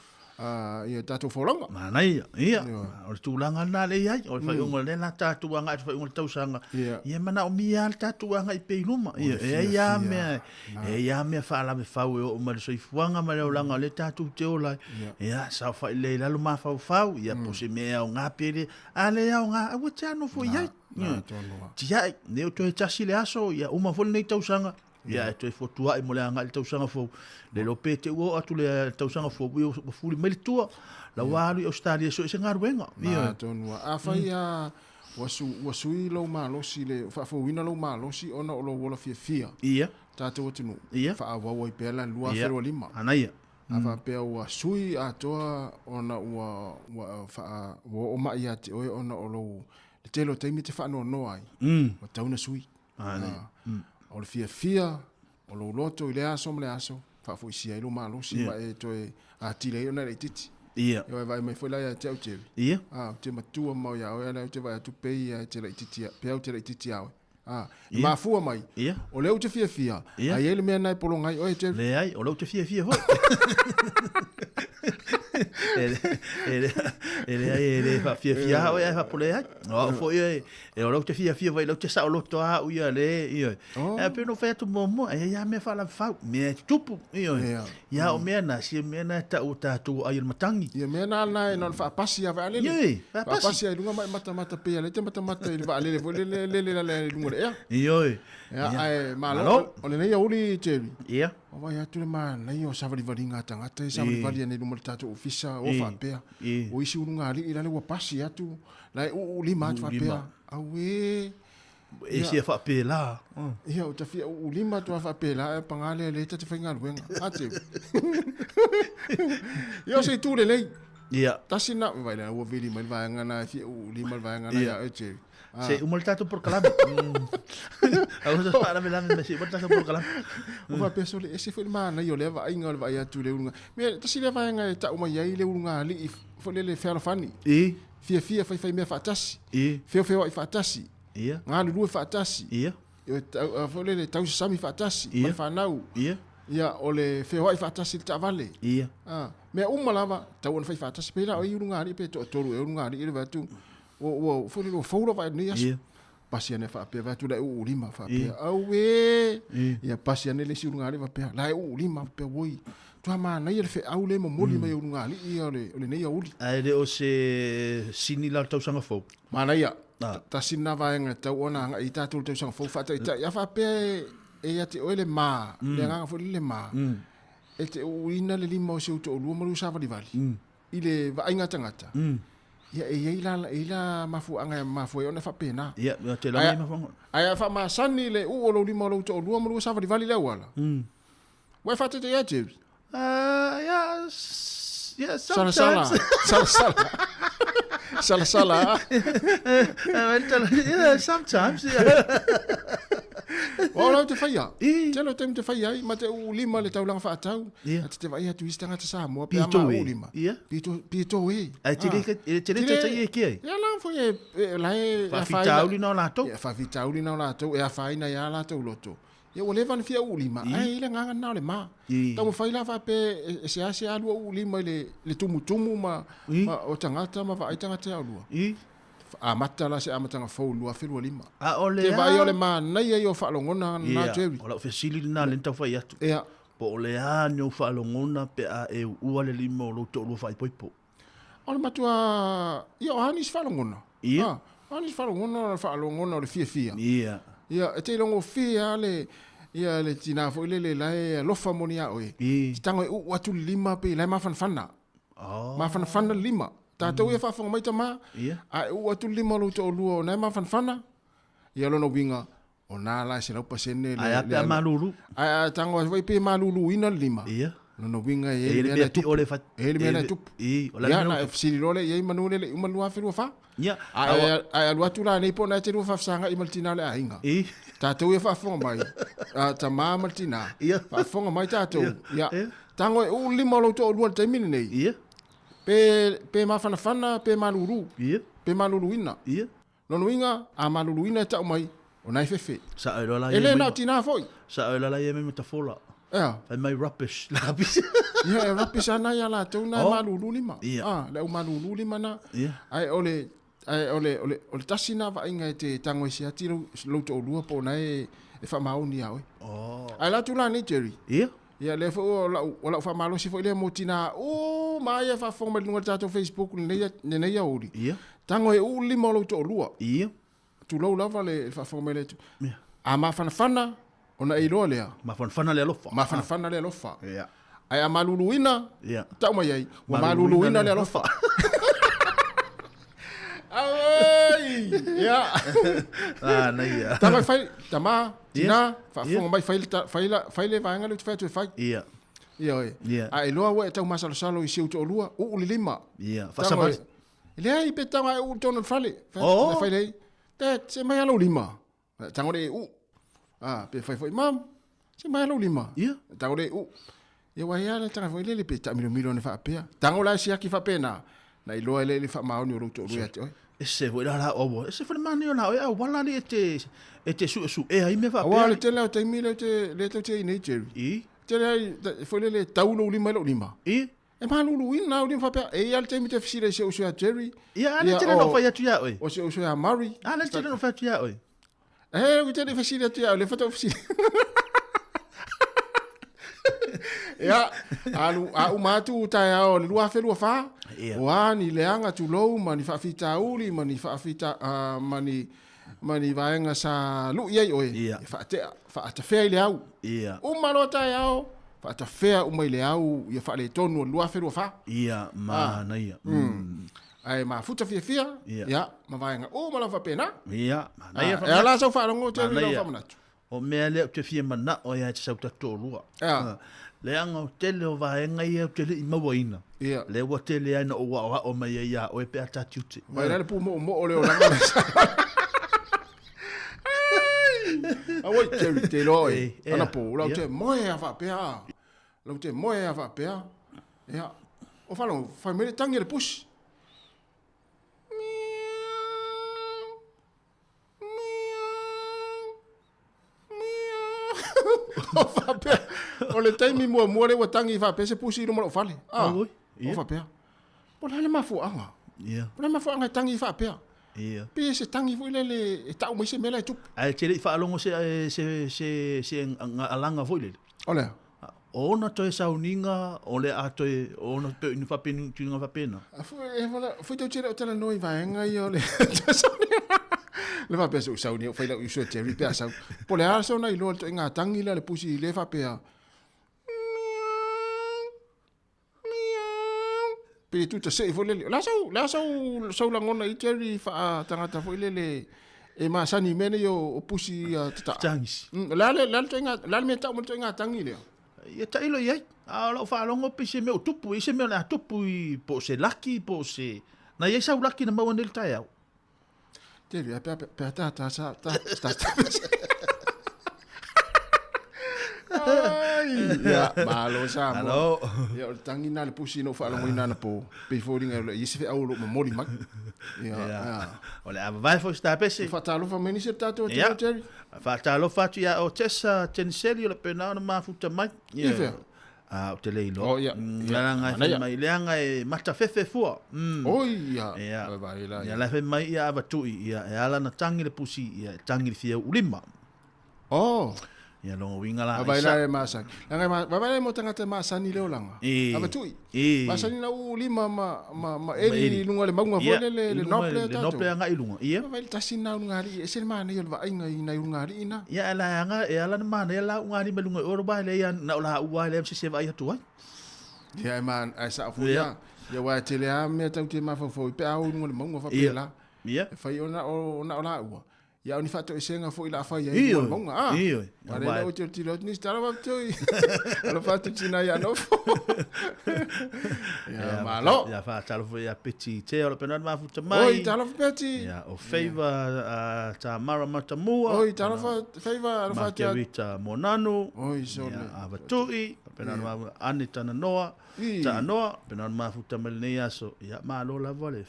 Speaker 1: ia tatou folauga.
Speaker 18: Manaia, ia, o le tulaga lena lea e i ai, o le faaiuga lea la tatou agai i le faaiuga o le tausaga, ia manaomia lava le tatou agai pea i luma. Ia, e ai lava mea, e ai lava mea faalavefau e oo mai le soifuaga ma le olaga o lea tatou te ola ai. Ia, saofai lelei i lalo mafaufau, ia po o se mea e aoga pe le, a le aoga, aua e te nofo i ai. Tiai, lea ua toe tasi le aso, ia uma foi lenei tausaga, Ia, e toe fotuai mo le agai i le tausaga fou. Le iloa pe te ua oo atu le tausaga fou, ua fuli mai le tua. La ua alu i Australia e sue se galuega.
Speaker 1: Na, tonu lava. Afai lava ua su, ua sui lou malosi, le faafouina lou malosi ona o lou ola fiafia.
Speaker 18: Ia.
Speaker 1: Tatou atunuu.
Speaker 18: Ia.
Speaker 1: Faaauau ai pea la le 2025.
Speaker 18: Manaia.
Speaker 1: A faapea ua sui atoa ona ua, ua, faa, ua oo mai ia te oe ona o lou, le tele o taimi e te faanoanoa ai. Ua tatau ona sui.
Speaker 18: Manaia.
Speaker 1: O le fiafia o lou loto i lea aso ma lea aso, faafoisia ai lou malosi ma e toe atili ai ona e laitiiti.
Speaker 18: Ia.
Speaker 1: Ia, e vaai mai foi la ia te au Jerry.
Speaker 18: Ia.
Speaker 1: A, ou te matua mau ia oe, a lea ou te vaai atu pei ia e te laitiiti, pea ou te laitiiti ia oe. A, e mafua mai,
Speaker 18: Ia.
Speaker 1: o lea ou te fiafia,
Speaker 18: Ia.
Speaker 1: a i ai le mea lena e pologa ai oe Jerry.
Speaker 18: Leai, o lea ou te fiafia foi. E leai, e le faafiafia lava oe ae faapolea ai. O au foi e, E o lau te fiafia vai lau te saoloto a au ia le, ioe.
Speaker 1: Oh.
Speaker 18: E pei ona fai atu muamua, e i ai lava mea faalavefau, mea e tutupu, ioe.
Speaker 1: Yeah.
Speaker 18: Ia o mea na, sia mea na e tau o tatou ai o le matangi.
Speaker 1: Ia mea na na e na ona faapasi lava vaalele.
Speaker 18: Ioe, faapasi.
Speaker 1: Faapasi ai i luga ma e matamata pei a lea e te matamata i le vaalele foi lele e lele lala i luga o le ea.
Speaker 18: Ioe.
Speaker 1: Ia, ae malo,
Speaker 18: Malo.
Speaker 1: o lenei aoauli Jerry.
Speaker 18: Ia.
Speaker 1: Ua vaai atu le manaia o savalivaliga a tagata e savalivali ane i luma o le tatou ofisa o faapea. O isi ulugalii lale ua pasi atu, la e uu lima atu faapea, auē.
Speaker 18: E sia faapela.
Speaker 1: Ia, ua ta fia uu lima atu lava faapela, ae paga lea lea ta te faigaluega. A te. Ia, o se itu lelei.
Speaker 18: Ia.
Speaker 1: Tasi na, vai lea ua vili mai le vaega na e fia uu lima le vaega na ia oe Jerry.
Speaker 18: Se uma le tatou polokalame. Aua se faalavelave mai se uma le tatou polokalame.
Speaker 1: Ua faapea sole ese foi le manaia o lea vaaiga o le vaai atu i le uluga. Mea tasi lea vaega e tau mai ai le ulugalii foi lele fealofani.
Speaker 18: I.
Speaker 1: Fiafia faifai mea faatasi.
Speaker 18: I.
Speaker 1: Feofeoai faatasi.
Speaker 18: Ia.
Speaker 1: Galulue faatasi.
Speaker 18: Ia.
Speaker 1: Foi lele tausasami faatasi
Speaker 18: ma
Speaker 1: le fanau.
Speaker 18: Ia.
Speaker 1: Ia, o le feoai faatasi i le taavale.
Speaker 18: Ia.
Speaker 1: Ah, mea uma lava, tau ona fai faatasi. Pei la o ai ulugalii pe toatolu ea ulugalii le vaai atu, ua, ua, foi lele ua fou lava i lenei aso.
Speaker 18: Ia.
Speaker 1: Pasi ane faapea, vaai atu la e uu lima, faapea,
Speaker 18: Ia.
Speaker 1: auē.
Speaker 18: Ia.
Speaker 1: Ia, pasi ane le isi ulugalii faapea, la e uu lima, faapea, oi, matua manaia le feau lea e momoli mai e ulugalii ia o le, o lenei aoauli.
Speaker 18: Ae le o se sini la o le tausaga fou.
Speaker 1: Manaia.
Speaker 18: Ah.
Speaker 1: Tasi lena vaega e tatau ona agai i tatou i le tausaga fou, faataitai. A faapea e, e ia te oe le ma, le agaga foi lele le ma, e te uuina le lima o si ou toalua ma lou savalivali i le vaaiga a tagata, ia e i ai la, e i ai la mafuaaga e mafua ai ona e faapena.
Speaker 18: Ia, ia te lava i mafuaaga.
Speaker 1: Ae a faamasani le uu o lou lima o lou toalua ma lua savalivali i le auala, ua e faataitai ia Jerry?
Speaker 18: Yeah, yeah,
Speaker 1: Sala sala,
Speaker 18: sometimes.
Speaker 1: sala sala. Sala sala.
Speaker 18: Yeah, sometimes. Yeah.
Speaker 1: O lau te whaia. Tele o taimi te whaia ai, ma te uu lima le taulaga whaatau.
Speaker 18: Ia.
Speaker 1: A te te vaai atu isi tagata Samoa pe a
Speaker 18: Pito
Speaker 1: ma
Speaker 18: e.
Speaker 1: uu lima.
Speaker 18: Ia.
Speaker 1: Pito, pito e.
Speaker 18: Ai, tele
Speaker 1: Ah.
Speaker 18: ka- e tele
Speaker 1: Tele-
Speaker 18: taitai e ke ai.
Speaker 1: Ia la foi e, e la e
Speaker 18: Faafitauli na o latou.
Speaker 1: Ia, faafitauli na o latou, e afaina ia latou loto. Ia ua leva ona fia uu lima, ae i le agaga lena o le ma. Taumafai la faapea e, e seasea lua uu lima i le, le tumutumu ma, ma o tagata ma vaai tagata ia olua. Amata la se amataga fou 2025.
Speaker 18: A o le
Speaker 1: Te vaai
Speaker 18: a-
Speaker 1: o le manaia ia o faalogona na
Speaker 18: Ia,
Speaker 1: Jerry.
Speaker 18: o lau fesili lena le taufai atu.
Speaker 1: Ia.
Speaker 18: Po o le a ni ou faalogona pe a e uua le lima o lou toalua faaipoipo.
Speaker 1: O le matua, ia o a nisi faalogona.
Speaker 18: Ia.
Speaker 1: Ah, o a nisi faalogona o le faalogona o le fiafia.
Speaker 18: Ia.
Speaker 1: Ia, e te ilogofie lava le, ia le tinā foi lele la e alofa moni ia oe. Te tago e uu atu le lima pe la e mafanafana.
Speaker 18: Oh.
Speaker 1: Mafanafana le lima. Tatou ia faafofoga mai tamā,
Speaker 18: Ia.
Speaker 1: a e uu atu le lima o lou toalua o na e mafanafana, ia lona uiga, o na la e 100% le...
Speaker 18: Ae a pe a malulu.
Speaker 1: Ae a tago ai foi pe maluluina le lima.
Speaker 18: Ia.
Speaker 1: Lona uiga e
Speaker 18: E
Speaker 1: i ai
Speaker 18: i
Speaker 1: le
Speaker 18: le
Speaker 1: mea
Speaker 18: mea
Speaker 1: na e tupu.
Speaker 18: o le fat-
Speaker 1: E i ai le mea
Speaker 18: e
Speaker 1: na e
Speaker 18: le-
Speaker 1: tupu.
Speaker 18: I, o le
Speaker 1: Ia,
Speaker 18: mea
Speaker 1: na
Speaker 18: na
Speaker 1: e fesili loa lea i ai manu lele i uma 2024.
Speaker 18: Ia.
Speaker 1: Ae ae alu atu la nei po o na e te lua faafesagai ma le tinā o le aiga.
Speaker 18: I.
Speaker 1: Tatou ia faafofoga mai, a, tamā ma le tinā.
Speaker 18: Ia.
Speaker 1: Faafofoga mai tatou.
Speaker 18: Ia.
Speaker 1: Ia. Tago e uu le lima o lou toalua i le taimi lenei.
Speaker 18: Ia.
Speaker 1: Pe, pe mafanafana, pe malulu.
Speaker 18: Ia.
Speaker 1: Pe maluluina.
Speaker 18: Ia.
Speaker 1: Lona uiga, a maluluina e tau mai, o na e fefe.
Speaker 18: Sa oe loa la
Speaker 1: E
Speaker 18: ia
Speaker 1: le
Speaker 18: mai-
Speaker 1: na o tinā foi.
Speaker 18: Sa oe loa la ia mai matafola.
Speaker 1: Ea.
Speaker 18: Fai mai rubbish. Rubbish.
Speaker 1: Ia, e rubbish ana ia latou na e
Speaker 18: Oh.
Speaker 1: malulu lima.
Speaker 18: Ia.
Speaker 1: Ah, le au malulu lima na.
Speaker 18: Ia.
Speaker 1: Ae o le, ae o le, o le, o le tasi na vaaiga e te tago e siati lou, lou toalua po o na e, e faamaoni ia oe.
Speaker 18: Oh.
Speaker 1: Ae la atu la nei, Jerry.
Speaker 18: Ia.
Speaker 1: Ia, lea foi o lau, o lau faamalosi foi lea mo tinā uma ia faafofoga mai luga o le tatou Facebook lenei, lenei aoauli.
Speaker 18: Ia.
Speaker 1: Tago e uu le lima o lou toalua.
Speaker 18: Ia.
Speaker 1: Tulou lava le faafofoga mai le atu. A mafanafana, ona e iloa lea.
Speaker 18: Mafanafana le alofa.
Speaker 1: Mafanafana le alofa.
Speaker 18: Ia.
Speaker 1: Ae a maluluina,
Speaker 18: Ia.
Speaker 1: tau mai ai, ua maluluina le alofa. Auai! Ia.
Speaker 18: Ah, na ia.
Speaker 1: Tago e fai, tamā, tinā,
Speaker 18: Ia.
Speaker 1: faafofoga mai, fai le ta- fai la- fai le vaega lea ou te fai atu e fai.
Speaker 18: Ia.
Speaker 1: Ia oe.
Speaker 18: Ia.
Speaker 1: A e iloa ua e taumasalosalo i si ou toalua, uu le lima.
Speaker 18: Ia.
Speaker 1: Tago e-
Speaker 18: Faasavali.
Speaker 1: Leai pe tago ae uu i totonu o le fale. Fai
Speaker 18: Oh.
Speaker 1: fai lea, Dad, se mai a lou lima. Tago lea e uu. Ah, pe fai foi, Mom, se mai a lou lima.
Speaker 18: Ia.
Speaker 1: Tago lea e uu. Ia ua ia le taga foi lele pe taamilomilo ane faapea. Tago la e siaki faapena. Na iloa e le le faamaoni o lou toalua ia te oe.
Speaker 18: Ese foi la la o. Ese foi le manaia o la oe au wala li e te e te sue sue ai mea faapea.
Speaker 1: Aua le tele o taimi lea ou te lea tou te ai nei Jerry.
Speaker 18: I.
Speaker 1: Tele ai foi lele tau lou lima i lou lima.
Speaker 18: I.
Speaker 1: E maluluina au lima faapea. E i ai le taimi te fesili ai si ou uso ia Jerry.
Speaker 18: Ia, a le tele na fai atu ia oe.
Speaker 1: O si ou uso ia Murray.
Speaker 18: A le tele na fai atu ia oe.
Speaker 1: E, ou te le fesili atu ia, o le faatoa fesili. Ia, alu, a uma atu taeao o le 2024,
Speaker 18: Ia.
Speaker 1: o a ni leaga tulou ma ni faafitauli ma ni faafita, ma ni, ma ni vaega sa lui ai oe.
Speaker 18: Ia.
Speaker 1: E faatea, faatafea i le au.
Speaker 18: Ia.
Speaker 1: Uma loa taeao, faatafea uma i le au ia faaletonu o le 2024.
Speaker 18: Ia, manaia.
Speaker 1: Ae mafuta fiafia,
Speaker 18: Ia.
Speaker 1: ia, ma vaega uma lava faapena.
Speaker 18: Ia, manaia.
Speaker 1: Ah, e ala sau faalogo Jerry lau
Speaker 18: Manaia.
Speaker 1: faamanatu.
Speaker 18: O mea lea ou te fia manao ia e te sau tatoalua.
Speaker 1: Ia.
Speaker 18: Ah, Leaga o tele o vaega ia ou te le i mauaina.
Speaker 1: Ia.
Speaker 18: Lea ua tele ai na ou aoao mai ai ia oe pe a tatiute.
Speaker 1: Mai la le pumoomoo o le olaga le sa. Jerry, te iloa oe. Anapo, lau te moe a faapea. Lau te moe a faapea. Ia, o faalogo, fai mai le tagi a le pusi. O faapea, o le taimi muamua lea ua tagi faapea se pusi i luma o lou fale. Ah, o faapea, po o le a le mafuaaga? Po o le a le mafuaaga e tagi faapea? Pe se tagi foi lele e tau mai se mea la e tupu.
Speaker 18: Ae te le i faalogo se se se se alaga foi lele.
Speaker 1: O le a?
Speaker 18: O ona toe sauniga o le a toe o ona pe inu faapeni tulaga faapena.
Speaker 1: Foi tau tele o talanoa i vaega ia o le toe sauniga. Le faapea se u sauni o fai lau uso e Jerry pe a sau. Po o le a sona iloa le toaiga tangi lea a le pusi le faapea pe tu ta sei foi lele. La sau la sau sau lagona i Jerry faa tagata foi lele e masani i mea nei o pusi tata'a.
Speaker 18: Tagisi.
Speaker 1: O le a le ituaiga, o le a le mea e tau mai le ituaiga tagi lea?
Speaker 18: Ia tailo i ai. A o lau faalogo pei se mea o tupu, e i ai se mea o le a tupu i, po o se laki, po o se... Na i ai sau laki na maua nei i le taeao?
Speaker 1: Tele, a pe, pe a ta ta sa ta ta ta. Ai, ia, malo Samoa.
Speaker 18: Malo.
Speaker 1: Ia, o le tagi lena a le pusi na ou faalogoina anapo, pei foliga e i ai se feau o lo o momoli mai.
Speaker 18: Ia, ia. O le a vavae foi se tapese.
Speaker 1: Faatalofa mai nisi o le tatou atunuu, Jerry.
Speaker 18: Faatalofa atu ia Otesa Teniseli o le pena ona mafuta mai.
Speaker 1: I fea?
Speaker 18: A, ou te le iloa.
Speaker 1: Oh, ia.
Speaker 18: Leaga e fai mai, leaga e matafefe fua.
Speaker 1: Oi, ia.
Speaker 18: Ia. Ia, la e fai mai ia avatui, ia, e ala na tangi le pusi, ia, e tangi le fia ulima.
Speaker 1: Oh.
Speaker 18: Ia longa uiga la
Speaker 1: Vaai la e masani. Langa ma vaai la mo tagata e masani le olaga. Avatui. Masani na uu lima ma ma ma eli i luga o le mauga foi lele le knob lea tatou.
Speaker 18: Le knob lea agai i luga. Ia.
Speaker 1: Vaai le tasi lena o ulugalii e ese le manaia o le vaaiga i nai ulugalii na.
Speaker 18: Ia la e aga e ala na manaia la ulugalii mai luga i o aua e leai na o laua lava e leai ma se isi e vaai atu ai.
Speaker 1: Ia e ma ae sao foi lava. Ia aua e tele lava mea tatou te mafaufau ai pe a o i luga o le mauga faapela.
Speaker 18: Ia.
Speaker 1: E fai ona o na o laua. Ia o ni faatoesega foi la fai ai i mauga. Ah.
Speaker 18: Ioe.
Speaker 1: A lea ua tilotilo atu nisi tala faapitoi. Alofa atu tina ia nofo. Ia malo.
Speaker 18: Ia faatalofa foi ia Peti Tea o le pena mafuta mai.
Speaker 1: Oi talofa Peti.
Speaker 18: Ia o Favor Tamara Matamua.
Speaker 1: Oi talofa Favor alofa atu.
Speaker 18: Margarita Monanu.
Speaker 1: Oi sole.
Speaker 18: Ia Avatui. Pena mafuta Ane Tananoa. Taanoa. Pena mafuta mai lenei aso. Ia malo lava le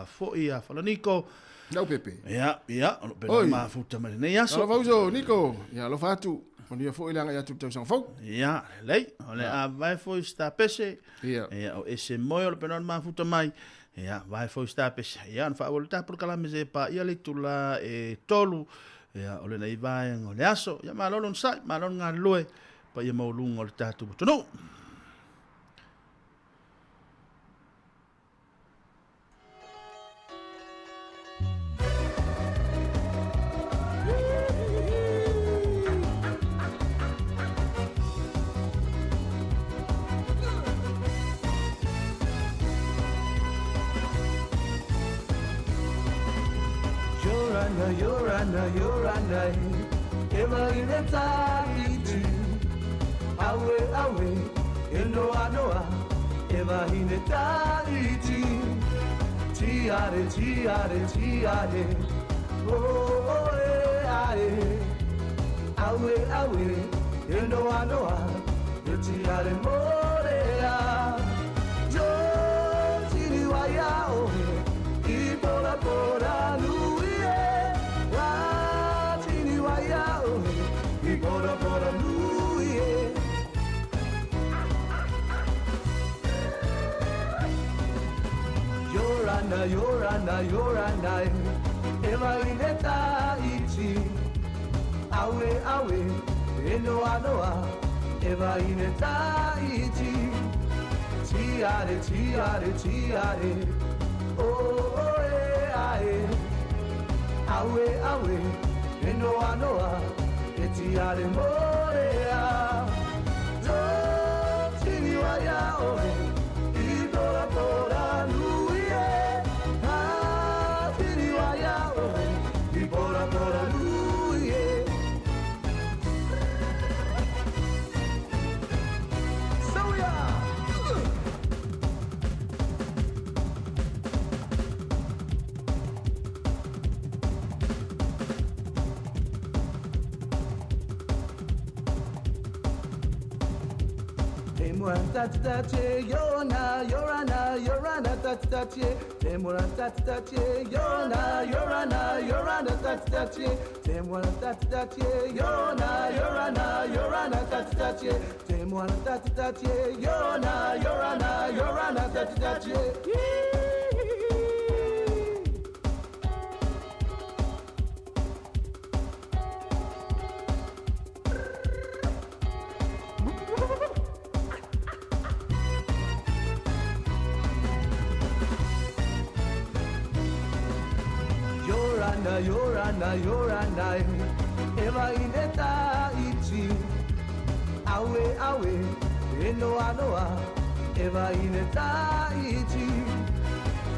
Speaker 18: foi a Falaniko.
Speaker 1: Lau pepe.
Speaker 18: Ia, ia, o lo pena mafuta mai lenei aso.
Speaker 1: Alofa uso, Niko. Ia, alofa atu. Manuia foi le agai atu i le tausaga fou.
Speaker 18: Ia, lelei. O le a vae foi se tapese.
Speaker 1: Ia.
Speaker 18: Ia, o ese moe o le pena mafuta mai. Ia, vae foi se tapese. Ia, ona faaauau le tapu le kalame se paia le itula e 3. Ia, o lenei vaega o le aso. Ia, malo le onosai, malo le galulue. Paia maualuga o le tatou atunuu.
Speaker 3: Yorana, Yorana, Yorana, Eva ile taiti. Awe, awe, e noa noa, e vahine taiti. Tiare, tiare, tiare, oh, oh, e, ae. Awe, awe, e noa noa, e tiare morea. Jo, tini waia ohe, i pora pora nui e. Wa, tini waia ohe, i pora pora nui e. Yorana, Yorana, Yorana, e vahine taiti. Awe, awe, e noa noa, e vahine taiti. Tiare, tiare, tiare, oh, oh, e, ae. Awe, awe, e noa noa, e tiare morea. Jo, tini waia ohe, i pora pora nui e. Ha, tini waia ohe, i pora pora nui e. Soya! Te mora ta ta che yo na yo na yo na ta ta che. Te mora ta ta che yo na yo na yo na ta ta che. Te mora ta ta che yo na yo na yo na ta ta che. Te mora ta ta che yo na yo na yo na ta ta che. Yorana, Yorana, Yorana, Eva ineta ichi. Awe, awe, enoa noa, Eva ineta ichi.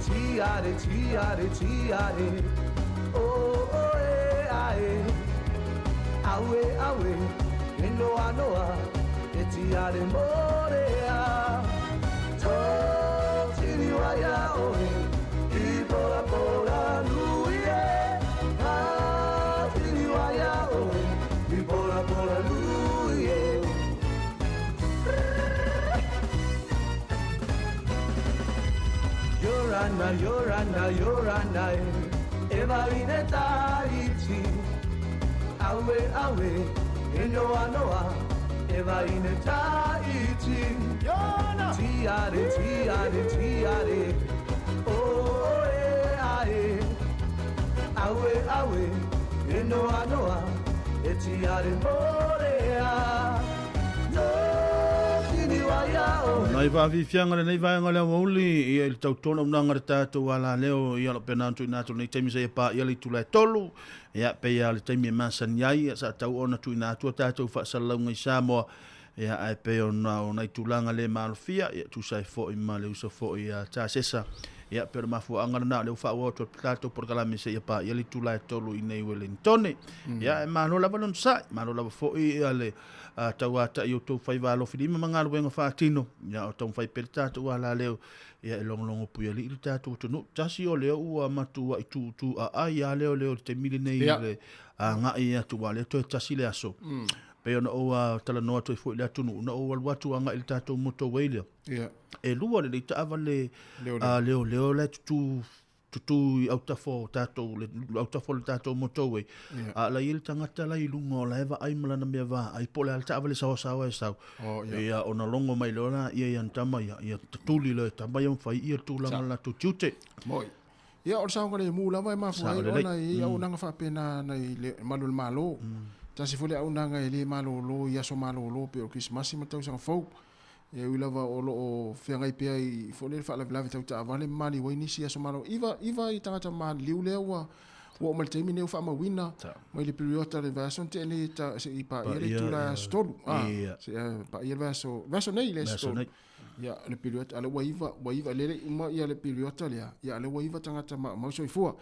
Speaker 3: Tiare, tiare, tiare, oh, oh, e, ae. Awe, awe, enoa noa, e tiare morea. Tō tini waia oe, i pora pora nui e. Ah, tini waia oe, i pora pora nui e. Yorana, Yorana, Yorana, Eva ineta ichi. Awe, awe, enoa noa, Eva ineta ichi. Tiare, tiare, tiare, oh, e, ae. Awe, awe, enoa noa, e tiare morea. No, tini waia oe.
Speaker 18: Nai vaafiafiaga lenei vaega o le aoauli ia i le tautoga auaunaga a le tatou alaleo ia o lo o pena atu i na atu lenei taimi seia paia le itula e tolu ia pei lava o le taimi e masani ai ia sa tatau ona tuuina atu a tatou faasalalauga i Samoa ia ae pei ona o nai tulaga le malofia ia tusa ai foi ma le uso foi ia Tasesa ia pei o le mafuaaga lena o lea ua faaauau atu ai le tatou polokalame seia paia le itula e tolu i nei Wellingtone ia e malo lava le onosai malo lava foi ia le tauata'i i outou faiva alofilima ma galuega faatino ia o taumafai pea le tatou alaleo ia e logologo puiali'i le tatou atunuu. Tasi o lea ua matua'i tuutuuaai a lea o lea o le taimi lenei i le agai atu aua o lea toe tasi le aso. Pei ona ou talanoa atu ai foi i le atunuu, na ou alu atu agai i le tatou motorway lea, e lua lelei taavale leoleo la e tutū tutū i autafa o tatou, le autafa o le tatou motorway, a la i ai le tagata la i luga o la e vaai ma lana mea vaai, po o le a le taavale saoasaoa e sau.
Speaker 1: Oh, yeah.
Speaker 18: Ia, ona logo mai loa la ia i ana tama ia, ia tatuli loa e tama ia ma fai ia le tulaga o le latou tiute.
Speaker 1: Moi. Ia, o le saogalemu lava e mafua ai
Speaker 18: Saolelei.
Speaker 1: ona e i ai auaunaga faapena nai le malu o le Malo. Tasi foi le auaunaga e le malolo i aso malolo pei o le Kerisimasi ma le tausaga fou. E ui lava o lo o feagai pea i foi lea faalavelave tau taavale ma maliu ai nisi i aso malo. Iva, iva i tagata maliliu lea ua ua oo mai le taimi nei ua faamauina mai le piriota le vaiaso na tea nei ta, se i paia le itula e aso tolu. Ah, se i paia le vaiaso, vaiaso nei le aso tolu. Ia, le piriota, a lea ua iva, ua iva, lea e le i uma ia le piriota lea, ia a lea ua iva tagata maumau soifua.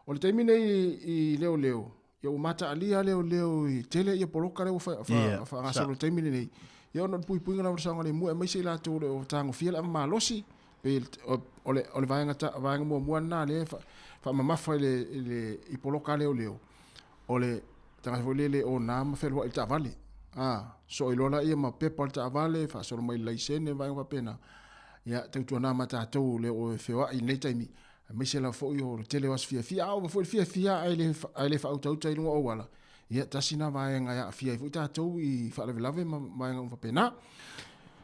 Speaker 1: O le taimi nei i leoleo, Ia ua mataalia leoleo i tele ia poloka lea ua faagasolo i le taimi lenei. Ia ona o le puipuiga lava o le saogalemu aemaise i latou o lo o tagofia le ava malosi, pei o le vaega muamua lena lea e faamamafa i poloka a leoleo, o le tagata foi lele o na ma fealuai i le taavale. Soo ai loa laia ma pepa o le taavale, faasolo mai i le laisene ma vaega faapena. Ia tautuana ma tatou o lea o feoai i lenei taimi, Aemaise lava foi o le tele o aso fiafia, a ova foi le fiafia ae le, ae le faautauta i luga o auala, ia tasi na vaega e aafia ai foi tatou i faalavelave ma vaega uma faapena.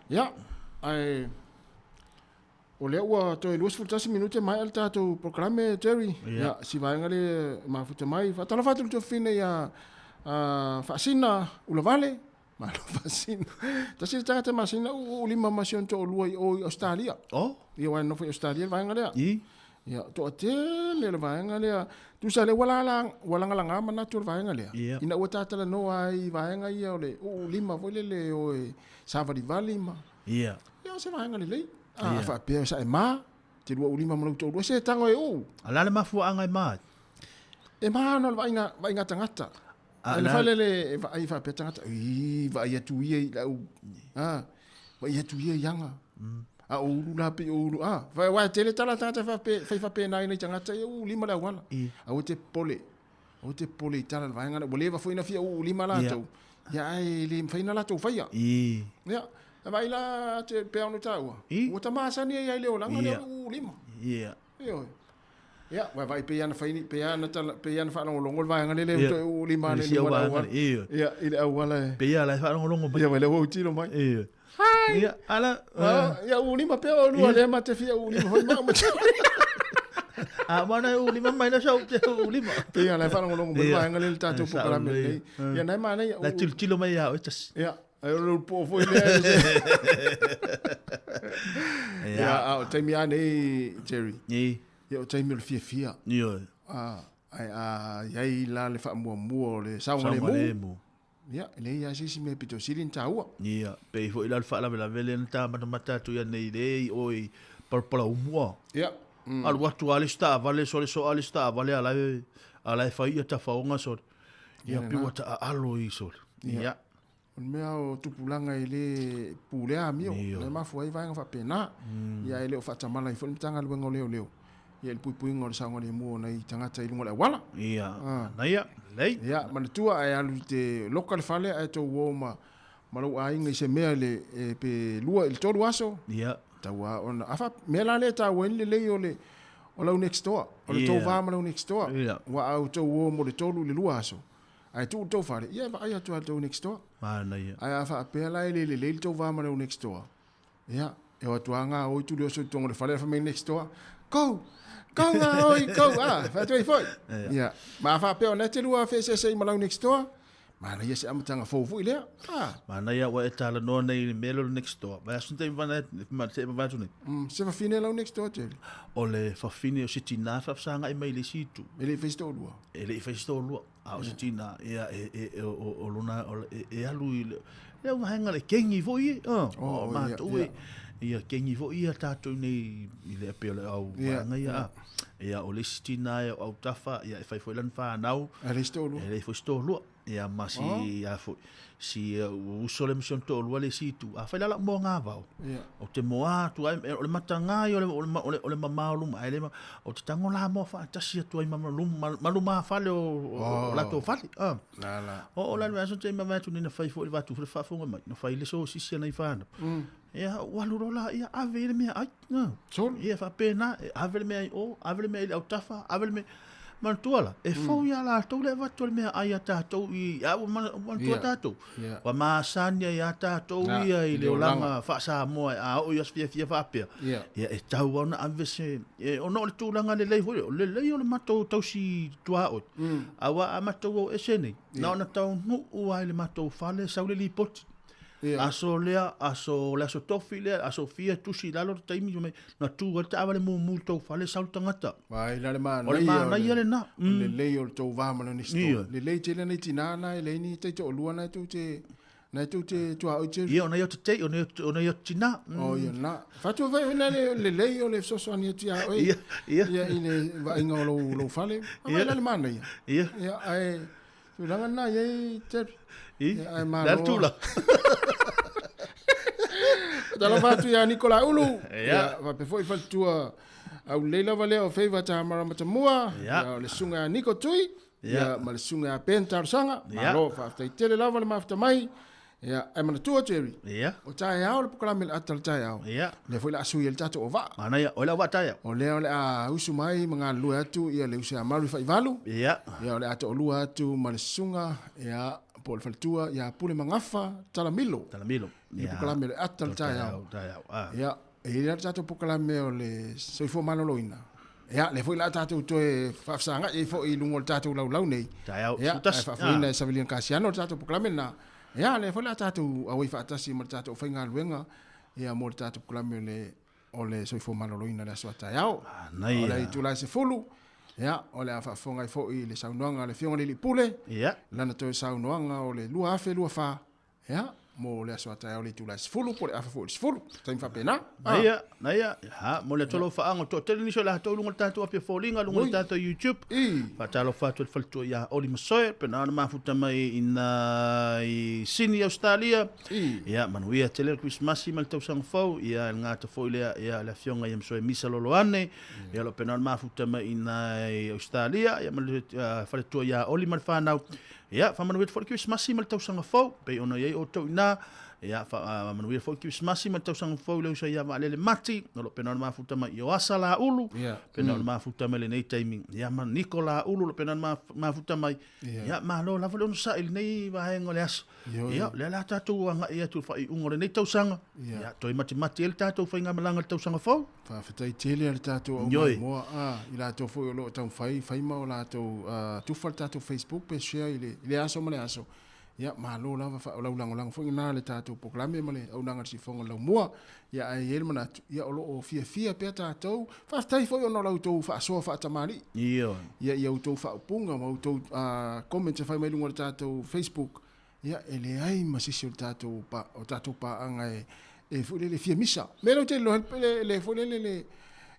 Speaker 1: Ia, ae o lea ua toe 21 minute maea le tatou polokalame, Jerry. Ia, si vaega lea e mafuta mai. Faatalofa atu i le tuafafine ia Faasina Ulavale. Malo masina. Tasi le tagata masina u u lima ma si ona toalua i o i Australia.
Speaker 18: Oh.
Speaker 1: Ia aua e nofo i Australia le vaega lea.
Speaker 18: I.
Speaker 1: Ia toatele le vaega lea. Tusa lea ua lala ua lagalaga manatu o le vaega lea.
Speaker 18: Ia.
Speaker 1: Ina ua tatalanoa ai i vaega ia o le uu lima foi lele o e savalivali ma.
Speaker 18: Ia.
Speaker 1: Ia o se vaega lelei. A faapea sa e ma te lua uu lima ma lou toalua se tago e uu.
Speaker 18: A o le a le mafuaaga e ma ai?
Speaker 1: E ma ana o le vaaiga vaaiga tagata. A le fale le e vaai faapea tagata, ii, vaai atu ia i lau, a, vaai atu ia i aga. A o ulu la pei o ulu, a, vai aua e tele tala tagata faapea, fai faapena i nai tagata, ia uu lima le auala. Aua te popole, aua te popole i tala le vaega lea. Ua leva foi ona fia uu lima latou, ia ae le mafai ona latou faia. Ia. E vaai la te pea ona taua. Ua ta masani ai ai le olaga lea o lima.
Speaker 18: Ia.
Speaker 1: Ioe. Ia, ua vaai pei ana fai pei ana tala pei ana faalogologo le vaega lele ua toe uu lima ane i luma o le auala. Ia, i le auala e.
Speaker 18: Pei a la e faalogologo
Speaker 1: mai. Ia, ua le ua tilo mai.
Speaker 18: Ia.
Speaker 1: Hi.
Speaker 18: Ia, ala.
Speaker 1: Ia uu lima pea o lua lea ma te fia uu lima foi ma ma te.
Speaker 18: A mana uu lima mai la sau te uu lima.
Speaker 1: Pei a la e faalogologo mai le vaega lele tatou polokalame lenei. Ia, nai manaia.
Speaker 18: La tilotilo mai ia oe tasi.
Speaker 1: Ia. Ai o le po foi lea. Ia, a o taimi a nei, Jerry.
Speaker 18: Ia.
Speaker 1: Ia o taimi o le fiafia.
Speaker 18: Ia.
Speaker 1: A, ai a iai la le faamuamua o le saogalemu. Ia, e leai lava se isi mea pito sili ona taua.
Speaker 18: Ia, pei foi la le faalavelave lea na ta matamata atu ia nei le i o i Palapalaumua.
Speaker 1: Ia.
Speaker 18: Alu atu lava le isi taavale sole soa le isi taavale a la e, a la e fai ia tafaoga sole. Ia, pei ua taaalo i sole. Ia.
Speaker 1: O le mea o tupulaga e le pulea amio, lea e mafua ai vaega faapena. Ia e le o faatamala ai foi le Matagaluega o Leoleo ia i le puipuiga o le saogalemu o nai tagata i luga o le auala.
Speaker 18: Ia, manaia, lelei.
Speaker 1: Ia, manatua ae alu i te loka le fale ae tou o ma ma lou aiga i se mea le e, pe 2 i le 3 aso.
Speaker 18: Ia.
Speaker 1: Tau lava ona a faap, mea la lea e taua ai le lelei o le o lau next door, o le tou va ma lau next door.
Speaker 18: Ia.
Speaker 1: Ua a outou o mo le 3 i le 2 aso. Ae tuu le tou fale, ia e vaai atu lava i le tou next door.
Speaker 18: Manaia.
Speaker 1: Ae a faapea la e le lelei le tou va ma lau next door, ia, e o atu lava gaoi tuli oso i totonu o le fale ae fai mai le next door, Go! Go gaoi, go! A, fai atu ai foi. Ia, ma a faapea o lena e te lua feeseeseai ma lau next door, manaia se amataga fou foi lea.
Speaker 18: A. Manaia ua e talanoa nei i le mea lea o le next door. Vai aso taimi vana ma te vavae atu nei.
Speaker 1: Se fafine lau next door, Jerry?
Speaker 18: O le fafine o se tinā faafesagai mai i le isi itu.
Speaker 1: E le i fai se toalua?
Speaker 18: E le i fai se toalua. A o se tinā, ia, e, e, e, o, o lona, o, e, e alu i le, le au vaega le kengi foi e,
Speaker 1: Oh,
Speaker 18: o mātou e, ia kengi foi ia tātou nei i le ape o le au vaega ia, ia, o le isi tinā e o autafa, ia, e fai foi lana whānau.
Speaker 1: E le i se toalua.
Speaker 18: E le i foi se toalua. Ia, ma si, a foi, si uso le ma si ona toalua le isi itu. Afai la lau moa ngā vao. O te moa atu ai, o le matagā ia o le, o le, o le, o le mamao luma, ai le ma, o te tango la moa faatasi atu ai ma, ma, ma, ma luma fale o, o, o latou fale.
Speaker 1: La, la.
Speaker 18: O, o la le aso te ma atu nei na fai foi le vatu foi le faafofoga mai, na fai le so sisi ana i whānau. Ia, ua alu loa la, ia, ave i le mea ai. Ia, faapena, e ave le mea i o, ave le mea i le autafa, ave le mea... Manatua la, e fou iā latou le avatu o le mea ai a tatou i, a ua manatua tatou. Ua masani ai a tatou ia i le olaga faa-Samoa a oo i aso fiafia faapea. Ia, e tau lava ona ave se, ona o le tulaga lelei foi lea, o le lelei o le matou tausi tuaoi. Aua a matou o ese nei, na ona taunuu lava i le matou fale sau le lipoti. Aso lea, aso, le aso tofi lea, aso fia tusi i lalo le taimi mai, na tu ai le taavale mumu i le tou fale sau le tagata.
Speaker 1: Vai la le manaia.
Speaker 18: O le manaia lena.
Speaker 1: O le lelei o le tou va ma le next door. Lelei tele nei tinā na e leai ni taitoalua na e tou te na e tou te tuaoi tele.
Speaker 18: Ia, ona ia o te tei, ona ia o te tinā.
Speaker 1: O ia na. Faatua fai ona le lelei o le fesoasoani atu ia oe.
Speaker 18: Ia, ia.
Speaker 1: Ia i le vaaiga o lou, lou fale. Ia. Vai la le manaia.
Speaker 18: Ia.
Speaker 1: Ia, ae Tulaga lena i ai Terry.
Speaker 18: I?
Speaker 1: Ia, ae malo.
Speaker 18: Le a le tula?
Speaker 1: Talofa atu ia Nicola Ulu.
Speaker 18: Ia.
Speaker 1: Ia, faapea foi faletua aulelei lava lea o Favor Tamara Matamua.
Speaker 18: Ia.
Speaker 1: Ia, o le susuga ia Nico Tui.
Speaker 18: Ia.
Speaker 1: Ia, ma le susuga ia Ben Talosaga.
Speaker 18: Ia.
Speaker 1: Malo, faafetai tele lava le mafuta mai. Ia, ae manatua Jerry.
Speaker 18: Ia.
Speaker 1: O taeao le polokalame le ata o le taeao.
Speaker 18: Ia.
Speaker 1: Lea foi o le a sui ai le tatou auvaa.
Speaker 18: Manaia, o le auvaa taeao.
Speaker 1: O lea o le a usu mai ma galulue atu ia le uso ia Mary Faivalu.
Speaker 18: Ia.
Speaker 1: Ia o le a toalua atu ma le susuga ia po o le faletua ia Pule Magafa Talamilo.
Speaker 18: Talamilo.
Speaker 1: I le polokalame o le ata o le taeao.
Speaker 18: Taeao. Ah.
Speaker 1: Ia, e i ai la le tatou polokalame o le soifua maloloina. Ia, lea foi o le a tatou toe faafesagai ai foi i luga o le tatou laulau nei.
Speaker 18: Taeao,
Speaker 1: Ia,
Speaker 18: 11.
Speaker 1: ae faafoeina e Savaliana Kasiano le tatou polokalame lena. Ia, lea foi o le a tatou auai faatasi ma le tatou aufaigaluega ia mo le tatou polokalame o le o le soifua maloloina i le aso a taeao.
Speaker 18: Manaia.
Speaker 1: O le itula e 10, ia, o le a faafofoga ai foi i le saunoaga a le Afioga i le Alii Pule.
Speaker 18: Ia.
Speaker 1: Lana toe saunoaga o le 2024, ia, mo le aso a taeao i le itula e 10 po o le afa foi i le 10. Taimi faapena.
Speaker 18: Naia, naia, ha, mo le atu lau faaga, toatele nisi o latou i luga o le tatou api o foliga, luga o le tatou YouTube. Faatalofa atu i le faletua ia Oli Masoe, pena ona mafuta mai ina i Sydney, Australia. Ia, manuia tele le Krismasi ma le tausaga fou. Ia, e le gata foi lea, ia, le afioga ia Masoe Misa Loloane. Ia, o lo o pena ona mafuta mai ina i Australia, ia, ma le faletua ia Oli ma le whanau. Ia, faamanuia atu foi le Krismasi ma le tausaga fou, pei ona i ai outou i ina. Ia, faamanuia foi Kirisimasi ma le tausaga fou i le uso ia Vaalele Mati, o lo o pena ona mafuta mai i Oasa Laulu, pena ona mafuta mai lenei taimi, ia ma Niko Laulu o lo o pena ona mafuta mai. Ia, malo lava le onosai i lenei vaega o le aso. Ia, o lea o le a tatou agai atu i le faaiuga o lenei tausaga. Ia, toe matimati ai le tatou faigamalaga i le tausaga fou.
Speaker 1: Faafetai tele a le tatou au maimoa, i latou foi o lo o taumafai fai ma o latou tufa le tatou Facebook pe share i le aso ma le aso. Ia, malo lava o lau lagolago foi lena i le tatou polokalame ma le auaunaga a le Siufofoga o le Laumua. Ia, ae i ai le manatu, ia, o lo o fiafia pea tatou. Faafetai foi ona o la outou faasoa faatamalii.
Speaker 18: Ioe.
Speaker 1: Ia, i a outou faaupuga ma outou comments e fai mai i luga o le tatou Facebook. Ia, e leai ma se isi o le tatou, o tatou paaga e foi lele fia misa. O le mea lea ou te iloa ai le foi lele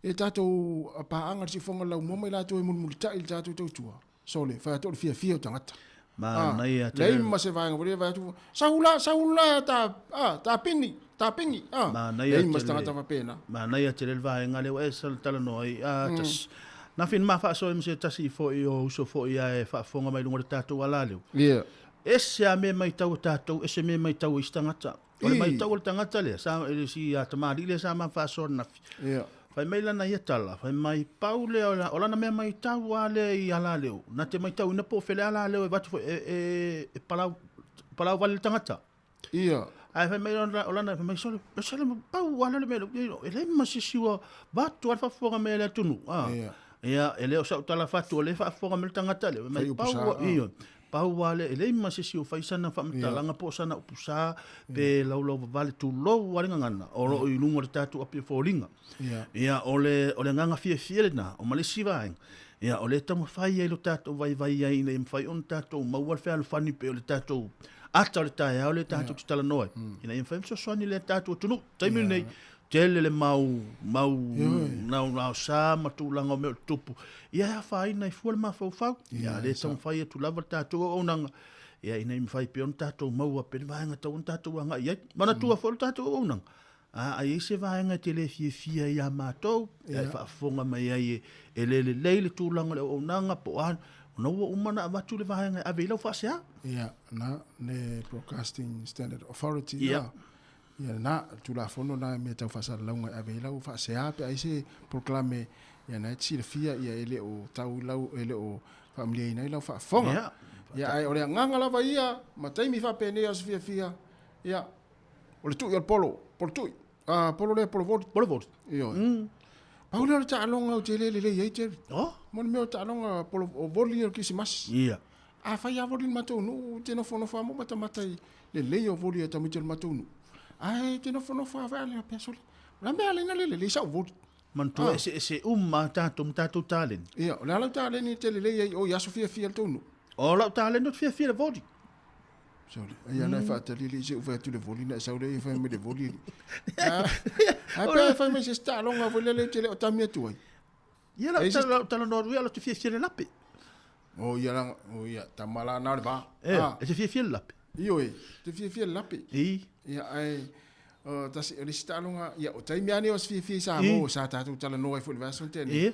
Speaker 1: le tatou paaga a le Siufofoga o le Laumua ma i latou e mulimulitai i le tatou tautua. Sole, fai atu o le fiafia o tagata.
Speaker 18: Manaia
Speaker 1: tele. Leai ma se vaega foi lea fai atu, sau la, sau la ta, ah, ta pini, ta pingi, ah.
Speaker 18: Manaia
Speaker 1: Leai ma se tagata faapena.
Speaker 18: Manaia tele le vaega lea ua e talanoa ai. Ah, tas, na fina ma faasoa ai ma se tasi foi o uso foi ae faafofoga mai luga o le tatou alaleu.
Speaker 1: Yeah.
Speaker 18: Ese a mea maitau a tatou, ese mea maitau a isi tagata. O le maitau a le tagata lea, sa, e le si a tamalii lea sa ma faasoa ananafi.
Speaker 1: Yeah.
Speaker 18: Fai mai lana ia tala, fai mai, pau lea o, o lana mea maitau a lea i alaleu, na te maitauina po o fea le alaleu e avatu foi e, e, e palau, palau vale le tagata.
Speaker 1: Ia.
Speaker 18: Ae fai mai o lana, fai mai, sole, sole, pau a lea le mea, e leai ma se isi ua avatu a le faafofoga mai a le atunuu. Ah.
Speaker 1: Ia.
Speaker 18: Ia, e le o sau tala fatu, o lea e faafofoga mai le tagata lea. Fai mai, pau, ia, Pau lava lea, e leai ma se isi o fai sana faamatalaga po o sana upu sa, pe laulauvavale, tulou lava le gagana, o lo o i luga o le tatou api o foliga. Ia, o le, o le agaga fiafia lena, o ma le isi vaega, ia, o lea e taumafai ai lo tatou vaivai ai ina ia mafai ona tatou maua le fealofani pei o le tatou ata o le taeao lea tatou te talanoa ai, ina ia mafai ona fesoasoani le tatou atunuu. Taimi lenei, tele le mau mau naonaosa ma tulaga o mea o tutupu, ia e afaina ai fua le mafaufau. Ia, lea e taumafai atu lava le tatou auaunaga, ia, ina ia mafai pea ona tatou maua pea le vaega e tatau ona tatou agai i ai. Manatua foi le tatou auaunaga, a i ai se vaega e te le fiafia ai ia matou, ia e faafofoga mai ai e le lelei le tulaga o le auaunaga po o a, ona ua uma ona avatu le vaega e ave i lau faasea.
Speaker 1: Ia, na, le Broadcasting Standard Authority, ia. Ia lena, o le Tulafono lena i mea tau faasalalauga e ave ai lau faasea pe a i ai se polokalame, ia lena e te silafia ia e le o tau i lau, e le o faamaliaina ai lau faafofoga.
Speaker 18: Ia.
Speaker 1: Ia ae o le agaga lava ia ma taimi faapenei o se fiafia, ia, o le tui o le polo, polo tui, a, polo lea, polo voli.
Speaker 18: Polo voli.
Speaker 1: Ioe. Pau lea o le taaloga ou te le lelei ai, Jerry.
Speaker 18: Oh?
Speaker 1: Mo le mea o taaloga polo, o voli o le Kirisimasi.
Speaker 18: Ia.
Speaker 1: A fai lava voli i le matou nuu, ou te nofonofo lava ma matamata i lelei o voli a tamaiti o le matou nuu. Ae te nofonofo lava a le faapea, sole, o le a mea ala ai na le lelei sau voli?
Speaker 18: Manatua ah. eseese uma tatou ma tatou taleni.
Speaker 1: Ia, o le a lau taleni e te lelei ai o i aso fiafia le tou nuu?
Speaker 18: O lau taleni ou te fiafia i le voli.
Speaker 1: Sole, ai ana e faatalili se u fai atu le voli na e sau lea e fai mai le voli. Ai pe e fai mai se taaloga foi lele te le o tami atu ai.
Speaker 18: Ia lau talanoa atu ia, lau te fiafia i le lape.
Speaker 1: O ia la, o ia, tama la na o le va.
Speaker 18: E, ah. e te fiafia le lape.
Speaker 1: Ioe, te fiafia le lape.
Speaker 18: I.
Speaker 1: Ia, ai, o, tasi, o le isi taaloga, ia, o taimi lava nei o se fiafia i Samoa, sa tatou talanoa ai foi i le vaiaso na tea nei.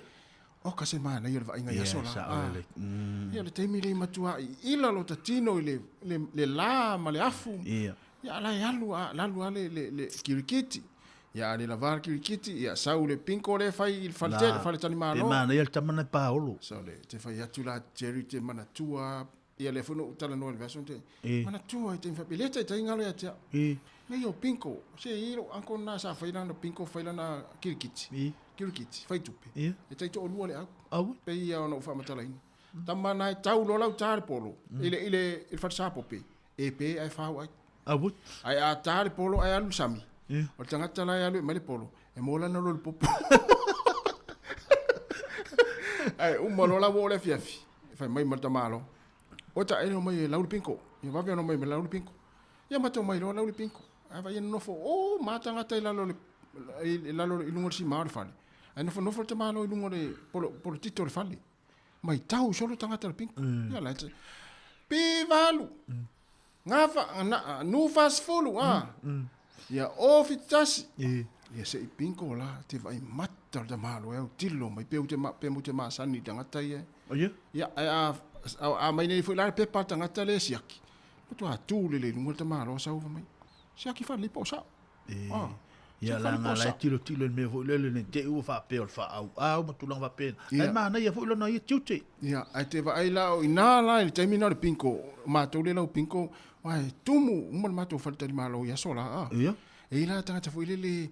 Speaker 1: O ka se manaia o le vaaiga i aso la.
Speaker 18: Ah.
Speaker 1: Ia, o le taimi lea i matuai ila lo ta tino i le, le, le la ma le afu.
Speaker 18: Ia.
Speaker 1: Ia, a la e alu, a, alu lava le, le, le kirikiti. Ia, a le lava le kirikiti, ia, sau le pinko lea e fai i le fale tele, fale talimalo.
Speaker 18: Pe manaia le tama na paolo.
Speaker 1: So le, te fai atu la Jerry te manatua, ia lea foi na ou talanoa i le vaiaso na tea, manatua i taimi faapea, e le taitai galo ia te au. Nei o pinko, se i lou uncle lena sa fai lana pinko, fai lana kirikiti, kirikiti, fai tupe, e taitoalua le au, pei ia ona ou faamatalaina. Tama na e tau loa lau ta le polo, i le, i le, i le fale sapope, e pe ae fau ai.
Speaker 18: Aue.
Speaker 1: Ae a ta le polo ae alu i le sami, o le tagata la e alu e aumai le polo, e maua lana loa i le popo. Ae uma loa la ua oo le afiafi, fai mai ma le tamaloa, Oi ta e omai e lau le pinko. Ia vave ona omai me lau le pinko. Ia matou omai loa lau le pinko. Ae vaai e nonofo, o ma tagata i lalo o le, i lalo i luga o le sima o le fale. Ae nofonofo le tamaloa i luga o le polo, polo tito o le fale. Matau solo tagata le pinko. Ia la e pi valu. Gafa, na, nu 40, a. Ia o 71. Ia se i pinko la, te vaai mata o le tamaloa e autilo mai, pe ute ma, pe mute masani i tagata ia.
Speaker 18: Ia.
Speaker 1: Ia, ae a, a, a mai nei foi la le pepa a le tagata lea e siaki, matua tu lelei i luga le tamaloa sau fai mai. Siaki faalelei po o sa'o. Ah,
Speaker 18: Ia
Speaker 1: siaki
Speaker 18: la
Speaker 1: faalelei po
Speaker 18: nga
Speaker 1: o
Speaker 18: la
Speaker 1: sa'o.
Speaker 18: tilotilo i le mea foi lele nei te i ua faapea o le faaauau ma tulaga faapena.
Speaker 1: Ia.
Speaker 18: Ae manaia foi lona ia tiute.
Speaker 1: Ia, ae te vaai la o iná la i le taimi lena o le bingo, o matou lea e lau bingo, aua e tumu uma le matou faletalimalo i aso la, a.
Speaker 18: Ia.
Speaker 1: E i ai la tagata foi lele,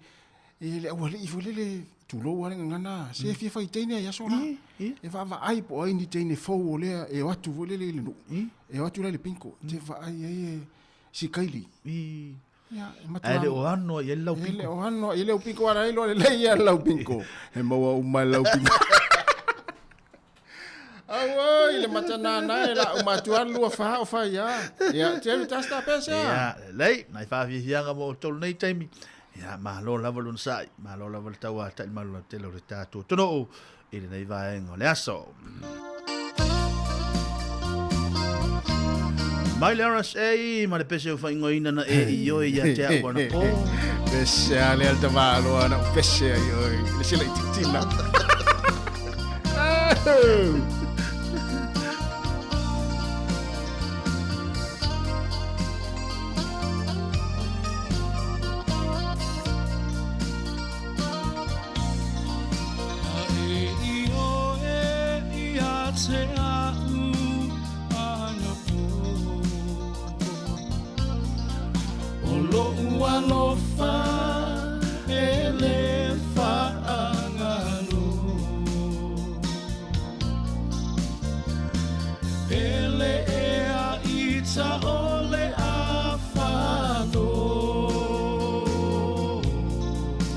Speaker 1: e le aualii foi lele, tulou lava le gagana, se fia fai teine ai i aso la. E vaavaai po o ai ni teine fou o lea e o atu foi lele i le nuu, e o atu la i le bingo, e te vaai ai e sikaili. Ia, e matua.
Speaker 18: Ae le o ano ai i ai le lau
Speaker 1: E le o ano ai i ai le lau bingo, ae iloa lelei lava le lau bingo. E maua uma e le lau bingo. Auoi, le matanana e la matua lua fa o fa ia. Ia, te alu tasta pesa.
Speaker 18: Ia, lelei, nai faafiafiaga mo outou lenei taimi. Ia, malo lava le onosai, malo lava le tauatai ma le tele o le tatou atunuu i lenei vaega o le aso. Mai le RSA ma le pese o faaigoaina na e i oe ia te au anapo.
Speaker 1: Pese a le alta valo ana pese ai oi. Le sila i titina.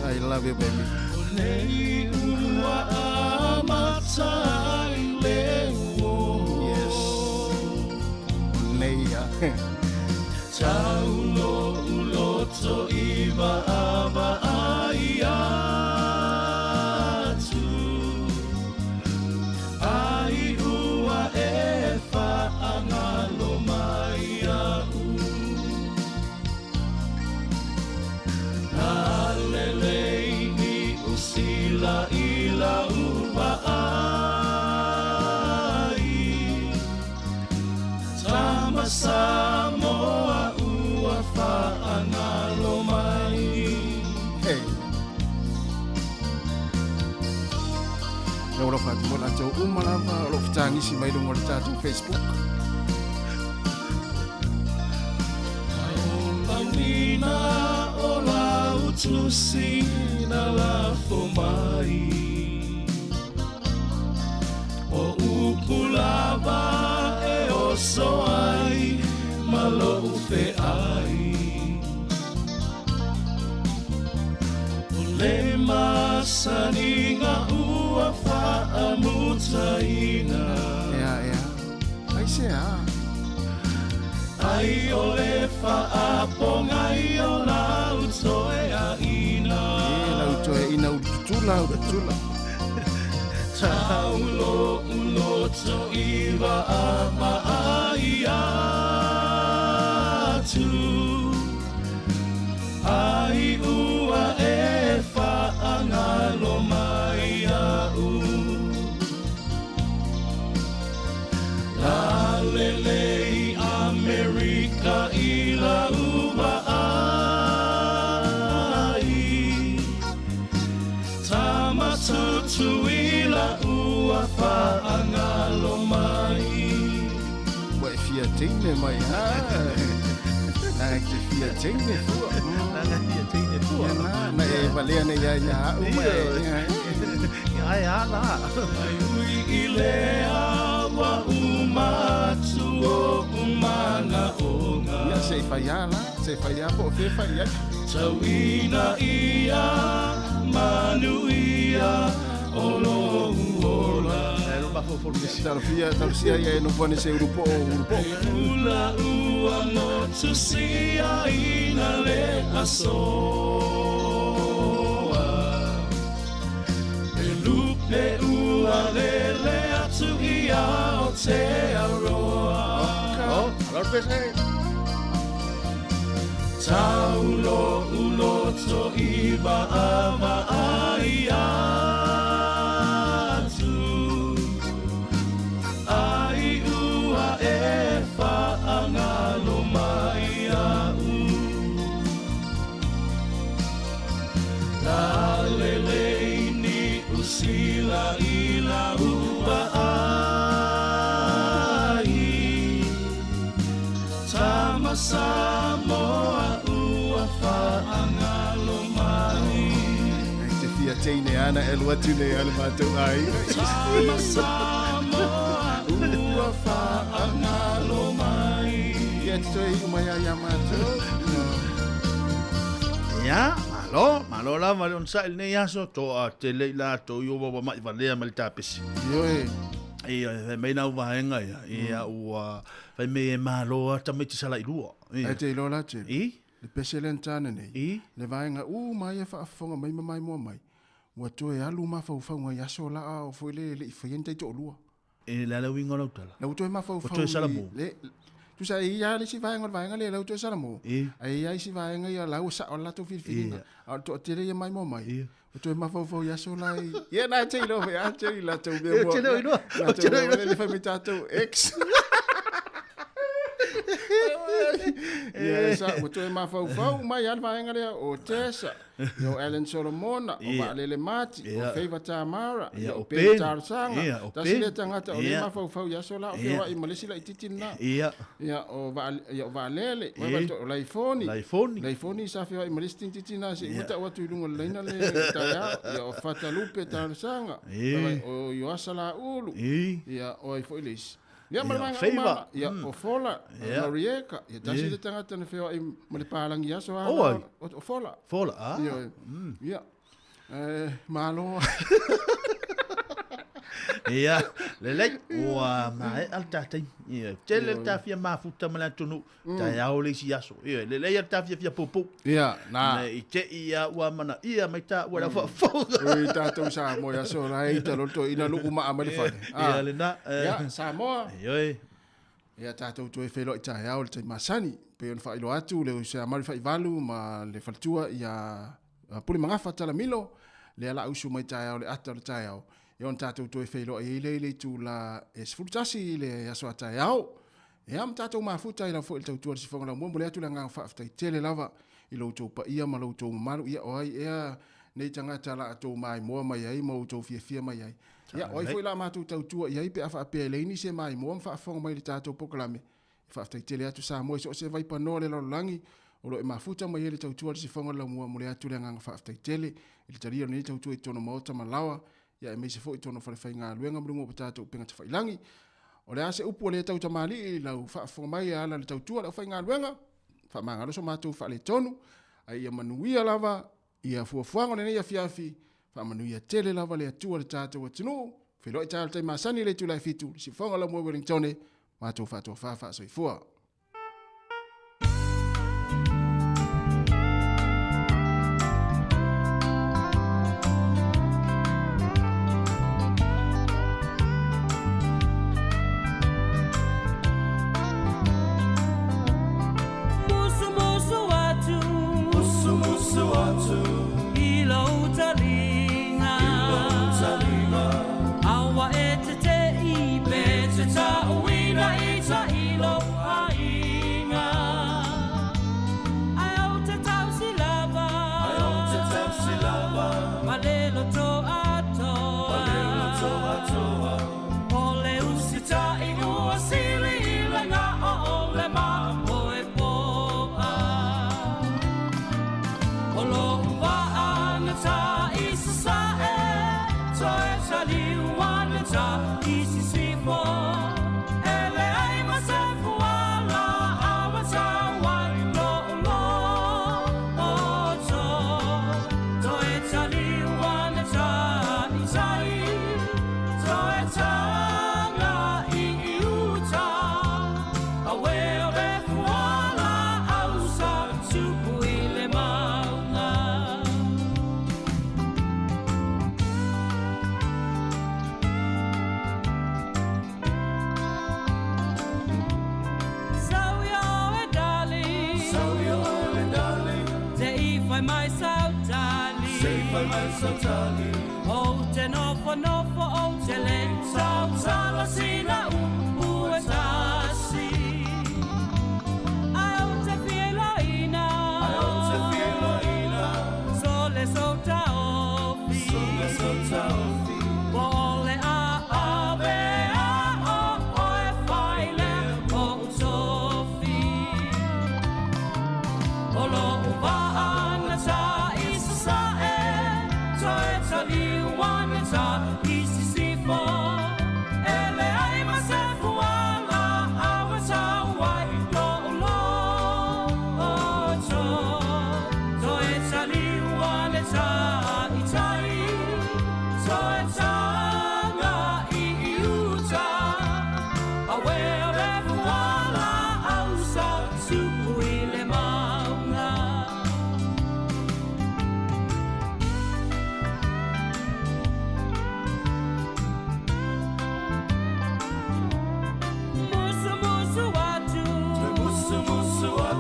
Speaker 1: I love you, baby. Yes. Nei ia. Hey. Lau alofa atu mo latou uma lava o lo o fetagisi mai luga o le tatou Facebook. Ea, ea. Ai se a. E lau toeaina ulu tutula, ulu tutula. Ua e fia teine mai ha. Nanga i te fia teine fua.
Speaker 18: Nanga fia teine fua.
Speaker 1: Ia na, na e valea nei ia ia au ma e.
Speaker 18: Ia ai a la.
Speaker 1: Ia se i whai a la, se i whai a po o fe whai ai. Talofia, talosia ia e nofo ane se ulupo o ulupo.
Speaker 18: Oh, alo le pese.
Speaker 1: teine ana e alu atu nei a le matou aiga.
Speaker 3: Sama Samoa ua faagalo mai.
Speaker 1: Ia te toe iu mai ai ia matou.
Speaker 18: Ia, malo, malo lava le onosai i lenei aso, toa tele i latou i ua mai valea ma le tapesi.
Speaker 1: Ioe.
Speaker 18: Ia, fai mai nau vaega ia, ia ua fai mai e malo a tamaiti salailua.
Speaker 1: Ia. Ai te iloa la Jerry.
Speaker 18: I?
Speaker 1: Le pese lea na tana nei.
Speaker 18: I?
Speaker 1: Le vaega uma ia faafofoga mai ma maimoa mai, ua toe alu mafaufauga i aso la a o foi le le i faia ni taitoalua.
Speaker 18: E le a le uiga o lau tala?
Speaker 1: La ua toe mafaufau.
Speaker 18: Ua toe salamo.
Speaker 1: Le, tusa e i ai le isi vaega o le vaega lea, la ua toe salamo.
Speaker 18: I.
Speaker 1: Ae i ai isi vaega ia la ua sao le latou filifiliga.
Speaker 18: Ia.
Speaker 1: A o le toatele ia maimoa mai.
Speaker 18: Ia.
Speaker 1: Ua toe mafaufau i aso la i... Ia na te iloa foi a te i latou mea
Speaker 18: Ia, te le o iloa.
Speaker 1: Latou
Speaker 18: Te le o
Speaker 1: mea le fai mai tatou ex. Ia, e sa, ua toe mafaufau mai lava le vaega lea o Tessa, ia o Alan Solomona, o Vaalele Mati, o Favour Tamara, ia o Ben Talosaga. Tasi lea tagata o lea e mafaufau i aso la o feoai ma le isi laitiiti lena.
Speaker 18: Ia.
Speaker 1: Ia o ia o Vaalele, o Laifoni.
Speaker 18: Laifoni.
Speaker 1: Laifoni sa feoai ma le isi tintiti lena se i uma tau atu i luga o le laina le taeao. Ia o Fatalupe Talosaga, o Ioasa Laulu. Ia o ai foi le isi. Ia ma le vaega uma, ia o Fola, o Noriega, ia tasi le tagata na feoai ma le palagi aso a o Fola.
Speaker 18: Fola, ah.
Speaker 1: Ia, ia. Malo.
Speaker 18: Ia, lelei, ua maea le tatou. Ia, tele le tafia mafuta ma le atunuu, taeao le isi aso. Ia, lelei le tafia fia pupu.
Speaker 1: Ia, na.
Speaker 18: I te ia ua mana ia mai ta ua la faafofoga.
Speaker 1: Ui, tatou Samoa i aso la e ita lolo ina lu'u maa mai le fale.
Speaker 18: Ia, lena.
Speaker 1: Ia, Samoa.
Speaker 18: Ioe.
Speaker 1: Ia, tatou toe feiloai taeao i le taimi masani. Pei ona faailoa atu le uso ia Mari Faivalu ma le faletua ia Pule Magafa Talamilo, lea la usu mai taeao le ata o le taeao. Ia ona tatou toe feiloai ai lea i le itula e 11 i le aso a taeao. Ia ma tatou mafuta ai lava foi i le tautua a le Sifoga Laumua. Momoli atu le agaga faafetai tele lava i lo outou paia ma lo outou mamalu. Ia o ai ea nei tagata la outou maimoa mai ai ma outou fiafia mai ai. Ia o ai foi la matou tautua i ai pe a faapea e leai nisi e maimoa ma faafofoga mai i le tatou polokalame. E faafetai tele atu Samoa i so o se vaipanoa o le lalolagi o lo o e mafuta mai ai le tautua a le Sifoga o le Laumua. Momoli atu le agaga faafetai tele i le talia o lenei tautua i totonu o maota ma laoa, ia aemaise foi i totonu o falefaigaluega ma luga o tatou upega tafailagi. O le a se upu a le tautamalii i lau faafofoga mai e ala i le tautua a le aufaigaluega, faamagalo so matou faaletonu, a ia manuia lava ia fuafuaga o lenei afiafi, faamanuia tele lava le Atua i le tatou atunuu. Feiloai taeao i le taimi masani i le itula e 7, le Siufofoga o Laumua Wellingtone, matou faatofa faasoifua.
Speaker 9: Musumusu atu,
Speaker 3: Musumusu atu,
Speaker 9: i lou taliga,
Speaker 3: i lou taliga.
Speaker 9: Aua e te te'i pe te ta'uina i ta'ilo aiga. Ae ou te tausi lava,
Speaker 3: Ae ou te tausi lava,
Speaker 9: ma le loto atoa,
Speaker 3: ma le loto atoa.
Speaker 9: O le usita'i ua sili i le ga'o o le mapoepoa. O lo'u va'a na ta'i sasa'e, toe taliu ana ta'i sisifo. E leai ma se fuala aua tau ai lo'u loto. Toe taliu ana ta'i tai, toe taga i uta. Aue o le fuala au sa tupu i le mauga. Sau ia oe darling,
Speaker 3: Sau ia oe darling,
Speaker 9: te i fai mai sau tali,
Speaker 3: se i fai mai sau tali.
Speaker 9: Ou te nofo nofo ou te le sau tala sina upu e tasi. Ai ou te fieloina,
Speaker 3: Ai ou te fieloina,
Speaker 9: sole sou taofi,
Speaker 3: sole sou taofi.
Speaker 9: Po o le a ave a o oe fai le o tofi. O lo'u va'a na ta'i sasa'e, toe taliu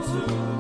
Speaker 9: to.